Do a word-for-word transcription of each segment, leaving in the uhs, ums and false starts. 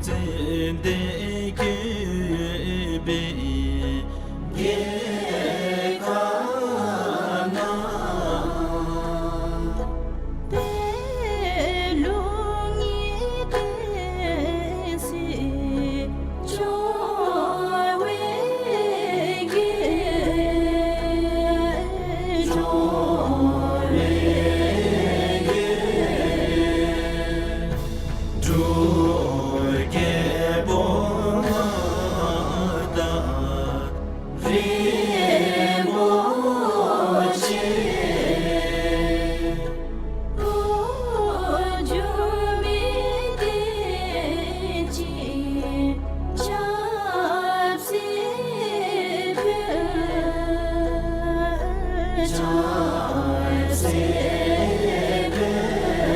ཙན་དན་བཀོད་པའི་རྒྱལ་ཁབ་ན། པད་ལུང་གི་བསྟན་སྲིད་འབྱུང་བའི་རྒྱལ། འབྱུང་བའི་རྒྱལ། འབྲུག་རྒྱལ་པོ་མངའ་བདག་རིན་པོ་ཆེ། འགོ་འཛུགས་མི་བསྟན་སྲིད་ཆབ་སྲིད་དཔལ། ཆབ་སྲིད་དཔལ།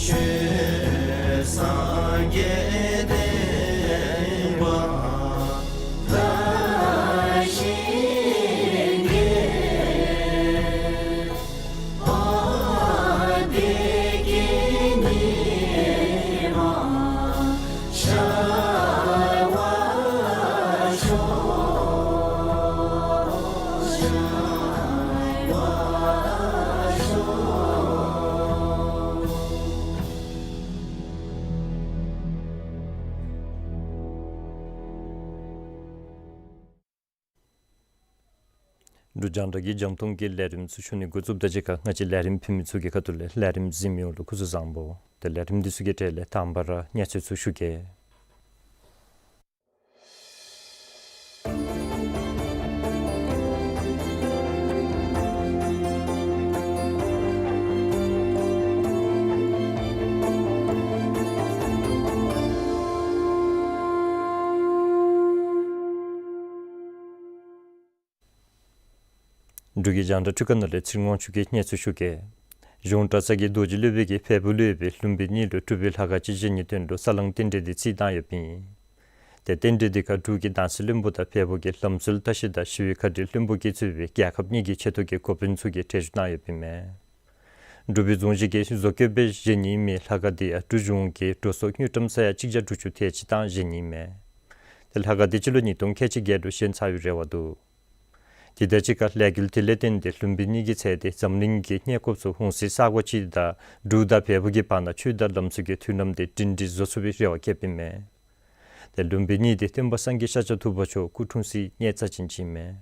ཆོས་སངས་རྒྱས་བསྟན་པ་དར་ཞིང་རྒྱས། དཔལ་བདེ་སྐྱིད་ཉི་མ་ཤར་བར་ཤོག། ཤར་བར་ཤོག། འབྲུག་རྒྱང་བསྒྲགས་ཀྱི་རྒྱང་མཐོང་གི་ལས་རིམ་ཚུ་ཞུ་ནི་འགོ་བཙུགསཔ་དང་གཅིག་ཁར་ང་བཅས་ལས་རིམ་ཕུལ་མི་ཚུ་གི་ཁ་ཐུག་ལས་ལས་རིམ་གཟིགས་མི་ཡོངས་ལུ་སྐུ་གཟུགས་བཟང་པོ། ཏེ་ལས་རིམ་འདི་ཚུ་གི་གྲས་ལས་དང་པ་ར་གནས་ཚུལ་ཚུ་ཞུ་གེ། འབྲུག་གི་རྒྱང་བསྒྲགས་འཕྲུལ་ཁང་ནང་ལས་ཚེ་རིང་དབང་ཕྱུག་གིས་གནས་ཚུལ་ཞུ་གེ། གཞུང་གྲྭ་ཚང་གི་རྡོ་རྗེ་སློབ་དཔོན་གྱིས་བལ་པོ་ལུ་ཡོད་པའི་ལུམ་བི་ནི་ལུ་འབྲུག་པའི་ལྷ་ཁང་ཅིག་བཞེངས་ནིའི་དོན་ལུ་ས་བསླང་རྟེན་འབྲེལ་འདི་བརྩིས་བཏང་ཡོདཔ་ཨིན། ཏེ་རྟེན་འབྲེལ་འདི་ཁར་འབྲུག་གི་དྭངས་གསལ་བློན་པོ་དང་བལ་པོ་གི་ལམ་སྲོལ་བཀྲ་ཤིས་དང་ཞི་བའི་མཁའ་འགྲོའི་བློན་པོ་གིས་གཙོས་པའི་རྒྱལ་ཁབ་གཉིས་ཀྱི་ཆེ་མཐོ་གི་འགོ་དཔོན་ཚུ་གིས་གྲལ་བཞུགས་གནང་ཡོདཔ་ཨིན་མས། འབྲུག་པའི་རྫོང་གཞི་གིས་བཟོ་བཀོད་སྦེ་བཞེངས་ནི་མི་ལྷ་ཁང་འདི་ཡང་འབྲུག་གཞུང་གིས་འགྲོ་སོང་དངུལ་ཀྲམ་ས་ཡ་གཅིག་བརྒྱ་དྲུག་ཅུ་དེ་ཅིག་བཏང་བཞེངས་ནི་མས། ཏེ་ལྷ་ཁང་འདི་སྤྱི་ལོ་ཉིས་སྟོང་ཁལ་གཅིག་བརྒྱད་ལུ་བཞེངས་ཚར་བའི་རེ་བ་འདུག། དེ་དང་གཅིག་ཁར་ལས་འགུལ་འདི་ལས་བརྟེན་ཏེ་ལུམ་བི་ནི་གི་ཚལ་འདི་འཛམ་གླིང་གི་གནས་སྐབས་སུ་འོང་སའི་ས་གོ་ཅིག་དང་འབྲུག་དང་བལ་པོ་གི་བར་ན་ཆོས་དང་ལམ་སྲོལ་གྱི་མཐུན་ལམ་འདི་སྒྲིང་སྒྲི་བཟོ་ཚུགས་པའི་རེ་བ་བསྐྱེདཔ་ཨིན་མས། ཏེ་ལུམ་བི་ནི་འདི་སྟོན་པ་སངས་རྒྱས་ཤཱཀྱ་ཐུབ་པ་མཆོག་སྐུ་འཁྲུངས་སའི་གནས་རྩ་ཅན་ཅིག་ཨིན་མས།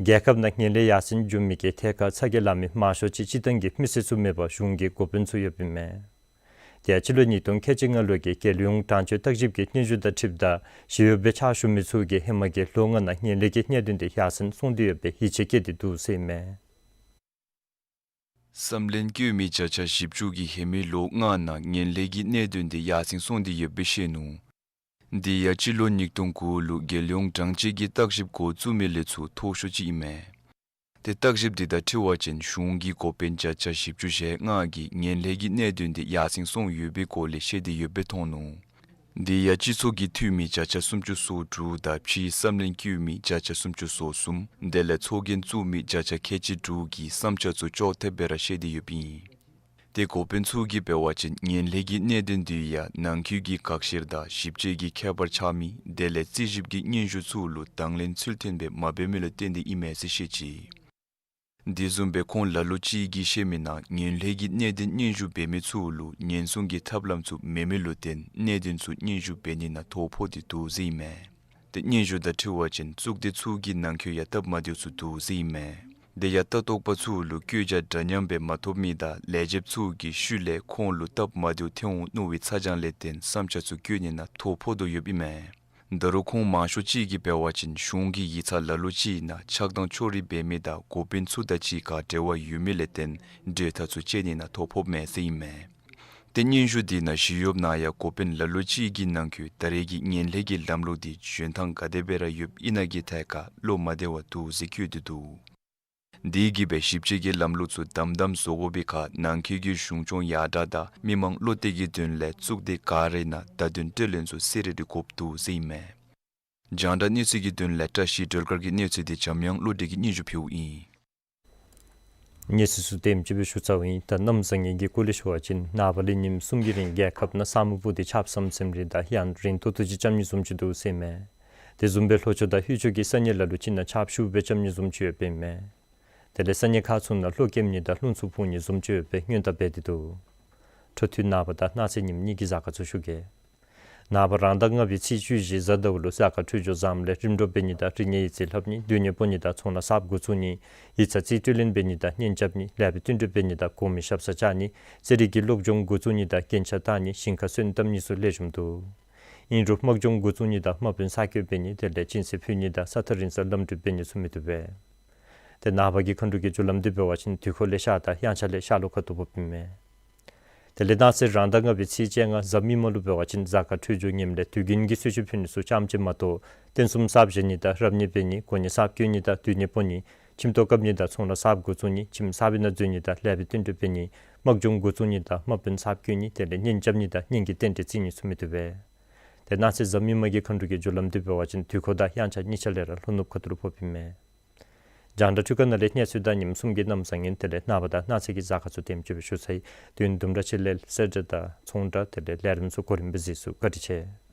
རྒྱལ་ཁབ་ནང་ངན་ལྷད་ཡར་སེང་འགྱོ་མི་གི་ཐད་ཁར་ཚ་གྱང་ལང་མི་མང་ཤོས་ཅིག་སྤྱིར་བཏང་གི་མི་སེར་ཚུ་མེན་པར་གཞུང་གི་འགོ་དཔོན་ཚུ་ཡོདཔ་ཨིན་མས། དེ་ཡང་སྤྱི་ལོ་ཉིས་སྟོང་ཁལ་གཅིག་ལྔ་ལོ་གི་རྒྱལ་ཡོངས་དྲང་སྤྱོད་བརྟག་ཞིབ་ཀྱི་སྙན་ཞུ་དང་འཁྲིལཝ་ད་ཞི་གཡོགཔ་སྦེ་ཕྱག་ཞུ་མི་ཚུ་གིས་ཧེ་མ་གི་ལོ་ལྔ་ནང་ངན་ལྷད་ཀྱི་གནད་དོན་འདི་ཡར་སེང་སོང་སྟེ་ཡོད་པའི་ཡིད་ཆེས་བསྐྱེད་དེ་འདུག་ཟེར་ཨིན་མས། བསམ་ལན་བཀོད་མི་བརྒྱ་ཆ་བཞི་བཅུ་གིས་ཧེ་མའི་ལོ་ལྔ་ནང་ངན་ལྷད་ཀྱི་གནད་དོན་འདི་ཡར་སེང་སོང་སྟེ་ཡོདཔ་སྦེ་བཤད་ནུག། འདི་ཡང་སྤྱི་ལོ་ཉིས་སྟོང་དགུ་ལུ་རྒྱལ་ཡོངས་དྲང་སྤྱོད་ཀྱི་བརྟག་ཞིབ་འགོ་བཙུགས་མི་ལས་ཚུར་མཐོ་ཤོས་ཅིག་ཨིན་མས། ཏེ་བརྟག་ཞིབ་འདི་དང་འཁྲིལ་བ་ཅིན་གཞུང་གི་འགོ་དཔོན་བརྒྱ་ཆ་བཞི་བཅུ་ཞེ་ལྔ་གིས་ངན་ལྷད་ཀྱི་གནད་དོན་འདི་ཡར་སེང་སོང་ཡོད་པའི་སྐོར་ལས་བཤད་དེ་ཡོདཔ་སྦེ་མཐོང་ནུག། འདི་ཡང་སྤྱི་ཚོགས་ཀྱི་འཐུས་མི་བརྒྱ་ཆ་སུམ་ཅུ་སོ་དྲུག་དང་ཕྱིའི་བསམ་ལན་བཀོད་མི་བརྒྱ་ཆ་སུམ་ཅུ་སོ་གསུམ་དེ་ལས་ཚོགས་རྒྱན་བཙུགས་མི་བརྒྱ་ཆ་ཁལ་གཅིག་དྲུག་གིས་བསམ་འཆར་ཚུ་ཅོག་འཐདཔ་སྦེ་ར་བཤད་དེ་ཡོདཔ་ཨིན། ཏེ་འགོ་དཔོན་ཚུ་གིས་འབད་བ་ཅིན་ངན་ལྷད་ཀྱི་གནད་དོན་འདི་ཡང་ནང་འཁོད་ཀྱི་དགག་བཤེར་དང་ཞིབ་དཔྱད་ཀྱི་ཁྱད་པར་ཆགས་མི་དེ་ལས་རྩིས་ཞིབ་ཀྱི་སྙན་ཞུ་ཚུ་ལུ་དང་ལེན་ཚུལ་མཐུན་སྦེ་མ་འབད་མི་ལུ་བརྟེན་ཏེ་ཨིན་མས་ཟེར་བཤད་ཅི། འདི་བཟུམ་སྦེ་ཁོང་ལ་ལུ་ཅིག་གིས་བཤད་མི་ནང་ངན་ལྷད་ཀྱི་གནད་དོན་སྙན་ཞུ་འབད་མི་ཚུ་ལུ་ཉེན་སྲུང་གི་ཐབས་ལམ་ཚུ་མེད་མི་ལུ་བརྟེན་གནད་དོན་ཚུ་སྙན་ཞུ་འབད་ནི་ནང་ཐོ་ཕོག་སྟེ་འདུག་ཟེར་ཨིན་མས། ཏེ་སྙན་ཞུ་དང་འཁྲིལ་བ་ཅིན་གཙུག་སྡེ་ཚུ་གི་ནང་འཁོད་ཡང་སྟབས་མ་བདེཝ་ཚུ་འདུག་ཟེར་ཨིན་མས། དེ་ཡང་ལྟ་རྟོག་པ་ཚུ་ལུ་བཀོད་རྒྱ་འདྲ་མཉམ་སྦེ་མ་ཐོབ་མི་དང་ལས་བྱེདཔ་ཚུ་གི་ཤུལ་ལས་ཁོང་ལུ་སྟབས་མ་བདེཝ་ཐོན་འོང་མནོ་བའི་ཚ་གྱང་ལས་བརྟེན་བསམ་འཆར་ཚུ་བཀོད་ནི་ནང་ཐོ་ཕོག་དོ་ཡོདཔ་ཨིན་མས། ད་རུང་ཁོང་མང་ཤོས་ཅིག་གིས་འབད་བ་ཅིན་གཞུང་གི་ཡིག་ཚང་ལ་ལུ་ཅིག་ནང་ཆགས་སྡང་ཕྱོགས་རིས་འབད་མི་དང་འགོ་དཔོན་ཚུ་དང་གཅིག་ཁར་འབྲེལ་བ་ཡོད་མི་ལས་བརྟེན་གྲོས་ཐག་ཚུ་བཅད་ནི་ནང་ཐོ་ཕོགཔ་མས་ཟེར་ཨིན་མས། ཏེ་སྙན་ཞུ་འདི་ནང་ཞི་གཡོགཔ་ནང་ཡང་འགོ་དཔོན་ལ་ལུ་ཅིག་གི་ནང་འཁོད་ད་རེས་ཀྱི་ངན་ལྷད་ཀྱི་ལམ་ལུགས་འདི་འཇོན་ཐངས་ག་དེ་སྦེ་ར་ཡོདཔ་ཨིན་ན་གི་ཐད་ཁར་བློ་མ་བདེ་བ་འདུག་ཟེར་བཀོད་དེ་འདུག། འདི་གིས་སྦེ་ཞིབ་དཔྱད་ཀྱི་ལམ་ལུགས་ཚུ་དམ་དམ་བཟོ་དགོ་པའི་ཁར་ནང་འཁོད་ཀྱི་གཞུང་སྐྱོང་ཡར་དྲག་དང་མི་མང་བློ་གཏད་ཀྱི་དོན་ལས་གཙུག་སྡེ་ག་ར་ནང་བརྡ་དོན་སྤྲོད་ལེན་ཚུ་གསལ་རི་རི་དགོཔ་འདུག་ཟེར་ཨིན་མས། རྒྱང་བསྒྲགས་གནས་ཚུལ་གྱི་དོན་ལས་བཀྲ་ཤིས་སྒྲོལ་དཀར་གྱི་གནས་ཚུལ་འདི་འཇམ་དབྱངས་བློ་གྲོས་ཀྱིས་སྙན་ཞུ་ཕུལཝ་ཨིན། གནས་ཚུལ་ཚུ་དེམ་ཅིག་སྦེ་ཞུ་ཚརཝ་ཨིན། ད་གནམ་བཟང་ངན་གྱི་སྐོར་ལས་ཞུ་བ་ཅིན་ནངས་པ་ལས་ཉིནམ་གསུམ་གྱི་རིང་རྒྱལ་ཁབ་ནང་ས་སྨུག་སྤུབས་ཏེ་ཆརཔ་ཟམ་ཟིམ་རེ་དང་ཡང་རན་ཏོག་ཏོ་ཅིག་རྐྱབ་ནི་བཟུམ་ཅིག་འདུག་ཟེར་མས། དེ་བཟུམ་སྦེ་ལྷོ་ཕྱོགས་དང་ལྷོད་ཕྱོགས་ཀྱི་ས་གནས་ལ་ལུ་ཅིག་ནང་ཆརཔ་ཤུགས་སྦེ་རྐྱབ་ནི་བཟུམ་ཅིག་ཡོདཔ་ཨིན་མས། དེ་ལས་ས་གནས་ཁག་ཚུ་ནང་གློག་ཀེམ་ནི་དང་རླུང་འཚུབ་འཕུ་ནི་བཟུམ་ཅིག་ཡོད་པའི་སྔོན་བརྡ་འབད་དེ་འདུག། འཕྲོ་མཐུད་ནངས་པ་དང་གནངས་ཚེ་ཉིནམ་གཉིས་ཀྱི་གཟའ་སྐར་ཚུ་ཞུ་གེ། ནངས་པ་རང་ཟླ་ལྔ་པའི་ཚེས་བཅུ་བཞི་གཟའ་ཟླཝ་ལུ་གཟའ་སྐར་འཕྲོད་སྦྱོར་བཟངམ་ལས་རིམ་གྲོ་འབད་ནི་དང་རིག་གནས་ཡིག་རྩིས་ལྷབ་ནི་སྡོད་གནས་སྤོ་ནི་དང་ཚོང་ལཱ་གསརཔ་འགོ་བཙུགས་ནི་ཡིག་ཚང་རྩིས་སྤྲོད་ལེན་འབད་ནི་དང་གཉེན་རྐྱབ་ནི་ལེགས་པའི་བསྟུན་གྲོས་འབད་ནི་དང་གོང་མའི་ཞབས་སར་བཅར་ནི་རྩེད་རིགས་ཀྱི་སློབ་སྦྱོང་འགོ་བཙུགས་ནི་དང་རྒྱན་ཆ་བཏགས་ནི་ཞིང་ཁ་སོན་བཏབ་ནི་ཚུ་ལེགས་ཤོམ་འདུག། ཨིན་རུང་དམག་སྦྱོང་འགོ་བཙུགས་ནི་དང་དམག་དཔོན་གསར་བསྐོ་འབད་ནི་དེ་ལས་སྦྱིན་སྲེག་ཕུལ་ནི་དང་ས་ཐག་རིང་སར་ལམ་འགྲུལ་འབད་ནི་ཚུ་མི་བཏུབ་པས། དེ་ནངས་པ་གི་མཁའ་འགྲོ་གི་རྒྱུ་ལམ་འདི་འབད་བ་ཅིན་དུས་འཁོར་ལས་ཤར་དང་དབྱངས་འཆར་ལས་ཤར་ལྷོ་ཁ་ཐུག་འབབ་ཨིན་མས། དེ་ལས་གནངས་ཚེ་རང་ཟླ་ལྔ་པའི་ཚེས་བཅོ་ལྔ་གཟའ་མིག་དམར་ལུ་འབད་བ་ཅིན་གཟའ་སྐར་འཕྲོད་སྦྱོར་ངནམ་ལས་དུས་རྒྱུན་གྱི་གསོལ་མཆོད་ཕུལ་ནི་ཚུ་རྐྱངམ་ཅིག་མ་གཏོགས་རྟེན་གསུམ་གསརཔ་བཞེངས་ནི་དང་རབ་གནས་འབད་ནི་གོ་གནས་གསརཔ་བསྐོ་ནི་དང་སྡོད་གནས་སྤོ་ནི་ཁྱིམ་ཐོག་བཀབ་ནི་དང་ཚོང་ལཱ་གསརཔ་འགོ་བཙུགས་ནི་ཁྱིམ་གསར་པའི་ནང་འཛུལ་ནི་དང་ལེགས་པའི་བསྟུན་གྲོས་འབད་ནི་དམག་སྦྱོང་འགོ་བཙུགས་ནི་དང་དམག་དཔོན་གསརཔ་བསྐོ་ནི་དེ་ལས་གཉེན་རྐྱབ་ནི་དང་གཉེན་གྱི་རྟེན་འབྲེལ་བརྩི་ནི་ཚུ་མི་བཏུབ་པས། དེ་གནངས་ཚེ་གཟའ་མིག་དམར་གྱི་མཁའ་འགྲོ་གི་རྒྱུ་ལམ་འདི་འབད་བ་ཅིན་དུས་འཁོར་དང་དབྱངས་འཆར་གཉིས་ཆ་ལས་ར་ལྷོ་ནུབ་ཁ་ཐུག་ལུ་ཕོགཔ་ཨིན་མས། རྒྱང་བསྒྲགས་འཕྲུལ་ཁང་ནང་ལས་གནས་ཚུལ་དང་ཉིནམ་གསུམ་གྱི་གནམ་བཟང་ངན་དེ་ལས་ནངས་པ་དང་གནངས་ཚེ་གི་གཟའ་སྐར་ཚུ་དེམ་ཅིག་སྦེ་ཞུ་ཚར་ཡི། དུས་ཡུན་དུམ་གྲ་ཅིག་ལས་གསལ་བསྒྲགས་དང་ཚོང་བསྒྲགས་དེ་ལས་ལས་རིམ་ཚུ་གོ་རིམ་སྦེ་གཟིགས་ཚུགས། བཀའ་དྲིན་ཆེ།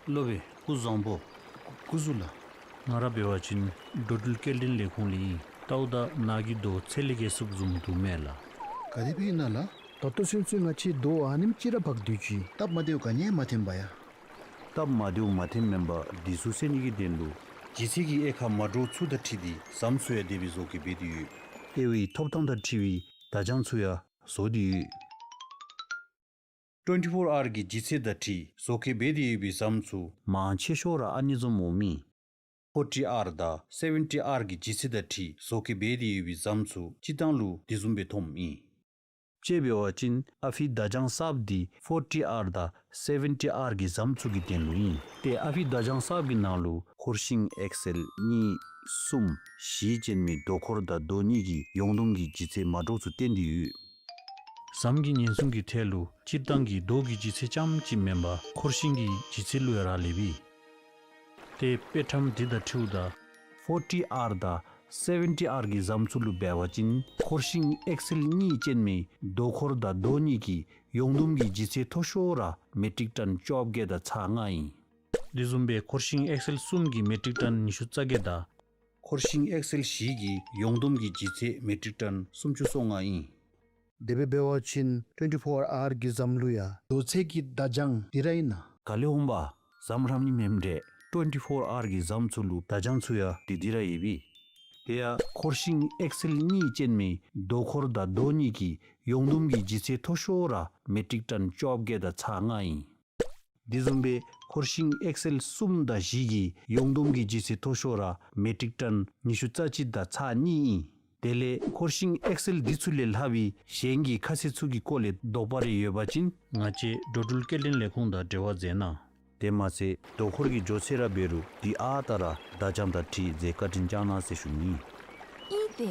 སློབ་དཔོན་སྐུ་བཟང་པོ། སྐུ་གཟུགས་ལགས། ང་ར་འབད་བ་ཅིན་འགྲོ་འགྲུལ་སྐྱེལ་འདྲེན་ལས་ཁུངས་ལས་ཨིན། ལྟཝ་ད་ནཱ་གི་རྡོ་ཚད་ལས་བརྒལ་སོངམ་བཟུམ་འདུག་མས་ལགས། ག་དེ་སྦེ་ཨིན་ན་ལགས། ད་ལྟོ་ཚུན་ཚོད་ང་བཅས་རྡོ་ཨ་ནེམ་ཅིག་ར་འབག་སྡོད་ཅི། སྟབས་མ་བདེཝ་ག་ནི་ཡང་མ་ཐོན་པ་ཡ། སྟབས་མ་བདེཝ་མ་ཐོནམ་མེན་པར་འདི་ཚུ་སེལ་ནི་གི་དོན་ལུ་ལྗིད་ཚད་ཀྱི་དབྱེ་ཁག་མ་འདྲཝ་ཚུ་དང་འཁྲིལ་ཏེ་ཟམ་ཚུ་ཡང་དེ་སྦེ་བཟོ་བཀོད་འབད་དེ་ཡོད། ལྟེ་བའི་ཐོབ་ཐང་དང་འཁྲིལ་བའི་བརྡ་བྱང་ཚུ་ཡང་བཟོ་སྟེ་ཡོད། ཊུ་ཝེན་ཊི་ཕོར་ཨར་གྱི་ལྗིད་ཚད་དང་འཁྲིལ་བཟོ་བཀོད་འབད་དེ་ཡོད་པའི་ཟམ་ཚུ་མང་ཆེ་ཤོས་ར་ཨ་ནི་བཟུམ་འོང་མི། ཕོར་ཊི་ཨར་དང་སེ་ཝེན་ཊི་ཨར་གྱི་ལྗིད་ཚད་དང་འཁྲིལ་བཟོ་བཀོད་འབད་དེ་ཡོད་པའི་ཟམ་ཚུ་སྤྱིར་བཏང་ལུ་དེ་བཟུམ་སྦེ་ཐོནམ་ཨིན། དཔྱེ་འབད་བ་ཅིན་ཨ་ཕི་བརྡ་བྱང་གསརཔ་འདི་ཕོར་ཊི་ཨར་དང་སེ་ཝེན་ཊི་ཨར་གྱི་ཟམ་ཚུ་གི་དོན་ལུ་ཨིན། ཏེ་ཨ་ཕི་བརྡ་བྱང་གསརཔ་གི་ནང་ལུ་འཁོར་ཤིང་ཨེག་སེལ་གཉིས་གསུམ་བཞི་ཅན་མའི་རྡོ་འཁོར་དང་རྡོ་གཉིས་ཀྱི་ཡོངས་བསྡོམས་ཀྱི་ལྗིད་ཚད་མ་འདྲཝ་ཚུ་བསྟན་ཏེ་ཡོད། ཟམ་གྱི་ཉེན་སྲུང་གི་ཐད་ལུ་སྤྱིར་བཏང་གི་རྡོ་གི་ལྗིད་ཚད་རྐྱངམ་ཅིག་མེན་པར་འཁོར་ཤིང་གི་ལྗིད་ཚད་ལུ་ཡང་རག་ལས་པས། ཏེ་དཔེ་ཁྲམ་འདི་དང་འཁྲིལཝ་ད་ཕོར་ཊི་ཨར་དང་སེ་ཝེན་ཊི་ཨར་གྱི་ཟམ་ཚུ་ལུ་འབད་བ་ཅིན་འཁོར་ཤིང་ཨེག་སེལ་གཉིས་ཅན་མའི་རྡོ་འཁོར་དང་རྡོ་གཉིས་ཀྱི་ཡོངས་བསྡོམས་ཀྱི་ལྗིད་ཚད་མཐོ་ཤོས་ར་མེ་ཊིག་ཊོན་བཅོ་བརྒྱད་དང་ཚག་ལྔ་ཨིན། དེ་བཟུམ་སྦེ་འཁོར་ཤིང་ཨེག་སེལ་གསུམ་གྱི་མེ་ཊིག་ཊོན་ཉི་ཤུ་རྩ་བརྒྱད་དང་། འཁོར་ཤིང་ཨེག་སེལ་བཞི་གི་ཡོངས་བསྡོམས་ཀྱི་ལྗིད་ཚད་མེ་ཊིག་ཊོན་སུམ་ཅུ་སོ་ལྔ་ཨིན། དེ་སྦེ་འབད་བ་ཅིན་ཊུ་ཝེན་ཊི་ཕོར་ཨར་གྱི་ཟམ་ལུ་ཡང་རྡོ་ཚད་ཀྱི་བརྡ་བྱང་འདི་ར་ཨིན་ན། ག་ལས་འོང་པ། ཟམ་རམ་ནི་མེནམ་འདྲས། ཊུ་ཝེན་ཊི་ཕོར་ཨར་གྱི་ཟམ་ཚུ་ལུ་བརྡ་བྱང་ཚུ་ཡང་འདི་འདི་ར་ཡོད་པས། དེ་ཡང་འཁོར་ཤིང་ཨེག་སེལ་གཉིས་ཅན་མའི་རྡོ་འཁོར་དང་རྡོ་གཉིས་ཀྱི་ཡོངས་བསྡོམས་ཀྱི་ལྗིད་ཚད་མཐོ་ཤོས་ར་མེ་ཊིག་ཊོན་བཅོ་བརྒྱད་དང་ཚག་ལྔ་ཨིན། དེ་བཟུམ་སྦེ་འཁོར་ཤིང་ཨེག་སེལ་གསུམ་དང་བཞི་གི་ཡོངས་བསྡོམས་ཀྱི་ལྗིད་ཚད་མཐོ་ཤོས་ར་མེ་ཊིག་ཊོན་ཉི་ཤུ་རྩ་གཅིག་དང་ཚག་གཉིས་ཨིན། དེ་ལས་འཁོར་ཤིང་ཨེག་སེལ་འདི་ཚུ་ལས་ལྷག་པའི་གཞན་གྱི་ཁ་གསལ་ཚུ་གི་སྐོར་ལས་དོགས་པ་རེ་ཡོད་པ་ཅིན་ང་བཅས་འགྲོ་འགྲུལ་སྐྱེལ་འདྲེན་ལས་ཁུངས་དང་འབྲེལ་བ་མཛད་གནང་། དེ་མ་ཚད་རྡོ་འཁོར་གྱི་མགྱོགས་ཚད་ར་འབད་རུང་དེ་ཨ་རྟག་ར་བརྡ་བྱང་དང་འཁྲིལ་མཛད་བཀའ་དྲིན་བསྐྱང་གནང་ཟེར་ཞུ་ནི། ཨིན་ཏེ།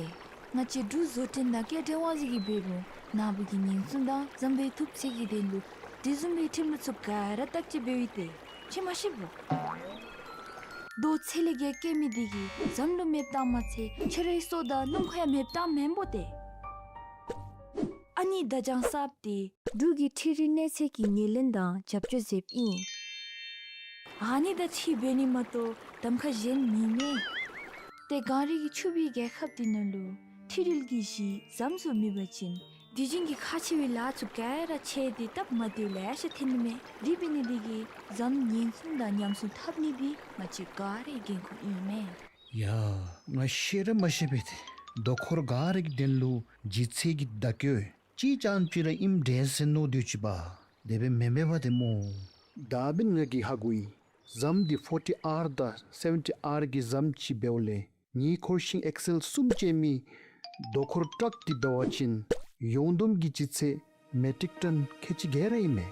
ང་བཅས་འབྲུག་བཟོ་སྐྲུན་དང་སྐྱེལ་འདྲེན་དབང་འཛིན་གྱིས་འབད་རུང་ནངས་པ་གི་ཉེན་སྲུང་དང་ཟམ་པའི་ཐུབ་ཚད་ཀྱི་དོན་ལུ་དེ་བཟུམ་སྦེ་ཁྲིམས་ལུགས་ཚུ་ག་ར་བརྟག་དཔྱད་འབདཝ་ཨིན་ཏེ། ཁྱོད་མ་ཤེས་པོ། རྡོ་ཚད་ལས་བརྒལ་བཀལ་མི་འདི་གིས་ཟམ་ལུ་མེདཔ་བཏང་མ་ཚད་ཁྱོད་རའི་སྲོག་དང་སྣུམ་འཁོར་ཡང་མེདཔ་བཏངམ་མེན་པོ་ཏེ། ཨ་ནི་བརྡ་བྱང་གསརཔ་འདི་འབྲུག་གི་འཕྲུལ་རིག་གནས་ཚད་ཀྱི་ངོས་ལེན་དང་རྒྱབ་སྐྱོར་མཛདཔ་ཨིན། ཨ་ནི་དང་འཁྲིལ་འབད་ནི་མ་གཏོགས་གདམ་ཁ་གཞན་མེད་མས། ཏེ་གངས་རི་གི་ཕྱུག་པའི་རྒྱལ་ཁབ་འདི་ནང་ལུ་འཕྲུལ་རིག་གི་གཞི་ཟམ་ཚུ་མེད་པ་ཅིན་དུས་རྒྱུན་གྱི་ཁག་ཆེ་བའི་ལཱ་ཚུ་ག་ར་ཆད་དེ་སྟབས་མ་བདེཝ་ལེ་ཤ་ཐོན་ནི་མས། དེ་འབད་ནི་འདི་གིས་ཟམ་ཉེན་སྲུང་དང་ཉམས་སྲུང་འཐབ་ནི་འདི་ང་བཅས་ག་རའི་འགན་ཁུར་ཨིན་མས། ཡ། ང་ཤེས་ར་མ་ཤེས་པས་ཏེ། རྡོ་འཁོར་ག་ར་གི་དོན་ལུ་ལྗིད་ཚད་ཀྱི་བརྡ་བཀོད་གཅིག་རྐྱངམ་ཅིག་ར་ཨིནམ་འདྲས་ཟེར་མནོ་སྡོད་ཅི་པ། དེ་སྦེ་མེན་མས་པ་ཏེ་སྨོ། ད་འབདན་ང་གིས་ཧ་གོ་ཡི། ཟམ་འདི་ཕོར་ཊི་ཨར་དང་སེ་ཝེན་ཊི་ཨར་གྱི་ཟམ་ཅིག་འབདཝ་ལས་ངེའི་འཁོར་ཤིང་ཨེག་སེལ་གསུམ་ཅན་མའི་རྡོ་འཁོར་ཊག་འདི་འབད་བ་ཅིན་ཡོངས་བསྡོམས་ཀྱི་ལྗིད་ཚད་མེ་ཊིག་ཊོན་ཁལ་གཅིག་བརྒྱད་ར་ཨིན་མས།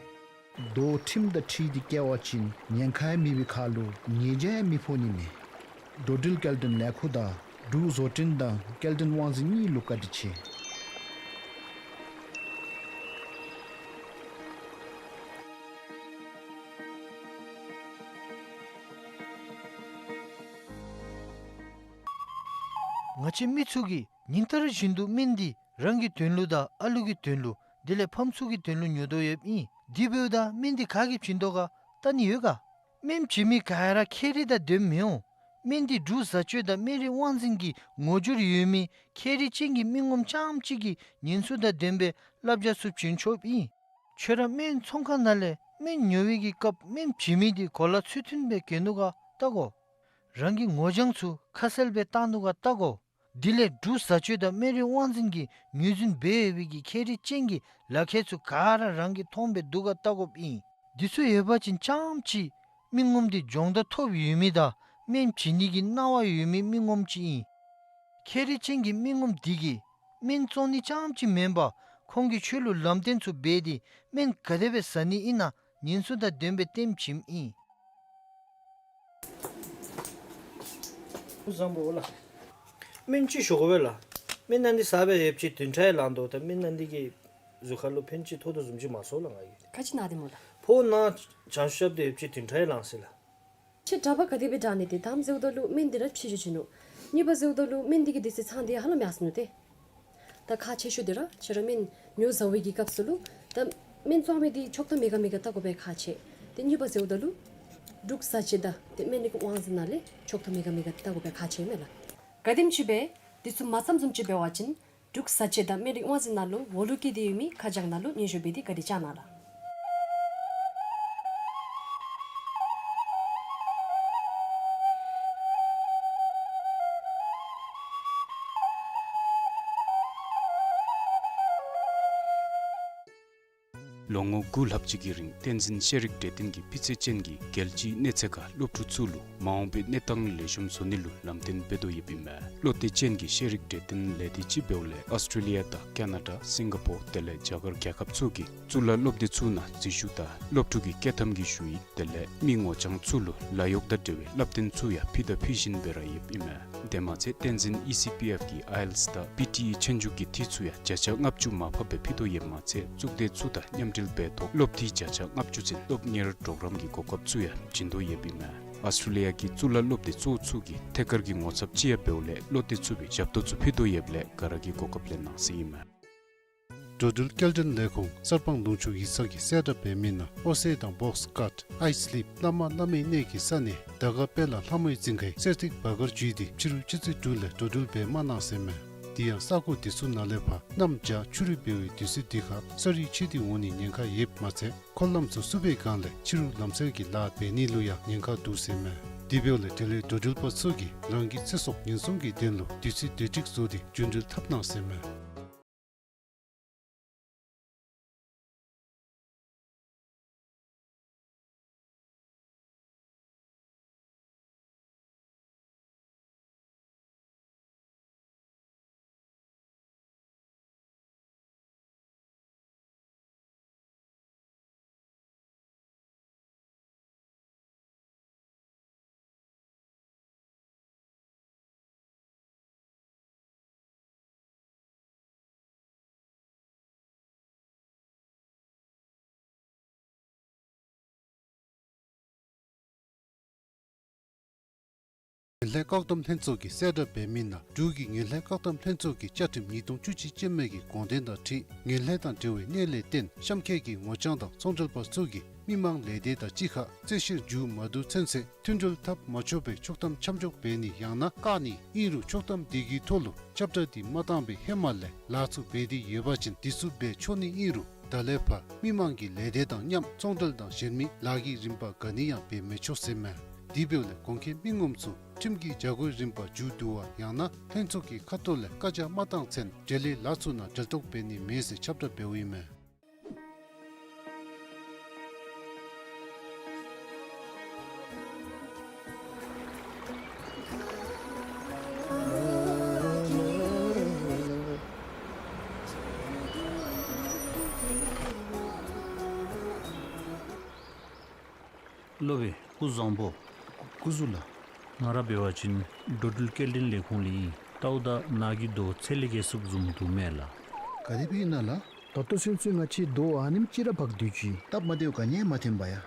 རྡོ་ཁྲིམས་དང་འཁྲིལ་ཏེ་བཀལ་བ་ཅིན་ཉེན་ཁ་ཡང་མེད་པའི་ཁར་ལུ་ཉེས་བྱ་ཡང་མི་ཕོག་ནི་མས། འགྲོ་འགྲུལ་སྐྱེལ་འདྲེན་ལས་ཁུངས་དང་འབྲུག་བཟོ་སྐྲུན་དང་སྐྱེལ་འདྲེན་དབང་འཛིན་གཉིས་ལུ་བཀའ་དྲིན་ཆེ། ང་བཅས་མི་ཚུ་གིས་ཉིན་ལྟར་བཞིན་དུ་སྨན་འདི་རང་གི་དོན་ལུ་དང་ཨ་ལུ་གི་དོན་ལུ་དེ་ལས་ཕམ་ཚུ་གི་དོན་ལུ་ཉོ་དོ་ཡོདཔ་ཨིན། དེ་འབདཝ་ད་སྨན་འདི་ག་གིས་བྱིན་དོ་ག་བལྟ་ནི་ཡོད་ག། སྨན་བྱིན་མི་ག་ར་ཁྱད་རིག་དང་ལྡནམ་མི་འོང་། སྨན་འདི་འབྲུག་བཟའ་སྤྱོད་དང་སྨན་རིགས་དབང་འཛིན་གྱི་ངོ་སྦྱོར་ཡོད་མི་ཁྱད་རིག་ཅན་གྱི་མི་ངོམ་རྐྱངམ་གཅིག་གིས་ཉེན་སྲུང་དང་ལྡན་པའི་བསླབ་བྱ་ཚུ་བྱིན་ཆོགཔ་ཨིན། ཁྱོད་ར་སྨན་ཚོང་ཁང་ནང་ལས་སྨན་ཉོ་བའི་གི་སྐབས་སྨན་བྱིན་མི་འདི་གོ་ལ་ཚུལ་མཐུན་སྦེ་གྱོན་ནུག་ག་བལྟ་དགོ། རང་གི་ངོ་རྐྱང་ཚུ་ཁ་གསལ་སྦེ་བཏགས་ནུག་ག་བལྟ་དགོ། དེ་ལས་འབྲུག་བཟའ་སྤྱོད་དང་སྨན་རིགས་དབང་འཛིན་གྱིས་ངོས་འཛིན་འབད་ཡོད་པའི་གི་ཁྱད་རིག་ཅན་གྱི་ལག་ཁྱེར་ཚུ་ག་ར་རང་གིས་མཐོང་སྦེ་འདུག་ག་བལྟ་དགོཔ་ཨིན། འདི་ཚུ་ཡོད་པ་ཅིན་རྐྱངམ་གཅིག་མི་ངོམ་འདི་སྦྱོང་བརྡར་ཐོབ་ཡོད་མི་དང་སྨན་བྱིན་ནི་གི་གནང་བ་ཡོད་མི་མི་ངོམ་ཅིག་ཨིན། ཁྱད་རིག་ཅན་གྱི་མི་ངོམ་འདི་གིས་སྨན་བཙོང་ནི་རྐྱངམ་གཅིག་མེན་པར་ཁོང་གིས་ཁྱོད་ལུ་ལམ་སྟོན་ཚུ་འབད་དེ་སྨན་ག་དེ་སྦེ་བཟའ་ནི་ཨིན་ན་ཉེན་སྲུང་དང་ལྡན་པའི་སྟོནམ་བྱིནམ་ཨིན། བཟང་པོ་ལགས། སྨན་ཅིག་ཞུ་དགོ་པས་ལགས། སྨན་ནང་འདི་ཟ་སྦེ་ཡོདཔ་ཅིག་བདུན་ཕྲག་ཡང་ལང་དོ། ད་སྨན་ནང་འདི་གིས་གཟུགས་ཁར་ལུ་ཕན་ཅིག་ཐོགས་དོ་བཟུམ་ཅིག་མ་ཚོར་ལགས་ང་གིས། ག་ཅི་ན་སྟེ་སྨོ་ལགས། ཕོཝ་ནང་བྱང་ཤུབ་སྦེ་ཡོདཔ་ཅིག་བདུན་ཕྲག་ཡང་ལང་ཟེར་ལགས། ཁྱོད་གྲྭ་པ་ག་དེ་སྦེ་དྲག་ནི་ཏེ་དང་པ་ཟེརཝ་ད་ལུ་སྨན་འདི་ར་ཕྱི་འགྱོ་བྱིན་ནུག། གཉིས་པ་ཟེརཝ་ད་ལུ་སྨན་འདི་གིས་དུས་ཚོད་ཚང་སྟེ་ཧ་ལམ་ཡར་སོ་ནུག་ཏེ། ད་ཁག་ཆེ་ཤོས་འདི་ར་ཁྱོད་ར་སྨན་ཉོ་བཟའ་བའི་གི་སྐབས་སུ་ལུ་ད་སྨན་བཙོང་མི་འདི་ཆོག་ཐམ་མེད་ག་མེད་ག་བལྟ་དགོ་པའི་ཁག་ཆེ། ཏེ་གཉིས་པ་ཟེརཝ་ད་ལུ་འབྲུག་བཟའ་སྤྱོད་དང་ཏེ་སྨན་རིགས་དབང་འཛིན་ནང་ལས་ཆོག་ཐམ་མེད་ག་མེད་ག་བལྟ་དགོ་པའི་ཁག་ཆེ་མས་ལགས། ག་དེམ་ཅིག་སྦེ་འདི་ཚུ་མ་བརྩམ་བཟུམ་ཅིག་འབད་བ་ཅིན་འབྲུག་བཟའ་སྤྱོད་དང་སྨན་རིགས་དབང་འཛིན་ནང་ལུ་འོག་ལུ་བཀལ་ཏེ་ཡོད་མི་ཁ་བྱང་ནང་ལུ་སྙན་ཞུ་འབད་དེ་བཀའ་དྲིན་བསྐྱང་གནང་ལགས། ལོ་ངོ་དགུ་ལྷག་ཅིག་གི་རིང་བསྟན་འཛིན་ཤེས་རིག་གྲོས་སྟོན་གྱི་སྤུས་ཚད་ཅན་གྱི་རྒྱལ་སྤྱིའི་གནས་ཚད་ཁར་སློབ་ཕྲུག་ཚུ་ལུ་མ་འོངས་པའི་གནས་སྟངས་ལེགས་ཤོམ་བཟོ་ནི་ལུ་ལམ་སྟོན་འབད་དོ་ཡོདཔ་ཨིན་མས། བློ་གཏད་ཅན་གྱི་ཤེས་རིག་གྲོས་སྟོན་ལས་སྡེ་ཅིག་འབདཝ་ལས་ཨོསི་ཊྲེ་ལི་ཡ་དང་ཀ་ན་ཌ་སིང་ག་པོར་དེ་ལས་རྒྱ་གར་རྒྱལ་ཁབ་ཚུ་གི་གཙུག་ལག་སློབ་སྡེ་ཚུ་ནང་འཛུལ་ཞུགས་དང་སློབ་ཕྲུག་གི་སྐྱོད་ཐམ་གྱི་ཞུ་ཡིག་དེ་ལས་མི་ངོ་རྐྱང་ཚུ་ལུ་ལཱ་གཡོག་དང་འབྲེལ་བའི་བསླབ་སྟོན་ཚུ་ཡང་ཕུལ་དང་ཕུལ་བཞིན་སྦེ་ར་ཡོདཔ་ཨིན་མས། དེ་མ་ཚད་བསྟན་འཛིན་ཨི་སི་པི་ཨེཕ་གི་ཨའི་ཨེལ་ཊི་ཨེསི་དང་པི་ཊི་ཨི་ཆོས་རྒྱུགས་ཀྱི་འཐུས་ཚུ་ཡང་བརྒྱ་ཆ་ལྔ་བཅུ་མར་ཕབ་སྦེ་ཕུལ་དོ་ཡོདཔ་མ་ཚད་གཙུག་སྡེ་ཚུ་དང་མཉམ་འབྲེལ་འབད་ཐོག་སློབ་འཐུས་བརྒྱ་ཆ་ལྔ་བཅུ་ཚུན་སློབ་གཉེར་གྲོགས་རམ་གྱི་གོ་སྐབས་ཚུ་ཡང་བྱིན་དོ་ཡོདཔ་ཨིན་མས། ཨོསི་ཊྲེ་ལི་ཡ་གི་གཙུག་ལག་སློབ་སྡེ་གཙོ་བོ་ཚུ་གི་ཐད་ཀར་གྱི་ངོ་ཚབ་ཅིག་ཡང་འབདཝ་ལས་བློ་གཏད་ཚུགས་པའི་ཞབས་ཏོག་ཚུ་ཕུལ་དོ་ཡོདཔ་ལས་ག་ར་གིས་གོ་སྐབས་ལེན་གནང་ཟེར་ཨིན་མས། འགྲོ་འགྲུལ་སྐྱེལ་འདྲེན་ལས་ཁུངས་གསར་སྤང་ལུང་ཕྱོགས་ཡིག་ཚང་གིས་གསལ་བསྒྲགས་འབད་མི་ནང་ཨོ་སེ་དང་བོགས་ཀཊ་ཨའི་སི་ལིབ་བླ་མ་བླ་མའི་གནས་ཀྱི་ས་གནས་དར་དཀར་དཔལ་ལ་ལྷ་མོའི་རྫིང་ཁའི་གསེར་ཐིག་བར་སྐོར་བརྒྱུད་དེ་ཕྱི་རུ་ཆུ་ཚོད་དྲུག་ལས་འགྲོ་འགྲུལ་འབད་མ་གནང་ཟེར་མས། དེ་ཡང་ས་གོ་དེ་ཚུ་ནང་ལས་ཕར་གནམ་བྱཱར་ཆུ་རུད་འབད་བའི་དུས་ཚོད་འདི་ཁར་ས་རུད་ཆད་དེ་འོང་ནི་ཉེན་ཁ་ཡོདཔ་མ་ཚད་འཁོར་ལམ་ཚུ་བསུབ་པའི་སྒང་ལས་ཕྱི་རུ་ལམ་བསལ་གྱི་ལཱ་འབད་ནི་ལུ་ཡང་ཉེན་ཁ་འདུག་ཟེར་མས། དེ་འབདཝ་ལས་དེ་ལས་འགྲོ་འགྲུལ་པ་ཚུ་གིས་རང་གི་ཚེ་སྲོག་ཉེན་སྲུང་གི་དོན་ལུ་དུས་ཚོད་བདེ་སྒྲིག་བཟོ་སྟེ་རྒྱུ་འགྲུལ་འཐབ་གནང་ཟེར་མས། ངན་ལྷད་བཀག་སྡོམ་ལྷན་ཚོགས་ཀྱིས་གསལ་བསྒྲགས་འབད་མི་ནང་འབྲུག་གི་ངན་ལྷད་བཀག་སྡོམ་ལྷན་ཚོགས་ཀྱི་བཅའ་ཁྲིམས་ཉིས་སྟོང་བཅུ་གཅིག་ཅན་མའི་གི་དགོངས་དོན་དང་འཁྲིལ་ངན་ལྷད་དང་འབྲེལ་བའི་གནད་ལས་བརྟེན་གཤམ་འཁོད་ཀྱི་ངོ་རྐྱང་དང་ཚོང་འབྲེལ་པ་ཚུ་གིས་མི་མང་ལས་སྡེ་དང་གཅིག་ཁར་རྩོད་བཤེར་མཇུག་མ་བསྡུ་ཚུན་ཚོད་མཐུན་སྒྲིལ་འཐབ་མ་ཆོག་པའི་ཆོག་ཐམ་ཆ་འཇོག་འབད་ནི་ཡང་ན་བཀག་ནི་ཨིན་རུང་ཆོག་ཐམ་དེ་གི་ཐོག་ལུ་ཁྱབ་བསྒྲགས་འདི་མ་བཏང་བའི་ཧེ་མ་ལས་ལཱ་ཚུ་འབད་དེ་ཡོད་པ་ཅིན་དེ་ཚུ་འབད་ཆོག་ནི་ཨིན་རུང་ད་ལས་ཕར་མི་མང་གིས་ལས་སྡེ་དང་མཉམ་ཚོང་འབྲེལ་དང་གཞན་མི་ལཱ་གི་རིམ་པ་ག་ནི་ཡང་འབད་མི་ཆོག་ཟེར་མས། དེ་འབདཝ་ལས་འགོག་ཁྲལ་མི་ངོམ་ཚུ་ཁྲིམས་ཀྱི་བྱ་སྒོའི་རིམ་པ་མཇུག་བསྡུ་བ་ཡང་ན་ལྷན་ཚོགས་ཀྱི་ཁ་ཐུག་ལས་བཀའ་རྒྱ་མ་བཏང་ཚུན་འབྲེལ་ཡོད་ལཱ་ཚུ་ནང་འབྲེལ་གཏོགས་འབད་ནི་མེད་ཟེར་ཁྱབ་བསྒྲགས་འབདཝ་ཨིན་མས། སློབ་དཔོན་སྐུ་གཟུགས་བཟང་པོ། སྐུ་གཟུགས་ལགས། ང་ར་འབད་བ་ཅིན་འགྲོ་འགྲུལ་སྐྱེལ་འདྲེན་ལས་ཁུངས་ལས་ཨིན། ལྟཝ་ད་ནཱ་གི་རྡོ་ཚད་ལས་བརྒལ་སུབ་བཟུམ་འདུག་མས་ལགས། ག་དེ་སྦེ་ཨིན་ན་ལགས། ད་ལྟོ་ཚུན་ཚོད་ང་བཅས་རྡོ་ཨ་ནེམ་ཅིག་ར་འབག་སྡོད་ཅི། སྟབས་མ་བདེཝ་ག་ནི་ཡང་མ་ཐོན་པ་ཡ།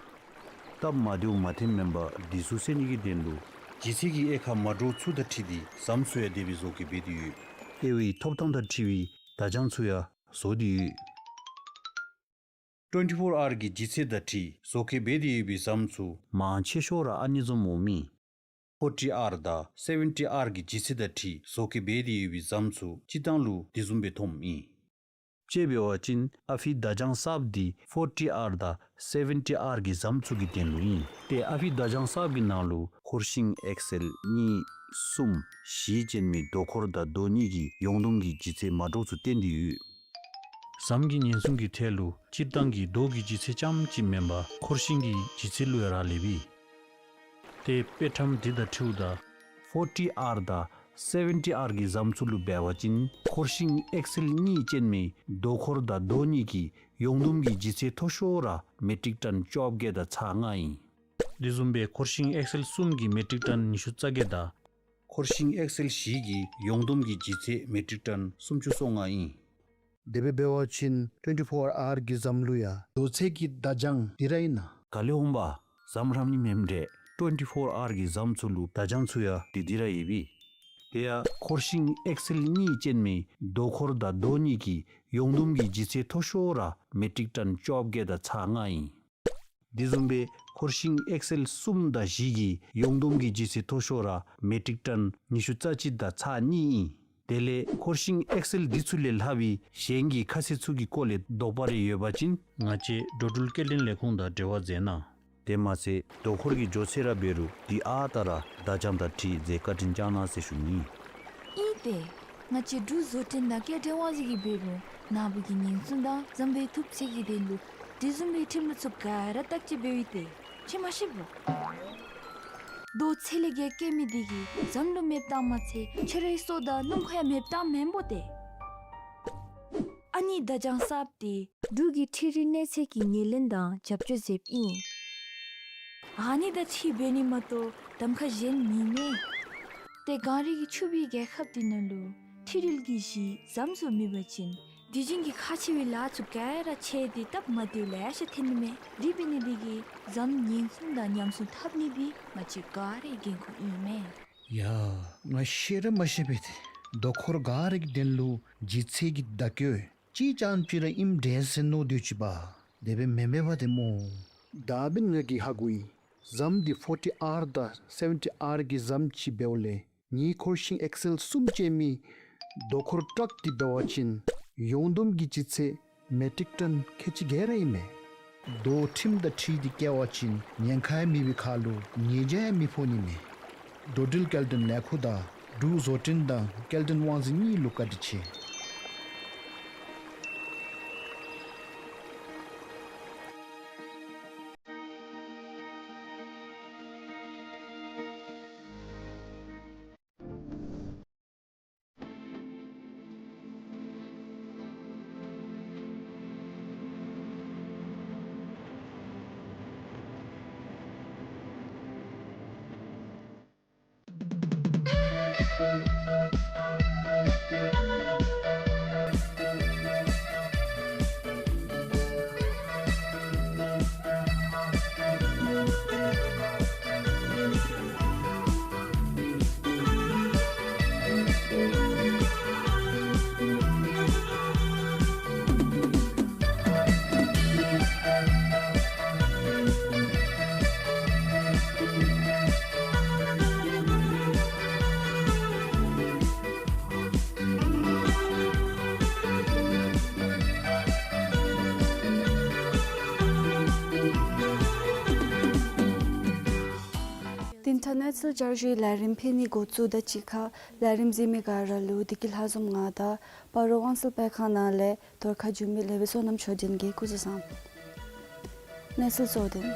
སྟབས་མ་བདེཝ་མ་ཐོནམ་མེན་པར་འདི་ཚུ་སེལ་ནི་གི་དོན་ལུ་ལྗིད་ཚད་ཀྱི་དབྱེ་ཁག་མ་འདྲཝ་ཚུ་དང་འཁྲིལ་ཏེ་ཟམ་ཚུ་ཡང་དེ་སྦེ་བཟོ་བཀོད་འབད་དེ་ཡོད། དབྱེ་བའི་ཐོབ་ཐང་དང་འཁྲིལ་བའི་བརྡ་བྱང་ཚུ་ཡང་བཟོ་སྟེ་ཡོད། ཊུ་ཝེན་ཊི་ཕོར་ཨར་གི་ལྗིད་ཚད་དང་འཁྲིལ་བཟོ་བཀོད་འབད་དེ་ཡོད་པའི་ཟམ་ཚུ་མང་ཆེ་ཤོས་ར་ཨ་ནི་བཟུམ་འོང་མི། ཕོར་ཊི་ཨར་དང་སེ་ཝེན་ཊི་ཨར་གི་ལྗིད་ཚད་དང་འཁྲིལ་བཟོ་བཀོད་འབད་དེ་ཡོད་པའི་ཟམ་ཚུ་སྤྱིར་བཏང་ལུ་དེ་བཟུམ་སྦེ་ཐོནམ་ཨིན། དཔྱེ་འབད་བ་ཅིན་ཨ་ཕི་བརྡ་བྱང་གསརཔ་འདི་ཕོར་ཊི་ཨར་དང་སེ་ཝེན་ཊི་ཨར་གི་ཟམ་ཚུ་གི་དོན་ལུ་ཨིན། ཏེ་ཨ་ཕི་བརྡ་བྱང་གསརཔ་གི་ནང་ལུ་འཁོར་ཤིང་ཨེག་སེལ་གཉིས་གསུམ་བཞི་ཅན་མའི་རྡོ་འཁོར་དང་རྡོ་གཉིས་ཀྱི་ཡོངས་བསྡོམས་ཀྱི་ལྗིད་ཚད་མ་འདྲཝ་ཚུ་བསྟན་ཏེ་ཡོད། ཟམ་གྱི་ཉེན་སྲུང་གི་ཐད་ལུ་སྤྱིར་བཏང་གི་རྡོ་གི་ལྗིད་ཚད་རྐྱངམ་གཅིག་མེན་པར་འཁོར་ཤིང་གི་ལྗིད་ཚད་ལུ་ཡང་རག་ལས་པས། ཏེ་དཔེ་ཁྲམ་འདི་དང་འཁྲིལཝ་ད་ཕོར་ཊི་ཨར་དང་སེ་ཝེན་ཊི་ཨར་གི་ཟམ་ཚུ་ལུ་འབད་བ་ཅིན་འཁོར་ཤིང་ཨེག་སེལ་གཉིས་ཅན་མའི་རྡོ་འཁོར་དང་རྡོ་གཉིས་ཀྱི་ཡོངས་བསྡོམས་ཀྱི་ལྗིད་ཚད་མཐོ་ཤོས་ར་མེ་ཊིག་ཊོན་བཅོ་བརྒྱད་དང་ཚག་ལྔ་ཨིན། དེ་བཟུམ་སྦེ་འཁོར་ཤིང་ཨེག་སེལ་གསུམ་གྱི་མེ་ཊིག་ཊོན་ཉི་ཤུ་རྩ་བརྒྱད་དང་འཁོར་ཤིང་ཨེག་སེལ་བཞི་གི་ཡོངས་བསྡོམས་ཀྱི་ལྗིད་ཚད་མེ་ཊིག་ཊོན་སུམ་ཅུ་སོ་ལྔ་ཨིན། དེ་སྦེ་འབད་བ་ཅིན་ཊུ་ཝེན་ཊི་ཕོར་ཨར་གི་ཟམ་ལུ་ཡང་རྡོ་ཚད་ཀྱི་བརྡ་བྱང་འདི་ར་ཨིན་ན། ག་ལས་འོང་པ། ཟམ་རམ་ནི་མེནམ་འདྲས། ཊུ་ཝེན་ཊི་ཕོར་ཨར་གི་ཟམ་ཚུ་ལུ་བརྡ་བྱང་ཚུ་ཡང་འདི་འདི་ར་ཡོད་པས། དེ་ཡང་འཁོར་ཤིང་ཨེག་སེལ་གཉིས་ཅན་མའི་རྡོ་འཁོར་དང་རྡོ་གཉིས་ཀྱི་ཡོངས་བསྡོམས་ཀྱི་ལྗིད་ཚད་མཐོ་ཤོས་ར་མེ་ཊིག་ཊོན་བཅོ་བརྒྱད་དང་ཚག་ལྔ་ཨིན། དེ་བཟུམ་སྦེ་འཁོར་ཤིང་ཨེག་སེལ་གསུམ་དང་བཞི་གི་ཡོངས་བསྡོམས་ཀྱི་ལྗིད་ཚད་མཐོ་ཤོས་ར་མེ་ཊིག་ཊོན་ཉི་ཤུ་རྩ་གཅིག་དང་ཚག་གཉིས་ཨིན། དེ་ལས་འཁོར་ཤིང་ཨེག་སེལ་འདི་ཚུ་ལས་ལྷག་པའི་གཞན་གྱི་ཁ་གསལ་ཚུ་གི་སྐོར་ལས་དོགས་པ་རེ་ཡོད་པ་ཅིན་ང་བཅས་འགྲོ་འགྲུལ་སྐྱེལ་འདྲེན་ལས་ཁུངས་དང་འབྲེལ་བ་མཛད་གནང་། དེ་མ་ཚད་རྡོ་འཁོར་གྱི་མགྱོགས་ཚད་ར་འབད་རུང་འདི་ཨ་རྟག་ར་བརྡ་བྱང་དང་འཁྲིལ་མཛད་བཀའ་དྲིན་བསྐྱང་གནང་ཟེར་ཞུ་ནི། ཨིན་ཏེ། ང་བཅས་འབྲུག་བཟོ་སྐྲུན་དང་སྐྱེལ་འདྲེན་དབང་འཛིན་གྱིས་འབད་རུང་ནཱ་བུ་གི་ཉེན་སྲུང་དང་ཟམ་པའི་ཐུབ་ཚད་ཀྱི་དོན་ལུ་དེ་བཟུམ་མའི་ཁྲིམས་ལུགས་ཚུ་ག་ར་བརྟག་དཔྱད་འབདཝ་ཨིན་ཏེ། ཁྱོད་མ་ཤེས་པོ། རྡོ་ཚད་ལས་བརྒལ་བཀལ་མི་འདི་གིས་ཟམ་ལུ་མེདཔ་བཏངམ་མ་ཚད་ཁྱོད་རའི་སྲོག་དང་སྣུམ་འཁོར་ཡང་མེདཔ་བཏངམ་མེན་པོ་ཏེ། ཨ་ནི་བརྡ་བྱང་གསརཔ་འདི་འབྲུག་གི་འཕྲུལ་རིག་གནས་ཚད་ཀྱི་ངོས་ལེན་དང་རྒྱབ་སྐྱོར་མཛདཔ་ཨིན། ཨ་ནི་དང་འཁྲིལ་འབད་ནི་མ་གཏོགས་གདམ་ཁ་གཞན་མེད་མས། ཏེ་གངས་རི་གི་ཕྱུག་པའི་རྒྱལ་ཁབ་འདི་ནང་ལུ་འཕྲུལ་རིག་གི་གཞི་ཟམ་ཚུ་མེད་པ་ཅིན་དུས་རྒྱུན་གྱི་ཁག་ཆེ་བའི་ལཱ་ཚུ་ག་ར་ཆད་དེ་སྟབས་མ་བདེཝ་ལེ་ཤ་ཐོན་ནི་མས། དེ་འབད་ནི་འདི་གིས་ཟམ་ཉེན་སྲུང་དང་ཉམས་སྲུང་འཐབ་ནི་འདི་ང་བཅས་ག་རའི་འགན་ཁུར་ཨིན་མས། ཡ། ང་ཤེས་ར་མ་ཤེས་པས་ཏེ། རྡོ་འཁོར་ག་ར་གི་དོན་ལུ་ལྗིད་ཚད་ཀྱི་བརྡ་བཀོད་ཅིག་རྐྱངམ་ཅིག་ར་ཨིནམ་འདྲས་ཟེར་མནོ་སྡོད་ཅི་པ། དེ་སྦེ་མེན་མས་པ་ཏེ་སྨོ། ད་འབདན་ང་གིས་ཧ་གོ་ཡི། ཟམ་འདི་ཕོར་ཊི་ཨར་དང་སེ་ཝེན་ཊི་ཨར་གྱི་ཟམ་ཅིག་འབདཝ་ལས་ངེའི་འཁོར་ཤིང་ཨེག་སེལ་གསུམ་ཅན་མའི་རྡོ་འཁོར་ཊག་འདི་འབད་བ་ཅིན་ཡོངས་བསྡོམས་ཀྱི་ལྗིད་ཚད་མེ་ཊིག་ཊོན་ཁལ་གཅིག་བརྒྱད་ར་ཨིན་མས། རྡོ་ཁྲིམས་དང་འཁྲིལ་ཏེ་བཀལ་བ་ཅིན་ཉེན་ཁ་ཡང་མེད་པའི་ཁར་ལུ་ཉེས་བྱ་ཡང་མི་ཕོག་ནི་མས། འགྲོ་འགྲུལ་སྐྱེལ་འདྲེན་ལས་ཁུངས་དང་འབྲུག་བཟོ་སྐྲུན་དང་སྐྱེལ་འདྲེན་དབང་འཛིན་གཉིས་ལུ་བཀའ་དྲིན་ཆེ། དེ་ལས་གནས་ཚུལ་བསྐྱར་ཞུའི་ལས་རིམ་ཕུལ་ནི་འགོ་བཙུགས་དོ། ཅིག་ཁར་ལས་རིམ་གཟིགས་མི་ག་ར་ལུ་བདེ་སྐྱིད་ལྷ་འཛོམས་ང་དང་སྤ་རོ་དབང་གསལ་དཔེ་ཁང་ནང་ལས་གཏོར་ཁ་བྱིན་མི་ལེགས་པའི་བསོད་ནམས་ཆོས་ལྡན་གྱིས་སྐུ་གཟུགས་བཟང་། གནས་ཚུལ་གཙོ་དོན།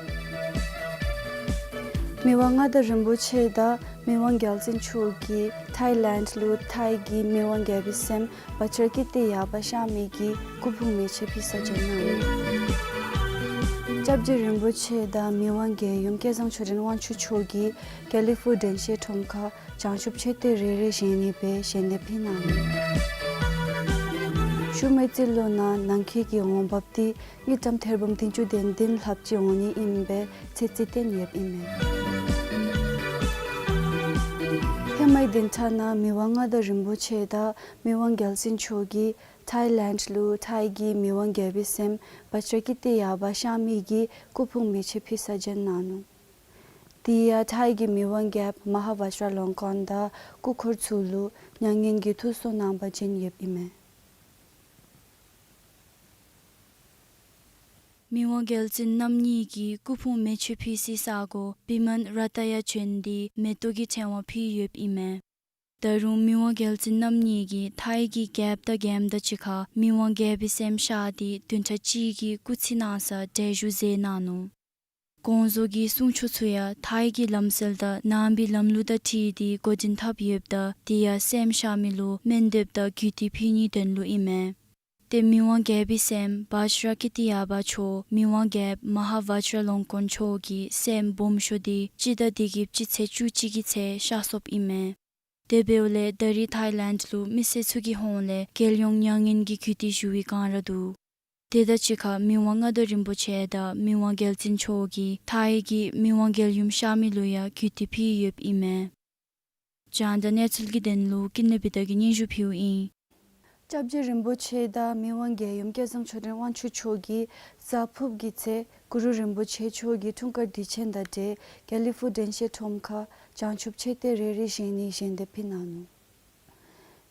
མི་དབང་མངའ་བདག་རིན་པོ་ཆེ་དང་མི་དབང་རྒྱལ་བཙུན་མཆོག་གིས་ཐའི་ལེནཌ་ལུ་ཐའི་གི་མི་དབང་རྒྱལ་པོའི་སྲསམོ་བ་ཅར་ཀི་ཏི་ཡ་པ་ཤ་མི་གི་སྐུ་ཕུང་མེ་མཆོད་ཕུལ་ས་བྱོན་གནང་ཡི། སྐྱབས་རྗེ་རིན་པོ་ཆེ་དང་མི་དབང་རྒྱལ་ཡུམ་སྐལ་བཟང་ཆོས་སྒྲོན་དབང་ཕྱུག་མཆོག་གིས་དགེ་ལེགས་ཕུག་དྲན་ཤེས་ཁྲོམ་ཁར་བྱང་ཆུབ་མཆོད་རྟེན་རེ་རེ་བཞེངས་ནི་སྦེ་ཞལ་འདེབས་ཕུལ་གནང་ནུག། ཤུལ་མའི་རྩིས་ལོ་ནང་ནང་འཁོད་ཀྱི་འོང་འབབ་འདི་དངུལ་ཀྲམ་ཐེར་འབུམ་བདུན་ཅུ་དོན་བདུན་ལྷགཔ་ཅིག་འོང་ནི་ཨིན་པའི་ཚོད་རྩིས་བཏོན་ཡོདཔ་ཨིན་མས། ཧེ་མའི་བདུན་ཕྲག་ནང་མི་དབང་མངའ་བདག་རིན་པོ་ཆེ་དང་མི་དབང་རྒྱལ་བཙུན་མཆོག་གིས་ཐའི་ལེནཌ་ལུ་ཐའི་གི་མི་དབང་རྒྱལ་པོའི་སྲསམོ་བཛྲ་ཀིརྟི་ཡ་པ་གཤགས་མི་གི་སྐུ་ཕུང་མེ་མཆོད་ཕུལ་ས་བྱོན་གནང་ནུག། དེ་ཡང་ཐའི་གི་མི་དབང་རྒྱལཔོ་མ་ཧཱ་བཛྲ་ལོང་ཀོན་དང་སྐུ་འཁོར་ཚུ་ལུ་མྱ་ངན་གྱི་ཐུགས་གསོ་གནང་པར་བྱོན་ཡོདཔ་ཨིན་མས། མི་དབང་རྒྱལ་བཙུན་རྣམ་གཉིས་ཀྱི་སྐུ་ཕུང་མེ་མཆོད་ཕུལ་སའི་ས་གོ་བི་མན་ར་ཏ་ཡ་བྱོན་ཏེ་མེ་ཏོག་གི་ཕྲེང་བ་ཕུལ་ཡོདཔ་ཨིན་མས། ད་རུང་མི་དབང་རྒྱལ་བཙུན་རྣམ་གཉིས་ཀྱིས་ཐའི་གི་རྒྱལཔོ་དང་རྒྱལམོ་དང་གཅིག་ཁར་མི་དབང་རྒྱལ་པོའི་སྲསམོ་གཤགས་ཏེ་བདུན་ཕྲག་གཅིག་གི་སྐུ་ཚེ་གནང་སར་གྲལ་བཞུགས་མཛད་གནང་ནུག། གོང་བཞུགས་ཀྱི་གསུང་ཆོག་ཚུ་ཡང་ཐའི་གི་ལམ་སྲོལ་དང་ནང་པའི་ལམ་ལུགས་དང་འཁྲིལ་ཏེ་འགོ་འདྲེན་འཐབ་ཡོདཔ་ད་དེ་ཡང་སྲསམོ་གཤགས་མི་ལུ་སྨོན་འདེབས་དང་གུས་བཏུད་ཕུལ་ནིའི་དོན་ལུ་ཨིན་མས། ཏེ་མི་དབང་རྒྱལ་པོའི་སྲསམོ་བཛྲ་ཀིརྟི་ཡ་པ་མཆོག་མི་དབང་རྒྱལཔོ་མ་ཧཱ་བཛྲ་ལོང་ཀོན་མཆོག་གི་སྲསམོ་སྦོམ་ཤོས་འདི་སྤྱི་ཟླ་འདི་གི་སྤྱི་ཚེས་བཅུ་གཅིག་གི་ཚེ་གཤགས་སོཔ་ཨིན་མས། དེ་འབདཝ་ལས་ད་རིས་ཐའི་ལེནཌ་ལུ་མི་སེར་ཚུ་གི་ཧོངས་ལས་རྒྱལ་ཡོངས་མྱ་ངན་གྱི་གུས་བཏུད་ཞུ་བའི་བསྒང་ར་འདུག། དེ་དང་གཅིག་ཁར་མི་དབང་མངའ་བདག་རིན་པོ་ཆེ་དང་མི་དབང་རྒྱལ་བཙུན་མཆོག་གིས་ཐའི་གི་མི་དབང་རྒྱལ་ཡུམ་གཤགས་མི་ལུ་ཡང་གུས་བཏུད་ཕུལ་ཡོདཔ་ཨིན་མས། རྒྱང་བསྒྲགས་གནས་ཚུལ་གྱི་དོན་ལུ་ཀུན་ལེགས་བི་དྷ་གིས་སྙན་ཞུ་ཕུལཝ་ཨིན། སྐྱབས་རྗེ་རིན་པོ་ཆེ་དང་མི་དབང་རྒྱལ་ཡུམ་སྐལ་བཟང་ཆོས་སྒྲོན་དབང་ཕྱུག་མཆོག་གིས་གཟའ་ཕུརཔ་གི་ཚེ་གུ་རུ་རིན་པོ་ཆེ་མཆོག་གི་འཁྲུངས་སྐར་དུས་ཆེན་དང་འབྲེལ་དགེ་ལེགས་ཕུག་དྲན་ཤེས་ཁྲོམ་ཁར་བྱང་ཆུབ་མཆོད་རྟེན་རེ་རེ་བཞེངས་ནིའི་ཞལ་འདེབས་ཕུལ་གནང་ནུག།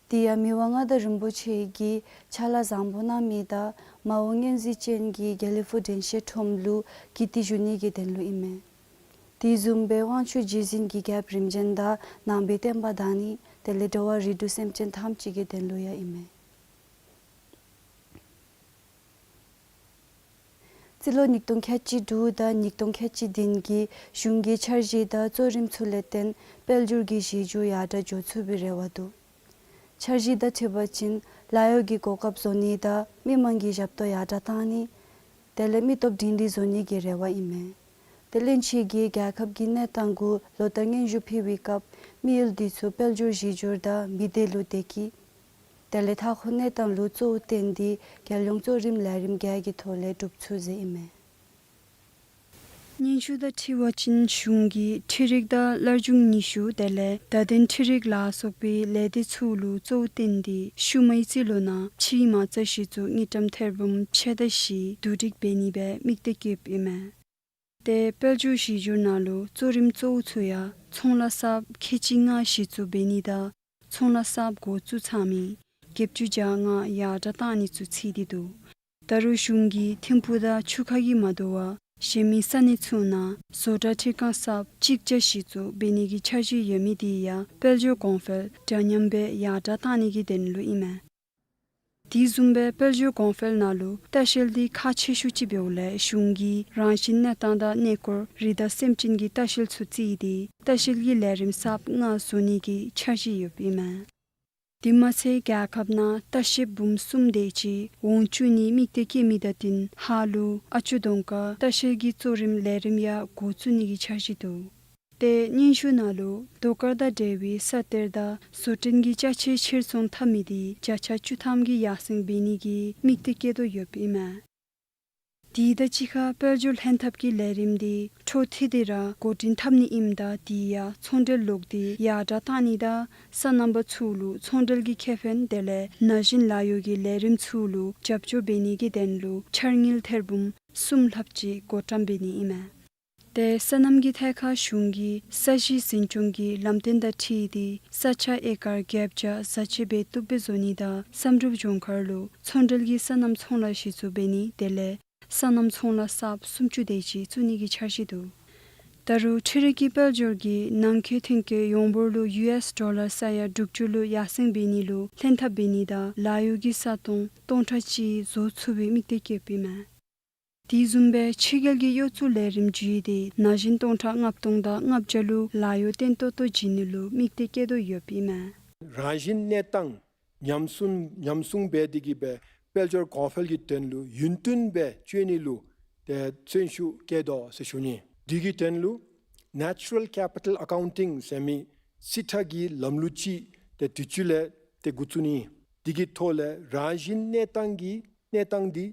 དེ་ཡང་མི་དབང་མངའ་བདག་རིན་པོ་ཆེ་གིས་ཕྱག་ལཱ་བཟང་པོ་གནང་མི་དང་མ་འོངས་སྙན་གཟིགས་ཅན་གྱི་དགེ་ལེགས་ཕུག་དྲན་ཤེས་ཁྲོམ་ལུ་གུས་བཏུད་ཞུ་ནི་གི་དོན་ལུ་ཨིན་མས། དེ་བཟུམ་སྦེ་དབང་ཕྱུག་རྗེ་བཙུན་གྱི་རྒྱལཔོ་རིམ་བྱོན་དང་ནང་པའི་བསྟན་པ་དར་ནི་དེ་ལས་འགྲོ་བ་རིགས་དྲུག་སེམས་ཅན་ཐམས་ཅད་ཀྱི་དོན་ལུ་ཡང་ཨིན་མས། རྩིས་ལོ་ཉིས་སྟོང་ཁལ་གཅིག་དྲུག་དང་ཉིས་སྟོང་ཁལ་གཅིག་བདུན་གྱི་གཞུང་གི་འཆར་གཞི་དང་གཙོ་རིམ་ཚུ་ལས་བརྟེན་དཔལ་འབྱོར་གྱི་གཞི་འགྱུར་ཡར་དྲག་འགྱོ་ཚུགས་པའི་རེ་བ་འདུག། འཆར་གཞི་དང་འཁྲིལ་བ་ཅིན་ལཱ་གཡོག་གི་གོ་སྐབས་བཟོ་ནི་དང་མི་མང་གི་ཞབས་ཏོག་ཡར་དྲག་བཏང་ནི་དེ་ལས་མི་སྟོབས་སྒྲིང་སྒྲིང་བཟོ་ནི་གི་རེ་བ་ཨིན་མས། དེ་ལས་ཁྱེད་ཀྱིས་རྒྱལ་ཁབ་ཀྱི་གནས་སྟངས་གུ་ལོ་ལྟར་སྙན་ཞུ་ཕུལ་བའི་སྐབས་དམིགས་ཡུལ་འདི་ཚུ་དཔལ་འབྱོར་གཞི་འགྱུར་དང་མི་སྡེ་ལུ་བདེ་སྐྱིད་དེ་ལས་མཐའ་འཁོར་གནས་སྟངས་ལུ་གཙོ་བོ་བཏོན་ཏེ་རྒྱལ་ཡོངས་གཙོ་རིམ་ལས་རིམ་བརྒྱད་ཀྱི་ཐོག་ལས་སྒྲུབ་ཚུགས་ཟེར་ཨིན་མས། སྙན་ཞུ་དང་འཁྲིལ་བ་ཅིན་གཞུང་གིས་འཕྲུལ་རིག་དང་སླར་འབྱུང་ཉི་ཤུ་དེ་ལས་བརྡ་དོན་འཕྲུལ་རིག་ལ་སོགས་པའི་ལས་སྡེ་ཚུ་ལུ་གཙོ་བོ་བཏོན་ཏེ་ཤུལ་མའི་རྩིས་ལོ་ནང་ཕྱིའི་མ་རྩ་གཞི་བཙུགས་དངུལ་ཀྲམ་ཐེར་འབུམ་ཕྱེད་དང་བཞི་བསྡུ་སྒྲིག་འབད་ནི་སྦེ་དམིགས་གཏད་བསྐྱེདཔ་ཨིན་མས། ཏེ་དཔལ་འབྱོར་གཞི་འགྱུར་ནང་ལུ་གཙོ་རིམ་གཙོ་བོ་ཚུ་ཡང་ཚོང་ལཱ་གསརཔ་ཁལ་གཅིག་ལྔ་གཞི་བཙུགས་འབད་ནི་དང་ཚོང་ལཱ་གསརཔ་འགོ་བཙུགས་ཚར་མི་བརྒྱད་ཅུ་གྱ་ལྔ་ཡར་དྲག་བཏང་ནི་ཚུ་ཚིག་སྟེ་འདུག། ད་རུང་གཞུང་གིས་ཐིམ་ཕུག་དང་ཆུ་ཁ་གིས་མ་དོ་བར་གཞན་མི་ས་གནས་ཚུ་ནང་བཟོ་གྲྭ་འཕྲུལ་ཁང་གསརཔ་གཅིག་བརྒྱ་གཞི་བཙུགས་འབད་ནི་གི་འཆར་གཞི་ཡོད་མི་དེ་ཡང་དཔལ་འབྱོར་གོང་འཕེལ་འདྲ་མཉམ་སྦེ་ཡར་དྲག་བཏང་ནི་གི་དོན་ལུ་ཨིན་མས། དེ་བཟུམ་སྦེ་དཔལ་འབྱོར་གོང་འཕེལ་ནང་ལུ་ལྟ་བཤལ་འདི་ཁག་ཆེ་ཤོས་ཅིག་འབདཝ་ལས་གཞུང་གིས་རང་བཞིན་གནས་སྟངས་དང་གནས་སྐོར་རི་དྭགས་སེམས་ཅན་གྱི་ལྟ་བཤལ་ཚུ་བརྩིས་ཏེ་ལྟ་བཤལ་གྱི་ལས་རིམ་གསརཔ་ལྔ་བཟོ་ནི་གི་འཆར་གཞི་ཡོདཔ་ཨིན་མས། དེ་མ་ཚད་རྒྱལ་ཁབ་ནང་ལྟ་བཤལཔ་འབུམ་གསུམ་དེ་ཅིག་འོང་བཅུག་ནིའི་དམིགས་གཏད་བསྐྱེད་མི་དང་བསྟུན་ཧཱ་ལུ་ཨ་ཅོ་གདོང་དཀར་ལྟ་བཤལ་གྱི་གཙོ་རིམ་ལས་རིམ་ཡང་འགོ་བཙུགས་ནི་གི་འཆར་གཞི་འདུག། ཏེ་སྙན་ཞུ་ནང་ལུ་རྡོ་དཀར་དང་འབྲེལ་བའི་ས་གཏེར་དང་བཟོ་སྐྲུན་གྱི་ཅ་ཆས་ཕྱིར་ཚོང་འཐབ་མི་དེ་བརྒྱ་ཆ་བཅུ་ཐམ་གྱིས་ཡར་སེང་འབད་ནི་གི་དམིགས་གཏད་བསྐྱེད་དོ་ཡོདཔ་ཨིན་མས། དེ་དང་གཅིག་ཁར་དཔལ་འབྱོར་ལྷན་ཐབས་ཀྱི་ལས་རིམ་དེ་འཕྲོ་མཐུད་དེ་ར་འགོ་འདྲེན་འཐབ་ནི་ཨིནམ་ད་དེ་ཡང་ཚོང་འབྲེལ་ལུགས་དེ་ཡར་དྲག་བཏང་ནི་དང་སོ་ནམ་པ་ཚུ་ལུ་ཚོང་འབྲེལ་གྱི་ཁེ་ཕན་དེ་ལས་ན་གཞོན་ལཱ་གཡོག་གི་ལས་རིམ་ཚུ་ལུ་རྒྱབ་སྐྱོར་འབད་ནི་གི་དོན་ལུ་འཆར་དངུལ་ཐེར་འབུམ་གསུམ་ལྷགཔ་ཅིག་བགོ་བཀྲམ་འབད་ནི་ཨིན་མས། ཏེ་སོ་ནམ་གྱི་ཐད་ཁར་གཞུང་གིས་ས་གཞི་འཛིན་སྐྱོང་གི་ལམ་སྟོན་དང་འཁྲིལ་ཏེ་ས་ཆ་ཨེ་ཀར་བརྒྱད་བརྒྱ་བཟའ་བཅའ་འབད་བཏུབ་སྦེ་བཟོ་ནི་དང་བསམ་གྲུབ་ལྗོངས་མཁར་ལུ་ཚོང་འབྲེལ་གྱི་སོ་ནམ་ཚོང་ལཱ་གཞི་བཙུགས་འབད་ནི་དེ་ལས་སོ་ནམ་ཚོང་ལཱ་གསརཔ་སུམ་ཅུ་དེ་ཅིག་བཙུགས་ནི་གི་འཆར་གཞི་འདུག། ད་རུང་འཕྲུལ་རིག་གི་དཔལ་འབྱོར་གྱིས་ནང་འཁོད་ཐོན་སྐྱེད་ཡོངས་འབོར་ལུ་ཡུ་ཨེསི་ཌོ་ལར་ས་ཡ་དྲུག་ཅུ་ལུ་ཡར་སེང་འབད་ནི་ལུ་ལྷན་ཐབས་འབད་ནི་དང་ལཱ་གཡོག་གི་ས་སྟོང་སྟོང་ཕྲག་གཅིག་བཟོ་ཚུགས་པའི་དམིགས་གཏད་བསྐྱེདཔ་ཨིན་མས། དེ་བཟུམ་སྦེ་ཕྱི་རྒྱལ་གྱི་གཡོག་བཙུགས་ལས་རིམ་བརྒྱུད་དེ་ན་གཞོན་སྟོང་ཕྲག་ལྔ་སྟོང་དང་ལྔ་བརྒྱ་ལུ་ལཱ་གཡོག་བརྟན་ཏོག་ཏོ་བྱིན་ནི་ལུ་དམིགས་གཏད་བསྐྱེད་དོ་ཡོདཔ་ཨིན་མས། རང་བཞིན་གནས་སྟངས་ཉམས་སྲུང་ཉམས་སྲུང་འབད་དེ་གིས་སྦེ་དཔལ་འབྱོར་གོང་འཕེལ་གྱི་དོན་ལུ་ཡུན་བརྟན་སྦེ་སྤྱོད་ནི་ལུ་ ཏེ་བརྩོན་ཤུགས་བསྐྱེད་དོ་ཟེར་ཞུ་ནི། དེ་གི་དོན་ལུ་Natural Capital Accounting ཟེར་མི་རྩིས་ཁྲ་གི་ལམ་ལུགས་ཅིག་ཏེ་དུས་ཅི་ལས་ཏེ་འགོ་བཙུགས་ནི། དེ་གི་ཐོག་ལས་རང་བཞིན་གནས་སྟངས་ཀྱི་གནས་སྟངས་འདི་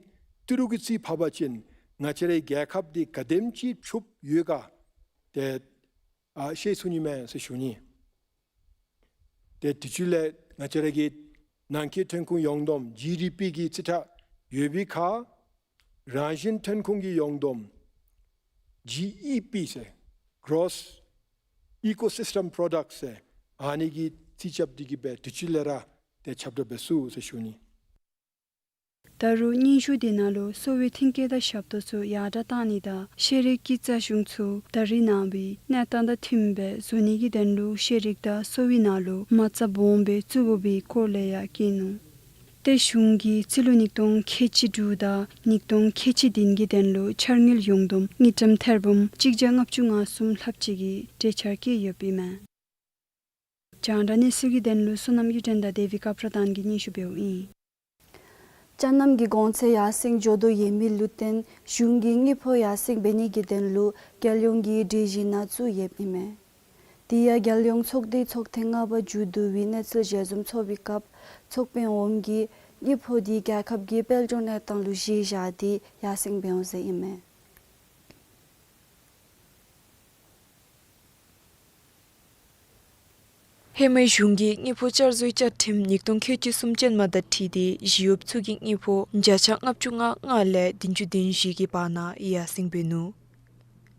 ཏི་རུ་གི་རྩིས་ཕབ་པ་ཅིན་ང་བཅས་རའི་རྒྱལ་ཁབ་འདི་ག་དེམ་ཅིག་ཕྱུགཔོ་ཡོད་ག་ཏེ་ཨ་ཤེས་ཚུགས་ནི་མས་ཟེར་ཞུ་ནི། ཏེ་དུས་ཅི་ལས་ང་བཅས་ར་གི་ནང་འཁོད་ཐོན་ཁུངས་ཡོངས་བསྡོམས་ཇི་ཌི་པི་གི་རྩིས་ཁྲ་ཡོད་པའི་ཁར་རང་བཞིན་ཐོན་ཁུངས་ཀྱི་ཡོངས་བསྡོམས་ཇི་ཨི་པི་ཟེར་Gross Ecosystem Product ཟེར་ཨ་ནི་གི་རྩིས་རྐྱབ་སྟེ་གི་སྦེ་དུས་ཅི་ལས་ར་ཏེ་ཁྱབ་བསྒྲགས་འབད་ཚུགས་ཟེར་ཞུ་ནི། ད་རུང་སྙན་ཞུ་འདི་ནང་ལུ་གསོ་བའི་མཐུན་རྐྱེན་དང་ཞབས་ཏོག་ཚུ་ཡར་དྲག་གཏང་ནི་དང་ཤེས་རིག་གི་རྩ་གཞུང་ཚུ་ད་རེས་ནངས་པའི་གནས་སྟངས་དང་མཐུནམ་སྦེ་བཟོ་ནི་གི་དོན་ལུ་ཤེས་རིག་དང་གསོ་བའི་ནང་ལུ་མ་རྩ་སྦོམ་སྦེ་བཙུགས་དགོ་པའི་སྐོར་ལས་ཡང་བཀོད་ནུག། ཏེ་གཞུང་གིས་རྩིས་ལོ་ཉིས་སྟོང་ཁལ་གཅིག་དྲུག་དང་ཉིས་སྟོང་ཁལ་གཅིག་བདུན་གྱི་དོན་ལུ་འཆར་དངུལ་ཡོངས་བསྡོམས་དངུལ་ཀྲམ་ཐེར་འབུམ་གཅིག་བརྒྱ་ལྔ་བཅུ་ང་གསུམ་ལྷགཔ་ཅིག་གི་གྲོས་འཆར་བཀོད་ཡོདཔ་ཨིན་མས། རྒྱང་བསྒྲགས་གནས་ཚུལ་གྱི་དོན་ལུ་བསོད་ནམས་གཡུ་སྒྲོན་དང་དེ་བི་ཀ་པྲ་དཱན་གྱིས་སྙན་ཞུ་འབདཝ་ཨིན། ཅ་རྣམ་གྱི་གོང་ཚད་ཡར་སེང་འགྱོ་དོ་ཡོད་མི་ལུ་བརྟེན་གཞུང་གིས་དངུལ་ཕོགས་ཡར་སེང་འབད་ནི་གི་དོན་ལུ་རྒྱལ་ཡོངས་ཀྱི་གྲོས་གཞི་ནང་བཙུགས་ཡོདཔ་ཨིན་མས། དེ་ཡང་རྒྱལ་ཡོངས་ཚོགས་སྡེའི་ཚོགས་ཐེངས་ལྔ་པ་མཇུག་བསྡུ་བའི་གནས་ཚུལ་ཞལ་འཛོམས་ཚོགས་པའི་སྐབས་ཚོགས་དཔོན་འོགམ་གྱིས་དངུལ་ཕོགས་དེ་རྒྱལ་ཁབ་ཀྱི་དཔལ་འབྱོར་གནས་སྟངས་ལུ་གཞི་བཞག་སྟེ་ཡར་སེང་འབད་འོང་ཟེར་ཨིན་མས། ཧེ་མའི་གཞུང་གིས་དངུལ་ཕོགས་བསྐྱར་བཟོའི་བཅའ་ཁྲིམས་ཉིས་སྟོང་ཁལ་གཅིག་གསུམ་ཅན་མ་དང་འཁྲིལ་ཏེ་ཞི་གཡོགཔ་ཚུ་གི་དངུལ་ཕོགས་བརྒྱ་ཆ་ལྔ་བཅུ་ང་ལྔ་ལས་བདུན་ཅུ་དོན་བཞི་གི་བར་ན་ཡར་སེང་འབད་ནུག།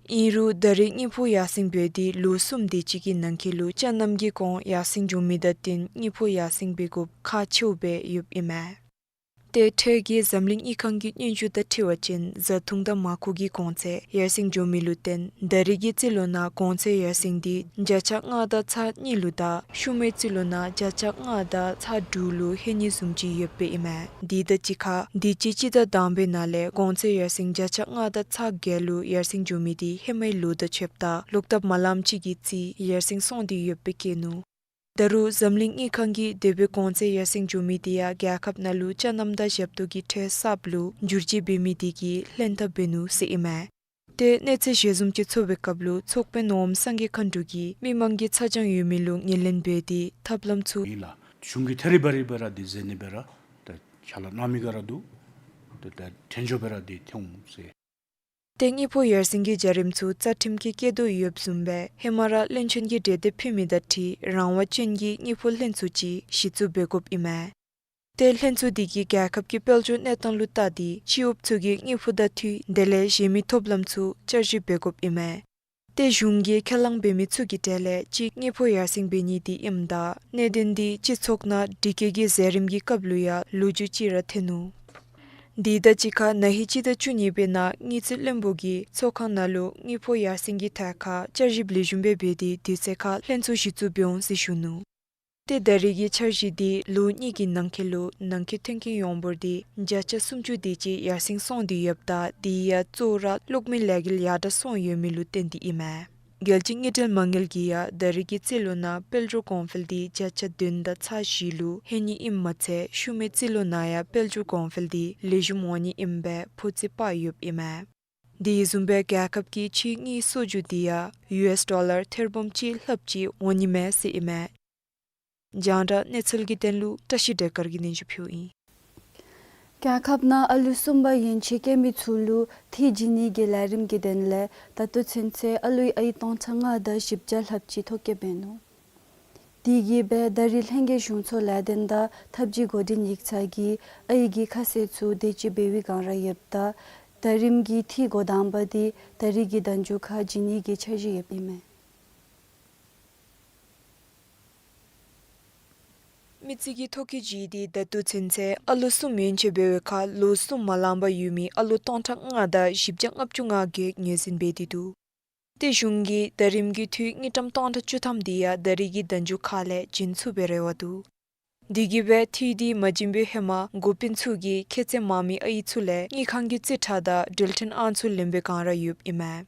ཨིན་རུང་ད་རེས་དངུལ་ཕོགས་ཡར་སེང་འབད་དེ་ལོ་གསུམ་དེ་ཅིག་གི་ནང་འཁོད་ལུ་ཅ་རྣམ་གྱི་གོང་ཡར་སེང་འགྱོ་མི་དང་བསྟུན་དངུལ་ཕོགས་ཡར་སེང་འབད་དགོཔ་ཁག་ཆེཝ་སྦེ་ཡོདཔ་ཨིན་མས། ཏེ་འཕྲལ་གྱི་འཛམ་གླིང་དངུལ་ཁང་གི་སྙན་ཞུ་དང་འཁྲིལ་བ་ཅིན་བཟའ་འཐུང་དང་མར་ཁུ་གི་གོང་ཚད་ཡར་སེང་འགྱོ་མི་ལུ་བརྟེན་ད་རེས་ཀྱི་རྩིས་ལོ་ནང་གོང་ཚད་ཡར་སེང་དེ་བརྒྱ་ཆ་ལྔ་དང་ཚག་གཉིས་ལུ་དང་ཤུལ་མའི་རྩིས་ལོ་ནང་བརྒྱ་ཆ་ལྔ་དང་ཚག་དྲུག་ལུ་ཧེ་ནི་བཟུམ་ཅིག་ཡོདཔ་ཨིན་མས། དེ་དང་གཅིག་ཁར་དུས་ཅི་སྤྱི་ཟླ་དང་པའི་ནང་ལས་གོང་ཚད་ཡར་སེང་བརྒྱ་ཆ་ལྔ་དང་ཚག་བརྒྱད་ལུ་ཡར་སེང་འགྱོ་མི་དེ་ཧེ་མའི་ལོ་དང་ཕྱདཔ་ད་ལོག་ལྟབ་མ་ལངམ་ཅིག་གི་རྩིས་ཡར་སེང་སོང་སྟེ་ཡོདཔ་སྦེ་བཀོད་ནུག། ད་རུང་འཛམ་གླིང་དངུལ་ཁང་གིས་དེ་སྦེ་གོང་ཚད་ཡར་སེང་འགྱོ་མི་དེ་ཡང་རྒྱལ་ཁབ་ནང་ལུ་ཅ་རྣམ་དང་ཞབས་ཏོག་གི་ཁྲལ་གསརཔ་ལུ་བསྒྱུར་བཅོས་འབད་མི་དེ་གིས་ལྷན་ཐབས་འབད་ནུག་ཟེར་ཨིན་མས། ཏེ་གནས་ཚུལ་ཞལ་འཛོམས་ཀྱི་ཚོགས་པའི་སྐབས་ལུ་ཚོགས་དཔོན་འོགམ་སངས་རྒྱས་མཁའ་འགྲོ་གིས་མི་མང་གི་ཚ་གྱང་ཡོད་མི་ལུ་ངོས་ལེན་འབད་དེ་ཐབས་ལམ་ཚུ་ཨིན་ལགས། གཞུང་གིས་ཐད་རི་བ་རི་སྦེ་ར་འདི་ཟེར་ནི་སྦེ་ར་ད་ཕྱག་ལཱ་གནང་མི་ག་ར་འདུག། ད་ད་དྲན་འཇོག་སྦེ་ར་འདི་ཐོན་འོང་ཟེར། ཏེ་དངུལ་ཕོགས་ཡར་སེང་གི་བྱ་རིམ་ཚུ་རྩ་ཁྲིམས་ཀྱིས་བཀོད་དོ་ཡོདཔ་བཟུམ་སྦེ་ཧེ་མ་ར་བློན་ཆེན་གྱིས་གྲོས་འདེབས་ཕུལ་མི་དང་འཁྲིལ་རང་དབང་ཅན་གྱི་དངུལ་ཕོགས་ལྷན་ཚོགས་ཅིག་གཞི་བཙུགས་འབད་དགོཔ་ཨིན་མས། ཏེ་ལྷན་ཚོགས་དེ་གིས་རྒྱལ་ཁབ་ཀྱི་དཔལ་འབྱོར་གནས་སྟངས་ལུ་བལྟ་སྟེ་སྤྱི་གཡོགཔ་ཚུ་གི་དངུལ་ཕོགས་དང་འཁྲིལ་དེ་ལས་གཞན་མི་ཐོབ་ལམ་ཚུ་བསྐྱར་ཞིབ་འབད་དགོཔ་ཨིན་མས། ཏེ་གཞུང་གིས་ཁས་བླངས་འབད་མི་ཚུ་གི་གྲས་ལས་གཅིག་དངུལ་ཕོགས་ཡར་སེང་འབད་ནི་དེ་ཨིནམ་ད་གནད་དོན་འདི་སྤྱི་ཚོགས་ནང་དྲི་བཀོད་ཀྱི་མཛད་རིམ་གྱི་སྐབས་ལུ་ཡང་ལོ་རྒྱུས་ཅིག་ར་ཐོན་ནུག། དེ་དང་གཅིག་ཁར་ན་ཧིང་སྤྱི་ཟླ་བཅུ་གཉིས་པའི་ནང་དངུལ་རྩིས་བློན་པོ་གིས་ཚོགས་ཁང་ནང་ལུ་དངུལ་ཕོགས་ཡར་སེང་གི་ཐད་ཁར་བསྐྱར་ཞིབ་ལེགས་ཤོམ་སྦེ་འབད་དེ་དུས་ཚོད་ཁར་ལྷན་ཚོགས་གཞི་བཙུགས་འབད་འོང་ཟེར་ཞུ་ནུག། ཏེ་ད་རེས་ཀྱི་འཆར་གཞི་འདི་ལོ་གཉིས་ཀྱི་ནང་འཁོད་ལུ་ནང་འཁོད་ཐོན་ཁུངས་ཡོངས་འབོར་འདི་བརྒྱ་ཆ་སུམ་ཅུ་དེ་ཅིག་ཡར་སེང་སོང་སྟེ་ཡོདཔ་ད་དེ་ཡང་གཙོ་བོ་ར་གློག་མེ་ལས་འགུལ་ཡར་དྲག་སོང་ཡོད་མི་ལུ་བརྟེན་ཏེ་ཨིན་མས། རྒྱལ་སྤྱི་དངུལ་འབྲེལ་མ་དངུལ་གྱིས་ཡང་ད་རེས་ཀྱི་རྩིས་ལོ་ནང་དཔལ་འབྱོར་གོང་འཕེལ་འདི་བརྒྱ་ཆ་བདུན་དང་ཚག་བཞི་ལུ་ཧེ་ནི་ཨིནམ་མ་ཚད་ཤུལ་མའི་རྩིས་ལོ་ནང་ཡང་དཔལ་འབྱོར་གོང་འཕེལ་འདི་ལེགས་ཤོམ་འོང་ནི་ཨིནམ་སྦེ་འཕོ་ཚད་དཔག་ཡོདཔ་ཨིན་མས། དེ་བཟུམ་སྦེ་རྒྱལ་ཁབ་ཀྱི་ཕྱིའི་དངུལ་གསོག་འཇོག་འདི་ཡང་ཡུ་ཨེསི་ཌོ་ལར་ཐེར་འབུམ་གཅིག་ལྷགཔ་ཅིག་འོང་ནི་མས་ཟེར་ཨིན་མས། རྒྱང་བསྒྲགས་གནས་ཚུལ་གྱི་དོན་ལུ་བཀྲ་ཤིས་བདེ་དཀར་གྱིས་སྙན་ཞུ་ཕུལཝ་ཨིན། རྒྱལ་ཁབ་ནང་ཨ་ལུ་གསུམ་པ་ཡན་ཆད་སྐྱེས་མི་ཚུ་ལུ་འཐུས་བྱིན་ནི་གི་ལས་རིམ་གྱི་དོན་ལས་ད་ལྟོ་ཚུན་ཚོད་ཨ་ལུའི་ཨའི་སྟོང་ཕྲག་ལྔ་དང་བཞི་བརྒྱ་ལྷགཔ་ཅིག་ཐོ་བཀོད་འབད་ནུག། དེ་གིས་སྦེ་ད་རེས་ལྷན་རྒྱས་གཞུང་ཚོགས་ལས་དོན་དང་ཐབས་ཇུས་འགོ་འདྲེན་ཡིག་ཚང་གིས་ཨའི་གི་ཁ་གསལ་ཚུ་དེ་ཅིག་འབད་བའི་སྒང་ར་ཡོདཔ་ད་ད་རིམ་གྱི་འཐུས་འགོ་དང་པ་འདི་ད་རེས་ཀྱི་ཟླ་མཇུག་ཁར་བྱིན་ནི་གི་འཆར་གཞི་ཡོདཔ་ཨིན་མས། མི་རྩིས་ཀྱི་ཐོ་བཀོད་བྱས་ཏེ་ད་ལྟོ་ཚུན་ཚོད་ཨ་ལུ་གསུམ་ཡན་ཆད་འབད་བའི་ཁར་ལོ་གསུམ་མ་ལང་པར་ཡོད་མི་ཨ་ལུ་སྟོང་ཕྲག་ལྔ་དང་བཞི་བརྒྱ་ལྔ་བཅུ་ང་བརྒྱད་ངོས་འཛིན་འབད་དེ་འདུག། ཏེ་གཞུང་གིས་ད་རིམ་གྱི་འཐུས་དངུལ་ཀྲམ་སྟོང་ཕྲག་བཅུ་ཐམ་དེ་ཡང་ད་རེས་ཀྱི་ཟླ་མཇུག་ཁ་ལས་བྱིན་ཚུགས་པའི་རེ་བ་འདུག། དེ་གིས་སྦེ་འཐུས་དེ་མ་བྱིན་པའི་ཧེ་མ་འགོ་དཔོན་ཚུ་གིས་ཁྱད་ཚད་མང་མི་ཨའི་ཚུ་ལས་དངུལ་ཁང་གི་རྩིས་ཁྲ་དང་འགྲུལ་འཕྲིན་ཨང་ཚུ་ལེན་པའི་སྒང་ར་ཡོདཔ་ཨིན་མས།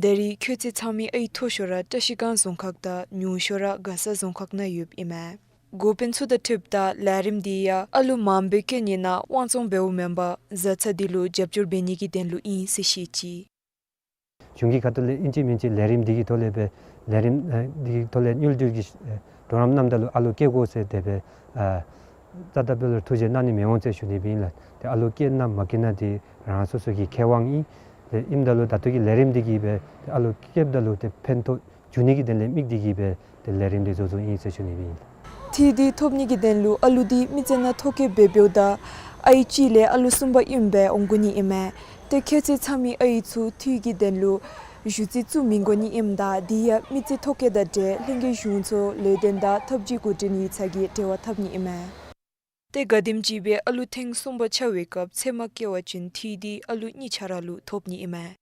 ད་རེས་ཁྱད་ཚད་ཚང་མི་ཨའི་མཐོ་ཤོས་ར་བཀྲ་ཤིས་སྒང་རྫོང་ཁག་དང་ཉུང་ཤོས་ར་མགར་ས་རྫོང་ཁག་ནང་ཡོདཔ་ཨིན་མས། འགོ་དཔོན་ཚུ་དང་འཁྲིལཝ་ད་ལས་རིམ་འདི་ཡང་ཨ་ལུ་མངམ་སྦེ་སྐྱེ་ནི་ནང་དབང་བཙོང་འབདཝ་མེན་པར་བཟའ་ཚང་འདི་ལུ་རྒྱབ་སྐྱོར་འབད་ནི་གི་དོན་ལུ་ཨིན་ཟེར་བཤད་ཅི། གཞུང་གི་ཁ་ཐུག་ལས་ཨིན་ཅི་མིན་ཅི་ལས་རིམ་འདི་གི་ཐོག་ལས་སྦེ་ལས་རིམ་ཨ་འདི་གི་ཐོག་ལས་དངུལ་འབྲེལ་གྱི་ཨ་གྲོགས་རམ་གནངམ་ད་ལུ་ཨ་ལུ་སྐྱེ་དགོ་ཟེར་དེ་སྦེ་ཨ་རྩ་དང་དཔལ་འབྱོར་ཐུགས་རྗེ་གནང་ནི་མི་འོང་ཟེར་ཞུ་ནི་སྦེ་ཨིན་ལགས། ཏེ་ཨ་ལུ་སྐྱེ་ན་མ་སྐྱེ་ན་འདི་རང་སོ་སོ་གི་ཁེ་དབང་ཨིན། ཏེ་ཨིནམ་ད་ལུ་ད་ལྟོ་གི་ལས་རིམ་འདི་གིས་སྦེ་ཏེ་ཨ་ལུ་སྐྱེཝ་ད་ལུ་ཏེ་ཕན་ཐོགས་འབྱུང་ནི་གི་དོན་ལས་དམིགས་ཏེ་གིས་སྦེ་ཏེ་ལས་རིམ་འདི་བཟོ་བཟོཝ་ཨིན་ཟེར་ཞུ་ནི་སྦེ་ཨིན། འཐུས་འདི་ཐོབ་ནི་གི་དོན་ལུ་ཨ་ལུ་འདི་མི་རྩ་ནང་ཐོ་བཀོད་འབད་འབདཝ་ད་ཨའི་གཅིག་ལས་ཨ་ལུ་གསུམ་པ་ཨིནམ་སྦེ་འོང་དགོ་ནི་ཨིན་མས། ཏེ་ཁྱད་ཚད་ཚང་མི་ཨའི་ཚུ་འཐུས་ཀྱི་དོན་ལུ་ཞུ་རྩིས་བཙུགས་མི་དགོ་ནི་ཨིནམ་ད་འདི་ཡང་མི་རྩ་ཐོ་བཀོད་དང་འབྲེལ་ལྷན་རྒྱས་གཞུང་ཚོགས་ལས་དོན་དང་ཐབས་ཇུས་འགོ་འདྲེན་ཡིག་ཚང་གིས་འབྲེལ་བ་འཐབ་ནི་ཨིན་མས། ཏེ་ག་དེམ་ཅིག་སྦེ་ཨ་ལུ་ཐེངས་གསུམ་པ་ཆགས་པའི་སྐབས་ཚད་མ་བཀལ་བ་ཅིན་འཐུས་འདི་ཨ་ལུ་གཉིས་ཆ་ར་ལུ་ཐོབ་ནི་ཨིན་མས།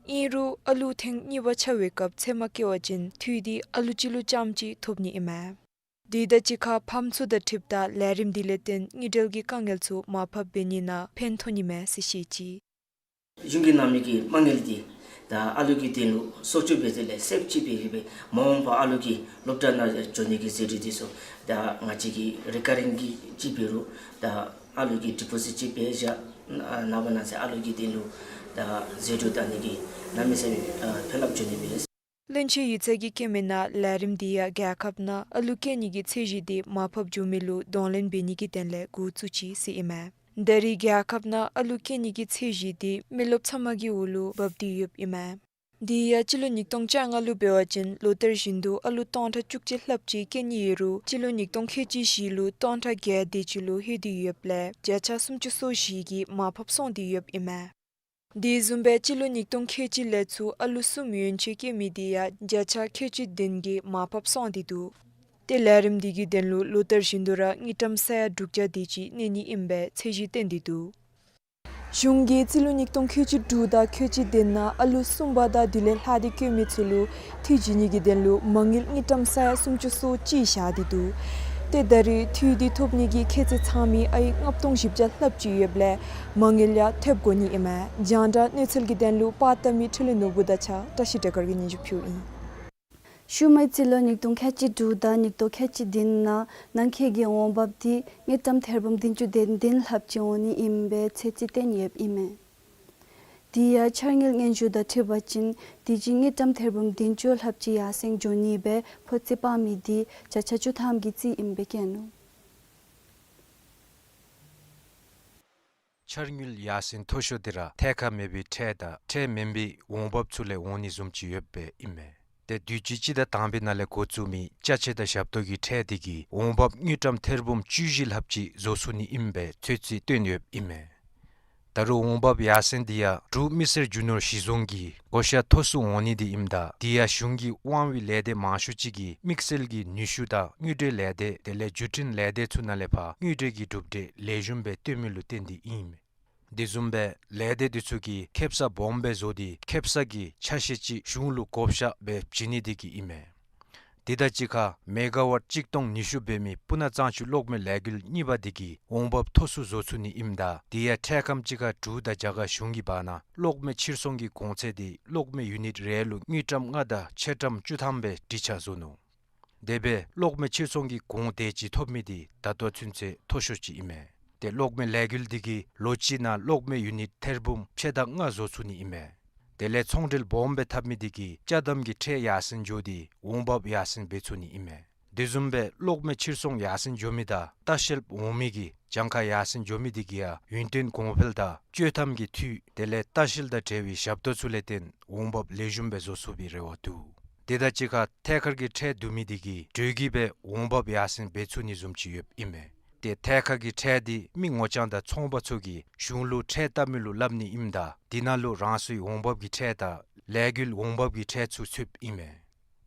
ཨིན་རུང་ཨ་ལུ་ཐེངས་གཉིས་པ་ཆགས་པའི་སྐབས་ཚད་མ་བཀལ་བ་ཅིན་འཐུས་འདི་ཨ་ལུ་གཅིག་ལུ་རྐྱངམ་གཅིག་ཐོབ་ནི་ཨིན་མས། དེ་དང་གཅིག་ཁར་ཕམ་ཚུ་དང་འཁྲིལཝ་ད་ལས་རིམ་འདི་ལས་བརྟེན་དངུལ་འབྲེལ་གྱི་དཀའ་ངལ་ཚུ་མར་ཕབ་འབད་ནི་ནང་ཕན་ཐོགས་ནི་མས་ཟེར་བཤད་ཅི། གཞུང་གིས་གནང་མི་གི་མ་དངུལ་འདི་ད་ཨ་ལུ་གི་དོན་ལུ་གསོག་འཇོག་འབད་དེ་ལས་སེབ་ཅིག་འབད་རུང་སྦེ་མ་འོངས་པར་ཨ་ལུ་གི་སློབ་གྲྭ་ནང་འགྱོ་ནི་གི་ཟད་འགྲོ་འདི་ཚུ་ད་ང་བཅས་ཀྱིས་རི་ཀ་རིང་གི་ཅིག་འབད་རུང་ད་ཨ་ལུ་གི་ཌི་པོ་ཟིཊ་ཅིག་འབད་བཞག་གནང་པ་ན་ཚེ་ཨ་ལུ་གི་དོན་ལུ་ད་ཟད་འགྲོ་དག་ནི་གི་གནམ་མེད་ས་མེད་ཨ་ཕན་རླབས་འབྱུང་ནི་མས། བློན་ཆེན་ཡིག་ཚང་གིས་བཀོད་མི་ནང་ལས་རིམ་འདི་ཡང་རྒྱལ་ཁབ་ནང་ཨ་ལུ་སྐྱེ་ནི་གི་ཚད་གཞི་འདི་མར་ཕབ་འགྱོ་མི་ལུ་གདོང་ལེན་འབད་ནི་གི་དོན་ལས་འགོ་བཙུགས་ཅི་ཟེར་ཨིན་མས། ད་རེས་རྒྱལ་ཁབ་ནང་ཨ་ལུ་སྐྱེ་ནི་གི་ཚད་གཞི་འདི་མི་རློབས་ཚང་མ་གི་འོག་ལུ་འབབ་སྟེ་ཡོདཔ་ཨིན་མས། འདི་ཡང་སྤྱི་ལོ་ཉིས་སྟོང་བཅོ་ལྔ་ལུ་འབད་བ་ཅིན་ལོ་ལྟར་བཞིན་དུ་ཨ་ལུ་སྟོང་ཕྲག་བཅུ་གཅིག་ལྷགཔ་ཅིག་སྐྱེ་ནི་ཡོད་རུང་སྤྱི་ལོ་ཉིས་སྟོང་ཁལ་གཅིག་བཞི་ལུ་སྟོང་ཕྲག་བརྒྱད་དེ་ཅིག་ལུ་ལྷོད་དེ་ཡོདཔ་ལས་བརྒྱ་ཆ་སུམ་ཅུ་སོ་བཞི་གིས་མར་ཕབ་སོང་སྟེ་ཡོདཔ་ཨིན་མས། དེ་བཟུམ་སྦེ་སྤྱི་ལོ་ཉིས་སྟོང་ཁལ་གཅིག་ལས་ཚུར་ཨ་ལུ་གསུམ་ཡན་ཆད་སྐྱེ་མི་འདི་ཡང་བརྒྱ་ཆ་ཁལ་གཅིག་བདུན་གྱིས་མར་ཕབ་སོང་སྟེ་འདུག། ཏེ་ལས་རིམ་འདི་གི་དོན་ལུ་ལོ་ལྟར་བཞིན་དུ་ར་དངུལ་ཀྲམ་ས་ཡ་དྲུག་བརྒྱ་དེ་ཅིག་གནས་ནི་ཨིན་པའི་ཚད་གཞི་བཏོན་ཏེ་འདུག། གཞུང་གིས་སྤྱི་ལོ་ཉིས་སྟོང་ཁལ་གཅིག་དྲུག་དང་ཁལ་གཅིག་བདུན་ནང་ཨ་ལུ་གསུམ་པ་དང་དེ་ལས་ལྷག་སྟེ་སྐྱེ་མི་ཚུ་ལུ་འཐུས་བྱིན་ནི་གི་དོན་ལུ་མ་དངུལ་དངུལ་ཀྲམ་ས་ཡ་སུམ་ཅུ་སོ་གཅིག་བཞག་སྟེ་འདུག། ཏེ་ད་རེས་འཐུས་འདི་ཐོབ་ནི་གི་ཁྱད་ཚད་ཚང་མི་ཨའི་ལྔ་སྟོང་བཞི་བརྒྱ་ལྷགཔ་ཅིག་ཡོདཔ་ལས་མ་དངུལ་ཡང་ཐེབས་དགོ་ནི་ཨིན་མས། རྒྱང་བསྒྲགས་གནས་ཚུལ་གྱི་དོན་ལུ་པར་བཏབ་མི་འཕྲིན་ལས་ནོར་བུ་དང་གཅིག་ཁར་བཀྲ་ཤིས་སྒྲོལ་དཀར་གྱིས་སྙན་ཞུ་ཕུལཝ་ཨིན། ཤུལ་མའི་སྤྱི་ལོ་ཉིས་སྟོང་ཁལ་གཅིག་དྲུག་དང་ཉིས་སྟོང་ཁལ་གཅིག་བདུན་ནང་ནང་འཁོད་ཀྱི་འོང་འབབ་འདི་དངུལ་ཀྲམ་ཐེར་འབུམ་བདུན་ཅུ་དོན་བདུན་ལྷགཔ་ཅིག་འོང་ནི་ཨིན་པའི་ཚོད་རྩིས་བཏོན་ཡོདཔ་ཨིན་མས། དེ་ཡང་འཆར་དངུལ་སྙན་ཞུ་དང་འཁྲིལ་བ་ཅིན་དུས་ཅི་དངུལ་ཀྲམ་ཐེར་འབུམ་བདུན་ཅུ་ལྷགཔ་ཅིག་ཡར་སེང་འགྱོ་ནི་སྦེ་འཕོ་ཚད་སྤར་མི་འདི་བརྒྱ་ཆ་བཅུ་ཐམ་གྱི་རྩིས་ཨིན་པའི་བཀོད་ནུག། འཆར་དངུལ་ཡར་སེང་མཐོ་ཤོས་འདི་ར་ཐད་ཀར་མེད་པའི་ཁྲལ་དང་ཁྲལ་མེན་པའི་འོང་འབབ་ཚུ་ལས་འོང་ནི་བཟུམ་ཅིག་ཡོདཔ་ཨིན་མས། ཏེ་དུས་ཅི་སྤྱི་ཟླ་དང་པའི་ནང་ལས་འགོ་བཙུགས་མི་ཅ་ཆས་དང་ཞབས་ཏོག་གི་ཁྲལ་འདི་གིས་འོང་འབབ་དངུལ་ཀྲམ་ཐེར་འབུམ་བཅུ་བཞི་ལྷགཔ་ཅིག་བཟོ་ཚུགས་ནི་ཨིན་པའི་ཚོད་རྩིས་བཏོན་ཡོདཔ་ཨིན་མས། ད་རུང་འོང་འབབ་ཡར་སེང་འདི་ཡང་འབྲུག་མི་སེར་རྒྱུ་ནོར་གཞི་བཟུང་གི་བགོ་བཤའ་མཐོ་སུ་འོང་ནི་འདི་ཨིནམ་ད་དེ་ཡང་གཞུང་གི་དབང་བའི་ལས་སྡེ་མང་ཤོས་ཅིག་གིས་དམིགས་བསལ་གྱི་ནུས་ཤུགས་དང་དངུལ་འབྲེལ་ལས་སྡེ་དེ་ལས་བརྒྱུད་འཕྲིན་ལས་སྡེ་ཚུ་ནང་ལས་ཕར་དངུལ་འབྲེལ་གྱི་གྲུབ་འབྲས་ལེགས་ཤོམ་སྦེ་སྟོན་མི་ལུ་བརྟེན་ཏེ་ཨིན་མས། དེ་བཟུམ་སྦེ་ལས་སྡེ་འདི་ཚུ་གིས་ཁེབ་ས་སྦོམ་སྦེ་བཟོ་སྟེ་ཁེབ་ས་གི་ཆ་ཤས་ཅིག་གཞུང་ལུ་བགོ་བཤའ་སྦེ་བྱིན་ནི་འདི་གིས་ཨིན་མས། དེ་དང་གཅིག་ཁར་མེ་ག་ཝཊ་གཅིག་སྟོང་ཉི་ཤུ་འབད་མི་སྤུ་ན་གཙང་ཆུ་གློག་མེ་ལས་འགུལ་གཉིས་པ་འདི་གིས་འོང་འབབ་མཐོ་སུ་བཟོ་ཚུགས་ནི་ཨིནམ་ད་དེ་ཡང་འཕྲལ་ཁམས་ཅིག་ཁར་འབྲུག་དང་རྒྱ་གར་གཞུང་གི་བར་ན་གློག་མེ་ཕྱིར་ཚོང་གི་གོང་ཚད་འདི་གློག་མེ་ཡུ་ནིཊ་རེ་ལུ་དངུལ་ཀྲམ་ལྔ་དང་ཕྱེད་ཀྲམ་བཅུ་ཐམ་སྦེ་འགྲིགས་ཆགས་བཟོ་ནུག། དེ་སྦེ་གློག་མེ་ཕྱིར་ཚོང་གི་གོང་དེ་ཅིག་ཐོབ་མི་འདི་ད་ལྟོ་ཚུན་ཚོད་མཐོ་ཤོས་ཅིག་ཨིན་མས། ཏེ་གློག་མེ་ལས་འགུལ་འདི་གིས་ལོ་གཅིག་ནང་གློག་མེ་ཡུ་ནིཊ་ཐེར་འབུམ་ཕྱེད་དང་ལྔ་བཟོ་ཚུགས་ནི་ཨིན་མས། དེ་ལས་ཚོང་འབྲེལ་སྦོམ་སྦེ་འཐབ་མི་འདི་གིས་ཅ་དམ་གྱི་ཁྲལ་ཡར་སེང་འགྱོ་སྟེ་འོང་འབབ་ཡར་སེང་འབད་ཚུགས་ནི་ཨིན་མས། དེ་བཟུམ་སྦེ་གློག་མེ་ཕྱིར་ཚོང་ཡར་སེང་འགྱོ་མི་དང་ལྟ་བཤལཔ་འོང་མི་གི་གྱངས་ཁ་ཡར་སེང་འགྱོ་མི་འདི་གིས་ཡང་ཡུན་བརྟན་གོང་འཕེལ་དང་སྤྱོད་ཐམ་གྱི་འཐུས་དེ་ལས་ལྟ་བཤལ་དང་འབྲེལ་བའི་ཞབས་ཏོག་ཚུ་ལས་བརྟེན་འོང་འབབ་ལེགས་ཤོམ་སྦེ་བཟོ་ཚུགས་པའི་རེ་བ་འདུག། དེ་དང་གཅིག་ཁར་ཐད་ཀར་གྱི་ཁྲལ་བསྡུ་མི་འདི་གིས་འགྲོས་ཀྱིས་སྦེ་འོང་འབབ་ཡར་སེང་འབད་ཚུགས་ནི་བཟུམ་ཅིག་ཡོདཔ་ཨིན་མས། ཏེ་ཐད་ཀར་གྱི་ཁྲལ་འདི་མི་ངོ་རྐྱང་དང་ཚོང་པ་ཚུ་གིས་གཞུང་ལུ་ཁྲལ་བཏབ་མི་ལུ་ལྷབ་ནི་ཨིནམ་ད་དེ་ནང་ལུ་རང་སོའི་འོང་འབབ་ཀྱི་ཁྲལ་དང་ལས་འགུལ་འོང་འབབ་ཀྱི་ཁྲལ་ཚུ་ཚུདཔ་ཨིན་མས།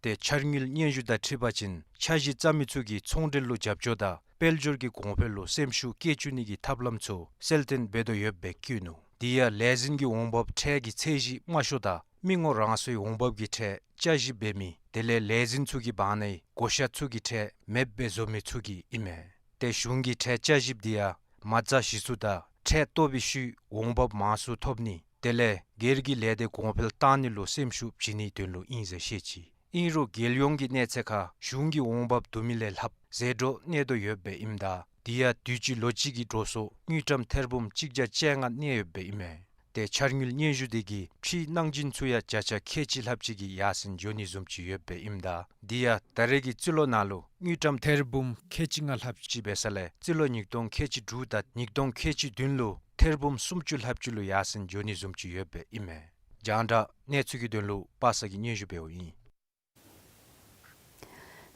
ཏེ་འཆར་དངུལ་སྙན་ཞུ་དང་འཁྲིལ་བ་ཅིན་འཆར་གཞི་བརྩམ་མི་ཚུ་གིས་ཚོང་འབྲེལ་ལུ་རྒྱབ་སྐྱོར་དང་དཔལ་འབྱོར་གྱི་གོང་འཕེལ་ལུ་སེམས་ཤུགས་བསྐྱེད་བཅུག་ནི་གི་ཐབས་ལམ་ཚུ་གསལ་སྟོན་འབད་དོ་ཡོདཔ་སྦེ་བཀོད་ནུག། དེ་ཡང་ལས་འཛིན་གྱི་འོང་འབབ་ཁྲལ་གྱི་ཚད་གཞི་དམའ་ཤོས་དང་མི་ངོ་རང་སོའི་འོང་འབབ་ཀྱི་ཁྲལ་བསྐྱར་ཞིབ་འབད་མི་དེ་ལས་ལས་འཛིན་ཚུ་གི་བར་ནའི་བགོ་བཤའ་ཚུ་གི་ཁྲལ་མེདཔ་སྦེ་བཟོ་མི་ཚུ་གི་ཨིན་མས། ཏེ་གཞུང་གི་ཁྲལ་བསྐྱར་ཞིབ་འདི་ཡང་མ་རྩ་གཞི་བཙུགས་དང་ཁྲལ་གཏོགས་པའི་ཤུལ་འོང་འབབ་མང་སུ་ཐོབ་ནི་དེ་ལས་སྒེར་གྱི་ལས་སྡེ་གོང་འཕེལ་གཏང་ནི་ལུ་སེམས་ཤུགས་བྱིན་ནིའི་དོན་ལུ་ཨིན་ཟེར་བཤད་ཅི། ཨིན་རུང་རྒྱལ་ཡོངས་ཀྱི་གནས་ཚད་ཁར་གཞུང་གི་འོང་འབབ་བསྡུ་མི་ལས་ལྷགཔ་ཟད་འགྲོ་གནས་དོ་ཡོདཔ་སྦེ་ཨིནམ་ད་དེ་ཡང་དུས་ཅི་ལོ་གཅིག་གི་འགྲོ་སོང་དངུལ་ཀྲམ་ཐེར་འབུམ་གཅིག་བརྒྱ་བཅོ་ལྔ་གནས་ཡོདཔ་སྦེ་ཨིན་མས། ཏེ་འཆར་དངུལ་སྙན་ཞུ་དེ་གིས་ཁྲིད་གནང་བྱིན་ཚུ་ཡང་བརྒྱ་ཆ་ཁལ་གཅིག་ལྷགཔ་ཅིག་གིས་ཡར་སེང་འགྱོ་ནི་བཟུམ་ཅིག་ཡོདཔ་སྦེ་ཨིནམ་ད་དེ་ཡང་ད་རེས་ཀྱི་རྩིས་ལོ་ནང་ལུ་དངུལ་ཀྲམ་ཐེར་འབུམ་ཁལ་གཅིག་ལྔ་ལྷགཔ་ཅིག་འབད་ས་ལས་རྩིས་ལོ་ཉིས་སྟོང་ཁལ་གཅིག་དྲུག་དང་ཉིས་སྟོང་ཁལ་གཅིག་བདུན་ལུ་ཐེར་འབུམ་སུམ་ཅུ་ལྷགཔ་ཅིག་ལུ་ཡར་སེང་འགྱོ་ནི་བཟུམ་ཅིག་ཡོདཔ་སྦེ་ཨིན་མས། རྒྱང་བསྒྲགས་གནས་ཚུལ་གྱི་དོན་ལུ་པ་སངས་ཀྱིས་སྙན་ཞུ་འབདཝ་ཨིན།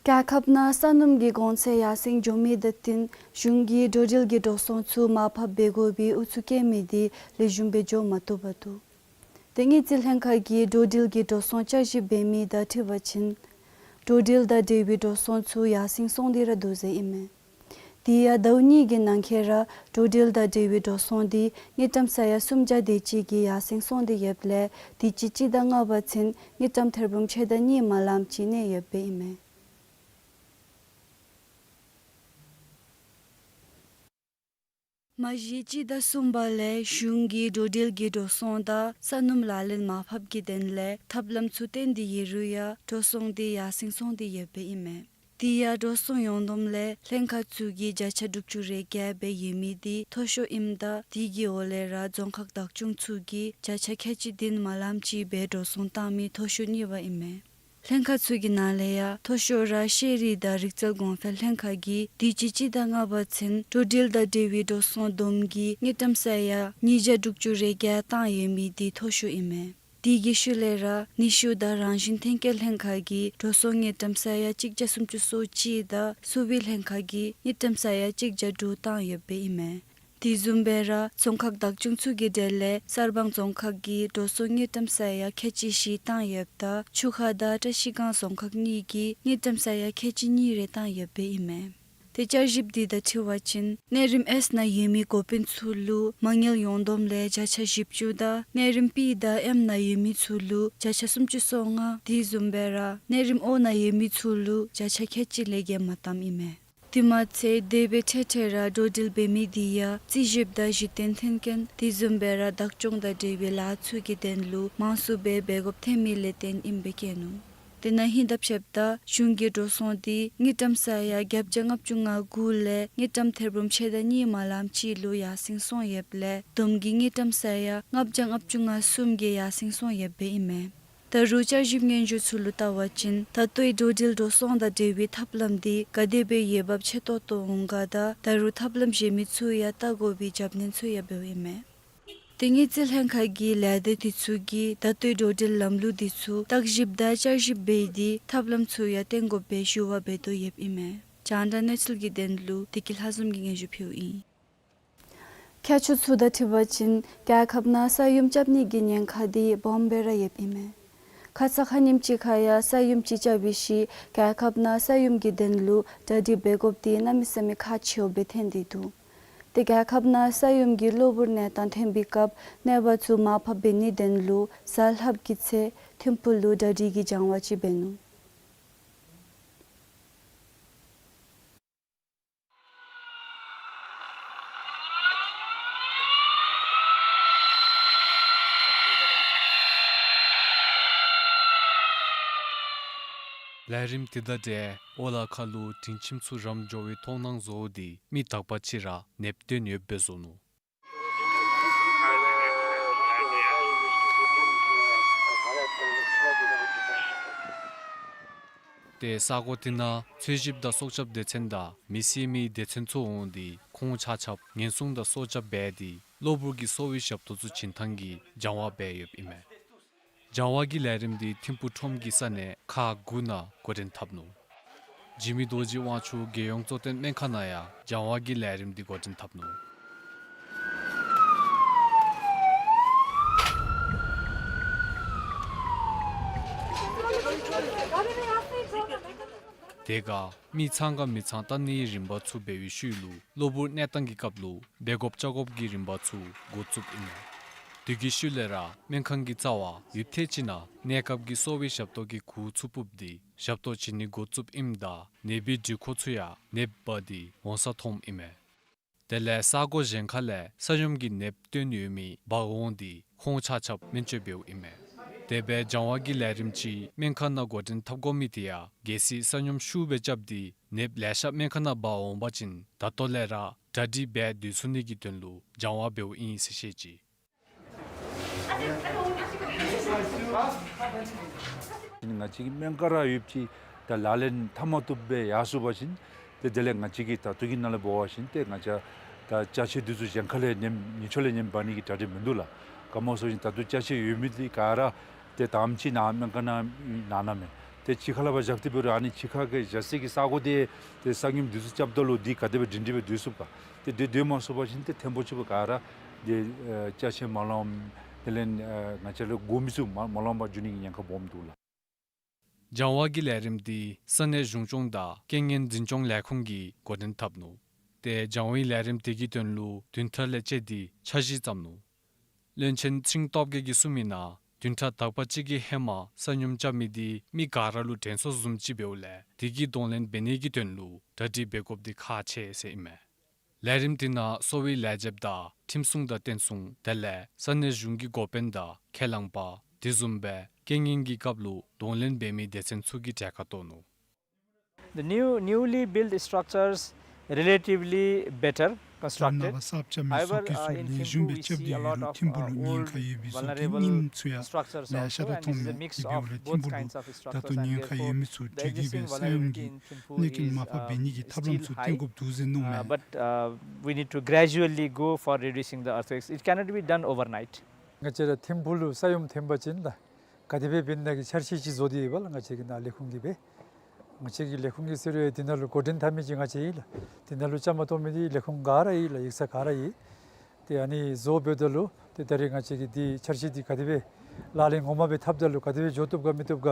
རྒྱལ་ཁབ་ནང་ས་སྣུམ་གྱི་གོང་ཚད་ཡར་སེང་འགྱོ་མི་དང་བསྟུན་གཞུང་གིས་འགྲོ་འགྲུལ་གྱི་འགྲོ་སོང་ཚུ་མར་ཕབ་འབད་དགོ་པའི་ཨུ་ཚུགས་བཀལ་མི་དེ་ལེགས་ཤོམ་སྦེ་འགྱོ་མ་བཏུབ་པར་འདུག། ཏེ་དངུལ་རྩིས་ལྷན་ཁག་གིས་འགྲོ་འགྲུལ་གྱི་འགྲོ་སོང་བསྐྱར་ཞིབ་འབད་མི་དང་འཁྲིལ་བ་ཅིན་འགྲོ་འགྲུལ་དང་འབྲེལ་བའི་འགྲོ་སོང་ཚུ་ཡར་སེང་སོང་སྟེ་ར་འདུག་ཟེར་ཨིན་མས། དེ་ཡང་ཟླཝ་གཉིས་ཀྱི་ནང་འཁོད་ར་འགྲོ་འགྲུལ་དང་འབྲེལ་བའི་འགྲོ་སོང་དེ་དངུལ་ཀྲམ་ས་ཡ་སུམ་བརྒྱ་དེ་ཅིག་གིས་ཡར་སེང་སོང་སྟེ་ཡོདཔ་ལས་དུས་ཅི་སྤྱི་ཟླ་ལྔ་པ་ཚུན་དངུལ་ཀྲམ་ཐེར་འབུམ་ཕྱེད་དང་གཉིས་མ་ལངམ་ཅིག་གནས་ཡོདཔ་སྦེ་ཨིན་མས། མ་གཞི་སྤྱི་ཟླ་གསུམ་པ་ལས་གཞུང་གིས་འགྲོ་འགྲུལ་གྱི་འགྲོ་སོང་དང་ས་སྣུམ་ལག་ལེན་མར་ཕབ་ཀྱི་དོན་ལས་ཐབས་ལམ་ཚུ་བཏོན་ཏེ་ཡོད་རུང་ཡང་འགྲོ་སོང་དེ་ཡར་སེང་སོང་སྟེ་ཡོདཔ་སྦེ་ཨིན་མས། དེ་ཡང་འགྲོ་སོང་ཡོངས་བསྡོམས་ལས་ལྷན་ཁག་ཚུ་གིས་བརྒྱ་ཆ་དྲུག་ཅུ་རེ་བརྒྱད་སྦེ་ཡོད་མི་དེ་མཐོ་ཤོས་ཨིནམ་ད་དེ་གི་འོག་ལས་ར་རྫོང་ཁག་བདག་སྐྱོང་ཚུ་གིས་བརྒྱ་ཆ་ཁལ་གཅིག་བདུན་མ་ལངམ་ཅིག་སྦེ་འགྲོ་སོང་བཏང་མི་མཐོ་ཤོས་གཉིས་པ་ཨིན་མས། ལྷན་ཁག་ཚུ་གི་ནང་ལས་ཡང་མཐོ་ཤོས་ར་ཤེས་རིག་དང་རིག་རྩལ་གོང་འཕེལ་ལྷན་ཁག་གིས་དུས་ཅི་སྤྱི་ཟླ་ལྔ་པ་ཚུན་འགྲོ་འགྲུལ་དང་འབྲེལ་བའི་འགྲོ་སོང་བསྡོམས་ཀྱིས་དངུལ་ཀྲམ་ས་ཡ་ཉིས་བརྒྱ་དྲུག་ཅུ་རེ་བརྒྱད་བཏང་ཡོད་མི་དེ་མཐོ་ཤོས་ཨིན་མས། དེ་གི་ཤུལ་ལས་ར་ནུས་ཤུགས་དང་རང་བཞིན་ཐོན་སྐྱེད་ལྷན་ཁག་གིས་འགྲོ་སོང་དངུལ་ཀྲམ་ས་ཡ་གཅིག་བརྒྱ་སུམ་ཅུ་སོ་གཅིག་དང་གསོ་བའི་ལྷན་ཁག་གིས་དངུལ་ཀྲམ་ས་ཡ་གཅིག་བརྒྱ་དྲུག་བཏང་ཡོདཔ་སྦེ་ཨིན་མས། དེ་བཟུམ་སྦེ་ར་རྫོང་ཁག་བདག་སྐྱོང་ཚུ་གི་གྲས་ལས་གསར་སྤང་རྫོང་ཁག་གིས་འགྲོ་སོང་དངུལ་ཀྲམ་ས་ཡ་ཁལ་གཅིག་བཞི་བཏང་ཡོདཔ་ད་ཆུ་ཁ་དང་བཀྲ་ཤིས་སྒང་རྫོང་ཁག་གཉིས་ཀྱིས་དངུལ་ཀྲམ་ས་ཡ་ཁལ་གཅིག་གཉིས་རེ་བཏང་ཡོདཔ་སྦེ་ཨིན་མས། ཏེ་བསྐྱར་ཞིབ་དེ་དང་འཁྲིལ་བ་ཅིན་གནས་རིམ་ཨེས་ནང་ཡོད་མི་འགོ་དཔོན་ཚུ་ལུ་མ་དངུལ་ཡོངས་བསྡོམས་ལས་བརྒྱ་ཆ་བཞི་བཅུ་དང་གནས་རིམ་བི་དང་ཨེམ་ནང་ཡོད་མི་ཚུ་ལུ་བརྒྱ་ཆ་སུམ་ཅུ་སོ་ལྔ་དེ་བཟུམ་སྦེ་ར་གནས་རིམ་ཨོ་ནང་ཡོད་མི་ཚུ་ལུ་བརྒྱ་ཆ་ཁལ་གཅིག་ལས་བརྒལ་མ་བཏངམ་ཨིན་མས། དེ་མ་ཚད་དེ་སྦེ་འཕྲལ་འཕྲལ་ར་འགྲོ་འགྲུལ་འབད་མི་དེ་ཡང་རྩིས་ཞིབ་དང་གཞི་རྟེན་མཐུན་རྐྱེན་དེ་བཟུམ་སྦེ་ར་བདག་སྐྱོང་དང་འབྲེལ་བའི་ལཱ་ཚུ་གི་དོན་ལུ་མང་སུ་སྦེ་འབད་དགོཔ་ཐོན་མི་ལས་བརྟེན་ཨིནམ་སྦེ་བཀོད་ནུག། དེ་ནང་ཧིང་དང་ཕྱདཔ་ད་གཞུང་གི་འགྲོ་སོང་དེ་དངུལ་ཀྲམ་ས་ཡ་བརྒྱད་བརྒྱ་ལྔ་བཅུ་ང་དགུ་ལས་དངུལ་ཀྲམ་ཐེར་འབུམ་ཕྱེད་དང་གཉིས་མ་ལངམ་ཅིག་ལུ་ཡར་སེང་སོང་ཡོདཔ་ལས་བསྡོམས་ཀྱིས་དངུལ་ཀྲམ་ས་ཡ་ལྔ་བརྒྱ་ལྔ་བཅུ་ང་གསུམ་གྱིས་ཡར་སེང་སོང་ཡོདཔ་སྦེ་ཨིན་མས། ད་རུང་བསྐྱར་ཞིབ་སྙན་ཞུ་ཚུ་ལུ་བལྟ་བ་ཅིན་ད་ལྟོའི་འགྲོ་འགྲུལ་འགྲོ་སོང་དང་འབྲེལ་བའི་ཐབས་ལམ་དེ་ག་དེ་སྦེ་འོས་འབབ་ཆེ་ཏོག་ཏོ་འོང་ག་དང་ད་རུང་ཐབས་ལམ་གཞན་མི་ཚུ་ཡང་བལྟ་དགོ་པའི་རྒྱབ་སྣོན་ཚུ་ཡང་འབདཝ་ཨིན་མས། ཏེ་དངུལ་རྩིས་ལྷན་ཁག་གི་ལས་སྡེ་དེ་ཚུ་གིས་ད་ལྟོའི་འགྲོ་འགྲུལ་ལམ་ལུགས་དེ་ཚུ་བརྟག་ཞིབ་དང་བསྐྱར་ཞིབ་འབད་དེ་ཐབས་ལམ་ཚུ་ཡང་བཏོན་དགོཔ་སྦེ་ཞུ་བ་འབད་དོ་ཡོདཔ་ཨིན་མས། རྒྱང་བསྒྲགས་གནས་ཚུལ་གྱི་དོན་ལུ་བདེ་སྐྱིད་ལྷ་འཛོམས་ཀྱིས་སྙན་ཞུ་ཕུལཝ་ཨིན། ཁྱད་ཆོས་ཚུ་དང་འཁྲིལ་བ་ཅིན་རྒྱལ་ཁབ་ནང་ས་ཡོམ་རྐྱབ་ནི་གི་ཉེན་ཁ་དེ་སྦོམ་སྦེ་ར་ཡོདཔ་ཨིན་མས། ཁ་ཙ་ཁ་ཉིནམ་ཅིག་ཁར་ཡང་ས་ཡོམ་ཅིག་རྐྱབ་པའི་ཤུལ་རྒྱལ་ཁབ་ནང་ས་ཡོམ་གྱི་དོན་ལུ་གྲ་སྒྲིག་འབད་དགོཔ་དེ་གནམ་མེད་ས་མེད་ཁག་ཆེཝ་སྦེ་ཐོན་ཏེ་འདུག། ཏེ་རྒྱལ་ཁབ་ནང་ས་ཡོམ་གྱི་གློ་བུར་གནས་སྟངས་ཐོན་པའི་སྐབས་གནོད་པ་ཚུ་མར་ཕབ་འབད་ནིའི་དོན་ལུ་གཟའ་ལྷགཔ་གི་ཚེས་ཐིམ་ཕུག་ལུ་གྲ་སྒྲིག་གི་སྦྱང་བ་ཅིག་འབད་ནུག། ལས་རིམ་དེ་དང་འབྲེལ་ཨོ་ལ་ཁ་ལུ་སྒྲིང་ཁྱིམ་ཚུ་རམ་འགྱོ་བའི་མཐོང་སྣང་བཟོ་སྟེ་མི་དག་པ་ཅིག་ར་ནདཔ་བཏོན་ཡོདཔ་སྦེ་བཟོ་ནུག། ཏེ་ས་གོ་དེ་ནང་འཚོལ་ཞིབ་དང་སྲོག་སྐྱབས་སྡེ་ཚན་དང་མི་སེར་མི་སྡེ་ཚན་ཚུ་འོང་སྟེ་ཁོང་ཆ་ཁྱབ་ཉེན་སྲུང་དང་སྲོག་སྐྱབས་འབད་དེ་གློ་བུར་གྱི་གསོ་བའི་ཞབས་ཏོག་ཚུ་བྱིན་ཐངས་ཀྱི་སྦྱང་བ་འབད་ཡོདཔ་ཨིན་མས། སྦྱང་བ་གི་ལས་རིམ་དེ་ཐིམ་ཕུག་ཁྲོམ་གྱི་ས་གནས་ཁག་དགུ་ནང་འགོ་འདྲེན་འཐབ་ནུག། འཇིགས་མེད་རྡོ་རྗེ་དབང་ཕྱུག་རྒྱལ་ཡོངས་གཙོ་བསྟེན་སྨན་ཁང་ནང་ཡང་སྦྱང་བ་གི་ལས་རིམ་འདི་འགོ་འདྲེན་འཐབ་ནུག། དེ་ཁར་མི་ཚང་ག་མི་ཚང་བལྟ་ནིའི་རིམ་པ་ཚུ་འབད་བའི་ཤུལ་ལུ་གློ་བུར་གནས་སྟངས་ཀྱི་སྐབས་ལུ་འབད་དགོཔ་བཅོ་དགོཔ་གི་རིམ་པ་ཚུ་འགོ་བཙུགསཔ་ཨིན་མས། དེ་གི་ཤུལ་ལས་ར་སྨན་ཁང་གི་རྩ་བར་ཡུདཔ་ཐེངས་ཅིག་ནང་གནས་སྐབས་ཀྱི་གསོ་བའི་ཞབས་ཏོག་གི་གུར་ཚུ་སྤུབས་ཏེ་ཞབས་ཏོག་བྱིན་ནི་འགོ་བཙུགསཔ་ཨིནམ་ད་ནདཔ་གི་འགྲུལ་འཁོར་ཚུ་ཡང་ནདཔ་འབག་སྟེ་འོང་ས་མཐོངམ་ཨིན་མས། དེ་ལས་ས་གོ་གཞན་ཁ་ལས་ས་ཡོམ་གྱི་ནདཔ་བཏོན་ཡོད་མི་འབག་འོང་སྟེ་ཁོང་ཆ་ཁྱབ་སྨན་བཅོས་འབདཝ་ཨིན་མས། དེ་སྦེ་སྦྱང་བ་གི་ལས་རིམ་ཅིག་སྨན་ཁང་ནང་འགོ་འདྲེན་འཐབ་དགོ་མི་དེ་ཡང་གལ་སྲིད་ས་སྙོམས་ཤུགས་སྦེ་རྐྱབ་སྟེ་ནདཔ་ལེ་ཤ་སྨན་ཁང་ནང་འབག་འོང་པ་ཅིན་ད་ལྟོ་ལས་ར་གྲ་སྒྲིག་འབད་སྡོད་ཚུགས་ནི་གི་དོན་ལུ་སྦྱང་བ་འབདཝ་ཨིན་ཟེར་བཤད་ཅི། ང་བཅས་ཀྱི་སྨན་ཁང་ར་ཡོདཔ་ཅིག་ད་ལག་ལེན་འཐབ་མ་བཏུབ་སྦེ་ཡར་སོང་པ་ཅིན་ཏེ་དེ་ལས་ང་བཅས་ཀྱིས་ད་ལྟོ་གི་ནང་ལས་འབད་བ་ཅིན་ཏེ་ང་བཅས་ད་ཅ་ཆས་འདི་ཚུ་གཞན་ཁ་ལས་ཉོ་ཉེ་ཕྱོགས་ལས་ཉོ་འབག་ནི་གི་གྲ་སྒྲིག་མིན་འདུག་ལགས། ག་མོ་ཟེར་བ་ཅིན་ད་ལྟོ་ཅ་ཆས་ཡོད་མི་འདི་ག་ར་ཏེ་དང་པ་ཅིག་ནཱ་སྨན་ཁང་ནང་ནང་ན་མས། ཏེ་ཕྱི་ཁ་ལས་ཕར་བཞག་སྟེ་འབད་རུང་ཨ་ནི་ཕྱི་ཁ་གི་བཞག་ས་གི་ས་གོ་འདི་ཏེ་ས་སྙོམས་འདི་ཚུ་རྐྱབ་ད་ལུ་འདི་ག་དེ་སྦེ་སྒྲིང་སྒྲི་སྦེ་སྡོད་ཚུགས་ག། ཏེ་འདི་སྡོད་མ་ཚུགས་པ་ཅིན་ཏེ་ཐེམ་པོ་ཅིག་བ་ག་ར་འདི་ཨེ་ཅ་ཆས་མ་ལང་དེ་ལས་ཨེ་ང་བཅས་ལུ་དགོ་མི་ཚུ་མ་མ་ལང་པར་འགྱོ་ནི་གི་ཉེན་ཁ་སྦོམ་འདུག་ལགས། སྦྱང་བ་གི་ལས་རིམ་འདི་ས་གནས་གཞུང་སྐྱོང་དང་རྐྱེན་ངན་འཛིན་སྐྱོང་ལས་ཁུངས་ཀྱིས་འགོ་འདྲེན་འཐབ་ནུག། ཏེ་སྦྱང་བའི་ལས་རིམ་དེ་གི་དོན་ལུ་བདུན་ཕྲག་ལས་བཅད་དེ་འཆར་གཞི་བརྩམས་ནུག། བློན་ཆེན་ཚེ་རིང་སྟོབས་རྒྱས་ཀྱིས་གསུངས་མི་ནང་བདུན་ཕྲག་དག་པ་ཅིག་གི་ཧེ་མ་ས་སྙོམས་རྐྱབ་མི་འདི་མི་ག་ར་ལུ་དྲན་གསོ་བཟུམ་ཅིག་འབདཝ་ལས་དེ་གི་གདོང་ལེན་འབད་ནི་གི་དོན་ལུ་གྲ་སྒྲིག་འབད་དགོཔ་འདི་ཁག་ཆེ་ཟེར་ཨིན་མས། ལས་རིམ་དེ་ནང་གསོ་བའི་ལས་བྱེདཔ་དང་ཁྲིམས་སྲུང་དང་བསྟན་སྲུང་དེ་ལས་ས་གནས་གཞུང་གི་འགོ་དཔོན་དང་ཁས་བླངས་པ་དེ་བཟུམ་སྦེ་རྐྱེན་ངན་གྱི་སྐབས་ལུ་གདོང་ལེན་འབད་མི་སྡེ་ཚན་ཚུ་གི་གྲལ་ཁར་གཏོགས་ནུག། The new, newly built structures relatively better constructed. However, uh, in Thimphu we see a lot of, uh, old, vulnerable structures also. There is a mix of both kinds of structures, and therefore the existing vulnerability in Thimphu is, uh, still high. Uh, but, uh, we need to gradually go for reducing the earthquakes. It cannot be done overnight. ང་བཅས་ར་ཐིམ་ཕུག་ལུ་ས་སྙོམས་ཐོན་པ་ཅིན་ད་ག་དེ་སྦེ་འབད་ནི་གི་འཆར་གཞི་ཅིག་བཟོ་སྟེ་ཡོད་པ་ལགས། ང་བཅས་ཀྱི་ནཱ་ལས་ཁུངས་ཀྱིས་སྦེ་ང་བཅས་ཀྱི་ལས་ཁུངས་ཀྱི་ཟེར་བའི་དེ་ནང་ལུ་འགོ་འདྲེན་འཐབ་མི་ཅིག་ང་བཅས་ཨིན་ལགས། དེ་ནང་ལུ་བཅའ་མར་གཏོགས་མི་འདི་ལས་ཁུངས་ག་ར་ཨིན་ལགས། ཡིག་ཚང་ག་ར་ཨིན། ཏེ་ཨ་ནི་བཟོ་འབདཝ་ད་ལུ་ཏེ་ད་རེས་ང་བཅས་ཀྱིས་འདི་འཆར་གཞི་འདི་ག་དེ་སྦེ་ལག་ལེན་ངོ་མ་སྦེ་འཐབ་ད་ལུ་ག་དེ་སྦེ་འགྱོ་བཏུབ་ག་མི་བཏུབ་ག་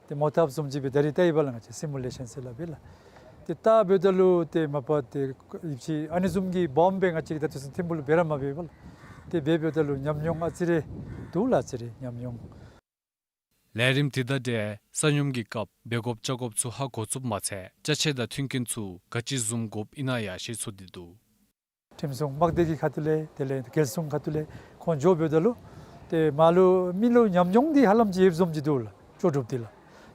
ཏེ་མོ་བཏབ་བཟུམ་ཅིག་སྦེ་ད་རེས་བལྟ་ཡི་པ་ལགས། ང་བཅས་སི་མུ་ལེ་ཤཱན་ཟེར་སླབ་པས་ལགས། ཏེ་བལྟ་འབདཝ་ད་ལུ་ཏེ་མ་པ་ཏེ་ཡིབ་ཅི་ཨ་ནི་བཟུམ་གྱི་སྦོམ་སྦེ་ང་བཅས་ཀྱིས་ད་ལྟོ་ཚུན་ཐིམ་ཕུག་ལུ་འབད་ར་མ་འབད་པ་ལགས། ཏེ་འབད་འབདཝ་ད་ལུ་ཉམས་མྱོང་ཨ་ཙི་རེ་འདུག་ལགས། ཨ་ཙི་རེ་ཉམས་མྱོང་། ལས་རིམ་དེ་དང་འབྲེལ་ས་སྙོམས་ཀྱི་སྐབས་འབད་དགོཔ་བཅའ་དགོཔ་ཚུ་ཧ་གོ་ཚུགསཔ་མ་ཚད་ཅ་ཆས་དང་མཐུན་རྐྱེན་ཚུ་ག་ཅི་བཟུམ་དགོཔ་ཨིན་ན་ཡང་ཤེས་ཚུགས་ཏེ་འདུག། ཁྲིམས་སྲུང་དམག་སྡེ་གི་ཁ་ཐུག་ལས་དེ་ལས་རྒྱལ་སྲུང་ཁ་ཐུག་ལས་ཁོང་འགྱོ་འབདཝ་ད་ལུ་ཏེ་མར་ལུ་མི་ལུ་ཉམས་མྱོང་འདི་ཧ་ལམ་ཅིག་ཡོདཔ་བཟུམ་ཅིག་འདུག་ལགས། ལྕོགས་གྲུབ་འདི་ལགས།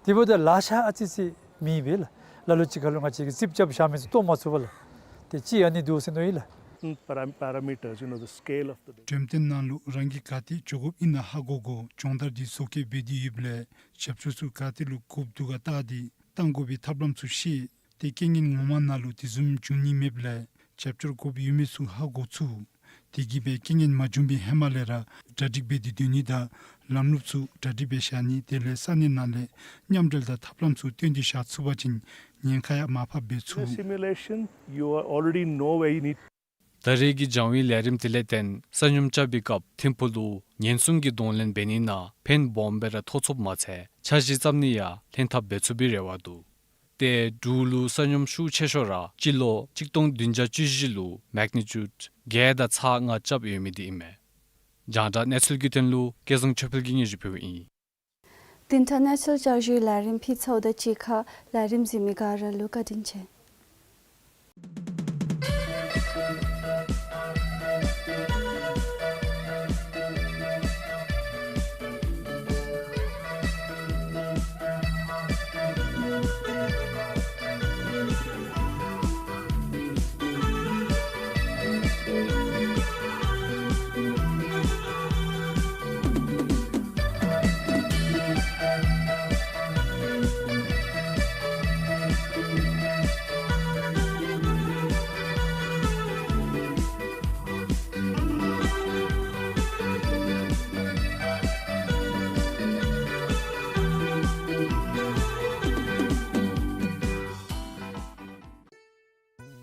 དེ་འབདཝ་ད་ལེ་ཤ་ཨ་ཙི་ཙི་མེད་པས་ལགས། ལ་ལུ་ཅིག་ཁར་ལུ་ང་བཅས་ཀྱིས་རྩིགཔ་རྐྱབ་བཞག་མི་ཚུ་བཏོག་མ་ཚུགས་པས་ལགས། ཏེ་ཅིག་ཨ་ནི་འདུག་ཟེར་མནོ་ཡི་ལགས། Certain para- parameters, you know, the scale of the building. འགྲེམས་སྟོན་ནང་ལུ་རང་གིས་ག་ཏེ་འགྱོ་དགོཔ་ཨིན་ན་ཧ་གོ་དགོ། སྦྱོང་བརྡར་འདི་བཟོ་བཀོད་འབད་དེ་ཡོདཔ་ལས་རྒྱབ་སྐྱོར་ཚུ་ག་ཏེ་ལུ་དགོཔ་འདུག་ག་བལྟ་སྟེ་བཏང་དགོ་པའི་ཐབས་ལམ་ཚུ་ཤེས། ཏེ་རྐྱེན་ངན་ངོ་མ་ནང་ལུ་དེ་བཟུམ་འབྱུང་ནི་མེདཔ་ལས་རྒྱབ་སྐྱོར་དགོཔ་ཡོད་མེད་ཚུ་ཧ་གོ་ཚུགས། དེ་གིས་སྦེ་རྐྱེན་ངན་མ་བྱུང་པའི་ཧེ་མ་ལས་ར་གྲ་སྒྲིག་འབད་དེ་སྡོད་ནི་དང་ལམ་ལུགས་ཚུ་གྲ་སྒྲིག་འབད་བཞག་ནི་དེ་ལས་ས་གནས་ནང་ལས་མཉམ་འབྲེལ་དང་ཐབས་ལམ་ཚུ་བཏོན་ཏེ་བཞག་ཚུགས་པ་ཅིན་ཉེན་ཁ་ཡང་མར་ཕབ་འབད་ཚུགས། Simulation, you are already know where you need ད་རེས་ཀྱི་སྦྱང་བའི་ལས་རིམ་དེ་ལས་བརྟེན་ས་སྙོམས་རྐྱབ་པའི་སྐབས་ཐིམ་ཕུག་ལུ་ཉེན་སྲུང་གི་གདོང་ལེན་འབད་ནི་ནང་ཕན་སྦོམ་སྦེ་ར་ཐོགས་ཚུགསཔ་མ་ཚད་འཆར་གཞི་བརྩམ་ནི་ཡང་ལྷན་ཐབས་འབད་ཚུགས་པའི་རེ་བ་འདུག། ཏེ་འབྲུག་ལུ་ས་སྙོམས་ཤུགས་ཆེ་ཤོས་ར་སྤྱི་ལོ་གཅིག་སྟོང་བདུན་བརྒྱ་བཅུ་བཞི་ལུ་མེག་ནི་ཅུཌ་བརྒྱད་དང་ཚག་ལྔ་རྐྱབ་ཡོད་མི་འདི་ཨིན་མས། རྒྱང་བསྒྲགས་གནས་ཚུལ་གྱི་དོན་ལུ་སྐལ་བཟང་ཆོས་འཕེལ་གྱིས་སྙན་ཞུ་ཕུལཝ་ཨིན། བདུན་ཕྲག་གནས་ཚུལ་བསྐྱར་ཞུའི་ལས་རིམ་ཕུལ་ཚརཝ་དང་གཅིག་ཁར་ལས་རིམ་གཟིགས་མི་ག་ར་ལུ་བཀའ་དྲིན་ཆེ།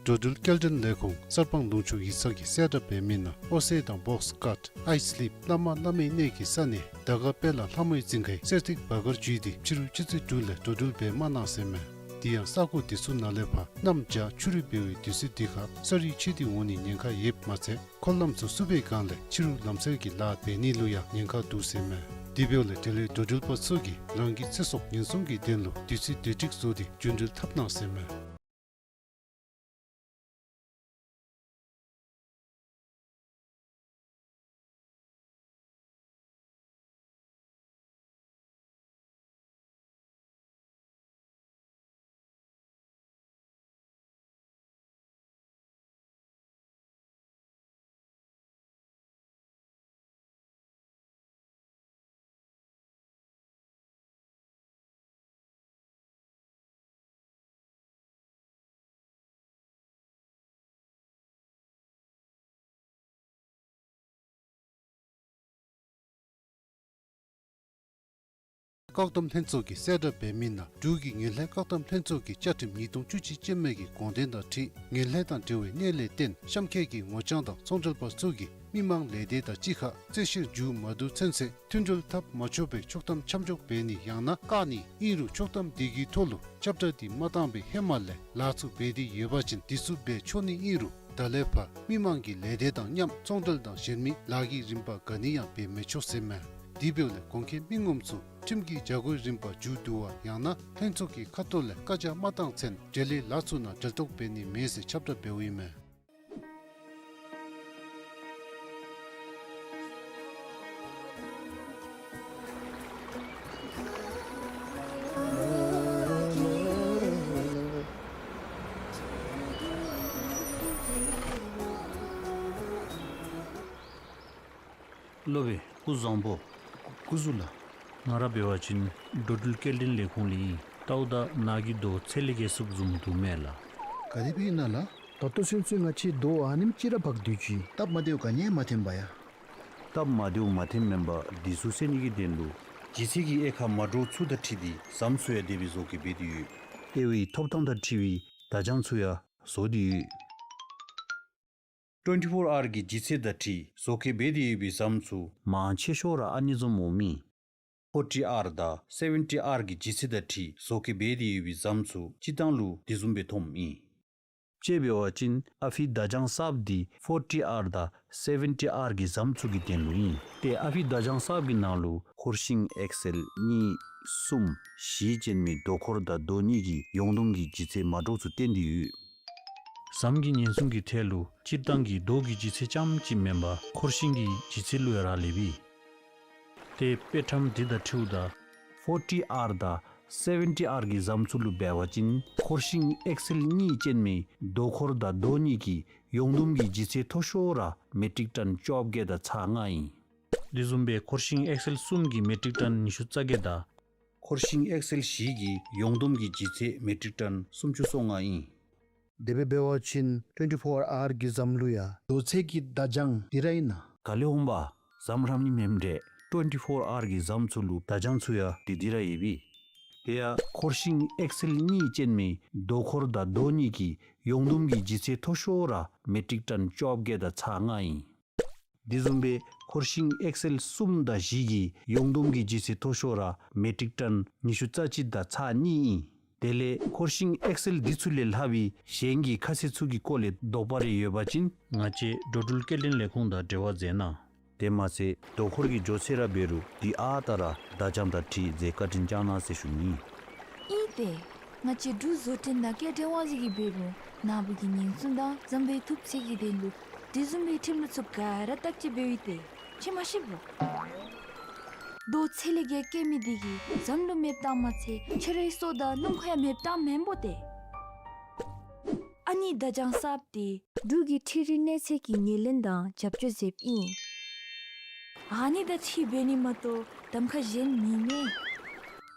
འགྲོ་འགྲུལ་སྐྱེལ་འདྲེན་ལས་ཁུངས་གསར་སྤང་ལུང་ཕྱོགས་ཡིག་ཚང་གིས་གསལ་བསྒྲགས་འབད་མི་ནང་ཨོ་སེ་དང་བོགས་ཀཊ་ཨའི་སི་ལིབ་བླ་མ་བླ་མའི་གནས་ཀྱི་ས་གནས་དར་དཀར་དཔལ་ལྷ་མོའི་རྫིང་ཁའི་གསེར་ཐིག་བར་སྐོར་བརྒྱུད་དེ་ཕྱི་རུ་ཆུ་ཚོད་དྲུག་ལས་འགྲོ་འགྲུལ་འབད་མ་གནང་ཟེར་མས། དེ་ཡང་ས་གོ་དེ་ཚུ་ནང་ལས་ཕར་གནམ་བྱཱར་ཆུ་རུད་འབབ་པའི་དུས་ཚོད་འདི་ཁར་ས་རུད་ཆད་དེ་འོང་ནིའི་ཉེན་ཁ་ཡོདཔ་མ་ཚད་འཁོར་ལམ་ཚུ་བསུབ་པའི་སྒང་ལས་ཕྱི་རུ་ལམ་བསལ་གྱི་ལཱ་འབད་ནི་ལུ་ཡང་ཉེན་ཁ་འདུག་ཟེར་མས། དེ་འབདཝ་ལས་དེ་ལས་འགྲོ་འགྲུལ་པ་ཚུ་གིས་རང་གི་ཚེ་སྲོག་ཉེན་སྲུང་གི་དོན་ལུ་དུས་ཚོད་བདེ་སྒྲིག་བཟོ་སྟེ་རྒྱུ་འགྲུལ་འཐབ་གནང་ཟེར་མས། བཀག་སྡོམ་ལྷན་ཚོགས་ཀྱིས་གསལ་བསྒྲགས་འབད་མི་ནང་འབྲུག་གི་ངན་ལྷད་བཀག་སྡོམ་ལྷན་ཚོགས་ཀྱི་བཅའ་ཁྲིམས་ཉིས་སྟོང་བཅུ་གཅིག་ཅན་མའི་གི་དགོངས་དོན་དང་འཁྲིལ་ངན་ལྷད་དང་འབྲེལ་བའི་གནས་ལས་བརྟེན་གཤམ་འཁོད་ཀྱི་ངོ་རྐྱང་དང་ཚོང་འབྲེལ་པ་ཚུ་གིས་མི་མང་ལས་སྡེ་དང་གཅིག་ཁར་རྩོད་བཤེར་མཇུག་མ་བསྡུ་ཚུན་ཚོད་མཐུན་སྒྲིལ་འཐབ་མ་ཆོག་པའི་ཆོག་ཐམ་ཆ་འཇོག་འབད་ནི་ཡང་ན་བཀག་ནི་ཨིན་རུང་ཆོག་ཐམ་དེ་གི་ཐོག་ལུ་ཁྱབ་བསྒྲགས་འདི་མ་བཏང་བའི་ཧེ་མ་ལས་ལཱ་ཚུ་འབད་དེ་ཡོད་པ་ཅིན་དེ་ཚུ་འབད་ཆོག་ནི་ཨིན་རུང་ད་ལས་ཕར་མི་མང་གི་ལས་སྡེ་དང་མཉམ་ཚོང་འབྲེལ་དང་གཞན་མི་ལཱ་གི་རིམ་པ་ག་ནི་ཡང་འབད་མི་ཆོག་ཟེར་མས། དེ་འབདཝ་ལས་གོང་འཁོད་མི་ངོམ་ཚུ་ཁྲིམས་ཀྱི་བྱ་སྒོའི་རིམ་པ་མཇུག་བསྡུ་བ་ཡང་ན་ལྷན་ཚོགས་ཀྱི་ཁ་ཐུག་ལས་བཀའ་རྒྱ་མ་བཏང་ཚུན་འབྲེལ་ཡོད་ལཱ་ཚུ་ནང་འབྲེལ་གཏོགས་འབད་ནི་མེད་ཟེར་ཁྱབ་བསྒྲགས་འབདཝ་ཨིན་མས། སློབ་དཔོན་སྐུ་བཟང་པོ། སྐུ་གཟུགས་ལགས། ང་ར་འབད་བ་ཅིན་འགྲོ་འགྲུལ་སྐྱེལ་འདྲེན་ལས་ཁུངས་ལས་ཨིན། ལྟཝ་ད་ནཱ་གི་རྡོ་ཚད་ལས་བརྒལ་སུབ་བཟུམ་འདུག་མས་ལགས། ག་དེ་སྦེ་ཨིན་ན་ལགས། ད་ལྟོ་ཚུན་ཚོད་ང་བཅས་རྡོ་ཨ་ནེམ་ཅིག་ར་འབག་སྡོད་ཅི། སྟབས་མ་བདེཝ་ག་ནི་མ་ཐོན་པ་ཡ། སྟབས་མ་བདེཝ་མ་ཐོནམ་མེན་པར་དེ་ཚུ་སེལ་ནི་གི་དོན་ལུ་ལྗིད་ཚད་ཀྱི་དབྱེ་ཁག་མ་འདྲཝ་ཚུ་དང་འཁྲིལ་ཏེ་ཟམ་ཚུ་ཡང་དེ་སྦེ་བཟོ་བཀོད་འབད་དེ་ཡོད། དབྱེ་བའི་ཐོབ་ཐང་དང་འཁྲིལ་བའི་བརྡ་བྱང་ཚུ་ཡང་བཟོ་སྟེ་ཡོད། ཊུ་ཝེན་ཊི་ཕོར་ཨར་གྱི་ལྗིད་ཚད་དང་འཁྲིལ་བཟོ་བཀོད་འབད་དེ་ཡོད་པའི་ཟམ་ཚུ་མང་ཆེ་ཤོས་ར་ཨ་ནི་བཟུམ་འོང་མི། ཕོར་ཊི་ཨར་དང་སེ་ཝེན་ཊི་ཨར་གྱི་ལྗིད་ཚད་དང་འཁྲིལ་བཟོ་བཀོད་འབད་དེ་ཡོད་པའི་ཟམ་ཚུ་སྤྱིར་བཏང་ལུ་དེ་བཟུམ་སྦེ་མཐོངམ་ཨིན། དཔྱེ་འབད་བ་ཅིན་ཨ་ཕི་བརྡ་བྱང་གསརཔ་འདི་ཕོར་ཊི་ཨར་དང་སེ་ཝེན་ཊི་ཨར་གྱི་ཟམ་ཚུ་གི་དོན་ལུ་ཨིན། ཏེ་ཨ་ཕི་བརྡ་བྱང་གསརཔ་གི་ནང་ལུ་འཁོར་ཤིང་ཨེག་སེལ་གཉིས་གསུམ་བཞི་ཅན་མའི་རྡོ་འཁོར་དང་རྡོ་གཉིས་ཀྱི་ཡོངས་བསྡོམས་ཀྱི་ལྗིད་ཚད་མ་འདྲཝ་ཚུ་བསྟན་ཏེ་ཡོད། ཟམ་གྱི་ཉེན་སྲུང་གི་ཐད་ལུ་སྤྱིར་བཏང་གི་རྡོ་གི་ལྗིད་ཚད་རྐྱངམ་གཅིག་མེན་པར་འཁོར་ཤིང་གི་ལྗིད་ཚད་ལུ་ཡང་རག་ལས་པས། ཏེ་དཔེ་ཁྲམ་འདི་དང་འཁྲིལཝ་ད་ཕོར་ཊི་ཨར་དང་སེ་ཝེན་ཊི་ཨར་གྱི་ཟམ་ཚུ་ལུ་འབད་བ་ཅིན་འཁོར་ཤིང་ཨེག་སེལ་གཉིས་ཅན་མའི་རྡོ་འཁོར་དང་རྡོ་གཉིས་ཀྱི་ཡོངས་བསྡོམས་ཀྱི་ལྗིད་ཚད་མཐོ་ཤོས་ར་མེ་ཊིག་ཊོན་བཅོ་བརྒྱད་དང་ཚག་ལྔ་ཨིན། དེ་བཟུམ་སྦེ་འཁོར་ཤིང་ཨེག་སེལ་གསུམ་གྱི་མེ་ཊིག་ཊོན་ཉི་ཤུ་རྩ་བརྒྱད་དང་། འཁོར་ཤིང་ཨེག་སེལ་བཞི་གི་ཡོངས་བསྡོམས་ཀྱི་ལྗིད་ཚད་མེ་ཊིག་ཊོན་སུམ་ཅུ་སོ་ལྔ་ཨིན། དེ་སྦེ་འབད་བ་ཅིན་ཊུ་ཝེན་ཊི་ཕོར་ཨར་གྱི་ཟམ་ལུ་ཡང་རྡོ་ཚད་ཀྱི་བརྡ་བྱང་འདི་ར་ཨིན་ན། ག་ལས་འོང་པ། ཟམ་ར་ནི་མེནམ་འདྲས། ཊུ་ཝེན་ཊི་ཕོར་ཨར་གྱི་ཟམ་ཚུ་ལུ་བརྡ་བྱང་ཚུ་ཡང་འདི་འདི་ར་ཡོད་པས། དེ་ཡང་འཁོར་ཤིང་ཨེག་སེལ་གཉིས་ཅན་མའི་རྡོ་འཁོར་དང་རྡོ་གཉིས་ཀྱི་ཡོངས་བསྡོམས་ཀྱི་ལྗིད་ཚད་མཐོ་ཤོས་ར་མེ་ཊིག་ཊོན་བཅོ་བརྒྱད་དང་ཚག་ལྔ་ཨིན། དེ་བཟུམ་སྦེ་འཁོར་ཤིང་ཨེག་སེལ་གསུམ་དང་བཞི་གི་ཡོངས་བསྡོམས་ཀྱི་ལྗིད་ཚད་མཐོ་ཤོས་ར་མེ་ཊིག་ཊོན་ཉི་ཤུ་རྩ་གཅིག་དང་ཚག་གཉིས་ཨིན། དེ་ལས་འཁོར་ཤིང་ཨེག་སེལ་འདི་ཚུ་ལས་ལྷག་པའི་གཞན་གྱི་ཁ་གསལ་ཚུ་གི་སྐོར་ལས་དོགས་པ་རེ་ཡོད་པ་ཅིན་ང་བཅས་འགྲོ་འགྲུལ་སྐྱེལ་འདྲེན་ལས་ཁུངས་དང་འབྲེལ་བ་མཛད་གནང་། དེ་མ་ཚད་རྡོ་འཁོར་གྱི་མགྱོགས་ཚད་ར་འབད་རུང་དེ་ཨ་རྟག་ར་བརྡ་བྱང་དང་འཁྲིལ་མཛད་བཀའ་དྲིན་བསྐྱང་གནང་ཟེར་ཞུ་ནི། ཨིན་ཏེ། ང་བཅས་འབྲུག་བཟོ་སྐྲུན་དང་སྐྱེལ་འདྲེན་དབང་འཛིན་གྱིས་འབད་རུང་ནཱ་བུ་གི་ཉེན་སྲུང་དང་འཛམ་བུའི་ཐུབ་ཚད་ཀྱི་དོན་ལུ་དེ་བཟུམ་མའི་ཁྲིམས་ལུགས་ཚུ་ག་ར་བརྟག་དཔྱད་འབད་ཡི་ཏེ། ཁྱོད་མ་ཤེས་པོ། རྡོ་ཚད་ལས་བརྒལ་སྐྱེལ་མི་འདི་གིས་ཟམ་ལུ་མེདཔ་བཏང་མ་ཚད་ཁྱོད་རའི་སྲོག་དང་སྣུམ་འཁོར་ཡང་མེདཔ་བཏངམ་མེན་པོ་ཏེ། ཨ་ནི་བརྡ་བྱང་གསརཔ་འདི་འབྲུག་གི་འཕྲུལ་རིག་གནས་ཚད་ཀྱི་ངོས་ལེན་དང་རྒྱབ་སྐྱོར་མཛདཔ་ཨིན། ཨ་ནི་དང་འཁྲིལ་འབད་ནི་མ་གཏོགས་གདམ་ཁ་གཞན་མེད་མས།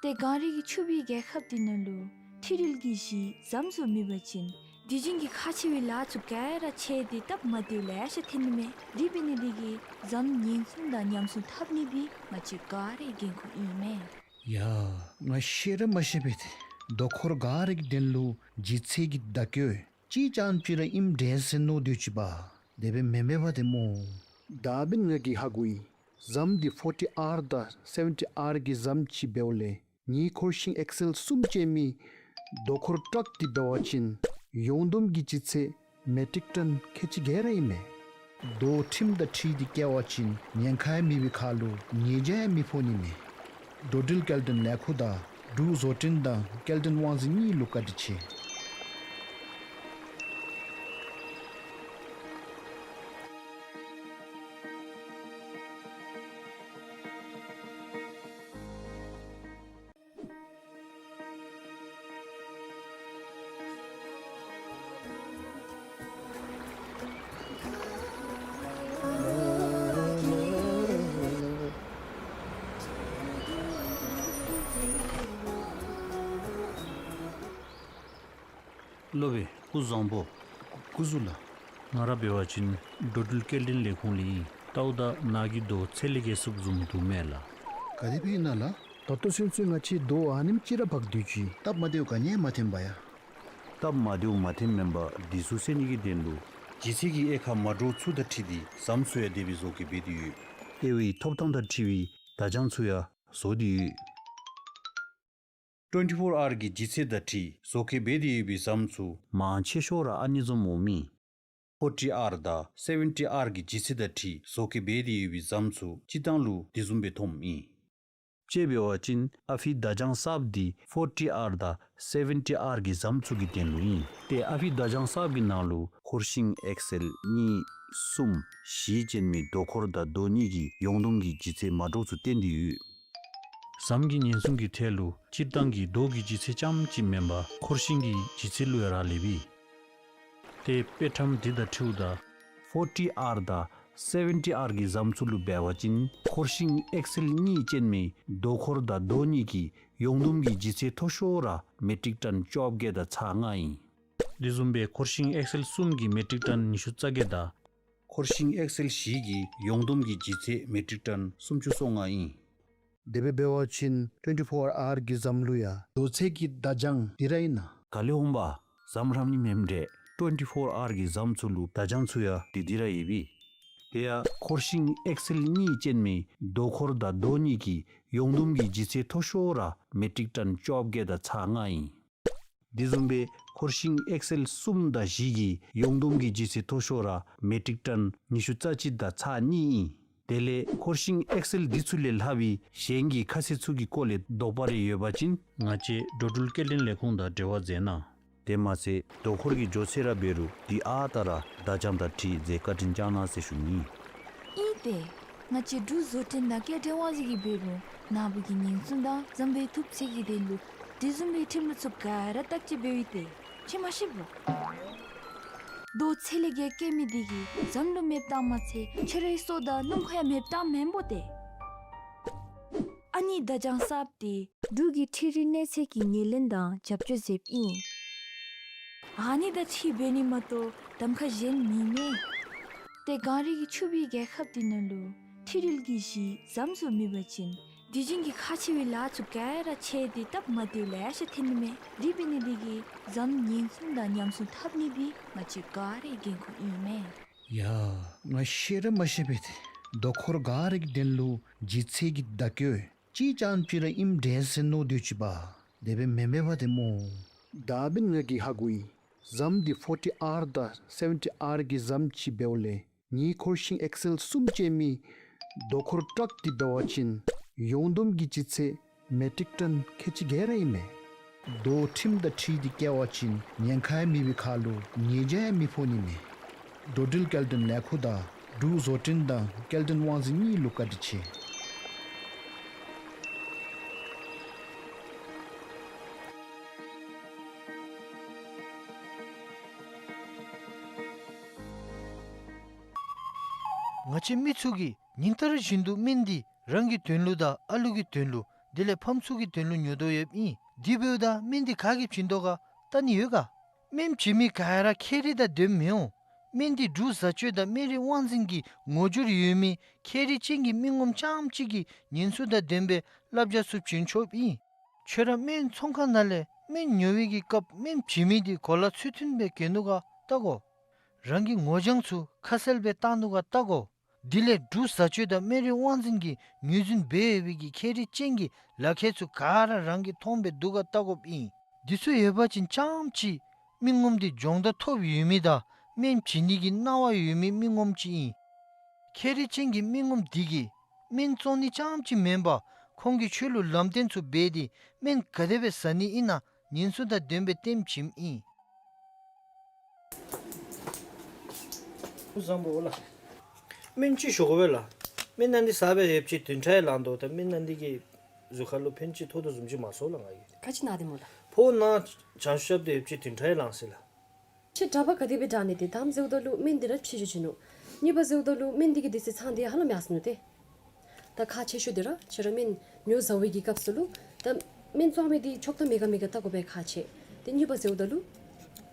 ཏེ་གངས་རི་གི་ཕྱུགཔོའི་རྒྱལ་ཁབ་འདི་ནང་ལུ་འཕྲུལ་རིག་གི་གཞི་ཟམ་ཚུ་མེད་པ་ཅིན་དུས་རྒྱུན་གྱི་ཁག་ཆེ་བའི་ལཱ་ཚུ་ག་ར་ཆད་དེ་སྟབས་མ་བདེཝ་ལེ་ཤ་ཐོན་ནི་མས། དེ་འབད་ནི་འདི་གིས་ཟམ་ཉེན་སྲུང་དང་ཉམས་སྲུང་འཐབ་ནི་འདི་ང་བཅས་ག་རའི་འགན་ཁུར་ཨིན་མས། ཡ། ང་ཤེས་ར་མ་ཤེས་པས་ཏེ། རྡོ་འཁོར་ག་ར་གི་དོན་ལུ་ལྗིད་ཚད་ཀྱི་བརྡ་བཀོད་ཅིག་རྐྱངམ་ཅིག་ར་ཨིནམ་འདྲས་ཟེར་མནོ་སྡོད་ཅི་པ། དེ་སྦེ་མེན་མས་པ་ཏེ་སྨོ། ད་འབདན་ང་གིས་ཧ་གོ་ཡི། ཟམ་འདི་ཕོར་ཊི་ཨར་དང་སེ་ཝེན་ཊི་ཨར་གྱི་ཟམ་ཅིག་འབདཝ་ལས་ངེའི་འཁོར་ཤིང་ཨེག་སེལ་གསུམ་ཅན་མའི་རྡོ་འཁོར་ཊག་འདི་འབད་བ་ཅིན་ཡོངས་བསྡོམས་ཀྱི་ལྗིད་ཚད་མེ་ཊིག་ཊོན་ཁལ་གཅིག་བརྒལ་ར་ཨིན་མས། རྡོ་ཁྲིམས་དང་འཁྲིལ་ཏེ་བཀལ་བ་ཅིན་ཉེན་ཁ་ཡང་མེད་པའི་ཁར་ལུ་ཉེས་བྱ་ཡང་མི་ཕོག་ནི་མས། འགྲོ་འགྲུལ་སྐྱེལ་འདྲེན་ལས་ཁུངས་དང་འབྲུག་བཟོ་སྐྲུན་དང་སྐྱེལ་འདྲེན་དབང་འཛིན་གཉིས་ལུ་བཀའ་དྲིན་ཆེ། སློབ་དཔོན་སྐུ་བཟང་པོ། སྐུ་གཟུགས་ལགས། ང་ར་འབད་བ་ཅིན་འགྲོ་འགྲུལ་སྐྱེལ་འདྲེན་ལས་ཁུངས་ལས་ཨིན། ལྟཝ་ད་ནཱ་གི་རྡོ་ཚད་ལས་བརྒལ་སུབ་བཟུམ་འདུག་མས་ལགས། ག་དེ་སྦེ་ཨིན་ན་ལགས། ད་ ད་ལྟོ་ཚུན་ཚོད་ང་བཅས་རྡོ་ཨ་ནེམ་ཅིག་ར་འཕག་སྡོད་ཅི། སྟབས་མ་བདེཝ་ག་ནི་ཡང་མ་ཐོན་པ་ཡ། སྟབས་མ་བདེཝ་མ་ཐོན་མེན་པར་འདི་ཚུ་སེལ་ནི་གི་དོན་ལུ་ལྗིད་ཚད་ཀྱི་དབྱེ་ཁག་མ་འདྲཝ་ཚུ་དང་འཁྲིལ་ཏེ་ཟམ་ཚུ་ཡང་དེ་སྦེ་བཟོ་བཀོད་འབད་དེ་ཡོད། དབྱེ་བའི་ཐོབ་ཐང་དང་འཁྲིལ་བའི་བརྡ་བྱང་ཚུ་ཡང་བཟོ་སྟེ་ཡོད། ཊུ་ཝེན་ཊི་ཕོར་ཨར་གྱི་ལྗིད་ཚད་དང་འཁྲིལ་བཟོ་བཀོད་འབད་དེ་ཡོད་པའི་ཟམ་ཚུ་མང་ཆེ་ཤོས་ར་ཨ་ནི་བཟུམ་འོངམ་ཨིན། ཕོར་ཊི་ཨར་དང་སེ་བེན་ཊི་ཨར་གྱི་ལྗིད་ཚད་དང་འཁྲིལ་བཟོ་བཀོད་འབད་དེ་ཡོད་པའི་ཟམ་ཚུ་སྤྱིར་བཏང་ལུ་དེ་བཟུམ་སྦེ་ཐོནམ་ཨིན། དཔྱེ་འབད་བ་ཅིན་ཨ་ཕི་བརྡ་བྱང་གསརཔ་འདི་ཕོར་ཊི་ཨར་དང་སེ་བེན་ཊི་ཨར་གྱི་ཟམ་ཚུ་གི་དོན་ལུ་ཨིན། ཏེ་ཨ་ཕི་བརྡ་བྱང་གསརཔ་གི་ནང་ལུ་འཁོར་ཤིང་ཨེག་སེལ་གཉིས་གསུམ་བཞི་ཅན་མའི་རྡོ་འཁོར་དང་རྡོ་གཉིས་ཀྱི་ཡོངས་བསྡོམས་ཀྱི་ལྗིད་ཚད་མ་འདྲཝ་ཚུ་བསྟན་ཏེ་ཡོད། ཟམ་གྱི་ཉེན་སྲུང་གི་ཐད་ལུ་སྤྱིར་བཏང་གི་རྡོ་གི་ལྗིད་ཚད་རྐྱངམ་གཅིག་མེན་པར་འཁོར་ཤིང་གི་ལྗིད་ཚད་ལུ་ཡང་རག་ལས་པས། ཏེ་དཔེ་ཁྲམ་འདི་དང་འཁྲིལཝ་ད་ཕོར་ཊི་ཨར་དང་སེ་བེན་ཊི་ཨར་གྱི་ཟམ་ཚུ་ལུ་འབད་བ་ཅིན་འཁོར་ཤིང་ཨེག་སེལ་གཉིས་ཅན་མའི་རྡོ་འཁོར་དང་རྡོ་གཉིས་ཀྱི་ཡོངས་བསྡོམས་ཀྱི་ལྗིད་ཚད་མཐོ་ཤོས་ར་མེ་ཊིག་ཊོན་བཅོ་བརྒྱད་དང་ཚག་ལྔ་ཨིན། དེ་བཟུམ་སྦེ་འཁོར་ཤིང་ཨེག་སེལ་གསུམ་གྱི་མེ་ཊིག་ཊོན་ཉི་ཤུ་རྩ་བརྒྱད་དང་འཁོར་ཤིང་ཨེག་སེལ་བཞི་གི་ཡོངས་བསྡོམས་ཀྱི་ལྗིད་ཚད་མེ་ཊིག་ཊོན་སུམ་ཅུ་སོ་ལྔ་ཨིན། དེ་སྦེ་འབད་བ་ཅིན་ཊུ་ཝེན་ཊི་ཕོར་ཨར་གྱི་ཟམ་ལུ་ཡང་རྡོ་ཚད་ཀྱི་བརྡ་བྱང་འདི་ར་ཨིན་ན། ག་ལས་འོང་པ། ཟམ་ར་ཨ་ནི་མེནམ་འདྲས། ཊུ་ཝེན་ཊི་ཕོར་ཨར་གྱི་ཟམ་ཚུ་ལུ་བརྡ་བྱང་ཚུ་ཡང་འདི་འདི་ར་ཡོད་པས། དེ་ཡང་འཁོར་ཤིང་ཨེག་སེལ་གཉིས་ཅན་མའི་རྡོ་འཁོར་དང་རྡོ་གཉིས་ཀྱི་ཡོངས་བསྡོམས་ཀྱི་ལྗིད་ཚད་མཐོ་ཤོས་ར་མེ་ཊིག་ཊོན་བཅོ་བརྒྱད་དང་ཚག་ལྔ་ཨིན། དེ་བཟུམ་སྦེ་འཁོར་ཤིང་ཨེག་སེལ་གསུམ་དང་བཞི་གི་ཡོངས་བསྡོམས་ཀྱི་ལྗིད་ཚད་མཐོ་ཤོས་ར་མེ་ཊིག་ཊོན་ཉི་ཤུ་རྩ་གཅིག་དང་ཚག་གཉིས་ཨིན། དེ་ལས་འཁོར་ཤིང་ཨེག་སེལ་འདི་ཚུ་ལས་ལྷག་པའི་གཞན་གྱི་ཁ་གསལ་ཚུ་གི་སྐོར་ལས་དོགས་པ་རེ་ཡོད་པ་ཅིན་ང་བཅས་འགྲོ་འགྲུལ་སྐྱེལ་འདྲེན་ལས་ཁུངས་དང་འབྲེལ་བ་མཛད་གནང་། དེ་མ་ཚད་རྡོ་འཁོར་གྱི་མགྱོགས་ཚད་ར་འབད་རུང་དེ་ཨ་རྟག་ར་བརྡ་བྱང་དང་འཁྲིལ་མཛད་བཀའ་དྲིན་བསྐྱང་གནང་ཟེར་ཞུ་ནི། ཨིན་ཏེ། ང་བཅས་འབྲུག་བཟོ་སྐྲུན་དང་སྐྱེལ་འདྲེན་དབང་འཛིན་གྱིས་འབད་རུང་ནཱ་བུ་གི་ཉེན་སྲུང་དང་ཟམ་པའི་ཐུབ་ཚད་ཀྱི་དོན་ལུ་དེ་བཟུམ་མའི་ཁྲིམས་ལུགས་ཚུ་ག་ར་བརྟག་དཔྱད་འབདཝ་ཨིན་ཏེ། ཁྱོད་མ་ཤེས་པོ། རྡོ་ཚད་ལས་བརྒལ་བཀལ་མི་འདི་གིས་ཟམ་ལུ་མེདཔ་བཏང་མ་ཚད་ཁྱོད་རའི་སོ་དང་སྣུམ་འཁོར་ཡང་མེདཔ་བཏངམ་མེན་པོ་ཏེ། ཨ་ནི་བརྡ་བྱང་གསརཔ་འདི་འབྲུག་གི་འཕྲུལ་རིག་གནས་ཚད་ཀྱི་ངོས་ལེན་དང་རྒྱབ་སྐྱོར་མཛདཔ་ཨིན། ཨ་ནི་དང་འཁྲིལ་འབད་ནི་མ་གཏོགས་གདམ་ཁ་གཞན་མེད་མས། ཏེ་གངས་རི་གི་ཕྱུག་པའི་རྒྱལ་ཁབ་འདི་ནང་ལུ་འཕྲུལ་རིག་གི་གཞི་ཟམ་ཚུ་མེད་པ་ཅིན་དུས་རྒྱུན་གྱི་ཁག་ཆེ་བའི་ལཱ་ཚུ་ག་ར་ཆད་དེ་སྟབས་མ་བདེཝ་ལེ་ཤ་ཐོན་ནི་མས། དེ་འབད་ནི་འདི་གིས་ཟམ་ཉེན་སྲུང་དང་ཉམས་སྲུང་འཐབ་ནི་འདི་ང་བཅས་ག་རའི་འགན་ཁུར་ཨིན་མས། ཡ། ང་ཤེས་ར་མ་ཤེས་པས་ཏེ། རྡོ་འཁོར་ག་རའི་དོན་ལུ་ལྗིད་ཚད་ཀྱི་བརྡ་བཀོད་ཅིག་རྐྱངམ་ཅིག་ར་ཨིནམ་འདྲས་ཟེར་མནོ་སྡོད་ཅི་པ། དེ་སྦེ་མེན་མས་པ་ཏེ་སྨོ། ད་འབདན་ང་གིས་ཧ་གོ་ཡི། ཟམ་འདི་ཕོར་ཊི་ཨར་དང་སེ་བེན་ཊི་ཨར་གྱི་ཟམ་ཅིག་འབདཝ་ལས་ངེའི་འཁོར་ཤིང་ཨེག་སེལ་གསུམ་ཅན་མའི་རྡོ་འཁོར་ཊག་འདི་འབད་བ་ཅིན་ཡོངས་བསྡོམས་ཀྱི་ལྗིད་ཚད་མེ་ཊིག་ཊོན་ཁལ་གཅིག་ག་ར་ཨིན་མས། རྡོ་ཁྲིམས་དང་འཁྲིལ་ཏེ་བཀལ་བ་ཅིན་ཉེན་ཁ་ཡང་མེད་པའི་ཁར་ལུ་ཉེས་བྱ་ཡང་མི་ཕོག་ནི་མས། འགྲོ་འགྲུལ་སྐྱེལ་འདྲེན་ལས་ཁུངས་དང་འབྲུག་བཟོ་སྐྲུན་དང་སྐྱེལ་འདྲེན་དབང་འཛིན་གཉིས་ལུ་བཀའ་དྲིན་ཆེ། ང་བཅས་མི་ཚུ་གིས་ཉིན་ལྟར་བཞིན་དུ་སྨན་འདི་རང་གི་དོན་ལུ་དང་ཨ་ལུ་གི་དོན་ལུ་དེ་ལས་ཕམ་ཚུ་གི་དོན་ལུ་ཉོ་དོ་ཡོདཔ་ཨིན། དེ་འབདཝ་ད་སྨན་འདི་ག་གིས་བྱིན་དོ་ག་བལྟ་ནི་ཡོད་ག། སྨན་བྱིན་མི་ག་ར་ཁྱད་རིག་དང་ལྡནམ་མི་འོང་། སྨན་འདི་འབྲུག་བཟའ་སྤྱོད་དང་སྨན་རིགས་དབང་འཛིན་གྱི་ངོ་སྦྱོར་ཡོད་མི་ཁྱད་རིག་ཅན་གྱི་མི་ངོམ་རྐྱངམ་གཅིག་གིས་ཉེན་སྲུང་དང་ལྡན་པའི་བསླབ་བྱ་ཚུ་བྱིན་ཆོགཔ་ཨིན། ཁྱོད་ར་སྨན་ཚོང་ཁང་ནང་ལས་སྨན་ཉོ་བའི་གི་སྐབས་སྨན་བྱིན་མི་འདི་གོ་ལ་ཚུལ་མཐུན་སྦེ་གྱོན་ནུག་ག་བལྟ་དགོ། རང་གི་ངོ་རྐྱང་ཚུ་ཁ་གསལ་སྦེ་བཏགས་ནུག་ག་བལྟ་དགོ། དེ་ལས་འབྲུག་བཟའ་སྤྱོད་དང་སྨན་རིགས་དབང་འཛིན་གྱིས་ངོས་འཛིན་འབད་ཡོད་པའི་གི་ཁྱད་རིག་ཅན་གྱི་ལག་ཁྱེར་ཚུ་ག་ར་རང་གིས་མཐོང་སྦེ་འདུག་ག་བལྟ་དགོཔ་ཨིན། འདི་ཚུ་ཡོད་པ་ཅིན་རྐྱངམ་ཅིག་མི་ངོམ་འདི་སྦྱོང་བརྡར་ཐོབ་ཡོད་མི་དང་སྨན་བྱིན་ནི་གི་སྣང་བ་ཡོད་མི་མི་ངོམ་ཅིག་ཨིན། ཁྱད་རིག་ཅན་གྱི་མི་ངོམ་འདི་གིས་སྨན་བཙོང་ནི་རྐྱངམ་ཅིག་མེན་པར་ཁོང་གིས་ཁྱོད་ལུ་ལམ་སྟོན་ཚུ་འབད་དེ་སྨན་ག་དེ་སྦེ་བཟའ་ནི་ཨིན་ན་ཉེན་སྲུང་དང་ལྡན་པའི་སྟོནམ་བྱིནམ་ཨིན། བཟང་པོ་ལགས། སྨན་ཅིག་ཞུ་དགོ་པས་ལགས། སྨན་ནང་འདི་ཟ་སྦེ་ཡོདཔ་ཅིག་བདུན་ཕྲག་ཡང་ལང་དོ། ད་སྨན་ནང་འདི་གིས་གཟུགས་ཁར་ལུ་ཕན་ཅིག་ཐོགས་དོ་བཟུམ་ཅིག་མ་སོང་ལགས་ང་གིས། ག་ཅི་ན་སྟེ་སྨོ་ལགས། ཕོཝ་ནང་བྱང་ཤུབ་རྐྱབ་སྟེ་ཡོདཔ་ཅིག་བདུན་ཕྲག་ཡང་ལང་ཟེར་ལགས། ཁྱོད་གྲྭ་པ་ག་དེ་སྦེ་དྲག་ནི་ཏེ་དང་པ་ཟེརཝ་ད་ལུ་སྨན་འདི་ར་ཕྱི་འགྱུར་བྱིན་ནུག། གཉིས་པ་ཟེརཝ་ད་ལུ་སྨན་འདི་གི་དུས་ཚོད་ཚང་སྟེ་ཧ་ལམ་ཡར་སོ་ནུག་ཏེ། ད་ཁག་ཆེ་ཤོས་འདི་ར་ཁྱོད་ར་སྨན་ཉོ་བཟའ་བའི་གི་སྐབས་སུ་ལུ་ད་སྨན་བཙོང་མི་འདི་ཆོག་ཐམ་མེད་ག་མེད་ག་བལྟ་དགོ་པས་ཁག་ཆེ། ཏེ་གཉིས་པ་ཟེརཝ་ད་ལུ་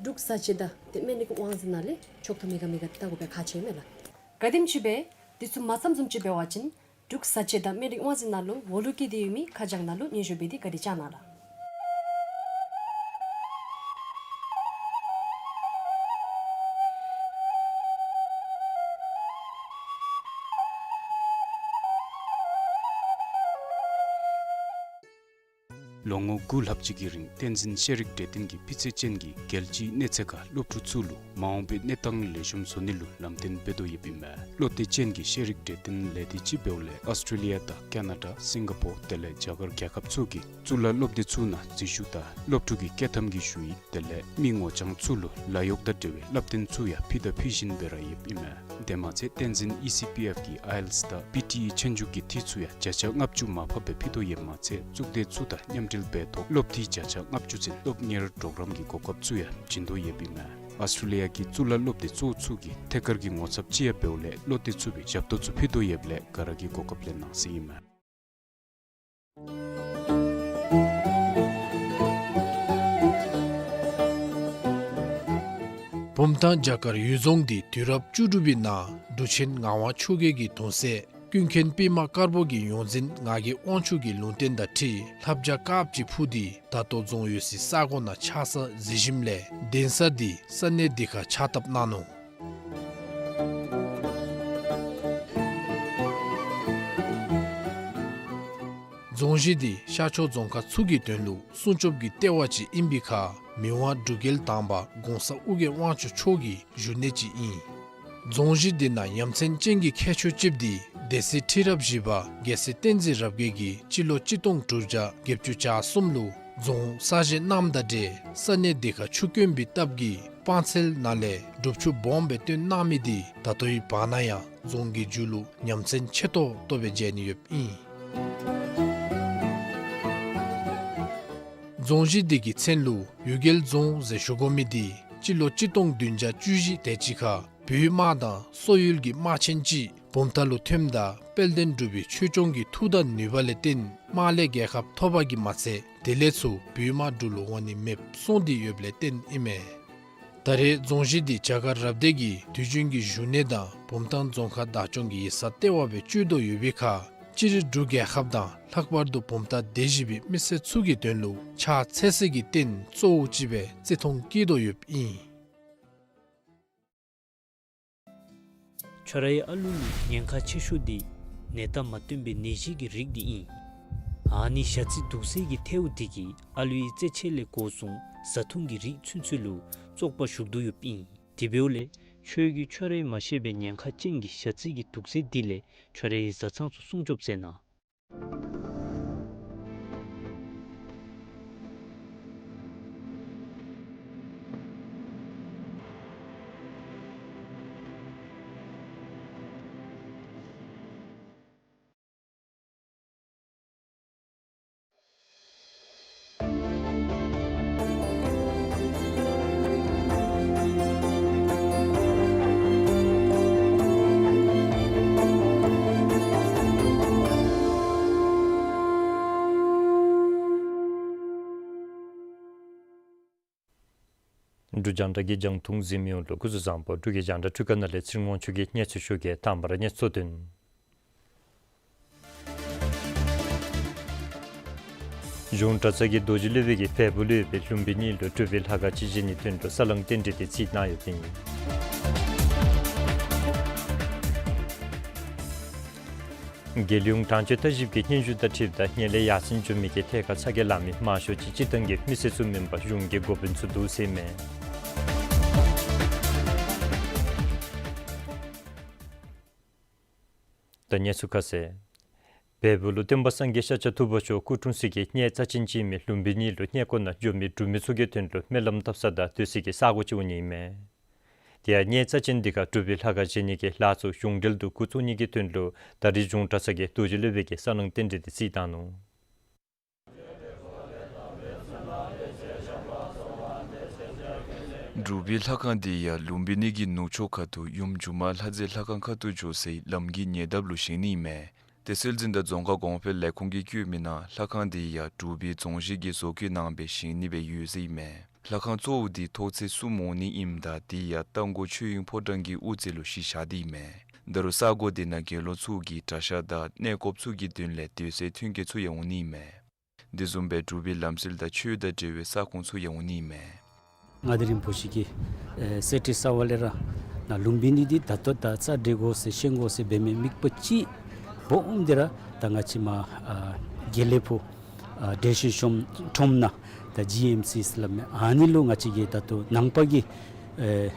འབྲུག་བཟའ་སྤྱོད་དང་ཏེ་སྨན་རིགས་དབང་འཛིན་ནང་ལས་ཆོག་ཐམ་མེད་ག་མེད་ག་བལྟ་དགོ་པས་ཁག་ཆེ་མས་ལགས། ག་དེམ་ཅིག་སྦེ་འདི་ཚུ་མ་ཚངམ་བཟུམ་ཅིག་འབད་བ་ཅིན་ འབྲུག་གསར་བརྗེ་དང་སྨན་རིགས་དབང་འཛིན་ནང་ལུ་འོག་ལུ་བཀལ་ཏེ་ཡོད་མི་ཁ་བྱང་ནང་ལུ་སྙན་ཞུ་འབད་དེ་བཀའ་དྲིན་བསྐྱང་གནང་ལགས། ལོ་ངོ་དགུ་ལྷག་ཅིག་གི་རིང་བསྟན་འཛིན་ཤེས་རིག་གྲོས་སྟོན་གྱིས་སྤུས་ཚད་ཅན་གྱི་རྒྱལ་སྤྱིའི་གནས་ཚད་ཁར་སློབ་ཕྲུག་ཚུ་ལུ་མ་འོངས་པའི་གནས་སྟངས་ལེགས་ཤོམ་བཟོ་ནི་ལུ་ལམ་སྟོན་འབད་དོ་ཡོདཔ་ཨིན་མས། བློ་གཏད་ཅན་གྱི་ཤེས་རིག་གྲོས་སྟོན་ལས་སྡེ་ཅིག་འབདཝ་ལས་ཨོསི་ཊྲེ་ལི་ཡ་དང་ཀ་ན་ཌ་སིང་ག་པོར་དེ་ལས་རྒྱ་གར་རྒྱལ་ཁབ་ཚུ་གི་གཙུག་ལག་སློབ་སྡེ་ཚུ་ནང་འཛུལ་ཞུགས་དང་སློབ་ཕྲུག་གི་བསྐྱོད་ཐམ་གྱི་ཞུ་ཡིག་དེ་ལས་མི་ངོ་རྐྱང་ཚུ་ལུ་ལཱ་གཡོག་དང་འབྲེལ་བའི་བསླབ་སྟོན་ཚུ་ཡང་ཕུལ་དང་ཕུལ་བཞིན་པའི་ར་ཡོདཔ་ཨིན་མས། དེ་མ་ཚད་བསྟན་འཛིན་ཨི་སི་པི་ཨེཕ་གི་ཨའི་ཨེལ་ཊི་ཨེསི་དང་པི་ཊི་ཨི་ཆོས་རྒྱུགས་ཀྱི་འཐུས་ཚུ་ཡང་བརྒྱ་ཆ་ལྔ་བཅུ་མར་ཕབ་སྦེ་ཕུལ་དོ་ཡོདཔ་མ་ཚད་གཙུག་སྡེ་ཚུ་དང་མཉམ་འབྲེལ་འབད་ཐོག་སློབ་འཐུས་བརྒྱ་ཆ་ལྔ་བཅུ་ཚུན་སློབ་གཉེར་གྲོགས་རམ་གྱི་གོ་སྐབས་ཚུ་ཡང་བྱིན་དོ་ཡོདཔ་ཨིན་མས། ཨོསི་ཊྲེ་ལི་ཡ་གི་གཙུག་ལག་སློབ་སྡེ་གཙོ་བོ་ཚུ་གི་ཐད་ཀར་གྱི་ངོ་ཚབ་ཅིག་ཡང་འབདཝ་ལས་བློ་གཏད་ཚུགས་པའི་ཞབས་ཏོག་ཚུ་ཕུལ་དོ་ཡོདཔ་ལས་ག་ར་གིས་གོ་སྐབས་ལེན་གནང་ཟེར་ཨིན་མས། བུམ་ཐང་རྒྱ་གར་ཡུལ་རྫོང་འདི་དུས་རབས་བཅུ་དྲུག་པའི་ནང་འབྲུག་ཆེན་ངག་དབང་ཆོས་རྒྱལ་གྱི་གདུང་སྲས་ཀུན་མཁྱེན་པདྨ་དཀར་པོ་གི་ཡོངས་འཛིན་ངག་གི་དབང་ཕྱུག་གི་ལུང་བསྟན་དང་འཁྲིལ་ལྷ་བྱ་དཀརཔོ་ཅིག་འཕུར་ཏེ་ད་ལྟོ་རྫོང་ཡོད་སའི་ས་གོ་ནང་ཆགས་ས་གཟིགས་ཞིནམ་ལས་གདན་ས་འདི་ས་གནས་འདི་ཁར་ཕྱག་བཏབ་གནང་ནུག། རྫོང་གཞི་འདི་ཤར་ཕྱོགས་རྫོང་ཁག་ཚུ་གི་དོན་ལུ་སྲུང་སྐྱོབ་ཀྱི་ལྟེ་བ་ཅིག་ཨིན་པའི་ཁར་མི་དབང་འབྲུག་རྒྱལ་དང་པ་གོང་ས་ཨོ་རྒྱན་དབང་ཕྱུག་མཆོག་གི་བཞུགས་གནས་ཅིག་ཨིན། རྫོང་གཞི་འདི་ནང་ཡ་མཚན་ཅན་གྱི་ཁྱད་ཆོས་ཅིག་འདི་སྡེ་སྲིད་ཁྲི་རབས་བཞི་པ་རྒྱལ་སྲས་བསྟན་འཛིན་རབ་རྒྱས་ཀྱིས་སྤྱི་ལོ་གཅིག་སྟོང་དྲུག་བརྒྱ་བརྒྱད་ཅུ་གྱ་གསུམ་ལུ་རྫོང་གསར་བཞེངས་གནངམ་དང་འབྲེལ་ས་གནས་འདི་ཁར་ཆུ་དཀོན་པའི་སྟབས་ཀྱིས་སྤང་ཚལ་ནང་ལས་སྒྲུབ་ཆུ་སྦོམ་སྦེ་བཏོན་གནང་མི་འདི་ད་ལྟོའི་བར་ན་ཡང་རྫོང་གི་མཇུག་ལུ་ཡ་མཚན་ཆེ་ཏོག་ཏོ་སྦེ་མཇལ་ནི་ཡོདཔ་ཨིན། རྫོང་གཞི་འདི་གི་མཚན་ལུ་གཡུལ་རྒྱལ་རྫོང་ཟེར་ཞུ་དགོ་མི་འདི་སྤྱི་ལོ་གཅིག་སྟོང་བདུན་བརྒྱ་བཅུ་བཞི་དེ་ཅིག་ཁར་བོད་དམག་དང་སོག་ཡུལ་གྱི་དམག་ཆེན་ཅིག་བུམ་ཐང་ལུ་ཐོནམ་ད་དཔལ་ལྡན་འབྲུག་པའི་ཆོས་སྐྱོང་གི་མཐུ་དང་ནུས་པ་ལས་བརྟེན་དམག་ལས་རྒྱལ་ཁ་ཐོབ་པ་གིས་མ་ཚད་དེ་ལས་ཚུར་བོད་དམག་འབྲུག་ལུ་འོང་ནི་མེདཔ་སོང་སྟེ་ཡོདཔ་ལས་བརྟེན་ཨིན་མས། ད་རེས་རྫོང་གཞི་འདི་རྒྱ་གར་རབ་སྡེ་གི་དུས་རྒྱུན་གྱི་བཞུགས་གནས་དང་བུམ་ཐང་རྫོང་ཁག་བདག་སྐྱོང་གི་ཡིག་ཚང་ལྟེ་བ་སྦེ་སྤྱོད་དོ་ཡོད་པའི་ཁར་སྤྱིར་འབྲུག་རྒྱལ་ཁབ་དང་ལྷག་པར་དུ་བུམ་ཐང་སྡེ་བཞི་པའི་མི་སེར་ཚུ་གི་དོན་ལུ་ཕྱག་འཚལ་སའི་རྟེན་གཙོ་བོ་ཅིག་སྦེ་བརྩི་མཐོང་བསྐྱེད་དོ་ཡོདཔ་ཨིན། ཁྱོད་རའི་ཨ་ལུ་ལུ་ཉེན་ཁ་ཆེ་ཤོས་འདི་ནད་རྟགས་མ་སྟོན་པའི་ནད་གཞི་གི་རིགས་འདི་ཨིན། ཨ་ནི་ཞ་རྩི་དུག་སེལ་གྱི་ཐལཝ་འདི་གིས་ཨ་ལུའི་རྩེད་ཆས་ལས་འགོ་བཟུང་བཟའ་འཐུང་གི་རིགས་ཚུན་ཚོད་ལུ་བཙོག་པ་ཞུགས་དོ་ཡོདཔ་ཨིན། དེ་འབདཝ་ལས་ཁྱོད་ཀྱིས་ཁྱོད་རའི་མ་ཤེས་པའི་ཉེན་ཁ་ཅན་གྱི་ཞ་རྩི་གི་དུག་སེལ་འདི་ལས་ཁྱོད་རའི་བཟའ་ཚང་ཚུ་སྲུང་སྐྱོབ་མཛད་གནང་། འབྲུག་རྒྱང་བསྒྲགས་ཀྱི་རྒྱང་མཐོང་གཟིགས་མི་ཡོངས་ལུ་སྐུ་གཟུགས་བཟང་པོ། འབྲུག་གི་རྒྱང་བསྒྲགས་འཕྲུལ་ཁང་ནང་ལས་ཚེ་རིང་དབང་ཕྱུག་གིས་གནས་ཚུལ་ཞུ་གེ། དང་པ་ར་གནས་ཚུལ་དོན། གཞུང་གྲྭ་ཚང་གི་རྡོ་རྗེ་སློབ་དཔོན་གྱིས་བལ་པོ་ལུ་ཡོད་པའི་ལུམ་བི་ནི་ལུ་འབྲུག་པའི་ལྷ་ཁང་ཅིག་བཞེངས་ནིའི་དོན་ལུ་ས་བསླང་རྟེན་འབྲེལ་འདི་བརྩིས་གནང་ཡོདཔ་ཨིན། རྒྱལ་ཡོངས་དྲང་སྤྱོད་ལྟ་ཞིབ་ཀྱི་སྙན་ཞུ་དང་འཁྲིལཝ་ད་ངན་ལྷད་ཡར་སེང་འགྱོ་མི་གི་ཐད་ཁར་ཚ་གྱང་ལང་མི་མང་ཤོས་ཅིག་སྤྱིར་བཏང་གི་མི་སེར་ཚུ་མེན་པར་གཞུང་གི་འགོ་དཔོན་ཚུ་འདུག་ཟེར་ཨིན་མས། ད་གནས་ཚུལ་ཁ་གསལ། བལ་པོ་ལུ་སྟོན་པ་སངས་རྒྱས་ཤཱཀྱ་ཐུབ་པ་མཆོག་སྐུ་འཁྲུངས་སའི་གནས་རྩ་ཆེན་ཅིག་ཨིན་མི་ལུམ་བི་ནི་ལུ་གནས་སྐོར་ནང་འགྱོ་མི་འབྲུག་མི་ཚུ་གི་དོན་ལུ་སྨོན་ལམ་བཏབ་ས་དང་སྡོད་སའི་ས་གོ་ཅིག་འོང་ནི་ཨིན་མས། དེ་ཡང་གནས་རྩ་ཆེན་འདི་ཁར་འབྲུག་པའི་ལྷ་ཁང་བཞེངས་ནིའི་ལཱ་ཚུ་གཞུང་འབྲེལ་དུ་འགོ་བཙུགས་ནིའི་དོན་ལུ་ད་རིས་གཞུང་གྲྭ་ཚང་གི་རྡོ་རྗེ་སློབ་དཔོན་གྱིས་ས་བསླང་རྟེན་འབྲེལ་འདི་བརྩིས་གནང་ནུག། འབྲུག་པའི་ལྷ་ཁང་འདི་ཡང་ལུམ་བི་ནི་གི་ནུབ་ཕྱོགས་ཁ་ཐུག་ཡུམ་སྒྱུ་མ་ལྷ་མཛེས་ལྷ་ཁང་ཁ་ཐུག་འགྱོ་སའི་ལམ་གྱི་ཉེ་འདབས་ལུ་བཞེངས་ནི་ཨིན་མས། དེ་སྲིད་འཛིན་དང་རྫོང་ཁ་གོང་འཕེལ་ལས་ཁུངས་ཀྱིས་བཀོད་མི་ནང་ལྷ་ཁང་འདི་ཡང་འབྲུག་པའི་རྫོང་གཞི་གི་བཟོ་བཀོད་གནང་སྦེ་བཞེངས་ནི་སྦེ་ཡོད་ཟེར་ཨིན་མས། ལྷ་ཁང་གཙོ་བོ་འདི་ཐོག་ཚད་གསུམ་འོང་ནི་ཨིནམ་ད་དེ་ཡང་རྟ་མགོ་ཆོས་དབྱིངས་ཕོ་བྲང་གི་དབུ་རྩེ་ལུ་གཞི་བཞག་སྟེ་ཨིན་མས། ད་རུང་ས་གོ་དེ་ནང་རྒྱལ་ཡོངས་ཚུ་གི་གྲྭ་ཤག་དང་གནས་སྐོརཔ་ཚུ་གི་དོན་ལས་སྡོད་སའི་མཐུན་རྐྱེན་ཚུ་ཡང་འོང་ནི་མས། དེ་བཟུམ་སྦེ་འབྲུག་པའི་ལམ་སྲོལ་དང་ཆོས་དང་འབྲེལ་བའི་ས་ཁོངས་ཚུ་ཡང་འོང་ནི་མས། མངའ་བདག་རིན་པོ་ཆེ་གིས་ཨེ་གསེར་ཁྲི་ཟེར་བ་ལས་ར་ནཱ་ལུམྦི་ནི་འདི་ད་ལྟོ་ད་རྩ་འགྲན་དགོ་ཟེར་ཤེས་དགོ་ཟེར་འབད་མི་དམིགས་པ་ཅིག་སྦོམ་འདི་ར་ད་ང་བཅས་མར་ཨ་དགེ་ལེགས་ཕུག་ཨ་བཀྲ་ཤིས་ཤོམ་ཁྲོམ་ནང་ད་ཇི་ཨེམ་སི་ཟེར་སླབ་མི་ཨ་ནི་ལུ་ང་བཅས་ཀྱིས་ད་ལྟོ་ནང་པ་གི་ཨེ་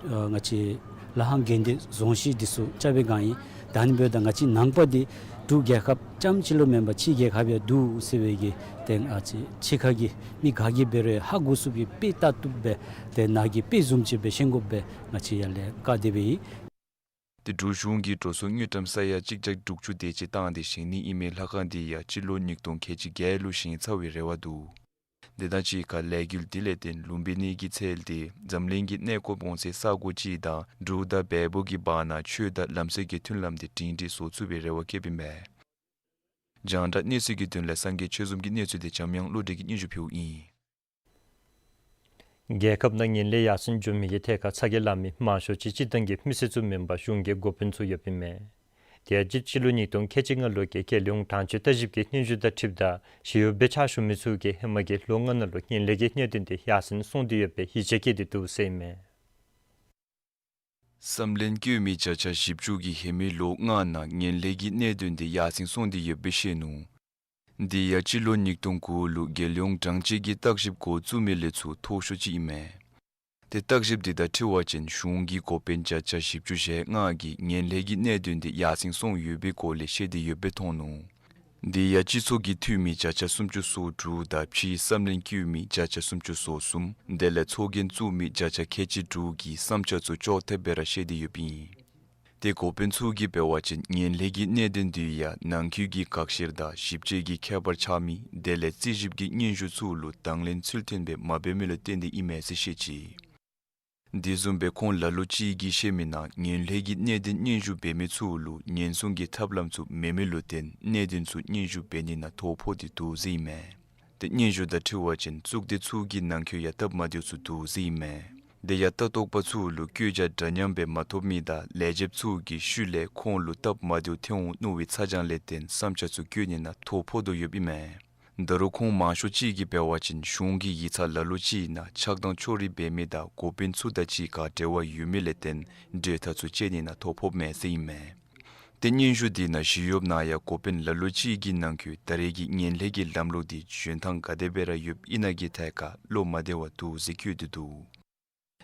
ཨ་ང་བཅས་ལ་ཧང་དགོན་སྡེ་རྫོང་གཞི་འདི་ཚུ་རྐྱབ་པའི་སྒང་ཨིན། ད་ཨ་ནི་འབདཝ་ད་ང་བཅས་ནང་པ་འདི་འབྲུག་རྒྱལ་ཁབ་རྐྱངམ་ཅིག་ལུ་མེན་པར་ཕྱི་རྒྱལ་ཁབ་ཡང་འདུག་ཟེར་བའི་གི་ཏེ་ང་བཅས་ཕྱི་ཁ་གི་མི་ག་གིས་འབད་རུང་ཧ་གོ་ཚུགས་པའི་དཔེ་ལྟ་བཏུབ་སྦེ་ཏེ་ནཱ་གི་དཔེ་བཟུམ་ཅིག་སྦེ་ཤེས་དགོ་པའི་ང་བཅས་ཡར་ལས་བཀའ་དེ་སྦེ་ཨིན། ཏེ་འབྲུག་གཞུང་གིས་འགྲོ་སོང་དངུལ་ཀྲམ་ས་ཡ་གཅིག་བརྒྱ་དྲུག་ཅུ་དེ་ཅིག་བཏང་སྟེ་བཞེངས་ནི་ཨིན་མི་ལྷ་ཁང་འདི་ཡང་སྤྱི་ལོ་ཉིས་སྟོང་ཁལ་གཅིག་བརྒྱད་ལུ་བཞེངས་ཚར་བའི་རེ་བ་འདུག། དེ་དང་གཅིག་ཁར་ལས་འགུལ་འདི་ལས་བརྟེན་ལུམྦི་ནི་གི་ཚལ་འདི་འཛམ་གླིང་གི་གནས་སྐོརཔ་འོང་སའི་ས་གོ་ཅིག་དང་འབྲུག་དང་བལ་པོ་གི་བར་ན་ཆོས་དང་ལམ་སྲོལ་གྱི་མཐུན་ལམ་འདི་སྒྲིང་སྒྲི་བཟོ་ཚུགས་པའི་རེ་བ་བསྐྱེདཔ་ཨིན་མས། རྒྱང་བསྒྲགས་གནས་ཚུལ་གྱི་དོན་ལས་སངས་རྒྱས་ཆོས་འཛོམས་ཀྱི་གནས་ཚུལ་འདི་འཇམ་དབྱངས་བློ་གྲོས་ཀྱིས་སྙན་ཞུ་ཕུལཝ་ཨིན། རྒྱལ་ཁབ་ནང་ངན་ལྷད་ཡར་སེང་འགྱོ་མི་གི་ཐད་ཁར་ཚ་གྱང་ལང་མི་མང་ཤོས་ཅིག་སྤྱིར་བཏང་གི་མི་སེར་ཚུ་མེན་པར་གཞུང་གི་འགོ་དཔོན་ཚུ་ཡོདཔ་ཨིན་མས། དེ་ཡང་སྤྱི་ལོ་ཉིས་སྟོང་ཁལ་གཅིག་ལྔ་ལོ་གི་རྒྱལ་ཡོངས་གྲངས་བཅོས་ལྟ་ཞིབ་ཀྱི་སྙན་ཞུ་དང་འཁྲིལཝ་ད་ཞི་གཡོགཔ་སྦེ་ཕྱག་ཞུ་མི་ཚུ་གིས་ཧེ་མ་གི་ལོ་ལྔ་ནང་ལུ་ངན་ལྷད་ཀྱི་གནད་དོན་འདི་ཡར་སེང་སོང་སྟེ་ཡོད་པའི་ཡིད་ཆེས་བསྐྱེད་དེ་འདུག་ཟེར་ཨིན་མས། བསམ་ལན་བཀོད་མི་བརྒྱ་ཆ་བཞི་བཅུ་གིས་ཧེ་མའི་ལོ་ལྔ་ནང་ངན་ལྷད་ཀྱི་གནད་དོན་འདི་ཡར་སེང་སོང་སྟེ་ཡོདཔ་སྦེ་བཤད་ནུག། འདི་ཡང་སྤྱི་ལོ་ཉིས་སྟོང་དགུ་ལུ་རྒྱལ་ཡོངས་གྲངས་བཅད་ཀྱི་བརྟག་ཞིབ་འགོ་བཙུགས་མི་ལས་ཚུར་མཐོ་ཤོས་ཅིག་ཨིན་མས། ཏེ་བརྟག་ཞིབ་འདི་དང་འཁྲིལ་བ་ཅིན་གཞུང་གི་འགོ་དཔོན་བརྒྱ་ཆ་བཞི་བཅུ་ཞེ་ལྔ་གིས་ངན་ལྷད་ཀྱི་གནད་དོན་འདི་ཡར་སེང་སོང་ཡོད་པའི་སྐོར་ལས་བཤད་དེ་ཡོདཔ་སྦེ་མཐོང་ནུག། འདི་ཡང་སྤྱི་ཚོགས་ཀྱི་འཐུས་མི་བརྒྱ་ཆ་སུམ་ཅུ་སོ་དྲུག་དང་ཕྱིའི་བསམ་ལན་བཀོད་མི་བརྒྱ་ཆ་སུམ་ཅུ་སོ་གསུམ་དེ་ལས་ཚོགས་རྒྱན་བཙུགས་མི་བརྒྱ་ཆ་ཁལ་གཅིག་དྲུག་གིས་བསམ་འཆར་ཚུ་ཅོག་འཐདཔ་སྦེ་ར་བཤད་དེ་ཡོདཔ་ཨིན། ཏེ་འགོ་དཔོན་ཚུ་གིས་འབད་བ་ཅིན་ངན་ལྷད་ཀྱི་གནད་དོན་འདི་ཡང་ནང་ཁུལ་གྱི་དགག་བཤེར་དང་ཞིབ་དཔྱད་ཀྱི་ཁྱད་པར་ཆགས་མི་དེ་ལས་རྩིས་ཞིབ་ཀྱི་སྙན་ཞུ་ཚུ་ལུ་དང་ལེན་ཚུལ་མཐུན་སྦེ་མ་འབད་མི་ལུ་བརྟེན་ཏེ་ཨིན་མས་ཟེར་བཤད་ཅི། དེ་བཟུམ་སྦེ་ཁོང་ལ་ལུ་ཅིག་གིས་བཤད་མི་ནང་ངན་ལྷད་ཀྱི་གནད་དོན་སྙན་ཞུ་འབད་མི་ཚུ་ལུ་ཉེན་སྲུང་གི་ཐབས་ལམ་ཚུ་མེད་མི་ལུ་བརྟེན་གནད་དོན་ཚུ་སྙན་ཞུ་འབད་ནི་ནང་ཐོ་ཕོག་སྟེ་འདུག་ཟེར་ཨིན་མས། ཏེ་སྙན་ཞུ་དང་འཁྲིལ་བ་ཅིན་གཙུག་སྡེ་ཚུ་གི་ནང་འཁོད་ཡང་སྟབས་མ་བདེཝ་ཚུ་འདུག་ཟེར་ཨིན་མས། དེ་ཡང་ལྟ་རྟོག་པ་ཚུ་ལུ་བཀོད་རྒྱ་འདྲ་མཉམ་སྦེ་མ་ཐོབ་མི་དང་ལས་བྱེདཔ་ཚུ་གིས་ཤུལ་ལས་ཁོང་ལུ་སྟབས་མ་བདེཝ་ཐོན་འོང་མནོ་བའི་ཚ་གྱང་ལས་བརྟེན་བསམ་འཆར་ཚུ་བཀོད་ནི་ནང་ཐོ་ཕོག་དོ་ཡོདཔ་ཨིན་མས། ད་རུང་ཁོང་མང་ཤོས་ཅིག་གིས་འབད་བ་ཅིན་གཞུང་གི་ཡིག་ཚང་ལ་ལུ་ཅིག་ནང་ཆགས་སྡང་ཕྱོགས་རིས་འབད་མི་དང་འགོ་དཔོན་ཚུ་དང་གཅིག་ཁར་འབྲེལ་བ་ཡོད་མི་ལས་བརྟེན་གྲོས་ཐག་ཚུ་བཅད་ནི་ནང་ཐོ་ཕོགཔ་མས་ཟེར་ཨིན་མས། ཏེ་སྙན་ཞུ་འདི་ནང་ཞི་གཡོགཔ་ནང་ཡང་འགོ་དཔོན་ལ་ལུ་ཅིག་གི་ནང་འཁོད་ད་རེས་ཀྱི་ངན་ལྷད་ཀྱི་ལམ་ལུགས་འདི་འཇོན་ཐང་ག་དེ་སྦེ་ར་ཡོདཔ་ཨིན་ན་གི་ཐད་ཁར་བློ་མ་བདེ་བ་འདུག་ཟེར་བཀོད་དེ་འདུག།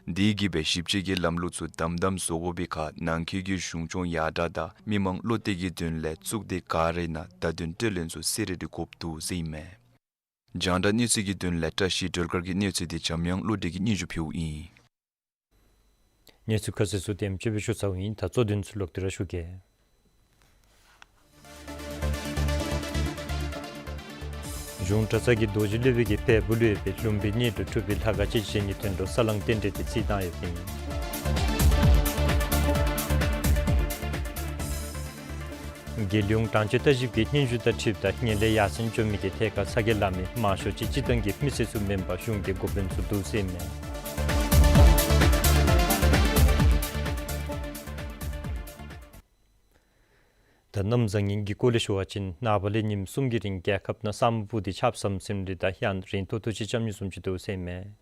དེ་གིས་སྦེ་ཞིབ་དཔྱད་ཀྱི་ལམ་ལུགས་ཚུ་དམ་དམ་བཟོ་དགོ་པའི་ཁར་ནང་འཁོད་ཀྱི་གཞུང་སྐྱོང་ཡར་དྲག་དང་མི་མང་བློ་གཏད་ཀྱི་དོན་ལས་གཙུག་སྡེ་ག་ར་ནང་བརྡ་དོན་སྤྲོད་ལེན་ཚུ་གསལ་རི་རི་དགོཔ་འདུག་ཟེར་ཨིན་མས། རྒྱང་བསྒྲགས་གནས་ཚུལ་གྱི་དོན་ལས་བཀྲ་ཤིས་སྒྲོལ་དཀར་གྱི་གནས་ཚུལ་འདི་འཇམ་དབྱངས་བློ་གྲོས་ཀྱིས་སྙན་ཞུ་ཕུལཝ་ཨིན། གནས་ཚུལ་ཁ་གསལ་ཚུ་དེམ་ཅིག་སྦེ་ཞུ་ཚརཝ་ཨིན། ད་གཙོ་དོན་ཚུ་ལོག་སྟེ་ར་ཞུ་གེ། གཞུང་གྲྭ་ཚང་གི་རྡོ་རྗེ་སློབ་དཔོན་གྱིས་བལ་པོ་ལུ་ཡོད་པའི་ལུམྦི་ནི་ལུ་གྲུབ་པའི་ལྷ་ཁང་ཅིག་བཞེངས་ནིའི་དོན་ལུ་ས་བསླང་རྟེན་འབྲེལ་འདི་རྩིས་བཏང་ཡོདཔ་ཨིན། རྒྱལ་ཡོངས་གྲངས་བཅད་ལྟ་ཞིབ་ཀྱི་སྙན་ཞུ་དང་འཁྲིལཝ་ད་ངན་ལྷད་ཡར་སེང་འགྱོ་མི་གི་ཐད་ཁར་ཚ་གྱང་ལང་མི་མང་ཤོས་ཅིག་སྤྱིར་བཏང་གི་མི་སེར་ཚུ་མེན་པར་གཞུང་གི་འགོ་དཔོན་ཚུ་འདུག་ཟེར་ཨིན་མས། ད་གནམ་བཟང་ངན་གྱི་སྐོར་ལས་ཞུ་བ་ཅིན་ནངས་པ་ལས་ཉིནམ་གསུམ་གྱི་རིང་རྒྱལ་ཁབ་ནང་ས་སྨུག་སྤུབས་ཏེ་ཆརཔ་ཟམ་ཟིམ་རེ་དང་ཡང་རན་ཏོག་ཏོ་ཅིག་རྐྱབ་ནི་བཟུམ་ཅིག་འདུག་ཟེར་ཨིན་མས།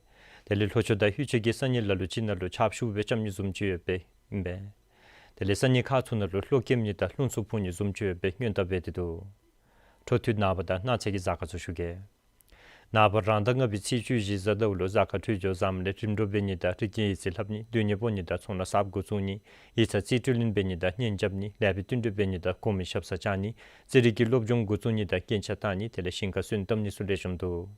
དེ་ལས་ལྷོ་ཕྱོགས་དང་ལྷོ་ཕྱོགས་ཀྱི་ས་གནས་ལ་ལུ་ཅིག་ནང་ལུ་ཆརཔ་ཤུགས་སྦེ་རྐྱབ་ནི་བཟུམ་ཅིག་ཡོདཔ་ཨིན་པས། དེ་ལས་ས་གནས་ཁག་ཚུ་ནང་ལུ་གློག་ཀེམ་ནི་དང་རླུང་འཚུབ་འཕུ་ནི་བཟུམ་ཅིག་ཡོད་པའི་སྔོན་བརྡ་འབད་དེ་འདུག། འཕྲོ་མཐུད་ནངས་པ་དང་གནངས་ཚེ་གི་གཟའ་སྐར་ཚུ་ཞུ་གེ། ནངས་པ་རང་ཟླ་ལྔ་པའི་ཚེས་བཅུ་བཞི་གཟའ་ཟླཝ་ལུ་གཟའ་སྐར་འཕྲོད་སྦྱོར་བཟངམ་ལས་རིམ་གྲོ་འབད་ནི་དང་རིག་གནས་ཡིག་རྩིས་ལྷབ་ནི། སྡོད་གནས་སྤོ་ནི་དང་ཚོང་ལཱ་གསརཔ་འགོ་བཙུགས་ནི། ཡིག་ཚང་རྩིས་སྤྲོད་ལེན་འབད་ནི་དང་གཉེན་རྐྱབ་ནི། ལེགས་པའི་བསྟུན་གྲོས་འབད་ནི་དང་གོང་མའི་ཞབས་སར་བཅར་ནི། རྩེད་རིགས་ཀྱི་སློབ་སྦྱོང་འགོ་བཙུགས་ནི་དང་རྐྱེན་ཆག་བཏང་ནི། དེ་ལས་ཞིང་ཁར་སོན་བཏབ་ནི་ཚུ་ལེགས་ཤོམ་འདུག།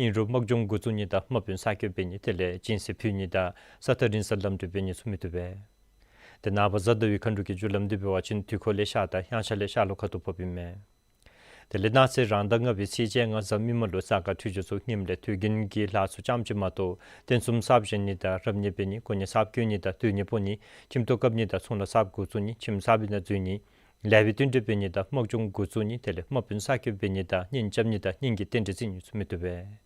ཨིན་རུང་དམག་སྦྱོང་འགོ་བཙུགས་ནི་དང་དམག་དཔོན་གསར་བསྐོ་འབད་ནི། དེ་ལས་སྦྱིན་སྲེག་ཕུལ་ནི་དང་ས་ཐག་རིང་སར་ལམ་འགྲུལ་འབད་ནི་ཚུ་མི་བཏུབ་པས། ཏེ་ནངས་པ་གཟའ་ཟླ་བའི་མཁའ་འགྲོ་གི་རྒྱུ་ལམ་འདི་འབད་བ་ཅིན་དུས་འཁོར་ལས་ཤར་དང་དབྱངས་འཆར་ལས་ཤར་ལྷོ་ཁ་ཐུག་ཕོགཔ་ཨིན་མས། དེ་ལས་གནངས་ཚེ་རང་ཟླ་ལྔ་པའི་ཚེས་བཅོ་ལྔ་གཟའ་མིག་དམར་ལུ་གཟའ་སྐར་འཕྲོད་སྦྱོར་ཚུ་ངནམ་ལས་དུས་རྒྱུན་གྱི་ལཱ་ཚུ་རྐྱངམ་ཅིག་མ་གཏོགས་རྟེན་གསུམ་གསརཔ་བཞེངས་ནི་དང་རབ་གནས་འབད་ནི། གོ་གནས་གསརཔ་བསྐོ་ནི་དང་སྡོད་གནས་སྤོ་ནི། ཁྱིམ་ཐོག་བཀབ་ནི་དང་ཚོང་ལཱ་གསརཔ་འགོ་བཙུགས་ནི། ཁྱིམ་གསར་པའི་ནང་འཛུལ་ནི། ལེགས་པའི་བསྟུན་གྲོས་འབད་ནི་དང་དམག་སྦྱོང་འགོ་བཙུགས་ནི། དེ་ལས་དམག་དཔོན་གསར་བསྐོ་འབད་ནི་དང་གཉེན་རྐྱབ་ནི་དང་གཉེན་གྱི་རྟེན་འབྲེལ་བརྩི་ནི་ཚུ་མི་བཏུབ་པས།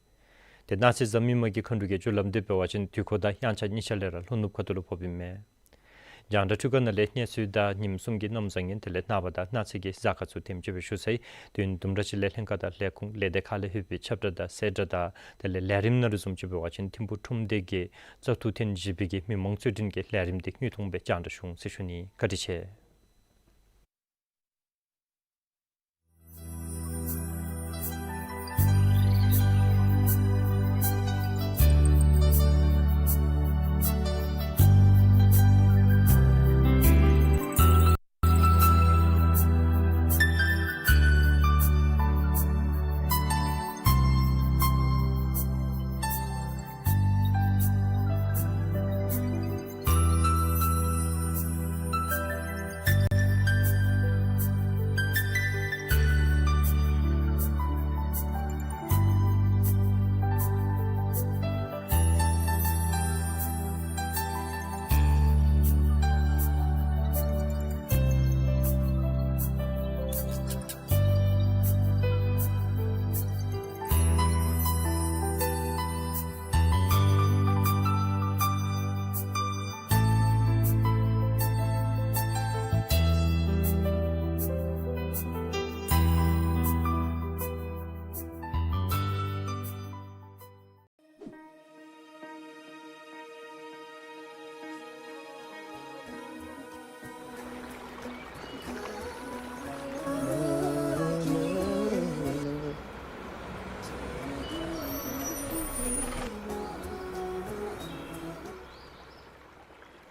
ཏེ་གནངས་ཚེ་གཟའ་མིག་དམར་གྱི་མཁའ་འགྲོ་གི་རྒྱུ་ལམ་འདི་འབད་བ་ཅིན་དུས་འཁོར་དང་དབྱངས་འཆར་གཉིས་ཆ་ལས་ར་ལྷོ་ནུབ་ཁ་ཐུག་ལུ་ཕོགཔ་ཨིན་མས། རྒྱང་བསྒྲགས་འཕྲུལ་ཁང་ནང་ལས་གནས་ཚུལ་དང་ཉིནམ་གསུམ་གྱི་སྣུམ་ཟ་ཉེན་དེ་ལས་ནངས་པ་དང་གནངས་ཚེ་གི་གཟའ་སྐར་ཚུ་དེམ་ཅིག་སྦེ་ཞུ་ཚར་ཡི། དུས་ཡུན་དུམ་གྲ་ཅིག་ལས་ལྷན་ཁག་དང་ལས་ཁུངས་ལས་སྡེ་ཁག་ལས་ལྷོད་པའི་ཁྱབ་བསྒྲགས་དང་གསལ་བསྒྲགས་དང་དེ་ལས་ལས་རིམ་ནང་རུ་བཟུམ་ཅིག་འབད་བ་ཅིན་ཐིམ་ཕུག་ཁྲོམ་སྡེ་གི་བཙག་འཐུ་ཐེངས་བཞི་པའི་གི་མི་མང་རྩོད་འགྲན་གྱི་ལས་རིམ་དེ་དངོས་མཐོང་སྦེ་རྒྱང་བསྒྲགས་ཞུ་འོང་ཟེར་ཞུ་ནི། བཀའ་དྲིན་ཆེ།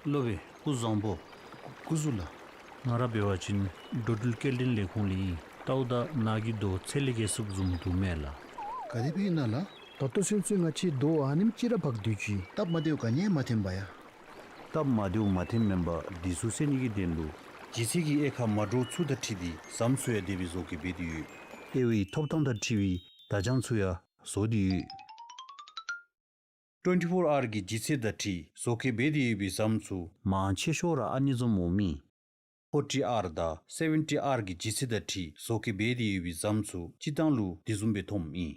སློབ་དཔོན་སྐུ་བཟང་པོ། སྐུ་གཟུགས་ལགས། ང་ར་འབད་བ་ཅིན་འགྲོ་འགྲུལ་སྐྱེལ་འདྲེན་ལས་ཁུངས་ལས་ཨིན། ལྟཝ་ད་ནཱ་གི་རྡོ་ཚད་ལས་བརྒལ་སོངམ་བཟུམ་འདུག་མེན་ལགས། ག་དེ་སྦེ་ཨིན་ན་ལགས། ད་ལྟོ་ཚུན་ཚོད་ང་བཅས་རྡོ་ཨ་ནེམ་ཅིག་ར་འབག་སྡོད་ཅི། སྟབས་མ་བདེཝ་ག་ནི་ཡང་མ་ཐོན་པ་ཡ། སྟབས་མ་བདེཝ་མ་ཐོནམ་མེན་པར་འདི་ཚུ་སེལ་ནི་གི་དོན་ལུ་ལྗིད་ཚད་ཀྱི་དབྱེ་ཁག་མ་འདྲཝ་ཚུ་དང་འཁྲིལ་ཏེ་ཟམ་ཚུ་ཡང་དེ་སྦེ་བཟོ་བཀོད་འབད་དེ་ཡོད། དབྱེ་བའི་ཐོབ་ཐང་དང་འཁྲིལ་བའི་བརྡ་བྱང་ཚུ་ཡང་བཟོ་སྟེ་ཡོད། ཊུ་ཝེན་ཊི་ཕོར་ཨར་གྱི་ལྗིད་ཚད་དང་འཁྲིལ་བཟོ་བཀོད་འབད་དེ་ཡོད་པའི་ཟམ་ཚུ་མང་ཆེ་ཤོས་ར་ཨ་ནི་བཟུམ་འོང་མི། ཕོར་ཊི་ཨར་དང་སེ་ཝེན་ཊི་ཨར་གྱི་ལྗིད་ཚད་དང་འཁྲིལ་བཟོ་བཀོད་འབད་དེ་ཡོད་པའི་ཟམ་ཚུ་སྤྱིར་བཏང་ལུ་དེ་བཟུམ་སྦེ་ཐོནམ་ཨིན།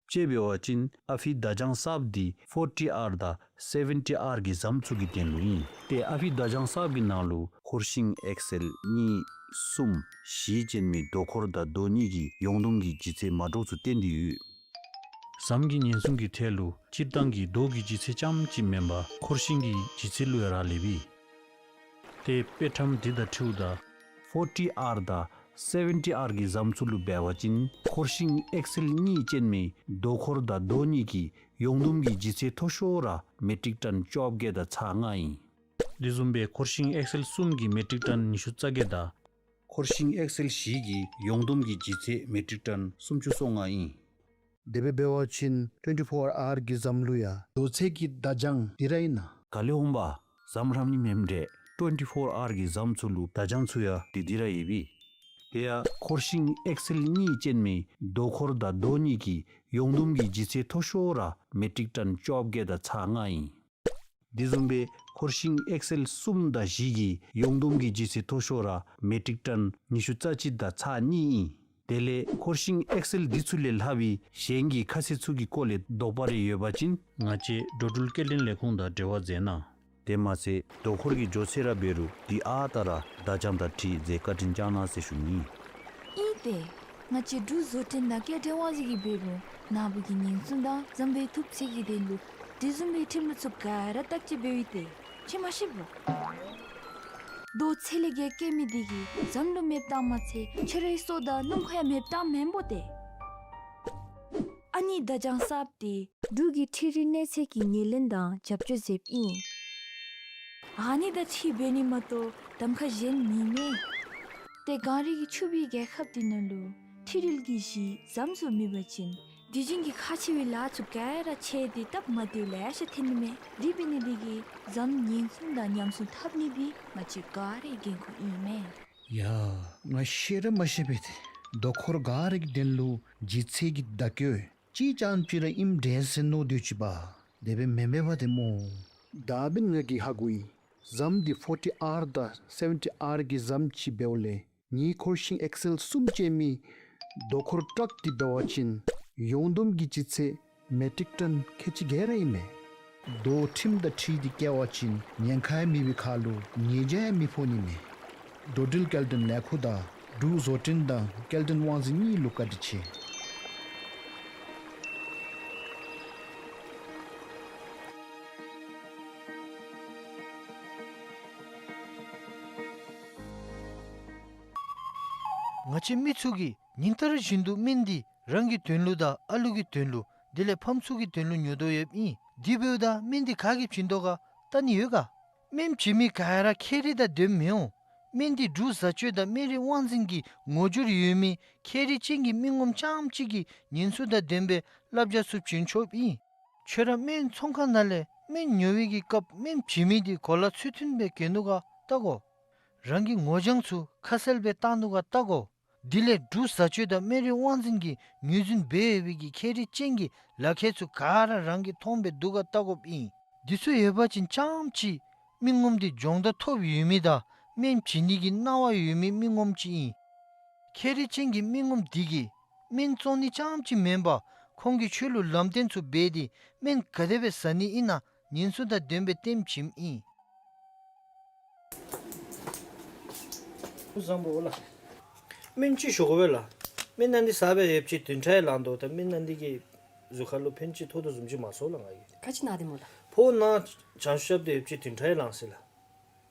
དཔྱེ་འབད་བ་ཅིན་ཨ་ཕི་བརྡ་བྱང་གསརཔ་འདི་ཕོར་ཊི་ཨར་དང་སེ་ཝེན་ཊི་ཨར་གྱི་ཟམ་ཚུ་གི་དོན་ལུ་ཨིན། ཏེ་ཨ་ཕི་བརྡ་བྱང་གསརཔ་གི་ནང་ལུ་འཁོར་ཤིང་ཨེག་སེལ་གཉིས་གསུམ་བཞི་ཅན་མའི་རྡོ་འཁོར་དང་རྡོ་གཉིས་ཀྱི་ཡོངས་བསྡོམས་ཀྱི་ལྗིད་ཚད་མ་འདྲཝ་ཚུ་བཏོན་ཏེ་ཡོད། ཟམ་གྱི་ཉེན་སྲུང་གི་ཐད་ལུ་སྤྱིར་བཏང་གི་རྡོ་གི་ལྗིད་ཚད་རྐྱངམ་ཅིག་མེན་པར་འཁོར་ཤིང་གི་ལྗིད་ཚད་ལུ་ཡང་རག་ལས་པས། ཏེ་དཔེ་ཁྲམ་འདི་དང་འཁྲིལཝ་ད་ཕོར་ཊི་ཨར་དང་སེ་ཝེན་ཊི་ཨར་གྱི་ཟམ་ཚུ་ལུ་འབད་བ་ཅིན་འཁོར་ཤིང་ཨེག་སེལ་གཉིས་ཅན་མའི་རྡོ་འཁོར་དང་རྡོ་གཉིས་ཀྱི་ཡོངས་བསྡོམས་ཀྱི་ལྗིད་ཚད་མཐོ་ཤོས་ར་མེ་ཊིག་ཊཱན་བཅོ་བརྒྱད་དང་ཚག་ལྔ་ཨིན། དེ་བཟུམ་སྦེ་འཁོར་ཤིང་ཨེག་སེལ་གསུམ་གྱི་མེ་ཊིག་ཊཱན་ཉི་ཤུ་རྩ་བརྒྱད་དང་། འཁོར་ཤིང་ཨེག་སེལ་བཞི་གི་ཡོངས་བསྡོམས་ཀྱི་ལྗིད་ཚད་མེ་ཊིག་ཊཱན་སུམ་ཅུ་སོ་ལྔ་ཨིན། དེ་སྦེ་འབད་བ་ཅིན་ཊུ་ཝེན་ཊི་ཕོར་ཨར་གྱི་ཟམ་ལུ་ཡང་རྡོ་ཚད་ཀྱི་བརྡ་བྱང་འདི་ར་ཨིན་ན། ག་ལས་འོང་པ། ཟམ་རམ་ནི་མེནམ་འདྲས། ཊུ་ཝེན་ཊི་ཕོར་ཨར་གྱི་ཟམ་ཚུ་ལུ་བརྡ་བྱང་ཚུ་ཡང་འདི་འདི་ར་ཡོད་པས། དེ་ཡང་འཁོར་ཤིང་ཨེག་སེལ་གཉིས་ཅན་མའི་རྡོ་འཁོར་དང་རྡོ་གཉིས་ཀྱི་ཡོངས་བསྡོམས་ཀྱི་ལྗིད་ཚད་མཐོ་ཤོས་ར་མེ་ཊིག་ཊཱན་བཅོ་བརྒྱད་དང་ཚག་ལྔ་ཨིན། དེ་བཟུམ་སྦེ་འཁོར་ཤིང་ཨེག་སེལ་གསུམ་དང་བཞི་གི་ཡོངས་བསྡོམས་ཀྱི་ལྗིད་ཚད་མཐོ་ཤོས་ར་མེ་ཊིག་ཊཱན་ཉི་ཤུ་རྩ་གཅིག་དང་ཚག་གཉིས་ཨིན། དེ་ལས་འཁོར་ཤིང་ཨེག་སེལ་འདི་ཚུ་ལས་ལྷག་པའི་གཞན་གྱི་ཁ་གསལ་ཚུ་གི་སྐོར་ལས་དོགས་པ་རེ་ཡོད་པ་ཅིན་ང་བཅས་འགྲོ་འགྲུལ་སྐྱེལ་འདྲེན་ལས་ཁུངས་དང་འབྲེལ་བ་མཛད་གནང་། དེ་མ་ཚད་རྡོ་འཁོར་གྱི་མགྱོགས་ཚད་ར་འབད་རུང་དེ་ཨ་རྟག་ར་བརྡ་བྱང་དང་འཁྲིལ་མཛད་བཀའ་དྲིན་བསྐྱང་གནང་ཟེར་ཞུ་ནི། ཨིན་ཏེ། ང་བཅས་འབྲུག་བཟོ་སྐྲུན་དང་སྐྱེལ་འདྲེན་དབང་འཛིན་གྱིས་འབད་རུང་ནངས་པ་གི་ཉེན་སྲུང་དང་ཟམ་པའི་ཐུབ་ཚད་ཀྱི་དོན་ལུ་དེ་བཟུམ་མའི་ཁྲིམས་ལུགས་ཚུ་ག་ར་བརྟག་དཔྱད་འབདཝ་ཨིན་ཏེ། ཁྱོད་མ་ཤེས་པས། རྡོ་ཚད་ལས་བརྒལ་བཀལ་མི་འདི་གིས་ཟམ་ལུ་མེདཔ་བཏང་མ་ཚད་ཁྱོད་རའི་སོ་དང་སྣུམ་འཁོར་ཡང་མེདཔ་བཏངམ་མེན་པོ་ཏེ། ཨ་ནི་བརྡ་བྱང་གསརཔ་འདི་འབྲུག་གི་འཕྲུལ་རིག་གནས་ཚད་ཀྱི་ངོས་ལེན་དང་རྒྱབ་སྐྱོར་མཛདཔ་ཨིན། ཨ་ནི་དང་འཁྲིལ་འབད་ནི་མ་གཏོགས་གདམ་ཁ་གཞན་མེད་མས། ཏེ་གངས་རི་གི་ཕྱུག་པའི་རྒྱལ་ཁབ་འདི་ནང་ལུ་འཕྲུལ་རིག་གི་གཞི་ཟམ་ཚུ་མེད་པ་ཅིན་དུས་རྒྱུན་གྱི་ཁག་ཆེ་བའི་ལཱ་ཚུ་ག་ར་ཆད་དེ་སྟབས་མ་བདེཝ་ལེ་ཤ་ཐོན་ནི་མས། དེ་འབད་ནི་འདི་གིས་ཟམ་ཉེན་སྲུང་དང་ཉམས་སྲུང་འཐབ་ནི་འདི་ང་བཅས་ག་རའི་འགན་ཁུར་ཨིན་མས། ཡ། ང་ཤེས་ར་མ་ཤེས་པས་ཏེ། རྡོ་འཁོར་ག་ར་གི་དོན་ལུ་ལྗིད་ཚད་ཀྱི་བརྡ་བཀོད་གཅིག་རྐྱངམ་ཅིག་ར་ཨིནམ་འདྲས་ཟེར་མནོ་སྡོད་ཅི་པ། དེ་སྦེ་མེན་མས་པ་ཏེ་སྨོ། ད་འབདན་ང་གིས་ཧ་གོ་ཡི། ཟམ་འདི་ཕོར་ཊི་ཨར་དང་སེ་ཝེན་ཊི་ཨར་གྱི་ཟམ་ཅིག་འབདཝ་ལས་ངེའི་འཁོར་ཤིང་ཨེག་སེལ་གསུམ་ཅན་མའི་རྡོ་འཁོར་ཊཱག་འདི་འབད་བ་ཅིན་ཡོངས་བསྡོམས་ཀྱི་ལྗིད་ཚད་མེ་ཊིག་ཊཱན་ཁལ་གཅིག་བརྒྱད་ར་ཨིན་མས། རྡོ་ཁྲིམས་དང་འཁྲིལ་ཏེ་བཀལ་བ་ཅིན་ཉེན་ཁ་ཡང་མེད་པའི་ཁར་ལུ་ཉེས་བྱ་ཡང་མི་ཕོག་ནི་མས། འགྲོ་འགྲུལ་སྐྱེལ་འདྲེན་ལས་ཁུངས་དང་འབྲུག་བཟོ་སྐྲུན་དང་སྐྱེལ་འདྲེན་དབང་འཛིན་གཉིས་ལུ་བཀའ་དྲིན་ཆེ། ང་བཅས་མི་ཚུ་གིས་ཉིན་ལྟར་བཞིན་དུ་སྨན་འདི་རང་གི་དོན་ལུ་དང་ཨ་ལུ་གི་དོན་ལུ་དེ་ལས་ཕམ་ཚུ་གི་དོན་ལུ་ཉོ་དོ་ཡོདཔ་ཨིན། དེ་འབདཝ་ད་སྨན་འདི་ག་གིས་བྱིན་དོ་ག་བལྟ་ནི་ཡོད་ག། སྨན་བྱིན་མི་ག་ར་ཁྱད་རིག་དང་ལྡནམ་མི་འོང་། སྨན་འདི་འབྲུག་བཟའ་སྤྱོད་དང་སྨན་རིག་དབང་འཛིན་གྱི་ངོ་སྦྱོར་ཡོད་མི་ཁྱད་རིག་ཅན་གྱི་མི་ངོམ་རྐྱངམ་གཅིག་གིས་ཉེན་སྲུང་དང་ལྡན་པའི་བསླབ་བྱ་ཚུ་བྱིན་ཆོགཔ་ཨིན། ཁྱོད་ར་སྨན་ཚོང་ཁང་ནང་ལས་སྨན་ཉོ་བའི་གི་སྐབས་སྨན་བྱིན་མི་འདི་གོ་ལ་ཚུལ་མཐུན་སྦེ་གྱོན་ནུག་ག་བལྟ་དགོ། རང་གི་ངོ་རྐྱང་ཚུ་ཁ་གསལ་སྦེ་བཏགས་ནུག་ག་བལྟ་དགོ། དེ་ལས་འབྲུག་བཟའ་སྤྱོད་དང་སྨན་རིག་དབང་འཛིན་གྱིས་ངོས་འཛིན་འབད་ཡོད་པའི་གི་ཁྱད་རིག་ཅན་གྱི་ལག་ཁྱེར་ཚུ་ག་ར་རང་གིས་མཐོང་སྦེ་བསྡུ་ག་བལྟ་དགོཔ་ཨིན། འདི་ཚུ་ཡོད་པ་ཅིན་རྐྱངམ་གཅིག་མི་ངོམ་འདི་སྦྱོང་བརྡར་ཐོབ་ཡོད་མི་དང་སྨན་བྱིན་ནི་གི་གནང་བ་ཡོད་མི་མི་ངོམ་ཅིག་ཨིན། ཁྱད་རིག་ཅན་གྱི་མི་ངོམ་འདི་གིས་སྨན་བཙོང་ནི་རྐྱངམ་གཅིག་མེན་པར་ཁོང་གིས་ཁྱོད་ལུ་ལམ་སྟོན་ཚུ་འབད་དེ་སྨན་ག་དེ་སྦེ་བཟའ་ནི་ཨིན་ན་ཉེན་སྲུང་དང་ལྡན་པའི་སྟོནམ་བྱིནམ་ཨིན། བཟང་པོ་ལགས། སྨན་ཅིག་ཞུ་དགོ་པས་ལགས། སྨན་ནང་འདི་ཟ་སྦེ་ཡོདཔ་ཅིག་བདུན་ཕྲག་ལང་དོ། ད་སྨན་ནང་འདི་གིས་གཟུགས་ཁར་ལུ་ཕན་ཅིག་ཐོགས་དོ་བཟུམ་ཅིག་མ་སོང་ལགས་ང་གིས། ག་ཅི་ན་སྟེ་སྨོ་ལགས། ཕོཝ་ནང་བྱང་ཤུབ་སྟེ་ཡོདཔ་ཅིག་བདུན་ཕྲག་ལང་སོ་ལགས།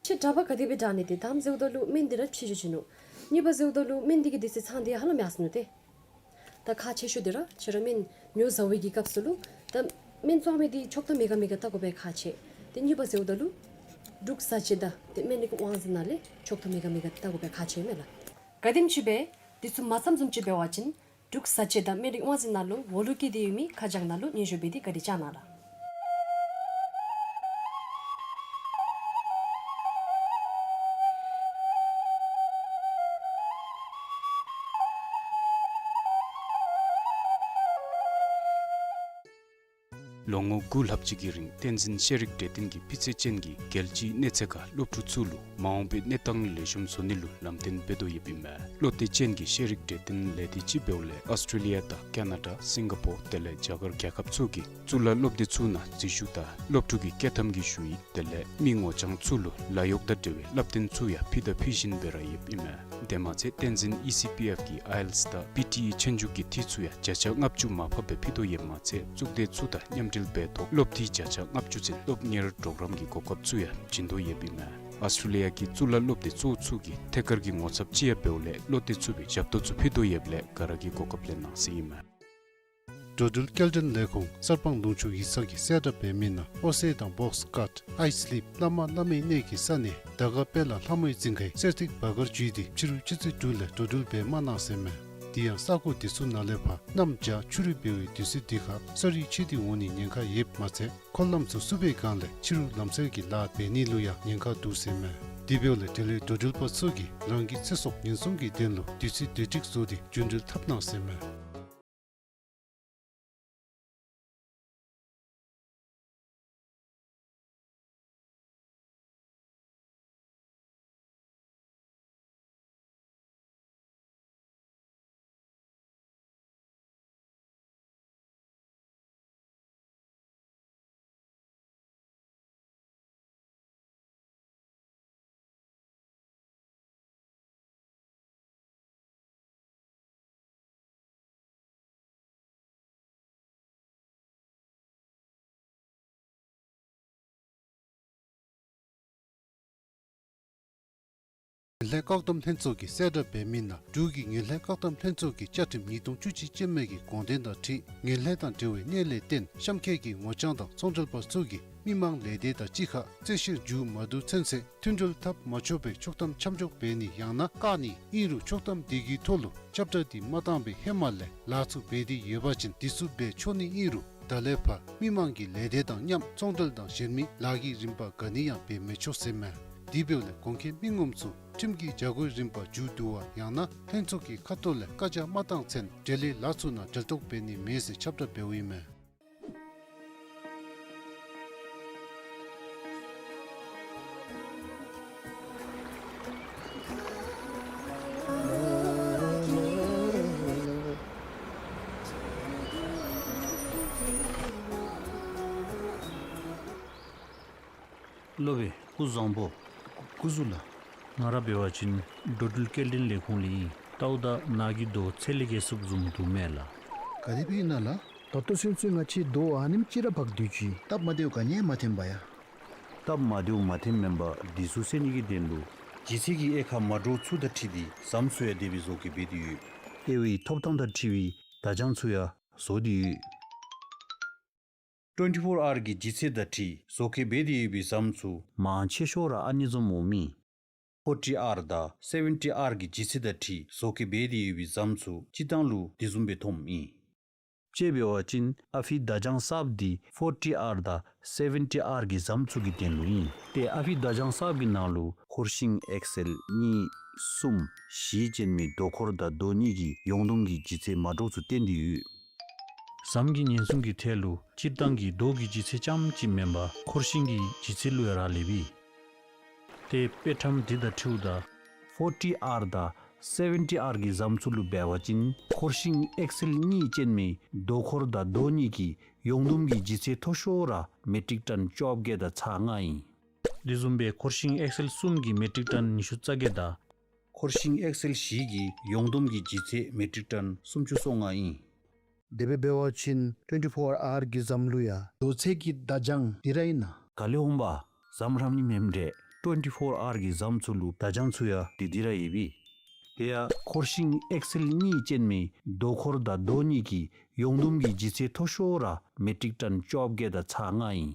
ཁྱོད་གྲྭ་པ་ག་དེ་སྦེ་དྲག་ནི་དེ་དང་ཟེརཝ་ད་ལུ་སྨན་འདི་ར་ཕྱི་འགྱོ་བྱིན་ནུག། གཉིས་པ་ཟེརཝ་ད་ལུ་སྨན་འདི་གིས་དུས་ཚོད་ཚང་སྟེ་ཧ་ལམ་ཡར་སོ་ནུག་ཏེ། ད་ཁག་ཆེ་ཤོས་འདི་ར་ཁྱོད་ར་སྨན་ཉོ་བཟའ་བའི་གི་སྐབས་སུ་ལུ་ད་སྨན་བཙོང་མི་འདི་ཆོག་ཐམ་མེད་ག་མེད་ག་བལྟ་དགོ་པའི་ཁག་ཆེ། ཏེ་གཉིས་པ་ཟེརཝ་ད་ལུ་འབྲུག་བཟའ་སྤྱོད་དང་ཏེ་སྨན་རིག་དབང་འཛིན་ནང་ལས་ཆོག་ཐམ་མེད་ག་མེད་ག་བལྟ་དགོ་པའི་ཁག་ཆེ་མས་ལགས། ག་དེམ་ཅིག་སྦེ་འདི་ཚུ་མ་འཚམ་བཟུམ་ཅིག་འབད་བ་ཅིན་འབྲུག་བཟའ་སྤྱོད་དང་སྨན་རིག་དབང་འཛིན་ནང་ལུ་འོག་ལུ་བཀོད་དེ་ཡོད་མི་ཁ་བྱང་ནང་ལུ་སྙན་ཞུ་འབད་དེ་བཀའ་དྲིན་བསྐྱང་གནང་ལགས། ལོ་ངོ་དགུ་ལྷག་ཅིག་གི་རིང་བསྟན་འཛིན་ཤེས་རིག་གྲོས་སྟོན་གྱིས་སྤུས་ཚད་ཅན་གྱི་རྒྱལ་སྤྱིའི་གནས་ཚད་ཁར་སློབ་ཕྲུག་ཚུ་ལུ་མ་འོངས་པའི་གནས་སྟངས་ལེགས་ཤོམ་བཟོ་ནི་ལུ་ལམ་སྟོན་འབད་དོ་ཡོདཔ་ཨིན་མས། བློ་གཏད་ཅན་གྱི་ཤེས་རིག་གྲོས་སྟོན་ལས་སྡེ་ཅིག་འབདཝ་ལས་ཨོསི་ཊྲེ་ལི་ཡ་དང་ཀ་ན་ཌ་སིང་ག་པོར་དེ་ལས་རྒྱ་གར་རྒྱལ་ཁབ་ཚུ་གི་གཙུག་ལག་སློབ་སྡེ་ཚུ་ནང་འཛུལ་ཞུགས་དང་སློབ་ཕྲུག་གི་སྐྱོད་ཐམ་གྱི་ཞུ་ཡིག་དེ་ལས་མི་ངོ་རྐྱང་ཚུ་ལུ་ལཱ་གཡོག་དང་འབྲེལ་བའི་བསླབ་སྟོན་ཚུ་ཡང་ཕུལ་དང་ཕུལ་བཞིན་སྦེ་ར་ཡོདཔ་ཨིན་མས། དེ་མ་ཚད་བསྟན་འཛིན་ཨི་སི་པི་ཨེཕ་གི་ཨའི་ཨེལ་ཊི་ཨེས་དང་པི་ཊི་ཨི་ཆོས་རྒྱུགས་ཀྱི་འཐུས་ཚུ་ཡང་བརྒྱ་ཆ་ལྔ་བཅུ་མར་ཕབ་སྦེ་ཕུལ་དོ་ཡོདཔ་མ་ཚད་གཙུག་སྡེ་ཚུ་དང་མཉམ་འབྲེལ་འབད་ཐོག་སློབ་འཐུས་བརྒྱ་ཆ་ལྔ་བཅུ་ཚུན་སློབ་གཉེར་གྲོགས་རམ་གྱི་གོ་སྐབས་ཚུ་ཡང་བྱིན་དོ་ཡོདཔ་ཨིན་མས། ཨོསི་ཊྲེ་ལི་ཡ་གི་གཙུག་ལག་སློབ་སྡེ་གཙོ་བོ་ཚུ་གི་ཐད་ཀར་གྱི་ངོ་ཚབ་ཅིག་ཡང་འབདཝ་ལས་བློ་གཏད་ཚུགས་པའི་ཞབས་ཏོག་ཚུ་ཕུལ་དོ་ཡོདཔ་ལས་ག་ར་གིས་གོ་སྐབས་ལེན་གནང་ཟེར་ཨིན་མས། འགྲོ་འགྲུལ་སྐྱེལ་འདྲེན་ལས་ཁུངས་གསར་སྤང་ལུང་ཕྱོགས་ཡིག་ཚང་གིས་གསལ་བསྒྲགས་འབད་མི་ནང་ཨོ་སེ་དང་བོགས་ཀཊ་ཨའི་སི་ལིབ་བླ་མ་བླ་མའི་གནས་ཀྱི་ས་གནས་དར་དཀར་དཔལ་ལ་ལྷ་མོའི་རྫིང་ཁའི་གསེར་ཐིག་སྦ་གར་བརྒྱུད་དེ་ཕྱི་རུ་ཆུ་ཚོད་དྲུག་ལས་འགྲོ་འགྲུལ་འབད་མ་གནང་ཟེར་མས། དེ་ཡང་ས་གོ་དེ་ཚུ་ནང་ལས་ཕར་གནམ་བྱཱར་ཆུ་རུད་འབད་བའི་དུས་ཚོད་འདི་ཁར་ས་རུད་ཆད་དེ་འོང་ནི་ཉེན་ཁ་ཡོདཔ་མ་ཚད་འཁོར་ལམ་ཚུ་བསུབ་པའི་སྒང་ལས་ཕྱི་རུ་ལམ་བསལ་གྱི་ལཱ་འབད་ནི་ལུ་ཡང་ཉེན་ཁ་འདུག་ཟེར་མས། དེ་འབདཝ་ལས་འབྲེལ་ཡོད་འགྲོ་འགྲུལ་པ་ཚུ་གིས་རང་གི་ཚེ་སྲོག་ཉེན་སྲུང་གི་དོན་ལུ་དུས་ཚོད་བདེ་སྒྲིག་བཟོ་སྟེ་རྒྱུ་འགྲུལ་འཐབ་གནང་ཟེར་མས། ངོས་ལེན་བཀག་སྡོམ་ལྷན་ཚོགས་ཀྱིས་གསལ་བསྒྲགས་འབད་མི་ནང་འབྲུག་གི་ངོས་ལེན་བཀག་སྡོམ་ལྷན་ཚོགས་ཀྱི་བཅའ་ཁྲིམས་ཉིས་སྟོང་བཅུ་གཅིག་ཅན་མའི་གི་དགོངས་དོན་དང་འཁྲིལ་ངོས་ལེན་དང་འབྲེལ་བའི་གནད་ལས་བརྟེན་གཤམ་འཁོད་ཀྱི་ངོ་རྐྱང་དང་ཚོང་འབྲེལ་པ་ཚུ་གིས་མི་མང་ལས་སྡེ་དང་གཅིག་ཁར་རྩོད་བཤེར་མཇུག་མ་བསྡུ་ཚུན་ཚོད་མཐུན་སྒྲིལ་འཐབ་མ་ཆོག་པའི་ཆོག་ཐམ་ཆ་འཇོག་འབད་ནི་ཡང་ན་བཀག་ནི་ཨིན་རུང་ཆོག་ཐམ་དེ་གི་ཐོག་ལུ་ཁྱབ་བསྒྲགས་འདི་མ་བཏང་བའི་ཧེ་མ་ལས་ལཱ་ཚུ་འབད་དེ་ཡོད་པ་ཅིན་དེ་ཚུ་འབད་ཆོག་ནི་ཨིན་རུང་ད་ལས་ཕར་མི་མང་གི་ལས་སྡེ་དང་མཉམ་ཚོང་འབྲེལ་དང་གཞན་མི་ལཱ་གི་རིམ་པ་ག་ནི་ཡང་འབད་མི་ཆོག་ཟེར་མས། དེ་འབདཝ་ལས་གོང་འཁོད་མི་ངོམ་ཚུ་ཁྲིམས་ཀྱི་བྱ་སྒོའི་རིམ་པ་མཇུག་བསྡུ་བ་ཡང་ན་ལྷན་ཚོགས་ཀྱི་ཁ་ཐུག་ལས་བཀའ་རྒྱ་མ་བཏང་ཚུན་འབྲེལ་ཡོད་ལཱ་ཚུ་ནང་འབྲེལ་གཏོགས་འབད་ནི་མེད་ཟེར་ཁྱབ་བསྒྲགས་འབདཝ་ཨིན་མས། སློབ་དཔོན་སྐུ་གཟུགས་བཟང་པོ། སྐུ་གཟུགས་ལགས། ང་ར་འབད་བ་ཅིན་འགྲོ་འགྲུལ་སྐྱེལ་འདྲེན་ལས་ཁུངས་ལས་ཨིན། ལྟཝ་ད་ནཱ་གི་རྡོ་ཚད་ལས་བརྒལ་སུབ་བཟུམ་འདུག་མས་ལགས། ག་དེ་སྦེ་ཨིན་ན་ལགས། ད་ལྟོ་ཚུན་ཚོད་ང་བཅས་རྡོ་ཨ་ནེམ་ཅིག་ར་འབག་སྡོད་ཅི། སྟབས་མ་བདེཝ་ག་ནི་ཡང་མ་ཐོན་པ་ཡ། སྟབས་མ་བདེཝ་མ་ཐོནམ་མེན་པར་འདི་ཚུ་སེལ་ནི་གི་དོན་ལུ་ལྗིད་ཚད་ཀྱི་དབྱེ་ཁག་མ་འདྲཝ་ཚུ་དང་འཁྲིལ་ཏེ་ཟམ་ཚུ་ཡང་དེ་སྦེ་བཟོ་བཀོད་འབད་དེ་ཡོད། དབྱེ་བའི་ཐོབ་ཐང་དང་འཁྲིལ་བའི་བརྡ་བྱང་ཚུ་ཡང་བཟོ་སྟེ་ཡོད། ཊུ་ཝེན་ཊི་ཕོར་ཨར་གྱི་ལྗིད་ཚད་དང་འཁྲིལ་བཟོ་བཀོད་འབད་དེ་ཡོད་པའི་ཟམ་ཚུ་མང་ཆེ་ཤོས་ར་ཨ་ནི་བཟུམ་འོངམ་ཨིན། ཕོར་ཊི་ཨར་དང་སེ་བེན་ཊི་ཨར་གྱི་ལྗིད་ཚད་དང་འཁྲིལ་བཟོ་བཀོད་འབད་དེ་ཡོད་པའི་ཟམ་ཚུ་སྤྱིར་བཏང་ལུ་དེ་བཟུམ་སྦེ་ཐོནམ་ཨིན། དཔྱེ་འབད་བ་ཅིན་ཨ་ཕི་བརྡ་བྱང་གསརཔ་འདི་ཕོར་ཊི་ཨར་དང་སེ་བེན་ཊི་ཨར་གྱི་ཟམ་ཚུ་གི་དོན་ལུ་ཨིན། ཏེ་ཨ་ཕི་བརྡ་བྱང་གསརཔ་གི་ནང་ལུ་འཁོར་ཤིང་ཨེག་སེལ་གཉིས་གསུམ་བཞི་ཅན་མའི་རྡོ་འཁོར་དང་རྡོ་གཉིས་ཀྱི་ཡོངས་བསྡོམས་ཀྱི་ལྗིད་ཚད་མ་འདྲཝ་ཚུ་བསྟན་ཏེ་ཡོད། ཟམ་གྱི་ཉེན་སྲུང་གི་ཐད་ལུ་སྤྱིར་བཏང་གི་རྡོ་གི་ལྗིད་ཚད་རྐྱངམ་གཅིག་མེན་པར་འཁོར་ཤིང་གི་ལྗིད་ཚད་ལུ་ཡང་རག་ལས་པས། ཏེ་དཔེ་ཁྲམ་འདི་དང་འཁྲིལཝ་ད་ཕོར་ཊི་ཨར་དང་སེ་བེན་ཊི་ཨར་གྱི་ཟམ་ཚུ་ལུ་འབད་བ་ཅིན་འཁོར་ཤིང་ཨེག་སེལ་གཉིས་ཅན་མའི་རྡོ་འཁོར་དང་རྡོ་གཉིས་ཀྱི་ཡོངས་བསྡོམས་ཀྱི་ལྗིད་ཚད་མཐོ་ཤོས་ར་མེ་ཊིག་ཊོན་བཅོ་བརྒྱད་དང་ཚག་ལྔ་ཨིན། དེ་བཟུམ་སྦེ་འཁོར་ཤིང་ཨེག་སེལ་གསུམ་གྱི་མེ་ཊིག་ཊོན་ཉི་ཤུ་རྩ་བརྒྱད་དང་འཁོར་ཤིང་ཨེག་སེལ་བཞི་གི་ཡོངས་བསྡོམས་ཀྱི་ལྗིད་ཚད་མེ་ཊིག་ཊོན་སུམ་ཅུ་སོ་ལྔ་ཨིན། དེ་སྦེ་འབད་བ་ཅིན་ཊུ་ཝེན་ཊི་ཕོར་ཨར་གྱི་ཟམ་ལུ་ཡང་རྡོ་ཚད་ཀྱི་བརྡ་བྱང་འདི་ར་ཨིན་ན། ག་ལས་འོང་པ། ཟམ་ར་མི་མེནམ་འདྲས། ཊུ་ཝེན་ཊི་ཕོར་ཨར་གྱི་ཟམ་ཚུ་ལུ་བརྡ་བྱང་ཚུ་ཡང་འདི་འདི་ར་ཡོད་པས། དེ་ཡང་འཁོར་ཤིང་ཨེག་སེལ་གཉིས་ཅན་མའི་རྡོ་འཁོར་དང་རྡོ་གཉིས་ཀྱི་ཡོངས་བསྡོམས་ཀྱི་ལྗིད་ཚད་མཐོ་ཤོས་ར་མེ་ཊིག་ཊོན་བཅོ་བརྒྱད་དང་ཚག་ལྔ་ཨིན།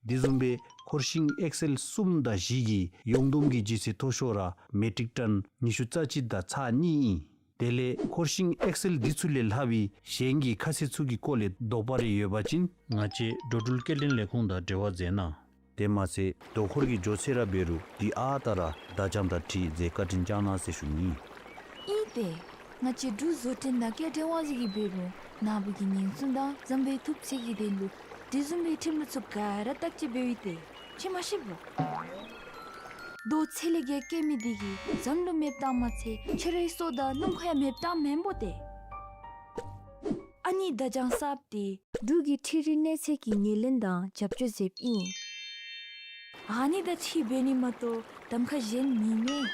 དེ་བཟུམ་སྦེ་འཁོར་ཤིང་ཨེག་སེལ་གསུམ་དང་བཞི་གི་ཡོངས་བསྡོམས་ཀྱི་ལྗིད་ཚད་མཐོ་ཤོས་ར་མེ་ཊིག་ཊོན་ཉི་ཤུ་རྩ་གཅིག་དང་ཚག་གཉིས་ཨིན། དེ་ལས་འཁོར་ཤིང་ཨེག་སེལ་འདི་ཚུ་ལས་ལྷག་པའི་གཞན་གྱི་ཁ་གསལ་ཚུ་གི་སྐོར་ལས་དོགས་པ་རེ་ཡོད་པ་ཅིན་ང་བཅས་འགྲོ་འགྲུལ་སྐྱེལ་འདྲེན་ལས་ཁུངས་དང་འབྲེལ་བ་མཛད་གནང་། དེ་མ་ཚད་རྡོ་འཁོར་གྱི་མགྱོགས་ཚད་ར་འབད་རུང་འདི་ཨ་རྟག་ར་བརྡ་བྱང་དང་འཁྲིལ་མཛད་བཀའ་དྲིན་བསྐྱང་གནང་ཟེར་ཞུ་ནི། ཨིན་ཏེ། ང་བཅས་འབྲུག་བཟོ་སྐྲུན་དང་སྐྱེལ་འདྲེན་དབང་འཛིན་གྱིས་འབད་རུང་ནཱ་བུ་གི་ཉེན་སྲུང་དང་ཟམ་པའི་ཐུབ་ཚད་ཀྱི་དོན་ལུ་དེ་བཟུམ་མའི་ཁྲིམས་ལུགས་ཚུ་ག་ར་བརྟག་དཔྱད་འབདཝ་ཨིན་ཏེ། ཁྱོད་མ་ཤེས་པོ། རྡོ་ཚད་ལས་བརྒལ་བཀལ་མི་འདི་གིས་ཟམ་ལུ་མེདཔ་བཏངམ་མ་ཚད་ཁྱོད་རའི་སྲོག་དང་སྣུམ་འཁོར་ཡང་མེདཔ་བཏངམ་མེན་པོ་ཏེ། ཨ་ནི་བརྡ་བྱང་གསརཔ་འདི་འབྲུག་གི་འཕྲུལ་རིག་གནས་ཚད་ཀྱི་ངོས་ལེན་དང་རྒྱབ་སྐྱོར་མཛདཔ་ཨིན། ཨ་ནི་དང་འཁྲིལ་འབད་ནི་མ་གཏོགས་གདམ་ཁ་གཞན་མེད་མས།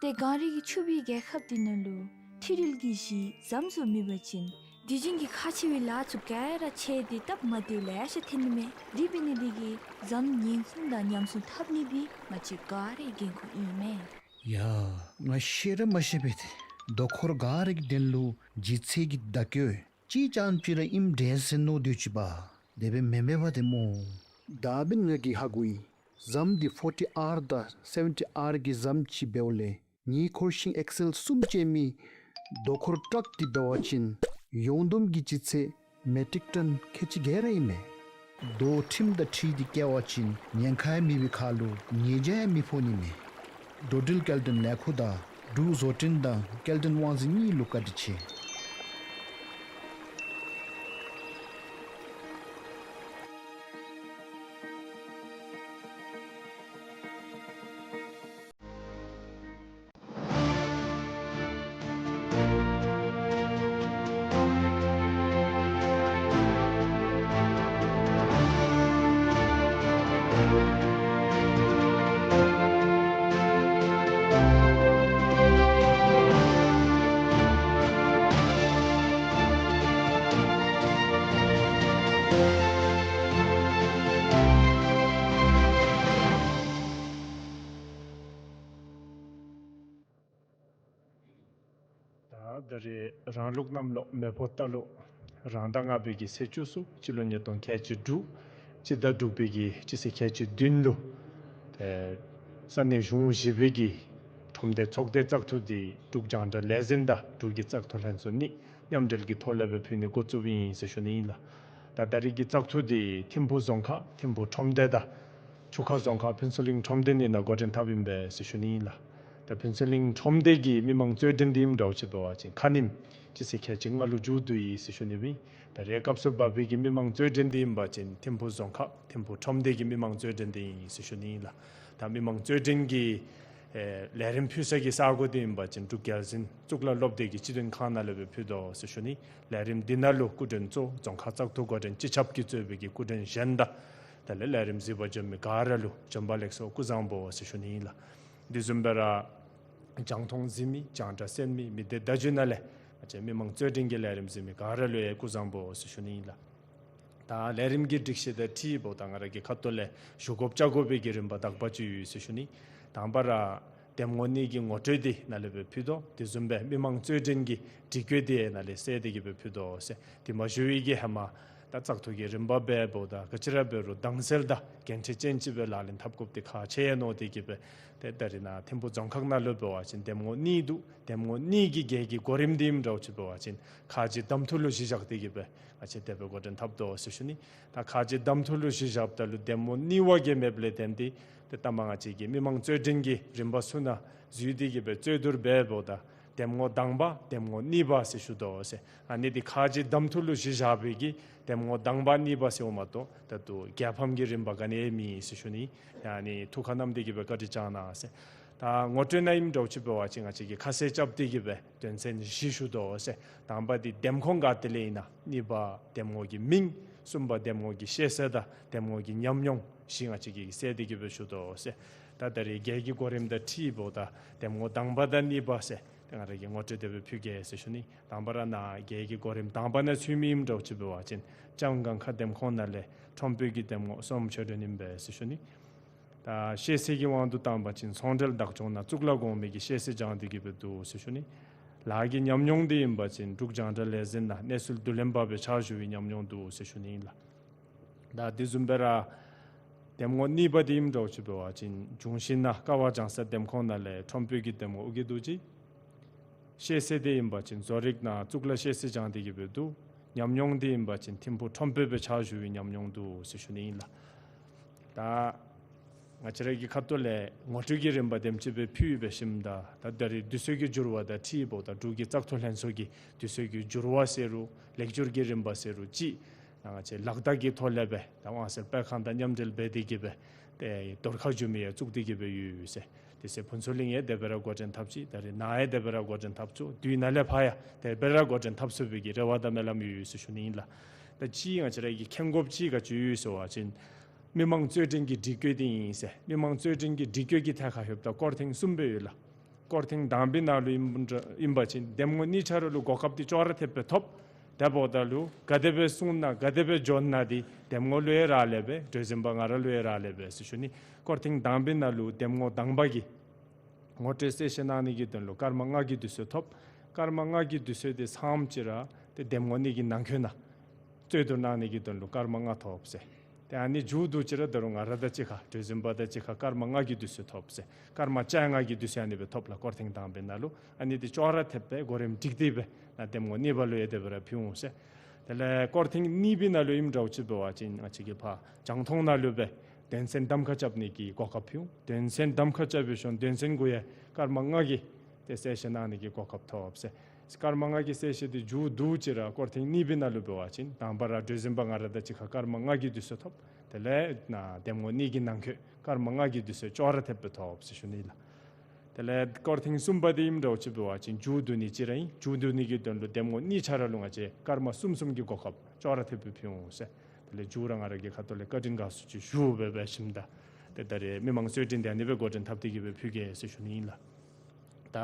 ཏེ་གངས་རི་གི་ཕྱུག་པའི་རྒྱལ་ཁབ་འདི་ནང་ལུ་འཕྲུལ་རིག་གི་གཞི་ཟམ་ཚུ་མེད་པ་ཅིན་དུས་རྒྱུན་གྱི་ཁག་ཆེ་བའི་ལཱ་ཚུ་ག་ར་ཆད་དེ་སྟབས་མ་བདེཝ་ལེ་ཤ་ཐོན་ནི་མས། དེ་འབད་ནི་འདི་གིས་ཟམ་ཉེན་སྲུང་དང་ཉམས་སྲུང་འཐབ་ནི་འདི་ང་བཅས་ག་རའི་འགན་ཁུར་ཨིན་མས། ཡ། ང་ཤེས་ར་མ་ཤེས་པས་ཏེ། རྡོ་འཁོར་ག་རའི་དོན་ལུ་ལྗིད་ཚད་ཀྱི་བརྡ་བཀོད་ཅིག་རྐྱངམ་ཅིག་ར་ཨིནམ་འདྲས་ཟེར་མནོ་སྡོད་ཅི་པ། དེ་སྦེ་མེན་མས་པ་ཏེ་སྨོ། ད་འབདན་ང་གིས་ཧ་གོ་ཡི། ཟམ་འདི་ཕོར་ཊི་ཨར་དང་སེ་བེན་ཊི་ཨར་གྱི་ཟམ་ཅིག་འབདཝ་ལས་ངེའི་འཁོར་ཤིང་ཨེག་སེལ་གསུམ་ཅན་མའི་རྡོ་འཁོར་ཊག་འདི་འབད་བ་ཅིན་ཡོངས་བསྡོམས་ཀྱི་ལྗིད་ཚད་མེ་ཊིག་ཊོན་ཁལ་གཅིག་ག་ར་ཨིན་མས། རྡོ་ཁྲིམས་དང་འཁྲིལ་ཏེ་བཀལ་བ་ཅིན་ཉེན་ཁ་ཡང་མེད་པའི་ཁར་ལུ་ཉེས་བྱ་ཡང་མི་ཕོག་ནི་མས། འགྲོ་འགྲུལ་སྐྱེལ་འདྲེན་ལས་ཁུངས་དང་འབྲུག་བཟོ་སྐྲུན་དང་སྐྱེལ་འདྲེན་དབང་འཛིན་གཉིས་ལུ་བཀའ་དྲིན་ཆེ། ད་ད་རེས་རང་ལུགས་གནམ་ལོ་མེ་ཕོ་རྟ་ལོ་རང་ཟླ་ལྔ་པའི་གི་ཚེས་བཅུ་གསུམ་སྤྱི་ལོ་ཉིས་སྟོང་ཁལ་གཅིག་དྲུག་སྤྱི་ཟླ་དྲུག་པའི་གི་སྤྱི་ཚེས་ཁལ་གཅིག་བདུན་ལུ་ཏེ་ས་གནས་གཞུང་བཞི་པའི་གི་ཁྲོམ་སྡེ་ཚོགས་སྡེ་བཙག་འཐུ་འདི་འབྲུག་རྒྱང་བསྒྲགས་ལས་འཛིན་དང་འབྲུག་གི་བཙག་འཐུ་ལྷན་ཚོགས་གཉིས་མཉམ་འབྲེལ་གྱི་ཐོག་ལས་སྦེ་ཕུལ་ནི་འགོ་བཙུགསཔ་ཨིན་ཟེར་ཞུ་ནི་ཨིན་ལགས། ད་ད་རེས་ཀྱི་བཙག་འཐུ་འདི་ཐིམ་ཕུག་རྫོང་ཁག་ཐིམ་ཕུག་ཁྲོམ་སྡེ་དང་ཆུ་ཁ་རྫོང་ཁག་ཕུན་ཚོགས་གླིང་ཁྲོམ་སྡེ་གཉིས་ནང་འགོ་འདྲེན་འཐབ་ཨིན་པས་ཟེར་ཞུ་ནི་ཨིན་ལགས། ད་ཕུན་ཚོགས་གླིང་ཁྲོམ་སྡེ་གི་མི་མང་རྩོད་འགྲན་འདི་ཨིནམ་འདྲཝ་ཅིག་འབད་བ་ཅིན་ཁ་ཉིནམ་སྤྱི་ཚེས་ཁལ་གཅིག་ལྔ་ལུ་མཇུག་བསྡུ་ཡི་ཟེར་ཞུ་ནི་ཨིན། ད་རེས་སྐབས་སུ་བབས་པའི་གི་མི་མང་རྩོད་འགྲན་འདི་ཨིན་པ་ཅིན་ཐིམ་ཕུག་རྫོང་ཁག་ཐིམ་ཕུག་ཁྲོམ་སྡེ་གི་མི་མང་རྩོད་འགྲན་འདི་ཨིན་ཟེར་ཞུ་ནི་ཨིན་ལགས། ད་མི་མང་རྩོད་འགྲན་གྱི་ཨེ་ལས་རིམ་ཕུལ་ས་གི་ས་སྒོ་འདི་ཨིན་པ་ཅིན་འབྲུག་རྒྱལ་འཛིན་གཙུག་ལག་སློབ་སྡེ་གི་སྤྱི་དོན་ཁང་ནང་ལས་སྦེ་ཕུལ་དོ་ཟེར་ཞུ་ནི། ལས་རིམ་འདི་ནང་ལུ་སྐུ་མགྲོན་གཙོ་རྫོང་ཁག་བཙག་འཐུ་འགོ་འདྲེན་སྤྱི་ཁྱབ་ཀྱིས་གཙོས་པའི་གི་སྐུ་མགྲོན་གཞན་དང་ དེ་ལས་ལས་རིམ་གཟིགས་པར་འབྱོན་མི་ག་ར་ལུ་བྱོན་པ་ལེགས་སོ་སྐུ་བཟང་པོ་ཟེར་ཞུ་ནི་ཨིན་ལགས། དེ་བཟུམ་སྦེ་ར་རྒྱང་མཐོང་གཟིགས་མི་རྒྱང་བསྒྲགས་གསན་མི་མི་སྡེ་བརྡ་བརྒྱུད་ནང་ལས་ང་བཅས་མི་མང་རྩོད་འགྲན་གྱི་ལས་རིམ་གཟིགས་མི་ག་ར་ལུ་ཡང་སྐུ་བཟང་པོ་ཟེར་ཞུ་ནི་ཨིན་ལགས། ད་ལས་རིམ་གྱི་སྒྲིག་གཞི་དང་འཁྲིལཝ་ད་ང་ར་གི་ཁ་ཐུག་ལས་ཞུ་དགོཔ་བཅར་དགོ་པའི་གི་རིམ་པ་དག་པ་ཅིག་ཡོད་ཟེར་ཞུ་ནི། དང་པ་ར་འདེམས་ངོ་གཉིས་ཀྱི་ངོ་སྤྲོད་འདི་ནཱ་ལས་སྦེ་ཕུལ་དོ། དེ་བཟུམ་སྦེ་མི་མང་རྩོད་འགྲན་གྱི་སྒྲིག་བཀོད་འདི་ནཱ་ལས་གསལ་ཏེ་གི་སྦེ་ཕུལ་དོ་ཟེར། དེ་མ་ཞུ་བའི་གི་ཧེ་མ་ད་བཙག་འཐུ་གི་རིམ་པ་འབདཝ་ད་ག་ཅི་ར་འབད་རུང་དྭངས་གསལ་དང་འགན་འཁྲི་ཅན་ཅིག་སྦེ་ལག་ལེན་འཐབ་དགོཔ་འདི་ཁག་ཆེ་ཡ་མནོ་སྟེ་གི་སྦེ་ཏེ་ད་རིས་ནཱ་ཐིམ་ཕུ་རྫོང་ཁག་ནང་ལུ་འབད་བ་ཅིན་འདེམས་ངོ་གཉིས་འདུག། འདེམས་ངོ་གཉིས་ཀྱི་རྒྱལ་གྱི་གོ་རིམ་འདི་ཨིནམ་འདྲཝ་ཅིག་འབད་བ་ཅིན་ཁ་རྗེ་གདམ་འཐུ་ལུ་གཞི་བཞག་སྟེ་གི་སྦེ་ང་བཅས་དེ་སྦེ་འགོ་འདྲེན་འཐབ་དོ་ཟེར་ཞུ་ནི། ད་ཁ་རྗེ་གདམ་འཐུ་ལུ་གཞི་བཞགཔ་ད་ལུ་འདེམས་ངོ་གཉིས་པ་གི་མེདཔ་ལས་བརྟེན་ཏེ་ཏེ་ད་མ་ང་བཅས་ཀྱི་མི་མང་རྩོད་འགྲན་གྱི་རིམ་པ་ཚུ་ནང་འཛུལ་ཏེ་གི་སྦེ་རྩོད་བསྡུར་འབདཝ་ད་འདེམས་ངོ་དང་པ་འདེམས་ངོ་གཉིས་པ་ཟེར་ཞུ་དོ་ཟེར། ཨ་ནི་འདི་ཁ་རྗེ་གདམ་འཐུ་ལུ་གཞི་བཞག་པའི་གི་འདེམས་ངོ་དང་པ་གཉིས་པ་ཟེརཝ་མ་གཏོགས་ད་ལྟོ་རྒྱལ་ཕམ་གྱི་རིམ་པ་ག་ནི་ཡང་མེད་ཟེར་ཞུ་ནི། ཨ་ནི་ཐུགས་ཁར་བསྣམས་ཏེ་གི་སྦེ་བཀའ་དྲིན་བསྐྱང་གནང་ཟེར། ད་ངོ་སྤྲོད་ནང་ཨིནམ་འདྲཝ་ཅིག་འབད་བ་ཅིན་ང་བཅས་ཀྱིས་ཁ་གསལ་རྐྱབ་སྟེ་གི་སྦེ་དོན་ཚན་བཞི་ཞུ་དོ་ཟེར། དང་པ་འདི་འདེམས་ཁོངས་ག་ཏེ་ལས་ཨིན་ན། གཉིས་པ་འདེམས་ངོ་གི་མིང་། གསུམ་པ་འདེམས་ངོ་གི་ཤེས་ཚད་དང་འདེམས་ངོ་གི་ཉམས་མྱོང་བཞི་ང་བཅས་ཀྱིས་གསལ་ཏེ་གི་སྦེ་ཞུ་དོ་ཟེར། ད་ད་རིས་རྒྱལ་གྱི་གོ་རིམ་དང་འཁྲིལཝ་ད་འདེམས་ངོ་དང་པ་དང་གཉིས་པ་ཟེར་ཏེ་ང་ར་གིས་ངོ་སྤྲོད་དེ་སྦེ་ཕུལ་གེ་ཟེར་ཞུ་ནི། དང་པ་ར་ནཱ་རྒྱལ་གྱི་གོ་རིམ་དང་པ་ནང་ཚུད་མི་ཨིནམ་འདྲཝ་ཅིག་འབད་བ་ཅིན་ལྕང་སྒང་ཁ་འདེམས་ཁོངས་ནང་ལས་ཁྲོམ་དཔོན་གྱི་འདེམས་ངོ་བསོད་ནམས་ཆོས་སྒྲོན་ཨིན་པས་ཟེར་ཞུ་ནི། ད་ཤེས་ཚད་ཀྱི་དབང་དུ་བཏང་བ་ཅིན་ཚོང་འབྲེལ་བདག་སྐྱོང་ནང་གཙུག་ལག་གོང་མའི་གི་ཤེས་ཚད་སྦྱངས་ཏེ་གི་སྦེ་འདུག་ཟེར་ཞུ་ནི། ལཱ་གི་ཉམས་མྱོང་འདི་ཨིན་པ་ཅིན་འབྲུག་རྒྱང་བསྒྲགས་ལས་འཛིན་ནང་གནས་ཚུལ་བསྡུ་ལེན་པ་སྦེ་ཕྱག་ཞུ་བའི་ཉམས་མྱོང་འདུག་ཟེར་ཞུ་ནི་ཨིན་ལགས། ད་དེ་བཟུམ་སྦེ་ར་འདེམས་ངོ་གཉིས་པ་འདི་ཨིནམ་འདྲཝ་ཅིག་འབད་བ་ཅིན་འབྱུང་བཞི་ནང་ཀ་བ་ལྗང་གསལ་འདེམས་ཁོངས་ནང་ལས་ཁྲོམ་དཔོན་གྱི་འདེམས་ངོ་ཨོ་རྒྱན་རྡོ་རྗེ། ཤེས་ཚད་འདི་ཨིན་པ་ཅིན་བཟོ་རིག་ནང་གཙུག་ལག་ཤེས་ཚད་སྦྱངས་ཏེ་གི་སྦེ་འདུག། ཉམས་མྱོང་འདི་ཨིན་པ་ཅིན་ཐིམ་ཕུ་ཁྲོམ་དཔོན་སྦེ་ཕྱག་ཞུ་བའི་ཉམས་མྱོང་འདུག་ཟེར་ཞུ་ནི་ཨིན་ལགས། ད་ང་བཅས་ར་གི་ཁ་ཐུག་ལས་ངོ་སྤྲོད་ཀྱི་རིམ་པ་དེམ་ཅིག་སྦེ་ཕུལ་སྦེ་ཞིནམ་ད་ད་ད་རིས་དུས་ཚོད་ཀྱི་འགྱུར་བ་དང་འཁྲིལཝ་ད་འབྲུག་གི་བཙག་འཐུ་ལྷན་ཚོགས་ཀྱི་དུས་ཚོད་ཀྱི་འགྱུར་བ་ཟེར་རུང་ལེགས་བསྒྱུར་གྱི་རིམ་པ་ཟེར་རུང་ཅིག་ང་བཅས་ལག་བརྡ་གི་ཐོག་ལས་སྦེ་ད་དབང་གསལ་སྤེལ་ཁང་དང་མཉམ་འབྲེལ་འབད་དེ་གི་སྦེ་ཏེ་དོར་ཁ་བསྒྱུར་མི་ཡང་བཙུགས་ཏེ་གི་སྦེ་ཡོད་ཟེར། དེ་ཚེ་ཕུན་ཚོགས་གླིང་ཡང་དེ་སྦེ་ར་འགོ་འདྲེན་འཐབ་ཅི། ད་རིས་ནཱ་ཡང་དེ་སྦེ་ར་འགོ་འདྲེན་འཐབ་ཚུགས། དུས་ནཱ་ལས་ཕར་ཡང་དེ་སྦེ་ར་འགོ་འདྲེན་འཐབ་ཚུགས་པའི་གི་རེ་བ་དང་སྨོན་ལམ་ཡོད་ཟེར་ཞུ་ནི་ཨིན་ལགས། ད་ཅི་ང་བཅས་ར་གི་མཁྱེན་དགོཔ་ཅིག་ག་ཅི་ཡོད་ཟེར་བ་ཅིན་མི་མང་རྩོད་འགྲན་གྱི་སྒྲིག་བཀོད་འདི་ཨིན་ཟེར། མི་མང་རྩོད་འགྲན་གྱི་སྒྲིག་བཀོད་ཀྱི་ཐད་ཁར་ལྷོདཔ་ད་སྐོར་ཐེངས་གསུམ་སྦེ་ཡོད་ལགས། སྐོར་ཐེངས་དང་པའི་ནང་ལུ་ཨིན་པ་ཅིན་འདེམས་ངོ་གཉིས་ཆ་ར་ལུ་གོ་སྐབས་འདི་ཅོག་ར་འཐདཔ་སྦེ་ཐོབ། དེ་འབདཝ་ད་ལུ་ག་དེ་སྦེ་གསུང་ན་ག་དེ་སྦེ་འགྱོ་ན་འདི་འདེམས་ངོ་ལུ་ཡང་རག་ལས་པས། གྲོས་འཛིན་པ་ང་ར་ལུ་ཡང་རག་ལས་པས་ཟེར་ཞུ་ནི། སྐོར་ཐེངས་དང་པའི་ནང་ལུ་འདེམས་ངོ་དང་པ་གི་ངོ་སྤྲོད་གསལ་བཤད་གནང་ནི་གི་དོན་ལུ་སྐར་མ་ལྔ་གི་དུས་ཚོད་ཐོབ། སྐར་མ་ལྔ་གི་དུས་ཚོད་འདི་ཚངམ་ཅིག་ར་ཏེ་འདེམས་ངོ་གཉིས་ཀྱི་ནང་འཁོད་ནང་རྩོད་བསྡུར་གནང་ནི་གི་དོན་ལུ་སྐར་མ་ལྔ་ཐོབ་ཟེར། ཏེ་ཨ་ནི་མཇུག་བསྡུ་ཅིག་ར་ད་རུང་ང་ར་དང་གཅིག་ཁར་གྲོས་འཛིན་པ་དང་གཅིག་ཁར་སྐར་མ་ལྔ་གི་དུས་ཚོད་ཐོབ་ཟེར། སྐར་མ་བཅོ་ལྔ་གི་དུས་ཚོད་ཨ་ནི་སྦེ་ཐོབ་ལགས། སྐོར་ཐེངས་དང་པའི་ནང་ལུ་ཨ་ནི་འདི་ཅོག་ར་འཐདཔ་སྦེ་གོ་རིམ་སྒྲིག་སྟེ་སྦེ་ནཱ་འདེམས་ངོ་གཉིས་པ་ལུ་ཡང་དེ་སྦེ་ར་ཕུལ་འོང་ཟེར། དེ་ལས་སྐོར་ཐེངས་གཉིས་པའི་ནང་ལུ་ཨིནམ་འདྲཝ་ཅིག་འབད་བ་ཅིན་ང་བཅས་ཀྱི་ཕར་རྒྱང་མཐོང་ནང་ལུ་སྦེ་དོན་ཚན་གདམ་ཁ་རྐྱབ་ནི་གི་གོ་སྐབས་ཕུལ་འོང་། དོན་ཚན་གདམ་ཁ་རྐྱབ་པའི་ཤུལ་དོན་ཚན་གུ་ཡང་སྐར་མ་ལྔ་གི་ཏེ་གསལ་བཤད་གནང་ནི་གི་གོ་སྐབས་ཐོབ་ཟེར། སྐར་མ་ལྔ་གི་གསལ་བཤད་འདི་མཇུག་བསྡུ་ཅིག་ར་སྐོར་ཐེངས་གཉིས་པའི་ནང་ལུ་འབད་བ་ཅིན་དང་པ་ར་གྲོས་འཛིན་པ་ང་ར་དང་གཅིག་ཁར་སྐར་མ་ལྔ་གི་དུས་ཚོད་ཐོབ། དེ་ལས་ནཱ་འདེམས་ངོ་གཉིས་ཀྱི་ནང་འཁོད་སྐར་མ་ལྔ་གི་དུས་ཚོད་ཅོག་ར་འཐདཔ་སྦེ་ཐོབ་ཟེར་ཞུ་ནི་ལགས། དེ་ལས་སྐོར་ཐེངས་གསུམ་པ་འདི་ཨིནམ་འདྲཝ་ཅིག་འབད་བ་ཅིན་མཇུག་བསྡུ་ནི་ཅིག་ར་ཨིན། མཇུག་བསྡུ་ནི་གི་དོན་ལུ་འདེམས་ངོ་གཉིས་ཆ་ར་ལུ་ང་བཅས་སྐར་མ་གསུམ་གསུམ་གྱི་གོ་སྐབས་ཅོག་ར་འཐདཔ་སྦེ་ཕུལ་འོང་ཟེར། དེ་ལས་མཇུག་ར་ང་ར་གི་ཁ་ཐུག་ལས་བཀའ་དྲིན་དགའ་ཚོར་ཅིག་ཞུ་སྦེ་འབད་ཞིནམ་ད་ཏེ་ད་རིས་མི་མང་རྩོད་འགྲན་འདི་ཨ་ནི་སྦེ་འགོ་འདྲེན་འཐབ་སྟེ་གི་སྦེ་ཕུལ་གེ་ཟེར་ཞུ་ནི་ཨིན་ལགས། ད་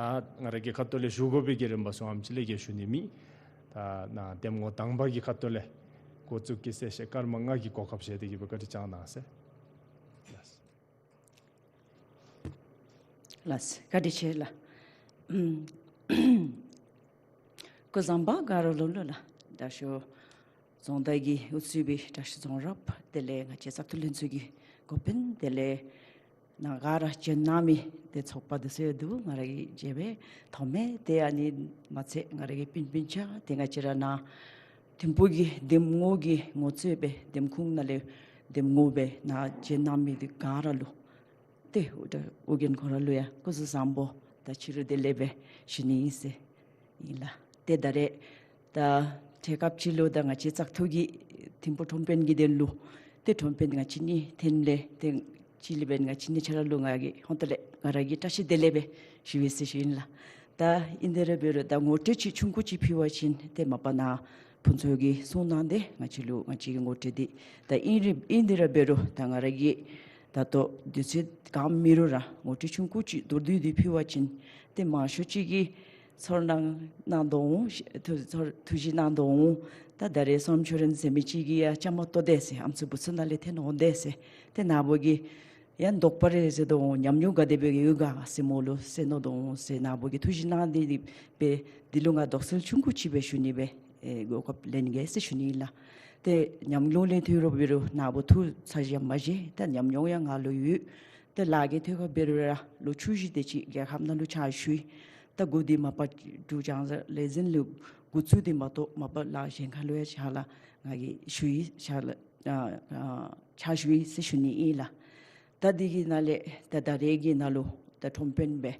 ང་ར་གི་ཁ་ཐུག་ལས་ཞུ་དགོ་པའི་གི་རིམ་པ་ཚུ་ཨ་ནེམ་ཅིག་ལས་ཀྱི་ཞུ་ནི་མེད། ད་ནཱ་འདེམས་ངོ་དང་པ་གི་ཁ་ཐུག་ལས་འགོ་བཙུགས་ཀྱི་གསལ་བཤད་སྐར་མ་ལྔ་གི་གོ་སྐབས་བཞེས་ཏེ་གི་སྦེ་བཀའ་དྲིན་བསྐྱང་གནང་ཟེར། ལགས། ལགས། བཀའ་དྲིན་ཆེ་ལགས། ཨམ་སྐུ་གཟུགས་བཟང་པོ་ག་ར་ལུ་ལུ་ལགས། དྲག་ཤོས་རྫོང་བདག་གིས་དབུ་གཙོས་པའི་དྲག་ཤོས་རྫོང་རབ་དེ་ལས་ང་བཅས་བཙག་འཐུ་ལྷན་ཚོགས་ཀྱི་འགོ་དཔོན་དེ་ལས་ནཱ་ག་ར་བྱོན་གནང་མི་ཏེ་ཚོགས་པ་འདི་ཚུ་ཡང་འདུག། ང་ར་གི་མཇལ་བའི་ཐོག་མེད་དེ་ཨ་ནི་མ་ཚད་ང་ར་གི་སྤུན་སྤུན་ཆ་ཏེ་ང་བཅས་ར་ནཱ་ཐིམ་ཕུག་གི་འདེམས་ངོ་གི་ངོ་སྤྲོད་སྦེ་འདེམས་ཁོངས་ནང་ལས་འདེམས་ངོ་སྦེ་ནཱ་བྱོན་གནང་མི་འདི་ག་ར་ལུ་ཏེ་ཨོ་ད་ཨོ་རྒྱན་ཁོ་ར་ལུ་ཡང་སྐུ་གཟུགས་བཟང་པོ་དང་ཕྱི་རུ་བདེ་ལེགས་སྦེ་ཞུ་ནི་ཨིན་ཟེར་ཨིན་ལགས། ཏེ་ད་རེས་ད་འཕྲལ་སྐབས་ཅིག་ལུ་ད་ང་བཅས་བཙག་འཐུ་གི་ཐིམ་ཕུག་ཁྲོམ་དཔོན་གྱི་དོན་ལུ་ཏེ་ཁྲོམ་དཔོན་ང་བཅས་གཉིས་འཐོན་ལས་ཏེ་ཅིག་ལས་འབད་ང་བཅས་གཉིས་ཆ་ར་ལུ་ང་གིས་ཧོང་ཏོ་ལས་ང་ར་གིས་བཀྲ་ཤིས་བདེ་ལེགས་སྦེ་ཞུ་ཡི་ཟེར་ཞུ་ཨིན་ལགས། ད་ཨིན་དེ་ར་འབད་རུང་ད་ངོ་སྤྲོད་ཅིག་ཆུང་ཀུ་ཅིག་ཕུལ་བ་ཅིན་ཏེ་མ་པ་ནཱ་ ཕུན་ཚོགས་ཀྱིས་གསུངས་གནང་སྟེ་ང་བཅས་ལུ་ང་བཅས་ཀྱི་ངོ་སྤྲོད་འདི་ད་ཨིན་རུང་ཨིན། དེ་ར་འབད་རུང་ད་ང་ར་གིས་ད་ལྟོ་དུས་ཚོད་གང་མེད་རུང་ར་ངོ་སྤྲོད་ཆུང་ཀུ་ཅིག་མདོར་བསྡུས་ཏེ་ཕུལ་བ་ཅིན་ཏེ་མང་ཤོས་ཅིག་གིས་ཚོར་སྣང་གནང་དོ་འོང་། ཐུགས་ཚོར་ཐུགས་བཞེད་གནང་དོ་འོང་། ད་ད་རེས་བསོད་ནམས་ཆོས་སྒྲོན་ཟེར་མི་ཅིག་གིས་ཡང་བཅའ་མར་གཏོགས་དེས་ཟེར། ཨམ་སྲུ་བུ་ཚུ་ནང་ལས་ཐོན་འོང་དེས་ཟེར། ཏེ་ནཱ་བུ་གིས་ཡང་དོགས་པ་རེ་ཟེར་དོ་འོང་། ཉམས་མྱོང་ག་དེ་སྦེ་ཡོད་ག་ཟེར་མོ་ལུ་ཟེར་མནོ་དོ་འོང་ཟེར། ནཱ་བུ་གིས་ཐུགས་བཞེད་གནང་དེ་འདི་སྦེ་འདི་ལུ་ང་དོགས་སེལ་ཆུང་ཀུ་ཅིག་སྦེ་ཞུ་ནི་སྦེ་ཨེ་གོ་སྐབས་ལེན་གེ་ཟེར་ཞུ་ནི་ཨིན་ལགས། ཏེ་ཉམས་མྱོང་ལས་ཐོན་རུང་འབད་རུང་ནཱ་བུ་ཐུགས་ཚ་གྱང་མ་བཞེས། ད་ཉམས་མྱོང་ཡང་ང་ལུ་ཡོད། ཏེ་ལཱ་གི་ཐད་ཁར་འབད་རུང་ར་ལོ་བཅུ་བཞི་དེ་ཅིག་རྒྱལ་ཁབ་ནང་ལུ་ཕྱག་ཞུ་ཡི། ད་འགོ་འདི་མ་པ་འབྲུག་རྒྱང་བསྒྲགས་ལས་འཛིན་ལུ་འགོ་བཙུགས་ཏེ་མ་གཏོགས་མ་པ་ལཱ་གཞན་ཁ་ལུ་ཡང་ཕྱག་ལཱ་ང་གིས་ཞུ་ཡི། ཕྱག་ལཱ་ཨ་ཨ་ཕྱག་ཞུ་ཡི་ཟེར་ཞུ་ནི་ཨིན་ལགས། ད་འདི་གི་ནང་ལས་ད་ད་རེས་ཀྱི་ནང་ལུ་ད་ཁྲོམ་དཔོན་སྦེ་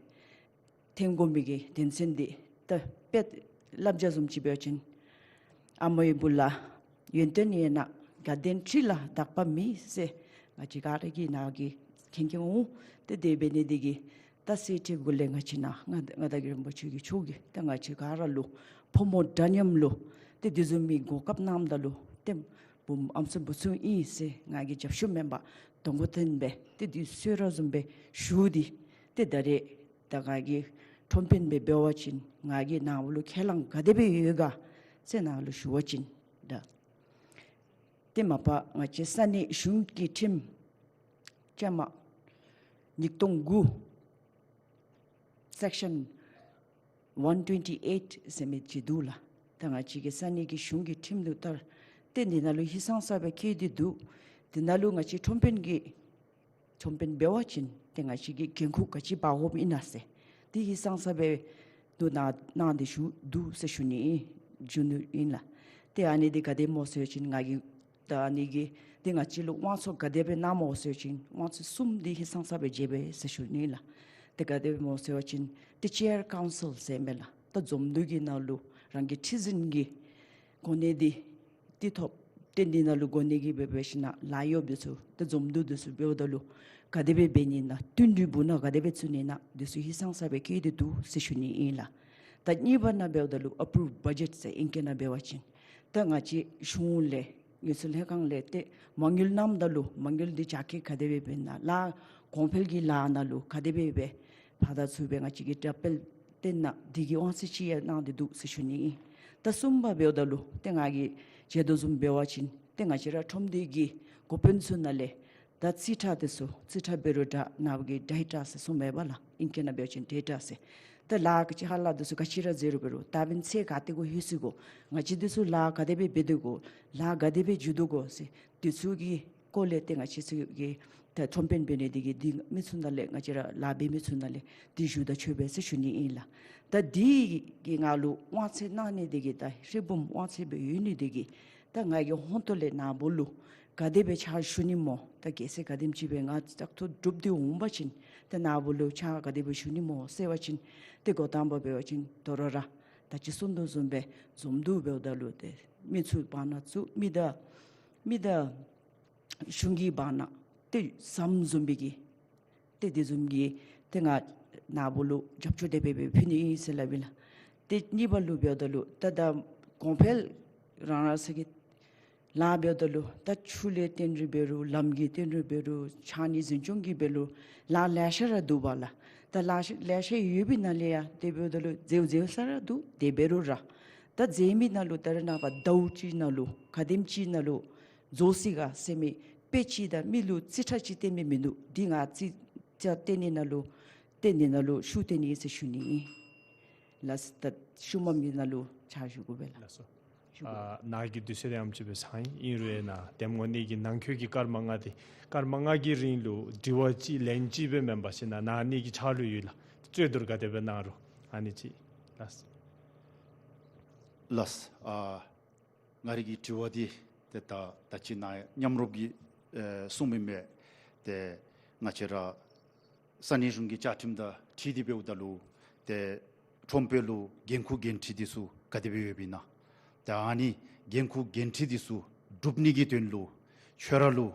ཐོན་དགོ་མི་གི་དོན་ཚན་འདི་ད་དཔེ་བསླབ་བྱ་བཟུམ་ཅིག་འབད་བ་ཅིན་ཨ་མའི་བུ་ལ་ཡོན་ཏན་ཡོད་ན་དགའ་ལྡན་ཁྲི་ལ་འདག་པ་མེད་ཟེར་ང་བཅས་ག་ར་གིས་ནཱ་གིས་མཁྱེན་མཁྱེན་འོང་། ཏེ་དེ་འབད་ནི་འདི་གིས་ད་གསེར་ཁྲི་གུ་ལས་ང་བཅས་ནཱ་མངའ་བདག་གི་རིན་པོ་ཆེ་གི་མཆོག་གིས་ད་ང་བཅས་ག་ར་ལུ་ཕོ་མོ་འདྲ་མཉམ་ལུ་ཏེ་དེ་བཟུམ་མའི་གོ་སྐབས་གནངམ་ད་ལུ་ཏེ་བུམོ་ཨམ་སྲུ་བུ་ཚུ་ཨིན་ཟེར་ང་གིས་རྒྱབ་ཤུགས་མེན་པར་གདོང་ཁར་བསྟན་སྦེ་ཏེ་འདི་གསོལ་རས་བཟུམ་སྦེ་ཞུ་སྟེ་ཏེ་ད་རེས་ད་ང་གིས་ཁྲོམ་དཔོན་སྦེ་འབད་བ་ཅིན་ང་གིས་ནཱ་བུ་ལུ་ཁས་བླངས་ག་དེ་སྦེ་ཡོད་ག་ཟེར་ནཱ་ལུ་ཞུ་བ་ཅིན་ད་ཏེ་མ་པ་ང་བཅས་ས་གནས་གཞུང་གི་ཁྲིམས་ཅ་མ་ཉིས་སྟོང་དགུ་སེཀ་ཤཱན་ཝན་ཊུ་ཝེན་ཊི་ཨེཊ་ཟེར་མི་ཅིག་འདུག་ལགས། ད་ང་བཅས་ཀྱི་ས་གནས་ཀྱི་གཞུང་གི་ཁྲིམས་ལུ་ལྟར་ཏེ་འདི་ནང་ལུ་ཧིང་སངས་ས་སྦེ་བཀོད་དེ་འདུག། འདི་ནང་ལུ་ང་བཅས་ཁྲོམ་དཔོན་གྱི་ཁྲོམ་དཔོན་འབད་བ་ཅིན་ཏེ་ང་བཅས་ཀྱིས་འགན་ཁུར་ག་ཅི་འབག་དགོཔ་ཨིན་ན་ཟེར་འདི་ཧིང་སངས་ས་སྦེ་ནུ་ནཱ་གནང་སྟེ་ཞུ་འདུག་ཟེར་ཞུ་ནི་ཨིན། ཞུ་ནི་ཨིན་ལགས། ཏེ་ཨ་ནི་འདི་ག་དེ་སྨོ་ཟེར་བ་ཅིན་ང་གིས་ད་ཨ་ནི་གིས་འདི་ང་བཅས་ལུ་དབང་ཚད་ག་དེ་སྦེ་གནངམ་སྨོ་ཟེར་བ་ཅིན་དབང་ཚད་གསུམ་འདི་ཧིང་སངས་ས་སྦེ་བཞེས་པས་ཟེར་ཞུ་ནི་ལགས། ཏེ་ག་དེ་སྦེ་སྨོ་ཟེར་བ་ཅིན་ཏེ་ཅེར་ཀའུན་སིལ་ཟེར་མས་ལགས། ད་འཛོམས་འདུ་གི་ནང་ལུ་རང་གི་ཁྲི་འཛིན་གྱི་གོ་གནས་འདི་ཏེ་ཐོབ། ཏེ་འདི་ནང་ལུ་གོ་གནས་ཀྱི་སྦེ་འབད་ཞིན་ན་ལཱ་གཡོགཔ་འདི་ཚུ་ཏེ་འཛོམས་འདུ་འདི་ཚུ་འབདཝ་ད་ལུ་ག་དེ་སྦེ་འབད་ནི་ན་བསྟུན་གྲོས་འབུལ་ན་ག་དེ་སྦེ་བཙུགས་ནི་ན་འདི་ཚུ་ཧིང་སངས་ས་སྦེ་བཀོད་དེ་འདུག་ཟེར་ཞུ་ནི་ཨིན་ལགས། ད་གཉིས་པ་ནང་འབདཝ་ད་ལུ་ཨེ་པུ་རུབ་བ་ཇེཊ་ཟེར་ཨིང་སྐད་ནང་འབད་བ་ཅིན་ད་ང་བཅས་གཞུང་ལས་དངུལ་རྩིས་ལྷན་ཁང་ལས་ཏེ་མ་དངུལ་གནངམ་ད་ལུ་མ་དངུལ་འདི་རྒྱ་སྐྱེད་ག་དེ་སྦེ་འབད་ན་ལཱ་གོང་འཕེལ་གྱི་ལཱ་ནང་ལུ་ག་དེ་སྦེ་འབད་ཕར་དང་ཚུར་སྦེ་ང་བཅས་ཀྱིས་དྲག་སྤེལ་བཏོན་ན་འདི་གི་དབང་ཚད་ཅིག་ཡང་གནང་སྟེ་འདུག་ཟེར་ཞུ་ནི་ཨིན། ད་གསུམ་པ་འབདཝ་ད་ལུ་ཏེ་ང་གིས་མཇལ་དོ་བཟུམ་འབད་བ་ཅིན་ཏེ་ང་བཅས་ར་ཁྲོམ་སྡེ་གི་འགོ་དཔོན་ཚུ་ནང་ལས་ད་རྩིས་ཁྲ་འདི་ཚུ་རྩིས་ཁྲ་འབད་རུང་འདྲ་ནཱ་བུ་གིས་ཌེ་ཊ་ཟེར་གསུངམ་མས་པ་ལགས། ཨིང་སྐད་ནང་འབད་བ་ཅིན་ཌེ་ཊ་ཟེར། ད་ལཱ་ག་ཅི་ཧ་ལམ་འདི་ཚུ་ག་ཅི་ར་མཛད་རུང་འབད་རུང་ད་འབདན་ཚེས་ག་ཏེ་གུ་ལྷོད་སོ་གོ། ང་བཅས་འདི་ཚུ་ལཱ་ག་དེ་སྦེ་འབད་དོ་གོ། ལཱ་ག་དེ་སྦེ་འགྱོ་དོ་གོ་ཟེར་འདི་ཚུ་གི་སྐོར་ལས་ཏེ་ང་བཅས་ཚུ་གིས་ད་ཁྲོམ་དཔོན་འབད་ནི་འདི་གིས་འདི་མི་ཚུ་ནང་ལས་ང་བཅས་ར་ལཱ་འབད་མི་ཚུ་ནང་ལས་འདི་ཞུ་དག་ཆོག་པས་ཟེར་ཞུ་ནི་ཨིན་ལགས། ད་འདི་གིས་ང་ལུ་དབང་ཚད་གནང་ནི་འདི་གིས་ད་ཧྲིལ་བུམ་དབང་ཚད་སྦེ་ཡོད་ནི་འདི་གིས་ད་ང་གིས་ཧོང་ཏོ་ལས་ནཱ་བུ་ལུ་ག་དེ་སྦེ་ཕྱག་ཞུ་ནི་སྨོ། ད་གལ་སྲིད་ག་དེམ་ཅིག་སྦེ་ང་བཙག་འཐུ་གྲུབ་སྟེ་འོང་པ་ཅིན་ཏེ་ནཱ་བུ་ལུ་ཕྱག་ག་དེ་སྦེ་ཞུ་ནི་སྨོ་ཟེར་བ་ཅིན་ཏེ་འགོ་དང་པ་འབད་བ་ཅིན་དོ་རུང་ར་ད་ཅི་གསུངས་དོ་བཟུམ་སྦེ་འཛོམས་འདུ་འབདཝ་ད་ལུ་ཏེ་མི་ཚུ་བར་ན་ཚུ་མི་དང་མི་དང་གཞུང་གི་བར་ན་ཏེ་ཟམ་བཟུམ་སྦེ་གི་ཏེ་དེ་བཟུམ་གྱི་ཏེ་ང་ནཱ་བུ་ལུ་རྒྱབ་སྐྱོར་དེ་སྦེ་སྦེ་ཕུལ་ནི་ཨིན་ཟེར་སླབ་ཨིན་ལགས། ཏེ་གཉིས་པ་ལུ་འབདཝ་ད་ལུ་ད་ད་གོང་འཕེལ་རང་རང་ས་གི་ལཱ་འབདཝ་ད་ལུ་ད་ཆུ་ལས་བརྟེན་རུང་འབད་རུང་ལམ་གྱི་བརྟེན་རུང་འབད་རུང་ཕྱགས་སྙིགས་འཛིན་སྐྱོང་གི་འབད་རུང་ལཱ་ལེ་ཤ་ར་འདུག་པ་ལགས། ད་ལཱ་ལེ་ཤ་ཡོད་པའི་ནང་ལས་ཡང་དེ་འབདཝ་ད་ལུ་མཛེས་མཛེས་ས་ར་འདུག། དེ་འབད་རུང་ར་ད་མཛེས་མི་ནང་ལུ་ད་རེས་ནངས་པ་ཟླཝ་གཅིག་ནང་ལུ་ག་དེམ་ཅིག་ནང་ལུ་རྫོགས་སོ་ག་ཟེར་མི་དཔེ་ཅིག་དང་མི་ལུ་རྩིས་ཁྲ་ཅིག་སྟོན་མི་མིན་འདུག། འདི་ང་རྩིས་ཁྲ་སྟོན་ནི་ནང་ལུ་སྟོན་ནི་ནང་ལུ་ཤུགས་བཏོན་ནི་ཨིན་ཟེར་ཞུ་ནི་ཨིན་ལགས། ད་ཤུལ་མམ་གྱི་ནང་ལུ་ཕྱག་ཞུ་དགོ་པས་ལགས། ལགས་སོ། ཞུ་དགོ། ཨ་ནཱ་གི་དུས་ཚོད་ཡང་ཅིག་སྦེ་ཚང་ཡི། ཨིན་རུང་ཡང་ན་དེམ་ངོ་ནི་གི་ནང་འཁོད་ཀྱི་སྐར་མ་ལྔ་འདི་སྐར་མ་ལྔ་གི་རིང་ལུ་དྲི་བ་གཅིག་ལན་གཅིག་སྦེ་མེན་པར་ཞིན་ན་ནཱ་ནི་གི་ཕྱག་ལུ་ཡོད་ལགས། རྩོད་བསྡུར་ག་དེ་སྦེ་གནང་རུང་ཨ་ནི་ཅིག་ལགས། ལགས། ཨ་ང་རའི་གི་དྲི་བ་འདི་ཏེ་ད་ད་ཅི་ནཱ་མཉམ་རོགས་ཀྱིས་ཨེ་གསུངས་མི་མས། ཏེ་ང་བཅས་ར་ས་གནས་གཞུང་གི་བཅའ་ཁྲིམས་དང་འཁྲིལ་ཏེ་འབདཝ་ད་ལུ་ཏེ་ཁྲོམ་དཔོན་ལུ་འགན་ཁུར་འགན་འཁྲི་འདི་ཚུ་ག་དེ་སྦེ་ཡོདཔ་ཨིན་ན། ཏེ་ཨ་ནི་འགན་ཁུར་འགན་འཁྲི་འདི་ཚུ་སྒྲུབ་ནི་གི་དོན་ལུ་ཁྱོད་ར་ལུ་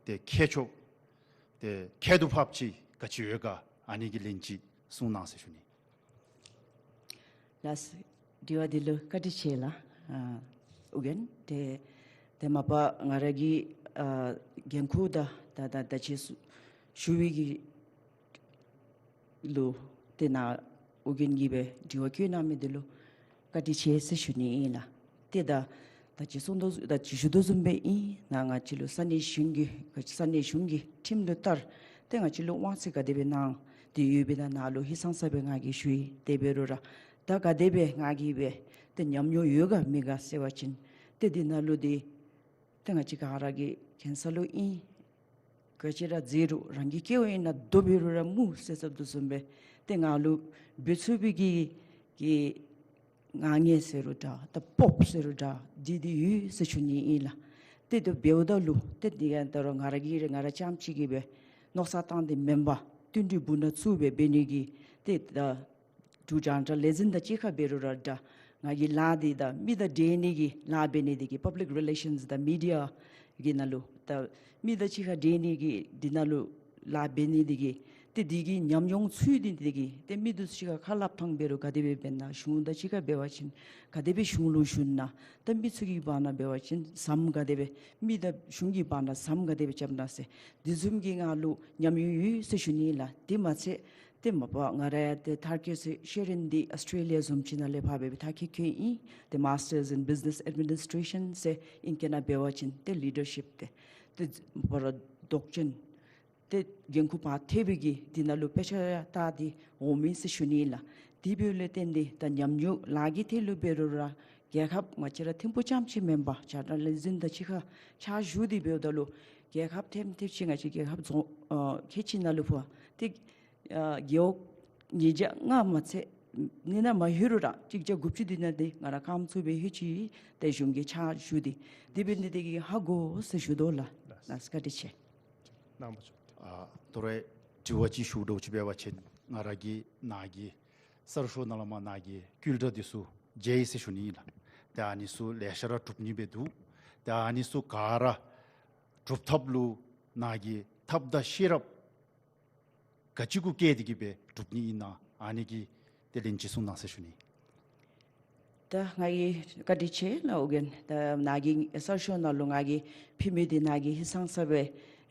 ཏེ་ཁྱད་ཆོས་ཏེ་ཁྱད་དུ་འཕགསཔ་ཅིག་ག་ཅི་ཡོད་ག། ཨ་ནི་གི་ལན་ཅིག་གསུང་གནང་ཟེར་ཞུ་ནི། ལགས། དྲི་བ་འདི་ལུ་བཀའ་དྲིན་ཆེ་ལགས། ཨ་ ཨོ་རྒྱན་ཏེ་ཏེ་མ་པ་ང་ར་གི་ཨ་འགན་ཁུར་དང་ད་ད་ད་ཅི་སུ་ཞུ་བའི་གི་ལུ་ཏེ་ནཱ་ཨོ་རྒྱན་གྱིས་སྦེ་དྲི་བ་བཀོད་གནང་མི་འདི་ལུ་བཀའ་དྲིན་ཆེ་ཟེར་ཞུ་ནི་ཨིན་ལགས། ཏེ་ད་ད་ཅི་གསུང་དོ་ད་ཅི་ཞུ་དོ་བཟུམ་སྦེ་ཨིན་ན་ང་བཅས་ལུ་ས་གནས་གཞུང་གི་ས་གནས་གཞུང་གི་ཁྲིམས་ལུ་ལྟར་ཏེ་ང་བཅས་ལུ་དབང་ཚད་ག་དེ་སྦེ་གནང་སྟེ་ཡོད་པས་ན་ནཱ་ལུ་ཧིང་སངས་ས་སྦེ་ང་གིས་ཞུ་ཡི། དེ་འབད་རུང་ར་ད་ག་དེ་སྦེ་ང་གིས་སྦེ་ཏེ་ཉམས་མྱོང་ཡོད་ག་མེད་ག་ཟེར་བ་ཅིན་ཏེ་འདི་ནང་ལུ་འདི་ཏེ་ང་བཅས་ག་ར་གི་གེན་ས་ལུ་ཨིན། ག་ཅི་ར་མཛད་རུང་རང་གི་སྐལ་བ་ཨིན་ན་དོ་འབད་རུང་ར་མུ་ཟེར་ཟེར་དོ་བཟུམ་སྦེ་ཏེ་ང་ལུ་འབད་ཚུགས་པའི་གི་གི་ང་ངེ་ཟེར་རུང་འདྲ་ད་སྤོབས་ཟེར་རུང་འདྲ་འདི་འདི་ཡོད་ཟེར་ཞུ་ནི་ཨིན་ལགས། ཏེ་དོ་འབདཝ་ད་ལུ་ཏེ་འདི་ཡང་ད་རུང་ང་ར་གིས་ར་ང་ར་རྐྱངམ་གཅིག་གིས་སྦེ་མནོ་བསམ་བཏང་སྟེ་མེན་པར་བསྟུན་གྲོས་འབུ་ན་ཚུ་སྦེ་འབད་ནི་གི་ཏེ་ད་འབྲུག་རྒྱང་བསྒྲགས་ལས་འཛིན་དང་གཅིག་ཁར་འབད་རུང་ར་འདྲ་ང་གིས་ལཱ་འདི་ད་མི་དང་འབྲེལ་ནི་གི་ལཱ་འབད་ནི་འདི་གིས་པབ་ལིཀ་རི་ལེ་ཤཱནསི་དང་མི་ཌི་ཡ་གི་ནང་ལུ་ད་མི་དང་གཅིག་ཁར་འབྲེལ་ནི་གི་འདི་ནང་ལུ་ལཱ་འབད་ནི་འདི་གིས་ཏེ་འདི་གི་ཉམས་མྱོང་ཚུ་འདི་འདི་གིས་ཏེ་མི་དང་གཅིག་ཁར་ཁ་སླབ་ཐངས་འབད་རུང་ག་དེ་སྦེ་འབད་ན་གཞུང་དང་གཅིག་ཁར་འབད་བ་ཅིན་ག་དེ་སྦེ་གཞུང་ལུ་ཞུ་ན་ད་མི་ཚུ་གི་བར་ན་འབད་བ་ཅིན་ཟམ་ག་དེ་སྦེ་མི་དང་གཞུང་གི་བར་ན་ཟམ་ག་དེ་སྦེ་རྐྱབ་ན་ཟེར་འདི་བཟུམ་གྱི་ང་ལུ་ཉམས་མྱོང་ཡོད་ཟེར་ཞུ་ནི་ལགས། དེ་མ་ཚད་ཏེ་མ་པ་ང་ར་ཡང་ཏེ་མཐར་འཁྱོལ་ཤེས་རིག་འདི་ཨོསི་ཊྲེ་ལི་ཡ་བཟུམ་ཅིག་ནང་ལས་ཕར་སྦེ་མཐར་འཁྱོལ་འཁྱོལ་ཨིན། ཏེ་མཱསི་ཊརསི་ཨིན་བིཛི་ནེསི་ཨེཌ་མི་ནིསི་ཊྲེ་ཤཱན་ཟེར་ཨིང་སྐད་ནང་འབད་བ་ཅིན་ཏེ་ལི་ཌར་ཤིཔ་ཏེ་ཏེ་མ་པ་ར་དོགས་ཅན་ཏེ་འགན་ཁུར་ཕར་ཐེབས་པའི་གི་འདི་ནང་ལུ་དཔེ་ཆ་ཡང་ལྟ་སྟེ་འོང་མི་ཟེར་ཞུ་ནི་ལགས། དེ་འབདཝ་ལས་བརྟེན་ཏེ་ད་ཉམས་མྱོང་ལཱ་གི་ཐད་ལུ་འབད་རུང་ར་རྒྱལ་ཁབ་ང་བཅས་ར་ཐིམ་ཕུག་རྐྱངམ་ཅིག་མེན་པར་རྒྱང་བསྒྲགས་ལས་འཛིན་དང་གཅིག་ཁར་ཕྱག་ཞུ་སྟེ་འབདཝ་ད་ལུ་རྒྱལ་ཁབ་ཐེམ་ཐེམ་ཅིག་ང་བཅས་རྒྱལ་ཁབ་རྫོང་ཨ་ཁལ་གཅིག་ནང་ལུ་ཕར་ཏེ་ཨ་རྒེད་འོག་ཉིས་བརྒྱ་ལྔ་མ་ཚད་ནི་ནང་མ་ལྷོད་རུང་ར་གཅིག་བརྒྱ་དགུ་བཅུ་འདི་ནང་འདི་ང་ར་རྐངམ་ཚུགས་སྦེ་ལྷོད་ཅི། ཏེ་གཞུང་གི་ཕྱག་ཞུ་སྟེ་དེ་འབད་ནི་འདི་གིས་ཧ་གོ་ཟེར་ཞུ་དོ་ལགས། ལགས་བཀའ་དྲིན་ཆེ། གནང་བ་ཆོག། ཨ་དོ་རུང་དྲི་བ་ཅིག་ཞུ་དོ་ཅིག་འབད་བ་ཅིན་ང་ར་གིས་ནཱ་གི་གསར་ཤོག་ནང་ལས་མར་ནཱ་གི་བསྐུལ་བསྒྲགས་འདི་ཚུ་མཇལ་ཡི་ཟེར་ཞུ་ནི་ཨིན་ལགས། ཏེ་ཨ་ནི་ཚུ་ལེ་ཤ་ར་གྲུབ་ནི་སྦེ་འདུག། ཏེ་ཨ་ནི་ཚུ་ག་ར་གྲུབ་ཐབས་ལུ་ནཱ་གིས་ཐབས་དང་ཤེས་རབ་ག་ཅི་གུ་བཀལ་ཏེ་གིས་སྦེ་གྲུབ་ནི་ཨིན་ན་ཨ་ནི་གི་དེ་ལན་ཅིག་གསུང་གནང་ཟེར་ཞུ་ནི། ད་ང་གིས་བཀའ་དྲིན་ཆེ་ལགས་ཨོ་རྒྱན། ད་ནཱ་གི་གསར་ཤོག་ནང་ལུ་ང་གིས་ཕུལ་མི་འདི་ནཱ་གིས་ཧིང་སངས་ས་སྦེ་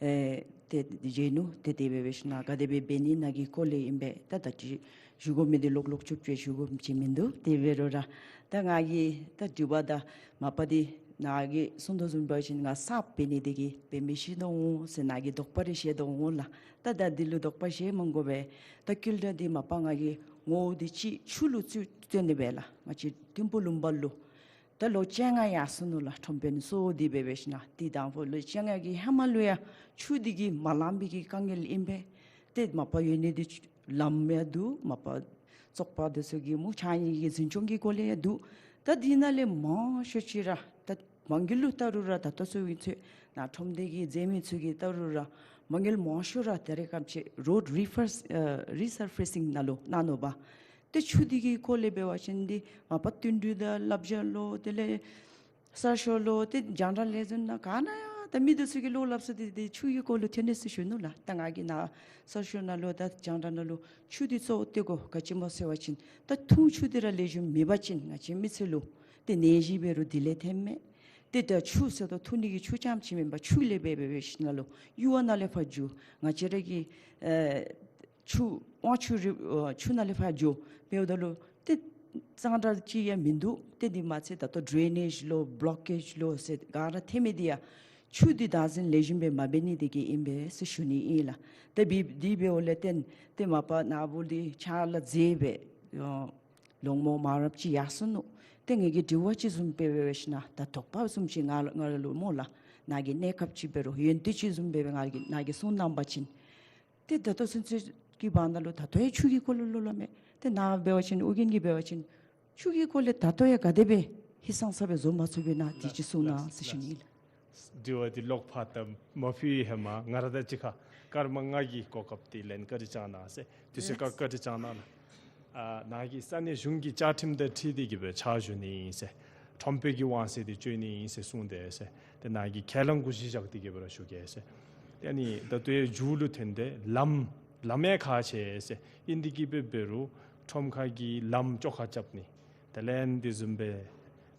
ཨེ་ཏེ་མཇལ་ནུག། ཏེ་དེ་སྦེ་འབད་ཞིན་ན་ག་དེ་སྦེ་འབད་ནི་ནཱ་གི་སྐོར་ལས་ཨིན་པས། ད་ད་ཅི་ཞུ་དགོ་མི་འདི་ལོག་ལོག་ཅུབ་ཅུབ་ཞུ་དགོཔ་ཅིག་མིན་འདུག། དེ་འབད་རུང་ར་ད་ང་གིས་ད་དྲི་བ་ད་མ་པ་འདི་ནཱ་གིས་གསུང་དོ་བཟུམ་འབད་ཞིན་ང་གསརཔ་འབད་ནི་འདི་གིས་འབད་མི་ཤེས་དོ་འོང་ཟེར་ནཱ་གིས་དོགས་པ་རེ་བཞེས་དོ་འོང་ལགས། ད་ད་འདི་ལུ་དོགས་པ་བཞེས་མ་དགོ་པས། ད་བསྐུལ་བསྒྲགས་འདི་མ་པ་ང་གིས་ངོ་བོ་འདི་ཅིག་ཆུ་ལུ་བཙུགས་བཙུགས་ནི་སྦེ་ལགས། ང་བཅས་ཐིམ་ཕུག་ལུང་པ་ལུ་ད་ལོ་བཅོ་ལྔ་ཡར་སོ་ནུག་ལགས། ཁྲོམ་དཔོན་ཚུ་འདི་སྦེ་འབད་ཞིན་ན་དེ་དང་ཕུ་ལོ་བཅོ་ལྔ་གི་ཧེ་མ་ལུ་ཡང་ཆུ་འདི་གིས་མ་ལང་པའི་གི་དཀའ་ངལ་ཨིན་པས། ཏེ་མ་པ་ཡོད་ནི་འདི་ལམ་ཡང་འདུག། མ་པ་བཙོག་པ་འདི་ཚུ་གི་མུ་ཕྱགས་སྙིགས་ཀྱི་འཛིན་སྐྱོང་གི་སྐོར་ལས་ཡང་འདུག། ད་འདི་ནང་ལས་མང་ཤོས་ཅིག་ར་ད་མ་དངུལ་ལུ་བལྟ་རུང་ར་ད་ལྟོ་ཚུ་གི་ཚུ་ནཱ་ཁྲོམ་སྡེ་གི་མཛད་མི་ཚུ་གིས་བལྟ་རུང་ར་མ་དངུལ་མང་ཤོས་ར་ད་རེས་ཁམས་ཅིག་རོཌ་རི་ཕར་ཨ་རི་སར་ཕེ་སིང་ནང་ལུ་གནང་ནུག་པ། ཏེ་ཆུ་འདི་གི་སྐོར་ལས་འབད་བ་ཅིན་འདི་མ་པ་བསྟུན་གྲོས་དང་བསླབ་བྱ་ལོ་དེ་ལས་གསར་ཤོག་ལུ་ཏེ་རྒྱང་བསྒྲགས་ལས་འཛིན་ནང་ག་ནང་ཡང་ད་མི་འདི་ཚུ་གིས་བློ་སླབ་ས་འདི་འདི་ཆུ་གི་སྐོར་ལུ་ཐོན་ནི་ཟེར་ཞུ་ནུག་ལགས། ད་ང་གིས་ནཱ་གསར་ཤོག་ནང་ལུ་དང་རྒྱང་བསྒྲགས་ནང་ལུ་ཆུ་འདི་གཙོ་བོ་སྟོན་དགོ། ག་ཅི་སྨོ་ཟེར་བ་ཅིན་ད་འཐུང་ཆུ་འདི་ར་ལེགས་ཤོམ་མེད་པ་ཅིན་ང་བཅས་མི་ཚེ་ལུ་ཏེ་ནད་གཞི་འབད་རུང་འདི་ལས་ཐོནམ་མས། ཏེ་ད་ཆུ་ཟེརཝ་ད་འཐུང་ནི་གི་ཆུ་རྐྱངམ་ཅིག་མེན་པར་ཆུ་ལས་འབད་འབད་འབད་ཞིན་ན་ལུ་གཡུར་བ་ནང་ལས་ཕར་འགྱོ། ང་བཅས་ར་གི་ཨེ་ཆུ་དབང་ཆུ་རི་ཨ་ཆུ་ནང་ལས་ཕར་འགྱོ་འབདཝ་ད་ལུ་ཏེ་གཙང་སྦྲ་ཅིག་ཡང་མིན་འདུག། ཏེ་འདི་མ་ཚད་ད་ལྟོ་ཌྲེ་ནེཇ་ལོ་བི་ལོ་ཀེཇ་ལོ་ཟེར་ག་ར་ཐོན་མི་འདི་ཡང་ཆུ་འདི་བདག་འཛིན་ལེགས་ཤོམ་སྦེ་མ་འབད་ནི་འདི་གིས་ཨིན་པས་ཟེར་ཞུ་ནི་ཨིན་ལགས། ཏེ་འབད་འདི་འབདཝ་ལས་བརྟེན་ཏེ་མ་པ་ནཱ་བུ་འདི་ཕྱག་ལཱ་མཛད་སྦེ་ཨ་ལོང་མོ་མང་རབས་ཅིག་ཡར་སོ་ནུག། ཏེ་ངེ་གི་དྲི་བ་ཅིག་བཟུམ་སྦེ་འབད་འབད་ཞིན་ན་ད་དོགས་པ་བཟུམ་ཅིག་ང་ལུ་ང་ལུ་སྨོ་ལགས། ནཱ་གི་གནས་སྐབས་ཅིག་འབད་རུང་ཡོན་ཏན་ཅིག་བཟུམ་སྦེ་འབད་ང་གིས་ནཱ་གིས་གསུང་གནང་བ་ཅིན་ཏེ་ད་ལྟོ་ཚུན་ཚོད་ཀྱི་བར་ན་ལུ་ད་ལྟོ་ཡང་ཆུ་གི་སྐོར་ལུ་ལོ་ལ་མེད། ཏེ་ནཱ་འབད་བ་ཅིན་ཨོ་རྒྱན་གྱིས་འབད་བ་ཅིན་ཆུ་གི་སྐོར་ལས་ད་ལྟོ་ཡང་ག་དེ་སྦེ་ཧིང་སངས་ས་སྦེ་བཟོ་མ་ཚུགས་པས་ན་འདི་ཅིག་གསུང་གནང་ཟེར་ཞུ་ནི་ལགས། དྲི་བ་འདི་ལོག་ཕར་ད་མ་ཕུལ་བའི་ཧེ་མ་ང་ར་དང་གཅིག་ཁར་སྐར་མ་ལྔ་གི་གོ་སྐབས་འདི་ལེན། བཀའ་དྲིན་བསྐྱང་གནང་ཟེར། དུས་ཚོད་བཀའ་བཀའ་དྲིན་བསྐྱང་གནང་ལགས། ཨ་ནཱ་གིས་ས་གནས་གཞུང་གི་བཅའ་ཁྲིམས་དང་འཁྲིལ་ཏེ་གིས་སྦེ་ཕྱག་ཞུ་ནི་ཨིན་ཟེར། ཁྲོམ་དཔོན་གྱི་དབང་ཚད་འདི་སྤྱོད་ནི་ཨིན་ཟེར་གསུངས་ཏེ་ཟེར། ཏེ་ནཱ་གིས་ཁས་བླངས་གུ་གཞི་བཞག་སྟེ་གིས་སྦེ་ར་ཞུ་གེ་ཟེར། ཏེ་ཨ་ནི་ད་ལྟོ་ཡང་མཇུག་ལུ་ཐོན་ཏེ་ལམ་ལམ་ཡང་ཁག་ཆེ་ཟེར། ཨིན་དེ་གིས་སྦེ་འབད་རུང་ཁྲོམ་ཁ་གི་ལམ་བཅོ་ཁ་རྐྱབ་ནི་དེ་ལས་འདི་བཟུམ་སྦེ་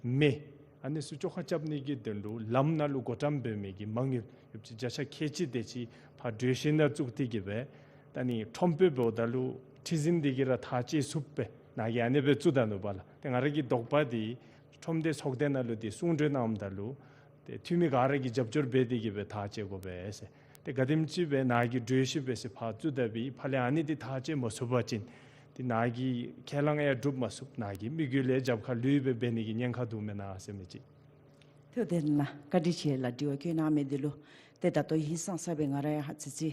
མེ་ ཨ་ནི་ཚུ་བཅོ་ཁ་རྐྱབ་ནི་གི་དོན་ལུ་ལམ་ནང་ལུ་བགོ་བཀྲམ་འབད་མི་གི་མ་དངུལ་ཡོདཔ་ཅིག་བརྒྱ་ཆ་ཁལ་གཅིག་དེ་ཅིག་ཕར་གྲོས་གཞི་ནང་བཙུགས་ཏེ་གི་སྦེ་ད་ནི་ཁྲོམ་དཔོན་འབདཝ་ད་ལུ་ཁྲི་འཛིན་འདི་གིས་ར་ཐག་བཅད་ཚུགསཔ་སྦེ་ནཱ་གིས་ཨ་ནི་སྦེ་བཙུགས་ད་ནུག་པ་ལགས། ཏེ་ང་ར་གི་དོགས་པ་འདི་ཁྲོམ་སྡེ་ཚོགས་སྡེ་ནང་ལུ་འདི་གསུང་གྲོས་གནངམ་ད་ལུ་ཏེ་འཐུས་མི་ག་ར་གིས་རྒྱབ་སྐྱོར་འབད་དེ་གི་སྦེ་ཐག་བཅད་དགོ་པས་ཟེར། ཏེ་ག་དེམ་ཅིག་སྦེ་ནཱ་གིས་གྲོས་གཞི་སྦེ་ཟེར་ཕར་བཙུགས་ད་སྦེ་ཕར་ལས་ཨ་ནི་འདི་ཐག་བཅད་མ་ཚུགས་པ་ཅིན་ཏེ་ནཱ་གི་ཁས་བླངས་ཡང་སྒྲུབ་མ་ཚུགས། ནཱ་གི་དམིགས་ཡུལ་ལས་རྒྱབ་ཁར་ལུས་སྦེ་འབད་ནི་གི་ཉེན་ཁ་འདུག་མེན་ན་ཟེར་མི་ཅིག། ཐུགས་རྗེ་ཆེ་ལགས། བཀའ་དྲིན་ཆེ་ལགས། དྲི་བ་བཀོད་གནང་མི་འདི་ལུ། ཏེ་ད་ལྟོ་ཧིང་སངས་ས་སྦེ་ང་ར་ཡང་ཧ་ཙི་ཙི་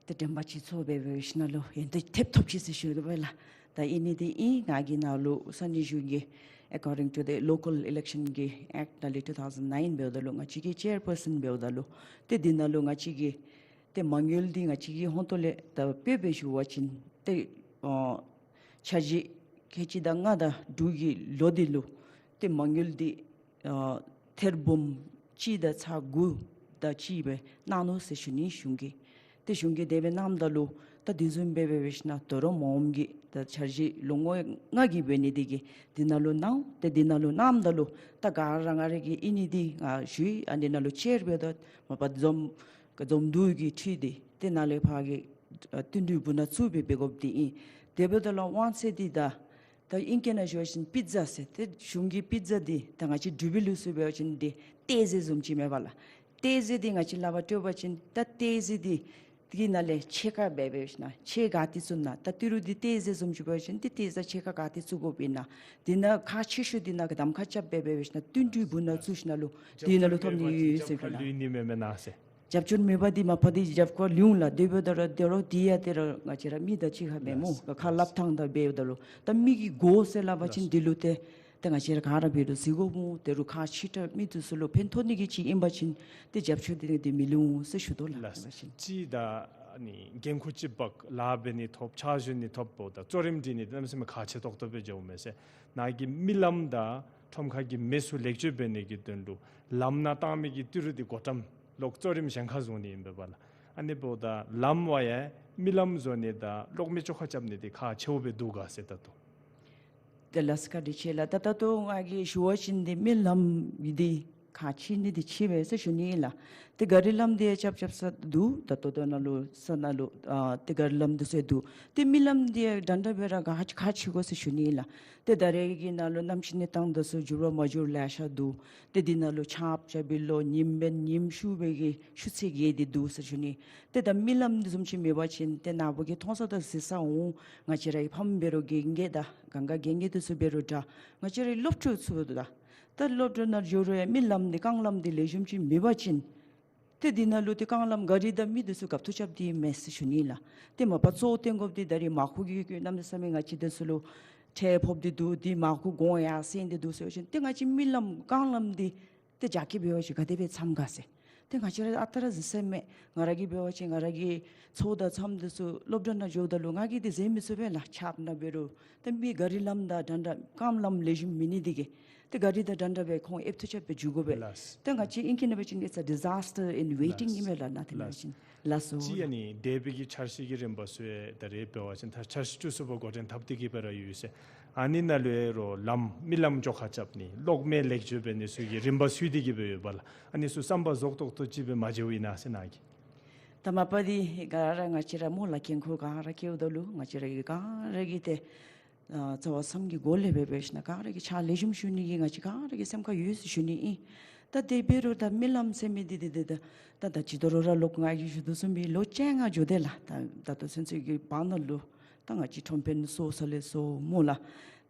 ཏེ་དྲན་པ་ཅིག་ཚོར་སྦེ་འབད་ཞིནམ་ལས་ཡོན་ཏན་ཐེབས་ཐོབ་ཅི་ཟེར་ཞུ་དོ་བས་ལགས། ད་ཨིན་ནི་འདི་ཨིན། ང་གིས་ནཱ་ལུ་ས་གནས་གཞུང་གི་according to the Local Election གི་Act ནང་ལས་two thousand nine འབདཝ་ད་ལུ་ང་བཅས་ཀྱི་ཅེར་པར་སཱན་འབདཝ་ད་ལུ་ཏེ་འདི་ནང་ལུ་ང་བཅས་ཀྱི་ཏེ་མ་དངུལ་འདི་ང་བཅས་ཀྱི་ཧོང་ཏོ་ལས་ད་དཔེ་འབད་ཞུ་བ་ཅིན་ཏེ་ཨ་འཆར་གཞི་ཁལ་གཅིག་དང་ལྔ་དང་དྲུག་གི་ལོ་འདི་ལུ་ཏེ་མ་དངུལ་འདི་ཨ་ཐེར་འབུམ་གཅིག་དང་ཚག་དགུ་དང་གཅིག་སྦེ་གནང་ནུག་ཟེར་ཞུ་ནི། གཞུང་གིས་ཏེ་གཞུང་གིས་དེ་སྦེ་གནངམ་ད་ལུ་ད་དེ་བཟུམ་སྦེ་འབད་འབད་ཞིནམ་ད་རུང་མ་འོངམ་གི་ད་འཆར་གཞི་ལོ་ངོ་ལྔ་གི་འབད་ནི་འདི་གིས་འདི་ནང་ལུ་གནང་། ཏེ་འདི་ནང་ལུ་གནངམ་ད་ལུ་ད་ག་ར་ང་ར་གིས་ཨིན་ནི་འདི་ང་ཞུ་ཡི། ཨ་འདི་ནང་ལུ་ཅེར་འབདཝ་ད་མ་པ་འཛོམས་འཛོམས་འདུ་གི་ཁྲི་འདི་ཏེ་ནཱ་ལས་ཕར་གྱི་ཨ་བསྟུན་གྲོས་འབུ་ནང་བཙུགས་སྦེ་འབད་དགོཔ་འདི་ཨིན། དེ་འབདཝ་ད་ལུ་དབང་ཚད་འདི་ད་ད་ཨིང་སྐད་ནང་ཞུ་བ་ཅིན་པི་ཛ་ཟེར་ཏེ་གཞུང་གི་པི་ཛ་འདི་ད་ང་བཅས་འབྲུག་པའི་ལུགས་སྲོལ་འབད་བ་ཅིན་འདི་ཏེ་ཟེར་བཟུམ་ཅིག་མས་པ་ལགས། ཏེ་ཟེར་འདི་ང་བཅས་ལག་པར་སྤྲོད་པ་ཅིན་ད་ཏེ་ཟེར་འདི་འདི་ནང་ལས་ཕྱེད་ཀ་འབད་འབད་ཞིནམ་ཕྱེད་ག་ཏེ་བཙུགས་ན་ད་ཏི་རུ་འདི་ཏེ་ཟེར་བཟུམ་ཅིག་འབད་བ་ཅིན་འདི་ཏེ་ཟེར་ཕྱེད་ཀ་ག་ཏེ་བཙུགས་དགོཔ་ཨིན་ན་འདི་ནང་ཁག་ཆེ་ཤོས་འདི་ནང་གདམ་ཁ་རྐྱབ་འབད་འབད་ཞིནམ་བསྟུན་གྲོས་འབུ་ནང་བཙུགས་ཞིནམ་ལུ་འདི་ནང་ལུ་ཐོབ་ནི་ཡོད་ཟེར་ཞུ་ནི། རྒྱབ་སྐྱོར་མེད་པ་འདི་མ་པ་འདི་རྒྱབ་སྐྱོར་ལུས་འོང་ལགས། དེ་འབདཝ་ད་ར་དེ་རུང་འདི་ཡང་ཏེ་ར་ང་བཅས་ར་མི་དང་གཅིག་ཁར་མེན་སྨོ། ཁ་སླབ་ཐངས་དང་འབདཝ་ད་ལུ་ད་མི་གིས་དགོ་ཟེར་སླབ་པ་ཅིན་འདི་ལུ་ཏེ་ཏེ་ང་བཅས་ར་ག་ར་འབད་རུང་གཟིགས་དགོ་སྨོ། དེ་རུང་ཁག་ཆེ་དྲགས་མི་འདི་ཚུ་ལུ་ཕན་ཐོགས་ནི་གི་ཅིག་ཨིན་པ་ཅིན་ཏེ་རྒྱབ་སྐྱོར་འདི་འདི་མི་ལུས་འོང་ཟེར་ཞུ་དོ་ལགས། ལགས། འབད་བ་ཅིན་ཅིག་ད་ཨ་ནི་འགན་ཁུར་ཅིག་འབག་ལཱ་འབད་ནི་ཐོབ་ཕྱག་ཞུ་ནི་ཐོབ་འབདཝ་ད་གཙོ་རིམ་འདི་ནི་གནམ་མེད་ས་མེད་ཁག་ཆེ་ཏོག་ཏོ་སྦེ་འགྱོཝ་མས་ཟེར། ནཱ་གིས་རྨི་ལམ་དང་ཁྲོམ་ཁ་གི་མི་ཚུ་ལེགས་བཅོས་འབད་ནི་གི་དོན་ལུ་ལམ་ནང་བཏང་མི་གི་ཏི་རུ་འདི་བགོ་བཀྲམ་ལོག་གཙོ་རིམ་གཞན་ཁར་བཟུང་ནི་ཨིན་པས་པ་ལགས། ཨ་ནི་འབདཝ་ད་ལམ་བ་ཡང་རྨི་ལམ་བཟོ་ནི་དང་གློག་མེ་བཅོ་ཁ་རྐྱབ་ནི་འདི་ཁག་ཆེཝ་སྦེ་འདུག་ག་ཟེར་ད་ལྟོ། ཏེ་ལགས་བཀའ་དྲིན་ཆེ་ལགས། ད་ད་ལྟོ་ང་གིས་ཞུ་བ་ཅིན་འདི་རྨི་ལམ་འདི་ཁག་ཆེ་ནི་འདི་ཆེ་བས་ཟེར་ཞུ་ནི་ཨིན་ལགས། ཏེ་ག་རི་ལམ་འདི་རྐྱབ་རྐྱབ་ས་འདུག། ད་ལྟོ་ད་ནཱ་ལུ་ས་ནང་ལུ་ཨ་ཏེ་ག་རི་ལམ་འདི་ཚུ་འདུག། ཏེ་རྨི་ལམ་འདི་འདྲན་འདྲ་སྦེ་ར་ག་ཁག་ཆེ་དགོ་ཟེར་ཞུ་ནི་ཨིན་ལགས། ཏེ་ད་རེས་ཀྱི་ནང་ལུ་གནམ་གཤིས་གནས་སྟངས་འདི་ཚུ་འགྱུར་བ་མ་འགྱུར་ལེ་ཤ་འདུག། ཏེ་འདི་ནང་ལུ་ཆརཔ་རྐྱབ་པའི་ལོ་ཉིམ་འབད་ཉིམ་ཤུགས་སྦེ་གི་ཤུགས་ཚད་བརྒྱད་འདི་འདུག་ཟེར་ཞུ་ནི། ཏེ་ད་རྨི་ལམ་འདི་བཟུམ་ཅིག་མེད་པ་ཅིན་ཏེ་ནཱ་བུ་གིས་མཐོང་ས་དང་གཟིགས་ས་འོང་། ང་བཅས་རའི་ཕམ་འབད་རུང་རྒན་རྒས་དང་གང་ག་རྒན་རྒས་འདི་ཚུ་འབད་རུང་འདྲ། ང་བཅས་རའི་སློབ་ཕྲུག་ཚུ་དང་ད་སློབ་གྲྭ་ནང་འགྱོ་རུང་ཡང་རྨི་ལམ་འདི་རྐང་ལམ་འདི་ལེགས་ཤོམ་ཅིག་མེད་པ་ཅིན་ཏེ་འདི་ནང་ལུ་ཏེ་རྐང་ལམ་ག་རི་དང་མི་འདི་ཚུ་རྒཔ་ཐོབ་རྐྱབ་སྟེ་མས་ཟེར་ཞུ་ནི་ལགས། ཏེ་མ་པ་གཙོ་བོ་བཏོན་དགོཔ་འདི་ད་རེས་མར་ཁུ་གི་གནམ་མེད་ས་མེད་ང་བཅས་འདི་ཚུ་ལུ་ཁྲལ་ཕོགཔ་འདི་འདུག། འདི་མར་ཁུ་གོང་ཡར་སེང་སྟེ་འདུག་ཟེར་བ་ཅིན་ཏེ་ང་བཅས་རྨི་ལམ་རྐང་ལམ་འདི་ཏེ་རྒྱ་སྐྱེད་འབད་བ་ཅིན་ག་དེ་སྦེ་འཚམས་ག་ཟེར། ཏེ་ང་བཅས་ར་ཨ་རྟག་ར་གཟིགས་ས་མས། ང་ར་གིས་འབད་བ་ཅིན་ང་ར་གི་ཚའོ་དང་ཚམོ་འདི་ཚུ་སློབ་གྲྭ་ནང་འགྱོཝ་ད་ལུ་ང་གིས་འདི་གཟིགས་མི་ཚུགས་པས་ལགས། ཆརཔ་ནང་འབད་རུང་ཏེ་མི་ག་རི་ལམ་དང་འདྲན་འདྲ་རྐང་ལམ་ལེགས་ཤོམ་མེད་ནི་འདི་གིས་ཏེ་ག་རི་དང་འདྲན་འདྲ་སྦེ་ཁོང་ཨེབ་ཐུག་རྐྱབ་སྦེ་འགྱོ་དགོ་པས། ལགས། ཏེ་ང་བཅས་ཨིང་སྐད་ནང་འབད་བ་ཅིན་it's a disaster in waiting ཨིན་མས་ལགས། ནཱ་ཏེ་འབད་བ་ཅིན། ལགས་སོ། ཅིག་ཨ་ནི་འདས་པའི་གི་འཆར་གཞི་གི་རིམ་པ་ཚུ་ཡང་ད་རེས་འབད་བ་ཅིན་ད་འཆར་གཞི་བཅུ་གསུམ་པ་འགོ་འདྲེན་འཐབ་སྟེ་གི་སྦེ་ར་ཡོད་ཟེར། ཨ་ནི་ནང་ལུ་ཡང་རོགས་ལམ་རྨི་ལམ་བཅོ་ཁ་རྐྱབ་ནི་གློག་མེ་ལེགས་བཅོས་འབད་ནི་ཚུ་གི་རིམ་པ་ཚུད་དེ་གི་སྦེ་ཡོད་པ་ལགས། ཨ་ནི་ཚུ་བསམ་པ་རྫོགས་ཏོག་ཏོ་ཅིག་སྦེ་མ་འགྱོཝ་ཨིན་ན་ཟེར་ནཱ་གིས། ད་མ་པ་འདི་ག་ར་ང་བཅས་ར་སྨོ་ལགས། འགན་ཁུར་ག་ར་བཀལཝ་ད་ལུ་ང་བཅས་ར་གིས་ག་ར་གིས་ཏེ་ཨ་རྩ་བ་གསུམ་གྱི་སྒོ་ལས་འབད་འབད་ཞིནམ་ག་ར་གིས་ཕྱག་ལེགས་ཤོམ་ཞུ་ནི་གི་ང་བཅས་ག་ར་གི་སེམས་ཁར་ཡོད་ཟེར་ཞུ་ནི་ཨིན། ད་དེ་འབད་རུང་ད་རྨི་ལམ་ཟེར་མི་འདི་འདི་འདི་ད་ད་ད་ཅི་དོ་རུང་ར་ལོག་ང་གིས་ཞུ་དོ་བཟུམ་སྦེ་ལོ་བཅོ་ལྔ་འགྱོ་དེས་ལགས། ད་ད་ལྟོ་ཚུན་ཚོད་ཀྱི་བར་ན་ལུ་ད་ང་བཅས་ཁྲོམ་དཔོན་སོ་ས་ལས་སོ་སྨོ་ལགས།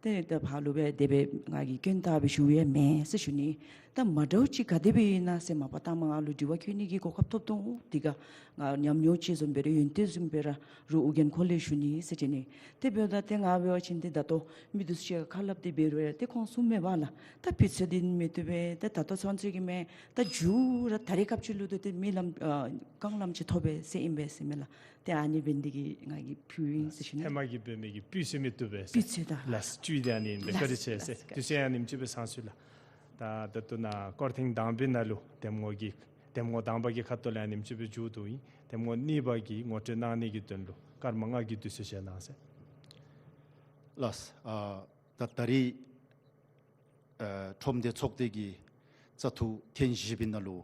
ཏེ་ད་ཕར་ལུ་སྦེ་དེ་སྦེ་ང་གིས་སྐྱོན་བཏགས་སྦེ་ཞུ་ཡང་མེན་ཟེར་ཞུ་ནི། ད་མ་འདྲཝ་ཅིག་ག་དེ་སྦེ་ཨིན་ན་ཟེར་མ་པ་ལྟ་མ་ང་ལུ་དྲི་བ་བཀོད་ནི་གི་གོ་སྐབས་ཐོབ་དོ་འོང་། དེ་ག་ང་ཉམས་མྱོང་ཅིག་བཟུམ་སྦེ་ར་ཡོན་ཏན་བཟུམ་སྦེ་ར་རོགས་ཨོ་རྒྱན་ཁོ་ལས་ཞུ་ནི་ཟེར་ཅིག་ནི། དེ་འབདཝ་ད་ཏེ་ང་འབད་བ་ཅིན་ཏེ་ད་ལྟོ་མི་འདི་ཚུ་ཁ་སླབ་སྟེ་འབད་རུང་ཡང་ཏེ་ཁོང་གསུངམ་མས་པ་ལགས། ད་སྤུས་ཚད་འདི་མི་བཏུབ་པས། ད་ད་ལྟོ་ཚུན་ཚོད་ཀྱི་མེན། ད་མཇུག་ར་ད་རེས་སྐབས་ཅིག་ལུ་ཏེ་ཏེ་རྨི་ལམ་ཨ་རྐང་ལམ་ཅིག་ཐོབ་པས་ཟེར་ཨིན་པས་ཟེར་མས་ལགས། ཏེ་ཨ་ནི་འབད་ནི་འདི་གིས་ང་གིས་ཕུལཝ་ཨིན་ཟེར་ཞུ་ནི། ཧེ་མ་གི་འབད་མི་གི་སྤུས་ཚད་མི་བཏུབ་པས་ཟེར། སྤུས་ཚད་དང་། ལགས། བཅུད་དེ་ཨ་ནི་ཨིན་པས། བཀའ་དྲིན་ཆེ་ཟེར། ལགས། དུས་ཚོད་ཡང་ཨ་ནེམ་ཅིག་སྦེ་ཚང་སོང་ལགས། ད་ད་ལྟོ་ནཱ་སྐོར་ཐེངས་དང་པའི་ནང་ལུ་འདེམས་ངོ་གི་འདེམས་ངོ་དང་པ་གི་ཁ་ཐུག་ལས་ཨ་ནེམ་ཅིག་སྦེ་མཇུག་བསྡུཝ་ཨིན། འདེམས་ངོ་གཉིས་པ་གིས་ངོ་སྤྲོད་གནང་ནི་གི་དོན་ལུ་སྐར་མ་ལྔ་གི་དུས་ཚོད་བཞེས་གནང་ཟེར། ལགས། ཨ་ད་ད་རེས་ཨ་ཁྲོམ་སྡེ་ཚོགས་སྡེ་གི་ བཙག་འཐུ་ཐེངས་བཞི་པའི་ནང་ལུ་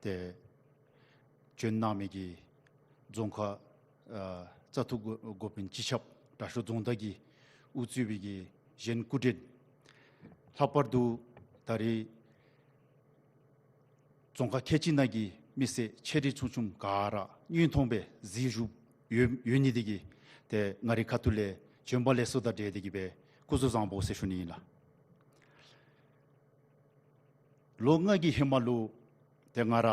ཏེ་བྱོན་གནང་མི་གི་རྫོང་ཁག་ཨ་བཙག་འཐུ་འགོ་འགོ་དཔོན་སྤྱི་ཁྱབ་དྲག་ཤོས་རྫོང་བདག་གིས་དབུ་གཙོས་པའི་གི་གཞན་སྐུ་མགྲོན། ལྷག་པར་དུ་ད་རེས་རྫོང་ཁག་ཁལ་གཅིག་ནང་གི་མི་སེར་ཆེ་འབྲིང་ཆུང་ཆུང་ག་ར་བརྙན་མཐོང་སྦེ་གཟིགས་བཞུགས་ཡོད་ཡོད་ནི་དེ་གིས་ཏེ་ང་རའི་ཁ་ཐུག་ལས་བྱོན་པ་ལེགས་སོ་དང་འབྲེལ་ཏེ་གི་སྦེ་སྐུ་གཟུགས་བཟང་པོ་ཟེར་ཞུ་ནི་ཨིན་ལགས། ལོ་ལྔ་གི་ཧེ་མ་ལུ་ཏེ་ང་ར་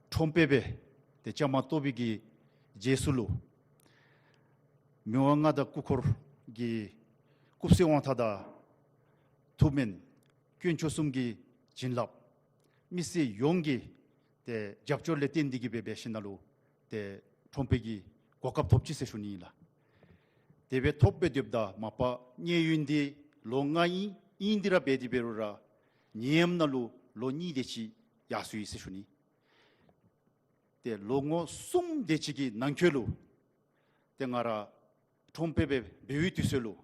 ཁྲོམ་དཔོན་སྦེ་ཏེ་བཅའ་མར་གཏོགས་པའི་གི་རྗེས་སུ་ལུ་མི་དབང་མངའ་བདག་སྐུ་འཁོར་གྱི་སྐུ་ཚེ་དབང་ཐང་དང་ཐུགས་སྨོན་དཀོན་མཆོག་གསུམ་གྱི་བྱིན་རླབས་མི་སེར་ཡོངས་ཀྱི་ཏེ་རྒྱབ་སྐྱོར་ལས་བརྟེན་ཏེ་གི་སྦེ་འབད་ཞིནམ་ལས་ཏེ་ཁྲོམ་དཔོན་གྱི་གོ་སྐབས་ཐོབ་ཅི་ཟེར་ཞུ་ནི་ཨིན་ལགས། དེ་སྦེ་ཐོབ་སྦེ་སྡོདཔ་ད་མ་པ་གནས་ཡུན་འདི་ལོ་ལྔ་ཨིན་ཨིན་ཏེ་ར་འབད་དེ་འབད་རུང་ར་ནད་ཡམས་ནང་ལུ་ལོ་གཉིས་དེ་ཅིག་ཡར་སོ་ཡི་ཟེར་ཞུ་ནི། ཏེ་ལོ་ངོ་གསུམ་དེ་ཅིག་གི་ནང་འཁོད་ལུ་ཏེ་ང་ར་ཁྲོམ་དཔོན་སྦེ་འབད་བའི་དུས་ཚོད་ལུ་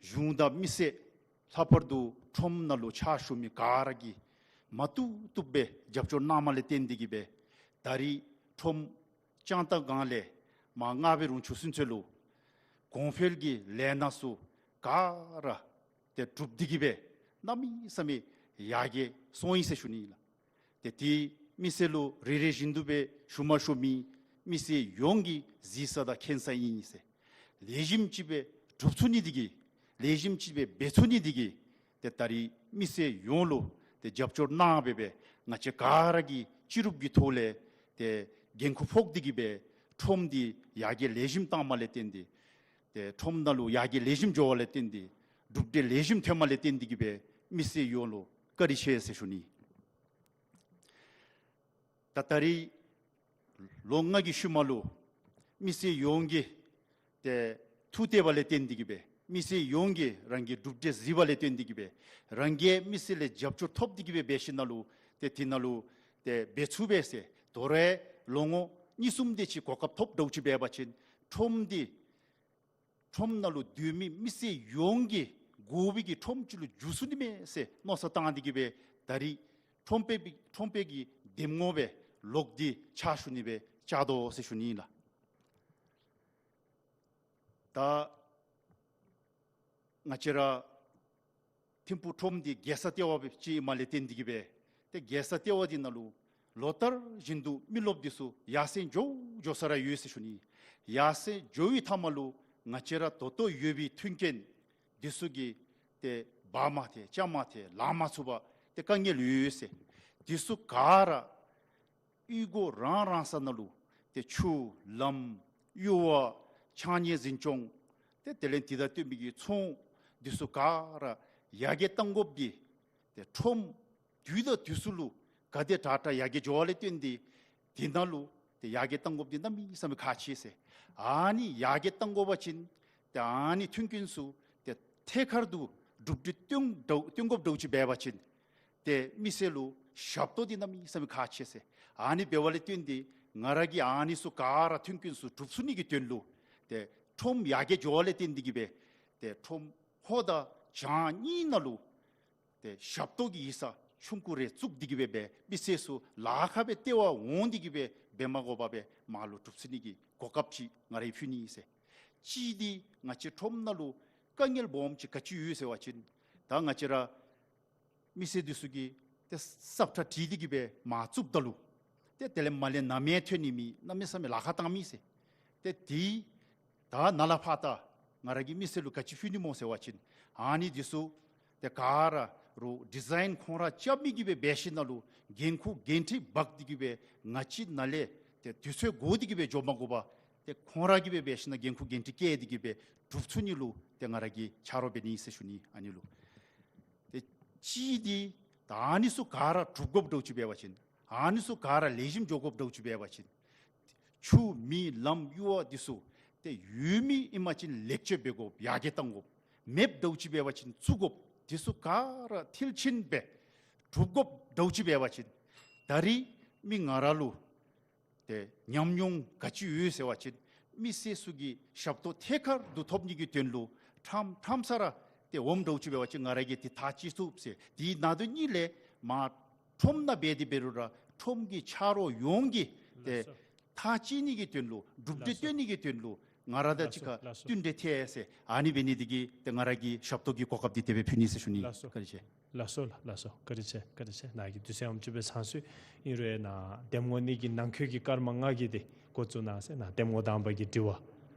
གཞུང་དང་མི་སེར་ལྷག་པར་དུ་ཁྲོམ་ནང་ལུ་ཕྱག་ཞུ་མི་ག་ར་གིས་མ་བཏུབ་བཏུབ་སྦེ་རྒྱབ་སྐྱོར་གནངམ་ལས་བརྟེན་ཏེ་གི་སྦེ་ད་རེས་ཁྲོམ་བཅང་ད་སྒང་ལས་མར་ལྔ་པའི་རུང་ཆུ་ཚོད་ཚུན་ཚོད་ལུ་གོང་འཕེལ་གྱི་ལས་སྣ་ཚུ་ག་ར་ཏེ་གྲུབ་སྟེ་གི་སྦེ་གནམ་མེད་ས་མེད་ཡར་རྒྱས་སོང་ཡི་ཟེར་ཞུ་ནི་ཨིན་ལགས། ཏེ་དེ་མི་སེར་ལུ་རེ་རེ་བཞིན་དུ་སྦེ་ཞུ་མ་ཞུ་མི་མི་སེར་ཡོངས་ཀྱིས་གཟིགས་ས་དང་མཁྱེན་ས་ཨིན་ཟེར། ལེགས་ཤོམ་ཅིག་སྦེ་གྲུབ་ཚུགས་ནི་དེ་གིས་ལེགས་ཤོམ་ཅིག་སྦེ་འབད་ཚུགས་ནི་དེ་གིས་ཏེ་ད་རེས་མི་སེར་ཡོངས་ལུ་ཏེ་རྒྱབ་སྐྱོར་གནང་སྦེ་སྦེ་ང་བཅས་ག་ར་གིས་སྤྱི་རུབ་ཀྱི་ཐོག་ལས་ཏེ་འགན་ཁུར་ཕོག་སྟེ་གི་སྦེ་ཁྲོམ་འདི་ཡར་རྒྱས་ལེགས་ཤོམ་བཏངམ་ལས་བརྟེན་ཏེ་ཏེ་ཁྲོམ་ནང་ལུ་ཡར་རྒྱས་ལེགས་ཤོམ་འགྱོཝ་ལས་བརྟེན་ཏེ་གྲུབ་འབྲས་ལེགས་ཤོམ་ཐོནམ་ལས་བརྟེན་ཏེ་གི་སྦེ་མི་སེར་ཡོངས་ལུ་བཀའ་དྲིན་ཆེ་ཟེར་ཞུ་ནི། ད་ད་རེས་ལོ་ལྔ་གི་ཤུལ་མ་ལུ་མི་སེར་ཡོངས་ཀྱིས་ཏེ་ཐུགས་གཏད་པ་ལས་བརྟེན་ཏེ་གི་སྦེ་མི་སེར་ཡོངས་ཀྱིས་རང་གི་གྲུབ་འབྲས་གཟིགས་པ་ལས་བརྟེན་ཏེ་གི་སྦེ་རང་གིས་མི་སེར་ལས་རྒྱབ་སྐྱོར་ཐོབ་སྟེ་གི་སྦེ་འབད་ཞིནམ་ལས་ཏེ་དེ་ནང་ལུ་ཏེ་འབད་ཚུགས་པས་ཟེར་དོ་རུང་ལོ་ངོ་གཉིས་གསུམ་དེ་ཅིག་གོ་སྐབས་ཐོབ་འགྱོ་ཅི་འབད་བ་ཅིན་ཁྲོམ་འདི་ཁྲོམ་ནང་ལུ་སྡོད་མི་མི་སེར་ཡོངས་ཀྱི་དགོ་པའི་གི་ཁྲོམ་ཅིག་ལུ་འགྱུར་ཚུགས་ནི་མས་ཟེར་མནོ་བསམ་བཏང་སྟེ་གི་སྦེ་ད་རེས་ཁྲོམ་དཔོན་པའི་ཁྲོམ་དཔོན་གྱི་འདེམས་ངོ་སྦེ་ལོག་སྟེ་ཕྱག་ཞུ་ནི་སྦེ་བཅར་དོ་ཟེར་ཞུ་ནི་ཨིན་ལགས། ད་ང་བཅས་ར་ཐིམ་ཕུག་ཁྲོམ་འདི་རྒྱལ་ས་ལྟེ་བ་ཅིག་ཨིནམ་ལས་བརྟེན་ཏེ་གི་སྦེ་ཏེ་རྒྱལ་ས་ལྟེ་བ་འདི་ནང་ལུ་ལོ་ལྟར་བཞིན་དུ་མི་རློབས་འདི་ཚུ་ཡར་སེང་འགྱོ་འགྱོ་ས་ར་ཡོད་ཟེར་ཞུ་ནི། ཡར་སེང་འགྱོ་བའི་མཐའ་མ་ལུ་ང་བཅས་ར་ད་ལྟོ་ཡོད་པའི་མཐུན་རྐྱེན་འདི་ཚུ་གིས་ཏེ་འབག་མ་ཐེག་བཅག་མ་ཐེག་ལང་མ་ཚུགས་པར་ཏེ་དཀའ་ངལ་ཡོད་ཟེར། འདི་ཚུ་ག་ར་གཡུས་སྒོ་རང་རང་ས་ནང་ལུ་ཏེ་ཆུ་ལམ་གཡུར་བ་ཕྱགས་སྙིགས་འཛིན་སྐྱོང་ཏེ་དེ་ལས་འདི་དང་བསྟུན་པའི་གི་ཚོང་འདི་ཚུ་ག་ར་ཡར་རྒྱས་གཏང་དགོཔ་འདི་ཏེ་ཁྲོམ་དུས་དང་དུས་སུ་ལུ་ག་དེ་དྲག་དྲག་ཡར་རྒྱས་འགྱོཝ་ལས་བརྟེན་ཏེ་དེ་ནང་ལུ་ཏེ་ཡར་རྒྱས་གཏང་དགོཔ་འདི་གནམ་མེད་ས་མེད་ཁག་ཆེ་ཟེར། ཨ་ནི་ཡར་རྒྱས་གཏང་དགོ་པ་ཅིན་ཏེ་ཨ་ནི་མཐུན་རྐྱེན་ཚུ་ཏེ་ཐད་ཀར་དུ་གྲུབ་འབྲས་སྟོན་འགྱོ་སྟོན་དགོཔ་འདྲཝ་ཅིག་འབད་བ་ཅིན་ཏེ་མི་སེར་ལུ་ཞབས་ཏོག་འདི་གནམ་མེད་ས་མེད་ཁག་ཆེ་ཟེར། ཨ་ནི་འབདཝ་ལས་བརྟེན་ཏེ་ང་ར་གིས་ཨ་ནི་ཚུ་ག་ར་མཐུན་རྐྱེན་ཚུ་གྲུབ་ཚུགས་ནི་གི་དོན་ལུ་ཏེ་ཁྲོམ་ཡར་རྒྱས་འགྱོཝ་ལས་བརྟེན་ཏེ་གི་སྦེ་ཏེ་ཁྲོམ་ཧོ་དང་བྱང་གཉིས་ནང་ལུ་ཏེ་ཞབས་ཏོག་གི་ཡིག་ཚང་ཆུང་ཀུ་རེ་བཙུགས་ཏེ་གི་སྦེ་སྦེ་མི་སེར་ཚུ་ལཱ་ཁག་སྦེ་ལྟེ་བར་འོང་སྟེ་གི་སྦེ་འབད་མ་དགོ་པར་སྦེ་མར་ལུ་གྲུབ་ཚུགས་ནི་གི་གོ་སྐབས་ཅིག་ང་ར་གིས་ཕུལ་ནི་ཨིན་ཟེར། གཅིག་འདི་ང་བཅས་ཁྲོམ་ནང་ལུ་དཀའ་ངལ་སྦོམ་ཅིག་ག་ཅི་ཡོད་ཟེར་བ་ཅིན་ད་ང་བཅས་ར་མི་སེར་འདི་ཚུ་གིས་ཏེ་སབ་ཁྲ་བྲིས་ཏེ་གི་སྦེ་མར་བཙུགསཔ་ད་ལུ་ཏེ་དེ་ལས་མར་ལས་ནང་མེད་ཐོན་ནི་མེད། གནམ་མེད་ས་མེད་ལཱ་ཁག་བཏང་མི་ཟེར། ཏེ་དེ་ད་ནཱ་ལས་ཕར་ད་ང་ར་གིས་མི་སེར་ལུ་ག་ཅི་ཕུལ་ནི་སྨོ་ཟེར་བ་ཅིན་ཨ་ནི་འདི་ཚུ་ཏེ་ག་ར་རུང་ཌི་ཛའིན་ཁོང་ར་རྐྱབ་མི་གི་སྦེ་འབད་ཞིནམ་ལས་འགན་ཁུར་འགན་འཁྲི་འབག་སྟེ་གི་སྦེ་ང་བཅས་ནཱ་ལས་ཏེ་དུས་ཚོད་འགོར་ཏེ་གི་སྦེ་འགྱོ་མ་དགོ་པར་ཏེ་ཁོང་ར་གིས་སྦེ་འབད་ཞིནམ་ལས་འགན་ཁུར་འགན་འཁྲི་བཀལ་ཏེ་གི་སྦེ་གྲུབ་ཚུགས་ནི་ལུ་ཏེ་ང་ར་གིས་ཆ་རོགས་འབད་ནི་ཟེར་ཞུ་ནི། ཨ་ནི་ལུ་ཏེ་གཅིག་འདི་ད་ཨ་ནི་ཚུ་ག་ར་གྲུབ་དགོཔ་འདྲཝ་ཅིག་འབད་བ་ཅིན་ཨ་ནི་ཚུ་ག་ར་ལེགས་ཤོམ་འགྱོ་དགོཔ་འདྲཝ་ཅིག་འབད་བ་ཅིན་ཆུ་མེ་ལམ་གཡུར་བ་འདི་ཚུ་ཏེ་ཡོད་མི་ཨིན་པ་ཅིན་ལེགས་བཅོས་འབད་དགོཔ་ཡར་རྒྱས་གཏང་དགོཔ། མེདཔ་འདྲཝ་ཅིག་འབད་བ་ཅིན་བཙུགས་དགོཔ། འདི་ཚུ་ག་ར་མཐིལ་ཕྱིན་སྦེ་གྲུབ་དགོཔ་འདྲཝ་ཅིག་འབད་བ་ཅིན་ད་རིས་མི་ང་ར་ལུ་ཏེ་ཉམས་མྱོང་ག་ཅི་ཡོད་ཟེར་བ་ཅིན་མི་སེར་ཚུ་གི་ཞབས་ཏོག་ཐད་ཀར་དུ་ཐོབ་ནི་གི་དོན་ལུ་ཁྲམ་ཁྲམ་ས་ར་ཏེ་འོངམ་འདྲཝ་ཅིག་འབད་བ་ཅིན་ང་ར་གིས་ཏེ་ཐག་བཅད་ཚུགས་ཟེར། དེ་ནང་དོན་གཉིས་ལས་མར་ ཁྲོམ་ནང་འབད་དེ་འབད་རུང་ར་ཁྲོམ་གྱི་ཆ་རོགས་ཡོངས་ཀྱིས་ཏེ་ལགས་སོ། མཐའ་དཔྱད་ནི་གི་དོན་ལུ་གྲུབ་འབྲས་ལགས་སོ། སྟོན་ནི་གི་དོན་ལུ་ང་ར་དང་གཅིག་ཁར་ལགས་སོ། བསྟུན་གྲོས་འཐབ་ཟེར་ཨ་ནི་འབད་ནི་འདི་གིས་ཏེ་ང་ར་གིས་ཞབས་ཏོག་གི་གོ་སྐབས་འདི་དེ་སྦེ་ཕུལ་ནི་ཟེར་ཞུ་ནི། ལགས་སོ། བཀའ་དྲིན་ཆེ། ལགས་སོ་ལགས། ལགས་སོ། བཀའ་དྲིན་ཆེ། བཀའ་དྲིན་ཆེ། ནཱ་གི་དུས་ཚོད་ཡང་ཅིག་སྦེ་ཚང་སོང་ཡི། ཨིན་རུང་ནཱ་འདེམས་ངོ་གཉིས་ཀྱི་ནང་འཁོད་ཀྱི་སྐར་མ་ལྔ་གི་འདི་འགོ་བཙུགས་གནང་ཟེར། ནཱ་འདེམས་ངོ་དང་པ་གི་དྲི་བ།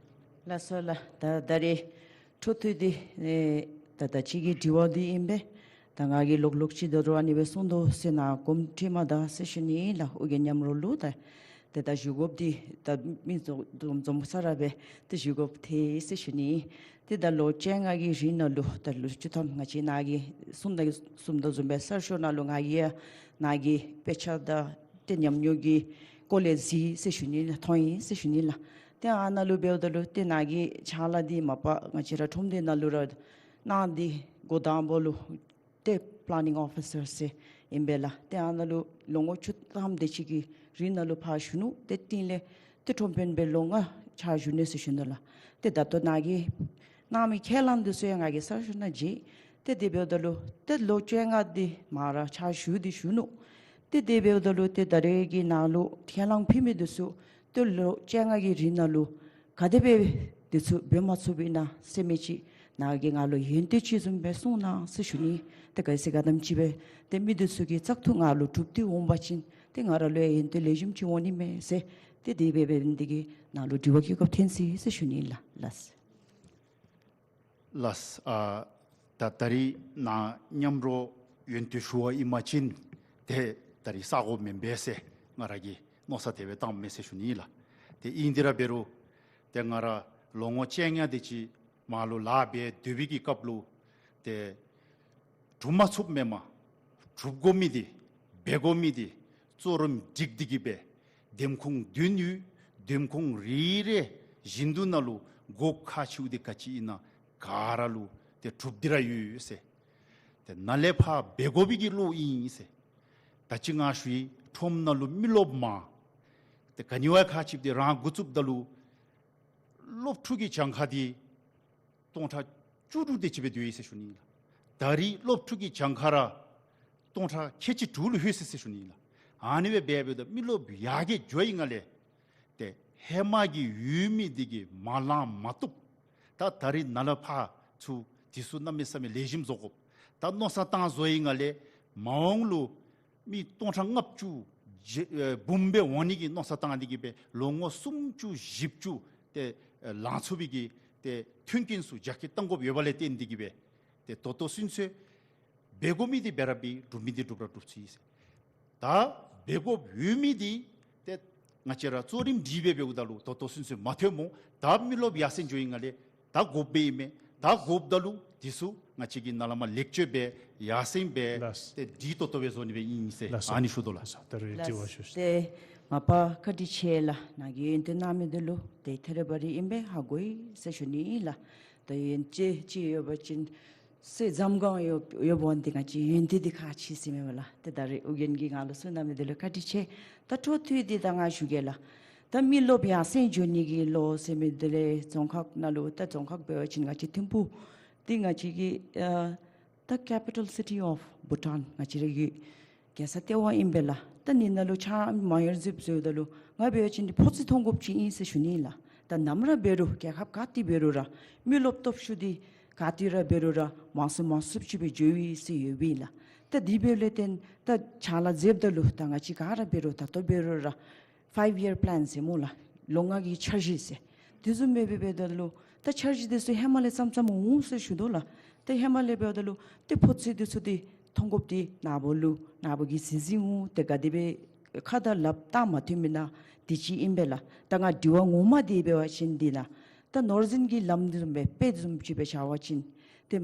ལགས་སོ་ལགས། ད་ད་རེས་འཕྲོ་མཐུད་དེ་ཨེ་ད་ད་ཅི་གི་དྲི་བ་འདི་ཨིན་པས། ད་ང་གིས་ལོག་ལོག་ཅིག་ད་རུང་ཨ་ནི་སྦེ་གསུང་དོ་ཟེར་ནཱ་དགོངསམ་ཁྲེལ་མ་ད་ཟེར་ཞུ་ནི་ལགས། ཨོ་རྒྱན་མཉམ་རོགས་ལུ་ད་ཏེ་ད་ཞུ་དགོཔ་འདི་ད་མི་འཛོམས་འཛོམས་ས་ར་སྦེ་ཏེ་ཞུ་དགོཔ་ཐལ་ཟེར་ཞུ་ནི། ཏེ་ད་ལོ་བཅོ་ལྔ་གི་རིང་ནང་ལུ་ད་ལོ་བཅུ་ཐམ་ང་བཅས་ནཱ་གིས་གསུངས་ད་གསུངས་དོ་བཟུམ་སྦེ་གསར་ཤོག་ནང་ལུ་ང་གིས་ཡང་ནཱ་གི་དཔེ་ཆ་དང་ཏེ་ཉམས་མྱོང་གི་སྐོར་ལས་གཟིགས་ཟེར་ཞུ་ནི་ལགས། མཐོང་ཡི་ཟེར་ཞུ་ནི་ལགས། ཏེ་ཨ་ནཱ་ལུ་འབདཝ་ད་ལུ་ཏེ་ནཱ་གི་ཕྱག་ལཱ་འདི་མ་པ་ང་བཅས་ར་ཁྲོམ་སྡེ་ནང་ལུ་ར་གནང་སྟེ་འགོ་དང་པ་ལུ་ཏེ་པི་ལེ་ནིང་ཨོ་ཕི་སར་ཟེར་ཨིན་པས་ལགས། ཏེ་ཨ་ནཱ་ལུ་ལོ་ངོ་བཅུ་ཐམ་དེ་ཅིག་གི་རིང་ནང་ལུ་ཕར་བཞུགས་ནུག། ཏེ་རྟིང་ལས་ཏེ་ཁྲོམ་དཔོན་སྦེ་ལོ་ལྔ་ཕྱག་ཞུ་ནུག་ཟེར་ཞུ་ནི་ལགས། ཏེ་ད་ལྟོ་ནཱ་གིས་གནང་མི་ཁས་བླངས་འདི་ཚུ་ཡང་ང་གིས་གསར་ཤོག་ནང་མཇལ། ཏེ་དེ་འབདཝ་ད་ལུ་ཏེ་ལོ་བཅོ་ལྔ་འདི་མ་ར་ཕྱག་ཞུ་སྟེ་བཞུགས་ནུག། ཏེ་དེ་འབདཝ་ད་ལུ་ཏེ་ད་རེས་ཀྱི་ནཱ་ལུ་ཁས་བླངས་ཕུལ་མི་འདི་ཚུ་ཏེ་ལོ་བཅོ་ལྔ་གི་རིང་ནང་ལུ་ག་དེ་སྦེ་འདི་ཚུ་འབད་མ་ཚུགསཔ་ཨིན་ན་ཟེར་མི་ཅིག་ནཱ་གིས་ང་ལུ་ཡོན་ཏན་ཅིག་བཟུམ་སྦེ་གསུངས་གནང་ཟེར་ཞུ་ནི། ཏེ་གལ་སྲིད་ག་དེམ་ཅིག་སྦེ་ཏེ་མི་འདི་ཚུ་གིས་བཙག་འཐུ་ང་ལུ་གྲུབ་སྟེ་འོང་པ་ཅིན་ཏེ་ང་ར་ལུ་ཡང་ཡོན་ཏན་ལེགས་ཤོམ་ཅིག་འོང་ནི་མས་ཟེར། ཏེ་དེ་སྦེ་འབད་ནི་འདི་གིས་ནཱ་ལུ་དྲི་བ་བཀོད་སྐབས་འཐོན་ཅི་ཟེར་ཞུ་ནི་ལགས། ལགས། ལགས། ཨ་ད་ད་རིས་ནཱ་མཉམ་རོགས་ཡོན་ཏན་ཞུ་བ་ཨིན་པ་ཅིན་ཏེ་ད་རིས་ས་གོ་མེན་པས་ཟེར་ང་ར་གིས་མནོ་བསམ་དེ་སྦེ་བཏངམ་མས་ཟེར་ཞུ་ནི་ལགས། ཏེ་ཨིན་དེ་ར་འབད་རུང་ཏེ་ང་ར་ལོ་ངོ་བཅོ་ལྔ་དེ་ཅིག་མར་ལུ་ལཱ་འབད་སྡོད་པའི་གི་སྐབས་ལུ་ཏེ་གྲུབ་མ་ཚུགསཔ་མེན་པར་གྲུབ་དགོ་མི་འདི་འབད་དགོ་མི་འདི་གཙོ་རིམ་སྒྲིག་སྟེ་གི་སྦེ་འདེམས་ཁོངས་བདུན་ཡོད། འདེམས་ཁོངས་རེ་རེ་བཞིན་དུ་ནང་ལུ་དགོཔ་ཁག་ཆེཝ་འདི་ག་ཅི་ཨིན་ན་ག་ར་ལུ་ཏེ་གྲུབ་སྟེ་ར་ཡོད་ཟེར། ཏེ་ནཱ་ལས་ཕར་འབད་དགོ་པའི་གི་བློ་ཨིན་ཟེར། ད་ཅི་ང་ཞུ་ཡི། ཁྲོམ་ནང་ལུ་མི་རློབས་མང་། ཏེ་ག་ནི་བ་ཁག་ཆེཝ་འདི་རང་འགོ་བཙུགསཔ་ད་ལུ་སློབ་ཕྲུག་གི་གྱངས་ཁ་འདི་སྟོང་ཕྲག་བཅུ་དྲུག་དེ་ཅིག་སྦེ་སྡོད་ཡི་ཟེར་ཞུ་ནི་ལགས། ད་རིས་སློབ་ཕྲུག་གི་གྱངས་ཁ་ར་སྟོང་ཕྲག་ཁལ་གཅིག་དྲུག་ལུ་ལྷོད་ཅི་ཟེར་ཞུ་ནི་ལགས། ཨ་ནི་སྦེ་འབད་འབདཝ་ད་མི་རློབས་ཡར་རྒྱས་འགྱོ་ཡི་ངང་ལས་ཏེ་ཧེ་མ་གི་ཡོད་མི་འདི་གིས་མ་ལང་མ་བཏུབ། ད་ད་རིས་ནཱ་ལས་ཕར་ཚུ་དེ་ཚུ་གནམ་མེད་ས་མེད་ལེགས་ཤོམ་བཟོ་དགོ། ད་མནོ་བསམ་བཏང་བཟོ་ཡི་ངང་ལས་མ་འོངས་ལུ་མི་སྟོང་ཕྲག་ལྔ་བཅུ་བརྒྱ་འབུམ་སྦེ་འོང་ནི་གི་མནོ་བསམ་བཏང་སྟེ་གི་སྦེ་ལོ་ངོ་སུམ་ཅུ་བཞི་བཅུ་ཏེ་ལང་ཚུགས་པའི་གི་ཏེ་མཐུན་རྐྱེན་ཚུ་རྒྱ་སྐྱེད་གཏང་དགོཔ་ཡོད་པ་ལས་བརྟེན་ཏེ་གི་སྦེ་ཏེ་ད་ལྟོ་ཚུན་ཚོད་འབད་དགོ་མི་འདི་འབད་ར་འབད། སྒྲུབ་མི་འདི་སྒྲུབ་ར་སྒྲུབ་ཅི་ཟེར། ད་འབད་དགོཔ་ཡོད་མི་འདི་ཏེ་ང་བཅས་ར་གཙོ་རིམ་སྒྲིག་སྦེ་འབདཝ་ད་ལུ་ད་ལྟོ་ཚུན་ཚོད་མ་ཐོན་སྨོ། ད་མི་རློབས་ཡར་སེང་འགྱོ་ཡི་ངང་ལས་ད་དགོཔ་སྦེ་ཨིན་མས། ད་དགོཔ་ད་ལུ་དེ་ཚུ་ང་བཅས་ཀྱིས་ནཱ་ལས་མར་ལེགས་བཅོས་འབད་ཡར་སེང་འབད་ལགས། ཏེ་སྒྲིག་ཏོག་ཏོ་སྦེ་བཟོ་ནི་སྦེ་ཨིན་ཟེར་ལགས་སོ། ཨ་ནི་ཞུ་དོ་ལགས། ལགས་སོ། ད་རུང་དྲི་བ་ཞུ་ཤིག། ཏེ་མ་པ་བཀའ་དྲིན་ཆེ་ལགས། ནཱ་གིས་ཡོན་ཏན་གནང་མི་འདི་ལུ་ཏེ་ཐད་རི་བ་རི་ཨིན་པས། ཧ་གོ་ཡི་ཟེར་ཞུ་ནི་ཨིན་ལགས། ད་ཡོན་ཏན་ཅིག་ཡོད་པ་ཅིན་ཟས་འཇམ་གང་ཡོད་ཡོདཔ་འོང་སྟེ་ང་བཅས་ཡོན་ཏན་འདི་ཁག་ཆེ་ཟེར་མས་པ་ལགས། ཏེ་ད་རེས་ཨོ་རྒྱན་གྱིས་ང་ལུ་གསུངས་གནང་མི་འདི་ལུ་བཀའ་དྲིན་ཆེ། ད་འཕྲོ་མཐུད་དེ་ད་ང་ཞུ་གེ་ལགས། ད་མི་རློབས་ཡར་སེང་འགྱོ་ནི་གི་བློ་ཟེར་མི་འདི་ལས་རྫོང་ཁག་ནང་ལུ་ད་རྫོང་ཁག་འབད་བ་ཅིན་ང་བཅས་ཐིམ་ཕུག་འདི་ང་བཅས་ཀྱི་ཨ་ད་capital city of Bhutan ང་བཅས་ར་གི་རྒྱལ་ས་ལྟེ་བ་ཨིན་པས་ལགས། ད་ནི་ནཱ་ལུ་ཕྱག་མ་ཡར་འཛེགས་འཛེགསཔ་ད་ལུ་ང་འབད་བ་ཅིན་འདི་ཕོ་ཚོད་མཐོང་དགོཔ་ཅིག་ཨིན་ཟེར་ཞུ་ནི་ལགས། ད་ནམ་ར་འབད་རུང་རྒྱལ་ཁབ་ག་ཏེ་འབད་རུང་ར་མི་རློབས་སྟོབས་ཤུགས་འདི་ག་ཏེ་ར་འབད་རུང་ར་མང་སུ་མང་སུ་ཅིག་སྦེ་འགྱོ་ཡི་ཟེར་ཡོདཔ་ཨིན་ལགས། ད་དེ་འབདཝ་ལས་བརྟེན་ད་ཕྱག་ལཱ་མཛདཔ་ད་ལུ་ད་ང་བཅས་ག་ར་འབད་རུང་ད་ལྟོ་འབད་རུང་ར་five year plan ཟེར་སྨོ་ལགས། ལོ་ལྔ་གི་འཆར་གཞི་ཟེར། དེ་བཟུམ་སྦེ་འབད་འབདཝ་ད་ལུ་ད་འཆར་གཞི་དེ་ཚུ་ཧེ་མ་ལས་ཙམ་ཙམ་འོང་ཟེར་ཞུ་དོ་ལགས། ད་ཧེ་མ་ལས་འབདཝ་ད་ལུ་ཏེ་ཕོ་ཚོད་དེ་ཚུ་འདི་མཐོང་དགོཔ་འདི་ནཱ་བུ་ལུ་ནཱ་བུ་གིས་གཟིགས་གཟིགསཔ་འོང་། ཏེ་ག་དེ་སྦེ་ཁ་དང་ལགཔ་བཏང་མ་ཐུབ་མི་ནང་འདི་ཅིག་ཨིན་པས་ལགས། ད་ང་དྲི་བ་ངོ་མ་འདི་འབད་བ་ཅིན་འདི་ནང་ད་ནོར་འཛིན་གྱི་ལམ་འདི་བཟུམ་སྦེ་དཔེ་བཟུམ་ཅིག་སྦེ་བཞག་པ་ཅིན་ཏེ་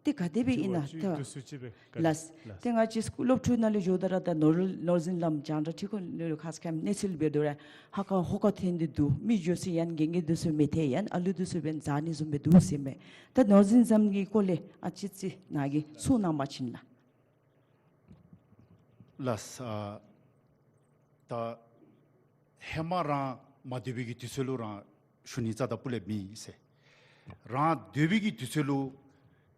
ཏེ་ག་དེ་སྦེ་ཨིན་ན་ད་དུས་ཚོད་ཅིག་སྦེ་ལགས། ལགས། ཏེ་ང་བཅས་སློབ་ཕྲུག་ནང་ལས་འགྱོཝ་ད་ར་ད་ནོར་ནོར་འཛིན་ལམ་རྒྱང་བསྒྲགས་འཕྲུལ་འཁོར་ལུ་ཁ་ཙ་ཁ་ཉིནམ་གནས་ཚུལ་འབད་དོ་ར་ཧ་ཁ་ཧོ་ཁ་འཐོན་ཏེ་འདུག། མི་འགྱོ་ས་ཡང་གན་རྐྱལ་འདི་ཚུ་མི་ཐལ་ཡང་ཨ་ལུ་འདི་ཚུ་འབད་འཛག་ནི་བཟུམ་སྦེ་འདུག་ཟེར་མས། ད་ནོར་འཛིན་ལམ་གྱི་སྐོར་ལས་ཨ་ཙི་ཅིག་ནཱ་གིས་གསུངས་གནང་པ་ཅིན་ལགས། ལགས། ཨ་ད་ཧེ་མ་རང་མ་སྡོད་པའི་གི་དུས་ཚོད་ལུ་རང་ཞུ་ནི་རྩ་དང་སྤུ་ལས་མེད་ཟེར། རང་སྡོད་པའི་གི་དུས་ཚོད་ལུ་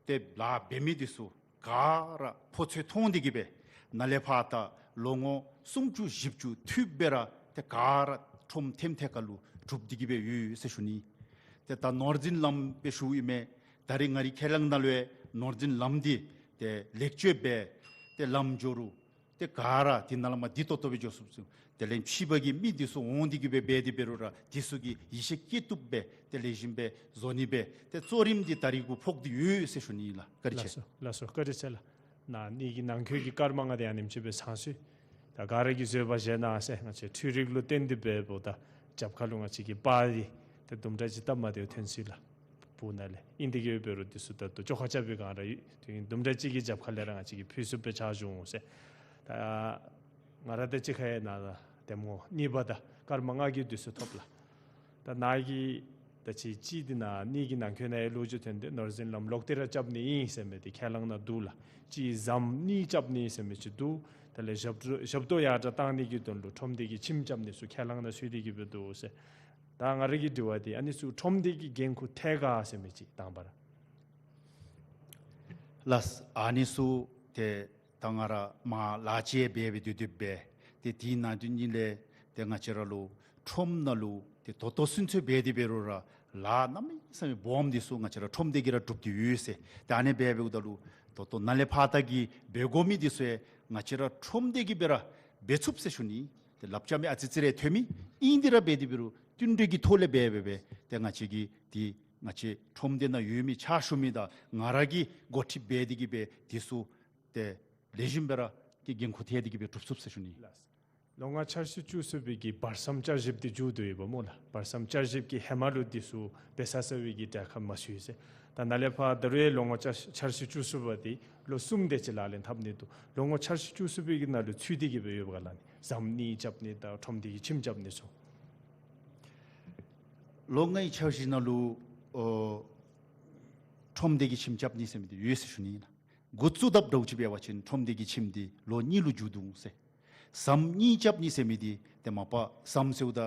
ཏེ་ལཱ་འབད་མི་འདི་ཚུ་ག་ར་ཕོ་ཚོད་མཐོང་སྟེ་གི་སྦེ་ནཱ་ལས་ཕར་ད་ ལོ་ངོ་སུམ་ཅུ་བཞི་བཅུ་ཐུབ་སྦེ་ར་ཏེ་ག་ར་ཁྲོམ་ཐེམ་ཐད་ཁར་ལུ་གྲུབ་སྟེ་གི་སྦེ་ཡོད་ཟེར་ཞུ་ནི། ཏེ་ད་ནོར་འཛིན་ལམ་སྦེ་ཞུ་ཡི་མས། ད་རིས་ང་རའི་ཁས་བླངས་ནང་ལུ་ཡང་ནོར་འཛིན་ལམ་འདི་ཏེ་ལེགས་བཅོས་འབད་ཏེ་ལམ་འགྱོ་རུང་ཏེ་ག་ར་འདི་ནང་ལས་མར་བདེ་ཏོག་ཏོ་སྦེ་འགྱོ་ཚུགས་ཚུགས། དེ་ལས་ཕྱི་པ་གི་མི་འདི་ཚུ་འོང་སྟེ་གི་སྦེ་འབད་དེ་འབད་རུང་ར་འདི་ཚུ་གིས་ཡིད་ཆེས་བསྐྱེད་བཏུབ་སྦེ་ཏེ་ལེགས་ཤོམ་སྦེ་བཟོ་ནི་སྦེ་ཏེ་གཙོ་རིམ་འདི་ད་རིས་གུ་ཕོག་སྟེ་ཡོད་ཟེར་ཞུ་ནི་ཨིན་ལགས། བཀའ་དྲིན་ཆེ། ལགས་སོ་ལགས་སོ། བཀའ་དྲིན་ཆེ་ལགས། ན་ནི་གི་ནང་འཁོད་ཀྱི་སྐར་མ་ལྔ་དེ་ཨ་ནེམ་ཅིག་སྦེ་ཚང་སོང་ཡི། ད་ག་ར་གིས་བཟོད་པ་བཞེས་གནང་ཟེར། ང་བཅས་འཕྲུལ་རིག་ལུ་བརྟེན་ཏེ་འབདཝ་ད་རྒྱབ་ཁ་ལུ་ང་བཅས་ཀྱི་པར་འདི་ཏེ་དུམ་གྲ་ཅིག་སྟབས་མ་བདེཝ་ཐོན་སོང་ཡི་ལགས། སྦུག་ནང་ལས། ཨིན་ཏེ་གི་འབད་རུང་འདི་ཚུ་ད་ལྟོ་བཅོ་ཁ་རྐྱབ་པའི་སྒང་ར་ཡོད། དུམ་གྲ་ཅིག་གི་རྒྱབ་ཁ་ལས་ར་ང་བཅས་ཀྱིས་ཕུལ་ཚུགསཔ་སྦེ་ཕྱག་ཞུ་འོང་ཟེར། ད་ང་ར་དང་གཅིག་ཁར་ཡང་ནཱ་ལུ་གདམ་ངོ་གཉིས་པ་དང་སྐར་མ་ལྔ་གི་དུས་ཚོད་ཐོབ་ལགས། ད་ནཱ་གིས་ད་ཅི་གཅིག་འདི་ནཱ་ནི་གི་ནང་འཁོད་ནང་ཡང་ལོ་རྒྱུས་ཐོན་ཏེ་ནོར་འཛིན་ལམ་ལོག་སྟེ་ར་རྐྱབ་ནི་ཨིན་ཟེར་མི་འདི་ཁས་བླངས་ནང་འདུག་ལགས། གཅིག་ཟམ་གཉིས་རྐྱབ་ནི་ཟེར་མི་ཅིག་འདུག། དེ་ལས་ཞབས་ཏོག་ཞབས་ཏོག་ཡར་དྲག་བཏང་ནི་གི་དོན་ལུ་ཁྲོམ་སྡེ་གི་ཁྱིམ་རྐྱབ་ནི་ཚུ་ཁས་བླངས་ནང་ཚུད་དེ་གི་སྦེ་འདུག་ཟེར། ད་ང་རའི་གི་དྲི་བ་འདི་ཨ་ནི་ཚུ་ཁྲོམ་སྡེ་གི་འགན་ཁུར་ཐད་ཁར་ཟེར་མི་ཅིག་དང་པ་ར། ལགས། ཨ་ནི་ཚུ་ཏེ་ད་ང་ར་མར་ལཱ་ཅིག་འབད་འབད་དེ་དེ་སྦེ་ཏེ་དེ་ནང་དོན་ཉིད་ལས་ཏེ་ང་བཅས་ར་ལུ་ཁྲོམ་ནང་ལུ་ཏེ་ད་ལྟོ་ཚུན་ཚོད་འབད་དེ་འབད་རུང་ར་ལཱ་གནམ་མེད་ས་མེད་སྦོམ་འདི་ཚུ་ང་བཅས་ར་ཁྲོམ་སྡེ་གིས་ར་སྒྲུབ་སྟེ་ཡོད་ཟེར། ཏེ་ཨ་ནི་སྦེ་འབདཝ་ད་ལུ་ད་ལྟོ་ནཱ་ལས་ཕར་ད་གི་འབད་དགོ་མི་འདི་ཚུ་ཡང་ང་བཅས་ར་ཁྲོམ་སྡེ་གིས་སྦེ་ར་འབད་ཚུགས་ཟེར་ཞུ་ནི། ཏེ་ལགཔ་རྐྱབ་མི་ཨ་ཙི་ཙི་རེ་ཐོན་མི་ཨིན་ཏེ་ར་འབད་དེ་འབད་རུང་བསྟུན་གྲོས་ཀྱི་ཐོག་ལས་འབད་འབད་འབད་ཏེ་ང་བཅས་ཀྱིས་ཏེ་ང་བཅས་ཁྲོམ་སྡེ་ནང་ཡོད་མི་ཕྱག་ཞུ་མི་དང་ང་ར་གིས་འགོ་ཁྲིདཔ་འབད་དེ་གི་སྦེ་འདི་ཚུ་ཏེ་ལེགས་ཤོམ་སྦེ་ར་ཏེ་འགན་ཁུར་ཐད་དེ་གི་སྦེ་སྒྲུབ་ཚུགས་ཟེར་ཞུ་ནི། ལགས། ལོ་ལྔ་འཆར་གཞི་བཅུ་གསུམ་པའི་གི་བར་མཚམས་བསྐྱར་ཞིབ་འདི་མཇུག་བསྡུ་ཡི་པ་སྨོ་ལགས། བར་མཚམས་བསྐྱར་ཞིབ་ཀྱི་ཧེ་མ་ལུ་འདི་ཚུ་འབད་ས་ས་བའི་གི་གྲལ་ཁར་མ་ཚུད་ཟེར། ད་ནཱ་ལས་ཕར་ད་རུང་ལོ་ལྔ་འཆར་འཆར་གཞི་བཅུ་གསུམ་པ་འདི་ལོ་གསུམ་དེ་ཅིག་ལག་ལེན་འཐབ་ནི་འདུག། ལོ་ལྔ་འཆར་གཞི་བཅུ་གསུམ་པའི་གི་ནང་ལུ་ཚུད་དེ་གི་སྦེ་ཡོད་པ་ག་ལགས་ནི། ཟམ་གཉིས་རྐྱབ་ནི་དང་ཁྲོམ་སྡེ་གི་ཁྱིམ་རྐྱབ་ནི་ཚུ། ལོ་ལྔའི་འཆར་གཞི་ནང་ལུ་ཨོ་ཁྲོམ་སྡེ་གི་ཁྱིམ་རྐྱབ་ནི་ཟེར་མི་འདི་ཡོད་ཟེར་ཞུ་ནི་ཨིན་ལགས། འགོ་བཙུགས་དཔ་འདྲཝ་ཅིག་འབད་བ་ཅིན་ཁྲོམ་སྡེ་གི་ཁྱིམ་འདི་ལོ་གཉིས་ལུ་མཇུག་བསྡུ་འོང་ཟེར། ཟམ་གཉིས་རྐྱབ་ནི་ཟེར་མི་འདི་ཏེ་མ་པ་ཟམ་ཟེརཝ་ད་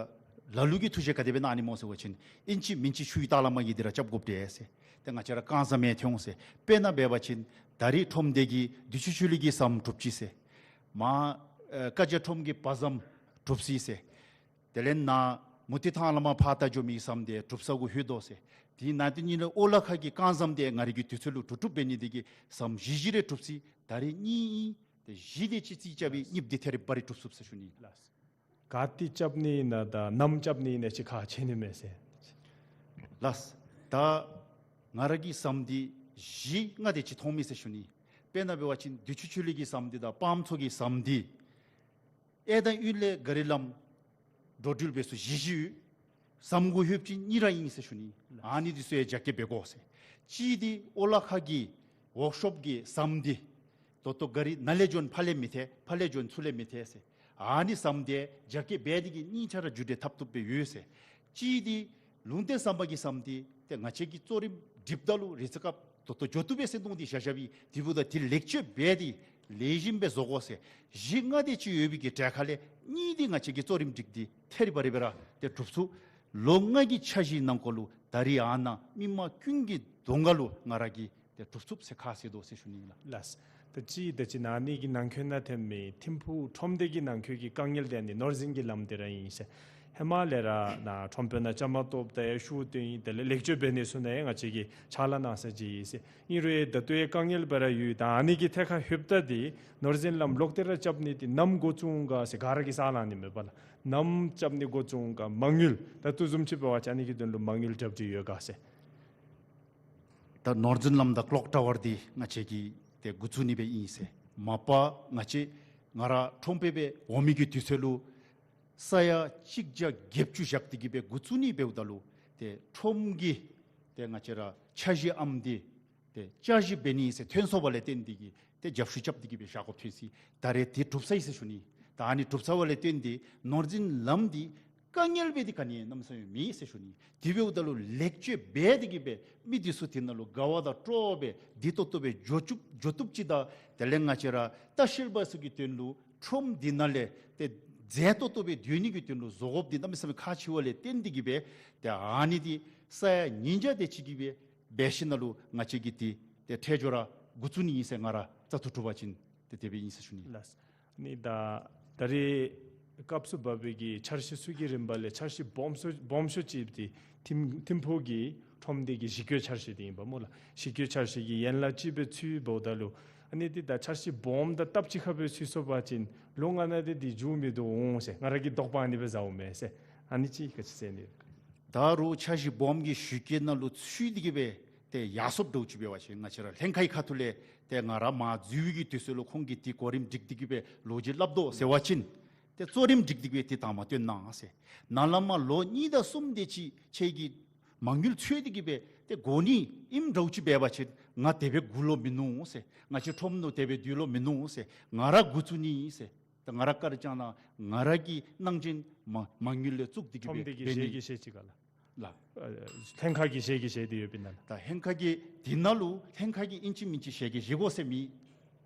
ལ་ལུ་གིས་ཐུགས་བཞེད་ག་དེ་སྦེ་གནང་ནི་སྨོ་ཟེར་བ་ཅིན་ཨིན་ཅི་མིན་ཅི་ཆུའི་ལྟག་ལས་མར་གྱི་འདི་ར་རྐྱབ་དགོཔ་འདྲས་ཟེར། ཏེ་ང་བཅས་ར་རྐང་ཟམ་ཡང་ཐོན་འོང་ཟེར། དཔེར་ན་འབད་བ་ཅིན་ད་རིས་ཁྲོམ་སྡེ་གིས་བདེ་ཆེན་ཆོས་གླིང་གི་ཟམ་གྲུབ་ཅི་ཟེར། མར་ཨེ་ཀ་རྒྱ་ཁྲོམ་གྱི་བ་ཟམ་གྲུབ་ཅི་ཟེར། དེ་ལས་ནཱ་མུ་ཏིག་ཐང་ལས་མར་ཕར་ད་འགྱོ་མི་ཟམ་འདི་གྲུབ་ས་གུ་ལྷོད་དོ་ཟེར། དེ་ནང་དོན་ཉིད་ལས་ཨོ་ལ་ཁ་གི་རྐང་ཟམ་འདི་ང་རའི་གི་དུས་ཚོད་ལུ་གྲུབ་གྲུབ་འབད་ནི་དེ་གིས་ཟམ་བཞི་བཞི་རེ་གྲུབ་ཅི། ད་རིས་གཉིས་ཨིན། ཏེ་བཞི་དེ་ཅིག་རྩིས་རྐྱབ་སྦེ་གཉིས་པ་འདི་ཐད་རི་བ་རི་གྲུབ་ཚུགས་ཟེར་ཞུ་ནི། ལགས། ག་ཏེ་རྐྱབ་ནི་ཨིན་ན་དང་ནམ་རྐྱབ་ནི་ཨིན་ན་ཅིག་ཁག་ཆེ་ནི་མས་ཟེར། ལགས། ད་ང་ར་གིས་ཟམ་འདི་བཞི་ལྔ་དེ་ཅིག་མཐོང་མི་ཟེར་ཞུ་ནི། དཔེར་ན་འབད་བ་ཅིན་བདེ་ཆེན་ཆོས་གླིང་གི་ཟམ་འདི་དང་སྤང་མཚོ་གི་ཟམ་འདི་ཨེ་ད་ཡུལ་ལས་ག་རི་ལམ་འགྲོ་འགྲུལ་འབད་ས་བཞི་བཞི་ཡོད། ཟམ་གུ་ལྷོདཔ་ཅིག་གཉིས་ར་ཨིན་ཟེར་ཞུ་ནི། ཨ་ནི་འདི་ཚུ་ཡང་རྒྱ་སྐྱེད་འབད་དགོ་ཟེར། གཅིག་འདི་ཨོ་ལ་ཁ་གི་ཝོརཀ་ཤོབ་ཀྱི་ཟམ་འདི་ད་ལྟོ་ག་རི་ནཱ་ལས་འགྱོ་ནི་ཕར་ལས་མི་ཐལ། ཕར་ལས་འགྱོ་ནི་ཚུར་ལས་མི་ཐལ་ཟེར། ཨ་ནི་ཟམ་འདི་རྒྱ་སྐྱེད་འབད་དེ་གིས་གཉིས་ཆ་ར་རྒྱུ་འབྲས་ཐོབ་ཐོབ་སྦེ་ཡོད་ཟེར། གཅིག་འདི་ལུང་བསྟན་ཟམ་པ་གི་ཟམ་འདི་ཏེ་ང་བཅས་ཀྱིས་གཙོ་རིམ་སྒྲིགཔ་ད་ལུ་རེས་ཚེ་སྐབས་ད་ལྟོ་འགྱོ་བཏུབ་པས་ཟེར་མནོ་སྟེ་བཞག་བཞགཔ་ཨིན། དེ་འབདཝ་ད་དེ་ལེགས་བཅོས་འབད་དེ་ལེགས་ཤོམ་སྦེ་བཟོ་དགོ་ཟེར། བཞི་ལྔ་དེ་ཅིག་ཡོད་པའི་གི་གྲལ་ཁ་ལས་གཉིས་འདི་ང་བཅས་ཀྱིས་གཙོ་རིམ་སྒྲིག་སྟེ་ཐད་རི་བ་རི་སྦེ་ར་ཏེ་གྲུབ་ཚུགས། ལོ་ལྔ་གི་འཆར་གཞིའི་ནང་འཁོད་ལུ་ད་རིས་ཨ་ནཱ་མི་མང་ཀུན་གྱི་གདོང་ཁ་ལུ་ང་ར་གིས་ཏེ་གྲུབ་ཚུགས་ཟེར་ཁ་གསལ་དོ་ཟེར་ཞུ་ནི་ཨིན་ལགས། ལགས། ད་ཅི་ད་ཅི་ནཱ་ནི་གི་ནང་འཁོད་ནང་ཐོན་མི་ཐིམ་ཕུག་ཁྲོམ་སྡེ་གི་ནང་འཁོད་ཀྱི་དཀའ་ངལ་འདི་ནི་ནོར་འཛིན་གྱི་ལམ་འདི་ར་ཨིན་ཟེར། ཧེ་མ་ལས་ར་ནཱ་ཁྲོམ་དཔོན་ནཱ་བཅའ་མར་གཏོགསཔ་ད་ཡང་ཞུ་སྟེ་ཨིན། དེ་ལས་ལེགས་བཅོས་འབད་ནི་ཚུ་ནང་ཡང་ང་བཅས་ཀྱིས་ཕྱག་ལཱ་གནང་ས་ཅིག་ཨིན་ཟེར། ཨིན་རུང་ད་ལྟོ་ཡང་དཀའ་ངལ་སྦེ་ར་ཡོད། ད་ཨ་ནི་གི་ཐད་ཁར་ལྷོདཔ་ད་འདི་ནོར་འཛིན་ལམ་ལོག་སྟེ་ར་རྐྱབ་ནི་འདི་ནམ་འགོ་བཙུགས་འོང་ག་ཟེར་ག་ར་གིས་ས་ལང་ནི་མེད་པ་ལགས། ནམ་རྐྱབ་ནི་འགོ་བཙུགས་འོང་ག། མ་དངུལ་ད་ལྟོ་བཟུམ་ཅིག་འབད་བ་ཅིན་ཨ་ནི་གི་དོན་ལུ་མ་དངུལ་གྲབས་ཏེ་ཡོད་ག་ཟེར། ད་ནོར་འཛིན་ལམ་དང་ཀློག་ཊ་ཝར་འདི་ང་བཅས་ཀྱིས་ཏེ་འགོ་བཙུགས་ནི་སྦེ་ཨིན་ཟེར། མ་པ་ང་བཅས་ང་ར་ཁྲོམ་དཔོན་སྦེ་འོང་མི་གི་དུས་ཚོད་ལུ་ས་ཡ་གཅིག་བརྒྱ་བརྒྱད་ཅུ་བཞག་སྟེ་གི་སྦེ་འགོ་བཙུགས་ནི་འབདཝ་ད་ལུ་ཏེ་ཁྲོམ་གྱི་ཏེ་ང་བཅས་ར་འཆར་གཞི་ཨམ་འདི་ཏེ་བསྐྱར་ཞིབ་འབད་ནི་ཟེར་ཐོན་སོང་བ་ལས་བརྟེན་ཏེ་གི་ཏེ་རྒྱབ་བཤུད་རྐྱབ་སྟེ་གི་སྦེ་བཞག་དགོཔ་ཐོན་ཅི། ད་རེས་འདི་གྲུབ་ཚར་ཡི་ཟེར་ཞུ་ནི། ད་ཨ་ནི་གྲུབ་ཚར་བ་ལས་བརྟེན་ཏེ་ནོར་འཛིན་ལམ་འདི་དཀའ་ངལ་འབད་དེ་ག་ནི་གནམ་མེད་ས་མེད་མེད་ཟེར་ཞུ་ནི། དེ་འབདཝ་ད་ལུ་ལེགས་བཅོས་འབད་དེ་གི་སྦེ་མི་འདི་ཚུ་དེ་ནང་ལུ་དགའ་བ་དང་སྤྲོ་བ་སྦེ་བདེ་ཏོག་ཏོ་སྦེ་འགྱོ་བཅུག་འགྱོ་བཏུབ་ཅིག་དང་དེ་ལས་ང་བཅས་ར་ལྟ་བཤལ་པ་ཚུ་གི་དོན་ལུ་ཁྲོམ་འདི་ནང་ལས་ཏེ་མཛེས་ཏོག་ཏོ་སྦེ་སྡོད་ནི་གི་དོན་ལུ་བཟོ་དགོཔ་འདི་གནམ་མེད་ས་མེད་ཁག་ཆེ་བ་ལས་བརྟེན་ཏེ་གི་སྦེ་ཏེ་ཨ་ནི་འདི་ས་ཡ་ཉིས་བརྒྱ་དེ་ཅིག་གི་སྦེ་འབད་ཞིནམ་ལས་ང་བཅས་ཀྱིས་འདི་ཏེ་ཁྲལ་འབྱོར་ར་འགོ་བཙུགས་ནི་ཨིན་ཟེར་ང་ར་བཙག་འཐུ་གྲུབ་པ་ཅིན་ཏེ་དེ་སྦེ་ཨིན་ཟེར་ཞུ་ནི། ལགས། ནི་ད་ད་རེས་སྐབས་སུ་བབས་པའི་གི་འཆར་གཞི་ཚུ་གི་རིམ་པ་ལས་འཆར་གཞི་སྦོམ་ཤོས་སྦོམ་ཤོས་ཅིག་འདི་ཐིམ་ཐིམ་ཕུག་གི་ཁྲོམ་སྡེ་གི་གཞི་བཀོད་འཆར་གཞི་འདི་ཨིན་པ་སྨོ་ལགས། གཞི་བཀོད་འཆར་གཞི་གི་ཡན་ལག་ཅིག་སྦེ་ཚུད་འབདཝ་ད་ལུ་ཨ་ནི་འདི་ད་འཆར་གཞི་སྦོམ་དང་སྟབས་གཅིག་ཁར་སྦེ་ཚུད་སོང་པ་ཅིན་ལོ་ལྔ་ནང་འདི་འདི་མཇུག་མི་བསྡུ་འོང་ཟེར་ང་ར་གི་དོགས་པ་ཨ་ནི་སྦེ་ཟཝ་མས་ཟེར། ཨ་ནི་ཅིག་ག་ཅི་ཟེར་ནི། ད་རུང་འཆར་གཞི་སྦོམ་གྱི་གཞི་བཀོད་ནང་ལུ་ཚུད་དེ་གི་སྦེ་ཏེ་ཡར་སོངམ་འདྲཝ་ཅིག་འབད་བ་ཅིན་ང་བཅས་ར་ལྷན་ཁག་གི་ཁ་ཐུག་ལས་ཏེ་ང་ར་མར་འཛུལ་བའི་གི་དུས་ཚོད་ལུ་ཁོང་གིས་འདི་གོ་རིམ་སྒྲིག་སྟེ་གི་སྦེ་ལོ་རྒྱུས་སླབ་དོ་ཟེར་བ་ཅིན་ཏེ་གཙོ་རིམ་སྒྲིག་སྟེ་གི་སྦེ་ཏེ་དང་པ་སྟོན་གནང་ཟེར། ནཱ་ལས་མར་ལོ་གཉིས་དང་གསུམ་དེ་ཅིག་ཁྱེད་ཀྱིས་མ་དངུལ་འཚོལ་ཏེ་གི་སྦེ་ཏེ་དགོ་ནི་ཨིནམ་འདྲཝ་ཅིག་འབད་བ་ཅིན་ང་དེ་སྦེ་སྒུག་ལོང་མིན་ནུག་ཟེར། ང་བཅས་ཁྲོམ་ནང་དེ་སྦེ་སྡོད་ལོང་མིན་ནུག་ཟེར། ང་ར་འགོ་བཙུགས་ནི་ཟེར། ད་ང་ར་བཀའ་དྲིན་བསྐྱང་གནང་། ང་ར་གི་གནང་སྦྱིན་མ་མ་དངུལ་ལས་བཙུགས་ཏེ་གི་ཁྲོམ་སྡེ་གི་གཞི་གི་གཞི་ཅིག་ག་ལགས། ལགས། ཨ་ལྷན་ཁག་གི་གཞི་གི་གཞི་འདི་ཡོདཔ་ཨིན་ན་ལགས། ད་ལྷན་ཁག་གི་འདི་ནང་ལུ་ལྷན་ཁག་གི་ཨིན་ཅི་མིན་ཅི་གཞི་གི་གཞི་དགོ་ཟེར་མི།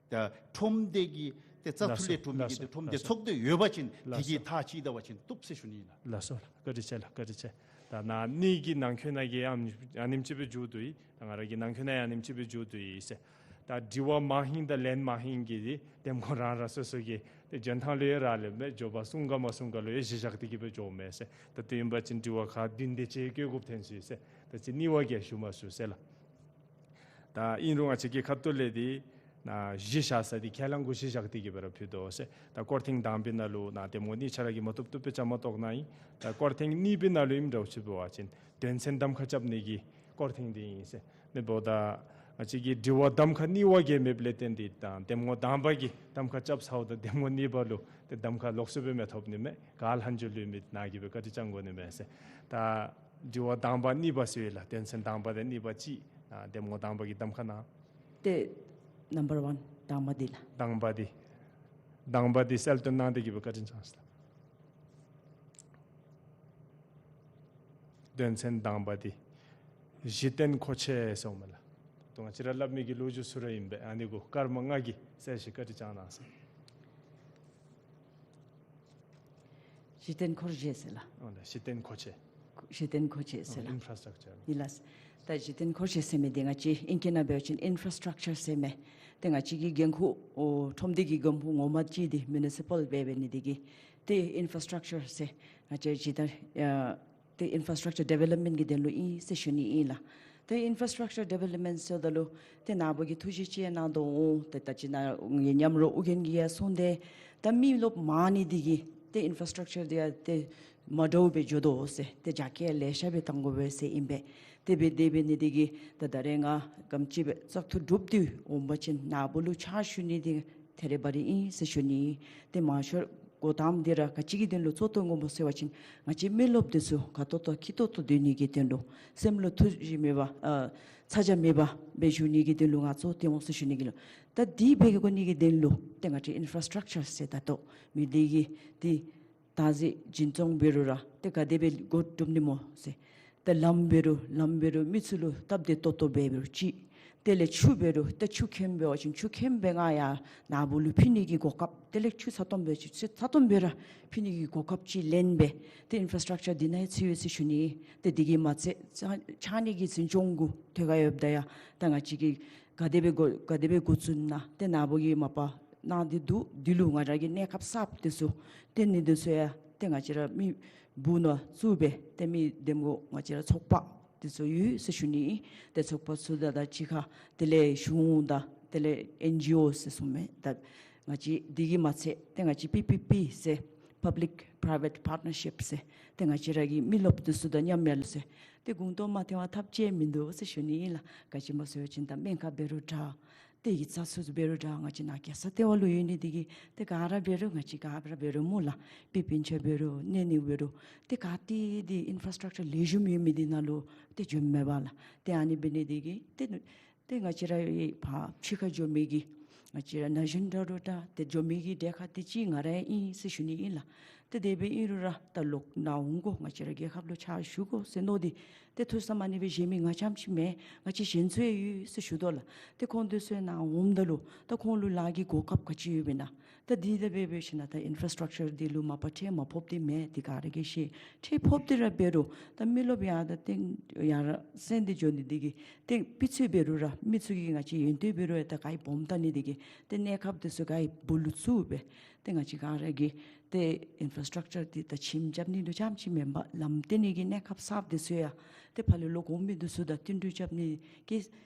ད་ཁྲོམ་སྡེ་གི་ཏེ་བཙག་འཐུ་ལས་གྲུབ་མི་གི་ཏེ་ཁྲོམ་སྡེ་ཚོགས་སྡེ་ཡོད་པ་ཅིན་དེ་གིས་ཐག་བཅད་ད་པ་ཅིན་བཏུབ་ཟེར་ཞུ་ནི་ཨིན་ལགས། ལགས་སོ་ལགས། བཀའ་དྲིན་ཆེ་ལགས། བཀའ་དྲིན་ཆེ། ད་ནཱ་ནི་གི་ནང་འཁོད་ནང་གི་ཨ་ནེམ་ཅིག་སྦེ་མཇུག་བསྡུ་ཡི། ད་ང་ར་གི་ནང་འཁོད་ནང་ཨ་ནེམ་ཅིག་སྦེ་མཇུག་བསྡུ་ཡི་ཟེར། ད་དྲི་བ་མང་ཧིང་དང་ལན་མང་ཧིང་གི་འདི་གདམ་ངོ་རང་རང་སོ་སོ་གི་ཏེ་འཇོན་ཐང་ལུ་ཡང་རག་ལས་མས། འགྱོ་བ་གསུང་ག་མ་གསུང་ག་ལུ་ཡང་གཞི་བཞག་སྟེ་གི་སྦེ་འགྱོཝ་མས་ཟེར། ད་དེ་ཨིན་པ་ཅིན་དྲི་བ་ཁག་བདུན་དེ་ཅིག་བཀོད་དགོཔ་ཐོན་སོ་ཡི་ཟེར། ད་ཅི་གཉིས་པ་གིས་ཞུ་མ་ཚུགས་ཟེར་ལགས། ད་ཨིན་རུང་ང་བཅས་ཀྱི་ཁ་ཐུག་ལས་འདི་ནཱ་གཞི་བཞག་ས་འདི་ཁས་བླངས་གུ་གཞི་བཞག་སྟེ་གི་སྦེ་ར་ཕུལ་དོ་ཟེར། ད་སྐོར་ཐེངས་དང་པའི་ནང་ལུ་ནཱ་གདམ་ངོ་གཉིས་ཆ་ར་གིས་མ་བཏུབ་བཏུབ་སྦེ་བཅའ་མར་གཏོགས་གནང་ཡི། ད་སྐོར་ཐེངས་གཉིས་པའི་ནང་ལུ་ཨིནམ་འདྲཝ་ཅིག་འབད་བ་ཅིན་དོན་ཚན་གདམ་ཁ་རྐྱབ་ནི་གི་སྐོར་ཐེངས་འདི་ཨིན་ཟེར། མི་འབདཝ་ད་ང་བཅས་ཀྱི་དྲི་བ་གདམ་ཁ་གཉིས་པ་གིས་མེདཔ་ལས་བརྟེན་ཏེ་ད་གདམ་ངོ་དང་པ་གིས་གདམ་ཁ་རྐྱབ་ཚརཝ་ད་གདམ་ངོ་གཉིས་པ་ལུ་ཏེ་གདམ་ཁ་ལོགས་སུ་སྦེ་མི་ཐོབ་ནི་མས། ག་ལྷག་འཇུ་ལུས་མི་ནཱ་གིས་སྦེ་བཀའ་དྲིན་བསྐྱང་དགོ་ནི་མས་ཟེར། ད་དྲི་བ་དང་པ་གཉིས་པ་ཟེར་བས་ལགས། དོན་ཚན་དང་པ་དང་གཉིས་པ་ཅིག་ཨ་གདམ་ངོ་དང་པ་གིས་གདམ་ཁ་གནང་། ཏེ་number one དང་པ་འདི་ལགས། དང་པ་འདི་དང་པ་འདི་གསལ་སྟོན་གནང་སྟེ་གི་སྦེ་བཀའ་དྲིན་བསྐྱང་ཟེར་ལགས། དོན་ཚན་དང་པ་འདི་གཞི་རྟེན་མཁོ་ཆས་ཟེརཝ་མས་ལགས། ད་ང་བཅས་ར་སླབ་མི་གི་ལོ་རྒྱུས་ཚུ་ར་ཨིན་པས། ཨ་ནི་གུ་སྐར་མ་ལྔ་གི་གསལ་བཤད་བཀའ་དྲིན་བསྐྱང་གནང་ཟེར། གཞི་རྟེན་མཁོ་ཆས་ཟེར་ལགས། ཨོ་ལགས། གཞི་རྟེན་མཁོ་ཆས། གཞི་རྟེན་མཁོ་ཆས་ཟེར་ཨོ་ལགས། Infrastructure། ཨིན་ལགས། ད་གཞི་རྟེན་མཁོ་ཆས་ཟེར་མི་འདི་ང་བཅས་ཨིང་སྐད་ནང་འབད་བ་ཅིན་infrastructure ཟེར་མས། ཏེ་ང་བཅས་ཀྱི་འགན་ཁུར་ཨོ་ཁྲོམ་སྡེ་གི་འགན་ཁུར་ངོ་མ་ཅིག་འདི་municipal འབད་འབད་ནི་འདི་གིས་ཏེ་infrastructure ཟེར་ང་བཅས་གཞི་རྟེན་ཨ་ཏེ་infrastructure development གི་དོན་ལུ་ཨིན་ཟེར་ཞུ་ནི་ཨིན་ལགས། ཏེ་infrastructure development ཟེརཝ་ད་ལུ་ཏེ་ནཱ་བུ་གིས་ཐུགས་བཞེད་ཅིག་གནང་དོ་འོང་། ཏེ་ད་ཅི་ནཱ་ངེའི་མཉམ་རོགས་ཨོ་རྒྱན་གྱིས་ཡང་གསུངས་ཏེ་ད་མི་རློབས་མང་ནི་འདི་གིས་ཏེ་infrastructure འདི་ཡང་ཏེ་མ་འདྲཝ་སྦེ་འགྱོ་དོ་ཟེར། ཏེ་རྒྱ་སྐྱེད་ལེ་ཤ་སྦེ་བཏང་དགོ་པས་ཟེར་ཨིན་པས། དེ་སྦེ་དེ་འབད་ནི་འདི་གིས་ད་ད་རེས་ང་ག་དེམ་ཅིག་སྦེ་བཙག་འཐུ་གྲུབ་སྟེ་འོང་པ་ཅིན་ནཱ་བུ་ལུ་ཕྱག་ཞུ་ནི་འདི་ཐད་རི་བ་རི་ཨིན་ཟེར་ཞུ་ནི། ཏེ་མང་ཤོས་གོ་དོན་འདི་ར་ག་ཅི་གི་དོན་ལུ་གཙོ་བོ་བཏོན་དགོཔ་སྨོ་ཟེར་བ་ཅིན་ང་བཅས་མི་རློབས་འདི་ཚུ་དགའ་ཏོག་ཏོ་སྐྱིད་ཏོག་ཏོ་སྡོད་ནི་གི་དོན་ལུ་སེམས་ལུ་ཐུགས་བཞེད་མེད་པར་ཨ་ཚ་གྱང་མེད་པར་སྦེ་བཞུགས་ནི་གི་དོན་ལུ་ང་གཙོ་བོ་བཏོན་འོང་ཟེར་ཞུ་ནི་གི་ལོ། ད་འདི་འབད་དགོ་ནི་གི་དོན་ལུ་ཏེ་ང་བཅས་infrastructure ཟེར་ད་ལྟོ་མི་སྡེ་གི་འདི་ད་གཟིགས་སྦྱིན་བཏང་འབད་རུང་ར་ཏེ་ག་དེ་སྦེ་འགོ་བཙུགས་ནི་སྨོ་ཟེར། ཏེ་ལམ་འབད་རུང་ལམ་འབད་རུང་མི་ཚུ་ལུ་སྟབས་བདེ་ཏོག་ཏོ་འབད་འབད་རུང་ཅིག། དེ་ལས་ཆུ་འབད་རུང་ཏེ་ཆུ་ཁེམ་འབད་བ་ཅིན་ཆུ་ཁེམ་སྦེ་ང་ཡར་ནཱ་བུ་ལུ་ཕུལ་ནི་གི་གོ་སྐབས། དེ་ལས་ཆུ་ཚ་ཏོམ་འབད་བ་ཅིན་ཆུ་ཚ་ཏོམ་སྦེ་ར་ཕུལ་ནི་གི་གོ་སྐབས་ཅིག་ལེན་སྦེ་ཏེ་infrastructure འདི་ནང་ཡང་ཚུད་ཡོད་ཟེར་ཞུ་ནི། ཏེ་འདི་གིས་མ་ཚད་ཕྱགས་ཕྱགས་སྙིགས་ཀྱི་འཛིན་སྐྱོང་གུ་ཐད་ཀར་ཡོདཔ་ད་ཡང་ད་ང་བཅས་ཀྱིས་ག་དེ་སྦེ་འགོ་ག་དེ་སྦེ་འགོ་བཙུགས་ན་ཏེ་ནཱ་བུ་གིས་མ་པ་གནང་སྟེ་འདུག། འདི་ལུ་ང་ར་གིས་གནས་སྐབས་གསརཔ་འདི་ཚུ་ཏེ་ནི་འདི་ཚུ་ཡང་ཏེ་ང་བཅས་ར་མི་སྦུག་ནང་བཙུགས་སྦེ་ཏེ་མི་གདམ་ངོ་ང་བཅས་ར་ཚོགས་པ་འདི་ཚུ་ཡོད་ཟེར་ཞུ་ནི། ཏེ་ཚོགས་པ་ཚུ་དང་ད་གཅིག་ཁར་དེ་ལས་གཞུང་དང་དེ་ལས་ཨེན་ཇི་ཨོ་ཟེར་གསུངམ་མས། ད་ང་བཅས་འདི་གིས་མ་ཚད་ཏེ་ང་བཅས་པི་པི་པི་ཟེར་Public Private Partnership ཟེར་ཏེ་ང་བཅས་ར་གི་མི་རློབས་འདི་ཚུ་དང་མཉམ་ཡར་ལུ་ཟེར་ཏེ་གུང་ཐོག་མ་ཐོན་པར་ཐབས་ཅིག་མིན་འདུག་ཟེར་ཞུ་ནི་ཨིན་ལགས། ག་ཅི་སྨོ་ཟེར་བ་ཅིན་ད་སྨན་ཁང་འབད་རུང་འདྲ། ཏེ་ཡིག་ཚང་ཚུ་འབད་རུང་འདྲ། ང་བཅས་ནཱ་རྒྱལ་ས་ལྟེ་བ་ལུ་ཡོད་ནི་འདི་གིས་ཏེ་ག་ར་འབད་རུང་ང་བཅས་ག་ར་འབད་རུང་སྨོ་ལགས། པི་པིན་ཆ་འབད་རུང་གནས་ནི་འབད་རུང་ཏེ་ག་ཏེ་འདི་infrastructure ལེགས་ཤོམ་ཡོད་མི་འདི་ནང་ལུ་ཏེ་འགྱོཝ་མས་པ་ལགས། ཏེ་ཨ་ནི་འབད་ནི་འདི་གིས་ཏེ་ཏེ་ང་བཅས་ར་ཕར་ཕྱི་ཁར་འགྱོ་མི་གི་ང་བཅས་ར་ན་གཞོན་འདྲ་རུང་འདྲ་ཏེ་འགྱོ་མི་གི་གྲལ་ཁར་ཏེ་གཅིག་ང་ར་ཨིན་ཟེར་ཞུ་ནི་ཨིན་ལགས། ཏེ་དེ་སྦེ་ཨིན་རུང་ར་ད་ལོག་ནཱ་འོང་དགོ། ང་བཅས་ར་རྒྱལ་ཁབ་ལུ་ཕྱག་ཞུ་དགོ་ཟེར་མནོ་སྟེ། ཏེ་ཐུགས་བསམ་ཨ་ནི་སྦེ་བཞེས་མི་ང་རྐྱངམ་ཅིག་མེན། ང་བཅས་གཞན་ཚུ་ཡང་ཡོད་ཟེར་ཞུ་དོ་ལགས། ཏེ་ཁོང་དེ་ཚུ་ཡང་ནཱ་འོངམ་ད་ལུ་ད་ཁོང་ལུ་ལཱ་གི་གོ་སྐབས་ག་ཅི་ཡོདཔ་ཨིན་ན། ད་འདི་ད་འབད་འབད་ཞིནམ་ད་ཨིན་ཕ་ར་སི་ཊག་ཅར་འདི་ལུ་མ་པ་ཁྲལ་མ་ཕོགཔ་འདི་མེད། འདི་ག་ར་གིས་ཤེས། ཁྲལ་ཕོགཔ་འདི་ར་འབད་རུང་ད་མི་རློབས་ཡར་ད་སྟེང་ཡར་སེང་སྟེ་འགྱོ་ནི་འདི་གིས་ཏེ་སྤུས་ཚད་འབད་རུང་ར་མི་ཚུ་གིས་ང་བཅས་ཡོན་ཏན་འབད་རུང་ཡང་ད་ག་ཡི་སྦོམ་ད་ནི་འདི་གིས་ཏེ་གནས་སྐབས་འདི་ཚུ་ག་ཡི་སྦུག་ལུ་བཙུགས་སྦེ་ཏེ་ང་བཅས་ག་ར་གིས་ཏེ་ཨིན་ཕ་ར་སི་ཊག་ཅར་འདི་ད་ཁྱིམ་རྐྱབ་ནི་ལུ་རྐྱངམ་ཅིག་མེན་པར་ལམ་སྟོན་ནི་གི་གནས་སྐབས་གསརཔ་འདི་ཚུ་ཡང་ཏེ་ཕར་ལས་ལོག་འོང་མི་འདི་ཚུ་དང་བསྟུན་གྲོས་རྐྱབ་ནི་གི་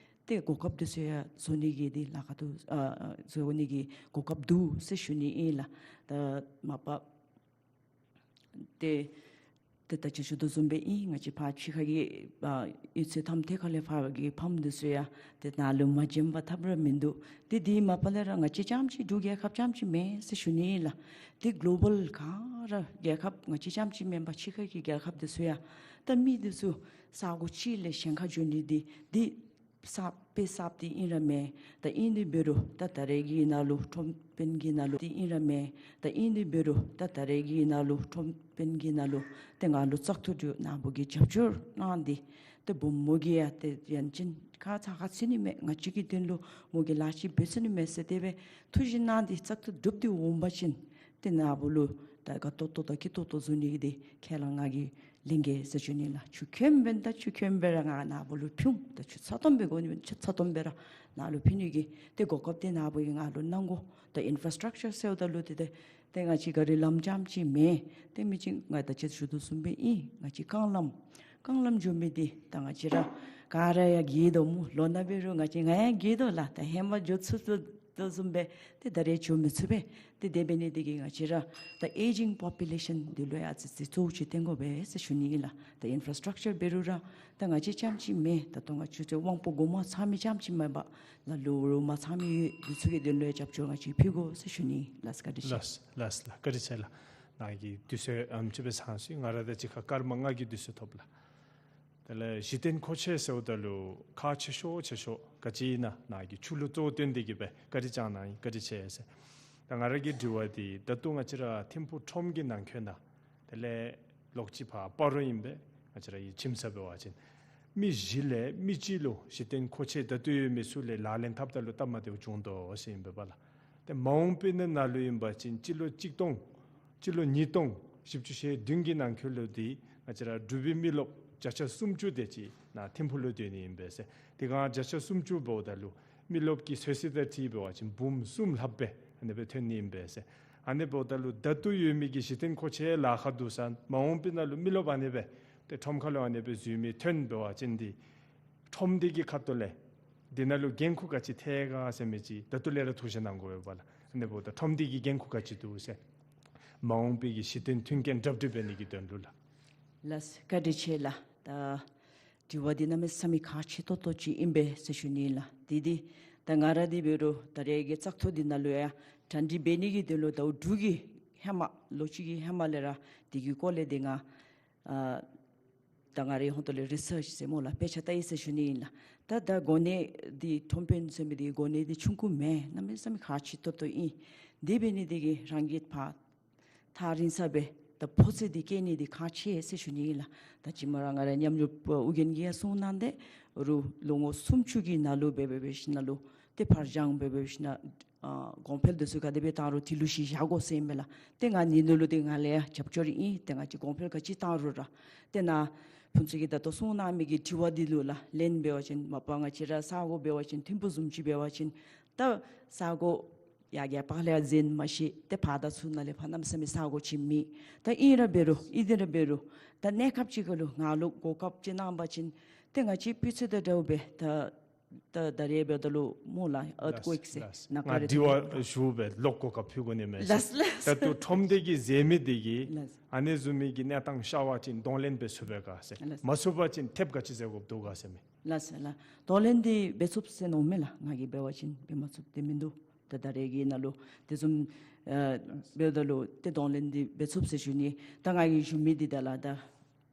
ཏེ་གོ་སྐབས་འདི་ཚུ་ཡང་བཟོ་ནི་གི་འདི་ལཱ་ཁག་འདུག། ཨ་བཟོ་ནི་གི་གོ་སྐབས་འདུག་ཟེར་ཞུ་ནི་ཨིན་ལགས། ད་མ་པ་ཏེ་ཏེ་ད་ཅི་ཞུ་དོ་བཟུམ་སྦེ་ཨིན། ང་བཅས་ཕར་ཕྱི་ཁ་གི་ཨ་ཡུལ་ཚོ་ཐམ་ཐད་ཁ་ལས་ཕར་གྱི་ཕམ་འདི་ཚུ་ཡང་ཏེ་ནཱ་ལུ་མ་བྱོན་པར་ཐབས་ར་མིན་འདུག། ཏེ་འདི་མ་པ་ལས་ར་ང་བཅས་རྐྱངམ་ཅིག་འབྲུག་རྒྱལ་ཁབ་རྐྱངམ་ཅིག་མེན་ཟེར་ཞུ་ནི་ཨིན་ལགས། ཏེ་གོ་ལོ་བཱལ་ག་ར་རྒྱལ་ཁབ་ང་བཅས་རྐྱངམ་ཅིག་མེན་པར་ཕྱི་ཁ་གི་རྒྱལ་ཁབ་འདི་ཚུ་ཡང་ད་མི་འདི་ཚུ་ས་གོ་གཅིག་ལས་གཞན་ཁར་འགྱོ་ནི་འདི་འདི་གསརཔ་དཔེ་གསརཔ་འདི་ཨིན་ར་མེན། ད་ཨིན་ནི་འབད་རུང་ད་ད་རེས་ཀྱི་ནང་ལུ་ཁྲོམ་དཔོན་གྱི་ནང་ལུ་འདི་ཨིན་ར་མེན། ད་ཨིན་ནི་འབད་རུང་ད་ད་རེས་ཀྱི་ནང་ལུ་ཁྲོམ་དཔོན་གྱི་ནང་ལུ་ཏེ་ང་ལུ་བཙག་འཐུ་འདི་ནཱ་བུ་གིས་རྒྱབ་སྐྱོར་གནང་སྟེ་ཏེ་བུམོ་གིས་ཡང་ཏེ་ཡང་ཅིན་ཁ་ཚ་ཁ་ཚུད་ནི་མས། ང་བཅས་ཀྱི་དོན་ལུ་མོ་གིས་ལཱ་ཅིག་འབད་ཚུགས་ནི་མས་ཟེར་དེ་སྦེ་ཐུགས་བཞེད་གནང་སྟེ་བཙག་འཐུ་གྲུབ་སྟེ་འོང་པ་ཅིན་ཏེ་ནཱ་བུ་ལུ་ད་དགའ་ཏོག་ཏོ་དང་སྐྱིད་ཏོག་ཏོ་བཟོ་ནི་གི་འདི་ཁས་བླངས་ང་གིས་ལེན་གེ་ཟེར་ཞུ་ནི་ལགས། ཆུ་ཁོལ་འབདན་ད་ཆུ་ཁོལ་སྦེ་ར་ང་ནཱ་བུ་ལུ་ཕུལ་འོང་། ད་ཆུ་ཚ་ཏོམ་སྦེ་དགོ་ནི་ཆུ་ཚ་ཏོམ་སྦེ་ར་ནཱ་ལུ་ཕུལ་ནི་གི་ཏེ་གོ་སྐབས་འདི་ནཱ་བུ་གིས་ང་ལུ་གནང་དགོ། ད་ཨིན་ཕ་ར་སི་ཊག་ཅར་ཟེརཝ་ད་ལུ་ཏེ་ཏེ་ཏེ་ང་བཅས་ག་རི་ལམ་རྐྱངམ་ཅིག་མེན། ཏེ་མི་ཅིག་ང་ད་ཅི་ཞུ་དོ་བཟུམ་སྦེ་ཨིན། ང་བཅས་རྐང་ལམ་རྐང་ལམ་འགྱོ་མི་འདི་ད་ང་བཅས་ར་ག་ར་ཡང་རྒས་དོ་སྨོ། ལོ་ན་འབད་རུང་ང་བཅས་ང་ཡང་རྒས་དོ་ལགས། ད་ཧེ་མ་འགྱོ་ཚུགས་དོ་དོ་བཟུམ་སྦེ་ཏེ་ད་རེས་འགྱོ་མི་ཚུགས་པས། ཏེ་དེ་འབད་ནི་འདི་གིས་ང་བཅས་ར་ད་ཨེ་ཇིང་པོ་པུ་ལེ་ཤཱན་འདི་ལུ་ཡང་ཨ་ཙི་ཙི་གཙོ་བོ་ཅིག་བཏོན་དགོ་པས་ཟེར་ཞུ་ནི་ཨིན་ལགས། ད་ཨིན་ཕ་ར་སི་ཊག་ཅར་འབད་རུང་ར་ད་ང་བཅས་རྐྱངམ་ཅིག་མེན། ད་ལྟོ་ང་བཅས་ཚུ་དབང་པོ་གོང་མ་ཚང་མི་རྐྱངམ་ཅིག་མེན་པར་ལ་ལུ་རུང་མ་ཚང་མི་ཡོད། འདི་ཚུ་གི་དོན་ལུ་ཡང་རྒྱབ་སྐྱོར་ང་བཅས་ཕུལ་དགོ་ཟེར་ཞུ་ནི་ཨིན་ལགས། བཀའ་དྲིན་ཆེ། ལགས་ལགས་ལགས། བཀའ་དྲིན་ཆེ་ལགས། ནཱ་གི་དུས་ཚོད་ཨམ་ཅིག་སྦེ་ཚང་སོང་། ང་ར་ད་ཅི་ཁ་སྐར་མ་ལྔ་གི་དུས་ཚོད་ཐོབ་ལགས། དེ་ལས་གཞི་རྟེན་མཁོ་ཆས་ཟེརཝ་ད་ལུ་ཁག་ཆེ་ཤོས་ཆེ་ཤོས་ག་ཅི་ཨིན་ན་ནཱ་གིས་ཆུ་ལུ་གཙོ་བོ་བཏོན་ཏེ་གིས་སྦེ་བཀའ་དྲིན་བསྐྱང་གནང་ཡི། བཀའ་དྲིན་ཆེ་ཟེར། ད་ང་ར་གི་དྲི་བ་འདི་ད་ལྟོ་ང་བཅས་ར་ཐིམ་ཕུག་ཁྲོམ་གྱི་ནང་འཁོད་ནང་དེ་ལས་ལོག་ཅིག་ཕར་སྤ་རོ་ཨིན་པས། ང་བཅས་ར་གི་ཁྱིམ་ཚང་འབད་བ་ཅིན་མི་བཞི་ལས་མི་གཅིག་ལུ་གཞི་རྟེན་མཁོ་ཆས་ད་ལྟོ་ཡོད་མི་ཚུ་ལས་ལག་ལེན་འཐབ་ད་ལུ་སྟབས་མ་བདེཝ་བྱུང་དོ་ཟེར་ཨིན་པས་པ་ལགས། ཏེ་མ་འོངས་པའི་ནང་ན་ལུ་ཨིན་པ་ཅིན་སྤྱི་ལོ་གཅིག་སྟོང་སྤྱི་ལོ་ཉིས་སྟོང་བཞི་བཅུ་ཞེ་བདུན་གྱི་ནང་འཁོད་ལུ་འདི་ང་བཅས་ར་འབྲུག་པའི་མི་རློབས་བརྒྱ་ཆ་སུམ་ཅུ་དེ་ཅིག་ནཱ་ཐིམ་ཕུག་ལུ་སྡོད་ནི་ཨིན་པས་ཟེར། དེ་སྒང་བརྒྱ་ཆ་སུམ་ཅུ་འབདཝ་ད་ལུ་མི་རློབས་ཀྱི་ཚོད་བསྲེ་དང་འཁྲིལ་འབད་བ་ཅིན་འབུམ་གསུམ་ལྷགཔ་སྦེ་ཨ་ནི་སྦེ་ཐོན་ནི་ཨིན་པས་ཟེར། ཨ་ནི་འབདཝ་ད་ལུ་ད་ལྟོ་ཡོད་མི་གི་གཞི་རྟེན་མཁོ་ཆས་ལཱ་ཁག་འདུག་ས་མ་འོངས་པའི་ནང་ལུ་མི་རློབས་ཨ་ནི་སྦེ་ཏེ་ཁྲོམ་ཁ་ལུ་ཨ་ནི་སྦེ་འཛུལ་མི་ཐོན་འབད་བ་ཅིན་འདི་ཁྲོམ་སྡེ་གི་ཁ་ཐུག་ལས་འདི་ནང་ལུ་འགན་ཁུར་ག་ཅི་ཐལ་ག་ཟེར་མི་ཅིག་ད་ལྟོ་ལས་ར་ཐུགས་བཞེད་གནང་དགོ་པས་པ་ལགས། ཨ་ནི་འབདཝ་ད་ཁྲོམ་སྡེ་གི་འགན་ཁུར་ག་ཅི་འདུག་ཟེར། མ་འོངས་པའི་གི་གཞི་རྟེན་མཐུན་རྐྱེན་གྲ་སྒྲིག་འབད་ནི་གི་དོན་ལུ་ལགས། ལགས་བཀའ་དྲིན་ཆེ་ལགས། ད་དྲི་བ་འདི་གནམ་མེད་ས་མེད་ཁག་ཆེ་ཏོག་ཏོ་ཅིག་ཨིན་པས་ཟེར་ཞུ་ནི་ལགས། འདི་འདི་ད་ང་ར་འདི་འབད་རུང་ད་རེས་ཀྱི་བཙག་འཐུ་འདི་ནང་ལུ་ཡང་གྲ་སྒྲིག་འབད་ནི་གི་དོན་ལུ་ཟླཝ་དྲུག་གི་ཧེ་མ་ལོ་གཅིག་གི་ཧེ་མ་ལས་ར་འདི་གི་སྐོར་ལས་འདི་ང་ཨ་ད་ང་རའི་ཧོངས་ཏོ་ལས་རི་སརཆ་ཟེར་སྨོ་ལགས། དཔེ་ཆ་ལྟ་ཡི་ཟེར་ཞུ་ནི་ཨིན་ལགས། ད་ད་གོ་གནས་འདི་ཁྲོམ་དཔོན་ཟེར་མི་འདི་གོ་གནས་འདི་ཆུང་ཀུ་མེན། གནམ་མེད་ས་མེད་ཁག་ཆེ་ཏོག་ཏོ་ཨིན། དེ་འབད་ནི་འདི་གིས་རང་གིས་ཕར་ཐག་རིང་ས་སྦེ་ད་ཕོ་ཚོད་འདི་བསྐྱལ་ནི་འདི་ཁག་ཆེ་ཟེར་ཞུ་ནི་ཨིན་ལགས། ད་ཅི་མ་ར་ང་རའི་མཉམ་ཞུགས་ཨོ་རྒྱན་གྱིས་ཡང་གསུངས་གནང་དེ་རུང་ལོ་ངོ་སུམ་ཅུ་གི་ནང་ལུ་འབད་འབད་འབད་ཞིནམ་ལུ་ཏེ་ཕར་འགྱངས་འབད་འབད་ཞིནམ་ཨ་གོང་འཕེལ་འདི་ཚུ་ག་དེ་སྦེ་བཏང་རུང་དེ་ལུ་གཞི་བཞག་དགོ་ཟེར་ཨིན་པས་ལགས། ཏེ་ང་ནི་ནུ་ལུ་འདི་ང་ལས་ཡང་རྒྱབ་སྐྱོར་ཨིན། ཏེ་ང་བཅས་གོང་འཕེལ་ག་ཅི་བཏང་རུང་ར་ཏེ་ནཱ་ཕུན་ཚོགས་ཀྱིས་ད་ལྟོ་གསུངས་གནང་མི་གི་དྲི་བ་འདི་ལུ་ལགས་ལན་འབད་བ་ཅིན་མ་པ་ང་བཅས་ར་ས་གོ་འབད་བ་ཅིན་ཐིམ་ཕུག་བཟུམ་ཅིག་འབད་བ་ཅིན་ད་ས་གོ་ཡར་རྒྱ་བོད་ལས་འཛིན་མ་ཤེས། ཏེ་ཕར་དང་ཚུར་ནང་ལས་ཕར་གནམ་མེད་ས་མེད་ས་གོ་ཅིག་མེད། ད་ཨིན་ར་འབད་རུང་ཨིན་དེ་ར་འབད་རུང་ད་གནས་སྐབས་ཅིག་ཁར་ལུ་ང་ལུ་གོ་སྐབས་ཅིག་གནང་པ་ཅིན་ཏེ་ང་བཅས་སྤུས་ཚད་དང་འདྲཝ་སྦེ་ད་ད་ད་རེས་འབདཝ་ད་ལུ་སྨོ་ལགས་ཨརཐ་ཀུའེཀ་ཟེར་ལགས། ནང་ང་ཁར་དྲི་བ་ཞུ་སྦེ་ལོག་གོ་སྐབས་ཕུལ་དགོ་ནི་མས་ཟེར། ལགས་ལགས། ད་ལྟོ་ཁྲོམ་སྡེ་གིས་མཛད་མི་འདི་གིས་ལགས། ཨ་ནི་བཟུམ་མའི་གི་གནས་སྟངས་ཤར་བ་ཅིན་གདོང་ལེན་འབད་ཚུགས་པས་ག་ཟེར། ལགས། མ་ཚུགས་པ་ཅིན་ཐེབས་ག་ཅི་མཛད་དགོཔ་འདུག་ག་ཟེར་མི། ལགས་ལགས། གདོང་ལེན་འདི་འབད་ཚུགས་ཟེར་མནོཝ་མས་ལགས། ང་གིས་འབད་བ་ཅིན་འབད་མ་ཚུགསཔ་འདི་མིན་འདུག། ད་ད་རེས་ཀྱི་ནང་ལུ་དེ་བཟུམ་ཨ་འབདཝ་ད་ལུ་ཏེ་གདོང་ལེན་འདི་འབད་ཚུགས་ཟེར་ཞུ་ནི། ད་ང་གིས་ཞུ་མི་འདི་ད་ལགས་ད་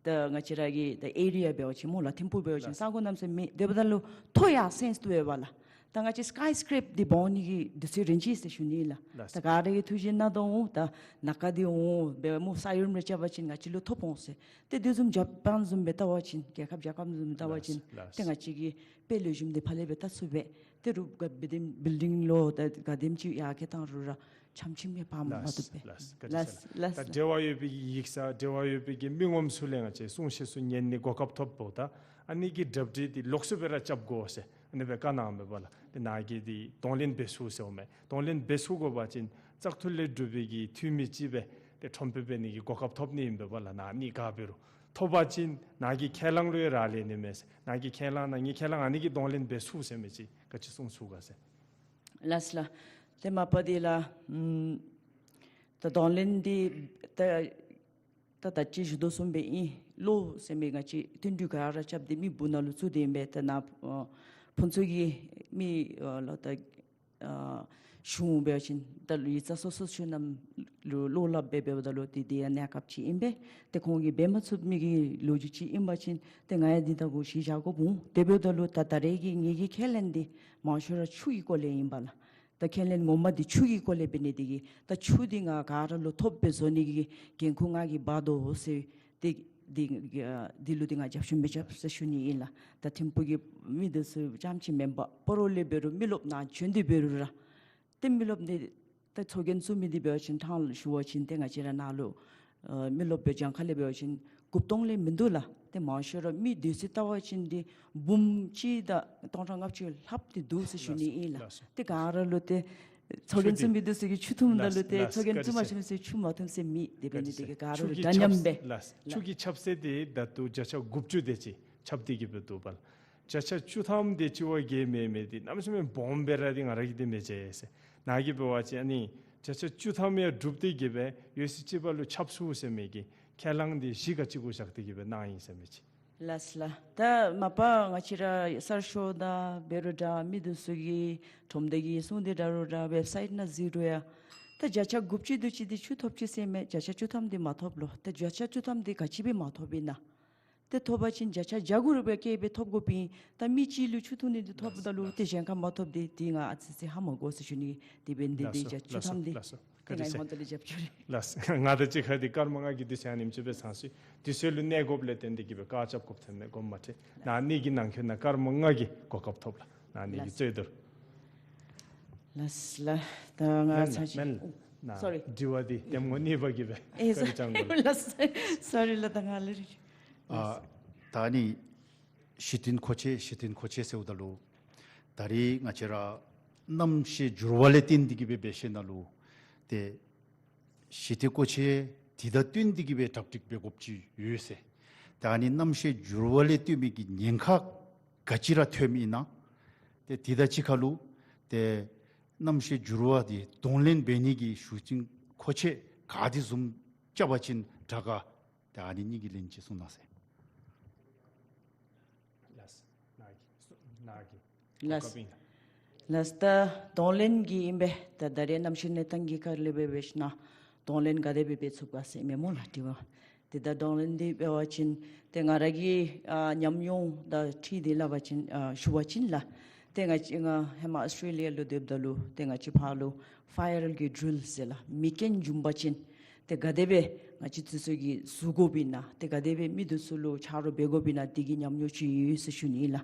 ད་ང་བཅས་ར་གི་ད་ཨེ་རི་ཡ་འབད་བ་ཅིན་སྨོ་ལགས་ཐིམ་ཕུག་འབད་བ་ཅིན་ས་གོ་གནམ་མེད་ས་མེད་དེ་འབདཝ་ད་ལུ་མཐོ་ཡར་སེང་སྟེ་འབདཝ་ལགས། ད་ང་བཅས་སི་ཀའི་སི་ཀེ་རེཔ་འདི་འབད་ནི་གི་དུས་ཚོད་རན་ཅི་ཟེར་ཞུ་ནི་ལགས། ལགས། ད་ག་ར་གིས་ཐུགས་བཞེད་གནང་དོ་འོང་། ད་ནཱ་ག་འདི་འོང་འབད་མོ་ས་ཡོམ་རེ་རྐྱབ་པ་ཅིན་ང་བཅས་ལུ་ཐོབ་འོང་ཟེར། ཏེ་དེ་བཟུམ་ཇ་པཱན་བཟུམ་སྦེ་བལྟ་བ་ཅིན་རྒྱལ་ཁབ་རྒྱལ་ཁབ་བཟུམ་བལྟ་བ་ཅིན། ལགས། ཏེ་ང་བཅས་ཀྱིས་དཔེ་ལེགས་ཤོམ་འདི་ཕར་ལས་འབད་བལྟ་ཚུགས་པས། ཏེ་རུབ་ག་འབད་དེ་བིལ་ཌིང་ལོ་ད་ག་དེམ་ཅིག་ཡར་རྒྱས་བཏང་རུང་ར་ཆམ་ཆིམ་སྦེ་ཕར་མ་ལགས། བཏུབ་པས། ལགས། བཀའ་དྲིན་ཆེ་ལགས། ལགས། ད་འབྲེལ་བ་ཡོད་པའི་ཡིག་ཚང་འབྲེལ་བ་ཡོད་པའི་གི་མི་ངོམ་ཚུ་ལས་ང་བཅས་གསུང་བཤད་ཚུ་ཉན་ནི་གོ་སྐབས་ཐོབ་འོང་། ད་ཨ་ནི་གི་གྲ་སྒྲིག་འདི་ལོགས་སུ་སྦེ་ར་རྐྱབ་དགོ་ཟེར་ཨ་ནི་སྦེ་བཀའ་གནང་མས་པ་ལགས། ཏེ་ནཱ་གིས་འདི་གདོང་ལེན་འབད་ཚུགས་ཟེརཝ་མས། གདོང་ལེན་འབད་ཚུགས་དགོ་པ་ཅིན་བཙག་འཐུ་ལས་གྲུབ་པའི་གི་འཐུས་མི་ཅིག་སྦེ་ཏེ་ཁྲོམ་དཔོན་འབད་ནི་གི་གོ་སྐབས་ཐོབ་ནི་ཨིན་པས་པ་ལགས། ནཱ་ཨ་ནི་ག་འབད་རུང་ཐོབ་པ་ཅིན་ནཱ་གི་ཁས་བླངས་ལུ་ཡང་རག་ལས་ནི་མས་ཟེར། ནཱ་གི་ཁས་བླངས་ནཱ་ངེའི་ཁས་བླངས་ཨ་ནི་གིས་གདོང་ལེན་འབད་ཚུགས་ཟེར་མི་ཅིག་ག་ཅི་གསུང་ཚུགས་ག་ཟེར། ལགས་ལགས། ཏེ་མ་པ་འདི་ལགས། ཨམ་ད་གདོང་ལེན་འདི་ད་ད་ད་ཅི་ཞུ་དོ་བཟུམ་སྦེ་ཨིན། བློ་ཟེར་མི་ང་བཅས་བསྟུན་གྲོས་ག་ར་རྐྱབ་སྟེ་མི་སྦུག་ནང་ལུ་བཙུགས་ཏེ་ཨིན་པས། ད་ནཱ་ཨ་ཕུན་ཚོགས་ཀྱི་མི་ཨ་ལོ་ད་ཨ་གཞུང་འབད་བ་ཅིན་ད་ལུ་ཡིག་ཚང་སོ་སོ་ཚུ་ནང་ལུ་བློ་སླབ་སྦེ་འབདཝ་ད་ལུ་ཏེ་དེ་ཡང་གནས་སྐབས་ཅིག་ཨིན་པས། ཏེ་ཁོང་གིས་འབད་མ་ཚུགས་མི་གི་ལོ་རྒྱུས་ཅིག་ཨིན་པ་ཅིན་ཏེ་ང་ཡང་འདི་ད་གུ་གཞི་བཞག་དགོཔ་འོང་། དེ་འབདཝ་ད་ལུ་ད་ད་རེས་ཀྱི་ངེ་གི་ཁས་ལེན་འདི་མང་ཤོས་ར་ཆུ་གི་སྐོར་ལས་ཨིན་པ་ལགས། ད་ཁས་ལེན་ངོ་མ་འདི་ཆུ་གི་སྐོར་ལས་འབད་ནི་དེ་གིས་ད་ཆུ་འདི་ང་ག་ར་ལུ་ཐོབ་སྦེ་བཟོ་ནི་གི་འགན་ཁུར་ང་གིས་འབག་དོ་ཟེར། ཏེ་འདི་ཨ་འདི་ལུ་འདི་ང་རྒྱབ་སྐྱོར་མི་རྐྱབ་ཟེར་ཞུ་ནི་ཨིན་ལགས། ད་ཐིམ་ཕུག་གི་མི་འདི་ཚུ་རྐྱངམ་ཅིག་མེན་པར་སྤ་རོ་ལས་འབད་རུང་མི་རློབས་ནཱ་བྱོན་ཏེ་འབད་རུང་ར་ཏེ་མི་རློབས་འདི་ད་ཚོགས་རྒྱན་བཙུགས་མི་འདི་འབད་བ་ཅིན་ཕྲང་ཞུ་བ་ཅིན་ཏེ་ང་བཅས་ར་ནཱ་ལུ་ཨ་མི་རློབས་འབད་གྱངས་ཁ་ལས་འབད་བ་ཅིན་དགུ་སྟོང་ལས་མིན་འདུག་ལགས། ཏེ་མང་ཤོས་ར་མི་སྡོད་ས་བལྟ་བ་ཅིན་འདི་འབུམ་གཅིག་དང་སྟོང་ཕྲག་ལྔ་བཅུ་ལྷགཔ་འདི་འདུག་ཟེར་ཞུ་ནི་ཨིན་ལགས། ལགས་སོ། ཏེ་ག་ར་ལུ་ཏེ་ཚོགས་རྒྱན་བཙུགས་མི་འདི་ཚུ་གིས་ཆུ་འཐུངམ་ད་ལུ་ཏེ་ལགས་སོ། ཚོགས་རྒྱན་བཙུགས་མ་ཚུགས་མི་ཚུ་ཆུ་མ་འཐུང་ཟེར་མེད། དེ་འབད་ནི་དེ་གིས་ག་ར་ལུ་འདྲ་མཉམ་སྦེ། ལགས། ཆུ་གི་ཁྱབ་ཚད་འདི་ད་ལྟོ་བརྒྱ་ཆ་དགུ་བཅུ་དེ་ཅིག་ཁྱབ་སྟེ་གི་སྦེ་འདུག་པ་ལགས། བརྒྱ་ཆ་བཅུ་ཐམ་དེ་ཅིག་བ་གིས་མེན་མེན་འདི་གནམ་མེད་ས་མེད་སྦོམ་སྦེ་ར་འདི་ང་ར་གིས་འདི་མི་འཇལ་ཟེར། ནཱ་གིས་འབད་བ་ཅིན་ཨ་ནི་བརྒྱ་ཆ་བཅུ་ཐམ་ཡང་གྲུབ་སྟེ་གི་སྦེ་ཡོད་ཚད་ཅིག་པ་ལུ་ཁྱབ་ཚུགས་ཟེར་མི་གི་ཁས་བླངས་འདི་གཞི་ག་ཅི་གུ་བཞག་སྟེ་གི་སྦེ་གནང་ཡི་ཟེར་མི་ཅིག། ལགས་ལགས། ད་མ་པ་ང་བཅས་ར་གསར་ཤོག་དང་འབད་རུང་འདྲ་མི་འདི་ཚུ་གིས་ཁྲོམ་སྡེ་གིས་གསུངས་ཏེ་འདྲ་རུང་འདྲ་ཝེབ་སའིཊ་ནང་གཟིགས་རུང་ཡང་ད་བརྒྱ་ཆ་དགུ་བཅུ་དེ་ཅིག་འདི་ཆུ་ཐོབ་ཅི་ཟེར་མས། བརྒྱ་ཆ་བཅུ་ཐམ་འདི་མ་ཐོབ་ལོ། ད་བརྒྱ་ཆ་བཅུ་ཐམ་འདི་ག་ཅི་སྦེ་མ་ཐོབ་ཨིན་ན། ཏེ་ཐོབ་པ་ཅིན་བརྒྱ་ཆ་བརྒྱ་དགུ་རེ་སྦེ་བཀལ་སྦེ་ཐོབ་དགོཔ་ཨིན། ད་མི་གཅིག་ལུ་ཆུ་འཐུང་ནི་འདི་ཐོབ་ད་ལུ་ཏེ་གཞན་ཁར་མ་ཐོབ་སྟེ་འདི་ང་ཨ་ཙི་ཙི་ཧ་མ་གོ་ཟེར་ཞུ་ནི། དེ་འབད་ནི་དེ་འདི་ལགས་སོ། བརྒྱ་ཆ་བཅུ་ཐམ་འདི། ལགས་སོ། ཏེ་ང་ཡང་ཧོན་ཏ་ལས་རྒྱབ་སྐྱོར་རེ། ལགས། ང་དང་གཅིག་ཁར་འདི་སྐར་མ་ལྔ་གི་དུས་ཚོད་ཨ་ནེམ་ཅིག་སྦེ་ཚང་སོ་ཡི། དུས་ཚོད་ལུ་གནས་དགོཔ་ལས་བརྟེན་ཏེ་གི་སྦེ་བཀག་ཆ་རྐྱབ་ཐོན་མས། དགོངསམ་མ་ཁྲེལ། ནཱ་ཨ་ནི་གི་ནང་འཁོད་ནང་སྐར་མ་ལྔ་གི་གོ་སྐབས་ཐོབ་ལགས། ནཱ་ཨ་ནི་གི་ལགས། རྩོད་བསྡུར། ལགས་ལགས། ད་ང་མེན་ལགས། ཚར་ཅི། མེན་ལགས། ནཱ་སོ་རི། དྲི་བ་འདི་ཨེ་གཏམ་ངོ་གཉིས་པ་གི་སྦེ་ཨེ་བཀའ་དྲིན་བསྐྱང་དགོ་ལགས། ལགས། སོ་རི་ལགས། ད་ང་ལས་རིགས། ཨ་ད་ཨ་ནི་གཞི་རྟེན་མཁོ་ཆས་གཞི་རྟེན་མཁོ་ཆས་ཟེརཝ་ད་ལུ་ད་རེས་ང་བཅས་ར་གནམ་གཤིས་འགྱུར་བ་ལས་བརྟེན་ཏེ་གི་སྦེ་འབད་ཞིནམ་ལས་ཏེ་གཞི་རྟེན་མཁོ་ཆས་འདི་དང་བསྟུན་ཏེ་གི་སྦེ་གྲ་སྒྲིག་འབད་དགོཔ་ཅིག་ཡོད་ཟེར། ད་ཨ་ནི་གནམ་གཤིས་འགྱུར་བ་ལས་བརྟེན་མི་གི་ཉེན་ཁ་ག་ཅི་ར་ཐོནམ་ཨིན་ན། ཏེ་དེ་དང་གཅིག་ཁར་ལུ་ཏེ་གནམ་གཤིས་འགྱུར་བ་འདི་གདོང་ལེན་འབད་ནི་གི་གཞི་རྟེན་མཁོ་ཆས་ག་དེ་བཟུམ་རྐྱབ་པ་ཅིན་དྲག་ག། ཏེ་ཨ་ནི་གཉིས་ཀྱི་ལན་ཅིག་གསུང་གནང་ཟེར། ལགས། ནཱ་གི་ནཱ་གི་ལགས། གོ་སྐབས་ཨིན། ལགས། ད་གདོང་ལེན་གྱི་ཨིན་པས། ད་ད་རེས་གནམ་གཤིས་གནས་སྟངས་ཀྱི་ཁར་ལས་འབད་འབད་ཞིནམ་ལས་གདོང་ལེན་ག་དེ་སྦེ་འབད་ཚུགས་ག་ཟེར་མི་སྨོ་ལགས། དྲི་བ་འདི་ད་གདོང་ལེན་འདི་འབད་བ་ཅིན་ཏེ་ང་ར་གི་ཨ་ཉམས་མྱོང་དང་འཁྲིལ་ཏེ་སླབ་པ་ཅིན་ཨ་ཞུ་བ་ཅིན་ལགས། ཏེ་ང་བཅས་ང་ཧེ་མ་ཨོསི་ཊྲེ་ལི་ཡ་ལུ་སྡོདཔ་ད་ལུ་ཏེ་ང་བཅས་ཕར་ལུ་ཕ་ཡར་གྱི་ཌྲིལ་ཟེར་ལགས། མེ་རྐྱེན་བྱུང་པ་ཅིན་ཏེ་ག་དེ་སྦེ་ང་བཅས་ཚུ་ཚུ་གིས་བཟོ་དགོཔ་ཨིན་ན། ཏེ་ག་དེ་སྦེ་མི་འདི་ཚུ་ལུ་ཆ་རོགས་འབད་དགོཔ་ཨིན་ན། འདི་གི་ཉམས་མྱོང་ཅིག་ཡོད་ཟེར་ཞུ་ནི་ལགས།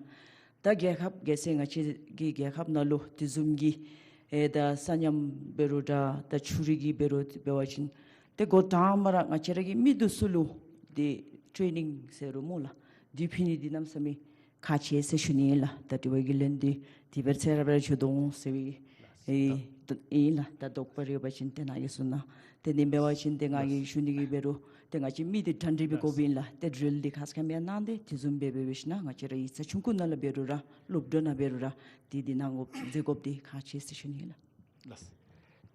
ད་རྒྱལ་ཁབ་གལ་སྲིད་ང་བཅས་ཀྱི་རྒྱལ་ཁབ་ནང་ལུ་དེ་བཟུམ་གྱི་ཨེ་ད་ས་ཉམས་འབད་རུང་འདྲ་ད་ཆུ་རིགས་ཀྱི་འབད་རུང་འབད་བ་ཅིན་ཏེ་འགོ་དང་པ་ར་ང་བཅས་ར་གི་མི་འདི་ཚུ་ལུ་འདི་ཊྲེ་ནིང་ཟེར་རུང་སྨོ་ལགས། འདི་ཕུལ་ནི་འདི་གནམ་མེད་ས་མེད་ཁག་ཆེ་ཟེར་ཞུ་ནི་ལགས། ད་དྲི་བ་གི་ལན་འདི་དེ་སྦེ་ཚེ་རབས་ར་ཞུ་དོ་འོང་ཟེར་བའི་ཨེ་ཨིན་ལགས། ད་དོགས་པ་རེ་ཡོད་པ་ཅིན་ཏེ་ནཱ་གིས་གསུང་གནང་། ཏེ་ནི་འབད་བ་ཅིན་ཏེ་ང་གིས་ཞུ་ནི་གི་འབད་རུང་ཏེ་ང་བཅས་མི་འདི་གྲ་སྒྲིག་འབད་དགོཔ་ཨིན་ལགས། ཏེ་ཌྲིལ་འདི་ཁ་ཙ་ཁ་ཉིནམ་གནང་སྟེ་དེ་བཟུམ་སྦེ་འབད་འབད་ཞིནམ་ལས་ང་བཅས་ར་ཡིག་ཚང་ཆུང་ཀུ་ནང་ལུ་འབད་རུང་ར་སློབ་གྲྭ་ནང་འབད་རུང་ར་འདི་འདི་གནང་དགོཔ་མཛད་དགོཔ་འདི་ཁག་ཆེ་ཟེར་ཞུ་ནི་ལགས། ལགས།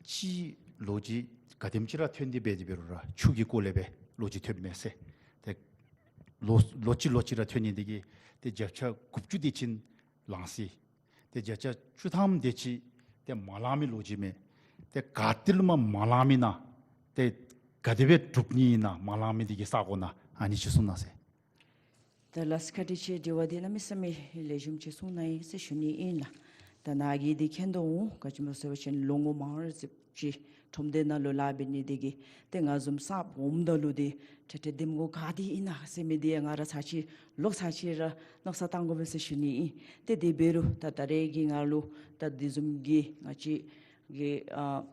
ཅིག་ལོ་རྒྱུས་ག་དེམ་ཅིག་ར་ཐོན་ཏེ་འབད་དེ་འབད་རུང་ར་ཆུ་གི་སྐོར་ལས་སྦེ་ལོ་རྒྱུས་ཐོནམ་མས་ཟེར། ཏེ་ལོ་ལོ་གཅིག་ལོ་གཅིག་ར་ཐོན་ནི་འདི་གིས་ཏེ་བརྒྱ་ཆ་དགུ་བཅུ་དེ་ཅིག་ལང་སི། ཏེ་བརྒྱ་ཆ་བཅུ་ཐམ་དེ་ཅིག་ཏེ་མ་ལང་མི་ལོ་རྒྱུས་མས། ཏེ་ག་ཏེ་ལུ་མ་མ་ལང་མི་ཨིན་ན། ཏེ་ག་དེ་སྦེ་གྲུབ་ནི་ཨིན་ན་མ་ལང་མི་འདི་གི་ས་གོ་ནང་ཨ་ནི་ཅིག་གསུང་གནང་ཟེར། ད་ལགས་བཀའ་དྲིན་ཆེ། དྲི་བ་འདི་གནམ་མེད་ས་མེད་ལེགས་ཤོམ་ཅིག་གསུངས་གནང་ཡི་ཟེར་ཞུ་ནི་ཨིན་ལགས། ད་ནཱ་གིས་འདི་མཁྱེན་དོ་འོང་། ག་ཅི་སྨོ་ཟེར་བ་ཅིན་ལོ་ངོ་མང་རབས་ཅིག་ཁྲོམ་སྡེ་ནང་ལུ་ལཱ་འབད་ནི་དེ་གིས་ཏེ་ང་བཟུམ་གསརཔ་འོངམ་ད་ལུ་འདི་ཏེ་ཏེ་འདེམས་ངོ་ག་དེ་ཨིན་ན་ཟེར་མི་འདི་ཡང་ང་ར་ཚར་གཅིག་ལོག་ཚར་གཅིག་ར་མནོ་བསམ་བཏང་དགོ་པས་ཟེར་ཞུ་ནི་ཨིན། ཏེ་དེ་འབད་རུང་ད་ད་རེས་ཀྱི་ང་ལུ་ད་དེ་བཟུམ་གྱི་ང་བཅས་ཀྱི་ཨ་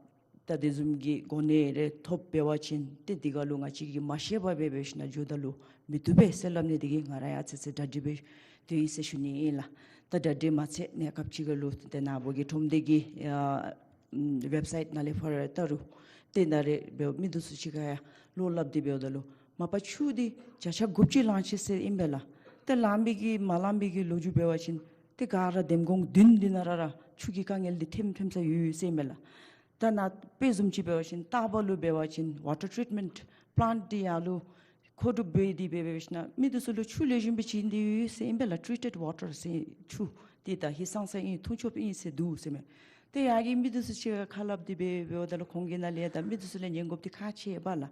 ད་དེ་བཟུམ་གྱི་གོ་གནས་རེ་ཐོབ་འབད་བ་ཅིན་ཏེ་འདི་ཁར་ལུ་ང་བཅས་ཀྱིས་མ་ཤེས་པར་འབད་འབད་ཞིན་ན་འགྱོཝ་ད་ལུ་མི་བཏུབ་པས་ཟེར་སླབ་ནི་དེ་གིས་ང་ར་ཡང་ཨ་ཙི་ཙི་གྲ་སྒྲིག་འབད་དེ་ཡི་ཟེར་ཞུ་ནི་ཨིན་ལགས། ད་གྲ་སྒྲིག་མ་ཚད་གནས་སྐབས་ཅིག་ཁར་ལུ་ཏེ་ནཱ་བུ་གི་ཁྲོམ་སྡེ་གི་ཨ་ཨམ་ཝེབ་སའིཊ་ནང་ལས་ཕར་ལྟ་རུང་ཏེ་ནཱ་རེ་འབདཝ་མི་འདི་ཚུ་ཅིག་ཁར་ཡང་བློ་སླབ་སྟེ་འབདཝ་ད་ལུ་མ་པ་ཆུ་འདི་བརྒྱ་ཆ་དགུ་བཅུ་ལང་ཅི་ཟེར་ཨིན་པས་ལགས། ཏེ་ལང་པའི་གི་མ་ལང་པའི་གི་ལོ་རྒྱུས་འབད་བ་ཅིན་ཏེ་ག་ར་འདེམས་ཁོངས་བདུན་འདི་ནང་ར་ར་ཆུ་གི་དཀའ་ངལ་འདི་ཐོནམ་ཐོནམ་ས་ཡོད་ཡོད་ཟེར་ཨིན་པས་ལགས། ད་ནཱ་དཔེ་བཟུམ་ཅིག་འབད་བ་ཅིན་སྟག་པ་ལུ་འབད་བ་ཅིན་ཝ་ཊར་ཊིཊ་མེནཊ་པ་ལཱནཊ་འདི་ཡར་ལུ་མཁོ་སྒྲུབ་འབད་དེ་འབད་འབད་ཞིན་ན་མི་འདི་ཚུ་ལུ་ཆུ་ལེགས་ཤོམ་སྦེ་བྱིན་ཏེ་ཡོད་ཟེར་ཨིན་པས་ལགས། ཊིཊེཌ་ཝ་ཊར་ཟེར་ཆུ་འདི་ད་ཧིང་སངས་ས་ཨིན་འཐུང་ཆོགཔ་ཨིན་ཟེར་འདུག་ཟེར་མས། ཏེ་ཡར་གྱི་མི་འདི་ཚུ་ཅིག་ཁར་ཁ་སླབ་སྟེ་འབད་འབདཝ་ད་ལུ་ཁོང་གི་ནང་ལས་ད་མི་འདི་ཚུ་ལས་ཉན་དགོཔ་འདི་ཁག་ཆེ་བས་ལགས།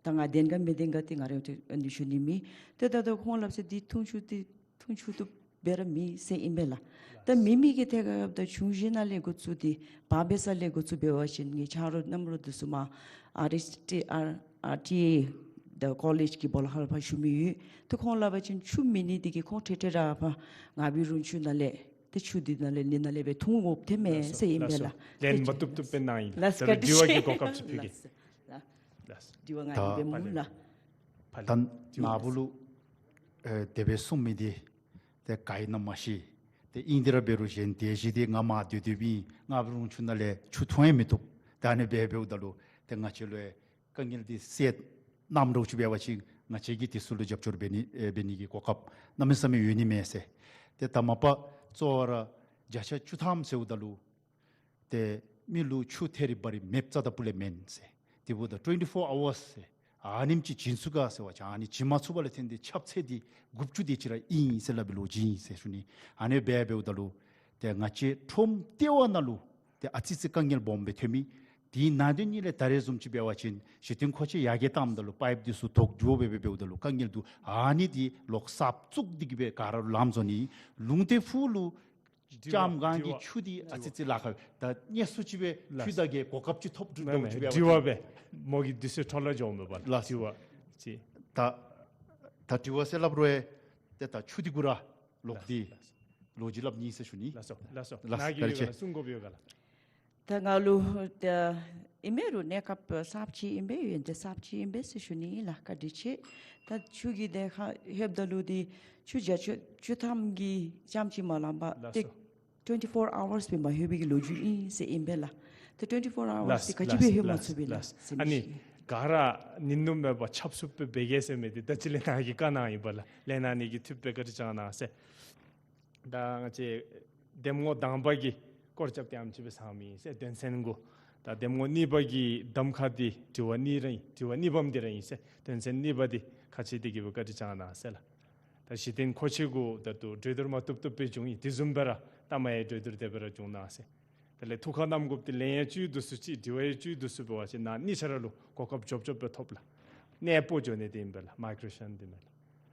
ད་ང་བདེན་ག་མི་བདེན་ག་འདི་ང་ར་ཡང་ཏེ་ཨ་ནི་ཞུ་ནི་མེད། ཏེ་ད་ལྟོ་ཁོང་སླབ་ས་འདི་འཐུང་ཆོག་འདི་འཐུང་ཆོག་བཏུབ་སྦེ་ར་མེད་ཟེར་ཨིན་པས་ལགས། ད་མེད་མི་གི་ཐད་ཁར་ད་ཆུང་བཞི་ནང་ལས་འགོ་བཙུགས་ཏེ་བར་འབད་ས་ལས་འགོ་བཙུགས་འབད་བ་ཅིན་ངེའི་ཆ་རོགས་རྣམ་རོགས་འདི་ཚུ་མར་ཨར་ཨེསི་ཊི་ཨར་ཨར་ཊི་ཨེ་ད་ཀོ་ལེཇ་གི་སྦོ་ལོགས་ཁར་ཕར་ཞུ་མི་ཡོད། ཏེ་ཁོང་སླབ་པ་ཅིན་ཆུ་མེད་ནི་འདི་གིས་ཁོང་འཕྲལ་འཕྲལ་ར་ཕར་ནག་པའི་རོང་ཆུ་ནང་ལས་ཏེ་ཆུ་འདི་ནང་ལས་ནི་ནང་ལས་སྦེ་འཐུང་དགོཔ་ཐོནམ་མས་ཟེར་ཨིན་པས་ལགས། ལགས་སོ། ལེན་མ་བཏུབ་བཏུབ་སྦེ་གནང་ཡི། ལགས་སོ། ད་རེས་དྲི་བ་གི་གོ་སྐབས་ཅིག་ཕུལ་གེ། ལགས་སོ། ལགས་སོ། དྲི་བ་ང་ད་ཡི་སྦེ་མུ་ལགས། ད་ནཱ་བུ་ལུ་ཨེ་དེ་སྦེ་གསུངས་མི་འདི་ཏེ་ག་ཨིན་ན་མ་ཤེས། ཏེ་ཨིན་ཏེ་ར་འབད་རུང་གཞན་དེ་བཞིན་ཏེ་ང་མར་སྡོད་སྡོདཔ་ཨིན། ནག་པའི་རོང་ཆུ་ནང་ལས་ཆུ་འཐུང་ཡང་མི་བཏུབ། ད་ཨ་ནི་སྦེ་འབདཝ་ད་ལུ་ཏེ་ང་བཅས་ལུ་ཡང་དཀའ་ངལ་འདི་སེལ་གནངམ་འདྲཝ་ཅིག་འབད་བ་ཅིན་ང་བཅས་ཀྱིས་དེ་ཚུ་ལུ་རྒྱབ་སྐྱོར་འབད་ནི་ཨེ་འབད་ནི་གི་གོ་སྐབས་གནམ་མེད་ས་མེད་ཡོད་ནི་མས་ཟེར། ཏེ་ད་མ་པ་གཙོ་བོ་ར་བརྒྱ་ཆ་བཅུ་ཐམ་ཟེརཝ་ད་ལུ་ཏེ་མི་ལུ་ཆུ་ཐད་རི་བ་རི་མེདཔ་རྩ་དང་ཕུ་ལས་མེན་ཟེར། དེ་འབདཝ་ད་ཊུ་ཝེན་ཊི་ཕོར་ཨ་ཝརསི་ཟེར་ཨ་ནེམ་ཅིག་བྱིན་ཚུགས་ག་ཟེར་བ་ཅིན་ཨ་ནི་བྱིན་མ་ཚུགས་པ་ལས་བརྟེན་ཏེ་ཁྱབ་ཚད་འདི་དགུ་བཅུ་དེ་ཅིག་ར་ཨིན་ཟེར་སླབ་པའི་ལོ་རྒྱུས་ཨིན་ཟེར་ཞུ་ནི། ཨ་ནི་སྦེ་འབདཝ་ད་ལུ་ཏེ་ང་བཅས་ཁྲོམ་ལྟེ་བ་ནང་ལུ་ཏེ་ཨ་ཙི་ཙི་དཀའ་ངལ་སྦོམ་སྦེ་ཐོན་མི་དེ་ནང་དོན་ཉིད་ལས་ད་རེས་བཟུམ་ཅིག་འབད་བ་ཅིན་གཞི་རྟེན་མཁོ་ཆས་ཡར་རྒྱས་བཏངམ་ད་ལུ་པའིཔ་འདི་ཚུ་དོག་འགྱོ་སྦེ་འབད་འབདཝ་ད་ལུ་དཀའ་ངལ་འདུག། ཨ་ནི་འདི་ལོག་གསརཔ་བཙུགས་ཏེ་གི་སྦེ་ག་ར་ལུ་ལམ་བཟོ་ནི། ལུང་བསྟན་ཕུག་ལུ་དྲི་བ་ལྕམ་སྒང་གི་དྲི་བ་ཆུ་འདི་ཨ་ཙི་ཙི་ལཱ་ཁག་ད་ཉེ་སུ་ཅིག་སྦེ་ལགས། ཁྱོད་དང་གི་གོ་སྐབས་ཅིག་ཐོབ་འདྲ་མེན་མེན་ཅིག་སྦེ་དྲི་བ་སྦེ་མོ་གི་དུས་ཚོད་འཕྲོ་བརླག་འགྱོཝ་མས་པ་ལགས། ལགས། དྲི་བ་ཅིག། ད་ད་དྲི་བ་ཟེར་སླབ་རུང་ཏེ་ད་ཆུ་འདི་གུ་ར་ལོག་སྟེ་ལགས། ལོ་རྒྱུས་སླབ་ནི་ཟེར་ཞུ་ནི། ལགས་སོ། ལགས་སོ། ལགས། ནཱ་གིས་བཀའ་དྲིན་ཆེ། ཡོད་ག་ལགས། གསུང་དགོཔ་ཡོད་ག་ལགས། ད་ང་ལུ་ད་ཨིན་མས་རུང་གནས་སྐབས་གསརཔ་ཅིག་ཨིན་པས། ཡོན་ཏན་གསརཔ་ཅིག་ཨིན་པས་ཟེར་ཞུ་ནི་ཨིན་ལགས། བཀའ་དྲིན་ཆེ། ད་ཆུ་གི་དེ་ཁར་ལྷོདཔ་ད་ལུ་འདི་ཆུ་བརྒྱ་ཆ་བཅུ་ཐམ་གྱིས་ཙམ་ཅིག་མ་ལང་པར་ཏེ་ལགས་སོ། ཊུ་ཝེན་ཊི་ཕོར་ཨ་ཝརསི་སྦེ་མ་ལྷོད་པའི་གི་ལོ་རྒྱུས་ཨིན་ཟེར་ཨིན་པས་ལགས། ད་ཊུ་ཝེན་ཊི་ཕོར་ཨ་ཝརསི་འདི་ག་ཅི་སྦེ་ལྷོད་མ་ཚུགས་པས་ལགས་ཟེར་མི་ཨ་ནི་ཤེས། ག་ར་ཉིན་ནུབ་མེད་པར་ཆབ་སྲིད་སྦེ་འབད་གེ་ཟེར་མི་འདི་ད་ཅི་ལས་ནཱ་གིས་བཀའ་གནང་ཡི་པ་ལགས། ལས་གནང་ནི་གི་ཐུགས་སྦེ་བཀའ་དྲིན་བསྐྱང་གནང་ཟེར། ད་ང་བཅས་འདེམས་ངོ་དང་པ་གི་སྐོར་རྐྱབ་སྟེ་ཨེམ་ཅིག་སྦེ་ཚང་མི་ཟེར་དོན་ཚན་དགུ། ད་འདེམས་ངོ་གཉིས་པ་གི་གདམ་ཁ་འདི་དྲི་བ་གཉིས་ར་ཨིན། དྲི་བ་གཉིས་པམ་འདི་ར་ཨིན་ཟེར་དོན་ཚན་གཉིས་པ་འདི་ཁག་ཆེ་སྟེ་གི་སྦེ་བཀའ་དྲིན་བསྐྱང་གནང་ཟེར་ལགས། ད་གཞི་རྟེན་མཁོ་ཆས་གུ་ད་ལྟོ་གྲོས་བསྡུར་མ་བཏུབ་བཏུབ་སྦེ་བྱུང་ཡི། དེ་བཟུམ་སྦེ་ར་ལྟ་མ་ཡི་གྲོས་བསྡུར་དེ་སྦེ་ར་བྱུང་གནང་ཟེར། དེ་ལས་ཐུགས་ཁར་བསྣམ་དགོཔ་འདི་ལན་ཡང་བཅུད་དུ་སུ་ཅིག་དྲི་བ་ཡང་བཅུད་དུ་སུ་འབད་བ་ཅིན་ནཱ་གཉིས་ཆ་ར་ལུ་གོ་སྐབས་འབྱོར་འབྱོརཔ་སྦེ་ཐོབ་ལགས། གནས་སྤོ་འགྱོ་ནི་འདི་ཨིན་པས་ལགས། མའི་གྲེ་ཤཱན་འདི་མས་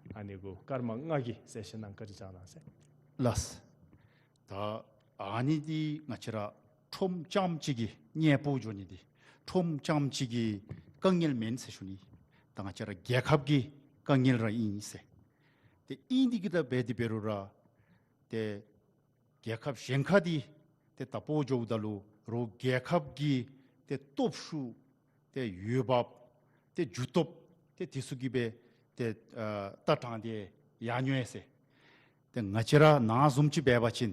ལགས། ཨ་ནི་གུ་སྐར་མ་ལྔ་གི་གསལ་བཤད་གནང་བཀའ་དྲིན་བསྐྱང་གནང་ཟེར། ལགས། ད་ཨ་ནི་འདི་ང་བཅས་ར་ཁྲོམ་རྐྱངམ་གཅིག་གི་གནས་སྤོ་འགྱོ་ནི་འདི་ཁྲོམ་རྐྱངམ་གཅིག་གི་དཀའ་ངལ་མེན་ཟེར་ཞུ་ནི། ད་ང་བཅས་ར་རྒྱལ་ཁབ་ཀྱི་དཀའ་ངལ་ར་ཨིན་ཟེར། ཏེ་ཨིན་འདི་གིས་ད་འབད་དེ་འབད་རུང་ར་ཏེ་རྒྱལ་ཁབ་གཞན་ཁར་འདི་ཏེ་ད་སྤོ་འགྱོཝ་ད་ལུ་རོགས་རྒྱལ་ཁབ་ཀྱི་ཏེ་སྟོབས་ཤུགས་ཏེ་འོས་འབབ་ཏེ་རྒྱུ་སྟོབས་ཏེ་དེ་ཚུ་གིས་སྦེ་ཏེ་ཨ་ལྟ་དྲངས་ཏེ་ཡར་འགྱོ་ཡི་ཟེར། ཏེ་ང་བཅས་ར་ནཱ་བཟུམ་ཅིག་འབད་བ་ཅིན་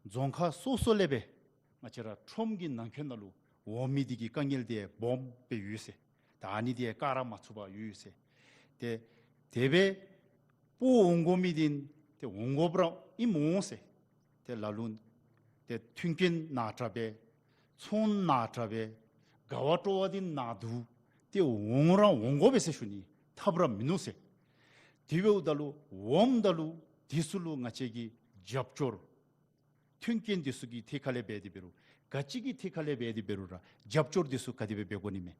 རྫོང་ཁག་སོ་སོ་ལས་སྦེ་ང་བཅས་ར་ཁྲོམ་གྱི་ནང་འཁོད་ནང་ལུ་འོང་མི་འདི་གི་དཀའ་ངལ་འདི་སྦོམ་སྦེ་ཡོད་ཟེར། ད་ཨ་ནི་འདི་བཀག་ར་མ་ཚུགས་པར་ཡོད་ཟེར། ཏེ་དེ་སྦེ་སྤོ་འོང་དགོ་མི་འདི་ཏེ་འོང་དགོཔ་ར་ཨིནམ་འོང་ཟེར། ཏེ་ལ་ལུ་ཏེ་མཐུན་རྐྱེན་ནཱ་དྲག་པས། ཚོང་ནཱ་དྲག་པས། དགའ་བ་སྤྲོ་བ་འདི་ནཱ་འདུག། ཏེ་འོང་ར་འོང་དགོ་པས་ཟེར་ཞུ་ནི། ཐབས་ར་མིན་ནུག་ཟེར། དེ་འབདཝ་ད་ལུ་འོངམ་ད་ལུ་དེ་ཚུ་ལུ་ང་བཅས་ཀྱིས་རྒྱབ་སྐྱོར་མཐུན་རྐྱེན་དེ་ཚུ་གི་ཐད་ཁར་ལས་འབད་དེ་འབད་རུང་ག་ཅི་གི་ཐད་ཁར་ལས་འབད་དེ་འབད་རུང་ར་རྒྱབ་སྐྱོར་དེ་ཚུ་ག་དེ་སྦེ་འབད་དགོ་ནི་མས།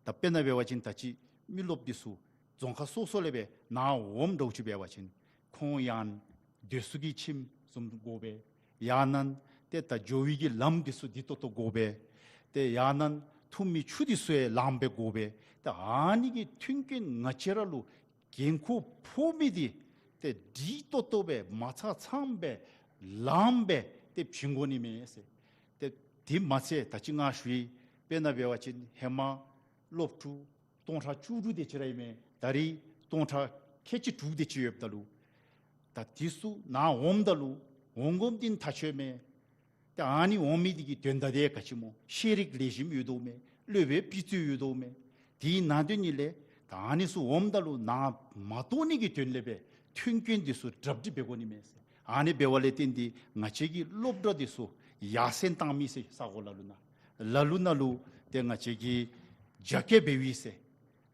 ད་དཔེར་ན་འབད་བ་ཅིན་ད་ཅི་མི་རློབས་དེ་ཚུ་རྫོང་ཁག་སོ་སོ་ལས་སྦེ་ནཱ་འོངམ་འདྲཝ་ཅིག་འབད་བ་ཅིན་ཁོང་ཡང་སྡོད་ས་གི་ཁྱིམ་བཟུམ་དགོ་པས། ཡང་ན་ ཏེ་ད་འགྱོ་བའི་གི་ལམ་འདི་ཚུ་བདེ་ཏོག་ཏོ་དགོ་པས། ཏེ་ཡང་ན་འཐུང་མི་ཆུ་འདི་ཚུ་ཡང་ལངམ་སྦེ་དགོ་པས། ཏེ་ཨ་ནི་གི་མཐུན་རྐྱེན་ང་བཅས་ར་ལུ་འགན་ཁུར་ཕོག་མི་འདི་ཏེ་བདེ་ཏོག་ཏོ་སྦེ་མ་ཚང་ཚངམ་སྦེ་ལངམ་སྦེ་ཏེ་བྱིན་དགོ་ནི་མས་ཟེར། ཏེ་དེ་མ་ཚད་ད་ཅི་ང་ཞུ་ཡི། དཔེར་ན་འབད་བ་ཅིན་ཧེ་མ་སློབ་ཕྲུག་སྟོང་ཕྲག་བཅུ་དྲུག་དེ་ཅིག་ར་ཨིན་མས། ད་རིས་སྟོང་ཕྲག་ཁལ་གཅིག་དྲུག་དེ་ཅིག་ཡོདཔ་ད་ལུ་ད་དེ་ཚུ་ནཱ་འོངམ་ད་ལུ་འོང་དགོཔ་འདི་ཐག་ཆོད་མས། ཏེ་ཨ་ནི་འོང་མི་འདི་གི་དོན་དག་དེ་ག་ཅི་སྨོ། ཤེས་རིག་ལེགས་ཤོམ་ཡོད་དོ་མས། སློབ་དཔོན་དཔེ་བརྗོད་ཡོད་དོ་མས། དེ་ནང་དོན་ཉིད་ལས་ད་ཨ་ནི་ཚུ་འོངམ་ད་ལུ་ནཱ་མ་གཏོགས་ནི་གི་དོན་ལས་སྦེ་མཐུན་རྐྱེན་འདི་ཚུ་གྲ་སྒྲིག་འབད་དགོ་ནི་མས་ཟེར། ཨ་ནི་འབད་བ་ལས་བརྟེན་ཏེ་ང་བཅས་ཀྱི་སློབ་གྲྭ་འདི་ཚུ་ཡར་སེང་བཏང་མི་ཟེར་ས་གོ་ལ་ལུ་ནཱ་ལ་ལུ་ནཱ་ལུ་ཏེ་ང་བཅས་ཀྱི་རྒྱ་སྐྱེད་འབད་བའི་ཟེར།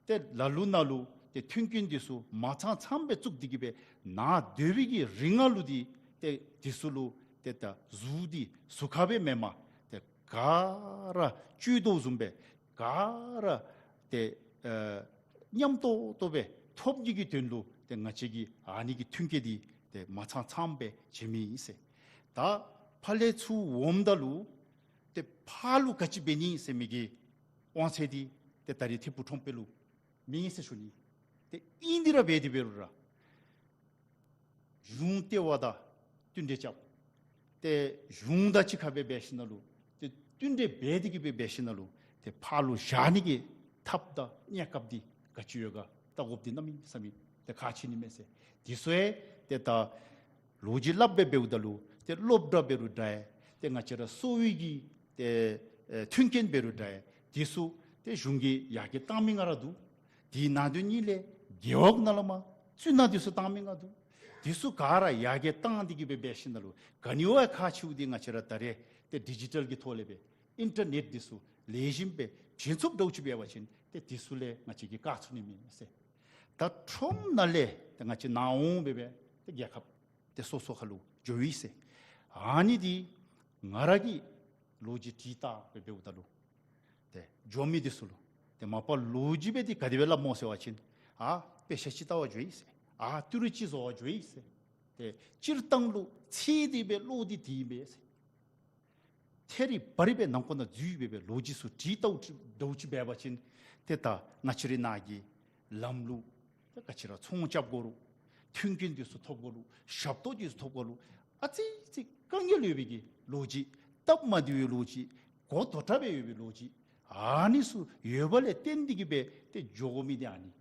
ཏེ་ལ་ལུ་ནཱ་ལུ་ཏེ་མཐུན་རྐྱེན་འདི་ཚུ་མ་ཚང་ཚངམ་སྦེ་བཙུགས་ཏེ་གི་སྦེ་ནཱ་སྡོད་པའི་གི་རིང་ལུ་འདི་ཏེ་འདི་ཚུ་ལུ་ཏེ་ད་གཟུགས་འདི་གཟུགས་ཁར་སྦེ་མེན་པར་ཏེ་ག་ར་བཅོས་དོ་བཟུམ་སྦེ་ག་ར་ཏེ་ཨ་ཉམས་ཏོག་ཏོ་སྦེ་ཐོབ་ནི་གི་དོན་ལུ་ཏེ་ང་བཅས་ཀྱིས་ཨ་ནི་གི་མཐུན་རྐྱེན་འདི་ཏེ་མ་ཚང་ཚངམ་སྦེ་བྱིན་མི་ཨིན་ཟེར། ད་ཕར་ལས་ཚུར་འོངམ་ད་ལུ་ཏེ་ཕར་ལུ་ག་ཅི་འབད་ནི་ཟེར་མི་གི་དབང་ཚད་འདི་ཏེ་ད་རིས་ཐད་པུ་ཁྲོམ་དཔོན་ལུ་མེད་ཟེར་ཞུ་ནི། ཏེ་ཨིན་དེ་ར་འབད་དེ་འབད་རུང་ར་གཞུང་ལྟེ་བ་དང་བསྟུན་གྲོས་རྐྱབ། ཏེ་གཞུང་དང་གཅིག་ཁར་སྦེ་འབད་ཞིནམ་ལས་ཏེ་བསྟུན་གྲོས་འབད་དེ་གི་སྦེ་འབད་ཞིནམ་ལས་ཏེ་ཕར་ལུ་བཞག་ནི་གི་ཐབས་དང་གནས་སྐབས་འདི་ག་ཅི་ཡོད་ག་བལྟ་དགོཔ་འདི་གནམ་མེད་ས་མེད་ཏེ་ཁག་ཆེ་ནི་མས་ཟེར། དེ་ཚུ་ཡང་ཏེ་ད་ལོ་རྒྱུས་སླབ་སྦེ་འབདཝ་ད་ལུ་ཏེ་སློབ་གྲྭ་འབད་རུང་འདྲ་ཡ། ཏེ་ང་བཅས་ར་གསོ་བའི་གི་ཏེ་ཨེ་མཐུན་རྐྱེན་འབད་རུང་འདྲ་ཡ། དེ་ཚུ་ཏེ་གཞུང་གིས་ཡར་རྒྱས་བཏང་མི་ང་ར་འདུག། དེའི་ནང་དོན་ཉིད་ལས་རྒེད་འོག་ནང་ལས་མར་གཙུག་ན་དེ་ཚུ་བཏང་མི་ང་འདུག། དེ་ཚུ་ག་ར་ཡར་རྒྱས་བཏང་སྟེ་གི་སྦེ་འབད་ཞིནམ་ལས་ག་ནི་བ་ཁག་ཆེཝ་འདི་ང་བཅས་ར་ད་རེས་ཏེ་ཌི་ཇི་ཊལ་གྱི་ཐོག་ལས་སྦེ་ཨིན་ཊར་ནེཊ་འདི་ཚུ་ལེགས་ཤོམ་སྦེ་བྱིན་ཚུགསཔ་འདྲཝ་ཅིག་འབད་བ་ཅིན་ཏེ་དེ་ཚུ་ལས་ང་བཅས་ཀྱིས་བཀག་ཚུགས་ནི་མས་ཟེར། ད་ཁྲོམ་ནང་ལས་ཏེ་ང་བཅས་ནཱ་འོང་སྦེ་སྦེ་ཏེ་རྒྱལ་ཁབ་ཏེ་སོ་སོ་ཁར་ལུ་འགྱོ་ཡི་ཟེར། ཨ་ནི་འདི་ང་ར་གིས་ལོ་རྒྱུས་དྲིས་བལྟ་སྦེ་འབདཝ་ད་ལུ་ཏེ་འགྱོ་མི་འདི་ཚུ་ལུ་ཏེ་མ་པ་ལོ་རྒྱུས་སྦེ་འདི་ག་དེ་སྦེ་སླབ་སྨོ་ཟེར་བ་ཅིན་ཨ་དཔེ་ཆ་ཅིག་བལྟ་བར་འགྱོ་ཡི་ཟེར། ཨ་ཏི་རུ་ཅིག་བཟོ་བར་འགྱོ་ཡི་ཟེར། ཏེ་སྤྱིར་བཏང་ལུ་ཚད་དེ་སྦེ་ལོ་འདི་དེ་ཨིན་པས་ཟེར། ཐད་རི་བ་རི་སྦེ་ནང་འཁོད་ནང་འཛུལ་སྦེ་སྦེ་ལོ་རྒྱུས་ཚུ་དྲིས་བལྟཝ་ཅིག་འདྲཝ་ཅིག་འབད་བ་ཅིན་ཏེ་ད་ང་བཅས་རའི་ནང་གི་ལམ་ལུགས་ཏེ་ག་ཅི་ར་ཚོང་རྐྱབ་དགོ་རུང་མཐུན་རྐྱེན་འདི་ཚུ་ཐོབ་དགོ་རུང་ཞབས་ཏོག་འདི་ཚུ་ཐོབ་དགོ་རུང་ཨ་ཙི་ཙི་དཀའ་ངལ་ཡོད་པའི་གི་ལོ་རྒྱུས་སྟབས་མ་བདེ་བའི་ལོ་རྒྱུས་གོ་དོ་དྲགས་སྦེ་ཡོད་པའི་ལོ་རྒྱུས་ཨ་ནི་ཚུ་ཡོད་པ་ལས་བརྟེན་ཏེ་གི་སྦེ་ཏེ་འགྱོ་དགོ་མི་འདི་ཨ་ནི།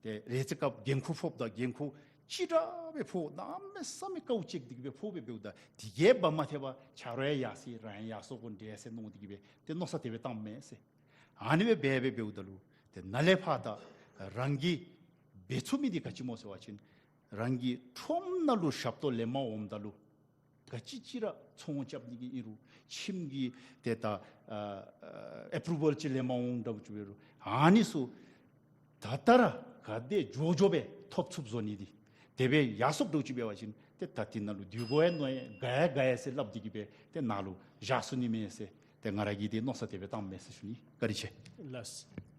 ཏེ་རེ་ཅིག་སྐབས་འགན་ཁུར་ཕོགཔ་ད་འགན་ཁུར་ལྕི་དྲགས་སྦེ་ཕོག་གནམ་མེད་ས་མེད་དཀའཝ་སྤྱད་དེ་གི་སྦེ་ཕོག་སྦེ་འབདཝ་ད་དེ་གིས་འབད་མ་ཐེག་པར་ཆ་རོགས་ཡང་ཡར་སོང་རང་ཡང་ཡར་སོང་དགོ་འདྲས་ཟེར་མནོ་སྟེ་གི་སྦེ་ཏེ་མནོ་བསམ་དེ་སྦེ་བཏངམ་མས་ཟེར། ཨ་ནི་སྦེ་འབད་སྦེ་འབདཝ་ད་ལུ་ཏེ་ནཱ་ལས་ཕར་ད་རང་གིས་འབད་ཚུགས་མི་འདི་ག་ཅི་སྨོ་ཟེར་བ་ཅིན་རང་གི་ཁྲོམ་ནང་ལུ་ཞབས་ཏོག་ལེན་པར་འོངམ་ད་ལུ་ག་ཅི་ཅིག་ར་ཚོང་རྐྱབ་ནི་གི་ཨིན་རུང་ཁྱིམ་གྱི་ཏེ་ད་ཨ་ཨ་ཨེ་པུ་རུ་ཝཱལ་ཅིག་ལེན་པར་འོངམ་འདྲཝ་ཅིག་འབད་རུང་ཨ་ནི་ཚུ་ད་ལྟོ་ར་ག་དེ་མགྱོགས་མགྱོགས་སྦེ་ཐོབ་ཚུགསཔ་བཟོ་ནི་འདི་དེ་སྦེ་ཡར་སོངམ་འདྲཝ་ཅིག་འབད་བ་ཅིན་ཏེ་ད་དེ་ནང་ལུ་སྡོད་དགོ་ཡ་མནོ་ཡ་དགའ་ཡ་དགའ་ཡ་ཟེར་སླབ་སྟེ་གི་སྦེ་ཏེ་ནཱ་ལུ་བཞག་ཚུགས་ནི་མས་ཟེར། ཏེ་ང་ར་གིས་ཏེ་མནོ་བསམ་དེ་སྦེ་བཏངམ་མས་ཟེར་ཞུ་ནི། བཀའ་དྲིན་ཆེ། ལགས།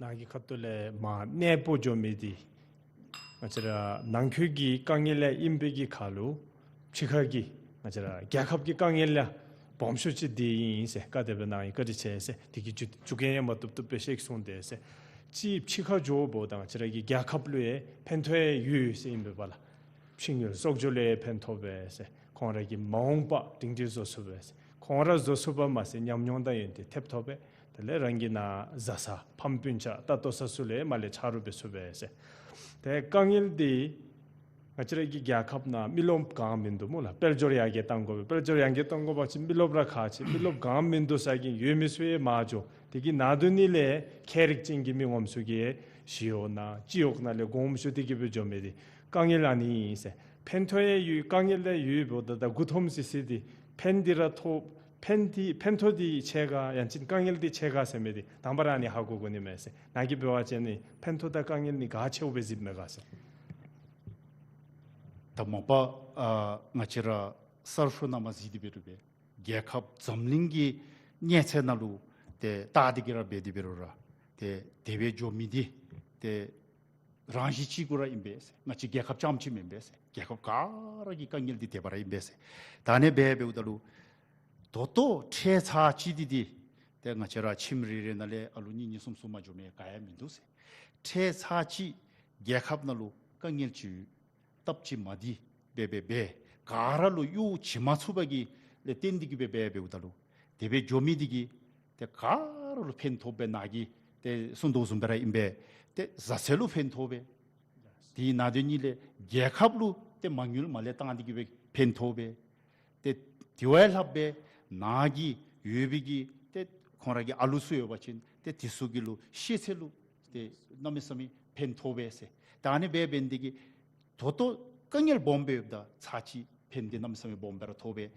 ནཱ་གི་ཁ་ཐུག་ལས་མ་གནས་སྤོ་འགྱོ་མི་འདི་ང་བཅས་ར་ནང་འཁོད་ཀྱི་དཀའ་ངལ་ཡང་ཨིན་པའི་གི་ཁར་ལུ་ཕྱི་ཁ་གི་ང་བཅས་ར་རྒྱལ་ཁབ་ཀྱི་དཀའ་ངལ་ཡང་སྦོམ་ཤོས་ཅིག་འདི་ཨིན་ཟེར་བཀའ་དེ་སྦེ་གནང་ཡི། བཀའ་དྲིན་ཆེ་ཟེར། དེ་གི་རྒྱུ་རྒྱུ་རྐྱེན་ཡང་མ་བཏུབ་བཏུབ་སྦེ་བཤད་སོང་སྟེ་ཟེར། ཅིག་ཕྱི་ཁར་འགྱོཝ་ད་ང་བཅས་ར་གི་རྒྱལ་ཁབ་ལུ་ཡང་ཕན་ཐོགས་ཡང་ཡོད་ཟེར་ཨིན་པས་ལགས། ཕྱི་དངུལ་གསོག་འཇོག་ལུ་ཡང་ཕན་ཐོགས་པས་ཟེར། ཁོང་ར་གི་མ་འོངས་པ་སྒྲིང་སྒྲིང་བཟོ་ཚུགས་པས་ཟེར། ཁོང་ར་བཟོ་ཚུགས་པ་མ་ཚད་ཉམས་མྱོང་དང་ཡོན་ཏན་ཐེབས་ཐོབ་པས། དེ་ལས་རང་གི་ནཱ་བཟའ་ཚང་ཕམ་སྤུན་ཆ་ལྟ་ལྟོ་ས་ཚུ་ལུ་ཡང་མར་ལས་ཆ་རོགས་འབད་ཚུགས་པས་ཟེར། ཏེ་དཀའ་ངལ་འདི་ང་བཅས་ར་གི་རྒྱལ་ཁབ་ནང་མི་རློབས་གང་མིན་འདུག་སྨོ་ལགས། དཔལ་འབྱོར་ཡར་རྒྱས་གཏང་དགོ་པས། དཔལ་འབྱོར་ཡར་རྒྱས་གཏང་དགོ་པ་ཅིན་མི་རློབས་ར་ཁག་ཆེ། མི་རློབས་གང་མིན་འདུག་ཟེར་གི་ཡོད་མི་ཚུ་ཡང་མར་འགྱོ། དེ་གི་ནང་དོན་ཉིད་ལས་མཁས་རིག་ཅན་གྱི་མི་ངོམ་ཚུ་གིས་ཞི་གཡོག་ནང་སྤྱི་གཡོག་ནང་ལས་དགོངསམ་ཞུ་སྟེ་གི་སྦེ་འགྱོ་མི་འདི་དཀའ་ངལ་ཨ་ནི་ཨིན་ཟེར། ཕན་ཐོགས་ཡང་ཡོད་དཀའ་ངལ་ཡང་ཡོད་འབདཝ་ད་ད་མགུ་འཐོམ་སི་སི་འདི་ཕན་འདི་ར་ཐོགས་ཕན་འདི་ཕན་ཐོགས་འདི་ཆེ་ག་ཡང་ཅིན་དཀའ་ངལ་འདི་ཆེ་ག་ཟེར་མི་འདི་དང་པ་ར་ཨ་ནི་ཧ་གོ་དགོ་ནི་མས་ཟེར། ནཱ་གིས་འབད་བ་ཅིན་ནི་ཕན་ཐོགས་དང་དཀའ་ངལ་ནི་ག་ཆེཝ་སྦེ་གཟིགསཔ་མས་ག་ཟེར། ད་མ་པ་ཨ་ང་བཅས་ར་གསར་ཤོག་ནང་མར་གཟིགས་ཏེ་འབད་རུང་སྦེ་རྒྱལ་ཁབ་འཛམ་གླིང་གི་གནས་ཚད་ནང་ལུ་ཏེ་བལྟ་སྟེ་གི་ར་འབད་དེ་འབད་རུང་ར་ཏེ་དེ་སྦེ་འགྱོ་མི་འདི་ཏེ་ རང་བཞིན་ཅིག་གུ་ར་ཨིན་པས་ཟེར། ང་བཅས་རྒྱལ་ཁབ་རྐྱངམ་ཅིག་མེན་པས་ཟེར། རྒྱལ་ཁབ་ག་ར་གི་དཀའ་ངལ་འདི་དེ་སྦེ་ར་ཨིན་པས་ཟེར། ད་ཨ་ནི་སྦེ་འབདཝ་ད་ལུ་ད་ལྟོ་ཁྲལ་ཚར་གཅིག་འདི་འདི་ཏེ་ང་བཅས་ར་ཁྱིམ་རེ་རེ་ནང་ལས་ཨ་ལུ་གཉིས་གཉིས་གསུམ་གསུམ་མ་འགྱོ་མི་ག་ཡང་མིན་འདུག་ཟེར། ཁྲལ་ཚར་གཅིག་རྒྱལ་ཁབ་ནང་ལུ་དཀའ་ངལ་ཅིག་ཡོད། སྟབས་ཅིག་མ་བདེ་སྦེ་སྦེ་སྦེ་ག་ར་ལུ་གཡོག་བྱིན་མ་ཚུགས་པ་གི་ལས་བརྟེན་ཏེ་གི་སྦེ་སྦེ་འབདཝ་ད་ལུ་དེ་སྦེ་འགྱོ་མི་འདི་གིས་ཏེ་ག་ར་ལུ་ཕན་ཐོགས་པས། ནཱ་གིས་ཏེ་གསུང་དོ་བཟུམ་སྦེ་ར་ཨིན་པས། ཏེ་བཟའ་ཚང་ལུ་ཕན་ཐོགས་པས། དེ་ནང་དོན་གཉིས་ལས་རྒྱལ་ཁབ་ལུ་ཏེ་མ་དངུལ་མར་ལས་བཏང་སྟེ་གི་སྦེ་ཕན་ཐོགས་པས། ཏེ་དེ་བ་ལྷག་སྦེ་ནཱ་གི་ཡོད་པའི་གི་ཏེ་ཁོང་ར་གི་ཨ་ལུ་ཚུ་ཡོད་པ་ཅིན་ཏེ་དེ་ཚུ་གི་ལུ་ཤེས་ཚད་ལུ་ཏེ་གནམ་མེད་ས་མེད་ཕན་ཐོགས་པས་ཟེར། ད་ཨ་ནི་སྦེ་འབད་ནི་འདི་གིས་ད་ལྟོ་དཀའ་ངལ་སྦོམ་སྦེ་ཡོདཔ་ད་ཚར་གཅིག་ཕན་བདེ་གནམ་མེད་ས་མེད་སྦོམ་སྦེ་ར་ཐོགས་པས།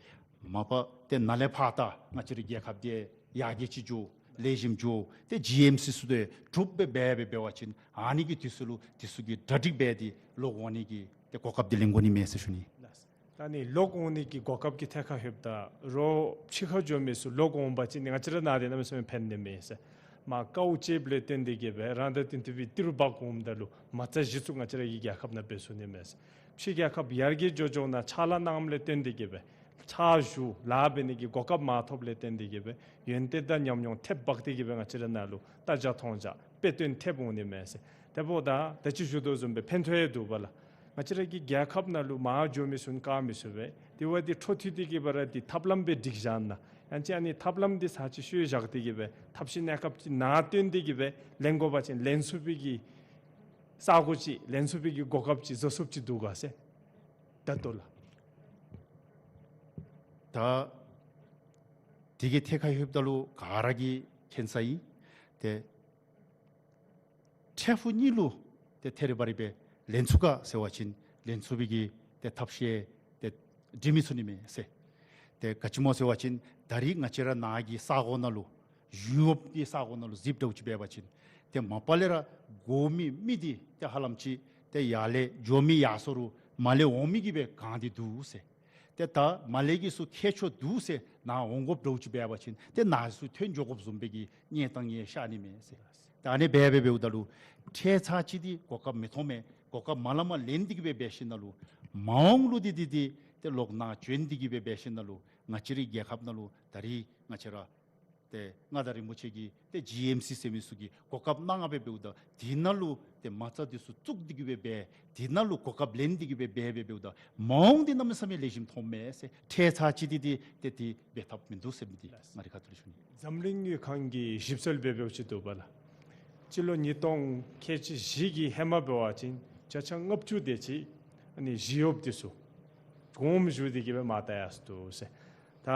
མ་པ་ཏེ་ནཱ་ལས་ཕར་ད་ང་བཅས་རའི་རྒྱལ་ཁབ་འདི་ཡར་རྒྱས་ཅིག་འགྱོ་ལེགས་ཤོམ་འགྱོ་ཏེ་ཇི་ཨེམ་སི་ཚུ་ཏེ་གྲུབ་སྦེ་འབད་འབད་འབད་བ་ཅིན་ཨ་ནི་གི་དུས་ཚོད་ལུ་དེ་ཚུ་གི་གྲ་སྒྲིག་འབད་དེ་ལོག་འོང་ནི་གི་ཏེ་གོ་སྐབས་འདི་ལེན་དགོ་ནི་མས་ཟེར་ཞུ་ནི། ད་ཨ་ནི་ལོག་འོང་ནི་གི་གོ་སྐབས་ཀྱི་ཐད་ཁར་ལྷོདཔ་ད་རོགས་ཕྱི་ཁར་འགྱོ་མི་ཚུ་ལོག་འོང་པ་ཅིན་ང་བཅས་ར་ནཱ་འདི་གནམ་མེད་ས་མེད་ཕན་ནི་མས་ཟེར། མར་དཀའཝ་སྤྱདཔ་ལས་བརྟེན་ཏེ་གི་སྦེ་རང་དང་བསྟུན་ཏེ་སྦེ་ཏི་རུ་འབག་འོངམ་ད་ལུ་མ་རྩ་གཞི་བཙུགས་ང་བཅས་ར་གི་རྒྱལ་ཁབ་ནང་འབད་ཚུགས་ནི་མས་ཟེར། ཕྱི་རྒྱལ་ཁབ་ཡར་རྒྱས་འགྱོ་འགྱོཝ་ནང་ཕྱག་ལཱ་གནངམ་ལས་བརྟེན་ཏེ་གི་སྦེ་ཕྱག་ཞུ་ལཱ་འབད་ནི་གི་གོ་སྐབས་མར་ཐོབ་ལས་བརྟེན་ཏེ་གི་སྦེ་ཡོན་ཏན་དང་ཉམས་མྱོང་ཐེབས་འབག་སྟེ་གི་སྦེ་ང་བཅས་ར་ནཱ་ལུ་ལྟ་རྒྱ་མཐོང་རྒྱ་དཔེ་སྟོན་ཐེབས་འོང་ནི་མས་ཟེར། དེ་འབདཝ་ད་ད་ཅི་ཞུ་དོ་བཟུམ་སྦེ་ཕན་ཐོགས་ཡང་འདུག་པ་ལགས། ང་བཅས་ར་གི་རྒྱལ་ཁབ་ནང་ལུ་མར་འགྱོ་མི་ཚུ་བཀག་མི་ཚུགས་པས། དེ་བ་འདི་འཕྲོ་མཐུད་དེ་གི་སྦེ་ར་འདི་ཐབས་ལམ་སྦེ་སྒྲིག་བཞག་ན་ཡང་ཅིན་ཨ་ནི་ཐབས་ལམ་འདི་ཚར་གཅིག་ཤོར་བཞག་སྟེ་གི་སྦེ་ཐབས་ཤེས་གནས་སྐབས་ཅིག་ནཱ་བཏོན་ཏེ་གི་སྦེ་ལེན་དགོ་པ་ཅིན་ལེན་ཚུགས་པའི་གི་ས་གོ་ཅིག་ལེན་ཚུགས་པའི་གི་གོ་སྐབས་ཅིག་བཟོ་ཚུགསཔ་ཅིག་འདུག་ག་ཟེར། ད་ལྟོ་ལགས། ད་དེ་གི་ཐད་ཁར་ལྷོདཔ་ད་ལུ་ག་ར་གིས་མཁྱེན་ས་ཨིན། ཏེ་འཕྲལ་ཕུགས་གཉིས་ལུ་ཏེ་ཐད་རི་བ་རི་སྦེ་ལེན་ཚུགས་ག་ཟེར་བ་ཅིན་ལེན་ཚུགས་པའི་གི་ཏེ་ཐབས་ཤེས་ཏེ་སྒྲིག་མི་ཚུགས་ནི་མས་ཟེར། ཏེ་ག་ཅི་སྨོ་ཟེར་བ་ཅིན་ད་རིས་ང་བཅས་ར་ནཱ་གི་ས་གོ་ནང་ལུ་ཡུ་རོབ་ཀྱི་ས་གོ་ནང་ལུ་གཟིགསཔ་འདྲཝ་ཅིག་འབད་བ་ཅིན་ཏེ་མ་པ་ལས་ར་དགོ་མི་མི་འདི་ཏེ་ཧ་ལམ་ཅིག་ཏེ་ཡར་ལས་འགྱོ་མི་ཡར་སོང་རུང་མར་ལས་འོང་མི་གིས་སྦེ་གང་སྟེ་འདུག་ཟེར། ཏེ་ད་མར་ལས་ཀྱི་ཚུ་ཁྱད་ཆོས་འདུག་ཟེར་ནཱ་འོང་དགོཔ་འདྲཝ་ཅིག་འབད་བ་ཅིན་ཏེ་ནཱ་ཚུ་ཐོན་འགྱོ་དགོཔ་བཟུམ་སྦེ་གི་གནས་སྟངས་ཡང་ཤར་ནི་མས་ཟེར། ད་ཨ་ནི་སྦེ་སྦེ་འབདཝ་ད་ལུ་ཁྲལ་ཚར་གཅིག་འདི་གོ་སྐབས་མི་ཐོབ་མས། གོ་སྐབས་མ་ལས་མར་ལེན་ཏེ་གི་སྦེ་འབད་ཞིནམ་ལས་མ་འོངས་ལུ་འདི་འདི་འདི་ཏེ་ལོག་ནཱ་བྱོན་ཏེ་གི་སྦེ་འབད་ཞིནམ་ལས་ང་བཅས་རའི་རྒྱལ་ཁབ་ནང་ལུ་ད་རིས་ང་བཅས་ར་ཏེ་མངའ་བདག་རིན་པོ་ཆེ་གིས་ཏེ་ཇི་ཨེམ་སི་ཟེར་མི་ཚུ་གིས་གོ་སྐབས་གནང་སྦེ་འབདཝ་ད་དེ་ནང་ལུ་ཏེ་མ་རྩ་འདི་ཚུ་བཙུགས་ཏེ་གི་སྦེ་འབད་དེ་ནང་ལུ་གོ་སྐབས་ལེན་ཏེ་གི་སྦེ་འབད་སྦེ་འབདཝ་ད་མ་འོངས་འདི་གནམ་མེད་ས་མེད་ལེགས་ཤོམ་ཐོབ་མས་ཟེར། ཁྲལ་ཚར་གཅིག་འདི་འདི་ཏེ་འདི་འབད་ཐབས་མིན་འདུག་ཟེར་མི་འདི་ང་རའི་ཁ་ཐུག་ལས་ཞུ་ནི། འཛམ་གླིང་དངུལ་ཁང་གི་ཞིབ་འཚོལ་འབད་འབདཝ་ཅིག་འདུག་པ་ལགས། སྤྱི་ལོ་ཉིས་སྟོང་ཁལ་གཅིག་བཞི་གི་ཧེ་མ་འབད་བ་ཅིན་བརྒྱ་ཆ་ལྔ་བཅུ་དེ་ཅིག་ཨ་ནི་ཞི་གཡོགཔ་འདི་ཚུ་དགོངསམ་ཞུ་སྟེ་གི་སྦེ་མར་བཏང་ཡར་སོང་འདུག་ཟེར། ད་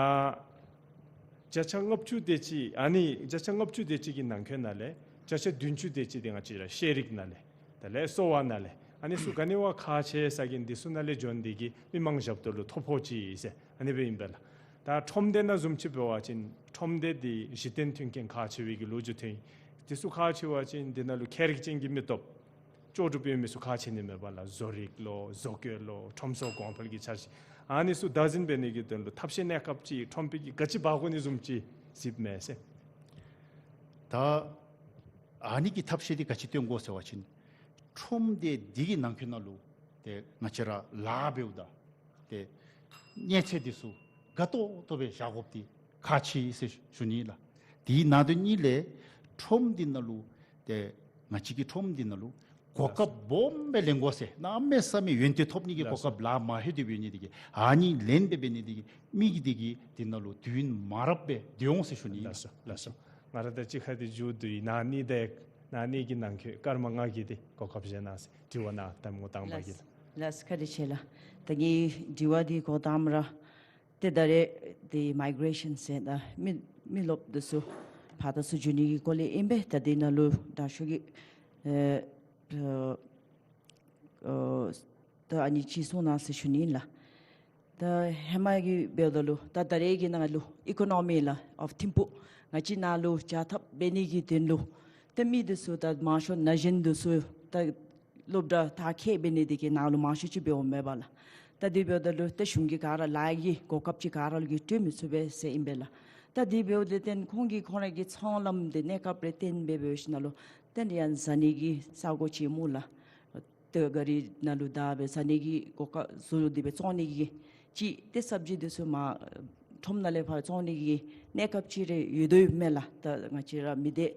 བརྒྱ་ཆ་ལྔ་བཅུ་དེ་ཅིག་ཨ་ནི་བརྒྱ་ཆ་ལྔ་བཅུ་དེ་ཅིག་གི་ནང་འཁོད་ནང་ལས་བརྒྱ་ཆ་བདུན་ཅུ་དེ་ཅིག་འདི་ང་བཅས་ར་ཤེས་རིག་ནང་ལས་དེ་ལས་གསོ་བ་ནང་ལས་ཨ་ནི་ཚུ་ག་ནི་བ་ཁག་ཆེ་ས་གི་འདི་ཚུ་ནང་ལས་བྱོན་ཏེ་གི་མི་མང་ཞབས་ཏོག་ལུ་ཐོ་ཕོག་ཅི་ཟེར་ཨ་ནི་སྦེ་ཨིན་པས་ལགས། ད་ཁྲོམ་སྡེ་ནང་བཟུམ་ཅིག་འབད་བ་ཅིན་ཁྲོམ་སྡེ་འདི་གཞི་རྟེན་མཐུན་རྐྱེན་ཁག་ཆེ་བའི་གི་ལོ་རྒྱུས་ཐོན་ཡི། འདི་ཚུ་ཁག་ཆེ་བ་ཅིན་འདི་ནང་ལུ་མཁས་རིག་ཅན་གྱི་མི་སྟོབས་ལྕོགས་གྲུབ་ཡོད་མི་ཚུ་ཁག་ཆེ་ནི་མས་པ་ལགས། བཟོ་རིག་ལོ་བཟོ་བཀོད་ལོ་ཁྲོམ་སྲོལ་གོང་འཕེལ་གྱི་འཆར་གཞི་ཨ་ནི་ཚུ་བདག་འཛིན་འབད་ནི་གི་དོན་ལུ་ཐབས་ཤེས་གནས་སྐབས་ཅིག་ཁྲོམ་དཔོན་གྱིས་ག་ཅི་འབག་དགོ་ནི་བཟུམ་ཅིག་གཟིགསཔ་མས་ཟེར། ད་ཨ་ནི་གི་ཐབས་ཤེས་འདི་ག་ཅི་སྟོན་དགོ་ཟེར་བ་ཅིན་ཁྲོམ་སྡེ་འདི་གི་ནང་འཁོད་ནང་ལུ་ཏེ་ང་བཅས་ར་ལཱ་འབདཝ་ད་ཏེ་གནས་ཚད་འདི་ཚུ་དགའ་ཏོག་ཏོ་སྦེ་བཞག་དགོཔ་འདི་ཁག་ཆེ་ཟེར་ཞུ་ནི་ལགས། དེའི་ནང་དོན་གཉིས་ལས་ཁྲོམ་འདི་ནང་ལུ་ཏེ་ང་བཅས་ཀྱི་ཁྲོམ་འདི་ནང་ལུ་གོ་སྐབས་སྦོམ་སྦེ་ལེན་དགོ་ཟེར། གནམ་མེད་ས་མེད་ཡོན་ཏན་ཐོབ་ནི་གི་གོ་སྐབས་ལཱ་མ་ལྷོད་དེ་འབད་ནི་འདི་གིས་ཨ་ནི་ལེན་ཏེ་འབད་ནི་འདི་གིས་མི་གི་འདི་གིས་འདི་ནང་ལུ་དུས་ཡུན་མ་རབས་སྦེ་སྡོད་འོང་ཟེར་ཞུ་ནི་ཨིན། ལགས་སོ་ལགས་སོ། ང་ར་ད་ཅི་ཁ་འདི་མཇུག་བསྡུ་ཡི། ན་ནིང་དེ་ན་ནིང་གི་ནང་འཁོད་སྐར་མ་ལྔ་གི་འདི་གོ་སྐབས་བཞེས་གནང་ཟེར་དྲི་བ་གནང་ད་ངོ་དང་པ་གི་ལགས། ལགས་བཀའ་དྲིན་ཆེ་ལགས། ད་ངེའི་དྲི་བ་འདི་གོ་དམ་ར་ཏེ་ད་རེས་འདི་མའི་གེ་རེ་ཤཱན་ཟེར་ད་མི་མི་རློབས་འདི་ཚུ་ཕར་དང་ཚུར་འགྱོ་ནི་གི་སྐོར་ལས་ཨིན་པས། ད་འདི་ནང་ལུ་དྲག་ཤོས་ཀྱི་ཨེ་ཨེ་ད་ཨ་ནི་ཅིག་གསུང་གནང་ཟེར་ཞུ་ནི་ཨིན་ལགས། ད་ཧེ་མ་གི་འབདཝ་ད་ལུ་ད་ད་རེས་ཀྱི་ནང་ལུ་ཨི་ཀོ་ནོ་མི་ལགས་ཨོཕ་ཐིམ་ཕུག་ང་བཅས་ནཱ་ལུ་བྱ་ཐབས་འབད་ནི་གི་དོན་ལུ་ཏེ་མི་འདི་ཚུ་ད་མང་ཤོས་ན་གཞོན་འདི་ཚུ་ད་སློབ་གྲྭ་མཐར་འཁྱོལ་འབད་ནི་འདི་གིས་ནཱ་ལུ་མང་ཤོས་ཅིག་འབདཝ་མས་པ་ལགས། ད་འདི་འབདཝ་ད་ལུ་ཏེ་གཞུང་གིས་ག་ར་ལཱ་གི་གོ་སྐབས་ཅིག་ག་ར་ལུ་གིས་སྤྲོད་མི་ཚུགས་པས་ཟེར་ཨིན་པས་ལགས། ད་འདི་འབདཝ་ད་བརྟེན་ཁོང་གིས་ཁོང་ར་གི་ཚོང་ལམ་འདི་གནས་སྐབས་རེ་བརྟེན་སྦེ་འབད་ཞིནམ་ལས་ཏེ་ཡང་བཟའ་ནི་གི་ས་གོ་ཅིག་སྨོ་ལགས། ཏེ་གཱ་རི་ནང་ལུ་བདའ་སྦེ་ཟ་ནི་གི་གོ་སྐབས་བཟོ་སྟེ་སྦེ་བཙོང་ནི་གི་ཅིག་ཏེ་སབ་ཇི་འདི་ཚུ་མར་ཁྲོམ་ནང་ལས་ཕར་བཙོང་ནི་གི་གནས་སྐབས་ཅིག་རེ་ཡོད་དོ་ཡོདཔ་མས་ལགས། ད་ང་བཅས་ར་མི་སྡེ་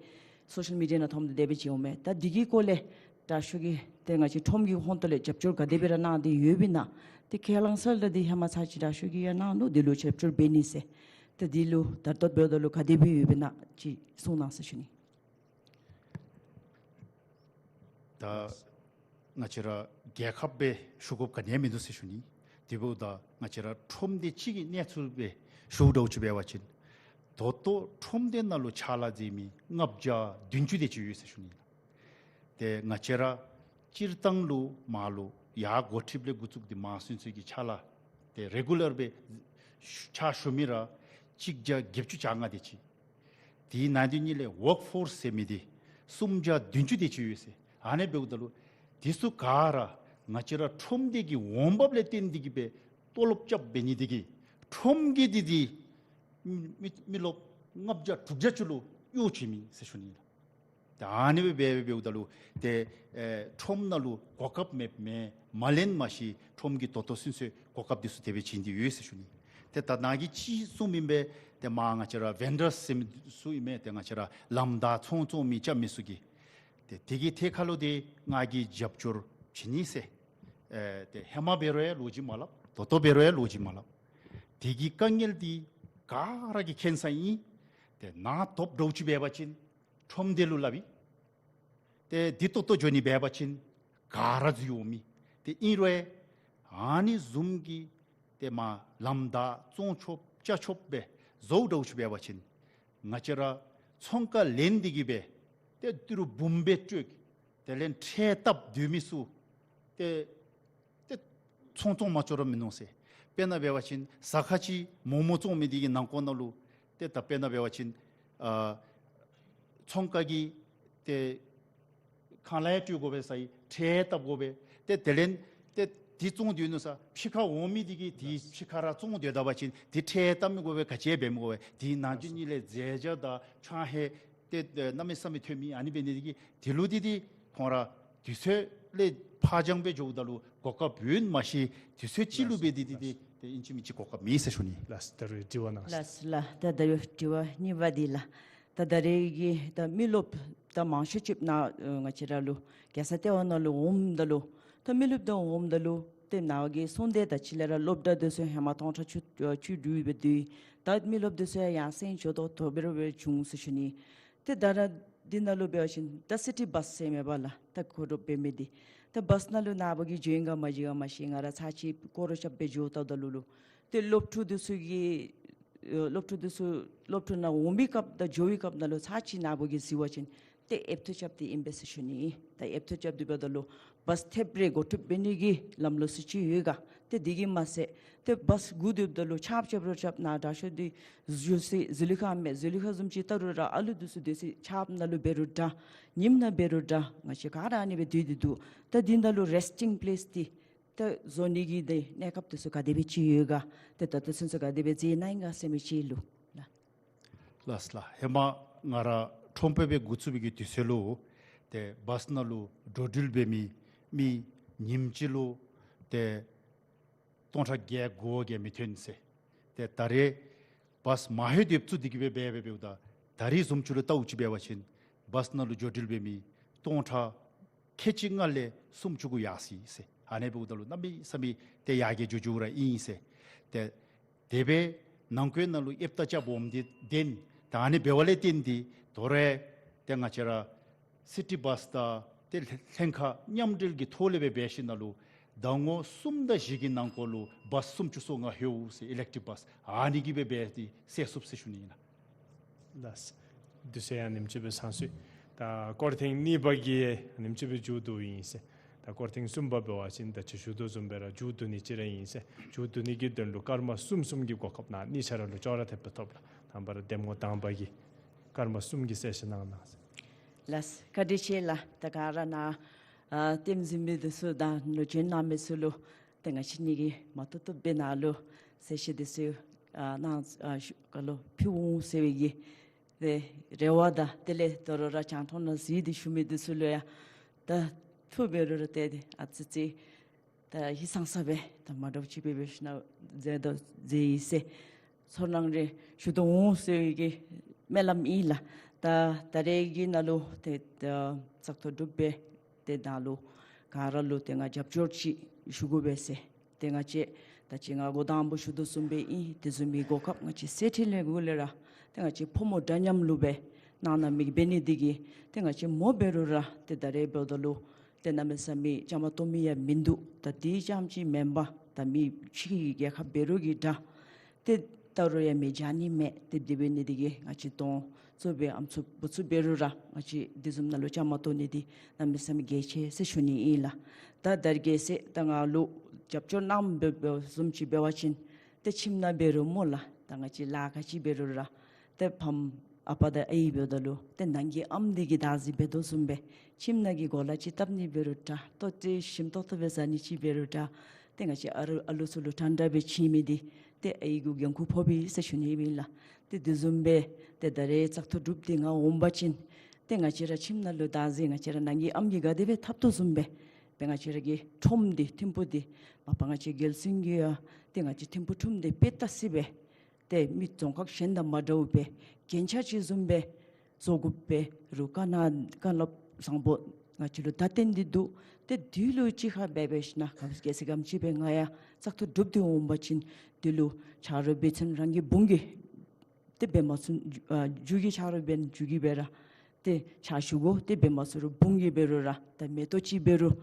སོ་ཤལ་མི་ཌི་ཡ་ནང་ཐོནམ་ད་དེ་སྦེ་ཅིག་འོང་མས། ད་འདི་གི་སྐོར་ལས་དྲག་ཤོས་ཀྱི་ཏེ་ང་བཅས་ཁྲོམ་གྱི་ཧོངས་ཏོ་ལས་རྒྱབ་སྐྱོར་ག་དེ་སྦེ་ར་གནང་སྟེ་ཡོདཔ་ཨིན་ན། ཏེ་ཁས་བླངས་ས་ལས་འདི་ཧེ་མ་ཚར་ཅིག་དྲག་ཤོས་ཀྱི་ཡང་གནང་ནུག། འདི་ལུ་རྒྱབ་སྐྱོར་འབད་ནི་ཟེར། ཏེ་འདི་ལུ་ད་ལྟོ་འབདཝ་ད་ལུ་ག་དེ་སྦེ་ཡོདཔ་ཨིན་ན་ཅིག་གསུང་གནང་ཟེར་ཞུ་ནི། ད་ང་བཅས་ར་རྒྱལ་ཁབ་སྦེ་ཞུ་དགོཔ་ག་ནི་ཡང་མིན་འདུག་ཟེར་ཞུ་ནི། དེ་འབདཝ་ད་ང་བཅས་ར་ཁྲོམ་སྡེ་གཅིག་གི་གནས་ཚུལ་སྦེ་ཞུཝ་འདྲཝ་ཅིག་འབད་བ་ཅིན་ད་ལྟོ་ཁྲོམ་སྡེ་ནང་ལུ་ཕྱག་ལཱ་མཛད་མི་ལྔ་བརྒྱ་བདུན་ཅུ་དེ་ཅིག་ཡོད་ཟེར་ཞུ་ནི་ལགས། ཏེ་ང་བཅས་ར་སྤྱིར་བཏང་ལུ་མར་ལུ་ཡར་འགོ་ཁྲིདཔ་ལས་འགོ་བཙུགས་ཏེ་མར་ཚུན་ཚོད་ཀྱི་ཕྱག་ལཱ་ཏེ་རེ་གུ་ལར་སྦེ་ཕྱག་ཞུ་མི་ར་གཅིག་བརྒྱ་བརྒྱད་ཅུ་གྱ་ལྔ་དེ་ཅིག། དེའི་ནང་དོན་གཉིས་ལས་ཝརཀ་ཕོརསི་ཟེར་མི་འདི་སུམ་བརྒྱ་བདུན་ཅུ་དེ་ཅིག་ཡོད་ཟེར། ཨ་ནི་འབདཝ་ད་ལུ་དེ་ཚུ་ག་ར་ང་བཅས་ར་ཁྲོམ་སྡེ་གི་འོང་འབབ་ལས་བརྟེན་ཏེ་གིས་སྦེ་ཏོ་ལོབ་རྐྱབ་འབད་ནི་དེ་གིས་ཁྲོམ་གྱི་འདི་འདི་མི་མི་མི་རློབས་ལྔ་བརྒྱ་དྲུག་བརྒྱ་ཅིག་ལུ་གཡོག་བྱིན་མི་ཟེར་ཞུ་ནི་ལགས། ཏེ་ཨ་ནི་སྦེ་འབད་འབདཝ་ད་ལུ་ཏེ་ཨེ་ཁྲོམ་ནང་ལུ་གོ་སྐབས་མེདཔ་མེན་མ་ལེན་མ་ཤེས། ཁྲོམ་གྱི་ད་ལྟོ་ཚུན་ཚོད་གོ་སྐབས་འདི་ཚུ་དེ་སྦེ་བྱིན་ཏེ་ཡོད་ཟེར་ཞུ་ནི། ཏེ་ད་ནཱ་གིས་ཅིག་གསུངམ་ཨིན་པས། ཏེ་མར་ང་བཅས་ར་ཝེན་ཌརསི་ཟེར་མི་ཚུ་ཨིན་མས། ཏེ་ང་བཅས་ར་ལམ་བདའ་ཚོང་བཙོང་མི་རྐྱབ་མི་ཚུ་གིས་ཏེ་དེ་གི་ཐད་ཁར་ལུ་ཏེ་ང་གིས་རྒྱབ་སྐྱོར་བྱིན་ནི་ཟེར། ཨེ་ཏེ་ཧེ་མ་འབད་རུང་ཡང་ལོ་རྒྱུས་མ་སླབ། ད་ལྟོ་འབད་རུང་ཡང་ལོ་རྒྱུས་མ་སླབ། དེ་གི་དཀའ་ངལ་འདི་ག་ར་གིས་མཁྱེན་ས་ཨིན། ཏེ་ནཱ་ཐོབ་འདྲཝ་ཅིག་འབད་བ་ཅིན་ཁྲོམ་སྡེ་ལུ་སླབ་ཨིན། ཏེ་འདི་ཏོག་ཏོ་འགྱོ་ནི་འབད་བ་ཅིན་ག་ར་འཛུལ་འོང་མི། ཏེ་ཨིན་རུང་ཨ་ནི་བཟུམ་གྱི་ཏེ་མར་ལམ་བདའ་བཙོང་ཆོགཔ་རྐྱབ་ཆོགཔ་སྦེ་བཟོ་འདྲཝ་ཅིག་འབད་བ་ཅིན་ང་བཅས་ར་ཚོང་ཁང་ལེན་ཏེ་གིས་སྦེ་ཏེ་ཏི་རུ་འབུམ་སྦེ་སྤྲོད། དེ་ལས་ཁྲལ་བཏབ་སྡོད་མི་ཚུ་ཏེ་ཏེ་ཚོང་བཙོང་མ་ཆོག་ར་མིན་ནུག་ཟེར། དཔེར་ན་འབད་བ་ཅིན་ཟ་ཁང་ཅིག་མོག་མོག་བཙོང་མི་འདི་གི་ནང་འཁོད་ནང་ལུ་ཏེ་ད་དཔེར་ན་འབད་བ་ཅིན་ཨ་ཚོང་ཁང་གི་ཏེ་ཁང་གླ་ཡང་སྤྲོད་དགོ་པས་ཟེར་ཁྲལ་བཏབ་དགོ་པས། ཏེ་དེ་ལས་ཏེ་འདི་བཙོང་སྡོད་ནུག་ཟེར་ཕྱི་ཁར་འོང་མི་འདི་གིས་འདི་ཕྱི་ཁར་ར་བཙོང་སྡོད་ད་པ་ཅིན་འདི་ཁྲལ་བཏབ་མི་དགོ་པས། ག་ཅི་འབད་མི་དགོ་པས། འདི་ནང་འཛུལ་ནི་ལས་རྫས་བྱ་དང་ཆང་ཧེ་ཏེ་ཨེ་གནམ་མེད་ས་མེད་ཐོན་མི་ཨ་ནི་འབད་ནི་དེ་གིས་དེ་ལུ་འདི་འདི་ཁོང་ར་དུས་ཚོད་ལས་ཕར་འགྱངས་སྦེ་འགྱོཝ་ད་ལུ་གོ་སྐབས་ཡོད་མ་ཤེས། དུས་ཚོད་ཅིག་ལུ་འབད་དེ་འདི་འདི་ཏེ་ཨིན་ཅི་མིན་ཅི་གོ་སྐབས་མེད་ཟེར་ཞུ་ནི། ལགས་སོ། ད་རུང་དྲི་བ་གནང་། ལགས་སོ་ལགས། ད་ད་རུང་དྲི་བ་གཉིས་པ་འདི་ལགས། ད་ད་རེས་ཀྱི་ད་མི་རློབས་ད་མང་ཤོས་ཅིག་ནཱ་ཨ་ང་བཅས་ར་ལུ་རྒྱལ་ས་ལྟེ་བ་ནང་ལུ་འོངམ་ད་ལུ་ད་མི་རློབས་ད་འོངམ་ད་ལུ་ཏེ་ནཱ་གི་གསུང་སྟེ་ད་ཅི་ལས་ར་སློབ་གྲྭ་འདི་ཚུ་ཧེ་མ་སྟོང་ཕྲག་བཅུ་བཅུ་དྲུག་སྦེ་འདུག། ད་མི་རློབས་འདི་ཚུ་ཡང་ཡར་སེང་འགྱོ་དོ་དོ་འབད་རུང་འབད་བྱུང་ཟེར་ཞུ་ནི། ཏེ་ད་ར་འདི་ནང་ལུ་འབད་བ་ཅིན་ད་སི་ཊི་བཱསི་ཟེར་མས་པ་ལགས། ད་གོ་རིམ་འབད་མི་འདི་ད་བཱསི་ནང་ལུ་ནཱ་བུ་གིས་འགྱོ་ཡི་ག་མ་འགྱོ་ག་མ་ཤེས། ང་ར་ཚར་ཅིག་སྐོར་ར་རྐྱབ་སྦེ་འགྱོ་བལྟཝ་ད་ལུ་ལུ་ཏེ་སློབ་ཕྲུག་འདི་ཚུ་གི་ཨེ་སློབ་ཕྲུག་འདི་ཚུ་སློབ་ཕྲུག་ནང་འོང་པའི་སྐབས་དང་འགྱོ་བའི་སྐབས་ནང་ལུ་ཚར་ཅིག་ནཱ་བུ་གིས་གཟིགས་པ་ཅིན་ཏེ་ཨེབ་ཐུག་རྐྱབ་སྟེ་ཨིན་པས་ཟེར་ཞུ་ནི། ད་ཨེབ་ཐུག་རྐྱབ་སྟེ་འབདཝ་ད་ལུ་བཱསི་ཐེབས་རེ་འགོ་ཁྲིདཔ་འབད་ནི་གི་ལམ་ལུགས་ཚུ་ཅིག་ཡོད་ག། ཏེ་འདི་གིས་མ་ཚད་ཏེ་བཱསི་སྒུག་སྡོདཔ་ད་ལུ་ཆརཔ་རྐྱབ་རུང་རྐྱབ་ནཱ་དྲག་ཤོས་འདི་བཞུགས་ས་ཟི་ལི་ཁ་མས། ཟི་ལི་ཁ་བཟུམ་ཅིག་ལྟ་རུང་ར་ཨ་ལུ་འདི་ཚུ་སྡོད་ས་ཆརཔ་ནང་ལུ་འབད་རུང་འདྲ་ཉིམ་ནང་འབད་རུང་འདྲ་ང་བཅས་ག་ར་ཨ་ནི་སྦེ་སྡོད་དེ་འདུག། ད་འདི་ནང་ལུ་རེསི་ཊིང་པི་ལེསི་འདི་ད་བཟོ་ནི་གི་འདི་གནས་སྐབས་འདི་ཚུ་ག་དེ་སྦེ་ཅིག་ཡོད་ག། ཏེ་ད་ལྟོ་ཚུན་ཚོད་ག་དེ་སྦེ་མཛད་གནང་ཡི་ག་ཟེར་མི་ཅིག་ལུ་ལགས། ལགས་ལགས། ཧེ་མ་ང་ར་ཁྲོམ་དཔོན་སྦེ་འགོ་བཙུགས་པའི་གི་དུས་ཚོད་ལུ་ཏེ་བཱསི་ནང་ལུ་འགྲོ་འགྲུལ་འབད་མི་མི་ཉིནམ་གཅིག་ལུ་ཏེ་སྟོང་ཕྲག་བརྒྱད་དགུ་བརྒྱ་མི་ཐོན་ཟེར། ཏེ་ད་རེས་བཱསི་མ་ལྷོད་དེ་བཙུགས་ཏེ་གིས་སྦེ་འབད་འབད་འབདཝ་ད་ད་རེས་བཟུམ་ཅིག་ལུ་བལྟཝ་ཅིག་འབད་བ་ཅིན་བཱསི་ནང་ལུ་འགྲོ་འགྲུལ་འབད་མི་སྟོང་ཕྲག་ཁལ་གཅིག་ལྔ་ལས་སུམ་ཅུ་གུ་ཡར་སོ་ཡི་ཟེར། ཨ་ནི་འབདཝ་ད་ལུ་གནམ་མེད་ས་མེད་ཏེ་ཡར་རྒྱས་འགྱོ་འགྱོཝ་ར་ཨིན་ཟེར། ཏེ་དེ་སྦེ་ནང་འཁོད་ནང་ལུ་ཨེབ་རྟ་རྐྱབ་འོངམ་འདི་བརྟེན་ད་ཨ་ནི་འབདཝ་ལས་བརྟེན་ཏེ་དོ་རུང་ཏེ་ང་བཅས་ར་སི་ཊི་བཱསི་དང་ཏེ་ལྷན་ཁག་མཉམ་འབྲེལ་གྱི་ཐོག་ལས་སྦེ་འབད་ཞིནམ་ལས་ཟླ་ངོ་གསུམ་དང་བཞི་གི་ནང་འཁོད་ལུ་བཱསི་སུམ་ཅུ་སོ་ལྔ་ལྷོད་ཟེར། ཨི་ལེག་ཊིབ་བཱསི་ཨ་ནི་གིས་སྦེ་འབད་དེ་སེལ་ཚུགས་ཟེར་ཞུ་ནི་ཨིན་ལགས། ལགས། དུས་ཚོད་ཡང་ཉིནམ་གཅིག་སྦེ་ཚང་སོང་ཡི། ད་སྐོར་ཐེངས་གཉིས་པ་གི་ཉིནམ་གཅིག་སྦེ་མཇུག་བསྡུཝ་ཨིན་ཟེར། ད་སྐོར་ཐེངས་གསུམ་པ་འབད་བ་ཅིན་ད་ཅི་ཞུ་དོ་བཟུམ་སྦེ་ར་མཇུག་བསྡུ་ནི་ཅིག་ར་ཨིན་ཟེར། མཇུག་བསྡུ་ནི་གི་དོན་ལུ་སྐར་མ་གསུམ་གསུམ་གྱི་གོ་སྐབས་ནཱ་གཉིས་ཆ་ར་ལུ་ཅོག་ར་འཐདཔ་སྦེ་ཐོབ་ལགས། དང་པ་ར་འདེམས་ངོ་དང་པ་གི་སྐར་མ་གསུམ་གྱི་གསལ་བཤད་གནང་གནང་ཟེར། ལགས། བཀའ་དྲིན་ཆེ་ལགས། ད་ག་ར་ནཱ་ཨ་ལྟདམོ་གཟིགས་མི་འདི་ཚུ་དང་ལོ་རྒྱུས་གནང་མི་ཚུ་ལུ་ཏེ་ང་བཅས་ནི་གིས་མ་ཐུབ་ཐུབ་སྦེ་ནཱ་ལུ་གསལ་བཤད་འདི་ཚུ་ཨ་གནང་ཨ་ཞུ་ག་ལུ་ཕུལ་འོང་ཟེར་བའི་གི་ཏེ་རེ་བ་དང་དེ་ལས་དོ་རུང་ར་རྒྱང་མཐོང་ནང་གཟིགས་ཏེ་བཞུགས་མི་འདི་ཚུ་ལུ་ཡང་ད་ ཕུ་འབད་རུང་ར་ཏེ་ཨ་ཙི་ཙི་ད་ཧིང་སངས་ས་སྦེ་ད་མ་འདྲཝ་ཅིག་སྦེ་འབད་ཞིནམ་ལས་མཛད་དོ་མཛད་ཡི་ཟེར། ཚོར་སྣང་རེ་ཞུ་དོ་འོང་ཟེར་བའི་གི་སྨོན་ལམ་ཨིན་ལགས། ད་ད་རེས་ཀྱི་ནང་ལུ་ཏེ་ད་བཙག་འཐུ་གྲུབ་སྦེ་ཏེ་ད་ལུ་ག་ར་ལུ་ཏེ་ང་རྒྱབ་སྐྱོར་ཅིག་ཞུ་དགོ་པས་ཟེར། ཏེ་ང་བཅས་ད་ཅི་ང་འགོ་དང་པ་ཞུ་དོ་བཟུམ་སྦེ་ཨིན། དེ་བཟུམ་མའི་གོ་སྐབས་ང་བཅས་སེར་ཁྲི་ལས་འགོ་ལས་ར་ཏེ་ང་བཅས་ཕོ་མོ་འདྲ་མཉམ་ལུ་སྦེ་གནང་གནངམ་འབད་ནི་འདི་གིས་ཏེ་ང་བཅས་མོ་འབད་རུང་ར་ཏེ་ད་རེས་འབདཝ་ད་ལུ་ཏེ་གནམ་མེད་ས་མེད་བཅའ་མར་གཏོགས་མི་ཡང་མིན་འདུག། ད་འདི་རྐྱངམ་ཅིག་མེན་པར་ད་མི་ཕྱི་གི་རྒྱལ་ཁབ་འབད་རུང་གི་འདྲ། ཏེ་ད་རུང་ཡང་མི་བྱང་ནི་མེད། ཏེ་དེ་འབད་ནི་འདི་གིས་ང་བཅས་གདོང་བཙུགས་སྦེ་ཨམ་སྲུ་བུ་ཚུ་འབད་རུང་ར་ང་བཅས་དེ་བཟུམ་ནང་ལུ་བཅའ་མར་གཏོགས་ནི་འདི་གནམ་མེད་ས་མེད་གལ་ཆེ་ཟེར་ཞུ་ནི་ཨིན་ལགས། ད་ད་རེས་གལ་སྲིད་ད་ང་ལུ་རྒྱབ་སྐྱོར་གནངམ་འབད་བཟུམ་ཅིག་འབད་བ་ཅིན་ཏེ་ཁྱིམ་ནང་འབད་རུང་སྨོ་ལགས། ད་ང་བཅས་ལཱ་ག་ཅི་འབད་རུང་ར་ཏེ་ཕམ་ཨ་པ་དང་ཨའི་འབདཝ་ད་ལུ་ཏེ་ནང་གི་ཨམ་འདི་གིས་བདག་འཛིན་འབད་དོ་བཟུམ་སྦེ་ཁྱིམ་ནང་གི་གོ་ལ་ཅིག་བཏབ་ནི་འབད་རུང་འདྲ། ལྟོ་ཅིག་ཞིམ་ཏོག་ཏོ་སྦེ་ཟ་ནི་ཅིག་འབད་རུང་འདྲ། ཏེ་ང་བཅས་ཨ་རུ་ཨ་ལུ་ཚུ་ལུ་ཐན་ཏྲ་སྦེ་བྱིན་མི་འདི་ཏེ་ཨའི་གུ་འགན་ཁུར་ཕོག་པས་ཟེར་ཞུ་ནི་ཨིན་ལགས། ཏེ་དེ་བཟུམ་སྦེ་ཏེ་ད་རེས་བཙག་འཐུ་གྲུབ་སྟེ་ང་འོང་པ་ཅིན་ཏེ་ང་བཅས་ར་ཁྱིམ་ནང་ལུ་བདག་འཛིན་ང་བཅས་ར་ནང་གི་ཨམ་གྱིས་ག་དེ་སྦེ་འཐབ་དོ་བཟུམ་སྦེ་ཏེ་ང་བཅས་ར་གི་ཁྲོམ་འདི་ཐིམ་ཕུག་འདི་མ་པ་ང་བཅས་རྒྱལ་སྲུང་གི་ཡང་ཏེ་ང་བཅས་ཐིམ་ཕུག་ཁྲོམ་འདི་དཔེ་ལྟ་སི་སྦེ་ཏེ་མི་རྫོང་ཁག་གཞན་དང་མ་འདྲཝ་སྦེ་རྒྱན་ཆ་ཅིག་བཟུམ་སྦེ་བཟོ་དགོཔ་སྦེ་རུང་བཀའ་གནང་བཀའ་སློབ་བཟང་པོ་ང་བཅས་ལུ་ད་བཏོན་ཏེ་འདུག། ཏེ་དེ་ལུ་གཅིག་ཁར་འབད་འབད་ཞིནམ་ལས་གལ་སྲིད་ག་དེམ་ཅིག་སྦེ་ང་ཡང་བཙག་འཐུ་གྲུབ་སྟེ་འོང་པ་ཅིན་དེ་ལུ་ཆ་རོགས་འབད་ཚུན་རང་གི་བུང་གི་ཏེ་འབད་མ་ཚུགས་ཨ་རྒྱུ་གི་ཆ་རོགས་འབད་རྒྱུ་གི་འབད་ར་ཏེ་ཕྱག་ཞུ་དགོ། ཏེ་འབད་མ་ཚུགས་རུང་བུང་གི་འབད་རུང་ར་ཏེ་མེ་ཏོག་ཅིག་འབད་རུང་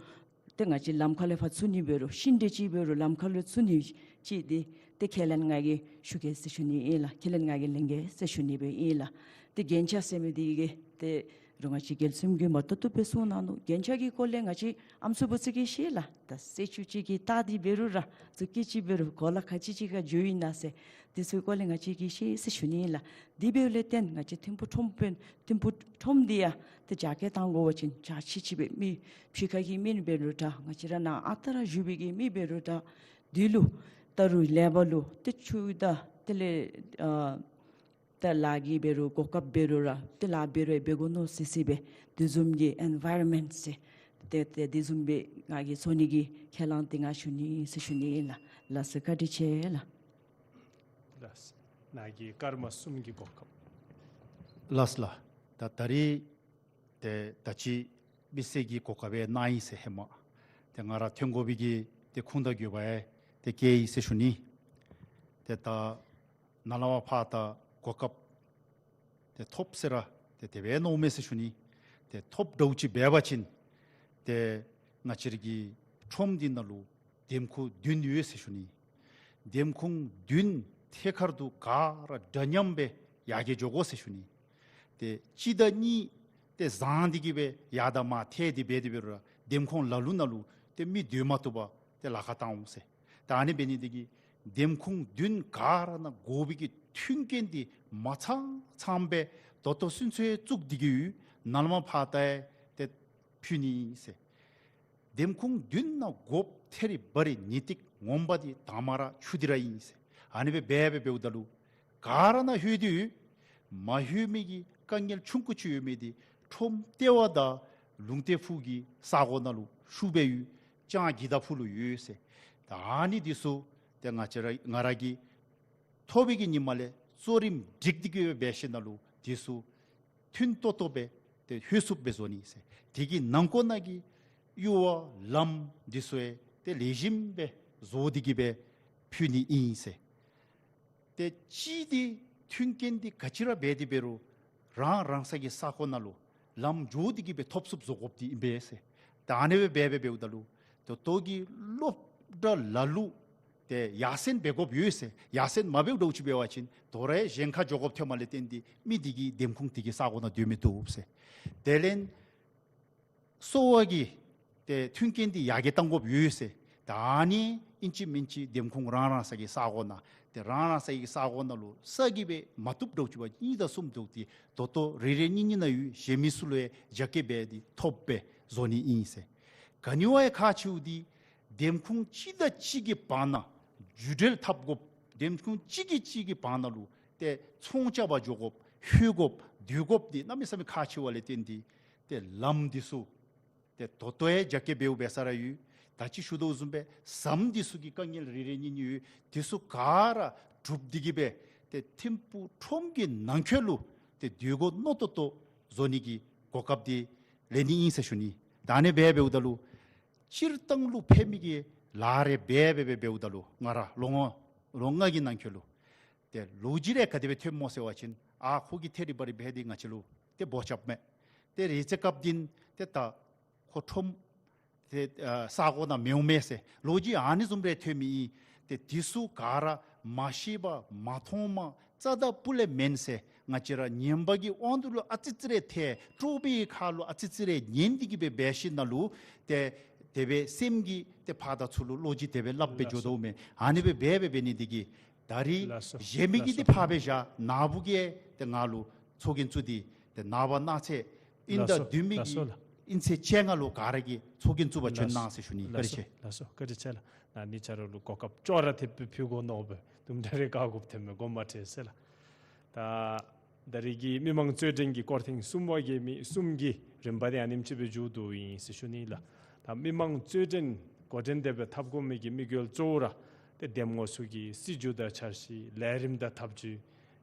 ཏེ་ང་བཅས་ལམ་ཁ་ལས་ཕར་ཚུད་ནི་འབད་རུང་ཤིང་འབྲས་ཅིག་འབད་རུང་ལམ་ཁ་ལུ་ཚུད་ནི་ཅིག་འདི་ཏེ་ཁས་ལེན་ང་གིས་ཞུ་གེ་ཟེར་ཞུ་ནི་ཨིན་ལགས། ཁས་ལེན་ང་གིས་ལེན་གེ་ཟེར་ཞུ་ནི་སྦེ་ཨིན་ལགས། ཏེ་རྒྱན་ཆ་ཟེར་མི་འདི་གིས་ཏེ་རུང་ང་བཅས་རྒྱལ་སྲུང་གིས་མ་ཏོག་ཏོ་སྦེ་གསུང་གནང་ནུག། རྒྱན་ཆ་གི་སྐོར་ལས་ང་བཅས་ཨམ་སྲུ་བུ་ཚུ་གིས་ཤེས་ལགས། ད་སེར་ཆུ་ཅིག་གི་རྟགས་འདི་འབད་རུང་ར་ཟུར་སྐྱིད་ཅིག་འབད་རུང་གོ་ལ་ག་ཅི་ཅིག་ཁར་འགྱོཝ་ཨིན་ན་ཟེར་འདི་ཚུ་སྐོར་ལས་ང་བཅས་ཀྱིས་ཤེས་ཟེར་ཞུ་ནི་ཨིན་ལགས། དེ་འབདཝ་ལས་བརྟེན་ང་བཅས་ཐིམ་ཕུག་ཁྲོམ་དཔོན་ཐིམ་ཕུག་ཁྲོམ་འདི་ཡང་ཏེ་རྒྱ་སྐྱེད་གཏང་དགོ་པ་ཅིན་རྒྱ་ཆེ་ཅིག་སྦེ་མི་ཕྱི་ཁ་གི་མི་འབད་རུང་འདྲ་ང་བཅས་ར་ནཱ་ཨ་རྟག་ར་བཞུགས་པའི་གི་མི་འབད་རུང་འདྲ་འདི་ལུ་ད་རུང་ལེགས་པ་ལུ་ཏེ་ཕྱུགཔ་དང་དེ་ལས་ཨ་ད་ལཱ་གི་འབད་རུང་གོ་སྐབས་འབད་རུང་ར་ཏེ་ལཱ་འབད་རུང་འབད་དགོ་མནོ་སི་སི་སྦེ་དེ་བཟུམ་གྱི་ཨེན་ཝའི་རོན་མེནཊ་ཟེར་ཏེ་ཏེ་དེ་བཟུམ་སྦེ་ང་གིས་བཟོ་ནི་གི་ཁས་བླངས་འདི་ང་ཞུ་ནི་ཟེར་ཞུ་ནི་ཨིན་ལགས། ལགས་སོ་བཀའ་དྲིན་ཆེ་ལགས། ལགས་སོ། ནཱ་གི་སྐར་མ་གསུམ་གྱི་གོ་སྐབས། ལགས་སོ་ལགས། ད་ད་རིས་ཏེ་ད་ཅི་མི་སེར་གྱི་གོ་སྐབས་སྦེ་གནང་ཡི་ཟེར་ཧེ་མ་ཏེ་ང་ར་ཐོན་དགོ་པའི་གི་ཏེ་ཁུངས་དང་དགོས་པ་ཡང་ཏེ་བཀལ་ཡི་ཟེར་ཞུ་ནི། ཏེ་ད་ནཱ་ལས་མར་ཕར་ད་གོ་སྐབས་ཏེ་ཐོབ་ཟེར་ར་ཏེ་དེ་སྦེ་མནོཝ་མས་ཟེར་ཞུ་ནི། ཏེ་ཐོབ་འདྲཝ་ཅིག་འབད་བ་ཅིན་ཏེ་ང་བཅས་ར་གི་ཁྲོམ་འདི་ནང་ལུ་འདེམས་ཁོངས་བདུན་ཡོད་ཟེར་ཞུ་ནི། འདེམས་ཁོངས་བདུན་ཐད་ཀར་དུ་ག་ར་འདྲ་མཉམ་སྦེ་ཡར་རྒྱས་འགྱོ་དགོ་ཟེར་ཞུ་ནི། ཏེ་གཅིག་དང་གཉིས་ཏེ་བཟང་སྟེ་གི་སྦེ་ཡར་དང་མར་ཐལ་ཏེ་འབད་དེ་འབད་རུང་ར་འདེམས་ཁོངས་ལ་ལུ་ནང་ལུ་ཏེ་མི་སྡོད་མ་བཏུབ་པར་ཏེ་ལཱ་ཁག་བཏང་འོང་ཟེར། ད་ཨ་ནི་འབད་ནི་འདི་གིས་འདེམས་ཁོངས་བདུན་ག་ར་ནང་དགོ་པའི་གི་མཐུན་རྐྱེན་འདི་མ་ཚང་ཚངམ་སྦེ་ད་ལྟོ་ཚུན་ཚོད་བཙུགས་ཏེ་གི་ཡོད། ནཱ་ལས་མར་ཕར་ད་ཡང་ཏེ་ཕུལ་ནི་ཨིན་ཟེར། འདེམས་ཁོངས་བདུན་ནང་དགོཔ་ཐད་རི་བ་རི་ནི་ཏིག་ངོ་མ་འདི་དང་མ་ར་ཆུ་འདི་ར་ཨིན་ཟེར། ཨ་ནི་སྦེ་འབད་འབད་འབདཝ་ད་ལུ་ག་ར་ནང་ལྷོད་དེ་ཡོད། མ་ལྷོད་མི་གི་དཀའ་ངལ་ཆུང་ཀུ་ཅིག་ཡོད་མི་འདི་ཁྲོམ་ལྟེ་བ་དང་ལུང་སྟེང་ཕུག་གི་ས་གོ་ནང་ལུ་ཤུགས་སྦེ་ཡོད། ལྕང་གི་དང་ཕུག་ལུ་ཡོད་ཟེར། ད་ཨ་ནི་འདི་ཚུ་ཏེ་ང་བཅས་ར་ང་ར་གིས་ཐོབ་པའི་གི་ཉིནམ་ལས་གཙོ་རིམ་སྒྲིག་སྟེ་གི་སྦེ་འབད་ཞིནམ་ལས་འདི་ཚུ་མཐུན་ཏོག་ཏོ་སྦེ་ཏེ་ལྷོད་ཚུགསཔ་སྦེ་བཟོ་ནི་ཟེར། དེ་གི་ནང་འཁོད་ནང་གི་གཡུར་བ་ལམ་འདི་ཚུ་ཡང་ཏེ་ལེགས་ཤོམ་སྦེ་བཟོ་སྟེ་གི་སྦེ་ཕུལ་ནི་ཨིན་ཟེར། ཏེ་གཅིག་འདི་མཐུན་རྐྱེན་འདི་ག་ཅི་ར་འབད་དེ་འབད་རུང་རང་རང་སོའི་གི་ས་གོ་ནང་ལུ་ལམ་འགྱོ་སྟེ་གི་སྦེ་ཐོབ་ཚུགསཔ་བཟོ་དགོཔ་འདི་ཨིན་པས་ཟེར། ད་ཨ་ནི་སྦེ་འབད་འབད་འབདཝ་ད་ལུ་ད་ལྟོ་གི་སློབ་གྲྭ་ལ་ལུ་ཏེ་ཡར་སེང་འབད་དགོཔ་ཡོད་ཟེར། ཡར་སེང་མ་འབདཝ་འདྲཝ་ཅིག་འབད་བ་ཅིན་དོ་རུང་གཞན་ཁར་འགྱོ་དགོཔ་ཐོནམ་ལས་བརྟེན་ཏེ་མི་འདི་གིས་འདེམས་ཁོངས་འདི་གི་ས་གོ་ནང་སྡོད་མི་བཏུབ་ཟེར། དེ་ལས་གསོ་བ་གི་ཏེ་མཐུན་རྐྱེན་འདི་ཡར་རྒྱས་གཏང་དགོཔ་ཡོད་ཟེར། ད་ཨ་ནི་ཨིན་ཅི་མིན་ཅི་འདེམས་ཁོངས་རང་རང་སོའི་གི་ས་གོ་ནང་ཏེ་རང་རང་སོའི་གི་ས་གོ་ནང་ལུ་ས་གི་སྦེ་མ་བཏུབ་འདྲཝ་ཅིག་འབད་གཉིས་དང་གསུམ་བཏུབ་སྟེ་ད་ལྟོ་རེ་རེ་གཉིས་གཉིས་ནང་ཡོད། གཞན་མི་ཚུ་ལུ་ཡང་རྒྱ་སྐྱེད་འབད་དེ་ཐོབ་སྦེ་བཟོ་ནི་ཨིན་ཟེར། ག་ནི་བ་ཡང་ཁག་ཆེཝ་འདི་འདེམས་ཁོངས་གཅིག་དང་གཅིག་གི་བར་ན་རྒྱུད་འབྲེལ་འཐབ་དགོཔ། འདེམས་ཁོངས་གཅིག་གིས་གཅིག་གི་བར་ན་ལུ་ཏེ་ཚོང་རྐྱབ་པར་འགྱོ་དགོཔ་ལྷོད་དགོཔ་སྡོད་དགོཔ་འདི་གནམ་མེད་ས་མེད་ཁག་ཆེ་བ་ལས་བརྟེན་ཏེ་ཏེ་ལམ་འདི་ཚུ་ ཏེ་ད་ལྟོ་ཡང་རྒྱ་སྐྱེད་འབདཝ་འབད་ས་ར་ཡོད། ད་ཅི་ཞུ་དོ་བཟུམ་སྦེ་ཟམ་འདི་ཚུ་གི་དཀའ་ངལ་རེ་རེ་གཉིས་གཉིས་ཡོད། དེ་ཚུ་ག་ར་གྲུབ་སྟེ་གི་སྦེ་ཏེ་ཐིམ་ཕུག་ཁྲོམ་གྱི་ནང་འཁོད་ལུ་ཏེ་སྡོད་སྒོ་རྣོ་ཏོག་ཏོ་བཟོ་ནི་གི་གོ་སྐབས་འདི་ལེན་ནི་ཨིན་ཟེར་ཞུ་ནི། ད་ཨ་ནི་སྦེ་འབདཝ་ད་ལུ་སྤྱིར་བཏང་ལུ་ཕན་མི་གི་ལཱ་རེ་འབད་འབད་འབད་འབདཝ་ད་ལུ་ང་ར་ལོ་ངོ་ལོ་ལྔ་གི་ནང་འཁོད་ལུ་ཏེ་ལོ་རྒྱུས་རེ་ག་དེ་སྦེ་ཐོནམ་སྨོ་ཟེར་བ་ཅིན་ཨ་ཁོ་གིས་ཐད་རི་བ་རི་འབད་དེ་ང་བཅས་ལུ་ཏེ་འབོ་རྐྱབ་མས། ཏེ་རེ་ཅིག་སྐབས་འདི་ཏེ་ད་ཁོ་ཁྲོམ་ཏེ་ཨ་ས་གོ་ནང་མེདཔ་མས་ཟེར་ལོ་རྒྱུས་ཨ་ནི་བཟུམ་རེ་ཐོན་མི་ཨིན། ཏེ་དེ་ཚུ་ག་ར་མ་ཤེས་པར་མ་མཐོངམ་རྩ་དང་སྤུ་ལས་མེན་ཟེར་ང་བཅས་ར་ཉན་པ་གི་དབང་དུ་ལུ་ཨ་ཙི་ཙི་རེ་ཐལ། སྤྲོ་པའི་ཁ་ལུ་ཨ་ཙི་ཙི་རེ་ཉན་ཏེ་གི་སྦེ་འབད་ཞིནམ་ལས་ཏེ་དེ་སྦེ་སེམས་ཀྱི་ཏེ་ཕར་དང་ཚུར་ལུ་བློ་སྒྱུར་དེ་སྦེ་སླབ་སྦེ་འགྱོ་དོ་མས། ཨ་ནི་སྦེ་འབད་འབད་འབད་ནི་འདི་གིས་ད་རིས་ལགས་སོ། གཞན་མི་གིས་ལགས་ཏེ་སོ། ཕར་སྦེ་བཞག་ནཱ་བུ་གིས་ཏེ་ང་ལུ་ཚོགས་རྒྱན་བཙུགས་ཏེ་ཏེ་ནངས་པ་གནངས་ཚེ་ཨིན་ལགས་ཟླ་སོ། བདུན་མི་ལགས་གི་སོ་ལགས། ཨིན་ཚེས་བཅོ་ལྔ་ལུ་ག་ར་གིས་ཚོགས་རྒྱན་བཙུགས་པར་བྱོན་གནང་ཟེར་ཞུ་ནི། བཀའ་དྲིན་ཆེ། ལགས་སོ། བཀའ་དྲིན་ཆེ་ལགས། ནཱ་ནི་ཆ་རོགས་ལུ་གོ་སྐབས་ཅོག་ར་འཐདཔ་སྦེ་ཕུལ་དགོ་མནོ་སྦེ་དུམ་གྲ་རེ་བཀག་དགོཔ་ཐོནམ་མས། དགོངསམ་མ་ཁྲེལ་ཟེར་ལགས། ད་ད་རིས་ཀྱི་མི་མང་རྩོད་འགྲན་གྱི་སྐོར་ཐེངས་གསུམ་པ་གི་མི་གསུམ་གྱི་རིམ་པ་འདི་ཨ་ནེམ་ཅིག་སྦེ་མཇུག་བསྡུཝ་ཨིན་ཟེར་ཞུ་ནི་ལགས། ད་མི་མང་རྩོད་འགྲན་འགོ་འདྲེན་དེ་སྦེ་འཐབ་དགོ་མི་གི་དམིགས་ཡུལ་གཙོ་བོ་ར་ཏེ་འདེམས་ངོ་ཚུ་གི་སྲིད་བྱུས་དང་འཆར་གཞི་ལས་རིམ་དང་ཐབས་ཇུས་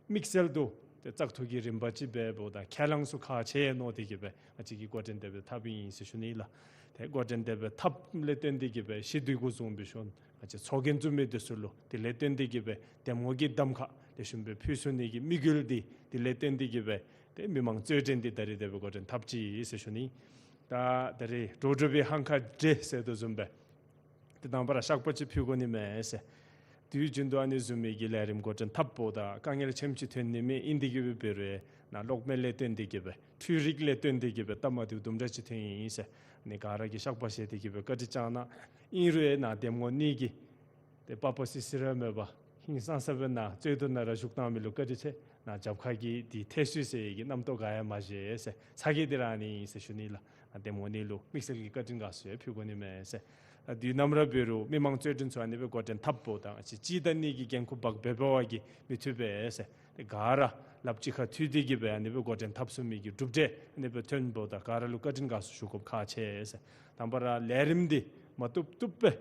དམིགས་བསལ་དུ་ཏེ་བཙག་འཐུ་གི་རིམ་པ་ཅིག་འབདཝ་ད་ཁས་བླངས་ཚུ་ཁག་ཆེ་མནོ་སྟེ་གི་སྦེ་ང་བཅས་ཀྱིས་འགོ་འདྲེན་དེ་སྦེ་འཐབ་ཨིན་ཟེར་ཞུ་ནི་ལགས། ཏེ་འགོ་འདྲེན་དེ་སྦེ་འཐབ་ལས་བརྟེན་ཏེ་གི་སྦེ་ཞི་བདེ་གུ་བཟུང་སྦེ་ཞུ་ང་བཅས་ཚོགས་རྒྱན་བཙུགས་མི་འདི་ཚུ་ལུ་དེ་ལས་བརྟེན་ཏེ་གི་སྦེ་འདེམས་ངོ་གི་གདམ་ཁ་ལེགས་ཤོམ་སྦེ་ཕུལ་ཚུགས་ནི་གི་དམིགས་ཡུལ་འདི་དེ་ལས་བརྟེན་ཏེ་གི་སྦེ་ཏེ་མི་མང་རྩོད་འགྲན་འདི་ད་རིས་དེ་སྦེ་འགོ་འདྲེན་འཐབ་ཅི་ཟེར་ཞུ་ནི། ད་ད་རིས་འགྲོ་དྲུག་པའི་ཧང་ཁ་འདྲེ་ཟེར་དོ་བཟུམ་སྦེ་ཏེ་དང་པ་ར་བཤགས་པ་ཅིག་ཕུལ་དགོ་ནི་མས་ཟེར། དུས་རྒྱུན་དུ་ཨ་ནི་བཟུམ་མའི་གི་ལས་རིམ་འགོ་འདྲེན་འཐབ་འབདཝ་ད་དཀའ་ངལ་ཆེམ་ཅིག་ཐོན་ནི་མས། ཨིན་དེ་གི་སྦེ་འབད་རུང་ནཱ་གློག་མེ་ལས་བརྟེན་ཏེ་གི་སྦེ་འཕྲུལ་རིག་ལས་བརྟེན་ཏེ་གི་སྦེ་སྟབས་མ་བདེཝ་དུམ་གྲ་ཅིག་ཐོན་ཡི་ཟེར། ཨ་ནི་ག་ར་གིས་བཤགས་པ་བཞེས་ཏེ་གི་སྦེ་བཀའ་དྲིན་བསྐྱང་གནང་། ཨིན་རུང་ནཱ་འདེམས་ངོ་གཉིས་ཀྱིས་ཏེ་པག་པ་སི་སི་ར་མེད་པར་ཧིང་སངས་ས་སྦེ་ནཱ་རྩོད་དུ་ནཱ་ར་བཞུགས་གནང་མི་ལུ་བཀའ་དྲིན་ཆེ། ནཱ་རྒྱབ་ཁ་གི་འདི་ཐེ་སུས་ཟེར་གྱི་རྣམ་རྟོག་ག་ཡང་མ་བཞེས་ཟེར། ཚ་གྱང་འདི་ར་ཨ་ནི་ཨིན་ཟེར་ཞུ་ནི་ལགས། ཨ་འདེམས་ངོ་གཉིས་ལུ་དམིགས་བསལ་གྱི་བཀའ་དྲིན་དགའ་ཚོར་ཡང་ཕུལ་དགོ་ནི་མས་ཟེར། ཨ་དུས་ནམ་ར་འབད་རུང་མི་མང་རྩོད་འགྲན་ཚུ་ཨ་ནི་སྦེ་འགོ་འདྲེན་འཐབ་འབདཝ་ད་ང་བཅས་གཅིག་དང་གཉིས་ཀྱི་འགན་ཁུར་འབག་འབད་འབད་བ་གིས་མི་ཐུབ་པས་ཟེར། ཏེ་ག་ར་ལགཔ་གཅིག་ཁར་མཐུད་དེ་གི་སྦེ་ཨ་ནི་སྦེ་འགོ་འདྲེན་འཐབ་ཚུགས་མི་གི་གྲུབ་འབྲས་ཨ་ནི་སྦེ་ཐོན་འབདཝ་ད་ག་ར་ལུ་བཀའ་དྲིན་དགའ་ཚོར་ཞུ་དགོཔ་ཁག་ཆེ་ཟེར། དང་པ་ར་ལས་རིམ་འདི་མ་བཏུབ་བཏུབ་སྦེ་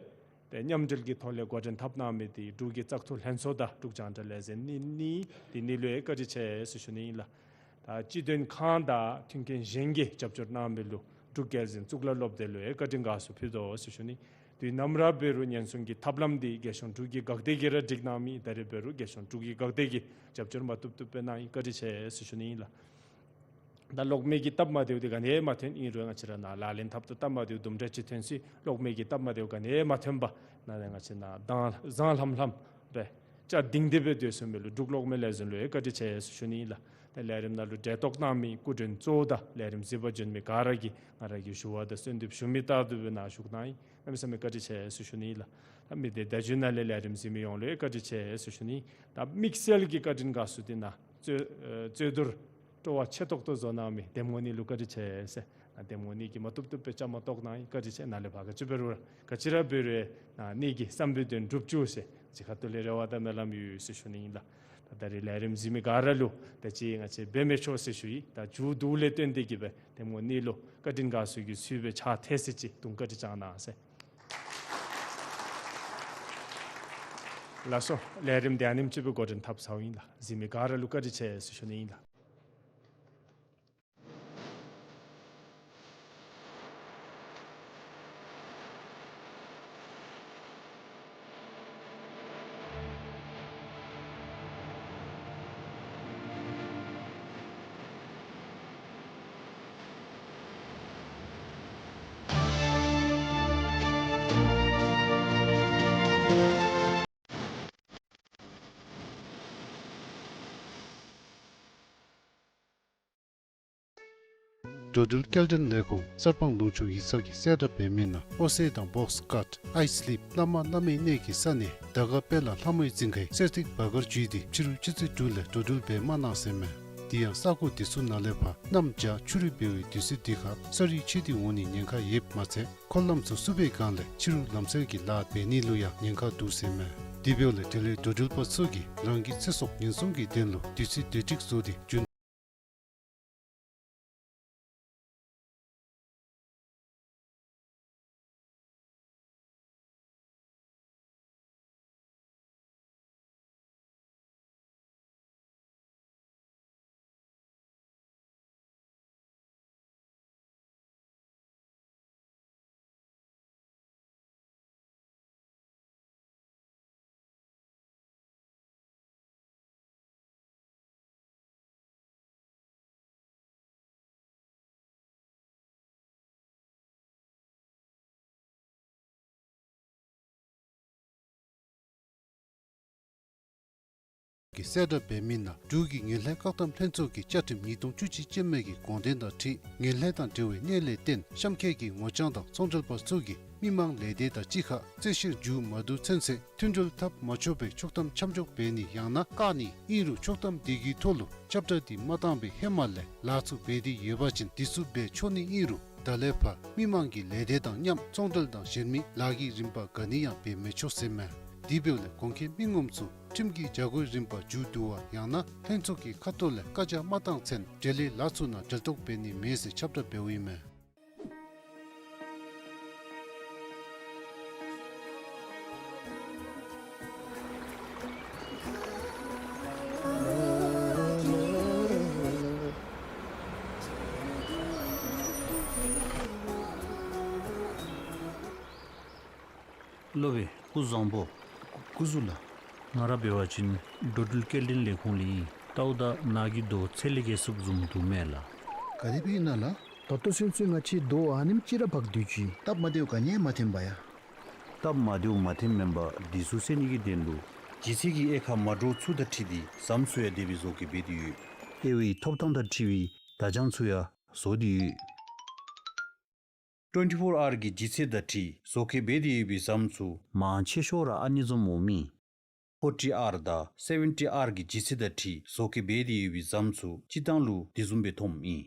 ཏེ་མཉམ་འབྲེལ་གྱི་ཐོག་ལས་འགོ་འདྲེན་འཐབ་གནང་མི་འདི་འབྲུག་གི་བཙག་འཐུ་ལྷན་ཚོགས་དང་འབྲུག་རྒྱང་བསྒྲགས་ལས་འཛིན་གཉིས་གཉིས་འདི་གཉིས་ལུ་ཡང་བཀའ་དྲིན་ཆེ་ཟེར་ཞུ་ནི་ཨིན་ལགས། ད་སྤྱི་དོན་ཁང་དང་མཐུན་རྐྱེན་གཞན་གྱིས་རྒྱབ་སྐྱོར་གནང་མི་ལུ་འབྲུག་རྒྱལ་འཛིན་གཙུག་ལག་སློབ་སྡེ་ལུ་ཡང་བཀའ་དྲིན་དགའ་ཚོར་ཕུལ་དོ་ཟེར་ཞུ་ནི། དུས་ནམ་ར་འབད་རུང་ཉེན་སྲུང་གི་ཐབས་ལམ་འདི་རྒྱལ་གཞུང་འབྲུག་གི་འགག་སྡེ་གིས་ར་སྒྲིག་གནང་མི་ད་རིས་འབད་རུང་རྒྱལ་གཞུང་འབྲུག་གི་འགག་སྡེ་གིས་རྒྱབ་སྐྱོར་མ་བཏུབ་བཏུབ་སྦེ་གནང་ཡི། བཀའ་དྲིན་ཆེ་ཟེར་ཞུ་ནི་ཨིན་ལགས། ད་གློག་མེ་གི་སྟབས་མ་བདེཝ་འདི་ག་ནི་ཡང་མ་ཐོན། ཨིན་རུང་ང་བཅས་ར་ནཱ་ལག་ལེན་འཐབ་ད་སྟབས་མ་བདེཝ་དུམ་གྲ་ཅིག་ཐོན་ཅི། གློག་མེ་གི་སྟབས་མ་བདེཝ་ག་ནི་ཡང་མ་ཐོན་པར་ནཱ་ལས་ང་བཅས་ནཱ་དྭངས་བཟང་ལྷམ་ལྷམ་སྦེ་ཅ་དིང་སྟེ་སྦེ་སྡོད་ཚུགས་མི་ལུ་འབྲུག་གློག་མེ་ལས་འཛིན་ལུ་ཡང་བཀའ་དྲིན་ཆེ་ཟེར་ཞུ་ནི་ཨིན་ལགས། ད་ལས་རིམ་ནང་ལུ་གྲལ་གཏོགས་གནང་མི་སྐུ་མགྲོན་གཙོ་བོ་དང་ལས་རིམ་གཟིགས་པར་བྱོན་མི་ག་ར་གིས་ང་ར་གིས་ཞུ་བ་དང་གསོལ་འདེབས་ཞུ་མི་ལྟར་དུ་སྦེ་ནཱ་བཞུགས་གནང་ཡི། གནམ་མེད་ས་མེད་བཀའ་དྲིན་ཆེ་ཟེར་ཞུ་ནི་ཨིན་ལགས། ད་མི་སྡེ་བརྡ་བརྒྱུད་ནང་ལས་ལས་རིམ་གཟིགས་མི་ཡོངས་ལུ་ཡང་བཀའ་དྲིན་ཆེ་ཟེར་ཞུ་ནི། ད་དམིགས་བསལ་གྱི་བཀའ་དྲིན་དགའ་ཚོར་འདི་ནཱ་རྩོད་ཨེ་རྩོད་བསྡུར་སྤྲོ་བ་ཆེ་ཏོག་ཏོ་བཟོ་གནང་མི་འདེམས་ངོ་གཉིས་ལུ་བཀའ་དྲིན་ཆེ་ཟེར། ཨ་འདེམས་ངོ་གཉིས་ཀྱིས་མ་བཏུབ་བཏུབ་སྦེ་བཅའ་མར་གཏོགས་གནང་ཡི། བཀའ་དྲིན་ཆེ། ནཱ་ལས་ཕར་ག་ཅི་འབད་རུང་ར་ག་ཅི་ར་འབད་རུང་ནཱ་གཉིས་ཀྱི་བསམ་པའི་དོན་འགྲུབ་བཅུག་ཟེར་གཞིས་ཁ་ཐུག་ལས་རེ་བ་དང་སྨོན་ལམ་ཡོད་ཟེར་ཞུ་ནི་ཨིན་ལགས། ད་ད་རིས་ལས་རིམ་གཟིགས་མི་ག་ར་ལུ་ད་ཅི་ང་བཅས་འབད་མི་ཆོག་ཟེར་ཞུ་ཡི། ད་མཇུག་བསྡུ་ལས་བརྟེན་ཏེ་གི་སྦེ་འདེམས་ངོ་གཉིས་ལུ་བཀའ་དྲིན་དགའ་ཚོར་གྱི་ཚུལ་སྦེ་ཕྱག་འཚལ་ས་ཅིག་དུམ་བཀའ་དྲིན་བསྐྱང་གནང་ཟེར། ལགས་སོ། ལས་རིམ་འདི་ཨ་ནེམ་ཅིག་སྦེ་འགོ་འདྲེན་འཐབ་ཚརཝ་ཨིན་ལགས། གཟིགས་མི་ག་ར་ལུ་བཀའ་དྲིན་ཆེ་ཟེར་ཞུ་ནི་ཨིན་ལགས། འགྲོ་འགྲུལ་སྐྱེལ་འདྲེན་ལས་ཁུངས་གསར་སྤང་ལུང་ཕྱོགས་ཡིག་ཚང་གི་གསལ་བསྒྲགས་འབད་མི་ནང་ཨོ་སེ་དང་བོགས་ཀཊ་ཨའི་སི་ལིབ་བླ་མ་བླ་མའི་གནས་ཀྱི་ས་གནས་དར་དཀར་དཔལ་ལྷ་ལྷ་མོའི་རྫིང་ཁའི་གསེར་ཐིག་བར་སྐོར་བརྒྱུད་དེ་ཕྱི་རུ་ཆུ་ཚོད་དྲུག་ལས་འགྲོ་འགྲུལ་འབད་མ་གནང་ཟེར་མས། དེ་ཡང་ས་གོ་དེ་ཚུ་ནང་ལས་ཕར་གནམ་བྱཱར་ཆུ་རུད་འབབ་པའི་དུས་ཚོད་འདི་ཁར་ས་རུད་ཆད་དེ་འོང་ནི་ཉེན་ཁ་ཡོདཔ་མ་ཚད་འཁོར་ལམ་ཚུ་བསུབ་པའི་སྒང་ལས་ཕྱི་རུ་ལམ་བསལ་གྱི་ལཱ་འབད་ནི་ལུ་ཡང་ཉེན་ཁ་འདུག་ཟེར་མས། དེ་འབདཝ་ལས་དེ་ལས་འགྲོ་འགྲུལ་པ་ཚུ་གིས་རང་གི་ཚེ་སྲོག་ཉེན་སྲུང་གི་དོན་ལུ་དུས་ཚོད་བདེ་སྒྲིག་བཟོ་སྟེ་རྒྱུན་ གིས་གསལ་བསྒྲགས་འབད་མི་ནང་འབྲུག་གི་ངན་ལྷད་བཀག་སྡོམ་ལྷན་ཚོགས་ཀྱི་བཅའ་ཁྲིམས་ཉིས་སྟོང་བཅུ་གཅིག་ཅན་མའི་གི་དགོངས་དོན་དང་འཁྲིལ་ངན་ལྷད་དང་འབྲེལ་བའི་གནད་ལས་བརྟེན་གཤམ་འཁོད་ཀྱི་ངོ་རྐྱང་དང་ཚོང་འབྲེལ་པ་ཚུ་གིས་མི་མང་ལས་སྡེ་དང་གཅིག་ཁར་རྩོད་བཤེར་མཇུག་མ་བསྡུ་ཚུན་ཚོད་མཐུན་སྒྲིལ་འཐབ་མ་ཆོག་པའི་ཆོག་ཐམ་ཆ་འཇོག་འབད་ནི་ཡང་ན་བཀག་ནི་ཨིན་རུང་ཆོག་ཐམ་དེ་གི་ཐོག་ལུ་ཁྱབ་བསྒྲགས་འདི་མ་བཏང་བའི་ཧེ་མ་ལས་ལཱ་ཚུ་འབད་དེ་ཡོད་པ་ཅིན་དེ་ཚུ་འབད་ཆོག་ནི་ཨིན་རུང་ད་ལས་ཕར་མི་མང་གིས་ལས་སྡེ་དང་མཉམ་ཚོང་འབྲེལ་དང་གཞན་མི་ལཱ་གི་རིམ་པ་ག་ནི་ཡང་འབད་མི་ཆོག་ཟེར་མས། དེ་འབདཝ་ལས་གོང་འཁོད་མི་ངོམ་ཚུ་ཁྲིམས་ཀྱི་བྱ་སྒོའི་རིམ་པ་མཇུག་བསྡུ་བ་ཡང་ན་ལྷན་ཚོགས་ཀྱི་ཁ་ཐུག་ལས་བཀའ་རྒྱ་མ་བཏང་ཚུན་འབྲེལ་ཡོད་ལཱ་ཚུ་ནང་འབྲེལ་གཏོགས་འབད་ནི་མེད་ཟེར་ཁྱབ་བསྒྲགས་འབདཝ་ཨིན་མས། སློབ་དཔོན་སྐུ་བཟང་པོ། སྐུ་གཟུགས་ལགས། ང་ར་འབད་བ་ཅིན་འགྲོ་འགྲུལ་སྐྱེལ་འདྲེན་ལས་ཁུངས་ལས་ཨིན། ལྟཝ་ད་ནཱ་གི་རྡོ་ཚད་ལས་བརྒལ་སུབ་བཟུམ་འདུག་མེན་ལགས། ག་དེ་སྦེ་ཨིན་ན་ལགས། ད་ལྟོ་ཚུན་ཚོད་ང་བཅས་རྡོ་ཨ་ནེམ་ཅིག་ར་འབག་སྡོད་ཅི། སྟབས་མ་བདེཝ་ག་ནི་ཡང་མ་ཐོན་པ་ཡ། སྟབས་མ་བདེཝ་མ་ཐོནམ་མེན་པར་དེ་ཚུ་སེལ་ནི་གི་དོན་ལུ་ལྗིད་ཚད་ཀྱི་དབྱེ་ཁག་མ་འདྲཝ་ཚུ་དང་འཁྲིལ་ཏེ་ཟམ་ཚུ་ཡང་དེ་སྦེ་བཟོ་བཀོད་འབད་དེ་ཡོད། དབྱེ་བའི་ཐོབ་ཐང་དང་འཁྲིལ་བའི་བརྡ་བྱང་ཚུ་ཡང་བཟོ་སྟེ་ཡོད། ཊུ་ཝེན་ཊི་ཕོར་ཨར་གྱི་ལྗིད་ཚད་དང་འཁྲིལ་བཟོ་བཀོད་འབད་དེ་ཡོད་པའི་ཟམ་ཚུ་མང་ཆེ་ཤོས་ར་ཨ་ནི་བཟུམ་འོང་མི་ཕོར་ཊི་ཨར་དང་སེ་ཝེན་ཊི་ཨར་གྱི་ལྗིད་ཚད་དང་འཁྲིལ་བཟོ་བཀོད་འབད་དེ་ཡོད་པའི་ཟམ་ཚུ་སྤྱིར་བཏང་ལུ་དེ་བཟུམ་སྦེ་ཐོནམ་ཨིན།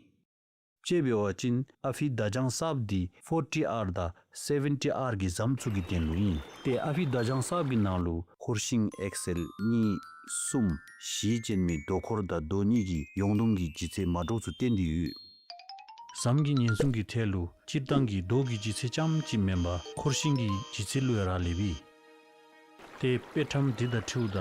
དཔྱེ་འབད་བ་ཅིན་ཨ་ཕི་བརྡ་བྱང་གསརཔ་འདི་ཕོར་ཊི་ཨར་དང་སེ་ཝེན་ཊི་ཨར་གྱི་ཟམ་ཚུ་གི་དོན་ལུ་ཨིན། ཏེ་ཨ་ཕི་བརྡ་བྱང་གསརཔ་གི་ནང་ལུ་འཁོར་ཤིང་ཨེག་སེལ་གཉིས་གསུམ་བཞི་ཅན་མའི་རྡོ་འཁོར་དང་རྡོ་གཉིས་ཀྱི་ཡོངས་བསྡོམས་ཀྱི་ལྗིད་ཚད་མ་འདྲཝ་ཚུ་བསྟན་ཏེ་ཡོད། ཟམ་གྱི་ཉེན་སྲུང་གི་ཐད་ལུ་སྤྱིར་བཏང་གི་རྡོ་གི་ལྗིད་ཚད་རྐྱངམ་ཅིག་མེན་པར་འཁོར་ཤིང་གི་ལྗིད་ཚད་ལུ་ཡང་རག་ལས་པས། ཏེ་དཔེ་ཁྲམ་འདི་དང་འཁྲིལཝ་ད་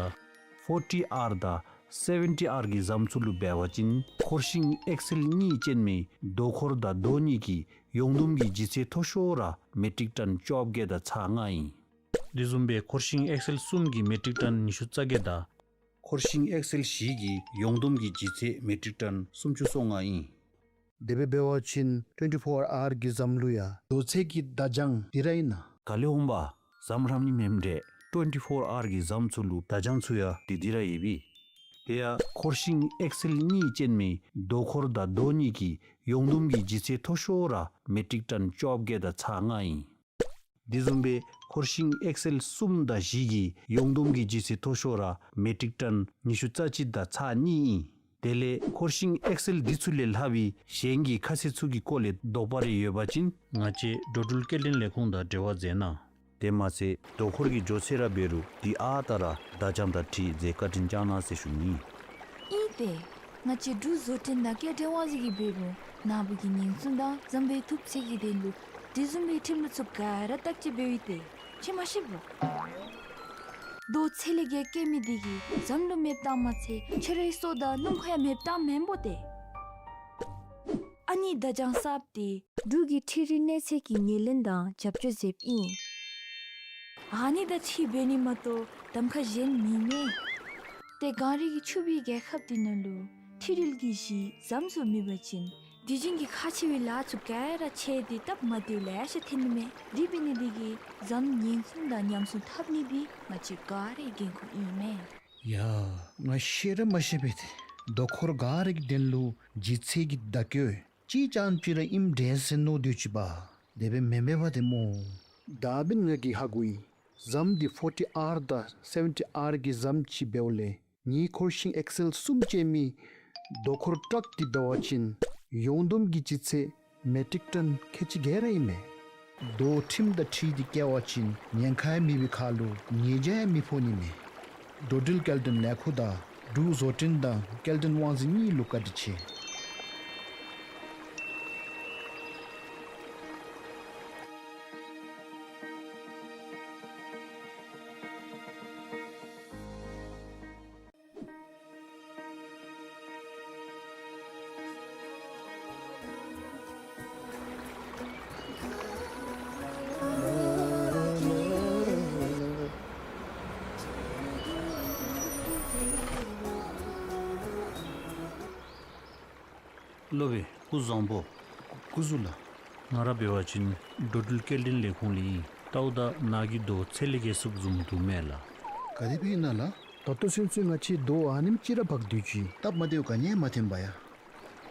ཕོར་ཊི་ཨར་དང་སེ་ཝེན་ཊི་ཨར་གྱི་ཟམ་ཚུ་ལུ་འབད་བ་ཅིན་འཁོར་ཤིང་ཨེག་སེལ་གཉིས་ཅན་མའི་རྡོ་འཁོར་དང་རྡོ་གཉིས་ཀྱི་ཡོངས་བསྡོམས་ཀྱི་ལྗིད་ཚད་མཐོ་ཤོས་ར་མེ་ཊིག་ཊཱན་བཅོ་བརྒྱད་དང་ཚག་ལྔ་ཨིན། དེ་བཟུམ་སྦེ་འཁོར་ཤིང་ཨེག་སེལ་གསུམ་གྱི་མེ་ཊིག་ཊཱན་ཉི་ཤུ་རྩ་བརྒྱད་དང་། འཁོར་ཤིང་ཨེག་སེལ་བཞི་གི་ཡོངས་བསྡོམས་ཀྱི་ལྗིད་ཚད་མེ་ཊིག་ཊཱན་སུམ་ཅུ་སོ་ལྔ་ཨིན། དེ་སྦེ་འབད་བ་ཅིན་ཊུ་ཝེན་ཊི་ཕོར་ཨར་གྱི་ཟམ་ལུ་ཡང་རྡོ་ཚད་ཀྱི་བརྡ་བྱང་འདི་ར་ཨིན་ན། ག་ལས་འོང་པ། ཟམ་རམ་ནི་མེནམ་འདྲས། ཊུ་ཝེན་ཊི་ཕོར་ཨར་གྱི་ཟམ་ཚུ་ལུ་བརྡ་བྱང་ཚུ་ཡང་འདི་འདི་ར་ཡོད་པས། དེ་ཡང་འཁོར་ཤིང་ཨེག་སེལ་གཉིས་ཅན་མའི་རྡོ་འཁོར་དང་རྡོ་གཉིས་ཀྱི་ཡོངས་བསྡོམས་ཀྱི་ལྗིད་ཚད་མཐོ་ཤོས་ར་མེ་ཊིག་ཊཱན་བཅོ་བརྒྱད་དང་ཚག་ལྔ་ཨིན། དེ་བཟུམ་སྦེ་འཁོར་ཤིང་ཨེག་སེལ་གསུམ་དང་བཞི་གི་ཡོངས་བསྡོམས་ཀྱི་ལྗིད་ཚད་མཐོ་ཤོས་ར་མེ་ཊིག་ཊཱན་ཉི་ཤུ་རྩ་གཅིག་དང་ཚག་གཉིས་ཨིན། དེ་ལས་འཁོར་ཤིང་ཨེག་སེལ་འདི་ཚུ་ལས་ལྷག་པའི་གཞན་གྱི་ཁ་གསལ་ཚུ་གི་སྐོར་ལས་དོགས་པ་རེ་ཡོད་པ་ཅིན་ང་བཅས་འགྲོ་འགྲུལ་སྐྱེལ་འདྲེན་ལས་ཁུངས་དང་འབྲེལ་བ་མཛད་གནང་། དེ་མ་ཚད་རྡོ་འཁོར་གྱི་མགྱོགས་ཚད་ར་འབད་རུང་དེ་ཨ་རྟག་ར་བརྡ་བྱང་དང་འཁྲིལ་མཛད་བཀའ་དྲིན་བསྐྱང་གནང་ཟེར་ཞུ་ནི། ཨིན་ཏེ། ང་བཅས་འབྲུག་བཟོ་སྐྲུན་དང་སྐྱེལ་འདྲེན་དབང་འཛིན་གྱིས་འབད་རུང་ནཱ་བུ་གི་ཉེན་སྲུང་དང་ཟམ་པའི་ཐུབ་ཚད་ཀྱི་དོན་ལུ་དེ་བཟུམ་མའི་ཁྲིམས་ལུགས་ཚུ་ག་ར་བརྟག་དཔྱད་འབད་ཡི་ཏེ། ཁྱོད་མ་ཤེས་པས། རྡོ་ཚད་ལས་བརྒལ་བཀལ་མི་འདི་གིས་ཟམ་ལུ་མེདཔ་བཏངམ་མ་ཚད་ཁྱོད་རའི་སྲོག་དང་སྣུམ་འཁོར་ཡང་མེདཔ་བཏངམ་མེན་པོ་ཏེ། ཨ་ནི་བརྡ་བྱང་གསརཔ་འདི་འབྲུག་གི་འཕྲུལ་རིག་གནས་ཚད་ཀྱི་ངོས་ལེན་དང་རྒྱབ་སྐྱོར་མཛདཔ་ཨིན། ཨ་ནི་དང་འཁྲིལ་འབད་ནི་མ་གཏོགས་གདམ་ཁ་གཞན་མེད་མས། ཏེ་གངས་རི་གི་ཕྱུག་པའི་རྒྱལ་ཁབ་འདི་ནང་ལུ་འཕྲུལ་རིག་གི་གཞི་ཟམ་ཚུ་མེད་པ་ཅིན་དུས་རྒྱུན་གྱི་ཁག་ཆེ་བའི་ལཱ་ཚུ་ག་ར་ཆད་དེ་སྟབས་མ་བདེཝ་ལེ་ཤ་ཐོན་ནི་མས། དེ་འབད་ནི་འདི་གིས་ཟམ་ཉེན་སྲུང་དང་ཉམས་སྲུང་འཐབ་ནི་འདི་ང་བཅས་ག་རའི་འགན་ཁུར་ཨིན་མས། ཡ། ང་ཤེས་ར་མ་ཤེས་པས་ཏེ། རྡོ་འཁོར་ག་ར་གི་དོན་ལུ་ལྗིད་ཚད་ཀྱི་བརྡ་བཀོད་ཅིག་རྐྱངམ་ཅིག་ར་ཨིནམ་འདྲས་ཟེར་མནོ་སྡོད་ཅི་པ། དེ་སྦེ་མེན་མས་པ་ཏེ་སྨོ། ད་འབདན་ང་གིས་ཧ་གོ་ཡི། ཟམ་འདི་ཕོར་ཊི་ཨར་དང་སེ་ཝེན་ཊི་ཨར་གྱི་ཟམ་ཅིག་འབདཝ་ལས་ངེའི་འཁོར་ཤིང་ཨེག་སེལ་གསུམ་ཅན་མའི་རྡོ་འཁོར་ཊཱག་འདི་འབད་བ་ཅིན་ཡོངས་བསྡོམས་ཀྱི་ལྗིད་ཚད་མེ་ཊིག་ཊཱན་ཁལ་གཅིག་བརྒལ་ར་ཨིན་མས། རྡོ་ཁྲིམས་དང་འཁྲིལ་ཏེ་བཀལ་བ་ཅིན་ཉེན་ཁ་ཡང་མེད་པའི་ཁར་ལུ་ཉེས་བྱ་ཡང་མི་ཕོག་ནི་མས། འགྲོ་འགྲུལ་སྐྱེལ་འདྲེན་ལས་ཁུངས་དང་འབྲུག་བཟོ་སྐྲུན་དང་སྐྱེལ་འདྲེན་དབང་འཛིན་གཉིས་ལུ་བཀའ་དྲིན་ཆེ། སློབ་དཔོན་སྐུ་བཟང་པོ། སྐུ་གཟུགས་ལགས། ང་ར་འབད་བ་ཅིན་འགྲོ་འགྲུལ་སྐྱེལ་འདྲེན་ལས་ཁུངས་ལས་ཨིན། ལྟཝ་ད་ནཱ་གི་རྡོ་ཚད་ལས་བརྒལ་སུབ་བཟུམ་འདུག་མེན་ལགས། ག་དེ་སྦེ་ཨིན་ན་ལགས། ད་ལྟོ་ཚུན་ཚོད་ང་བཅས་རྡོ་ཨ་ནེམ་ཅིག་ར་འབག་སྡོད་ཅི། སྟབས་མ་བདེཝ་ག་ནི་ཡང་མ་ཐོན་པ་ཡ།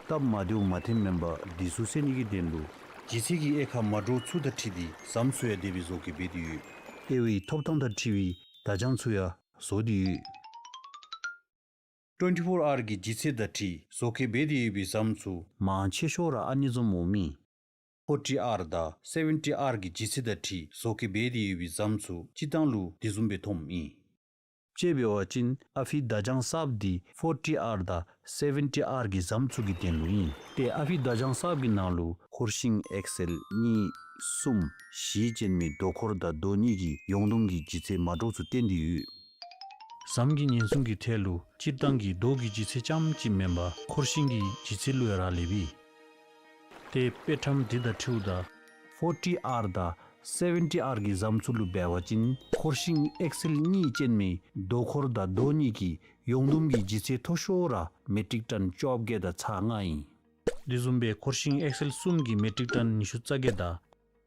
སྟབས་མ་བདེཝ་མ་ཐོན་མེན་པར་འདི་ཚུ་སེལ་ནི་གི་དོན་ལུ་ལྗིད་ཚད་ཀྱི་དབྱེ་ཁག་མ་འདྲཝ་ཚུ་དང་འཁྲིལ་ཏེ་ཟམ་ཚུ་ཡང་དེ་སྦེ་བཟོ་བཀོད་འབད་དེ་ཡོད། དབྱེ་བའི་ཐོབ་ཐང་དང་འཁྲིལ་བའི་བརྡ་བྱང་ཚུ་ཡང་བཟོ་སྟེ་ཡོད། ཊུ་ཝེན་ཊི་ཕོར་ཨར་གི་ལྗིད་ཚད་དང་འཁྲིལ་བཟོ་བཀོད་འབད་དེ་ཡོད་པའི་ཟམ་ཚུ་མང་ཆེ་ཤོས་ར་ཨ་ནི་བཟུམ་འོང་མི། ཕོར་ཊི་ཨར་དང་སེ་ཝེན་ཊི་ཨར་གྱི་ལྗིད་ཚད་དང་འཁྲིལ་བཟོ་བཀོད་འབད་དེ་ཡོད་པའི་ཟམ་ཚུ་སྤྱིར་བཏང་ལུ་དེ་བཟུམ་སྦེ་མཐོངམ་ཨིན། དཔྱེ་འབད་བ་ཅིན་ཨ་ཕི་བརྡ་བྱང་གསརཔ་འདི་ཕོར་ཊི་ཨར་དང་སེ་ཝེན་ཊི་ཨར་གྱི་ཟམ་ཚུ་གི་དོན་ལུ་ཨིན། ཏེ་ཨ་ཕི་བརྡ་བྱང་གསརཔ་གི་ནང་ལུ་འཁོར་ཤིང་ཨེག་སེལ་གཉིས་གསུམ་བཞི་ཅན་མའི་རྡོ་འཁོར་དང་རྡོ་གཉིས་ཀྱི་ཡོངས་བསྡོམས་ཀྱི་ལྗིད་ཚད་མ་འདྲཝ་ཚུ་བསྟན་ཏེ་ཡོད། ཟམ་གྱི་ཉེན་སྲུང་གི་ཐད་ལུ་སྤྱིར་བཏང་གི་རྡོ་གི་ལྗིད་ཚད་རྐྱངམ་གཅིག་མེན་པར་འཁོར་ཤིང་གི་ལྗིད་ཚད་ལུ་ཡང་རག་ལས་པས། ཏེ་དཔེ་ཁྲམ་འདི་དང་འཁྲིལཝ་ད་ཕོར་ཊི་ཨར་དང་སེ་ཝེན་ཊི་ཨར་གྱི་ཟམ་ཚུ་ལུ་འབད་བ་ཅིན་འཁོར་ཤིང་ཨེག་སེལ་གཉིས་ཅན་མའི་རྡོ་འཁོར་དང་རྡོ་གཉིས་ཀྱི་ཡོངས་བསྡོམས་ཀྱི་ལྗིད་ཚད་མཐོ་ཤོས་ར་མེ་ཊིག་ཊོན་བཅོ་བརྒྱད་དང་ཚག་ལྔ་ཨིན། དེ་བཟུམ་སྦེ་འཁོར་ཤིང་ཨེག་སེལ་གསུམ་གྱི་མེ་ཊིག་ཊོན་ཉི་ཤུ་རྩ་བརྒྱད་དང་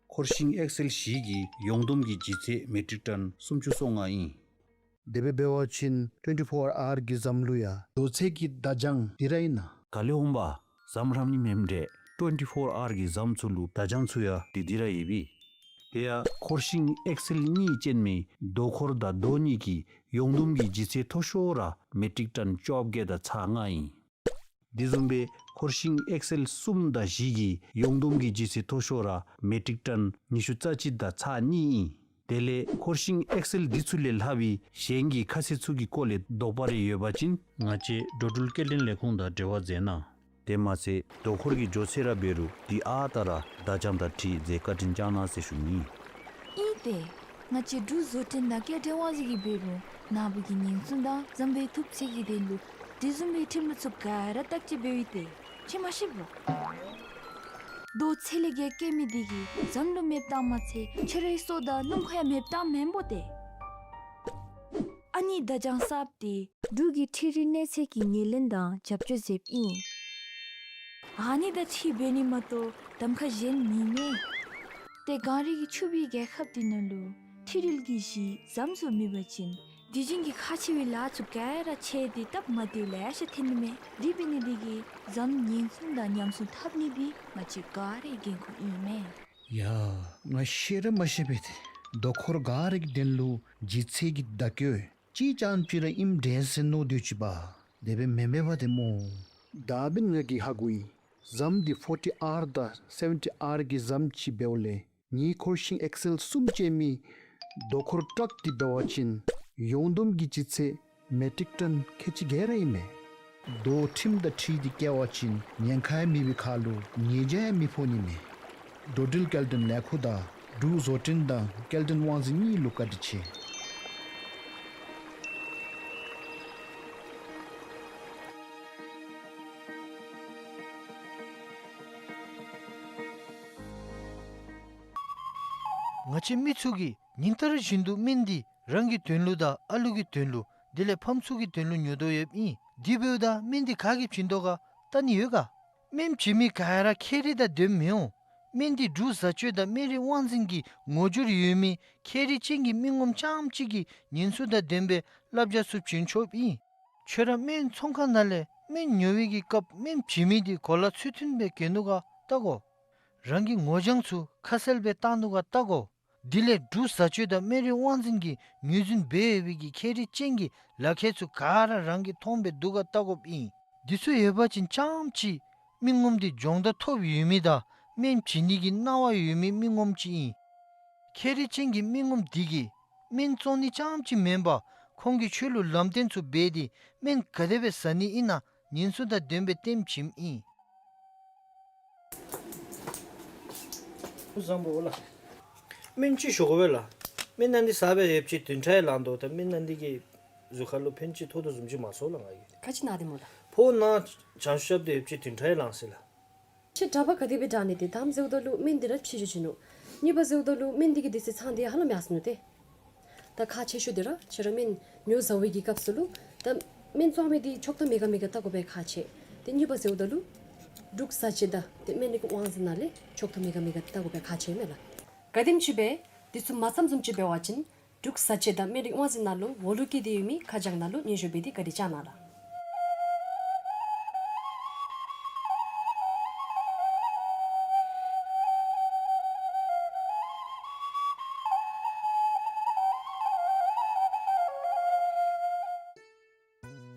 འཁོར་ཤིང་ཨེག་སེལ་བཞི་གི་ཡོངས་བསྡོམས་ཀྱི་ལྗིད་ཚད་མེ་ཊིག་ཊོན་སུམ་ཅུ་སོ་ལྔ་ཨིན། དེ་སྦེ་འབད་བ་ཅིན་ཊུ་ཝེན་ཊི་ཕོར་ཨར་གྱི་ཟམ་ལུ་ཡང་རྡོ་ཚད་ཀྱི་བརྡ་བྱང་འདི་ར་ཨིན་ན། ག་ལས་འོང་པ། ཟམ་རམ་ནི་མེནམ་འདྲས། ཊུ་ཝེན་ཊི་ཕོར་ཨར་གྱི་ཟམ་ཚུ་ལུ་བརྡ་བྱང་ཚུ་ཡང་འདི་འདི་ར་ཡོད་པས། དེ་ཡང་འཁོར་ཤིང་ཨེག་སེལ་གཉིས་ཅན་མའི་རྡོ་འཁོར་དང་རྡོ་གཉིས་ཀྱི་ཡོངས་བསྡོམས་ཀྱི་ལྗིད་ཚད་མཐོ་ཤོས་ར་མེ་ཊིག་ཊོན་བཅོ་བརྒྱད་དང་ཚག་ལྔ་ཨིན། དེ་བཟུམ་སྦེ་འཁོར་ཤིང་ཨེག་སེལ་གསུམ་དང་བཞི་གི་ཡོངས་བསྡོམས་ཀྱི་ལྗིད་ཚད་མཐོ་ཤོས་ར་མེ་ཊིག་ཊོན་ཉི་ཤུ་རྩ་གཅིག་དང་ཚག་གཉིས་ཨིན། དེ་ལས་འཁོར་ཤིང་ཨེག་སེལ་འདི་ཚུ་ལས་ལྷག་པའི་གཞན་གྱི་ཁ་གསལ་ཚུ་གི་སྐོར་ལས་དོགས་པ་རེ་ཡོད་པ་ཅིན་ང་བཅས་འགྲོ་འགྲུལ་སྐྱེལ་འདྲེན་ལས་ཁུངས་དང་འབྲེལ་བ་མཛད་གནང་། དེ་མ་ཚད་རྡོ་འཁོར་གྱི་མགྱོགས་ཚད་ར་འབད་རུང་འདི་ཨ་རྟག་ར་བརྡ་བྱང་དང་འཁྲིལ་མཛད་བཀའ་དྲིན་བསྐྱང་གནང་ཟེར་ཞུ་ནི། ཨིན་ཏེ། ང་བཅས་འབྲུག་བཟོ་སྐྲུན་དང་སྐྱེལ་འདྲེན་དབང་འཛིན་གྱིས་འབད་རུང་ནཱ་བུ་གི་ཉེན་སྲུང་དང་ཟམ་པའི་ཐུབ་ཚད་ཀྱི་དོན་ལུ་དེ་བཟུམ་མའི་ཁྲིམས་ལུགས་ཚུ་ག་ར་བརྟག་དཔྱད་འབདཝ་ཨིན་ཏེ། ཁྱོད་མ་ཤེས་པོ། རྡོ་ཚད་ལས་བརྒལ་བཀལ་མི་འདི་གིས་ཟམ་ལུ་མེདཔ་བཏངམ་མ་ཚད་ཁྱོད་རའི་སྲོག་དང་སྣུམ་འཁོར་ཡང་མེདཔ་བཏངམ་མེན་པོ་ཏེ། ཨ་ནི་བརྡ་བྱང་གསརཔ་འདི་འབྲུག་གི་འཕྲུལ་རིག་གནས་ཚད་ཀྱི་ངོས་ལེན་དང་རྒྱབ་སྐྱོར་མཛདཔ་ཨིན། ཨ་ནི་དང་འཁྲིལ་འབད་ནི་མ་གཏོགས་གདམ་ཁ་གཞན་མེད་མས། ཏེ་གངས་རི་གི་ཕྱུག་པའི་རྒྱལ་ཁབ་འདི་ནང་ལུ་འཕྲུལ་རིག་གི་གཞི་ཟམ་ཚུ་མེད་པ་ཅིན་དུས་རྒྱུན་གྱི་ཁག་ཆེ་བའི་ལཱ་ཚུ་ག་ར་ཆད་དེ་སྟབས་མ་བདེཝ་ལེ་ཤ་ཐོན་ནི་མས། དེ་འབད་ནི་འདི་གིས་ཟམ་ཉེན་སྲུང་དང་ཉམས་སྲུང་འཐབ་ནི་འདི་ང་བཅས་ག་རའི་འགན་ཁུར་ཨིན་མས། ཡ། ང་ཤེས་ར་མ་ཤེས་པས་ཏེ། རྡོ་འཁོར་ག་རའི་དོན་ལུ་ལྗིད་ཚད་ཀྱི་བརྡ་བཀོད་ཅིག་རྐྱངམ་ཅིག་ར་ཨིནམ་འདྲས་ཟེར་མནོ་སྡོད་ཅི་པ། དེ་སྦེ་མེན་མས་པ་ཏེ་སྨོ། ད་འབདན་ང་གིས་ཧ་གོ་ཡི། ཟམ་འདི་ཕོར་ཊི་ཨར་དང་སེ་ཝེན་ཊི་ཨར་གྱི་ཟམ་ཅིག་འབདཝ་ལས་ངེའི་འཁོར་ཤིང་ཨེག་སེལ་གསུམ་ཅན་མའི་རྡོ་འཁོར་ཊག་འདི་འབད་བ་ཅིན་ཡོངས་བསྡོམས་ཀྱི་ལྗིད་ཚད་མེ་ཊིག་ཊོན་ཁལ་གཅིག་ག་ར་ཨིན་མས། རྡོ་ཁྲིམས་དང་འཁྲིལ་ཏེ་བཀལ་བ་ཅིན་ཉེན་ཁ་ཡང་མེད་པའི་ཁར་ལུ་ཉེས་བྱ་ཡང་མི་ཕོག་ནི་མས། འགྲོ་འགྲུལ་སྐྱེལ་འདྲེན་ལས་ཁུངས་དང་འབྲུག་བཟོ་སྐྲུན་དང་སྐྱེལ་འདྲེན་དབང་འཛིན་གཉིས་ལུ་བཀའ་དྲིན་ཆེ། ང་བཅས་མི་ཚུ་གིས་ཉིན་ལྟར་བཞིན་དུ་སྨན་འདི་རང་གི་དོན་ལུ་དང་ཨ་ལུ་གི་དོན་ལུ་དེ་ལས་ཕམ་ཚུ་གི་དོན་ལུ་ཉོ་དོ་ཡོདཔ་ཨིན། དེ་འབདཝ་ད་སྨན་འདི་ག་གིས་བྱིན་དོ་ག་བལྟ་ནི་ཡོད་ག། སྨན་བྱིན་མི་ག་ར་ཁྱད་རིག་དང་ལྡནམ་མི་འོང་། སྨན་འདི་འབྲུག་བཟའ་སྤྱོད་དང་སྨན་རིགས་དབང་འཛིན་གྱི་ངོ་སྦྱོར་ཡོད་མི་ཁྱད་རིག་ཅན་གྱི་མི་ངོམ་རྐྱངམ་གཅིག་གིས་ཉེན་སྲུང་དང་ལྡན་པའི་བསླབ་བྱ་ཚུ་བྱིན་ཆོགཔ་ཨིན། ཁྱོད་ར་སྨན་ཚོང་ཁང་ནང་ལས་སྨན་ཉོ་བའི་གི་སྐབས་སྨན་བྱིན་མི་འདི་གོ་ལ་ཚུལ་མཐུན་སྦེ་གྱོན་ནུག་ག་བལྟ་དགོ། རང་གི་ངོ་རྒྱང་ཚུ་ཁ་གསལ་སྦེ་བཏང་ནུག་ག་བལྟ་དགོ། དེ་ལས་འབྲུག་བཟའ་སྤྱོད་དང་སྨན་རིགས་དབང་འཛིན་གྱིས་ངོས་འཛིན་འབད་ཡོད་པའི་གི་ཁྱད་རིག་ཅན་གྱི་ལག་ཁྱེར་ཚུ་ག་ར་རང་གིས་མཐོང་སྦེ་འདུག་ག་བལྟ་དགོཔ་ཨིན། འདི་ཚུ་ཡོད་པ་ཅིན་རྐྱངམ་ཅིག་མི་ངོམ་འདི་སྦྱོང་བརྡར་ཐོབ་ཡོད་མི་དང་སྨན་བྱིན་ནི་གི་སྣང་བ་ཡོད་མི་མི་ངོམ་ཅིག་ཨིན། ཁྱད་རིག་ཅན་གྱི་མི་ངོམ་འདི་གིས་སྨན་བཙོང་ནི་རྐྱངམ་ཅིག་མེན་པར་ཁོང་གིས་ཁྱོད་ལུ་ལམ་སྟོན་ཚུ་འབད་དེ་སྨན་ག་དེ་སྦེ་བཟའ་ནི་ཨིན་ན་ཉེན་སྲུང་དང་ལྡན་པའི་སྟོནམ་བྱིནམ་ཨིན། བཟང་པོ་ལགས། སྨན་ཅིག་ཞུ་དགོ་པས་ལགས། སྨན་ནང་འདི་ཟ་སྦེ་ཡོདཔ་ཅིག་བདུན་ཕྲག་ཡང་ལང་དོ། ད་སྨན་ནང་འདི་གིས་གཟུགས་ཁར་ལུ་ཕན་ཅིག་ཐོགས་དོ་བཟུམ་ཅིག་མ་སོང་ལགས་ང་གིས། ག་ཅི་ན་སྟེ་སྨོ་ལགས། ཕོཝ་ནང་བྱང་ཤུབ་རྐྱབ་སྟེ་ཡོདཔ་ཅིག་བདུན་ཕྲག་ཡང་ལང་ཟེར་ལགས། ཁྱོད་གྲྭ་པ་ག་དེ་སྦེ་དྲག་ནི་ཏེ་དང་པ་ཟེརཝ་ད་ལུ་སྨན་འདི་ར་ཕྱི་འགྱུར་བྱིན་ནུག། གཉིས་པ་ཟེརཝ་ད་ལུ་སྨན་འདི་གི་དེ་ཚེ་ཚང་འདི་ཧ་ལམ་ཡར་སོ་ནུག་ཏེ། ད་ཁག་ཆེ་ཤོས་འདི་ར་ཁྱོད་ར་སྨན་ཉོ་བཟའ་བའི་གི་སྐབས་སུ་ལུ་ད་སྨན་བཙོང་མི་འདི་ཆོག་ཐམ་མེད་ག་མེད་ག་བལྟ་དགོ་པའི་ཁག་ཆེ། ཏེ་གཉིས་པ་ཟེརཝ་ད་ལུ་འབྲུག་བཟའ་སྤྱོད་དང་ཏེ་སྨན་རིགས་དབང་འཛིན་ནང་ལས་ཆོག་ཐམ་མེད་ག་མེད་ག་བལྟ་དགོ་པའི་ཁག་ཆེ་མས་ལགས། ག་དེམ་ཅིག་སྦེ་འདི་ཚུ་མ་ཚངམ་བཟུམ་ཅིག་འབད་བ་ཅིན་ འབྲུག་གསར་བརྗེ་དང་སྨན་རིགས་དབང་འཛིན་ནང་ལུ་འོག་ལུ་བཀལ་ཏེ་ཡོད་མི་ཁ་བྱང་ནང་ལུ་སྙན་ཞུ་འབད་དེ་བཀའ་དྲིན་བསྐྱང་གནང་ལགས།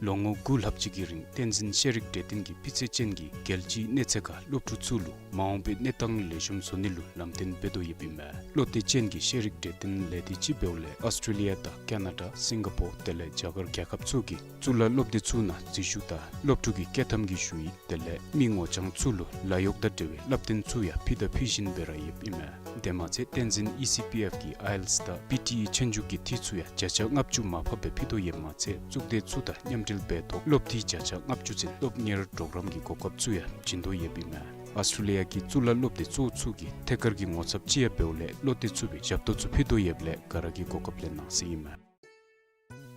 ལོ་ངོ་དགུ་ལྷག་ཅིག་གི་རིང་བསྟན་འཛིན་ཤེས་རིག་གྲོས་སྟོན་གྱིས་སྤུས་ཚད་ཅན་གྱི་རྒྱལ་སྤྱིའི་གནས་ཚད་ཁར་སློབ་ཕྲུག་ཚུ་ལུ་མ་འོངས་པའི་གནས་སྟངས་ལེགས་ཤོམ་བཟོ་ནི་ལུ་ལམ་སྟོན་འབད་དོ་ཡོདཔ་ཨིན་མས། བློ་གཏད་ཅན་གྱི་ཤེས་རིག་གྲོས་སྟོན་ལས་སྡེ་ཅིག་འབདཝ་ལས་ཨོསི་ཊྲེ་ལི་ཡ་དང་ཀ་ན་ཌ་སིང་ག་པོར་དེ་ལས་རྒྱ་གར་རྒྱལ་ཁབ་ཚུ་གི་གཙུག་ལག་སློབ་སྡེ་ཚུ་ནང་འཛུལ་ཞུགས་དང་སློབ་ཕྲུག་གི་བསྐྱོད་ཐམ་གྱི་ཞུ་ཡིག་དེ་ལས་མི་ངོ་རྐྱང་ཚུ་ལུ་ལཱ་གཡོག་དང་འབྲེལ་བའི་བསླབ་སྟོན་ཚུ་ཡང་ཕུལ་དང་ཕུལ་བཞིན་སྦེ་ར་ཡོདཔ་ཨིན་མས། དེ་མ་ཚད་བསྟན་འཛིན་ཨི་སི་པི་ཨེཕ་གི་ཨའི་ཨེལ་ཊི་ཨེསི་དང་པི་ཊི་ཨི་ཆོས་རྒྱུགས་ཀྱི་འཐུས་ཚུ་ཡང་བརྒྱ་ཆ་ལྔ་བཅུ་མར་ཕབ་སྦེ་ཕུལ་དོ་ཡོདཔ་མ་ཚད་གཙུག་སྡེ་ཚུ་དང་མཉམ་འབྲེལ་འབད་ཐོག་སློབ་འཐུས་བརྒྱ་ཆ་ལྔ་བཅུ་ཚུན་སློབ་གཉེར་གྲོགས་རམ་གྱི་གོ་སྐབས་ཚུ་ཡང་བྱིན་དོ་ཡོདཔ་ཨིན་མས། ཨོསི་ཊྲེ་ལི་ཡ་གི་གཙུག་ལག་སློབ་སྡེ་གཙོ་བོ་ཚུ་གི་ཐད་ཀར་གྱི་ངོ་ཚབ་ཅིག་ཡང་འབདཝ་ལས་བློ་གཏད་ཚུགས་པའི་ཞབས་ཏོག་ཚུ་ཕུལ་དོ་ཡོདཔ་ལས་ག་ར་གིས་གོ་སྐབས་ལེན་གནང་ཟེར་ཨིན་མས།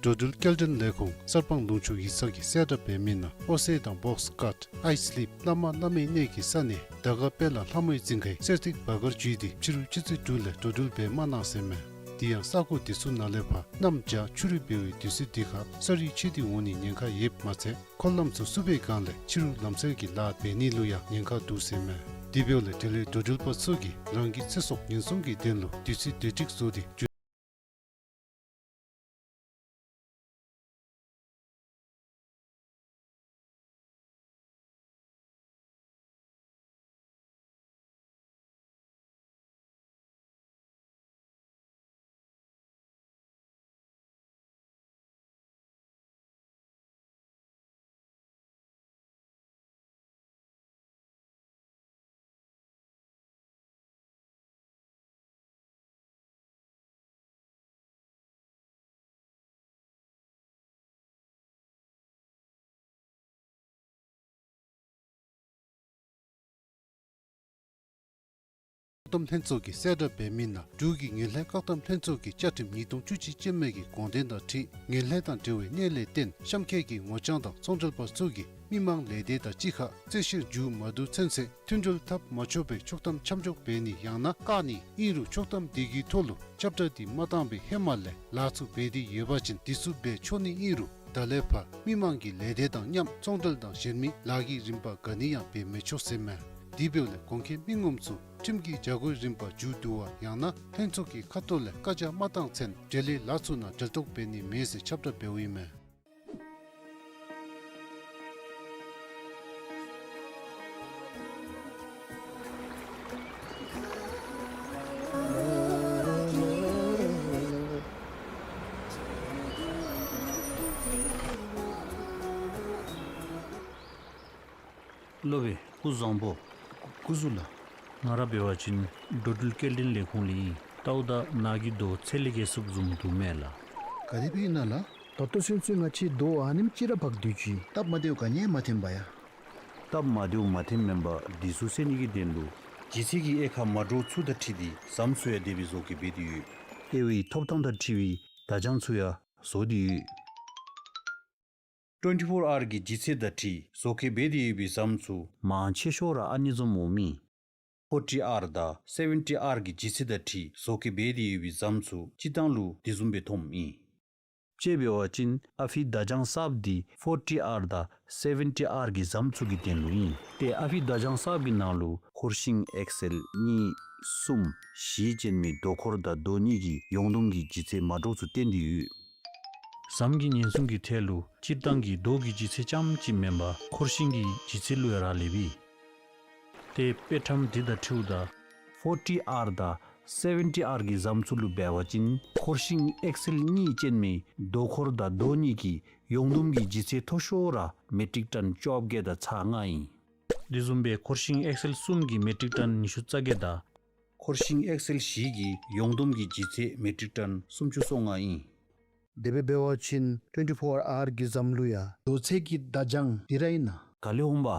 འགྲོ་འགྲུལ་སྐྱེལ་འདྲེན་ལས་ཁུངས་གསར་སྤང་ལུང་ཕྱོགས་ཡིག་ཚང་གིས་གསལ་བསྒྲགས་འབད་མི་ནང་ཨོ་སེ་དང་བོགས་ཀཊ་ཨའི་སི་ལིབ་བླ་མ་བླ་མའི་གནས་ཀྱི་ས་གནས་དར་དཀར་དཔལ་ལ་ལྷ་མོའི་རྫིང་ཁའི་གསེར་ཐིག་སྦ་གར་བརྒྱུད་དེ་ཕྱི་རུ་ཆུ་ཚོད་དྲུག་ལས་འགྲོ་འགྲུལ་འབད་མ་གནང་ཟེར་མས། དེ་ཡང་ས་གོ་དེ་ཚུ་ནང་ལས་ཕར་གནམ་བྱཱར་ཆུ་རུད་འབད་བའི་དུས་ཚོད་འདི་ཁར་ས་རུད་ཆད་དེ་འོང་ནིའི་ཉེན་ཁ་ཡོདཔ་མ་ཚད་འཁོར་ལམ་ཚུ་བསུབ་པའི་སྒང་ལས་ཕྱི་རུ་ལམ་བསལ་གྱི་ལཱ་འབད་ནི་ལུ་ཡང་ཉེན་ཁ་འདུག་ཟེར་མས། དེ་འབདཝ་ལས་འབྲེལ་ཡོད་འགྲོ་འགྲུལ་པ་ཚུ་གིས་རང་གི་ཚེ་སྲོག་ཉེན་སྲུང་གི་དོན་ལུ་དུས་ཚོད་བདེ་སྒྲིག་བཟོ་སྟེ་འགྱོ། བཀག་སྡོམ་ལྷན་ཚོགས་ཀྱིས་གསལ་བསྒྲགས་འབད་མི་ནང་འབྲུག་གི་ངན་ལྷད་བཀག་སྡོམ་ལྷན་ཚོགས་ཀྱི་བཅའ་ཁྲིམས་ཉིས་སྟོང་བཅུ་གཅིག་ཅན་མའི་གི་དགོངས་དོན་དང་འཁྲིལ་ངན་ལྷད་དང་འབྲེལ་བའི་གནད་ལས་བརྟེན་གཤམ་འཁོད་ཀྱི་ངོ་རྐྱང་དང་ཚོང་འབྲེལ་པ་ཚུ་གིས་མི་མང་ལས་སྡེ་དང་གཅིག་ཁར་རྩོད་བཤེར་མཇུག་མ་བསྡུ་ཚུན་ཚོད་མཐུན་སྒྲིལ་འཐབ་མ་ཆོག་པའི་ཆོག་ཐམ་མཆན་འཇོག་འབད་ནི་ཡང་ན་བཀག་ནི་ཨིན་རུང་ཆོག་ཐམ་དེ་གི་ཐོག་ལུ་ཁྱབ་བསྒྲགས་འདི་མ་བཏང་བའི་ཧེ་མ་ལས་ལཱ་ཚུ་འབད་དེ་ཡོད་པ་ཅིན་དེ་ཚུ་འབད་ཆོག་ནི་ཨིན་རུང་ད་ལས་ཕར་མི་མང་གི་ལས་སྡེ་དང་མཉམ་ཚོང་འབྲེལ་དང་གཞན་མི་ལཱ་གི་རིམ་པ་ག་ནི་ཡང་འབད་མི་ཆོག་ཟེར་མས། དེ་འབདཝ་ལས་གོང་འཁོད་མི་ངོམ་ཚུ་ཁྲིམས་ཀྱི་བྱ་སྒོའི་རིམ་པ་མཇུག་བསྡུ་བ་ཡང་ན་ལྷན་ཚོགས་ཀྱི་ཁ་ཐུག་ལས་བཀའ་རྒྱ་མ་བཏང་ཚུན་འབྲེལ་ཡོད་ལཱ་ཚུ་ནང་འབྲེལ་གཏོགས་འབད་ནི་མེད་ཟེར་ཁྱབ་བསྒྲགས་འབདཝ་ཨིན་མས། སློབ་དཔོན་སྐུ་གཟུགས་བཟང་པོ། སྐུ་གཟུགས་ལགས། ང་ར་འབད་བ་ཅིན་འགྲོ་འགྲུལ་སྐྱེལ་འདྲེན་ལས་ཁུངས་ལས་ཨིན། ལྟཝ་ད་ནཱ་གི་རྡོ་ཚད་ལས་བརྒལ་སུབ་བཟུམ་འདུག་མས་ལགས། ག་དེ་སྦེ་ཨིན་ན་ལགས། ད་ལྟོ་ཚུན་ཚོད་ང་བཅས་རྡོ་ཨ་ནེམ་ཅིག་ར་འབག་སྡོད་ཅི། སྟབས་མ་བདེཝ་ག་ནི་ཡང་མ་ཐོན་པ་ཡ། སྟབས་མ་བདེཝ་མ་ཐོནམ་མེན་པར་འདི་ཚུ་སེལ་ནི་གི་དོན་ལུ་ལྗིད་ཚད་ཀྱི་དབྱེ་ཁག་མ་འདྲཝ་ཚུ་དང་འཁྲིལ་ཏེ་ཟམ་ཚུ་ཡང་དེ་སྦེ་བཟོ་བཀོད་འབད་དེ་ཡོད། དབྱེ་བའི་ཐོབ་ཐང་དང་འཁྲིལ་བའི་བརྡ་བྱང་ཚུ་ཡང་བཟོ་སྟེ་ཡོད། ཊུ་ཝེན་ཊི་ཕོར་ཨར་གྱི་ལྗིད་ཚད་དང་འཁྲིལ་བཟོ་བཀོད་འབད་དེ་ཡོད་པའི་ཟམ་ཚུ་མང་ཆེ་ཤོས་ར་ཨ་ནི་བཟུམ་འོང་མི། ཕོར་ཊི་ཨར་དང་སེ་ཝེན་ཊི་ཨར་གྱི་ལྗིད་ཚད་དང་འཁྲིལ་བཟོ་བཀོད་འབད་དེ་ཡོད་པའི་ཟམ་ཚུ་སྤྱིར་བཏང་ལུ་དེ་བཟུམ་སྦེ་ཐོནམ་ཨིན། དཔྱེ་འབད་བ་ཅིན་ཨ་ཕི་བརྡ་བྱང་གསརཔ་འདི་ཕོར་ཊི་ཨར་དང་སེ་ཝེན་ཊི་ཨར་གྱི་ཟམ་ཚུ་གི་དོན་ལུ་ཨིན། ཏེ་ཨ་ཕི་བརྡ་བྱང་གསརཔ་གི་ནང་ལུ་འཁོར་ཤིང་ཨེག་སེལ་གཉིས་གསུམ་བཞི་ཅན་མའི་རྡོ་འཁོར་དང་རྡོ་གཉིས་ཀྱི་ཡོངས་བསྡོམས་ཀྱི་ལྗིད་ཚད་མ་འདྲཝ་ཚུ་བསྟན་ཏེ་ཡོད། ཟམ་གྱི་ཉེན་སྲུང་གི་ཐད་ལུ་སྤྱིར་བཏང་གི་རྡོ་གི་ལྗིད་ཚད་རྐྱངམ་གཅིག་མེན་པར་འཁོར་ཤིང་གི་ལྗིད་ཚད་ལུ་ཡང་རག་ལས་པས། ཏེ་དཔེ་ཁྲམ་འདི་དང་འཁྲིལཝ་ད་ཕོར་ཊི་ཨར་དང་སེ་ཝེན་ཊི་ཨར་གྱི་ཟམ་ཚུ་ལུ་འབད་བ་ཅིན་འཁོར་ཤིང་ཨེག་སེལ་གཉིས་ཅན་མའི་རྡོ་འཁོར་དང་རྡོ་གཉིས་ཀྱི་ཡོངས་བསྡོམས་ཀྱི་ལྗིད་ཚད་མཐོ་ཤོས་ར་མེ་ཊིག་ཊོན་བཅོ་བརྒྱད་དང་ཚག་ལྔ་ཨིན། དེ་བཟུམ་སྦེ་འཁོར་ཤིང་ཨེག་སེལ་གསུམ་གྱི་མེ་ཊིག་ཊོན་ཉི་ཤུ་རྩ་བརྒྱད་དང་། འཁོར་ཤིང་ཨེག་སེལ་བཞི་གི་ཡོངས་བསྡོམས་ཀྱི་ལྗིད་ཚད་མེ་ཊིག་ཊོན་སུམ་ཅུ་སོ་ལྔ་ཨིན། དེ་སྦེ་འབད་བ་ཅིན་ཊུ་ཝེན་ཊི་ཕོར་ཨར་གྱི་ཟམ་ལུ་ཡང་རྡོ་ཚད་ཀྱི་བརྡ་བྱང་འདི་ར་ཨིན་ན། ག་ལས་འོང་པ།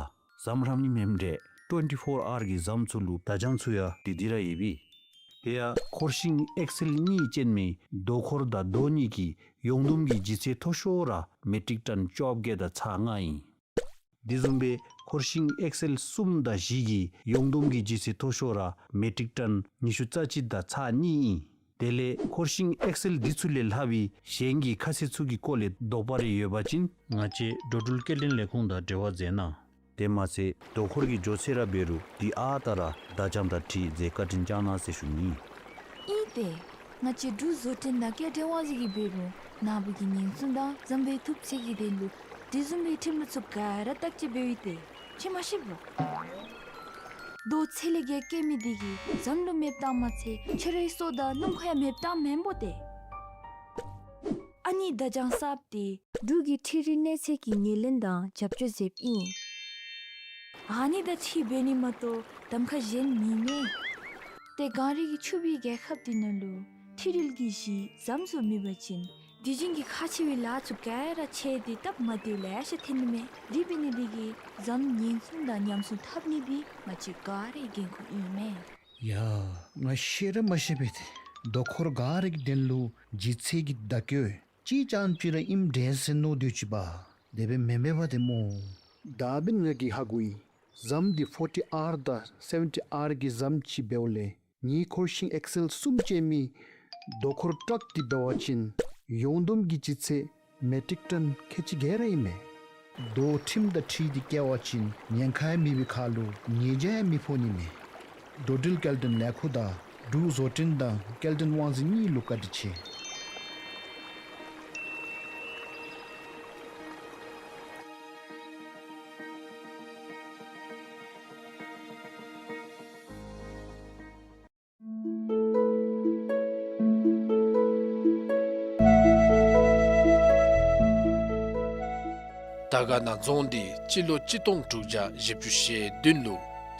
ཟམ་ར་ནི་མེནམ་འདྲས་ཊུ་ཝེན་ཊི་ཕོར་ཨར་གྱི་ཟམ་ཚུ་ལུ་བརྡ་བྱང་ཚུ་ཡང་འདི་འདི་ར་ཡོད་པས། དེ་ཡང་འཁོར་ཤིང་ཨེག་སེལ་གཉིས་ཅན་མའི་རྡོ་འཁོར་དང་རྡོ་གཉིས་ཀྱི་ཡོངས་བསྡོམས་ཀྱི་ལྗིད་ཚད་མཐོ་ཤོས་ར་མེ་ཊིག་ཊོན་བཅོ་བརྒྱད་དང་ཚག་ལྔ་ཨིན། དེ་བཟུམ་སྦེ་འཁོར་ཤིང་ཨེག་སེལ་གསུམ་དང་བཞི་གི་ཡོངས་བསྡོམས་ཀྱི་ལྗིད་ཚད་མཐོ་ཤོས་ར་མེ་ཊིག་ཊོན་ཉི་ཤུ་རྩ་གཅིག་དང་ཚག་གཉིས་ཨིན། དེ་ལས་འཁོར་ཤིང་ཨེག་སེལ་འདི་ཚུ་ལས་ལྷག་པའི་གཞན་གྱི་ཁ་ཚིག་ཚུ་གི་སྐོར་ལས་དོགས་པ་རེ་ཡོད་པ་ཅིན་ང་བཅས་འགྲོ་འགྲུལ་སྐྱེལ་འདྲེན་ལས་ཁུངས་དང་འབྲེལ་བ་མཛད་གནང་། དེ་མ་ཚད་དོ་ཁུར་གྱི་མགྱོགས་ཚད་ར་འབད་རུང་འདི་ཨ་རྟག་ར་བརྡ་བྱང་དང་འཁྲིལ་མཛད་བཀའ་དྲིན་བསྐྱང་གནང་ཟེར་ཞུ་ནི། ཨིན་ཏེ། ང་བཅས་འབྲུག་བཟོ་སྐྲུན་དང་སྐྱེལ་འདྲེན་དབང་འཛིན་གྱིས་འབད་རུང་ནཱ་བུ་གི་ཉེན་སྲུང་དང་འཛོམས་པའི་ཐོབ་ཚད་ཀྱི་དོན་ལུ་དེ་བཟུམ་མའི་ཁྲིམས་ལུགས་ཚུ་ག་ར་བརྟག་དཔྱད་འབདཝ་ཨིན་ཏེ། ཁྱོད་མ་ཤེས་པས། རྡོ་ཚད་ལས་བརྒལ་སྐྱེལ་མི་དེ་གིས་ཟམ་ལུ་མེདཔ་བཏང་མ་ཚད་ཁྱོད་རའི་སྲོག་དང་སྣུམ་འཁོར་ཡང་མེདཔ་བཏངམ་མེན་པོ་ཏེ། ཨ་ནི་བརྡ་བྱང་གསརཔ་དེ་འབྲུག་གི་འཕྲུལ་རིག་གནས་ཚད་ཀྱི་ངོས་ལེན་དང་རྒྱབ་སྐྱོར་མཛདཔ་ཨིན། ཨ་ནི་དང་འཁྲིལ་འབད་ནི་མ་གཏོགས་གདམ་ཁ་གཞན་མེད་མས། ཏེ་གངས་རི་གི་ཕྱུག་པའི་རྒྱལ་ཁབ་འདི་ནང་ལུ་འཕྲུལ་རིག་གི་གཞི་ཟམ་ཚུ་མེད་པ་ཅིན་དུས་རྒྱུན་གྱི་ཁག་ཆེ་བའི་ལཱ་ཚུ་ག་ར་ཆད་དེ་སྟབས་མ་བདེཝ་ལེ་ཤ་ཐོན་ནི་མས། དེ་འབད་ནི་དེ་གིས་ཟམ་ཉེན་སྲུང་དང་ཉམས་སྲུང་འཐབ་ནི་འདི་ང་བཅས་ག་རའི་འགན་ཁུར་ཨིན་མས། ཡ། ང་ཤེས་ར་མ་ཤེས་པས་ཏེ། དོ་ཁུར་ག་རའི་དོན་ལུ་ལྗིད་ཚད་ཀྱི་བརྡ་བཀོད་ཅིག་ཙམ་ཅིག་ར་ཨིནམ་འདྲས་ཟེར་མནོ་སྡོད་ཅི་པ། དེ་སྦེ་མེན་པས་པ་ཏེ་སྨོ། ད་འབདན་ང་གིས་ཧ་གོ་ཡི། ཟམ་འདི་ཕོར་ཊི་ཨར་དང་སེ་ཝེན་ཊི་ཨར་གྱི་ཟམ་ཅིག་འབདཝ་ལས་ངེའི་འཁོར་ཤིང་ཨེག་སེལ་གསུམ་ཅན་མི་དོ་ཁུར་ཊཱག་འདི་འབད་བ་ཅིན་ཡོངས་བསྡོམས་ཀྱི་ལྗིད་ཚད་མེ་ཊིག་ཊོན་ཁལ་གཅིག་བརྒལ་ར་ཨིན་མས། དོ་ཁྲིམས་དང་འཁྲིལ་ཏེ་བཀལ་བ་ཅིན་ཉེན་ཁ་ཡང་མེད་པའི་ཁར་ལུ་ཉེས་བྱ་ཡང་མི་ཕོག་ནི་མས། འགྲོ་འགྲུལ་སྐྱེལ་འདྲེན་ལས་ཁུངས་དང་འབྲུག་བཟོ་སྐྲུན་དང་སྐྱེལ་འདྲེན་དབང་འཛིན་གཉིས་ལུ་བཀའ་དྲིན་ཆེ། དར་དཀར་ན་རྫོང་འདི་སྤྱི་ལོ་གཅིག་སྟོང་དྲུག་བརྒྱ་བཞི་བཅུ་ཞེ་བདུན་ལུ་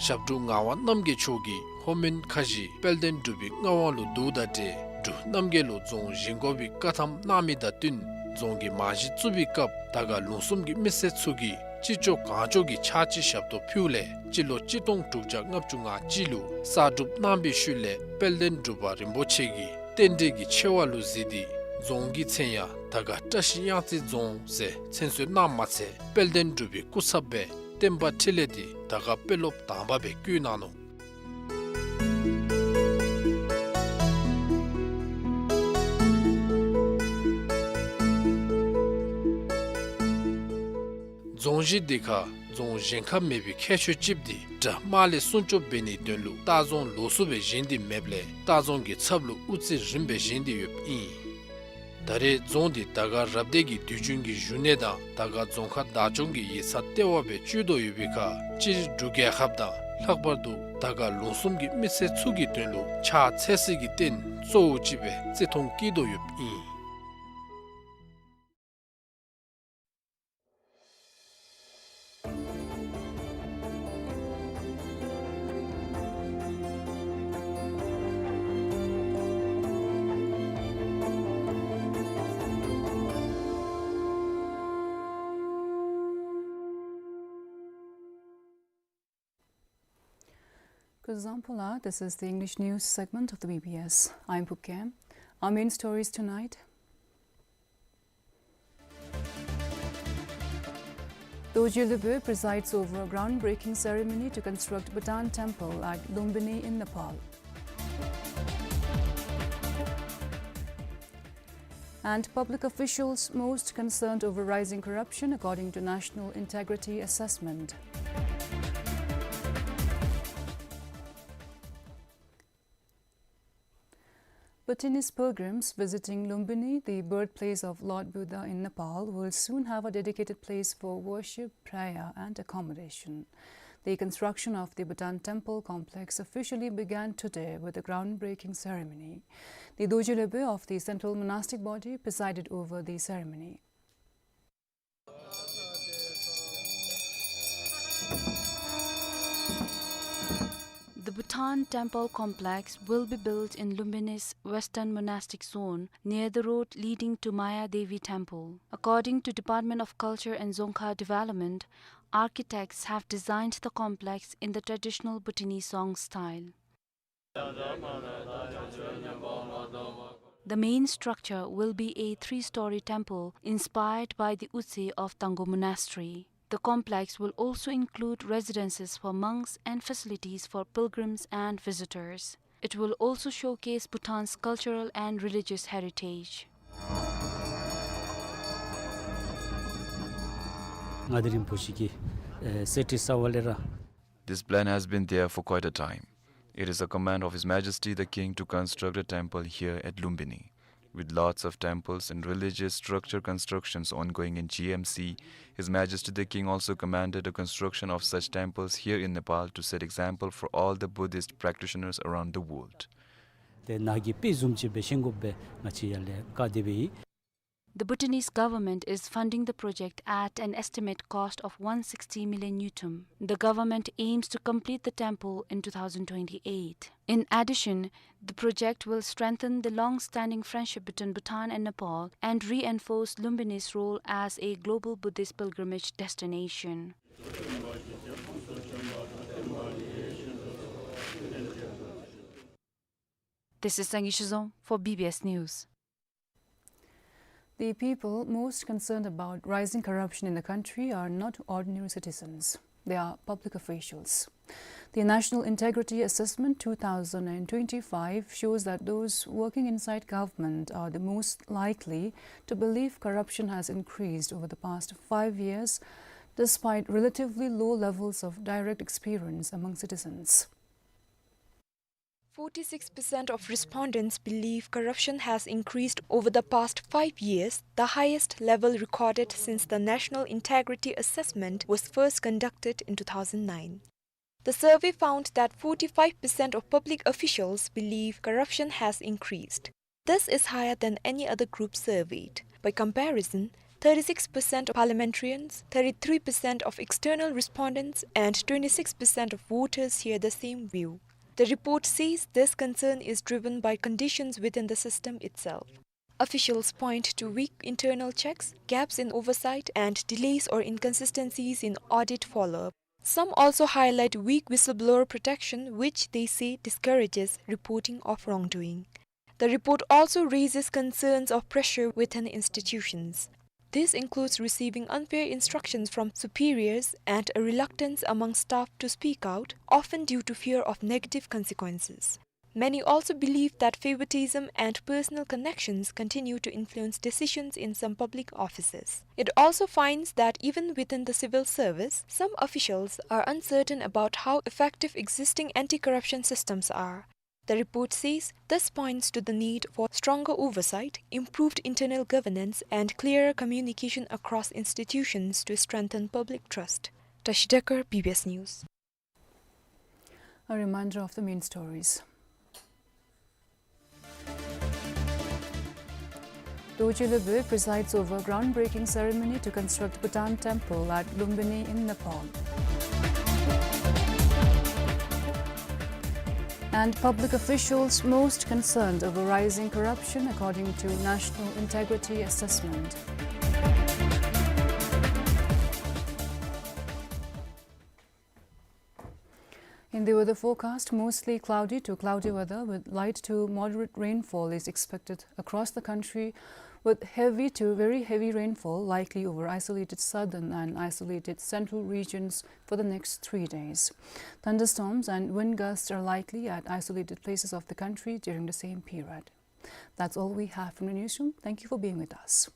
ཞབས་དྲུང་ངག་དབང་རྣམ་རྒྱལ་མཆོག་གིས་ལྷོ་མོན་ཁ་བཞི་དཔལ་ལྡན་འབྲུག་པའི་མངའ་དབང་ལུ་བསྡུཝ་དང་འབྲེལ་འབྲུག་རྣམ་རྒྱལ་ལུ་རྫོང་བཞེངས་དགོ་པའི་བཀའ་ཐམ་གནང་མི་དང་བསྟུན་རྫོང་གི་རྨང་གཞི་བཙུགས་པའི་སྐབས་དར་དཀར་ལུང་གསུམ་གྱི་མི་སེར་ཚུ་གིས་ཅི་ལྕོགས་གང་ལྕོགས་ཀྱི་ཕྱག་ཕྱི་ཞབས་ཏོག་ཕུལཝ་ལས་སྤྱི་ལོ་གཅིག་སྟོང་དྲུག་བརྒྱ་ལྔ་བཅུ་ང་གཅིག་ལུ་གསར་སྒྲུབ་གནང་བའི་ཤུལ་ལས་དཔལ་ལྡན་འབྲུག་པ་རིན་པོ་ཆེ་གིས་རྟེན་འབྲེལ་གྱི་ཆེ་བ་ལུ་གཟིགས་ཏེ་རྫོང་གི་མཚན་ཡང་དར་དཀར་བཀྲ་ཤིས་གཡང་རྩེ་རྫོང་ཟེར་མཚན་གསོལ་གནངམ་མ་ཚད་དཔལ་ལྡན་འབྲུག་པའི་སྐུ་ཚབ་སྦེ་བསྟན་པ་འཕྲིན་ལས་འདི་དར་དཀར་དཔོན་སློབ་དང་པ་སྦེ་བསྐོ་གནང་ནུག། རྫོང་གཞི་འདི་ཁར་རྫོང་གཞན་ཁར་མེད་པའི་ཁྱད་ཆོས་ཅིག་འདི་དགྲ་དམག་ལས་སྲུང་སྐྱོབ་འབད་ནིའི་དོན་ལུ་ལྟ་རྫོང་ལོགས་སུ་སྦེ་བཞེངས་ཏེ་མེདཔ་ལས་ལྟ་རྫོང་གི་ཚབ་ལུ་དབུ་རྩེ་རིངམ་སྦེ་བཞེངས་ཏེ་ཡོདཔ་ཨིན། ད་རེས་རྫོང་འདི་དར་དཀར་རབ་སྡེ་གི་དུས་རྒྱུན་གྱི་བཞུགས་གནས་དང་དར་དཀར་རྫོང་ཁག་བདག་སྐྱོང་གི་ཡིག་ཚང་ལྟེ་བ་སྦེ་སྤྱོད་དོ་ཡོད་པའི་ཁར་སྤྱིར་འབྲུག་རྒྱལ་ཁབ་དང་ལྷག་པར་དུ་དར་དཀར་ལུང་གསུམ་གྱི་མི་སེར་ཚུ་གི་དོན་ལུ་ཕྱག་འཚལ་སའི་གི་རྟེན་གཙོ་བོ་ཅིག་སྦེ་བརྩི་མཐོང་བསྐྱེད་དོ་ཡོདཔ་ཨིན། Kuzuzangpo la, this is the English news segment of the B B S. I'm Phuket. Our main stories tonight. Dorji Lhubey presides over groundbreaking ceremony to construct Bhutan Temple at Lumbini in Nepal. And public officials most concerned over rising corruption, according to National Integrity Assessment. Bhutanese pilgrims visiting Lumbini, the birthplace of Lord Buddha in Nepal, will soon have a dedicated place for worship, prayer, and accommodation. The construction of the Bhutan Temple complex officially began today with a groundbreaking ceremony. The Dorji Lhubey of the Central Monastic Body presided over the ceremony. The Bhutan Temple complex will be built in Lumbini's Western Monastic Zone, near the road leading to Maya Devi Temple. According to Department of Culture and Dzongkha Development, architects have designed the complex in the traditional Bhutanese Dzong style. The main structure will be a three-story temple inspired by the Utse of Tanggo Monastery. The complex will also include residences for monks and facilities for pilgrims and visitors. It will also showcase Bhutan's cultural and religious heritage. མངའ་སྡེ་རིན་པོ་ཆེ་གི་ཨེ་གསེར་ཁྲི་གསར་པ་ལས་ར། This plan has been there for quite a time. It is a command of His Majesty the King to construct a temple here at Lumbini. With lots of temples and religious structure constructions ongoing in G M C, His Majesty the King also commanded the construction of such temples here in Nepal to set example for all the Buddhist practitioners around the world. ཏེ་ནཱ་གི་དཔེ་བཟུམ་ཅིག་སྦེ་བཞེངས་དགོ་པའི་ང་བཅས་ཡར་ལས་བཀའ་དེ་སྦེ་ཨིན། The Bhutanese government is funding the project at an estimate cost of one sixty million ngultrum. The government aims to complete the temple in two thousand twenty-eight. In addition, the project will strengthen the long-standing friendship between Bhutan and Nepal and reinforce Lumbini's role as a global Buddhist pilgrimage destination. This is Sangay Shizom for B B S News. The people most concerned about rising corruption in the country are not ordinary citizens. They are public officials. The National Integrity Assessment two thousand and twenty-five shows that those working inside government are the most likely to believe corruption has increased over the past five years, despite relatively low levels of direct experience among citizens. Forty-six percent of respondents believe corruption has increased over the past five years, the highest level recorded since the National Integrity Assessment was first conducted in two thousand nine. The survey found that forty-five percent of public officials believe corruption has increased. This is higher than any other group surveyed. By comparison, thirty-six percent of parliamentarians, thirty-three percent of external respondents, and twenty-six percent of voters share the same view. The report says this concern is driven by conditions within the system itself. Officials point to weak internal checks, gaps in oversight, and delays or inconsistencies in audit follow-up. Some also highlight weak whistleblower protection, which they say discourages reporting of wrongdoing. The report also raises concerns of pressure within institutions. This includes receiving unfair instructions from superiors and a reluctance among staff to speak out, often due to fear of negative consequences. Many also believe that favoritism and personal connections continue to influence decisions in some public offices. It also finds that even within the civil service, some officials are uncertain about how effective existing anti-corruption systems are. The report says this points to the need for stronger oversight, improved internal governance, and clearer communication across institutions to strengthen public trust. Tashi Dekar, B B S News. A reminder of the main stories. Dorji Lhebe presides over groundbreaking ceremony to construct Bhutan Temple at Lumbini in Nepal. And public officials most concerned over rising corruption according to National Integrity Assessment. In the weather forecast, mostly cloudy to cloudy weather with light to moderate rainfall is expected across the country, with heavy to very heavy rainfall likely over isolated southern and isolated central regions for the next three days. Thunderstorms and wind gusts are likely at isolated places of the country during the same period. That's all we have from the newsroom. Thank you for being with us.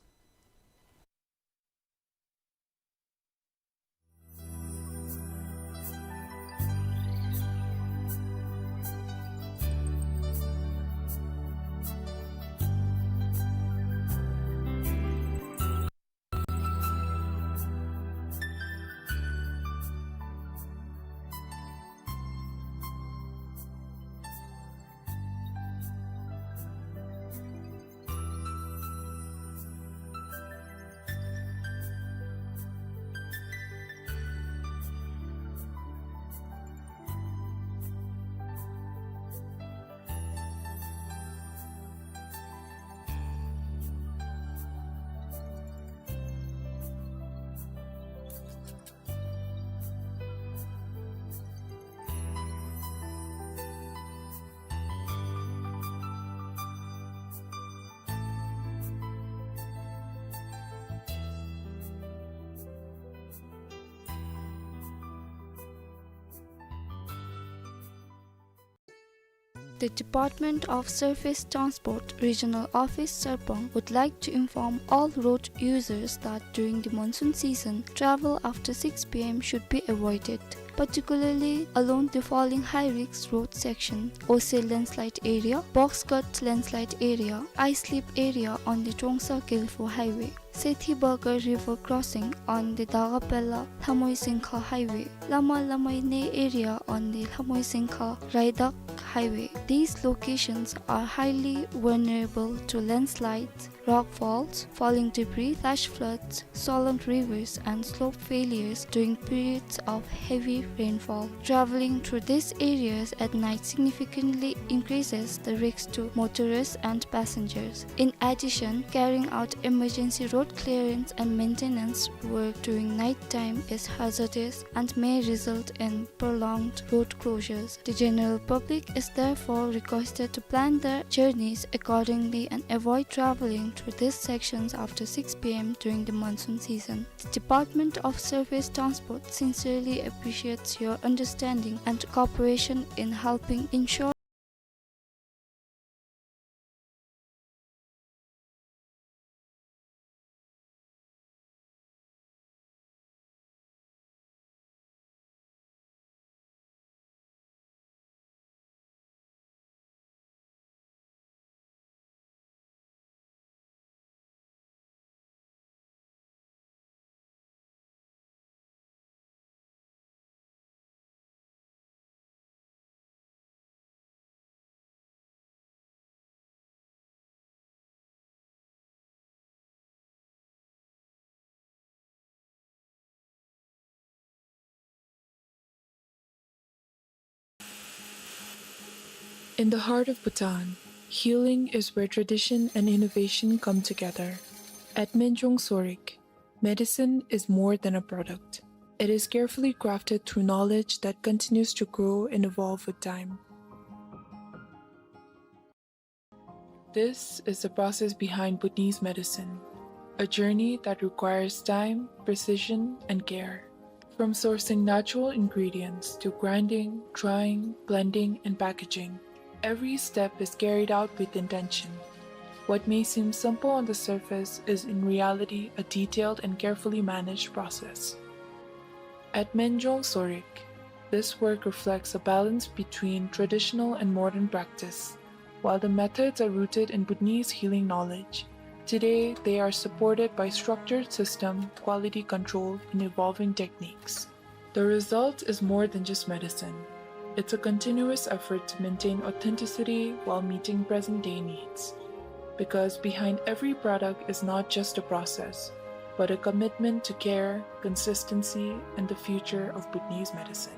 The Department of Surface Transport Regional Office Sarpang would like to inform all road users that during the monsoon season, travel after six p m should be avoided, particularly along the following high-risk road section: Ose landslide area, Box Cut landslide area, ice slip area on the Trongsa Gelfo Highway, Sethi Bagar River crossing on the Dagapela Lhamoi Sengkha Highway, Lama Lamai Ne area on the Lhamoi Sengkha Raidak Highway. These locations are highly vulnerable to landslides, rock falls, falling debris, flash floods, swollen rivers, and slope failures during periods of heavy rainfall. Traveling through these areas at night significantly increases the risk to motorists and passengers. In addition, carrying out emergency road clearance and maintenance work during night time is hazardous and may result in prolonged road closures. The general public is therefore requested to plan their journeys accordingly and avoid traveling through these sections after six p m during the monsoon season. The Department of Surface Transport sincerely appreciates your understanding and cooperation in helping ensure In the heart of Bhutan, healing is where tradition and innovation come together. At Menjong Sorik, medicine is more than a product. It is carefully crafted through knowledge that continues to grow and evolve with time. This is the process behind Bhutanese medicine, a journey that requires time, precision, and care. From sourcing natural ingredients to grinding, drying, blending, and packaging, every step is carried out with intention. What may seem simple on the surface is in reality a detailed and carefully managed process. At Menjong Sorik, this work reflects a balance between traditional and modern practice. While the methods are rooted in Bhutanese healing knowledge, today they are supported by structured system, quality control, and evolving techniques. The result is more than just medicine. It's a continuous effort to maintain authenticity while meeting present-day needs. Because behind every product is not just a process, but a commitment to care, consistency, and the future of Bhutanese medicine.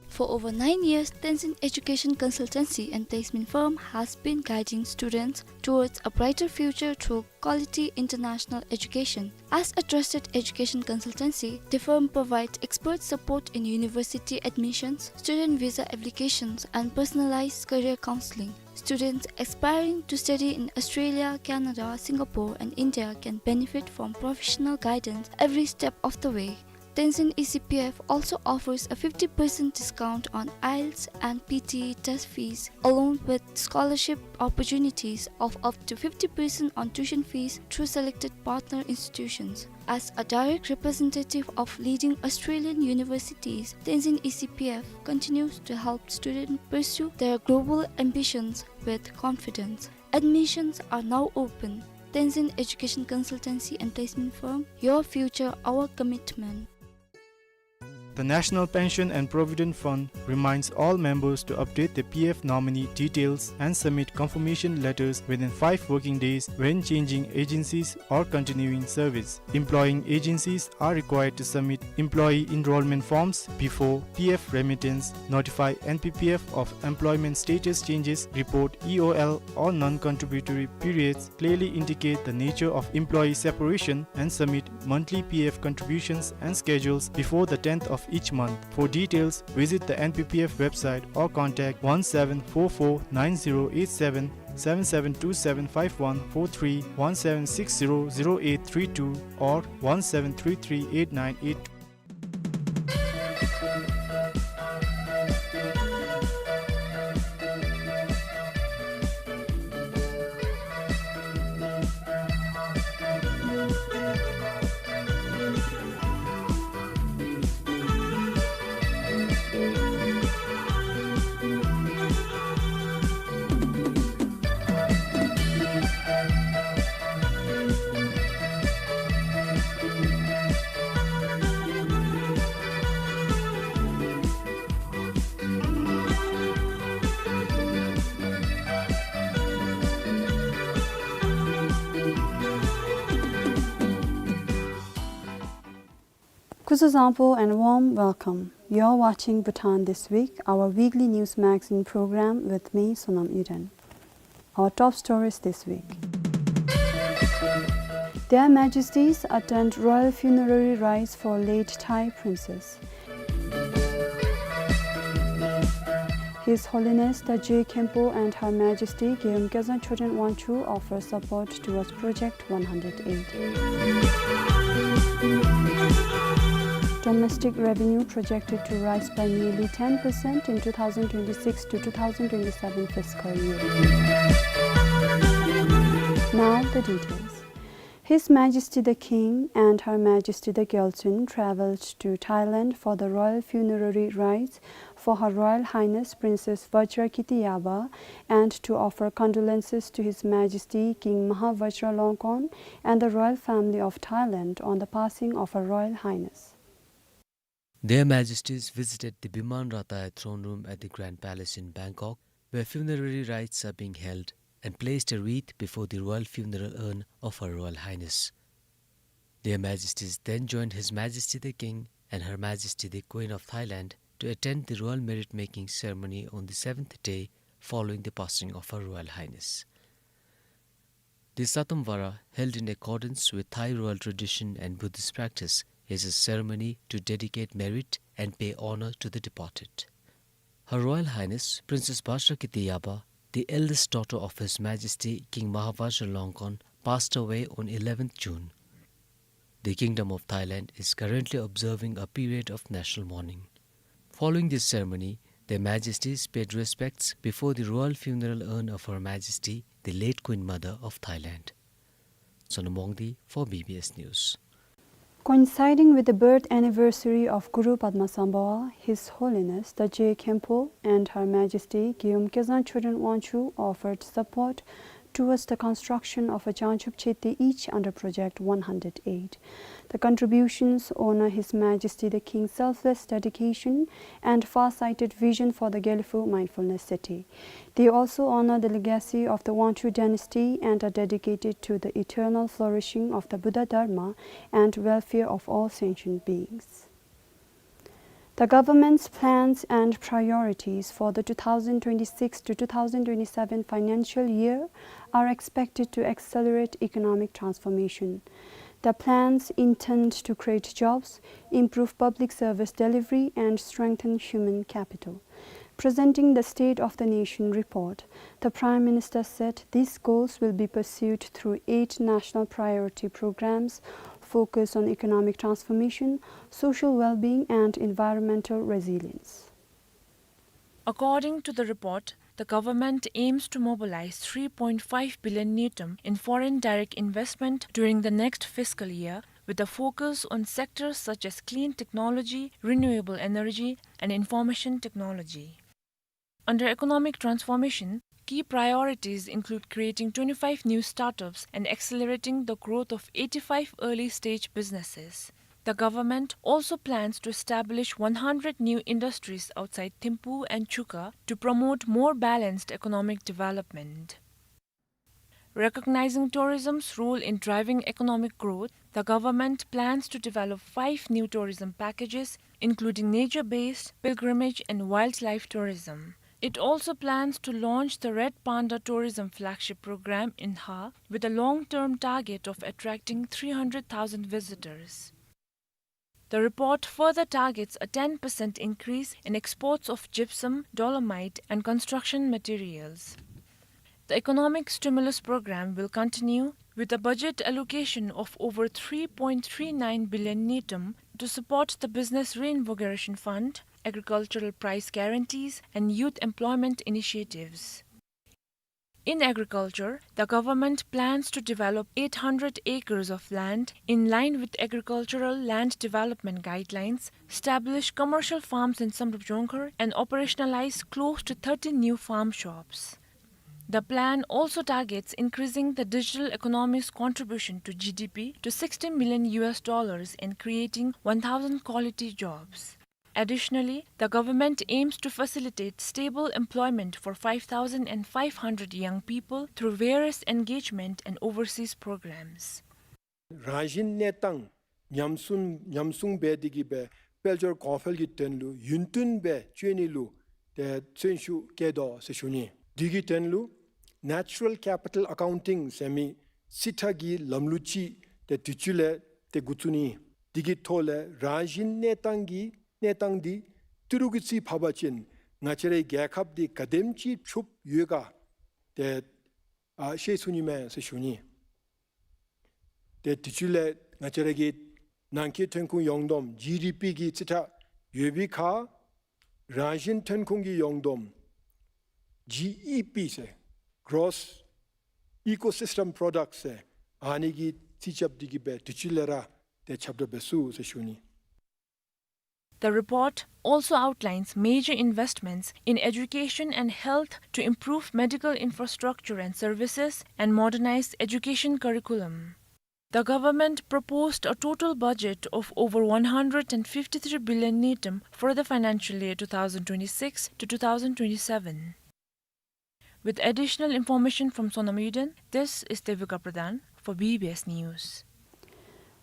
For over nine years, Tenzin Education Consultancy and Placement Firm has been guiding students towards a brighter future through quality international education. As a trusted education consultancy, the firm provides expert support in university admissions, student visa applications, and personalized career counseling. Students aspiring to study in Australia, Canada, Singapore, and India can benefit from professional guidance every step of the way. Tenzin E C P F also offers a fifty percent discount on IELTS and P T E test fees, along with scholarship opportunities of up to fifty percent on tuition fees through selected partner institutions. As a direct representative of leading Australian universities, Tenzin E C P F continues to help students pursue their global ambitions with confidence. Admissions are now open. Tenzin Education Consultancy and Placement Firm, your future, our commitment. The National Pension and Provident Fund reminds all members to update their P F nominee details and submit confirmation letters within five working days when changing agencies or continuing service. Employing agencies are required to submit employee enrollment forms before P F remittance, notify N P P F of employment status changes, report E O L or non-contributory periods, clearly indicate the nature of employee separation, and submit monthly P F contributions and schedules before the tenth of each month. For details, visit the N P P F website or contact one seven four four nine zero eight seven seven seven two seven five one four three, one seven six zero zero eight three two, or one seven three three eight nine eight two. Kuzuzangpo and warm welcome. You're watching Bhutan This Week, our weekly news magazine program with me, Sonam Eden. Our top stories this week. Their Majesties attend royal funerary rites for late Thai princess. His Holiness the Je Khenpo and Her Majesty Gyeyum Kezang Choden Wangchuck offer support towards Project one hundred eight. Domestic revenue projected to rise by nearly ten percent in two thousand twenty-six to two thousand twenty-seven fiscal year. Now the details. His Majesty the King and Her Majesty the Gyaltsuen traveled to Thailand for the royal funerary rites for Her Royal Highness Princess Vajrakiti Yaba and to offer condolences to His Majesty King Maha Vajralongkorn and the royal family of Thailand on the passing of Her Royal Highness. Their Majesties visited the Biman Rataya throne room at the Grand Palace in Bangkok, where funerary rites are being held, and placed a wreath before the royal funeral urn of Her Royal Highness. Their Majesties then joined His Majesty the King and Her Majesty the Queen of Thailand to attend the royal merit-making ceremony on the seventh day following the passing of Her Royal Highness. The Satam Vara, held in accordance with Thai royal tradition and Buddhist practice, is a ceremony to dedicate merit and pay honor to the departed. Her Royal Highness Princess Vajrakiti Yaba, the eldest daughter of His Majesty King Maha Vajralongkorn, passed away on eleventh June. The Kingdom of Thailand is currently observing a period of national mourning. Following this ceremony, Their Majesties paid respects before the royal funeral urn of Her Majesty, the late Queen Mother of Thailand. Sonam Wangdi for B B S News. Coinciding with the birth anniversary of Guru Padmasambhava, His Holiness the Je Khenpo and Her Majesty Gyeyum Kezang Choden Wangchuck offered support towards the construction of a Jangchub Cheti each under Project one hundred eight. The contributions honor His Majesty the King's selfless dedication and far-sighted vision for the Gelephu Mindfulness City. They also honor the legacy of the Wangchuck dynasty and are dedicated to the eternal flourishing of the Buddha Dharma and welfare of all sentient beings. The government's plans and priorities for the two thousand twenty-six to two thousand twenty-seven financial year are expected to accelerate economic transformation. The plans intend to create jobs, improve public service delivery, and strengthen human capital. Presenting the State of the Nation report, the Prime Minister said these goals will be pursued through eight national priority programs focused on economic transformation, social well-being, and environmental resilience. According to the report, the government aims to mobilize three point five billion ngultrum in foreign direct investment during the next fiscal year, with a focus on sectors such as clean technology, renewable energy, and information technology. Under economic transformation, key priorities include creating twenty-five new startups and accelerating the growth of eighty-five early-stage businesses. The government also plans to establish one hundred new industries outside Thimphu and Chuka to promote more balanced economic development. Recognizing tourism's role in driving economic growth, the government plans to develop five new tourism packages, including nature-based, pilgrimage, and wildlife tourism. It also plans to launch the Red Panda Tourism Flagship Program in Hha, with a long-term target of attracting three hundred thousand visitors. The report further targets a ten percent increase in exports of gypsum, dolomite, and construction materials. The economic stimulus program will continue with a budget allocation of over three point three nine billion ngultrum to support the Business Reinvigoration Fund, agricultural price guarantees, and youth employment initiatives. In agriculture, the government plans to develop eight hundred acres of land in line with agricultural land development guidelines, establish commercial farms in Samdrup Jongkhar, and operationalize close to thirty new farm shops. The plan also targets increasing the digital economy's contribution to G D P to sixty million U S dollars and creating one thousand quality jobs. Additionally, the government aims to facilitate stable employment for five thousand five hundred young people through various engagement and overseas programs. རང་བཞིན་གནས་སྟངས་ཉམས་སྲུང་ཉམས་སྲུང་འབད་དེ་གི་སྦེ་དཔལ་འབྱོར་གོང་འཕེལ་གྱི་དོན་ལུ་ཡུན་བརྟན་སྦེ་བྱོན་ནི་ལུ་ཏེ་བརྩོན་ཤུགས་བསྐྱེད་དོ་ཟེར་ཞུ་ནི། དེ་གི་དོན་ལུ་Natural Capital Accounting ཟེར་མི་རྩིས་ཁྲ་གི་ལམ་ལུགས་ཅིག་ཏེ་དུས་ཅི་ལས་ཏེ་འགོ་བཙུགས་ནི། དེ་གི་ཐོག་ལས་རང་བཞིན་གནས་སྟངས་ཀྱི་གནས་སྟངས་འདི་ཏི་རུ་གི་རྩིས་ཕབ་པ་ཅིན་ང་བཅས་རའི་རྒྱལ་ཁབ་འདི་ག་དེམ་ཅིག་ཕྱུགཔོ་ཡོད་ག་ཏེ་ཨ་ཤེས་ཚུགས་ནི་མས་ཟེར་ཞུ་ནི། ཏེ་དུས་ཅི་ལས་ང་བཅས་ར་གི་ནང་འཁོད་ཐོན་ཁུངས་ཡོངས་བསྡོམས་ཇི་ཌི་པི་གི་རྩིས་ཁྲ་ཡོད་པའི་ཁར་རང་བཞིན་ཐོན་ཁུངས་ཀྱི་ཡོངས་བསྡོམས་ཇི་ཨི་པི་ཟེར་Gross Ecosystem Product ཟེར་ཨ་ནི་གི་རྩིས་རྐྱབ་སྟེ་གི་སྦེ་དུས་ཅི་ལས་ར་ཏེ་ཁྱབ་བསྒྲགས་འབད་ཚུགས་ཟེར་ཞུ་ནི། The report also outlines major investments in education and health to improve medical infrastructure and services and modernize education curriculum. The government proposed a total budget of over one hundred fifty-three billion ngultrum for the financial year two thousand twenty-six to two thousand twenty-seven. With additional information from Sonam Yuden, this is Devika Pradhan for B B S News.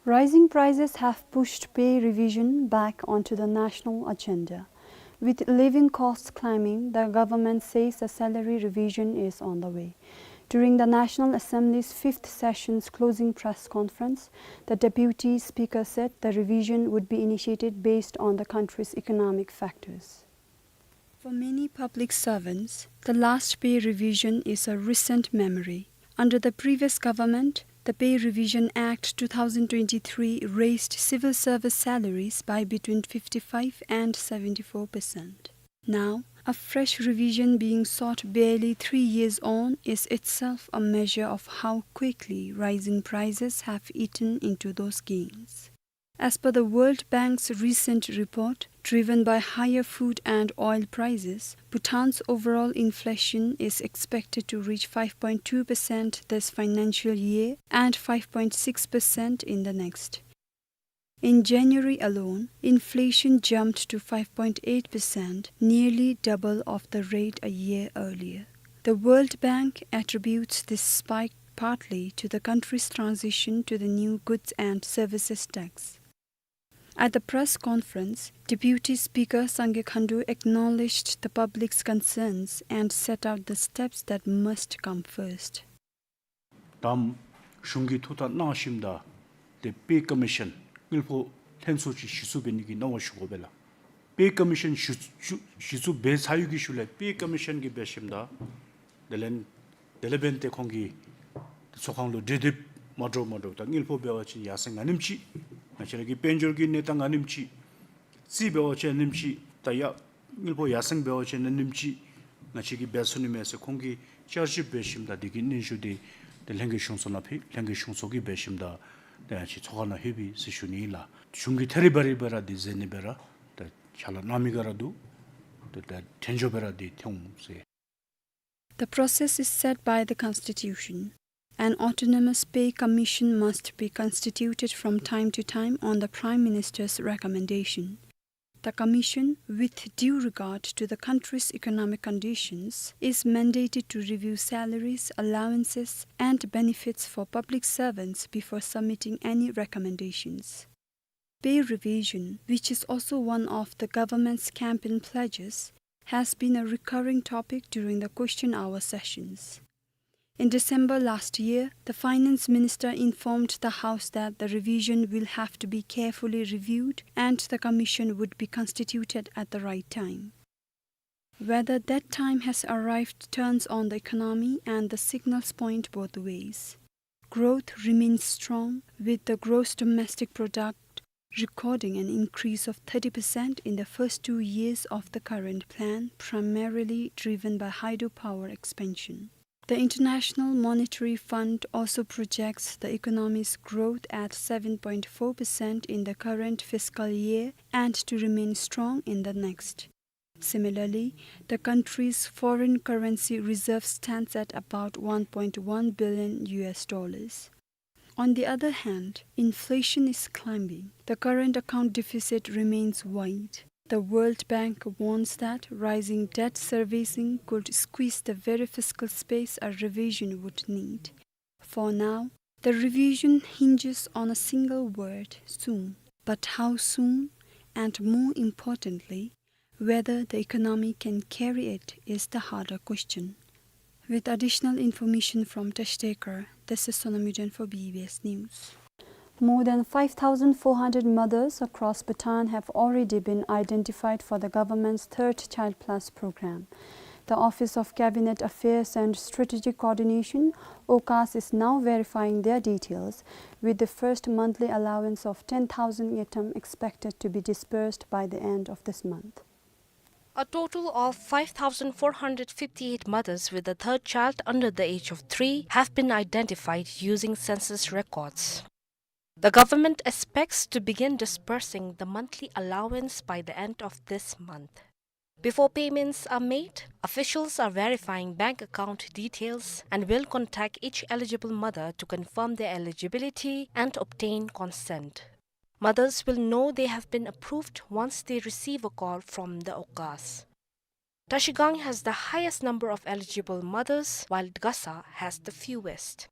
Rising prices have pushed pay revision back onto the national agenda. With living costs climbing, the government says a salary revision is on the way. During the National Assembly's fifth session's closing press conference, the Deputy Speaker said the revision would be initiated based on the country's economic factors. For many public servants, the last pay revision is a recent memory. Under the previous government, the Pay Revision Act two thousand twenty-three raised civil service salaries by between fifty-five and seventy-four percent. Now, a fresh revision being sought barely three years on is itself a measure of how quickly rising prices have eaten into those gains. As per the World Bank's recent report, driven by higher food and oil prices, Bhutan's overall inflation is expected to reach five point two percent this financial year and five point six percent in the next. In January alone, inflation jumped to five point eight percent, nearly double of the rate a year earlier. The World Bank attributes this spike partly to the country's transition to the new Goods and Services Tax. At the press conference, Deputy Speaker Sangay Khandu acknowledged the public's concerns and set out the steps that must come first. ད་གཞུང་གིས་ཐུགས་ཐག་གནང་ཞིནམ་ད་ཏེ་པེ་ཀོ་མི་ཤཱན་དངུལ་ཕོགས་ལྷན་ཚོགས་ཅིག་གཞི་བཙུགས་འབད་ནི་གི་གནང་བ་ཞུ་དགོ་པས་ལགས། པེ་ཀོ་མི་ཤཱན་གཞི་བཙུགས་གཞི་བཙུགས་འབད་ཚར་བའི་གི་ཤུལ་ལས་པེ་ཀོ་མི་ཤཱན་གྱིས་འབད་ཞིནམ་ད་དེ་ལས་དེ་ལས་འབདན་ཏེ་ཁོང་གིས་ཚོགས་ཁང་ལུ་གྲོས་འདེབས་མ་འདྲཝ་མ་འདྲཝ་ད་དངུལ་ཕོགས་འབད་བ་ཅིན་ཡར་སེང་ཨ་ནེམ་ཅིག་ང་བཅས་ར་གི་དཔལ་འབྱོར་གྱི་གནས་སྟངས་ཨ་ནེམ་ཅིག་རྩིས་འབད་བ་ཅིན་ཨ་ནེམ་ཅིག་ད་ཡ་དངུལ་ཕོགས་ཡར་སེང་འབད་བ་ཅིན་ཨ་ནེམ་ཅིག་ང་བཅས་ཀྱིས་འབད་ཚུགས་ནི་མས་ཟེར་ཁོང་གིས་བསྐྱར་ཞིབ་འབད་ཞིནམ་ད་དེ་གི་སྙན་ཞུ་དེ་ཏེ་ལྷན་རྒྱས་གཞུང་ཚོགས་ནང་ཕུལ། ལྷན་རྒྱས་གཞུང་ཚོགས་ཀྱིས་འབད་ཞིནམ་ད་ཏེ་ང་བཅས་ཚོགས་ཁང་ནང་ལྷོད་པས་ཟེར་ཞུ་ནི་ཨིན་ལགས། གཞུང་གིས་ཐད་རི་བ་རི་སྦེ་ར་འདི་མཛད་ནི་སྦེ་ར་ཏེ་ཕྱག་ལཱ་གནང་མི་ག་ར་འདུག། ཏེ་ད་དྲན་འཇོག་སྦེ་ར་འདི་ཐོན་འོང་ཟེར། The process is set by the Constitution. An autonomous pay commission must be constituted from time to time on the Prime Minister's recommendation. The commission, with due regard to the country's economic conditions, is mandated to review salaries, allowances, and benefits for public servants before submitting any recommendations. Pay revision, which is also one of the government's campaign pledges, has been a recurring topic during the question hour sessions. In December last year, the finance minister informed the House that the revision will have to be carefully reviewed and the commission would be constituted at the right time. Whether that time has arrived turns on the economy, and the signals point both ways. Growth remains strong, with the gross domestic product recording an increase of thirty percent in the first two years of the current plan, primarily driven by hydropower expansion. The International Monetary Fund also projects the economy's growth at seven point four percent in the current fiscal year and to remain strong in the next. Similarly, the country's foreign currency reserve stands at about one point one billion U S dollars. On the other hand, inflation is climbing. The current account deficit remains wide. The World Bank warns that rising debt servicing could squeeze the very fiscal space a revision would need. For now, the revision hinges on a single word, soon. But how soon? And more importantly, whether the economy can carry it is the harder question. With additional information from Tashtekar, this is Sonam Yuden for B B S News. More than five thousand four hundred mothers across Bhutan have already been identified for the government's Third Child Plus program. The Office of Cabinet Affairs and Strategic Coordination, OCAS, is now verifying their details, with the first monthly allowance of ten thousand ngultrum expected to be disbursed by the end of this month. A total of five thousand four hundred fifty-eight mothers with a third child under the age of three have been identified using census records. The government expects to begin disbursing the monthly allowance by the end of this month. Before payments are made, officials are verifying bank account details and will contact each eligible mother to confirm their eligibility and obtain consent. Mothers will know they have been approved once they receive a call from the OCAS. Tashigang has the highest number of eligible mothers, while Gasa has the fewest.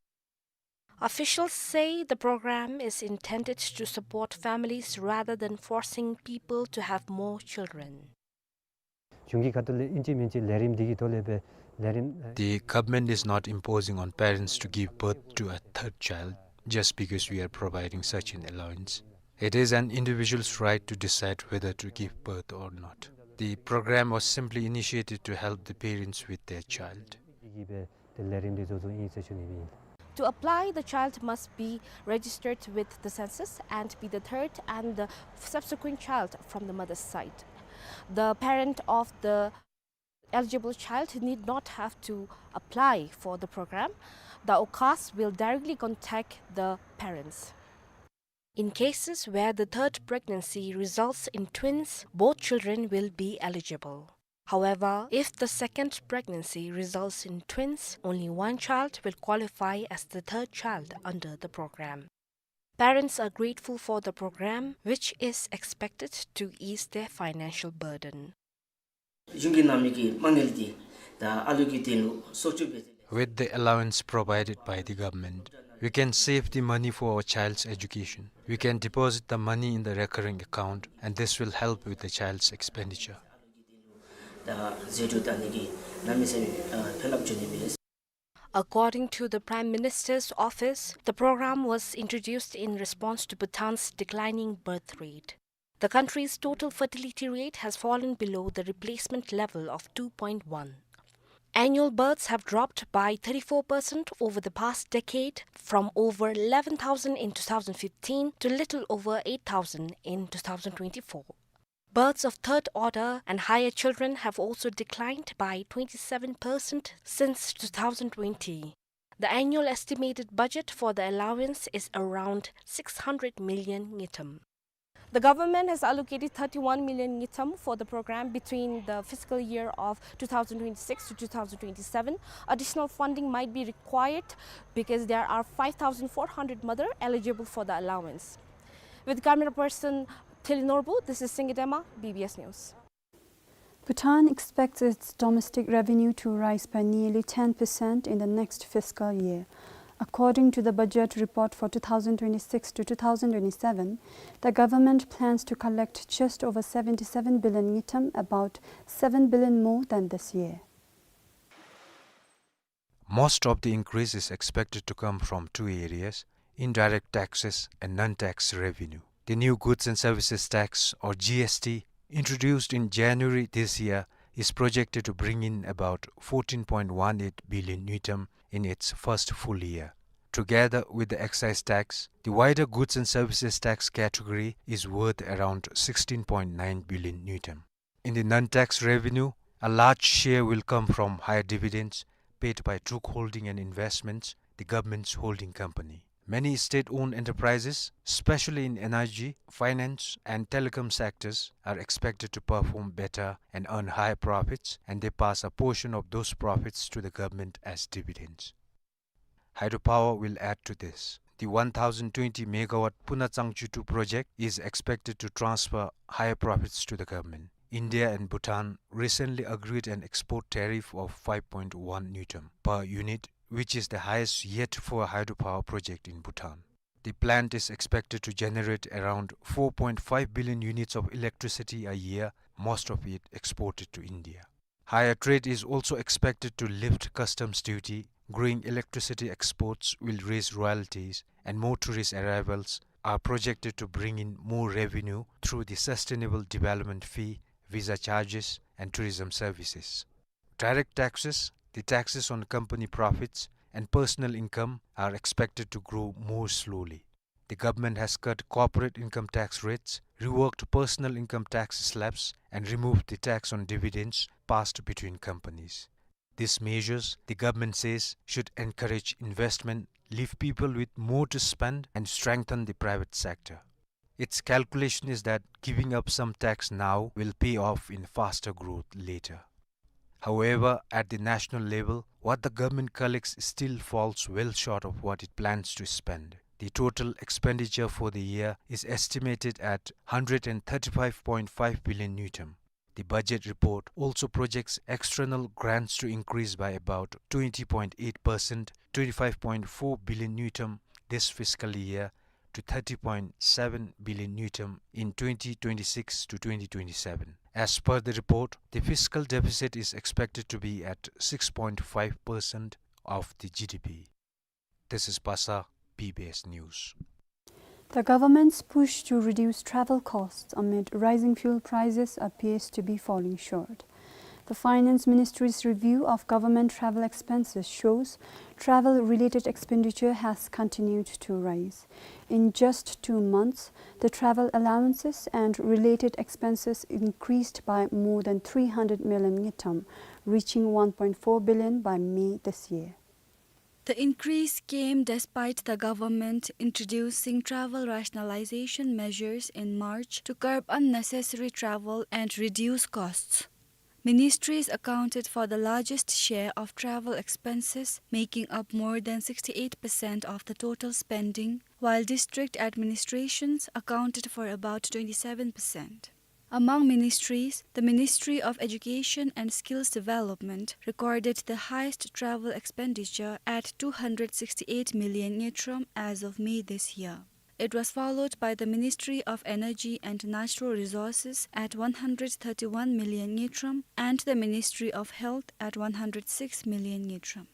Officials say the program is intended to support families rather than forcing people to have more children. གཞུང་གིས་ཁ་ཐུག་ལས་ཨིན་ཅི་མིན་ཅི་ལས་རིམ་འདི་གི་ཐོག་ལས་སྦེ་ལས་རིམ། The government is not imposing on parents to give birth to a third child just because we are providing such an allowance. It is an individual's right to decide whether to give birth or not. The program was simply initiated to help the parents with their child. གི་སྦེ་ཏེ་ལས་རིམ་འདི་བཟོ་བཟོཝ་ཨིན་ཟེར་ཞུ་ནི་ཨིན། To apply, the child must be registered with the census and be the third and the subsequent child from the mother's side. The parent of the eligible child need not have to apply for the program. The OCAS will directly contact the parents. In cases where the third pregnancy results in twins, both children will be eligible. However, if the second pregnancy results in twins, only one child will qualify as the third child under the program. Parents are grateful for the program, which is expected to ease their financial burden. གཞུང་གིས་གནང་མི་གི་མ་དངུལ་འདི་ད་ཨ་ལུ་གི་དོན་ལུ་གསོག་སྒྲིག་འབད། With the allowance provided by the government, we can save the money for our child's education. We can deposit the money in the recurring account, and this will help with the child's expenditure. ད་ཟད་འགྲོ་བཏང་ནི་གི་གནམ་མེད་ས་མེད་ཨ་ཕན་རླབས་འབྱུང་ནི་མས། According to the Prime Minister's office, the program was introduced in response to Bhutan's declining birth rate. The country's total fertility rate has fallen below the replacement level of two point one. Annual births have dropped by thirty-four percent over the past decade, from over eleven thousand in two thousand fifteen to little over eight thousand in two thousand twenty-four. Births of third order and higher children have also declined by twenty-seven percent since two thousand twenty. The annual estimated budget for the allowance is around six hundred million ngultrum. The government has allocated thirty-one million ngultrum for the program between the fiscal year of two thousand twenty-six to two thousand twenty-seven. Additional funding might be required because there are five thousand four hundred mothers eligible for the allowance. With camera person Thili Norbu, this is Singye Dema, B B S News. Bhutan expects its domestic revenue to rise by nearly ten percent in the next fiscal year. According to the budget report for two thousand twenty-six to two thousand twenty-seven, the government plans to collect just over seventy-seven billion ngultrum, about seven billion more than this year. Most of the increase is expected to come from two areas: indirect taxes and non-tax revenue. The new goods and services tax, or G S T, introduced in January this year, is projected to bring in about fourteen point one eight billion ngultrum in its first full year. Together with the excise tax, the wider goods and services tax category is worth around sixteen point nine billion ngultrum. In the non-tax revenue, a large share will come from higher dividends paid by Druk Holding and Investments, the government's holding company. Many state-owned enterprises, especially in energy, finance, and telecom sectors, are expected to perform better and earn higher profits, and they pass a portion of those profits to the government as dividends. Hydropower will add to this. The one thousand twenty megawatt Puna Tsangchu two project is expected to transfer higher profits to the government. India and Bhutan recently agreed an export tariff of five point one ngultrum per unit, which is the highest yet for a hydropower project in Bhutan. The plant is expected to generate around four point five billion units of electricity a year, most of it exported to India. Higher trade is also expected to lift customs duty, growing electricity exports will raise royalties, and more tourist arrivals are projected to bring in more revenue through the sustainable development fee, visa charges, and tourism services. Direct taxes, the taxes on company profits, and personal income are expected to grow more slowly. The government has cut corporate income tax rates, reworked personal income tax slabs, and removed the tax on dividends passed between companies. These measures, the government says, should encourage investment, leave people with more to spend, and strengthen the private sector. Its calculation is that giving up some tax now will pay off in faster growth later. However, at the national level, what the government collects still falls well short of what it plans to spend. The total expenditure for the year is estimated at hundred and thirty-five point five billion ngultrum. The budget report also projects external grants to increase by about twenty point eight percent, twenty-five point four billion ngultrum this fiscal year, to thirty point seven billion ngultrum in twenty twenty-six to twenty twenty-seven. As per the report, the fiscal deficit is expected to be at six point five percent of the G D P. This is Pasa, B B S News. The government's push to reduce travel costs amid rising fuel prices appears to be falling short. The Finance Ministry's review of government travel expenses shows travel-related expenditure has continued to rise. In just two months, the travel allowances and related expenses increased by more than three hundred million ngultrum, reaching one point four billion by May this year. The increase came despite the government introducing travel rationalization measures in March to curb unnecessary travel and reduce costs. Ministries accounted for the largest share of travel expenses, making up more than sixty-eight percent of the total spending, while district administrations accounted for about twenty-seven percent. Among ministries, the Ministry of Education and Skills Development recorded the highest travel expenditure at two hundred sixty-eight million ngultrum as of May this year. It was followed by the Ministry of Energy and Natural Resources at one hundred thirty-one million ngultrum and the Ministry of Health at one hundred six million ngultrum.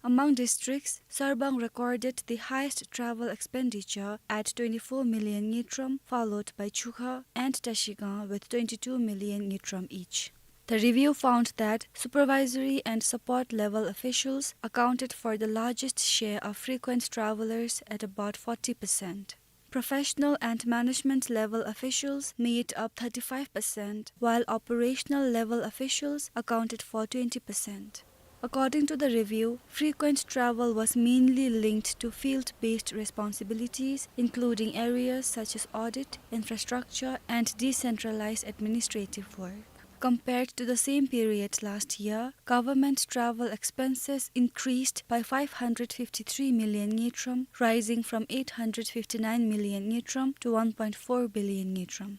Among districts, Sarbang recorded the highest travel expenditure at twenty-four million ngultrum, followed by Chukha and Trashigang with twenty-two million ngultrum each. The review found that supervisory and support level officials accounted for the largest share of frequent travelers at about forty percent. Professional and management level officials made up thirty-five percent, while operational level officials accounted for twenty percent. According to the review, frequent travel was mainly linked to field-based responsibilities, including areas such as audit, infrastructure, and decentralized administrative work. Compared to the same period last year, government travel expenses increased by five hundred fifty-three million ngultrum, rising from eight hundred fifty-nine million ngultrum to one point four billion ngultrum.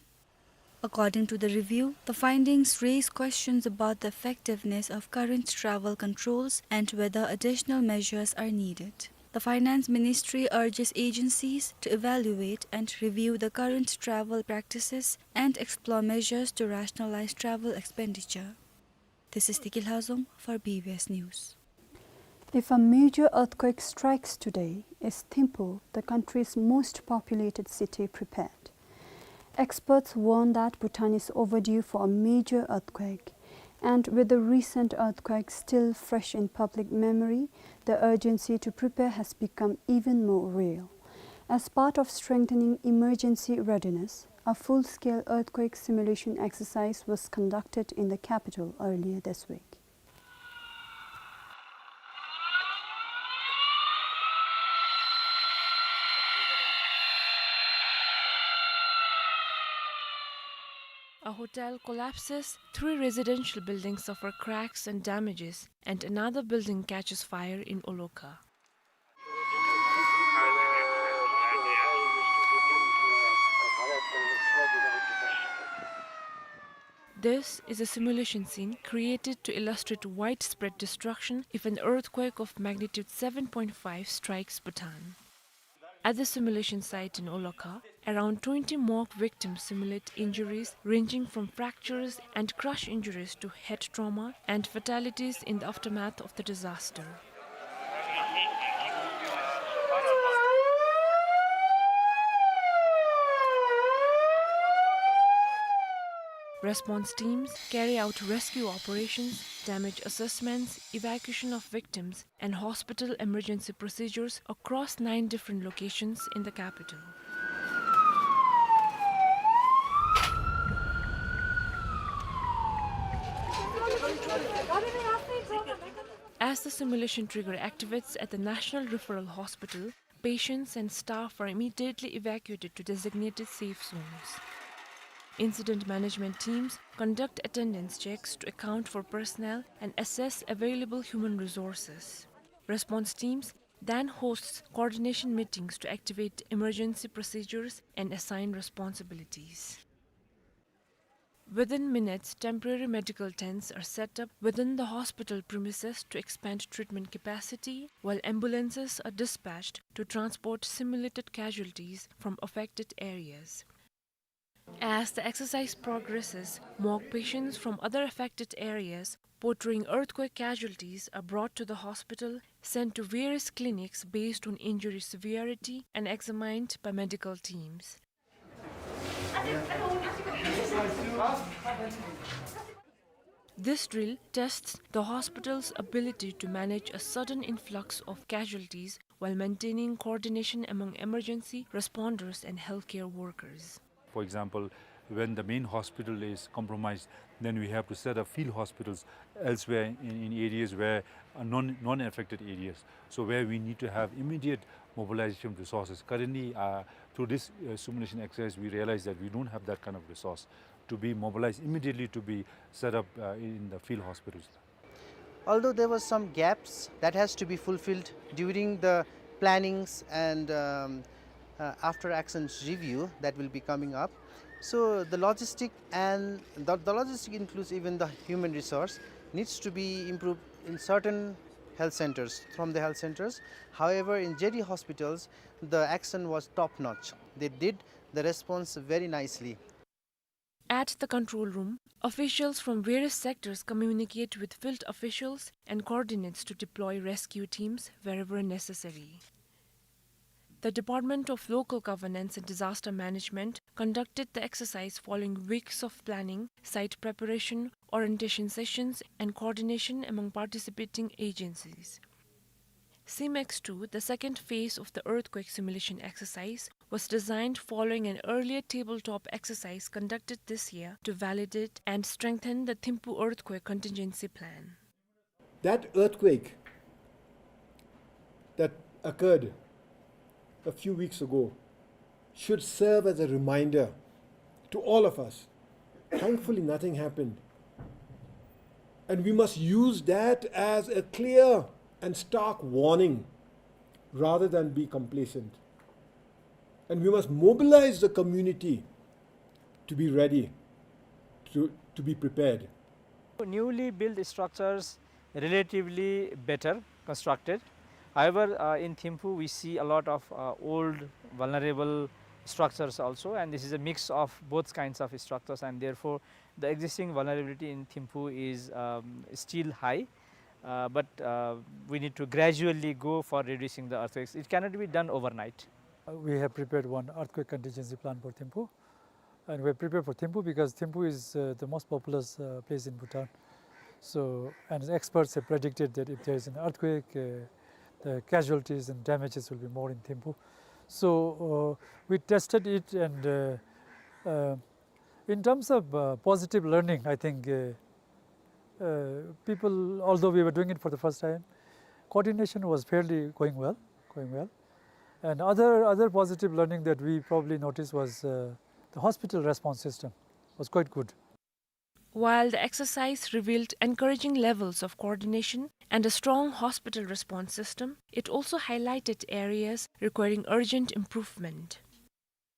According to the review, the findings raise questions about the effectiveness of current travel controls and whether additional measures are needed. The Finance Ministry urges agencies to evaluate and review the current travel practices and explore measures to rationalize travel expenditure. This is Tiki Lhazom for B B S News. If a major earthquake strikes today, is Thimphu, the country's most populated city, prepared? Experts warn that Bhutan is overdue for a major earthquake, And with the recent earthquake still fresh in public memory, the urgency to prepare has become even more real. As part of strengthening emergency readiness, a full-scale earthquake simulation exercise was conducted in the capital earlier this week. A hotel collapses, three residential buildings suffer cracks and damages, and another building catches fire in Olokha. This is a simulation scene created to illustrate widespread destruction if an earthquake of magnitude seven point five strikes Bhutan. At the simulation site in Olokha, around twenty mock victims simulate injuries ranging from fractures and crush injuries to head trauma and fatalities in the aftermath of the disaster. Response teams carry out rescue operations, damage assessments, evacuation of victims, and hospital emergency procedures across nine different locations in the capital. As the simulation trigger activates at the National Referral Hospital, patients and staff are immediately evacuated to designated safe zones. Incident management teams conduct attendance checks to account for personnel and assess available human resources. Response teams then hosts coordination meetings to activate emergency procedures and assign responsibilities. Within minutes, temporary medical tents are set up within the hospital premises to expand treatment capacity, while ambulances are dispatched to transport simulated casualties from affected areas. As the exercise progresses, mock patients from other affected areas portraying earthquake casualties are brought to the hospital, sent to various clinics based on injury severity, and examined by medical teams. This drill tests the hospital's ability to manage a sudden influx of casualties while maintaining coordination among emergency responders and healthcare workers. For example, when the main hospital is compromised, then we have to set up field hospitals elsewhere in, in areas where are non, non-affected areas. So where we need to have immediate mobilization of resources. Currently, uh, through this, uh, simulation exercise, we realize that we don't have that kind of resource to be mobilized immediately to be set up, uh, in the field hospitals. Although there were some gaps that has to be fulfilled during the plannings and, um, uh, after actions review that will be coming up. So the logistic and the, the logistic includes even the human resource needs to be improved in certain health centers, from the health centers. However, in J D hospitals, the action was top notch. They did the response very nicely. At the control room, officials from various sectors communicate with field officials and coordinates to deploy rescue teams wherever necessary. The Department of Local Governance and Disaster Management conducted the exercise following weeks of planning, site preparation, orientation sessions, and coordination among participating agencies. SIMEX two, the second phase of the earthquake simulation exercise, was designed following an earlier tabletop exercise conducted this year to validate and strengthen the Thimphu earthquake contingency plan. That earthquake that occurred a few weeks ago should serve as a reminder to all of us. Thankfully, nothing happened. And we must use that as a clear and stark warning rather than be complacent. And we must mobilize the community to be ready, to, to be prepared. Newly built structures relatively better constructed. However, uh, in Thimphu, we see a lot of, uh, old, vulnerable structures also, and this is a mix of both kinds of structures, and therefore the existing vulnerability in Thimphu is, um, still high. Uh, but, uh, we need to gradually go for reducing the earthquakes. It cannot be done overnight. Uh, we have prepared one earthquake contingency plan for Thimphu. And we're prepared for Thimphu because Thimphu is, uh, the most populous, uh, place in Bhutan. So, and experts have predicted that if there is an earthquake, uh, the casualties and damages will be more in Thimphu. So, uh, we tested it, and, uh, uh, in terms of, uh, positive learning, I think, uh, uh, people, although we were doing it for the first time, coordination was fairly going well, going well. And other, other positive learning that we probably noticed was, uh, the hospital response system was quite good. While the exercise revealed encouraging levels of coordination and a strong hospital response system, it also highlighted areas requiring urgent improvement.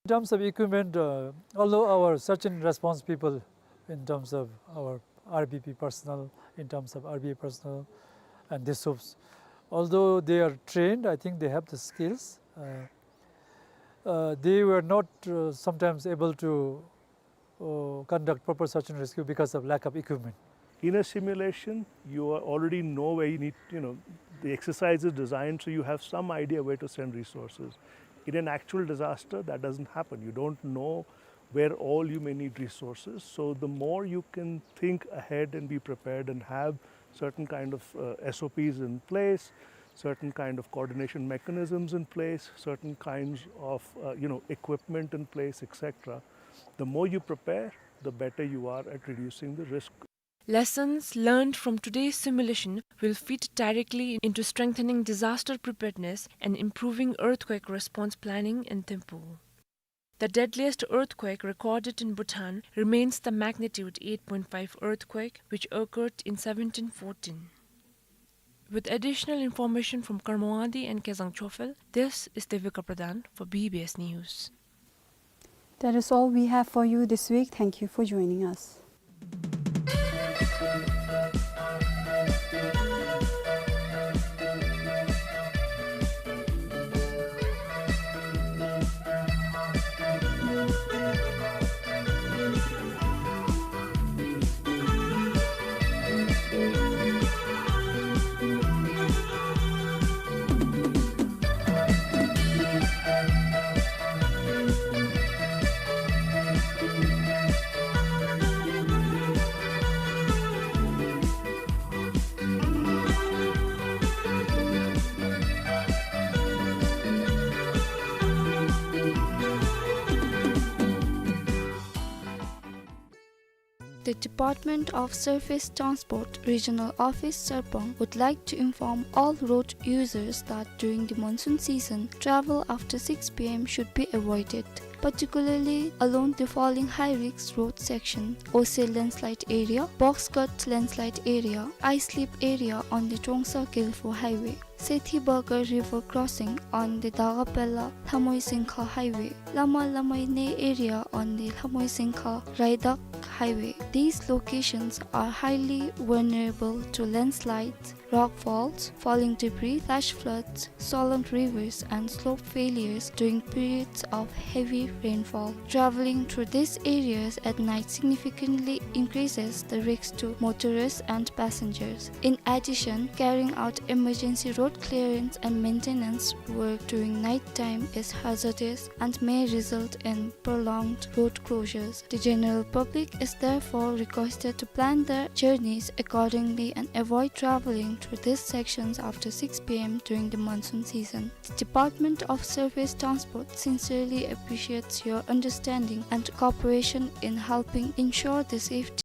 In terms of equipment, uh, although our search and response people, in terms of our R B P personnel, in terms of R B A personnel, and DISHOPs, although they are trained, I think they have the skills. Uh, uh, they were not, uh, sometimes able to, uh, conduct proper search and rescue because of lack of equipment. In a simulation, you are already know where you need, you know, the exercise is designed, so you have some idea where to send resources. In an actual disaster, that doesn't happen. You don't know where all you may need resources. So the more you can think ahead and be prepared and have certain kind of, uh, S O Ps in place, certain kind of coordination mechanisms in place, certain kinds of, uh, you know, equipment in place, et cetera, the more you prepare, the better you are at reducing the risk. Lessons learned from today's simulation will feed directly into strengthening disaster preparedness and improving earthquake response planning in Thimphu. The deadliest earthquake recorded in Bhutan remains the magnitude eight point five earthquake, which occurred in seventeen fourteen. With additional information from Karmawadi and Kezang Chophel, this is Devika Pradhan for B B S News. That is all we have for you this week. Thank you for joining us. The Department of Surface Transport Regional Office Sarpang would like to inform all road users that during the monsoon season, travel after six p m should be avoided, particularly along the following high-risk road section: Ose landslide area, Box Cut landslide area, ice slip area on the Trongsa Gelfo highway, Sethi Bagar river crossing on the Dagapela Lhamoi Singkha highway, Lama Lamai Ne area on the Lhamoi Singkha Raidak highway. These locations are highly vulnerable to landslides, rock falls, falling debris, flash floods, swollen rivers, and slope failures during periods of heavy rainfall. Traveling through these areas at night significantly increases the risk to motorists and passengers. In addition, carrying out emergency road clearance and maintenance work during night time is hazardous and may result in prolonged road closures. The general public is therefore requested to plan their journeys accordingly and avoid traveling through these sections after six p m during the monsoon season. The Department of Surface Transport sincerely appreciates your understanding and cooperation in helping ensure the safety.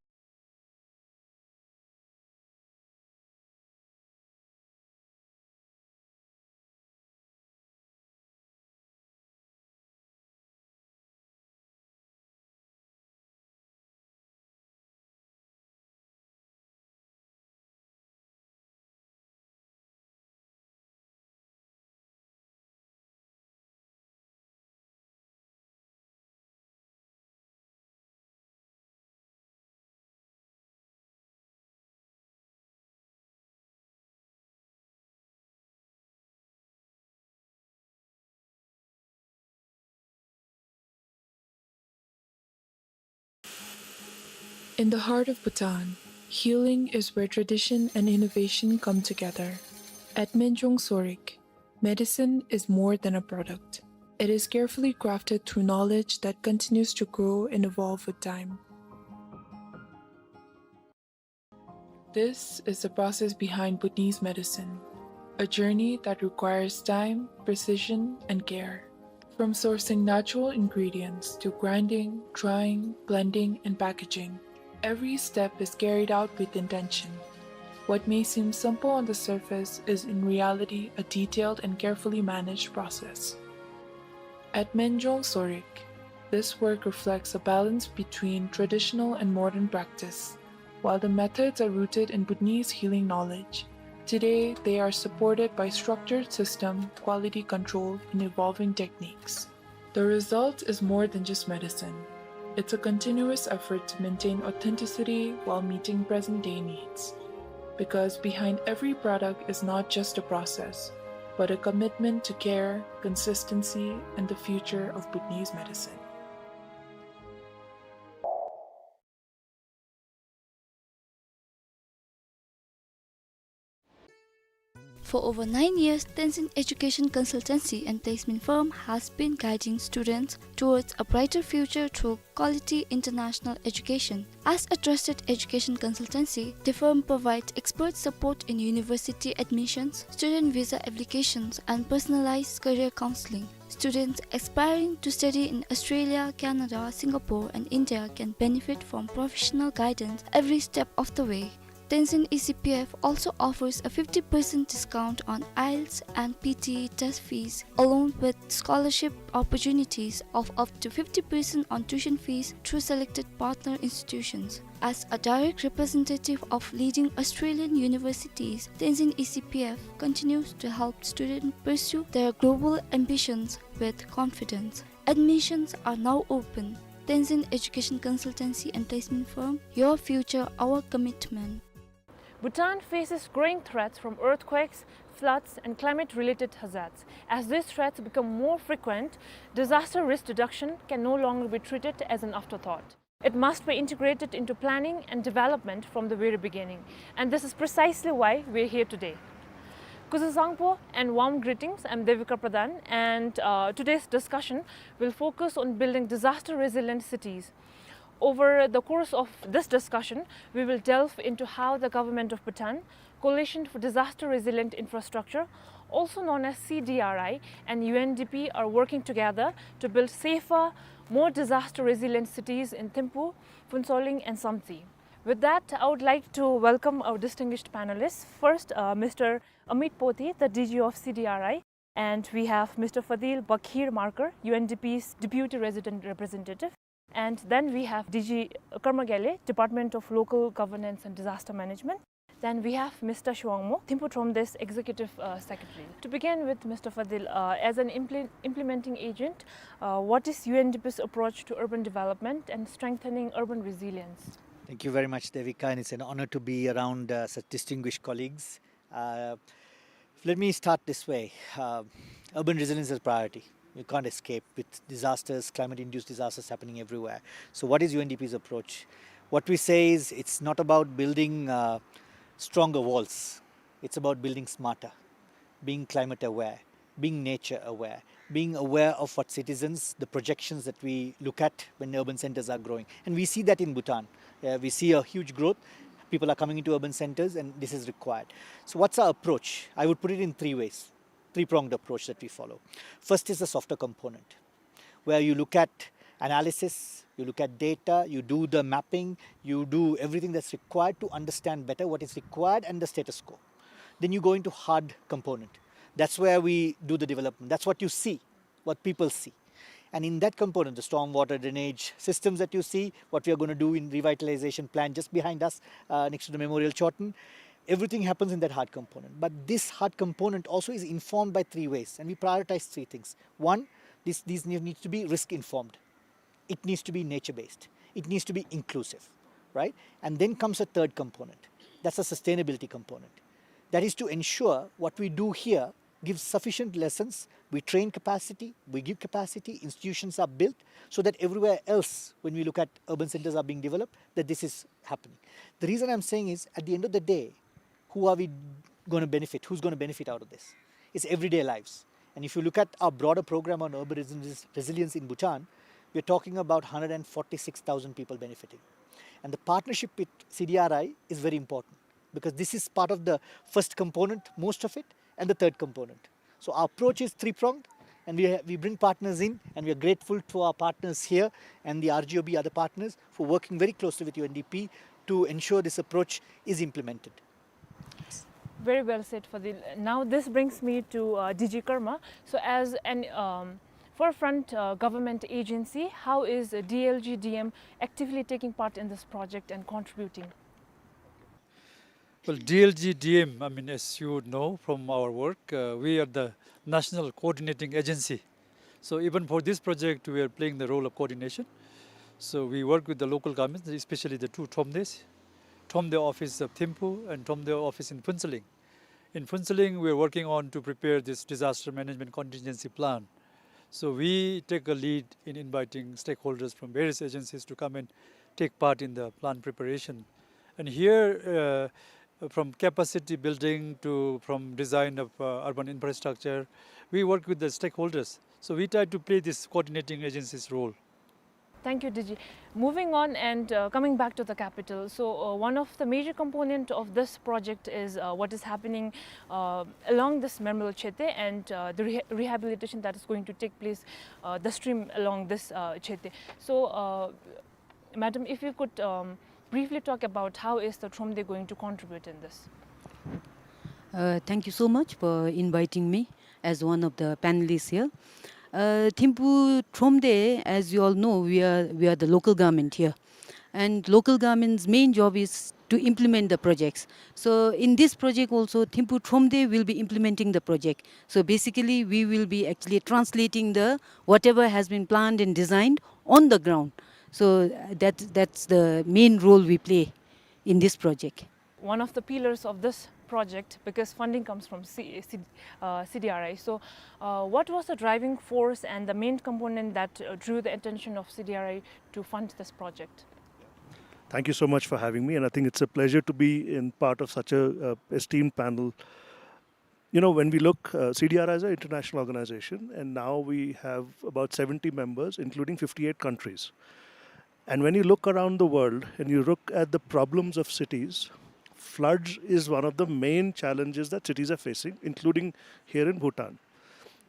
In the heart of Bhutan, healing is where tradition and innovation come together. At Minjong Sorik, medicine is more than a product. It is carefully crafted through knowledge that continues to grow and evolve with time. This is the process behind Bhutanese medicine, a journey that requires time, precision, and care. From sourcing natural ingredients to grinding, drying, blending, and packaging, every step is carried out with intention. What may seem simple on the surface is in reality a detailed and carefully managed process. At Menjong Sorik, this work reflects a balance between traditional and modern practice. While the methods are rooted in Bhutanese healing knowledge, today they are supported by structured system, quality control, and evolving techniques. The result is more than just medicine. It's a continuous effort to maintain authenticity while meeting present-day needs. Because behind every product is not just a process, but a commitment to care, consistency, and the future of Bhutanese medicine. For over nine years, Tenzin Education Consultancy and Placement Firm has been guiding students towards a brighter future through quality international education. As a trusted education consultancy, the firm provides expert support in university admissions, student visa applications, and personalized career counseling. Students aspiring to study in Australia, Canada, Singapore, and India can benefit from professional guidance every step of the way. Tenzin E C P F also offers a fifty percent discount on IELTS and P T E test fees, along with scholarship opportunities of up to fifty percent on tuition fees through selected partner institutions. As a direct representative of leading Australian universities, Tenzin E C P F continues to help students pursue their global ambitions with confidence. Admissions are now open. Tenzin Education Consultancy and Placement Firm, your future, our commitment. Bhutan faces growing threats from earthquakes, floods, and climate-related hazards. As these threats become more frequent, disaster risk reduction can no longer be treated as an afterthought. It must be integrated into planning and development from the very beginning. And this is precisely why we're here today. Kuzuzangpo and warm greetings. I'm Devika Pradhan, and, uh, today's discussion will focus on building disaster-resilient cities. Over the course of this discussion, we will delve into how the Government of Bhutan, Coalition for Disaster Resilient Infrastructure, also known as C D R I, and U N D P are working together to build safer, more disaster-resilient cities in Thimphu, Phuentsholing, and Samtse. With that, I would like to welcome our distinguished panelists. First, uh, Mister Amit Potti, the D G of C D R I, and we have Mister Fadil Bakhir Markar, U N D P's Deputy Resident Representative. And then we have D G Karma Gyallie, Department of Local Governance and Disaster Management. Then we have Mister Showang Mo, Thimphu Thromde's Executive, uh, Secretary. To begin with, Mister Fadil, uh, as an impl-, implementing agent, uh, what is U N D P's approach to urban development and strengthening urban resilience? Thank you very much, Devika, and it's an honor to be around, uh, such distinguished colleagues. Uh, let me start this way. Uh, urban resilience is a priority. You can't escape with disasters, climate-induced disasters happening everywhere. So what is U N D P's approach? What we say is it's not about building, uh, stronger walls. It's about building smarter, being climate aware, being nature aware, being aware of what citizens, the projections that we look at when urban centers are growing. And we see that in Bhutan. Uh, we see a huge growth. People are coming into urban centers, and this is required. So what's our approach? I would put it in three ways, three-pronged approach that we follow. First is the softer component, where you look at analysis, you look at data, you do the mapping, you do everything that's required to understand better what is required and the status quo. Then you go into hard component. That's where we do the development. That's what you see, what people see. And in that component, the stormwater drainage systems that you see, what we are gonna do in revitalization plan just behind us, uh, next to the Memorial Choten, everything happens in that hard component. But this hard component also is informed by three ways, and we prioritize three things. One, this, these need, needs to be risk informed. It needs to be nature-based. It needs to be inclusive, right? And then comes a third component. That's a sustainability component. That is to ensure what we do here gives sufficient lessons. We train capacity, we give capacity, institutions are built so that everywhere else, when we look at urban centers are being developed, that this is happening. The reason I'm saying is, at the end of the day, who are we gonna benefit? Who's gonna benefit out of this? It's everyday lives. And if you look at our broader program on urban resilience, resilience in Bhutan, we're talking about hundred and forty-six thousand people benefiting. And the partnership with C D R I is very important. because this is part of the first component, most of it, and the third component. So our approach is three-pronged, and we, we bring partners in, and we are grateful to our partners here and the R G O B other partners for working very closely with U N D P to ensure this approach is implemented. Very well said, Fadil. Now this brings me to, uh, D G Karma. So as an, um, forefront, uh, government agency, how is, uh, D L G D M actively taking part in this project and contributing? Well, D L G D M, I mean, as you know from our work, uh, we are the national coordinating agency. So even for this project, we are playing the role of coordination. So we work with the local governments, especially the two Thromdes, Thromde office of Thimphu and Thromde office in Phuentsholing. In Phuentsholing, we are working on to prepare this disaster management contingency plan. So we take a lead in inviting stakeholders from various agencies to come and take part in the plan preparation. And here, uh, from capacity building to from design of, uh, urban infrastructure, we work with the stakeholders. So we try to play this coordinating agency's role. Thank you, D G. Moving on and, uh, coming back to the capital. So, uh, one of the major component of this project is, uh, what is happening, uh, along this Memorial Chete and, uh, the reha-, rehabilitation that is going to take place, uh, the stream along this, uh, Chete. So, uh, Madam, if you could, um, briefly talk about how is the Thromde going to contribute in this? Uh, thank you so much for inviting me as one of the panelists here. Uh, Thimphu Thromde, as you all know, we are, we are the local government here. And local government's main job is to implement the projects. So in this project also, Thimphu Thromde will be implementing the project. So basically, we will be actually translating the whatever has been planned and designed on the ground. So, uh, that, that's the main role we play in this project. One of the pillars of this project, because funding comes from C-, C-, uh, C D R I. So, uh, what was the driving force and the main component that, uh, drew the attention of C D R I to fund this project? Thank you so much for having me, and I think it's a pleasure to be in part of such a, uh, esteemed panel. You know, when we look, uh, C D R I is an international organization, and now we have about seventy members, including fifty-eight countries. And when you look around the world and you look at the problems of cities, floods is one of the main challenges that cities are facing, including here in Bhutan.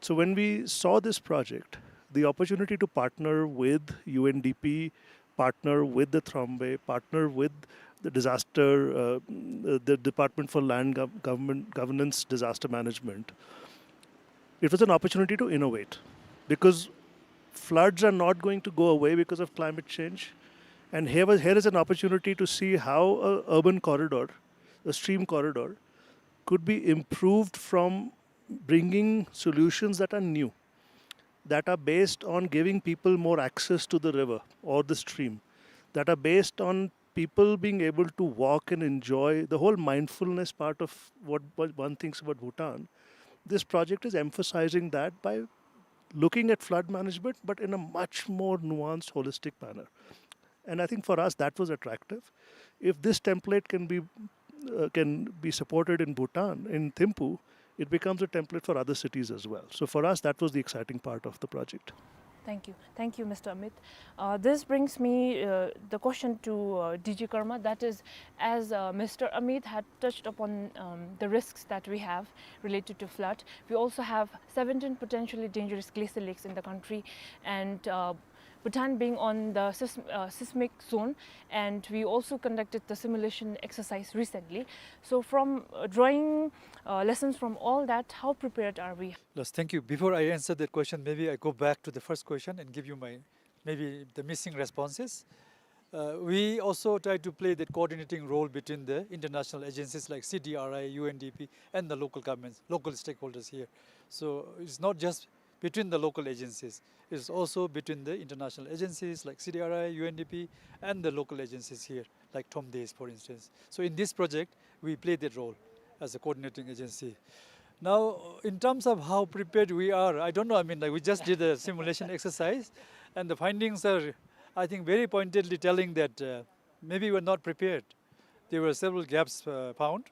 So when we saw this project, the opportunity to partner with U N D P, partner with the Thrombe, partner with the disaster, uh, the Department for Land Gov-, Government, Governance Disaster Management, it was an opportunity to innovate, because floods are not going to go away because of climate change. And here was, here is an opportunity to see how a urban corridor, a stream corridor, could be improved from bringing solutions that are new, that are based on giving people more access to the river or the stream, that are based on people being able to walk and enjoy the whole mindfulness part of what, what one thinks about Bhutan. This project is emphasizing that by looking at flood management, but in a much more nuanced, holistic manner. And I think for us, that was attractive. If this template can be, uh, can be supported in Bhutan, in Thimphu, it becomes a template for other cities as well. So for us, that was the exciting part of the project. Thank you. Thank you, Mister Amit. Uh, this brings me, uh, the question to, uh, D G Karma. That is, as, uh, Mister Amit had touched upon, um, the risks that we have related to flood, we also have seventeen potentially dangerous glacial lakes in the country, and, uh, Bhutan being on the seism-, uh, seismic zone, and we also conducted the simulation exercise recently. So from, uh, drawing, uh, lessons from all that, how prepared are we? Yes, thank you. Before I answer that question, maybe I go back to the first question and give you my, maybe the missing responses. Uh, we also try to play that coordinating role between the international agencies like C D R I, U N D P, and the local governments, local stakeholders here. So it's not just between the local agencies. It's also between the international agencies like C D R I, U N D P, and the local agencies here, like Thromde, for instance. So in this project, we play that role as a coordinating agency. Now, in terms of how prepared we are, I don't know. I mean, like, we just did a simulation exercise, and the findings are, I think, very pointedly telling that, uh, maybe we're not prepared. There were several gaps, uh, found,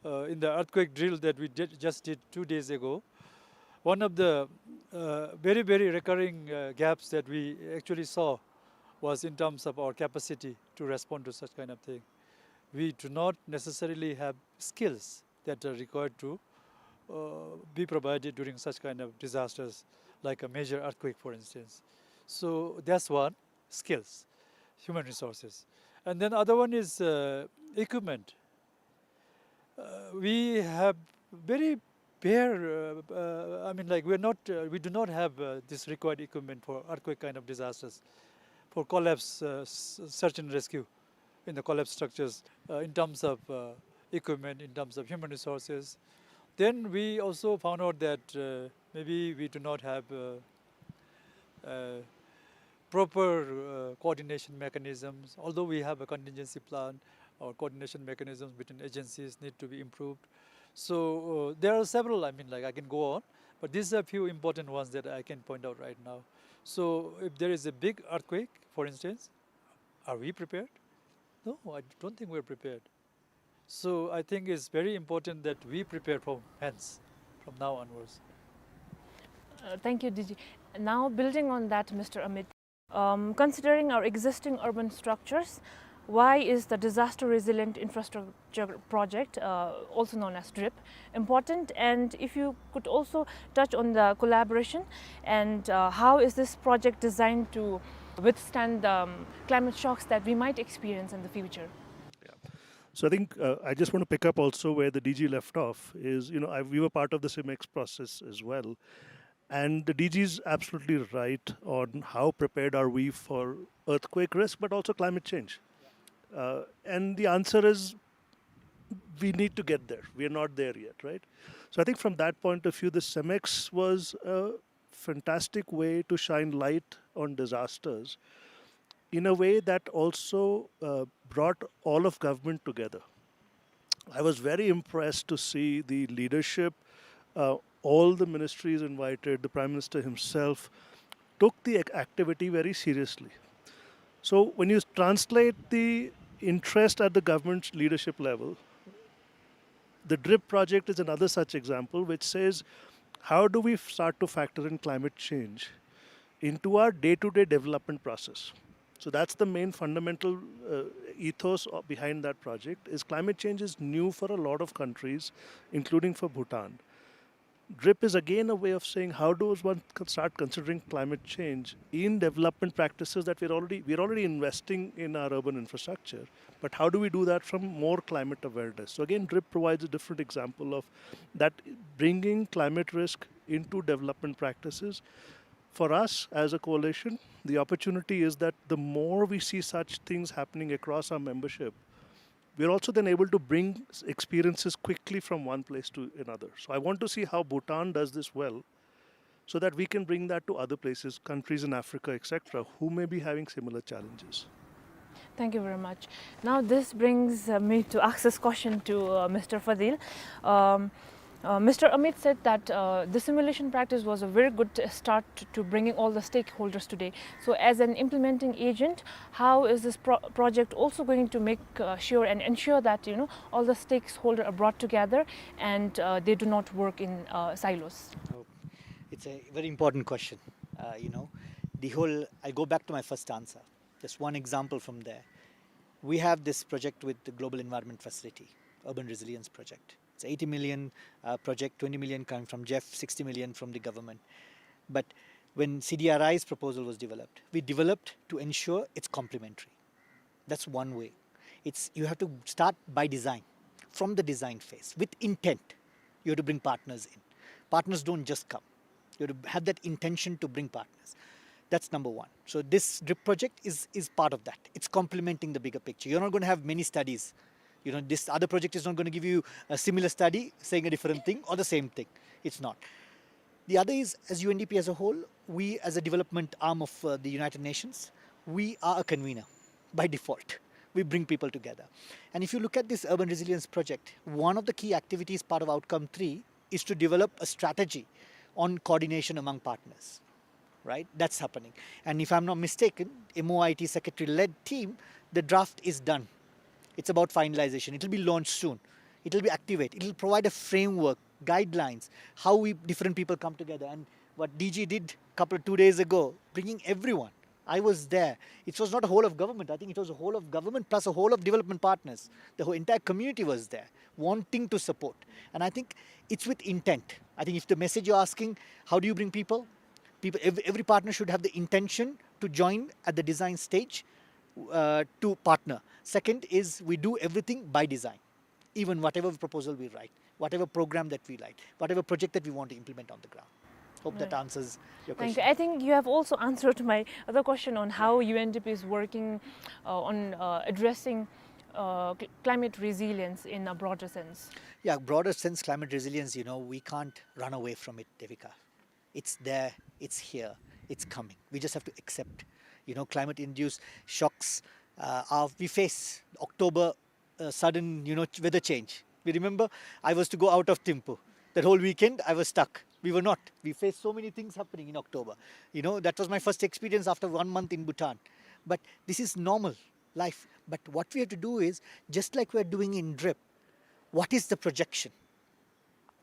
uh, in the earthquake drill that we did, just did two days ago. One of the, uh, very, very recurring, uh, gaps that we actually saw was in terms of our capacity to respond to such kind of thing. we do not necessarily have skills that are required to uh, be provided during such kind of disasters, like a major earthquake, for instance. So that's one, skills, human resources. And then other one is uh, equipment. Uh, we have very bare, uh, uh, I mean, like, we're not, uh, we do not have uh, this required equipment for earthquake kind of disasters, for collapse, uh, s- search and rescue in the collapse structures, uh, in terms of uh, equipment, in terms of human resources. Then we also found out that uh, maybe we do not have uh, uh, proper uh, coordination mechanisms. Although we have a contingency plan, our coordination mechanisms between agencies need to be improved. So uh, there are several, I mean, like, I can go on, but these are a few important ones that I can point out right now. So if there is a big earthquake, for instance, are we prepared? No, I don't think we're prepared. So I think it's very important that we prepare for hence, from now onwards. Uh, thank you, D G. Now, building on that, Mister Amit, um, considering our existing urban structures, why is the Disaster Resilient Infrastructure Project, uh, also known as DRIP, important? And if you could also touch on the collaboration and uh, how is this project designed to withstand the um, climate shocks that we might experience in the future? So I think uh, I just want to pick up also where the D G left off is, you know, I, we were part of the CIMEX process as well. And the D G is absolutely right on how prepared are we for earthquake risk, but also climate change. Uh, and the answer is we need to get there. We are not there yet, right? So I think from that point of view, the CIMEX was a fantastic way to shine light on disasters in a way that also uh, brought all of government together. I was very impressed to see the leadership, uh, all the ministries invited, the Prime Minister himself took the ac- activity very seriously. So when you translate the interest at the government leadership level, the DRIP project is another such example which says, how do we start to factor in climate change into our day-to-day development process? So that's the main fundamental uh, ethos of, behind that project is climate change is new for a lot of countries, including for Bhutan. DRIP is again a way of saying how does one con- start considering climate change in development practices that we're already we're already investing in our urban infrastructure, but how do we do that from more climate awareness? So again, DRIP provides a different example of that, bringing climate risk into development practices. For us as a coalition, the opportunity is that the more we see such things happening across our membership, we're also then able to bring s- experiences quickly from one place to another. So I want to see how Bhutan does this well so that we can bring that to other places, countries in Africa, et cetera, who may be having similar challenges. Thank you very much. Now this brings uh, me to ask this question to uh, Mister Fadil. Um, uh, Mister Amit said that uh, the simulation practice was a very good start to bringing all the stakeholders today. So, as an implementing agent, how is this pro- project also going to make uh, sure and ensure that, you know, all the stakeholders are brought together and uh, they do not work in uh, silos? It's a very important question. Uh, you know, the whole, I go back to my first answer. Just one example from there. We have this project with the Global Environment Facility, Urban Resilience Project. It's eighty million uh, project, twenty million coming from GEF, sixty million from the government. But when C D R I's proposal was developed, we developed to ensure it's complementary. That's one way. It's, you have to start by design, from the design phase, with intent. You have to bring partners in. Partners don't just come. You have to have that intention to bring partners. That's number one. So this DRIP project is, is part of that. It's complementing the bigger picture. You're not going to have many studies. You know, this other project is not going to give you a similar study saying a different thing or the same thing. It's not. The other is, as U N D P as a whole, we as a development arm of uh, the United Nations, we are a convener by default. We bring people together. And if you look at this urban resilience project, one of the key activities, part of outcome three, is to develop a strategy on coordination among partners. Right? That's happening. And if I'm not mistaken, M O I T secretary led team, the draft is done. It's about finalization. It'll be launched soon. It'll be activated. It'll provide a framework, guidelines, how we different people come together. And what D G did couple two days ago, bringing everyone, I was there. It was not a whole of government. I think it was a whole of government plus a whole of development partners. The whole entire community was there, wanting to support. And I think it's with intent. I think if the message you're asking, how do you bring people? People, every, every partner should have the intention to join at the design stage, uh, to partner. Second is we do everything by design, even whatever proposal we write, whatever program that we write, whatever project that we want to implement on the ground. Hope that answers your question. Thank you. I think you have also answered my other question on how U N D P is working, uh, on, uh, addressing, uh, cl-, climate resilience in a broader sense. Yeah, broader sense, climate resilience, you know, we can't run away from it, Devika. It's there, it's here, it's coming. We just have to accept, you know, climate-induced shocks. Uh, are, we face October uh, sudden, you know, ch-, weather change. We remember I was to go out of Thimphu. That whole weekend, I was stuck. We were not. We faced so many things happening in October. You know, that was my first experience after one month in Bhutan. But this is normal life. But what we have to do is, just like we're doing in DRIP, what is the projection?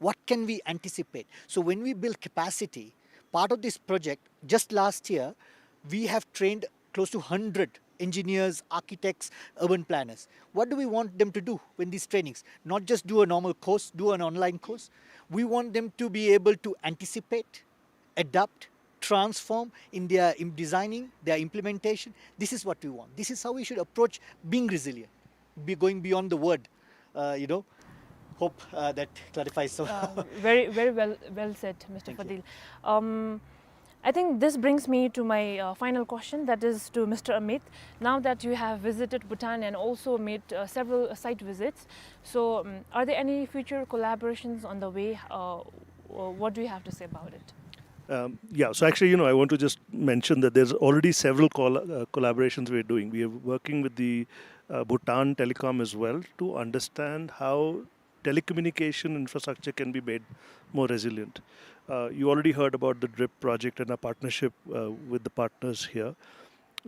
What can we anticipate? So when we build capacity, part of this project, just last year, we have trained close to hundred engineers, architects, urban planners. What do we want them to do when these trainings? Not just do a normal course, do an online course. We want them to be able to anticipate, adapt, transform in their im-, designing, their implementation. This is what we want. This is how we should approach being resilient, be going beyond the word, uh, you know. Hope, uh, that clarifies. So, uh, very, very well, well said, Mister Fadil. Um, I think this brings me to my, uh, final question, that is to Mister Amit. Now that you have visited Bhutan and also made, uh, several site visits, so, um, are there any future collaborations on the way? Uh, wh-, what do you have to say about it? Um, yeah, so actually, you know, I want to just mention that there's already several col-, uh, collaborations we're doing. We are working with the, uh, Bhutan Telecom as well to understand how telecommunication infrastructure can be made more resilient. Uh, you already heard about the DRIP project and our partnership, uh, with the partners here.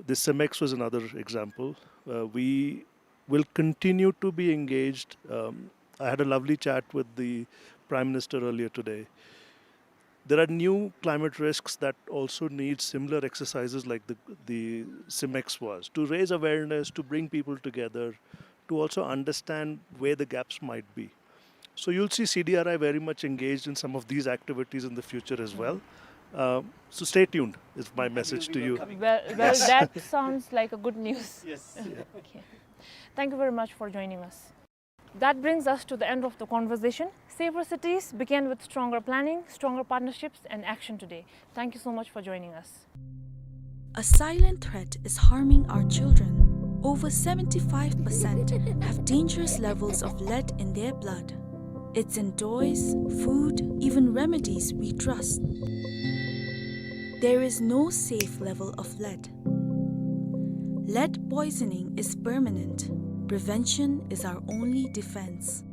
The CIMEX was another example. Uh, we will continue to be engaged. Um, I had a lovely chat with the Prime Minister earlier today. There are new climate risks that also need similar exercises like the, the CIMEX was, to raise awareness, to bring people together, to also understand where the gaps might be. So you'll see C D R I very much engaged in some of these activities in the future as well. Uh, so stay tuned is my message to you. Well, well, that sounds like a good news. Yes. Okay. Thank you very much for joining us. That brings us to the end of the conversation. Safer cities begin with stronger planning, stronger partnerships, and action today. Thank you so much for joining us. A silent threat is harming our children. Over seventy-five percent have dangerous levels of lead in their blood. It's in toys, food, even remedies we trust. There is no safe level of lead. Lead poisoning is permanent. Prevention is our only defense.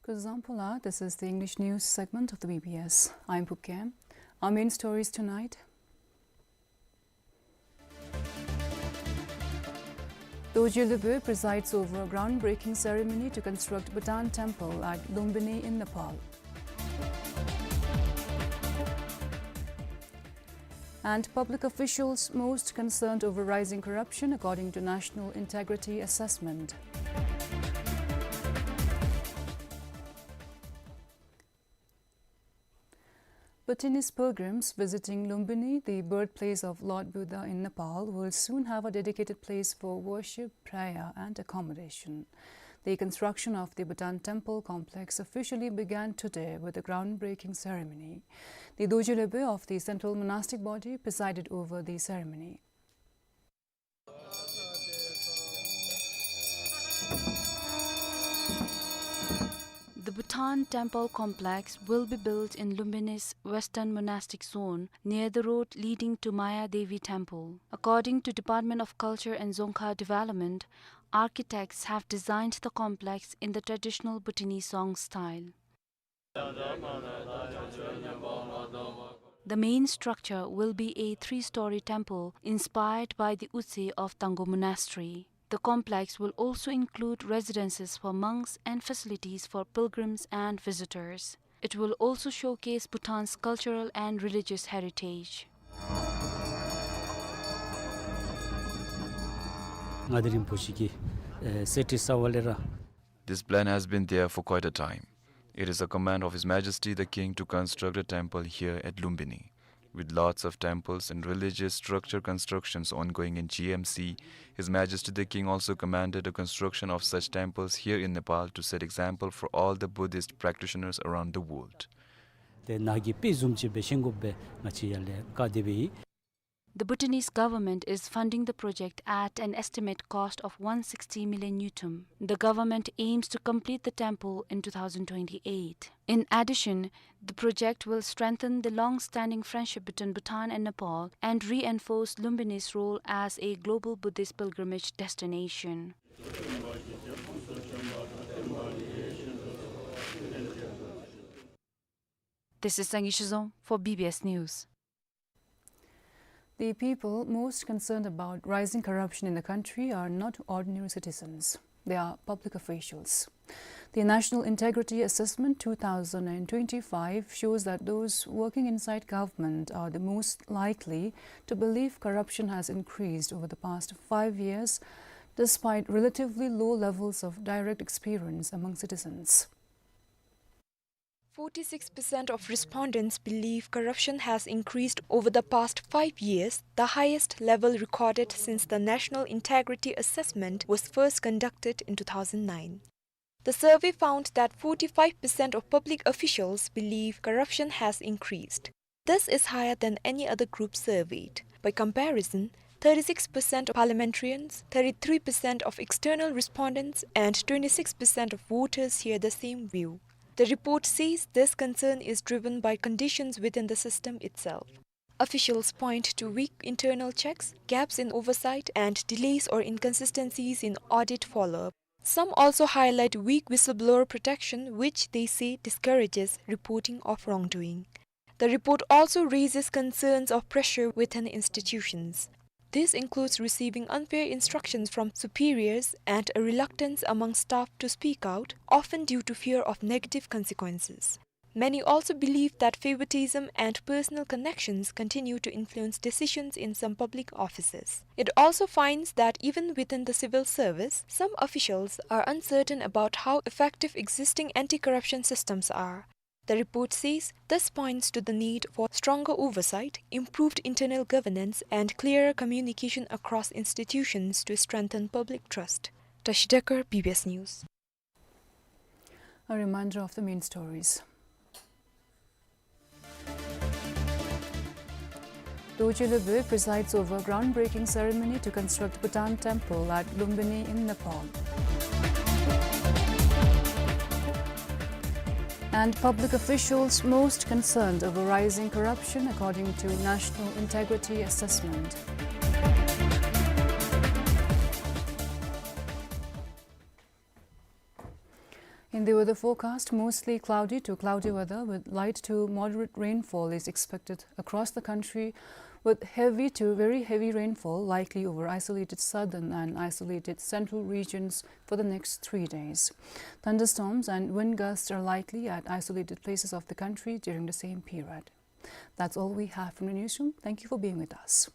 Kuzuzangpo la, this is the English news segment of the B B S. I'm Phuket. Our main stories tonight. Dorje Lobey presides over a groundbreaking ceremony to construct Bhutan Temple at Lumbini in Nepal. And public officials most concerned over rising corruption, according to National Integrity Assessment. Bhutanese pilgrims visiting Lumbini, the birthplace of Lord Buddha in Nepal, will soon have a dedicated place for worship, prayer, and accommodation. The construction of the Bhutan Temple complex officially began today with a groundbreaking ceremony. The Dorje Lobey of the Central Monastic Body presided over the ceremony. The Bhutan Temple complex will be built in Lumbini's Western Monastic Zone, near the road leading to Maya Devi Temple. According to Department of Culture and Dzongkha Development, architects have designed the complex in the traditional Bhutanese Dzong style. The main structure will be a three-story temple inspired by the Utse of Tango Monastery. The complex will also include residences for monks and facilities for pilgrims and visitors. It will also showcase Bhutan's cultural and religious heritage. མངའ་བདག་རིན་པོ་ཆེ་གི་ཨེ་གསེར་ཁྲི་གསར་པ་ལས་ར། This plan has been there for quite a time. It is a command of His Majesty the King to construct a temple here at Lumbini. With lots of temples and religious structure constructions ongoing in G M C, His Majesty the King also commanded the construction of such temples here in Nepal to set example for all the Buddhist practitioners around the world. ཏེ་ནཱ་གི་དཔེ་བཟུམ་ཅིག་སྦེ་བཞེངས་དགོ་པའི་ང་བཅས་ཡར་ལས་བཀའ་དེ་སྦེ་ཡོད། The Bhutanese government is funding the project at an estimate cost of one sixty million ngultrum. The government aims to complete the temple in two thousand twenty-eight. In addition, the project will strengthen the long-standing friendship between Bhutan and Nepal and reinforce Lumbini's role as a global Buddhist pilgrimage destination. This is Sangay Shizom for B B S News. The people most concerned about rising corruption in the country are not ordinary citizens. They are public officials. The National Integrity Assessment two thousand and twenty-five shows that those working inside government are the most likely to believe corruption has increased over the past five years, despite relatively low levels of direct experience among citizens. Forty-six percent of respondents believe corruption has increased over the past five years, the highest level recorded since the National Integrity Assessment was first conducted in two thousand nine. The survey found that forty-five percent of public officials believe corruption has increased. This is higher than any other group surveyed. By comparison, thirty-six percent of parliamentarians, thirty-three percent of external respondents, and twenty-six percent of voters share the same view. The report says this concern is driven by conditions within the system itself. Officials point to weak internal checks, gaps in oversight, and delays or inconsistencies in audit follow-up. Some also highlight weak whistleblower protection, which they say discourages reporting of wrongdoing. The report also raises concerns of pressure within institutions. This includes receiving unfair instructions from superiors and a reluctance among staff to speak out, often due to fear of negative consequences. Many also believe that favoritism and personal connections continue to influence decisions in some public offices. It also finds that even within the civil service, some officials are uncertain about how effective existing anti-corruption systems are. The report says this points to the need for stronger oversight, improved internal governance, and clearer communication across institutions to strengthen public trust. Tashi Dekar, B B S News. A reminder of the main stories. Dorje Lobey presides over groundbreaking ceremony to construct Bhutan Temple at Lumbini in Nepal. And public officials most concerned over rising corruption according to National Integrity Assessment. In the weather forecast, mostly cloudy to cloudy weather with light to moderate rainfall is expected across the country, with heavy to very heavy rainfall likely over isolated southern and isolated central regions for the next three days. Thunderstorms and wind gusts are likely at isolated places of the country during the same period. That's all we have from the newsroom. Thank you for being with us.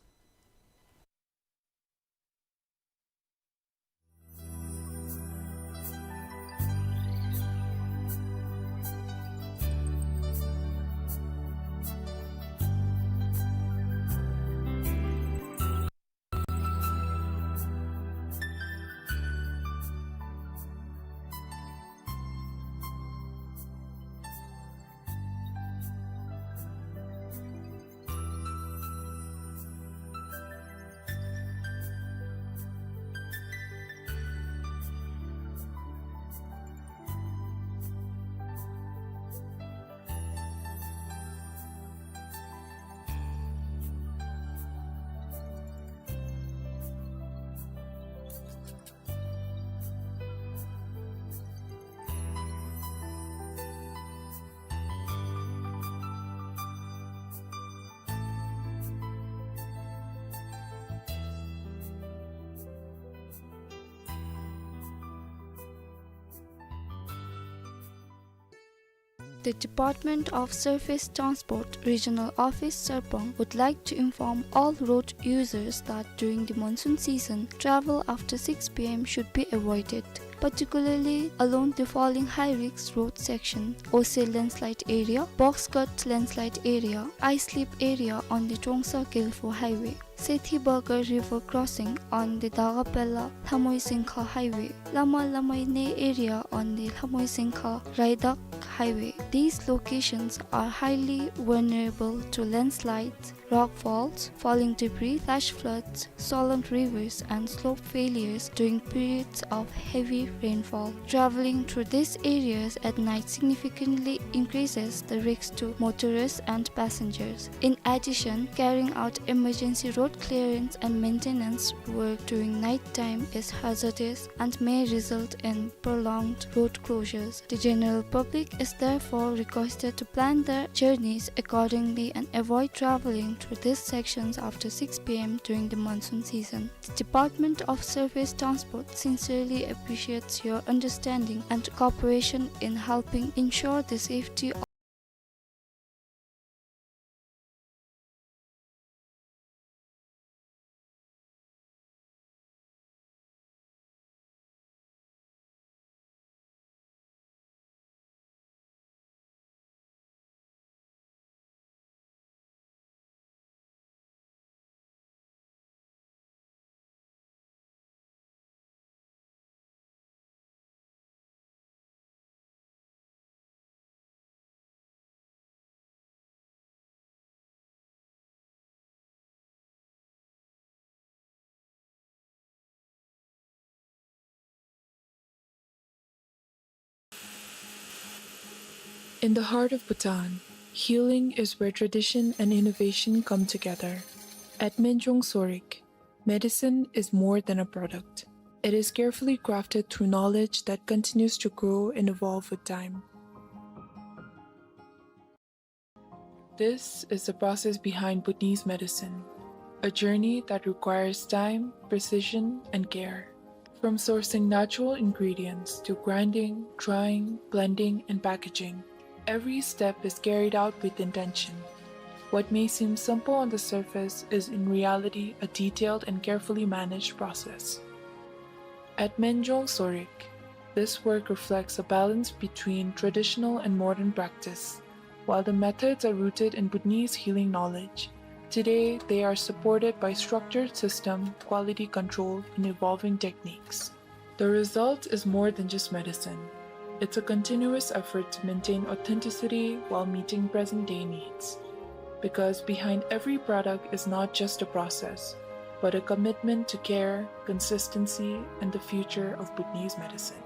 The Department of Surface Transport Regional Office Sarpang would like to inform all road users that during the monsoon season, travel after six p m should be avoided, particularly along the following high-risk road section: Ose landslide area, Box Cut landslide area, ice slip area on the Trongsa Gelfo Highway, Sethi Bagar River crossing on the Dagapela Lhamoi Singkha Highway, Lama Lamai Ne area on the Lhamoi Singkha Raidak Highway. These locations are highly vulnerable to landslides, rock falls, falling debris, flash floods, swollen rivers, and slope failures during periods of heavy rainfall. Traveling through these areas at night significantly increases the risk to motorists and passengers. In addition, carrying out emergency road clearance and maintenance work during night time is hazardous and may result in prolonged road closures. The general public is therefore requested to plan their journeys accordingly and avoid traveling through these sections after six p m during the monsoon season. The Department of Surface Transport sincerely appreciates your understanding and cooperation in helping ensure the safety of In the heart of Bhutan, healing is where tradition and innovation come together. At Menjong Sorik, medicine is more than a product. It is carefully crafted through knowledge that continues to grow and evolve with time. This is the process behind Bhutanese medicine, a journey that requires time, precision, and care. From sourcing natural ingredients to grinding, drying, blending, and packaging, every step is carried out with intention. What may seem simple on the surface is in reality a detailed and carefully managed process. At Menjong Sorik, this work reflects a balance between traditional and modern practice. While the methods are rooted in Bhutanese healing knowledge, today they are supported by structured system, quality control, and evolving techniques. The result is more than just medicine. It's a continuous effort to maintain authenticity while meeting present-day needs. Because behind every product is not just a process, but a commitment to care, consistency, and the future of Bhutanese medicine.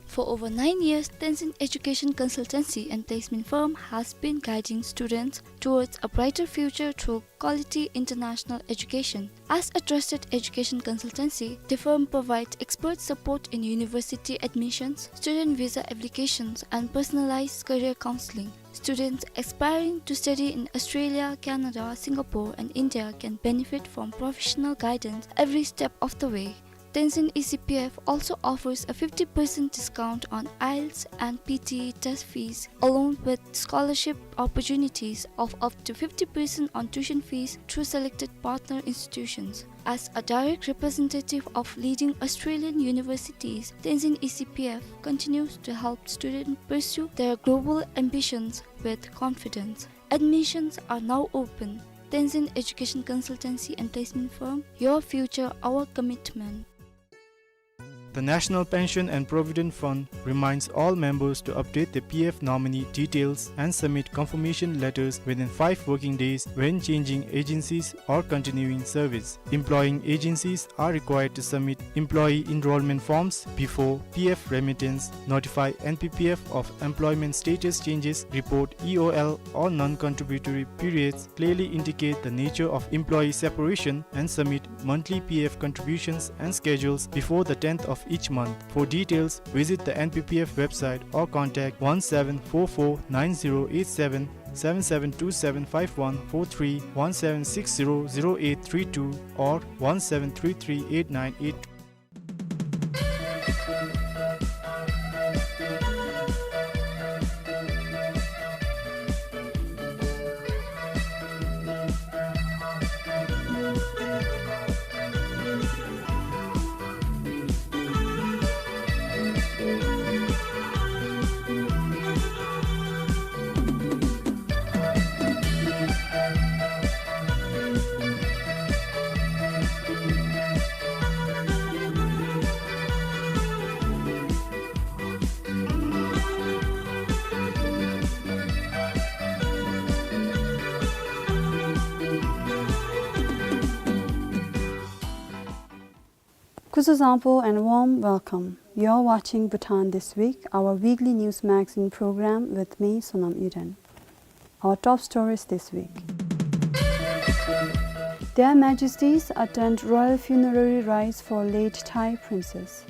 For over nine years, Tenzin Education Consultancy and Placement Firm has been guiding students towards a brighter future through quality international education. As a trusted education consultancy, the firm provides expert support in university admissions, student visa applications, and personalized career counseling. Students aspiring to study in Australia, Canada, Singapore, and India can benefit from professional guidance every step of the way. Tenzin E C P F also offers a fifty percent discount on IELTS and P T E test fees, along with scholarship opportunities of up to fifty percent on tuition fees through selected partner institutions. As a direct representative of leading Australian universities, Tenzin E C P F continues to help students pursue their global ambitions with confidence. Admissions are now open. Tenzin Education Consultancy and Placement Firm, your future, our commitment. The National Pension and Provident Fund reminds all members to update their P F nominee details and submit confirmation letters within five working days when changing agencies or continuing service. Employing agencies are required to submit employee enrollment forms before P F remittance, notify N P P F of employment status changes, report E O L or non-contributory periods, clearly indicate the nature of employee separation, and submit monthly P F contributions and schedules before the tenth of each month. For details, visit the N P P F website or contact one seven four four nine zero eight seven seven seven two seven five one four three, one seven six zero zero eight three two, or one seven three three eight nine eight two. Kuzuzangpo and warm welcome. You're watching Bhutan This Week, our weekly news magazine program with me, Sonam Eden. Our top stories this week. Their Majesties attend royal funerary rites for late Thai princess.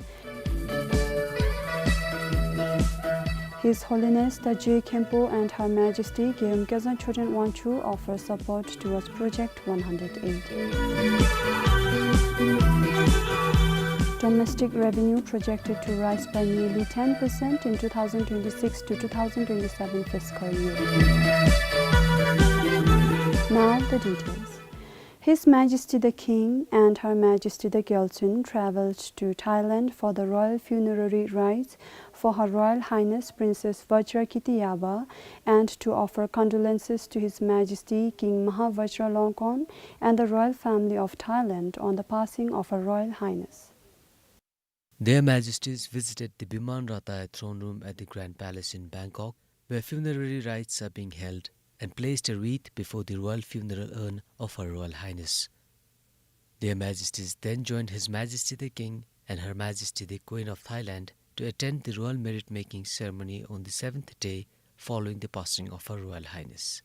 His Holiness the Je Khenpo and Her Majesty Gyaltsuen Khesang Choden Wangchuck offer support towards Project one hundred eight. Domestic revenue projected to rise by nearly ten percent in two thousand twenty-six to two thousand twenty-seven fiscal year. Now the details. His Majesty the King and Her Majesty the Gyaltsuen traveled to Thailand for the royal funerary rites for Her Royal Highness Princess Vajrakiti Yaba and to offer condolences to His Majesty King Maha Vajralongkorn and the royal family of Thailand on the passing of Her Royal Highness. Their Majesties visited the Biman Rataya throne room at the Grand Palace in Bangkok, where funerary rites are being held, and placed a wreath before the royal funeral urn of Her Royal Highness. Their Majesties then joined His Majesty the King and Her Majesty the Queen of Thailand to attend the royal merit-making ceremony on the seventh day following the passing of Her Royal Highness.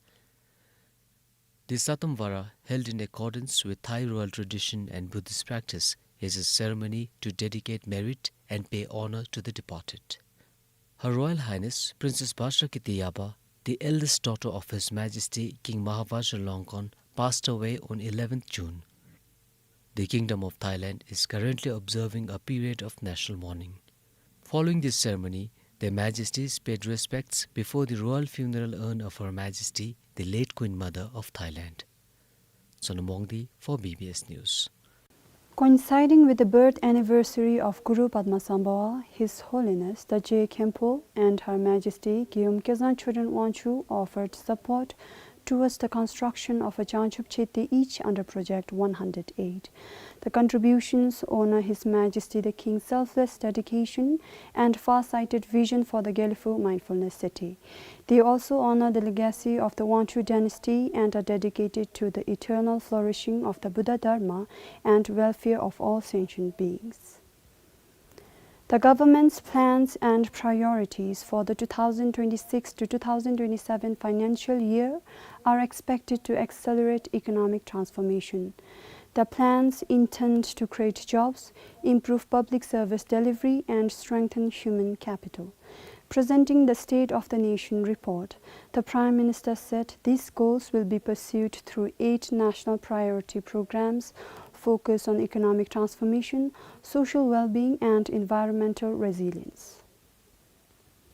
The Satam Vara, held in accordance with Thai royal tradition and Buddhist practice, is a ceremony to dedicate merit and pay honor to the departed. Her Royal Highness Princess Vajrakiti Yaba, the eldest daughter of His Majesty King Maha Vajralongkorn, passed away on eleventh June. The Kingdom of Thailand is currently observing a period of national mourning. Following this ceremony, Their Majesties paid respects before the royal funeral urn of Her Majesty, the late Queen Mother of Thailand. Sonam Wangdi for B B S News. Coinciding with the birth anniversary of Guru Padmasambhava, His Holiness the Je Khenpo and Her Majesty Gyaltsuen Khesang Choden Wangchuck offered support towards the construction of a Jangchub Cheti each under Project one hundred eight. The contributions honor His Majesty the King's selfless dedication and far-sighted vision for the Gelephu Mindfulness City. They also honor the legacy of the Wangchuck dynasty and are dedicated to the eternal flourishing of the Buddha Dharma and welfare of all sentient beings. The government's plans and priorities for the two thousand twenty-six to two thousand twenty-seven financial year are expected to accelerate economic transformation. The plans intend to create jobs, improve public service delivery, and strengthen human capital. Presenting the State of the Nation report, the Prime Minister said these goals will be pursued through eight national priority programs focused on economic transformation, social well-being, and environmental resilience.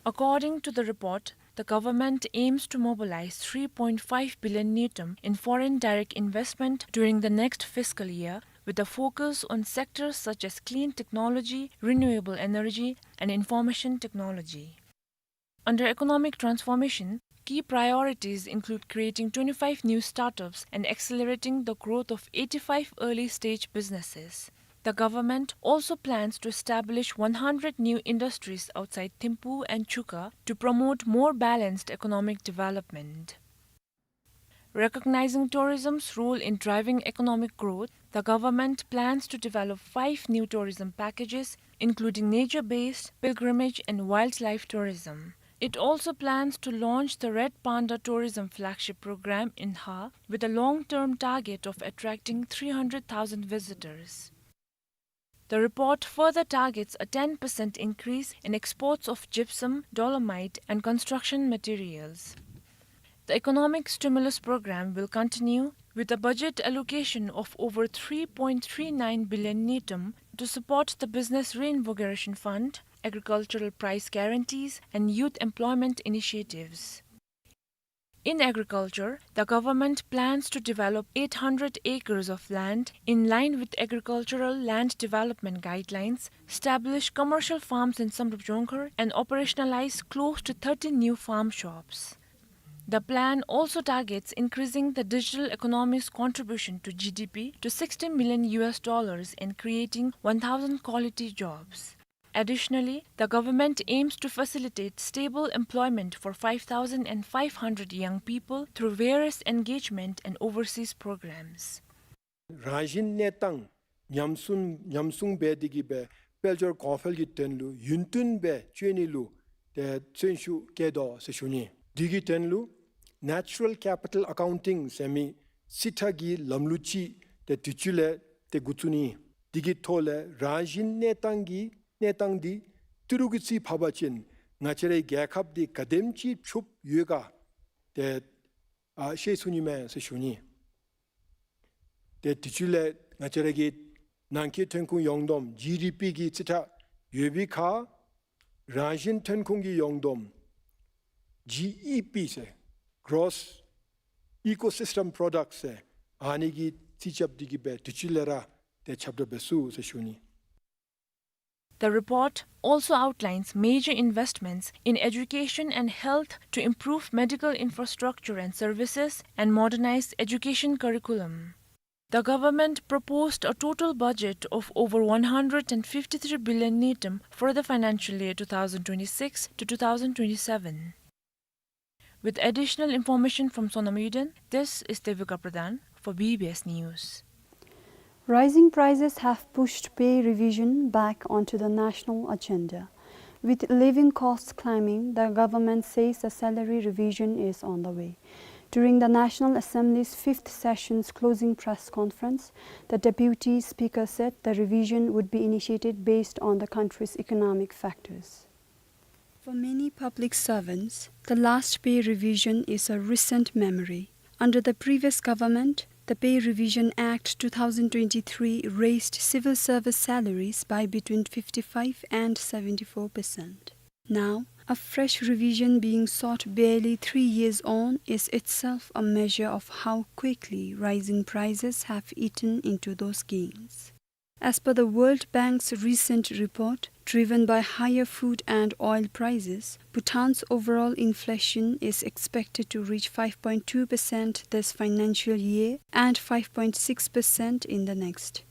According to the report, the government aims to mobilize three point five billion ngultrum in foreign direct investment during the next fiscal year, with a focus on sectors such as clean technology, renewable energy, and information technology. Under economic transformation, key priorities include creating twenty-five new startups and accelerating the growth of eighty-five early-stage businesses. The government also plans to establish one hundred new industries outside Thimphu and Chuka to promote more balanced economic development. Recognizing tourism's role in driving economic growth, the government plans to develop five new tourism packages, including nature-based, pilgrimage, and wildlife tourism. It also plans to launch the Red Panda Tourism Flagship Program in Hha, with a long-term target of attracting three hundred thousand visitors. The report further targets a ten percent increase in exports of gypsum, dolomite, and construction materials. The economic stimulus program will continue with a budget allocation of over three point three nine billion ngultrum to support the Business Reinvigoration Fund, agricultural price guarantees, and youth employment initiatives. In agriculture, the government plans to develop eight hundred acres of land in line with agricultural land development guidelines, establish commercial farms in Samdrup Jongkhar, and operationalize close to thirty new farm shops. The plan also targets increasing the digital economy's contribution to G D P to sixty million U S dollars and creating one thousand quality jobs. Additionally, the government aims to facilitate stable employment for five thousand five hundred young people through various engagement and overseas programs. རང་བཞིན་གནས་སྟངས་ཉམས་སྲུང་ཉམས་སྲུང་འབད་དེ་གི་སྦེ་དཔལ་འབྱོར་གོང་འཕེལ་གྱི་དོན་ལུ་ཡུན་བརྟན་སྦེ་བྱོན་ནི་ལུ་ཏེ་བརྩོན་ཤུགས་བསྐྱེད་དོ་ཟེར་ཞུ་ནི། དེ་གི་དོན་ལུ་Natural Capital Accounting ཟེར་མི་རྩིས་ཁྲ་གི་ལམ་ལུགས་ཅིག་ཏེ་དུས་ཅི་ལས་ཏེ་འགོ་བཙུགས་ནི། དེ་གི་ཐོག་ལས་རང་བཞིན་གནས་སྟངས་ཀྱི་གནས་སྟངས་འདི་ཏི་རུ་གི་རྩིས་ཕབ་པ་ཅིན་ང་བཅས་རའི་རྒྱལ་ཁབ་འདི་ག་དེམ་ཅིག་ཕྱུགཔོ་ཡོད་ག་ཏེ་ཨ་ཤེས་ཚུགས་ནི་མས་ཟེར་ཞུ་ནི། ཏེ་དུས་ཅི་ལས་ང་བཅས་ར་གི་ནང་འཁོད་ཐོན་ཁུངས་ཡོངས་བསྡོམས་ཇི་ཌི་པི་གི་རྩིས་ཁྲ་ཡོད་པའི་ཁར་རང་བཞིན་ཐོན་ཁུངས་ཀྱི་ཡོངས་བསྡོམས་ཇི་ཨི་པི་ཟེར་Gross Ecosystem Product ཟེར་ཨ་ནི་གི་རྩིས་རྐྱབ་སྟེ་གི་སྦེ་དུས་ཅི་ལས་ར་ཏེ་ཁྱབ་བསྒྲགས་འབད་ཚུགས་ཟེར་ཞུ་ནི། The report also outlines major investments in education and health to improve medical infrastructure and services and modernize education curriculum. The government proposed a total budget of over one hundred fifty-three billion ngultrum for the financial year two thousand twenty-six to two thousand twenty-seven. With additional information from Sonam Yuden, this is Devika Pradhan for B B S News. Rising prices have pushed pay revision back onto the national agenda. With living costs climbing, the government says a salary revision is on the way. During the National Assembly's fifth session's closing press conference, the Deputy Speaker said the revision would be initiated based on the country's economic factors. For many public servants, the last pay revision is a recent memory. Under the previous government, the Pay Revision Act two thousand twenty-three raised civil service salaries by between fifty-five and seventy-four percent. Now, a fresh revision being sought barely three years on is itself a measure of how quickly rising prices have eaten into those gains. As per the World Bank's recent report, driven by higher food and oil prices, Bhutan's overall inflation is expected to reach five point two percent this financial year and five point six percent in the next.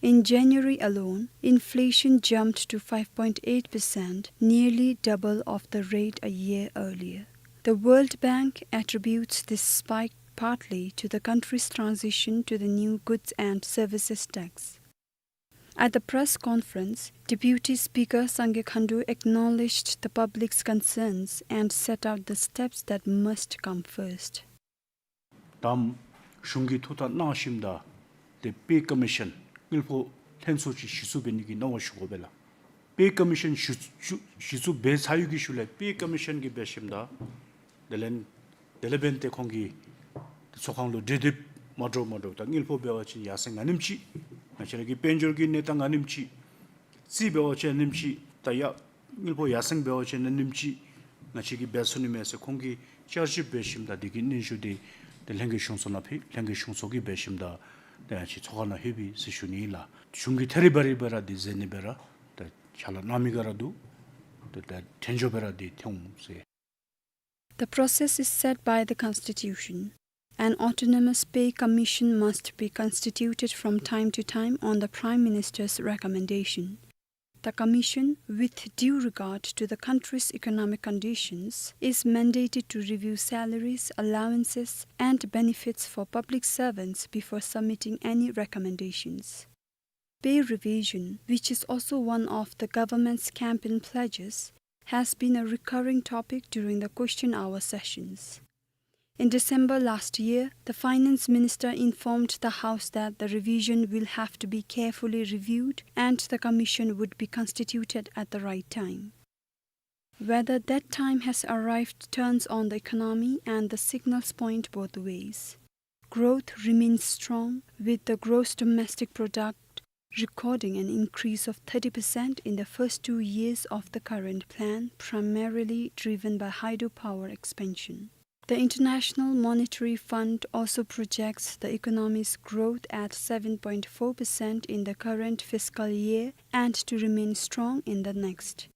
In January alone, inflation jumped to five point eight percent, nearly double of the rate a year earlier. The World Bank attributes this spike partly to the country's transition to the new Goods and Services Tax. At the press conference, Deputy Speaker Sangay Khandu acknowledged the public's concerns and set out the steps that must come first. ད་གཞུང་གིས་ཐུགས་ཐག་གནང་ཞིནམ་ད་ཏེ་པེ་ཀོ་མི་ཤཱན་དངུལ་ཕོགས་ལྷན་ཚོགས་ཅིག་གཞི་བཙུགས་འབད་ནི་གི་གནང་བ་ཞུ་དགོ་པས་ལགས། པེ་ཀོ་མི་ཤཱན་གཞི་བཙུགས་གཞི་བཙུགས་འབད་ཚར་བའི་གི་ཤུལ་ལས་པེ་ཀོ་མི་ཤཱན་གྱིས་འབད་ཞིནམ་ད་དེ་ལས་དེ་ལས་འབདན་ཏེ་ཁོང་གིས་ཏེ་ཚོགས་ཁང་ལུ་གྲོས་འདེབས་མ་འདྲཝ་མ་འདྲཝ་ད་དངུལ་ཕོགས་འབད་བ་ཅིན་ཡར་སེང་ཨ་ནེམ་ཅིག་ང་བཅས་ར་གི་དཔལ་འབྱོར་གྱི་གནས་སྟངས་ཨ་ནེམ་ཅིག་རྩིས་འབད་བ་ཅིན་ཨ་ནེམ་ཅིག་ད་ཡ་དངུལ་ཕོགས་ཡར་སེང་འབད་བ་ཅིན་ཨ་ནེམ་ཅིག་ང་བཅས་ཀྱིས་འབད་ཚུགས་ནི་མས་ཟེར་ཁོང་གིས་བསྐྱར་ཞིབ་འབད་ཞིནམ་ད་དེ་གི་སྙན་ཞུ་དེ་ཏེ་ལྷན་རྒྱས་གཞུང་ཚོགས་ནང་ཕུལ། ལྷན་རྒྱས་གཞུང་ཚོགས་ཀྱིས་འབད་ཞིནམ་ད་ཏེ་ང་བཅས་ཚོགས་ཁང་ནང་ལྷོད་པས་ཟེར་ཞུ་ནི་ཨིན་ལགས། གཞུང་གིས་ཐད་རི་བ་རི་སྦེ་ར་འདི་མཛད་ནི་སྦེ་ར་ཏེ་ཕྱག་ལཱ་གནང་མི་ག་ར་འདུག། ཏེ་ད་དལ་འབྱོར་སྦེ་ར་འདི་ཐོན་འོང་ཟེར། The process is set by the Constitution. An autonomous pay commission must be constituted from time to time on the Prime Minister's recommendation. The commission, with due regard to the country's economic conditions, is mandated to review salaries, allowances, and benefits for public servants before submitting any recommendations. Pay revision, which is also one of the government's campaign pledges, has been a recurring topic during the question hour sessions. In December last year, the finance minister informed the House that the revision will have to be carefully reviewed and the commission would be constituted at the right time. Whether that time has arrived turns on the economy, and the signals point both ways. Growth remains strong, with the gross domestic product recording an increase of thirty percent in the first two years of the current plan, primarily driven by hydropower expansion. The International Monetary Fund also projects the economy's growth at seven point four percent in the current fiscal year and to remain strong in the next.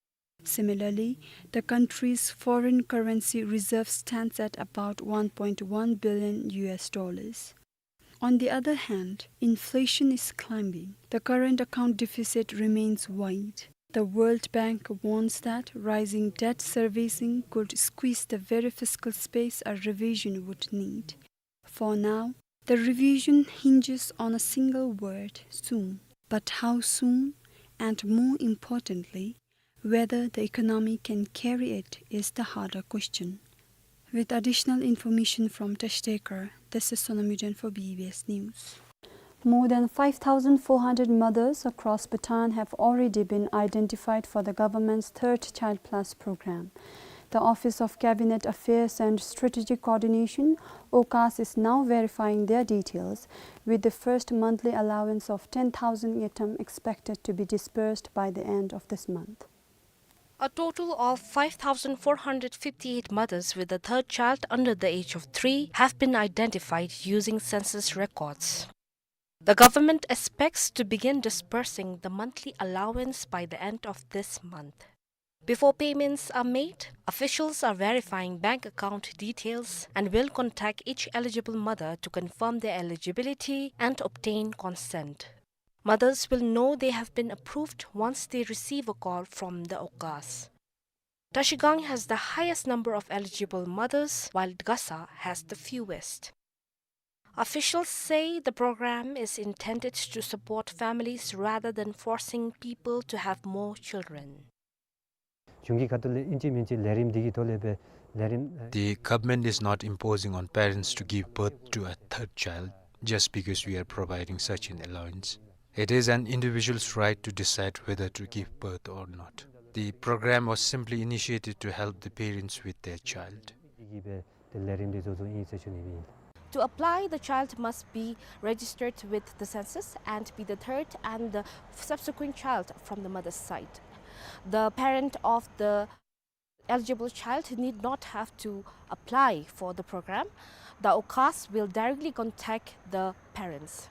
Similarly, the country's foreign currency reserve stands at about one point one billion U S dollars. On the other hand, inflation is climbing. The current account deficit remains wide. The World Bank warns that rising debt servicing could squeeze the very fiscal space a revision would need. For now, the revision hinges on a single word, soon. But how soon? And more importantly, whether the economy can carry it is the harder question. With additional information from Tashtekar, this is Sonam Yuden for B B S News. More than five thousand four hundred mothers across Bhutan have already been identified for the government's Third Child Plus program. The Office of Cabinet Affairs and Strategic Coordination, OCAS, is now verifying their details, with the first monthly allowance of ten thousand ngultrum expected to be disbursed by the end of this month. A total of five thousand four hundred fifty-eight mothers with a third child under the age of three have been identified using census records. The government expects to begin disbursing the monthly allowance by the end of this month. Before payments are made, officials are verifying bank account details and will contact each eligible mother to confirm their eligibility and obtain consent. Mothers will know they have been approved once they receive a call from the OCAS. Tashigang has the highest number of eligible mothers, while Gasa has the fewest. Officials say the program is intended to support families rather than forcing people to have more children. གཞུང་གིས་ཁ་ཐུག་ལས་ཨིན་ཅི་མིན་ཅི་ལས་རིམ་འདི་གི་ཐོག་ལས་སྦེ་ལས་རིམ། The government is not imposing on parents to give birth to a third child just because we are providing such an allowance. It is an individual's right to decide whether to give birth or not. The program was simply initiated to help the parents with their child. གི་སྦེ་ཏེ་ལས་རིམ་འདི་བཟོ་བཟོཝ་ཨིན་ཟེར་ཞུ་ནི་ཨིན། To apply, the child must be registered with the census and be the third and the subsequent child from the mother's side. The parent of the eligible child need not have to apply for the program. The OCAS will directly contact the parents.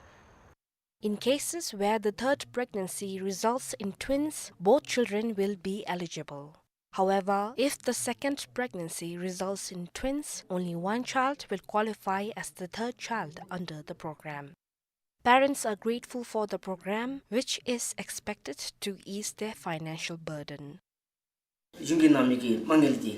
In cases where the third pregnancy results in twins, both children will be eligible. However, if the second pregnancy results in twins, only one child will qualify as the third child under the program. Parents are grateful for the program, which is expected to ease their financial burden. གཞུང་གིས་གནང་མི་གི་མ་དངུལ་འདི་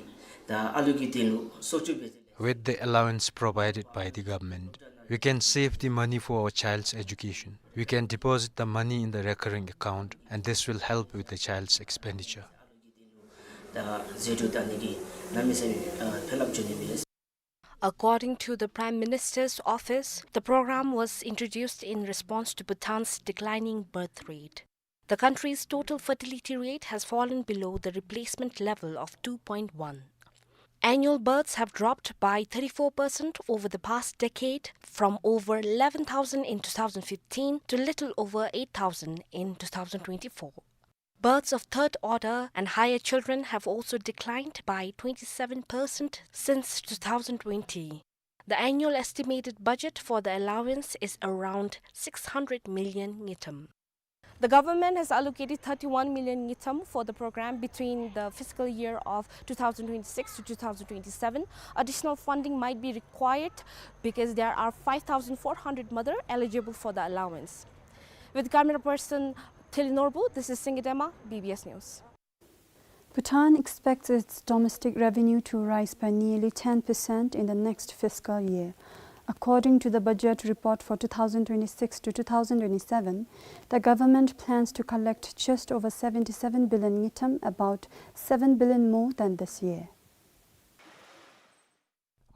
ད་ཨ་ལུ་གི་དོན་ལུ་གསོག་སྒྲིག་འབད། With the allowance provided by the government, we can save the money for our child's education. We can deposit the money in the recurring account, and this will help with the child's expenditure. ད་ཟད་འགྲོ་བཏང་ནི་གི་གནམ་མེད་ས་མེད་ཨ་ཕན་རླབས་འབྱུང་ནི་མས། According to the Prime Minister's office, the program was introduced in response to Bhutan's declining birth rate. The country's total fertility rate has fallen below the replacement level of two point one. Annual births have dropped by thirty-four percent over the past decade, from over eleven thousand in two thousand fifteen to little over eight thousand in two thousand twenty-four. Births of third order and higher children have also declined by twenty-seven percent since two thousand twenty. The annual estimated budget for the allowance is around six hundred million ngultrum. The government has allocated thirty-one million ngultrum for the program between the fiscal year of two thousand twenty-six to two thousand twenty-seven. Additional funding might be required because there are five thousand four hundred mothers eligible for the allowance. With camera person Thili Norbu, this is Singye Dema, B B S News. Bhutan expects its domestic revenue to rise by nearly ten percent in the next fiscal year. According to the budget report for two thousand twenty-six to two thousand twenty-seven, the government plans to collect just over seventy-seven billion ngultrum, about seven billion more than this year.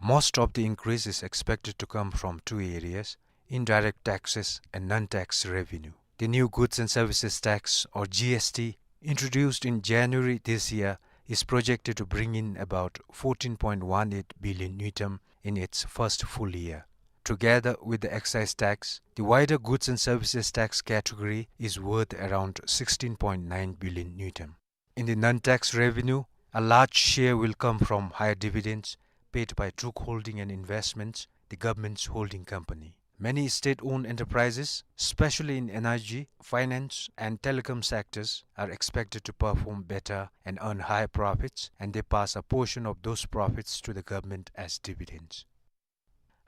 Most of the increase is expected to come from two areas: indirect taxes and non-tax revenue. The new goods and services tax, or G S T, introduced in January this year, is projected to bring in about fourteen point one eight billion ngultrum in its first full year. Together with the excise tax, the wider goods and services tax category is worth around sixteen point nine billion ngultrum. In the non-tax revenue, a large share will come from higher dividends paid by Druk Holding and Investments, the government's holding company. Many state-owned enterprises, especially in energy, finance, and telecom sectors, are expected to perform better and earn higher profits, and they pass a portion of those profits to the government as dividends.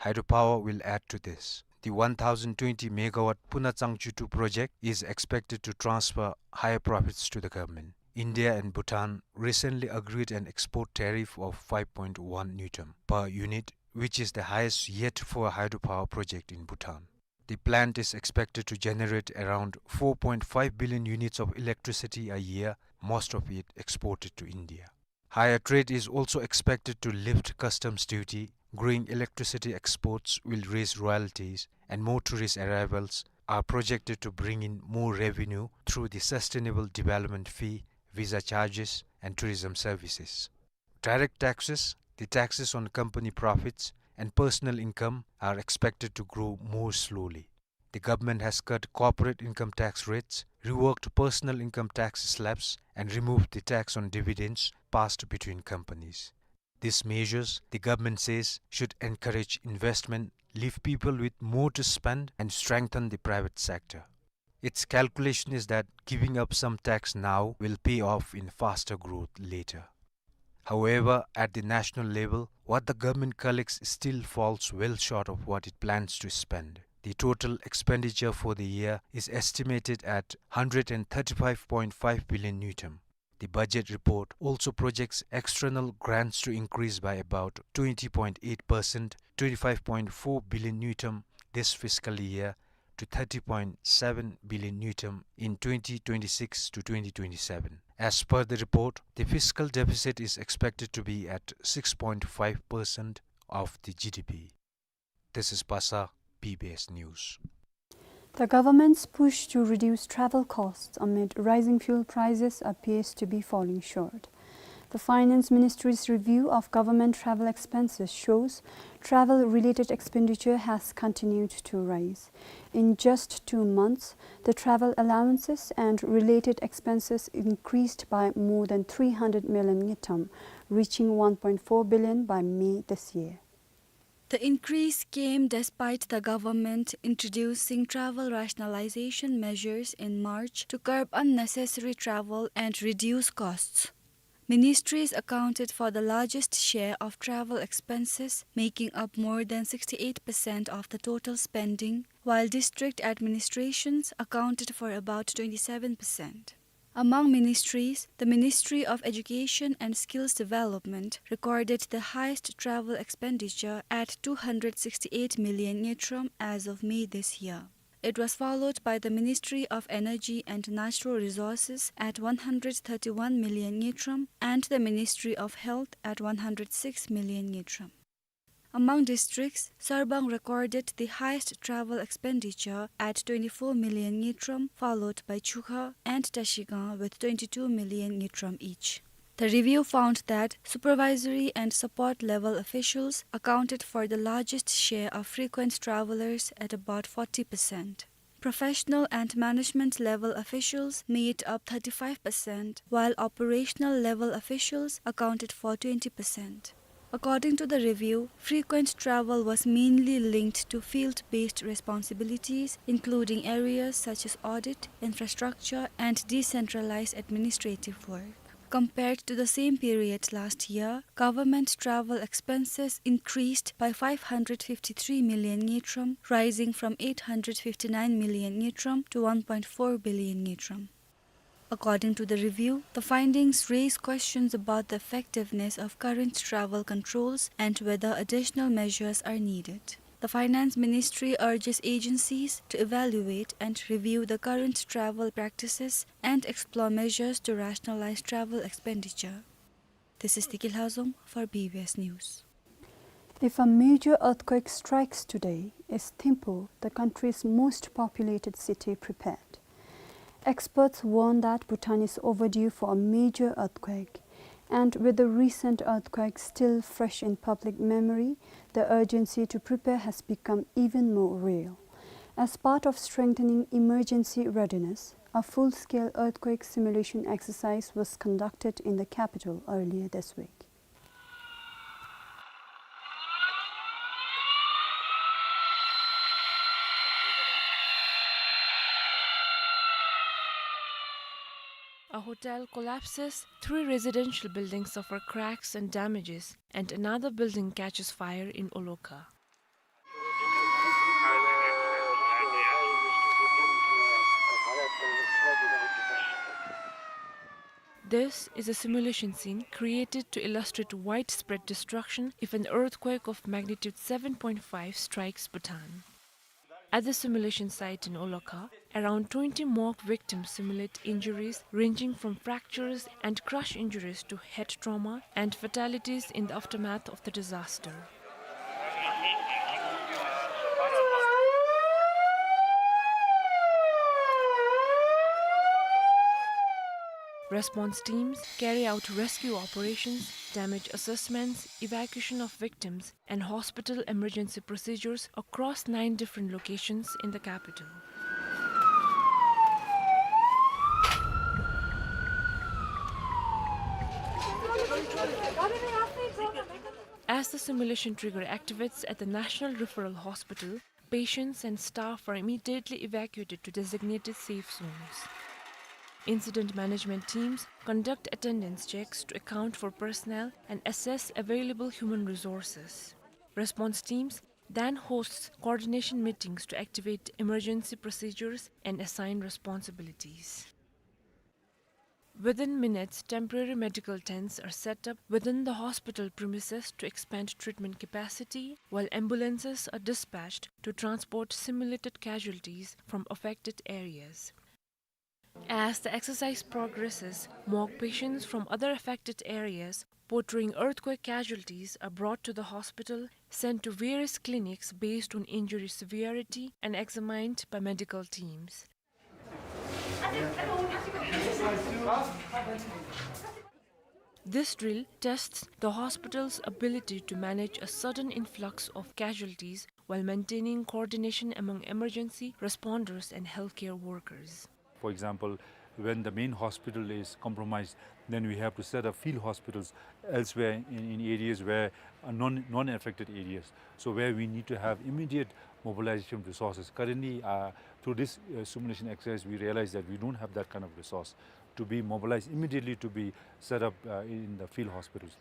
Hydropower will add to this. The one thousand twenty megawatt Puna Tsangchu two project is expected to transfer higher profits to the government. India and Bhutan recently agreed an export tariff of five point one ngultrum per unit, which is the highest yet for a hydropower project in Bhutan. The plant is expected to generate around four point five billion units of electricity a year, most of it exported to India. Higher trade is also expected to lift customs duty, growing electricity exports will raise royalties, and more tourist arrivals are projected to bring in more revenue through the sustainable development fee, visa charges, and tourism services. Direct taxes, the taxes on company profits, and personal income are expected to grow more slowly. The government has cut corporate income tax rates, reworked personal income tax slabs, and removed the tax on dividends passed between companies. These measures, the government says, should encourage investment, leave people with more to spend, and strengthen the private sector. Its calculation is that giving up some tax now will pay off in faster growth later. However, at the national level, what the government collects still falls well short of what it plans to spend. The total expenditure for the year is estimated at hundred and thirty-five point five billion ngultrum. The budget report also projects external grants to increase by about twenty point eight percent, twenty-five point four billion ngultrum this fiscal year, to thirty point seven billion ngultrum in twenty twenty-six to twenty twenty-seven. As per the report, the fiscal deficit is expected to be at six point five percent of the G D P. This is Pasa, B B S News. The government's push to reduce travel costs amid rising fuel prices appears to be falling short. The Finance Ministry's review of government travel expenses shows travel-related expenditure has continued to rise. In just two months, the travel allowances and related expenses increased by more than three hundred million ngultrum, reaching one point four billion by May this year. The increase came despite the government introducing travel rationalization measures in March to curb unnecessary travel and reduce costs. Ministries accounted for the largest share of travel expenses, making up more than sixty-eight percent of the total spending, while district administrations accounted for about twenty-seven percent. Among ministries, the Ministry of Education and Skills Development recorded the highest travel expenditure at two hundred sixty-eight million ngultrum as of May this year. It was followed by the Ministry of Energy and Natural Resources at one hundred thirty-one million ngultrum and the Ministry of Health at one hundred six million ngultrum. Among districts, Sarbang recorded the highest travel expenditure at twenty-four million ngultrum, followed by Chukha and Trashigang with twenty-two million ngultrum each. The review found that supervisory and support level officials accounted for the largest share of frequent travelers at about forty percent. Professional and management level officials made up thirty-five percent, while operational level officials accounted for twenty percent. According to the review, frequent travel was mainly linked to field-based responsibilities, including areas such as audit, infrastructure, and decentralized administrative work. Compared to the same period last year, government travel expenses increased by five hundred fifty-three million ngultrum, rising from eight hundred fifty-nine million ngultrum to one point four billion ngultrum. According to the review, the findings raise questions about the effectiveness of current travel controls and whether additional measures are needed. The Finance Ministry urges agencies to evaluate and review the current travel practices and explore measures to rationalize travel expenditure. This is Tiki Lhazom for B B S News. If a major earthquake strikes today, is Thimphu, the country's most populated city, prepared? Experts warn that Bhutan is overdue for a major earthquake, And with the recent earthquake still fresh in public memory, the urgency to prepare has become even more real. As part of strengthening emergency readiness, a full-scale earthquake simulation exercise was conducted in the capital earlier this week. A hotel collapses, three residential buildings suffer cracks and damages, and another building catches fire in Olokha. This is a simulation scene created to illustrate widespread destruction if an earthquake of magnitude seven point five strikes Bhutan. At the simulation site in Olokha, around twenty mock victims simulate injuries ranging from fractures and crush injuries to head trauma and fatalities in the aftermath of the disaster. Response teams carry out rescue operations, damage assessments, evacuation of victims, and hospital emergency procedures across nine different locations in the capital. As the simulation trigger activates at the National Referral Hospital, patients and staff are immediately evacuated to designated safe zones. Incident management teams conduct attendance checks to account for personnel and assess available human resources. Response teams then hosts coordination meetings to activate emergency procedures and assign responsibilities. Within minutes, temporary medical tents are set up within the hospital premises to expand treatment capacity, while ambulances are dispatched to transport simulated casualties from affected areas. As the exercise progresses, mock patients from other affected areas portraying earthquake casualties are brought to the hospital, sent to various clinics based on injury severity, and examined by medical teams. This drill tests the hospital's ability to manage a sudden influx of casualties while maintaining coordination among emergency responders and healthcare workers. For example, when the main hospital is compromised, then we have to set up field hospitals elsewhere in, in areas where are non, non-affected areas. So where we need to have immediate mobilization of resources. Currently, uh, through this, uh, simulation exercise, we realize that we don't have that kind of resource to be mobilized immediately to be set up, uh, in the field hospitals.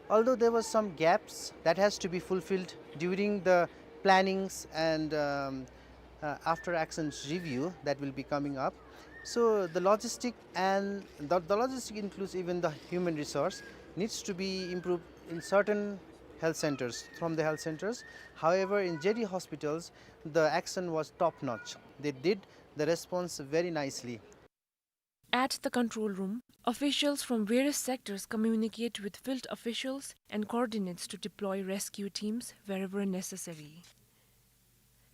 Although there were some gaps that has to be fulfilled during the plannings and, um, uh, after actions review that will be coming up. So the logistic and the, the logistic includes even the human resource needs to be improved in certain health centers, from the health centers. However, in J D hospitals, the action was top notch. They did the response very nicely. At the control room, officials from various sectors communicate with field officials and coordinates to deploy rescue teams wherever necessary.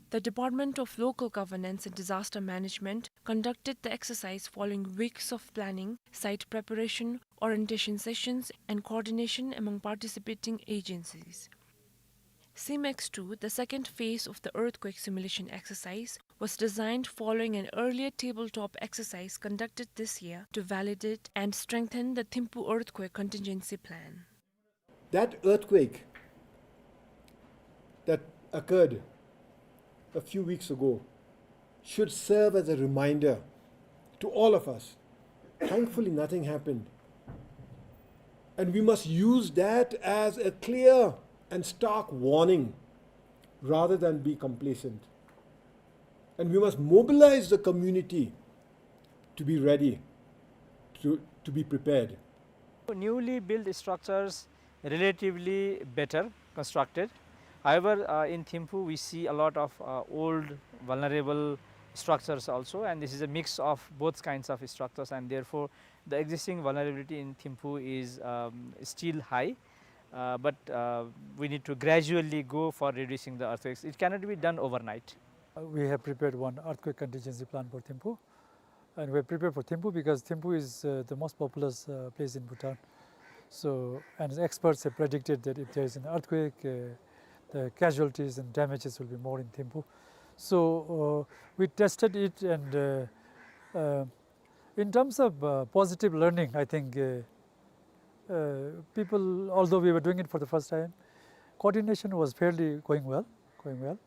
The Department of Local Governance and Disaster Management conducted the exercise following weeks of planning, site preparation, orientation sessions, and coordination among participating agencies. SIMEX two, the second phase of the earthquake simulation exercise, was designed following an earlier tabletop exercise conducted this year to validate and strengthen the Thimphu earthquake contingency plan. That earthquake that occurred a few weeks ago should serve as a reminder to all of us. Thankfully, nothing happened. And we must use that as a clear and stark warning rather than be complacent. And we must mobilize the community to be ready, to, to be prepared. Newly built structures relatively better constructed. However, uh, in Thimphu, we see a lot of, uh, old, vulnerable structures also, and this is a mix of both kinds of structures, and therefore the existing vulnerability in Thimphu is, um, still high. Uh, but, uh, we need to gradually go for reducing the earthquakes. It cannot be done overnight. Uh, we have prepared one earthquake contingency plan for Thimphu. And we're prepared for Thimphu because Thimphu is, uh, the most populous, uh, place in Bhutan. So, and experts have predicted that if there is an earthquake, uh, the casualties and damages will be more in Thimphu. So, uh, we tested it, and, uh, uh, in terms of, uh, positive learning, I think, uh, uh, people, although we were doing it for the first time, coordination was fairly going well, going well.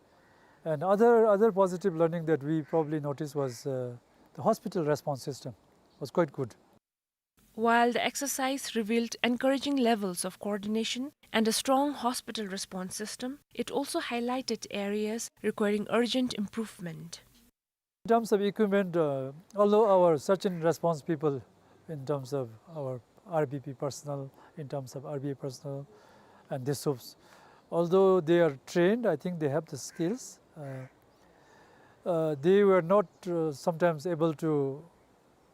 And other, other positive learning that we probably noticed was, uh, the hospital response system was quite good. While the exercise revealed encouraging levels of coordination and a strong hospital response system, it also highlighted areas requiring urgent improvement. In terms of equipment, uh, although our search and response people, in terms of our R B P personnel, in terms of R B A personnel, and DISHOPs, although they are trained, I think they have the skills. Uh, uh, they were not, uh, sometimes able to,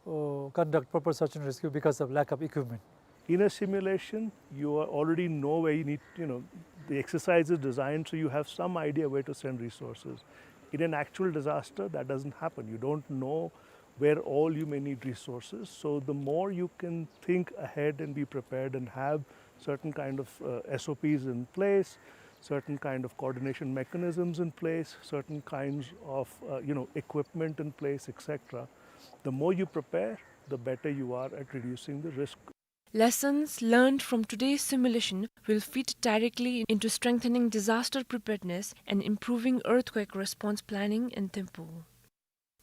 uh, conduct proper search and rescue because of lack of equipment. In a simulation, you are already know where you need, you know, the exercise is designed, so you have some idea where to send resources. In an actual disaster, that doesn't happen. You don't know where all you may need resources. So the more you can think ahead and be prepared and have certain kind of, uh, S O Ps in place, certain kind of coordination mechanisms in place, certain kinds of, uh, you know, equipment in place, et cetera, the more you prepare, the better you are at reducing the risk. Lessons learned from today's simulation will feed directly into strengthening disaster preparedness and improving earthquake response planning in Thimphu.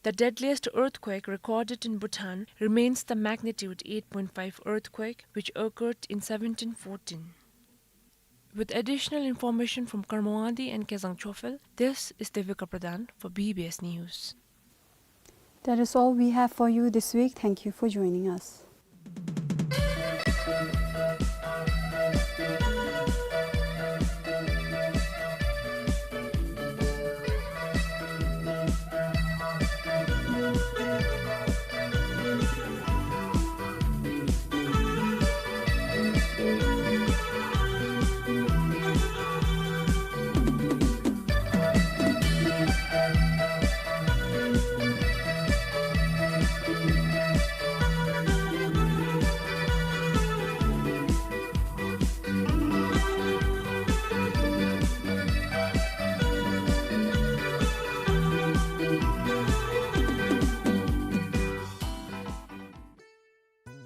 The deadliest earthquake recorded in Bhutan remains the magnitude eight point five earthquake, which occurred in seventeen fourteen. With additional information from Karmawadi and Kezang Chophel, this is Devika Pradhan for B B S News. That is all we have for you this week. Thank you for joining us.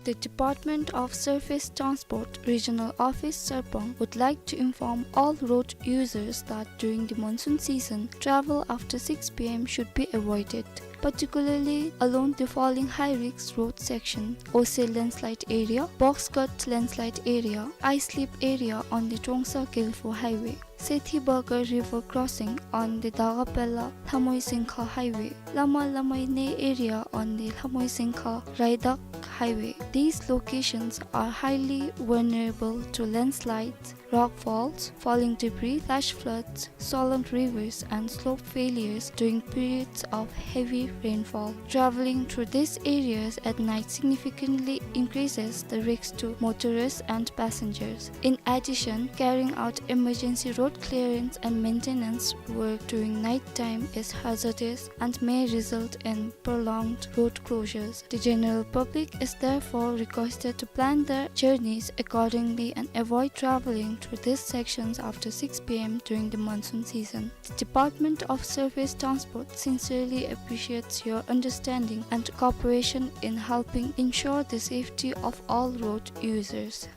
The Department of Surface Transport Regional Office Sarpang would like to inform all road users that during the monsoon season, travel after six p m should be avoided, particularly along the following high-risk road section: Ose landslide area, Box Cut landslide area, ice slip area on the Trongsa Gelfo highway, Sethi Bagar river crossing on the Dagapela Lhamoi Singkha highway, Lama Lamai Ne area on the Lhamoi Singkha Raidak highway. These locations are highly vulnerable to landslides, rock falls, falling debris, flash floods, swollen rivers, and slope failures during periods of heavy rainfall. Traveling through these areas at night significantly increases the risk to motorists and passengers. In addition, carrying out emergency road clearance and maintenance work during night time is hazardous and may result in prolonged road closures. The general public is therefore requested to plan their journeys accordingly and avoid traveling through these sections after six p m during the monsoon season. The Department of Surface Transport sincerely appreciates your understanding and cooperation in helping ensure the safety of all road users.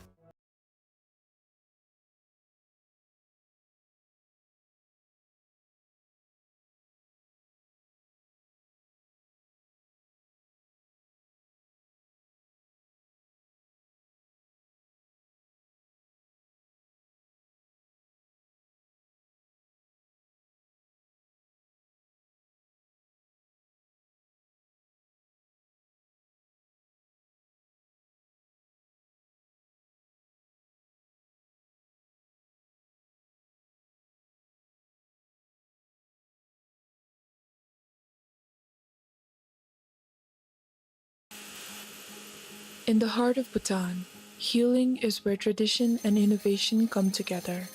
In the heart of Bhutan, healing is where tradition and innovation come together.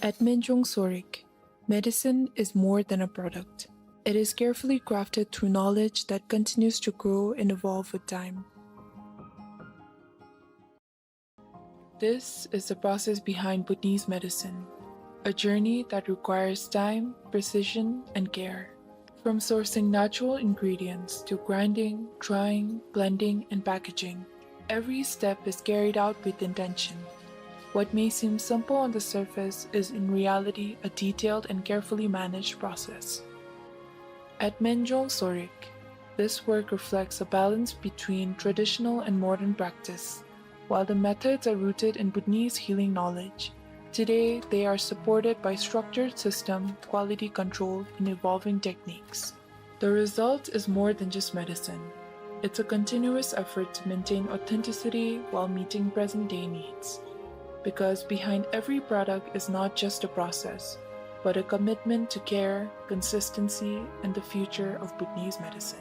At Menjong Sorik, medicine is more than a product. It is carefully crafted through knowledge that continues to grow and evolve with time. This is the process behind Bhutanese medicine, a journey that requires time, precision, and care. From sourcing natural ingredients to grinding, drying, blending, and packaging, every step is carried out with intention. What may seem simple on the surface is in reality a detailed and carefully managed process. At Menjong Sorik, this work reflects a balance between traditional and modern practice. While the methods are rooted in Bhutanese healing knowledge, today they are supported by structured system, quality control, and evolving techniques. The result is more than just medicine. It's a continuous effort to maintain authenticity while meeting present-day needs. Because behind every product is not just a process, but a commitment to care, consistency, and the future of Bhutanese medicine.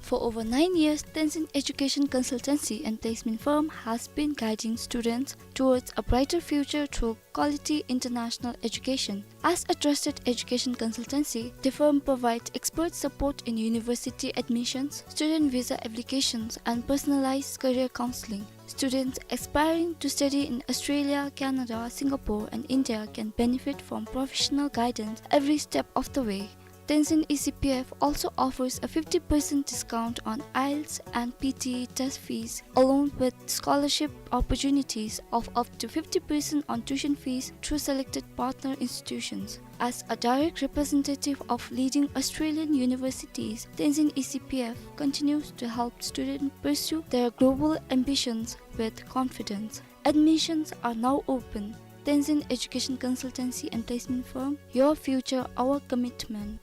For over nine years, Tenzin Education Consultancy and Placement Firm has been guiding students towards a brighter future through quality international education. As a trusted education consultancy, the firm provides expert support in university admissions, student visa applications, and personalized career counseling. Students aspiring to study in Australia, Canada, Singapore, and India can benefit from professional guidance every step of the way. Tenzin E C P F also offers a fifty percent discount on IELTS and P T E test fees, along with scholarship opportunities of up to fifty percent on tuition fees through selected partner institutions. As a direct representative of leading Australian universities, Tenzin E C P F continues to help students pursue their global ambitions with confidence. Admissions are now open. Tenzin Education Consultancy and Placement Firm, your future, our commitment.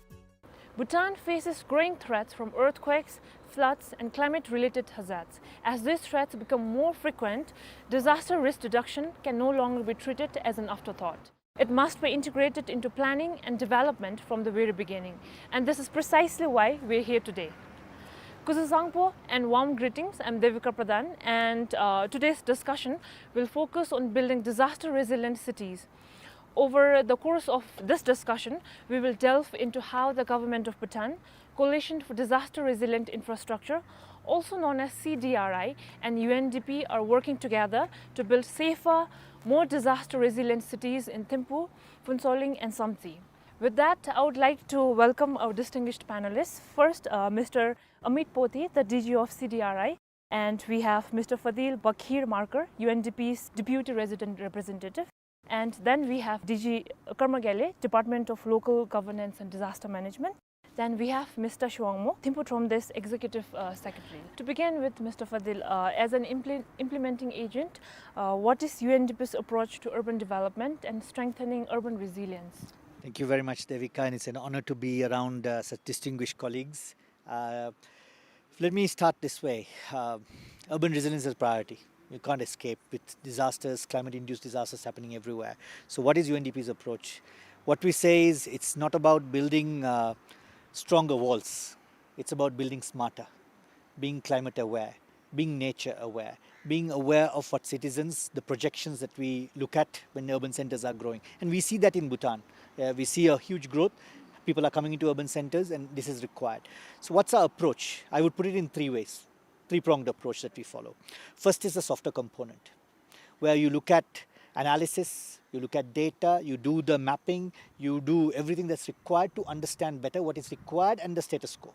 Bhutan faces growing threats from earthquakes, floods, and climate-related hazards. As these threats become more frequent, disaster risk reduction can no longer be treated as an afterthought. It must be integrated into planning and development from the very beginning. And this is precisely why we're here today. Kuzuzangpo and warm greetings. I'm Devika Pradhan, and, uh, today's discussion will focus on building disaster-resilient cities. Over the course of this discussion, we will delve into how the Government of Bhutan, Coalition for Disaster Resilient Infrastructure, also known as C D R I, and U N D P are working together to build safer, more disaster-resilient cities in Thimphu, Phuentsholing, and Samtse. With that, I would like to welcome our distinguished panelists. First, uh, Mister Amit Potti, the D G of C D R I, and we have Mister Fadil Bakhir Markar, U N D P's Deputy Resident Representative. And then we have D G Karma Gyallie, Department of Local Governance and Disaster Management. Then we have Mister Shivangmo, Thimphu Thromde's Executive, uh, Secretary. To begin with, Mister Fadil, uh, as an imple-, implementing agent, uh, what is U N D P's approach to urban development and strengthening urban resilience? Thank you very much, Devika, and it's an honor to be around, uh, such distinguished colleagues. Uh, let me start this way. Uh, urban resilience is a priority. You can't escape with disasters, climate-induced disasters happening everywhere. So what is U N D P's approach? What we say is it's not about building, uh, stronger walls. It's about building smarter, being climate aware, being nature aware, being aware of what citizens, the projections that we look at when urban centers are growing. And we see that in Bhutan. Uh, we see a huge growth. People are coming into urban centers, and this is required. So what's our approach? I would put it in three ways, three-pronged approach that we follow. First is the softer component, where you look at analysis, you look at data, you do the mapping, you do everything that's required to understand better what is required and the status quo.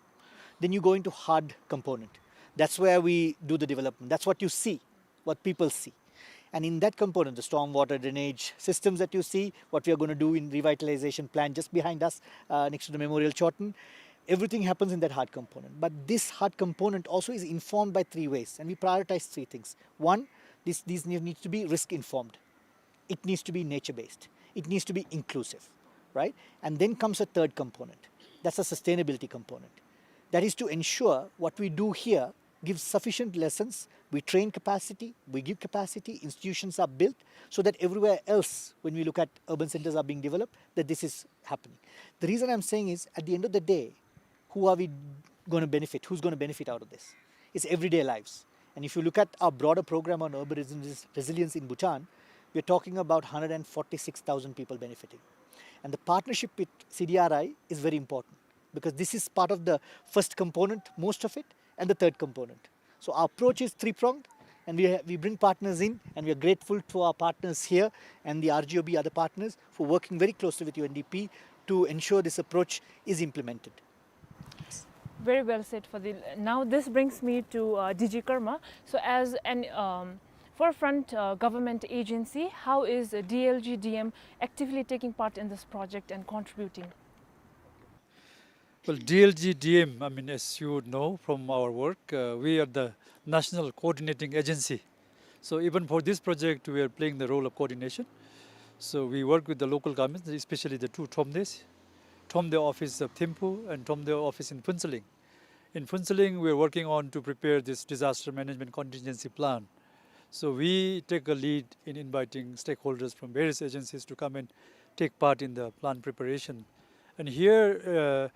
Then you go into hard component. That's where we do the development. That's what you see, what people see. And in that component, the stormwater drainage systems that you see, what we are gonna do in revitalization plan just behind us, uh, next to the Memorial Chorten, everything happens in that hard component. But this hard component also is informed by three ways, and we prioritize three things. One, this, these need, needs to be risk informed. It needs to be nature-based. It needs to be inclusive, right? And then comes a third component. That's a sustainability component. That is to ensure what we do here gives sufficient lessons. We train capacity, we give capacity, institutions are built so that everywhere else, when we look at urban centers are being developed, that this is happening. The reason I'm saying is, at the end of the day, who are we gonna benefit? Who's gonna benefit out of this? It's everyday lives. And if you look at our broader program on urban resilience, resilience in Bhutan, we're talking about hundred and forty-six thousand people benefiting. And the partnership with C D R I is very important. because this is part of the first component, most of it, and the third component. So our approach is three-pronged, and we ha-, we bring partners in, and we are grateful to our partners here and the R G O B, other partners, for working very closely with U N D P to ensure this approach is implemented. Very well said, Fadil. Now this brings me to, uh, D G Karma. So as an, um, forefront, uh, government agency, how is, uh, D L G D M actively taking part in this project and contributing? Well, D L G D M, I mean, as you know from our work, uh, we are the national coordinating agency. So even for this project, we are playing the role of coordination. So we work with the local governments, especially the two Thromdes, Thromde office of Thimphu and Thromde office in Phuentsholing. In Phuentsholing, we are working on to prepare this disaster management contingency plan. So we take a lead in inviting stakeholders from various agencies to come and take part in the plan preparation. And here,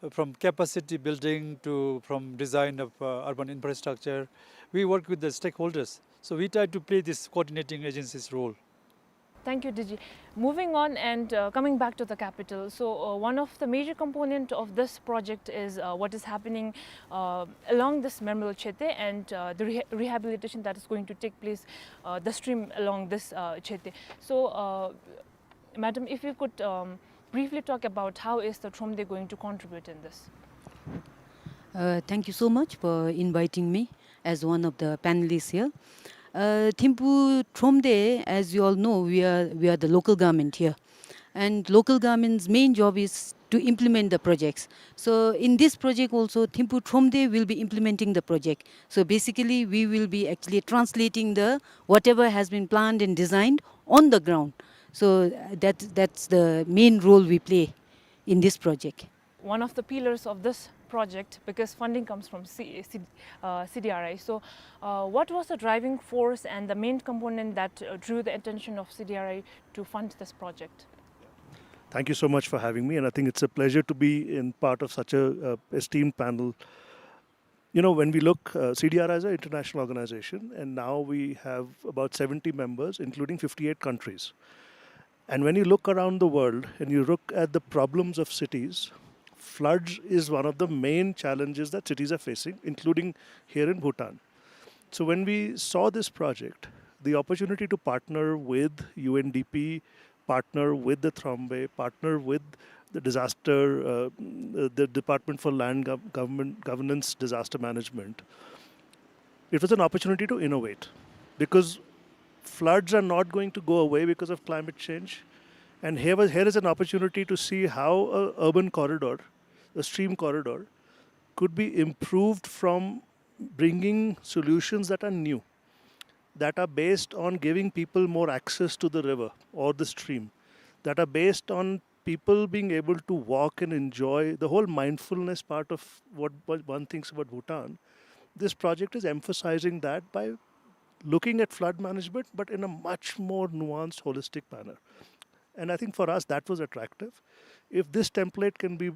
uh, from capacity building to from design of, uh, urban infrastructure, we work with the stakeholders. So we try to play this coordinating agency's role. Thank you, D G. Moving on and, uh, coming back to the capital. So, uh, one of the major component of this project is, uh, what is happening, uh, along this Memel Chete and, uh, the reha-, rehabilitation that is going to take place, uh, the stream along this, uh, Chete. So, uh, Madam, if you could, um, briefly talk about how is the Thromde going to contribute in this? Uh, thank you so much for inviting me as one of the panelists here. Uh, Thimphu Thromde, as you all know, we are, we are the local government here. And local government's main job is to implement the projects. So in this project also, Thimphu Thromde will be implementing the project. So basically, we will be actually translating the whatever has been planned and designed on the ground. So, uh, that, that's the main role we play in this project. One of the pillars of this project, because funding comes from C-, C-, uh, C D R I. So, uh, what was the driving force and the main component that, uh, drew the attention of C D R I to fund this project? Thank you so much for having me, and I think it's a pleasure to be in part of such a, uh, esteemed panel. You know, when we look, uh, C D R I is an international organization, and now we have about seventy members, including fifty-eight countries. And when you look around the world and you look at the problems of cities, floods is one of the main challenges that cities are facing, including here in Bhutan. So when we saw this project, the opportunity to partner with U N D P, partner with the Thrombe, partner with the disaster, uh, the Department for Land Gov-, Government, Governance Disaster Management, it was an opportunity to innovate, because floods are not going to go away because of climate change. And here was, here is an opportunity to see how a urban corridor, a stream corridor, could be improved from bringing solutions that are new, that are based on giving people more access to the river or the stream, that are based on people being able to walk and enjoy the whole mindfulness part of what, what one thinks about Bhutan. This project is emphasizing that by looking at flood management, but in a much more nuanced, holistic manner. And I think for us, that was attractive. If this template can be,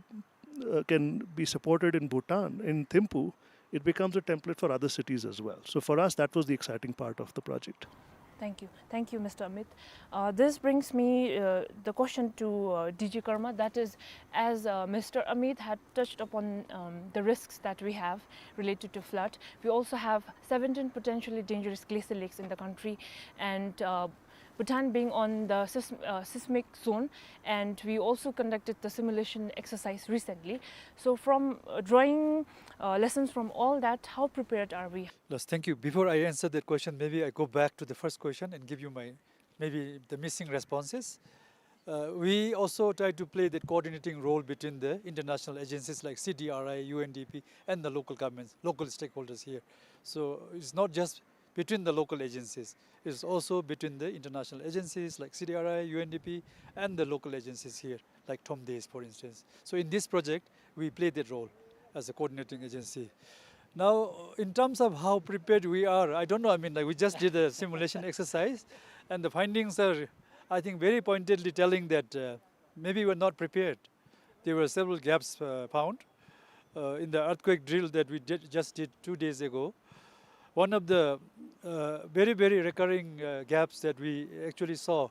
uh, can be supported in Bhutan, in Thimphu, it becomes a template for other cities as well. So for us, that was the exciting part of the project. Thank you. Thank you, Mister Amit. Uh, this brings me, uh, the question to, uh, D G Karma. That is, as, uh, Mister Amit had touched upon, um, the risks that we have related to flood, we also have seventeen potentially dangerous glacial lakes in the country, and, uh, Bhutan being on the seism-, uh, seismic zone, and we also conducted the simulation exercise recently. So from, uh, drawing, uh, lessons from all that, how prepared are we? Yes, thank you. Before I answer that question, maybe I go back to the first question and give you my, maybe the missing responses. Uh, we also try to play that coordinating role between the international agencies like C D R I, U N D P, and the local governments, local stakeholders here. So it's not just between the local agencies. It's also between the international agencies like C D R I, U N D P, and the local agencies here, like Thromdes, for instance. So in this project, we play that role as a coordinating agency. Now, in terms of how prepared we are, I don't know. I mean, like, we just did a simulation exercise, and the findings are, I think, very pointedly telling that, uh, maybe we're not prepared. There were several gaps, uh, found, uh, in the earthquake drill that we did, just did two days ago. One of the, uh, very, very recurring, uh, gaps that we actually saw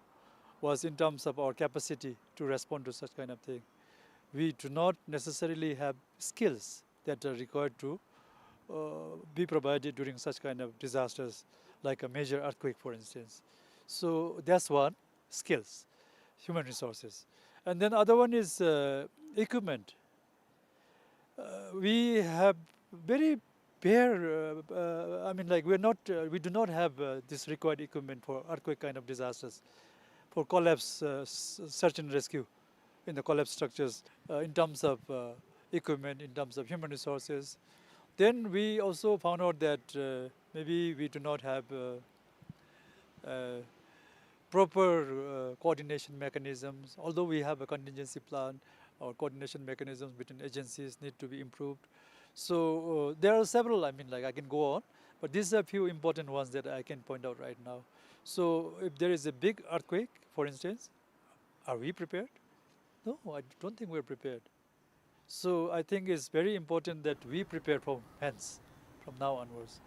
was in terms of our capacity to respond to such kind of thing. we do not necessarily have skills that are required to uh, be provided during such kind of disasters, like a major earthquake, for instance. So that's one, skills, human resources. And then other one is uh, equipment. Uh, we have very bare, uh, uh, I mean, like, we're not, uh, we do not have uh, this required equipment for earthquake kind of disasters, for collapse uh, s- search and rescue in the collapse structures, uh, in terms of uh, equipment, in terms of human resources. Then we also found out that uh, maybe we do not have uh, uh, proper uh, coordination mechanisms. Although we have a contingency plan, our coordination mechanisms between agencies need to be improved. So uh, there are several, I mean, like, I can go on, but these are a few important ones that I can point out right now. So if there is a big earthquake, for instance, are we prepared? No, I don't think we're prepared. So I think it's very important that we prepare for hence, from now onwards.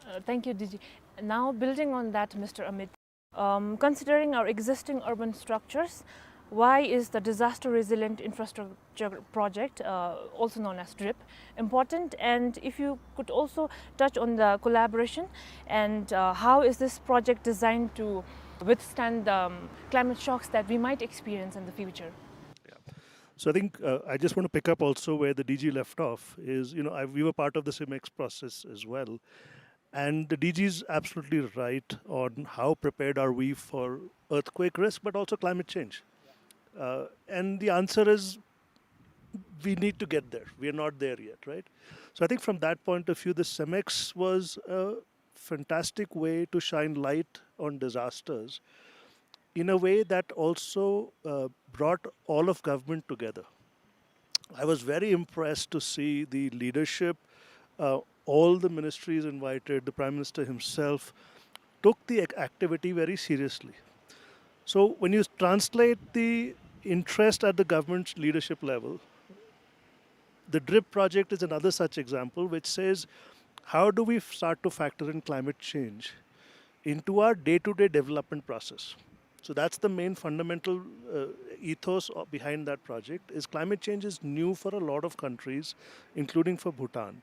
Uh, thank you, D G. Now, building on that, Mister Amit, um, considering our existing urban structures, why is the Disaster Resilient Infrastructure Project, uh, also known as DRIP, important? And if you could also touch on the collaboration and uh, how is this project designed to withstand the um, climate shocks that we might experience in the future? So I think uh, I just want to pick up also where the D G left off is, you know, I, we were part of the CIMEX process as well. And the D G is absolutely right on how prepared are we for earthquake risk, but also climate change. Uh, and the answer is we need to get there. We are not there yet, right? So I think from that point of view, the CIMEX was a fantastic way to shine light on disasters in a way that also uh, brought all of government together. I was very impressed to see the leadership, uh, all the ministries invited, the Prime Minister himself took the ac- activity very seriously. So when you translate the interest at the government leadership level, the DRIP project is another such example which says, how do we start to factor in climate change into our day-to-day development process? So that's the main fundamental uh, ethos of- behind that project is climate change is new for a lot of countries, including for Bhutan.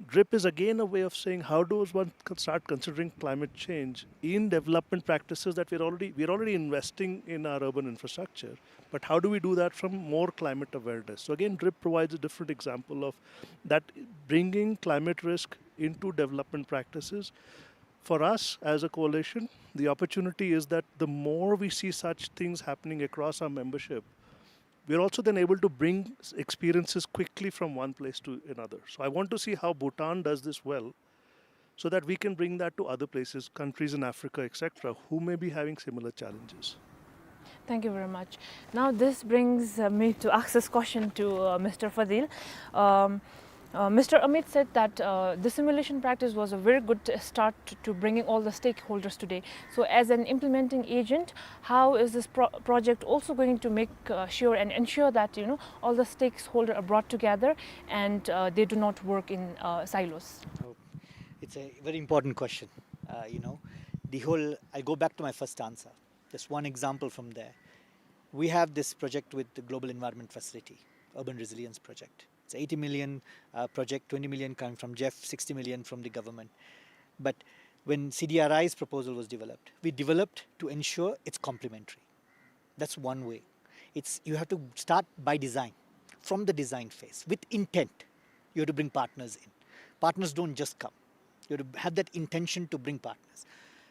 DRIP is again a way of saying how does one con- start considering climate change in development practices that we're already we're already investing in our urban infrastructure, but how do we do that from more climate awareness? So again, DRIP provides a different example of that, bringing climate risk into development practices. For us as a coalition, the opportunity is that the more we see such things happening across our membership, we're also then able to bring s- experiences quickly from one place to another. So I want to see how Bhutan does this well so that we can bring that to other places, countries in Africa, et cetera, who may be having similar challenges. Thank you very much. Now, this brings uh, me to ask this question to uh, Mister Fadil. Um, uh, Mister Amit said that uh, the simulation practice was a very good start to, to bringing all the stakeholders today. So, as an implementing agent, how is this pro- project also going to make uh, sure and ensure that, you know, all the stakeholders are brought together and uh, they do not work in uh, silos? It's a very important question. Uh, you know, the whole, I go back to my first answer. Just one example from there. We have this project with the Global Environment Facility, Urban Resilience Project. It's eighty million uh, project, twenty million coming from GEF, sixty million from the government. But when C D R I's proposal was developed, we developed to ensure it's complementary. That's one way. It's, you have to start by design, from the design phase, with intent. You have to bring partners in. Partners don't just come. You have to have that intention to bring partners.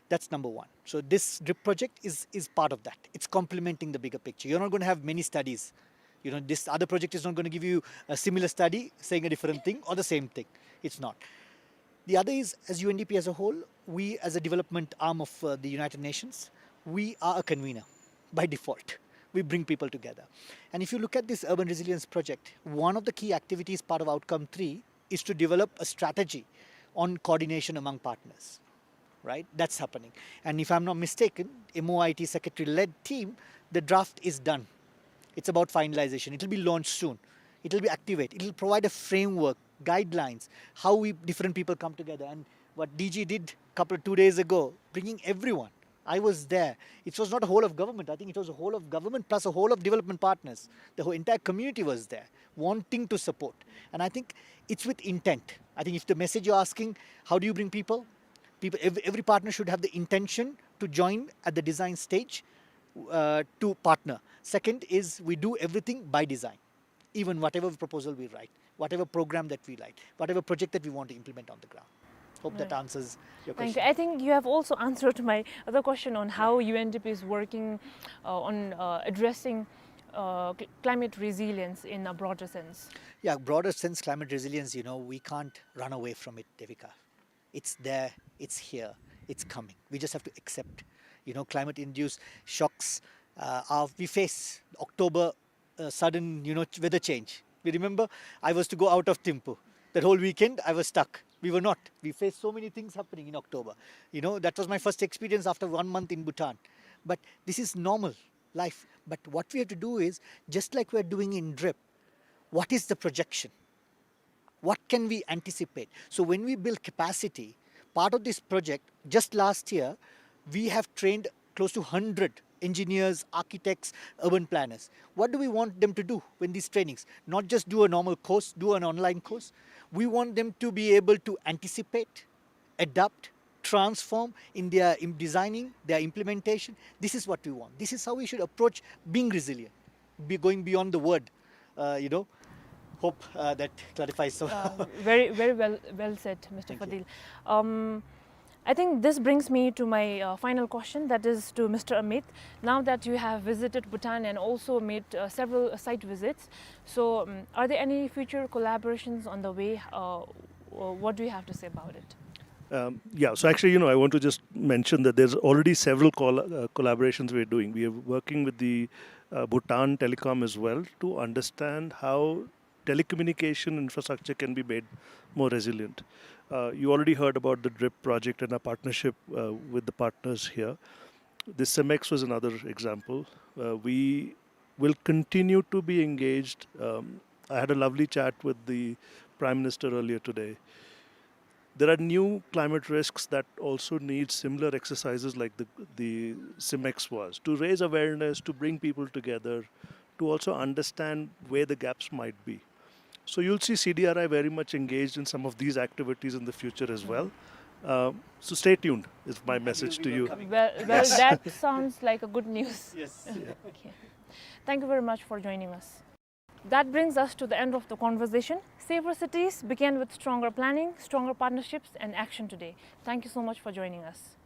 That's number one. So this DRIP project is, is part of that. It's complementing the bigger picture. You're not going to have many studies. You know, this other project is not going to give you a similar study saying a different thing or the same thing. It's not. The other is, as U N D P as a whole, we as a development arm of uh, the United Nations, we are a convener by default. We bring people together. And if you look at this urban resilience project, one of the key activities, part of outcome three, is to develop a strategy on coordination among partners. Right? That's happening. And if I'm not mistaken, M O I T secretary led team, the draft is done. It's about finalization. It'll be launched soon. It'll be activated. It'll provide a framework, guidelines, how we different people come together. And what D G did couple two days ago, bringing everyone, I was there. It was not a whole of government. I think it was a whole of government plus a whole of development partners. The whole entire community was there, wanting to support. And I think it's with intent. I think if the message you're asking, how do you bring people? People, every, every partner should have the intention to join at the design stage, uh, to partner. Second is we do everything by design, even whatever proposal we write, whatever program that we write, whatever project that we want to implement on the ground. Hope that answers your question. Thank you. I think you have also answered my other question on how U N D P is working, uh, on, uh, addressing, uh, cl-, climate resilience in a broader sense. Yeah, broader sense, climate resilience, you know, we can't run away from it, Devika. It's there, it's here, it's coming. We just have to accept. You know, climate-induced shocks, uh, are, we face October, uh, sudden, you know, ch-, weather change. We remember I was to go out of Thimphu. That whole weekend, I was stuck. We were not. We faced so many things happening in October. You know, that was my first experience after one month in Bhutan. But this is normal life. But what we have to do is, just like we're doing in DRIP, what is the projection? What can we anticipate? So when we build capacity, part of this project, just last year, we have trained close to hundred engineers, architects, urban planners. What do we want them to do when these trainings? Not just do a normal course, do an online course. We want them to be able to anticipate, adapt, transform in their im-, designing, their implementation. This is what we want. This is how we should approach being resilient, be going beyond the word, uh, you know. Hope, uh, that clarifies. So, uh, very, very well, well said, Mister Fadil. Um, I think this brings me to my, uh, final question, that is to Mister Amit. Now that you have visited Bhutan and also made, uh, several site visits, so, um, are there any future collaborations on the way? Uh, uh, what do you have to say about it? Um, yeah, so actually, you know, I want to just mention that there's already several col-, uh, collaborations we're doing. We are working with the, uh, Bhutan Telecom as well to understand how telecommunication infrastructure can be made more resilient. Uh, you already heard about the DRIP project and our partnership, uh, with the partners here. The CIMEX was another example. Uh, we will continue to be engaged. Um, I had a lovely chat with the Prime Minister earlier today. There are new climate risks that also need similar exercises like the, the CIMEX was, to raise awareness, to bring people together, to also understand where the gaps might be. So you'll see C D R I very much engaged in some of these activities in the future as well. Uh, so stay tuned is my message to you. Well, well, that sounds like a good news. Yes. Okay. Thank you very much for joining us. That brings us to the end of the conversation. Safer cities begin with stronger planning, stronger partnerships, and action today. Thank you so much for joining us.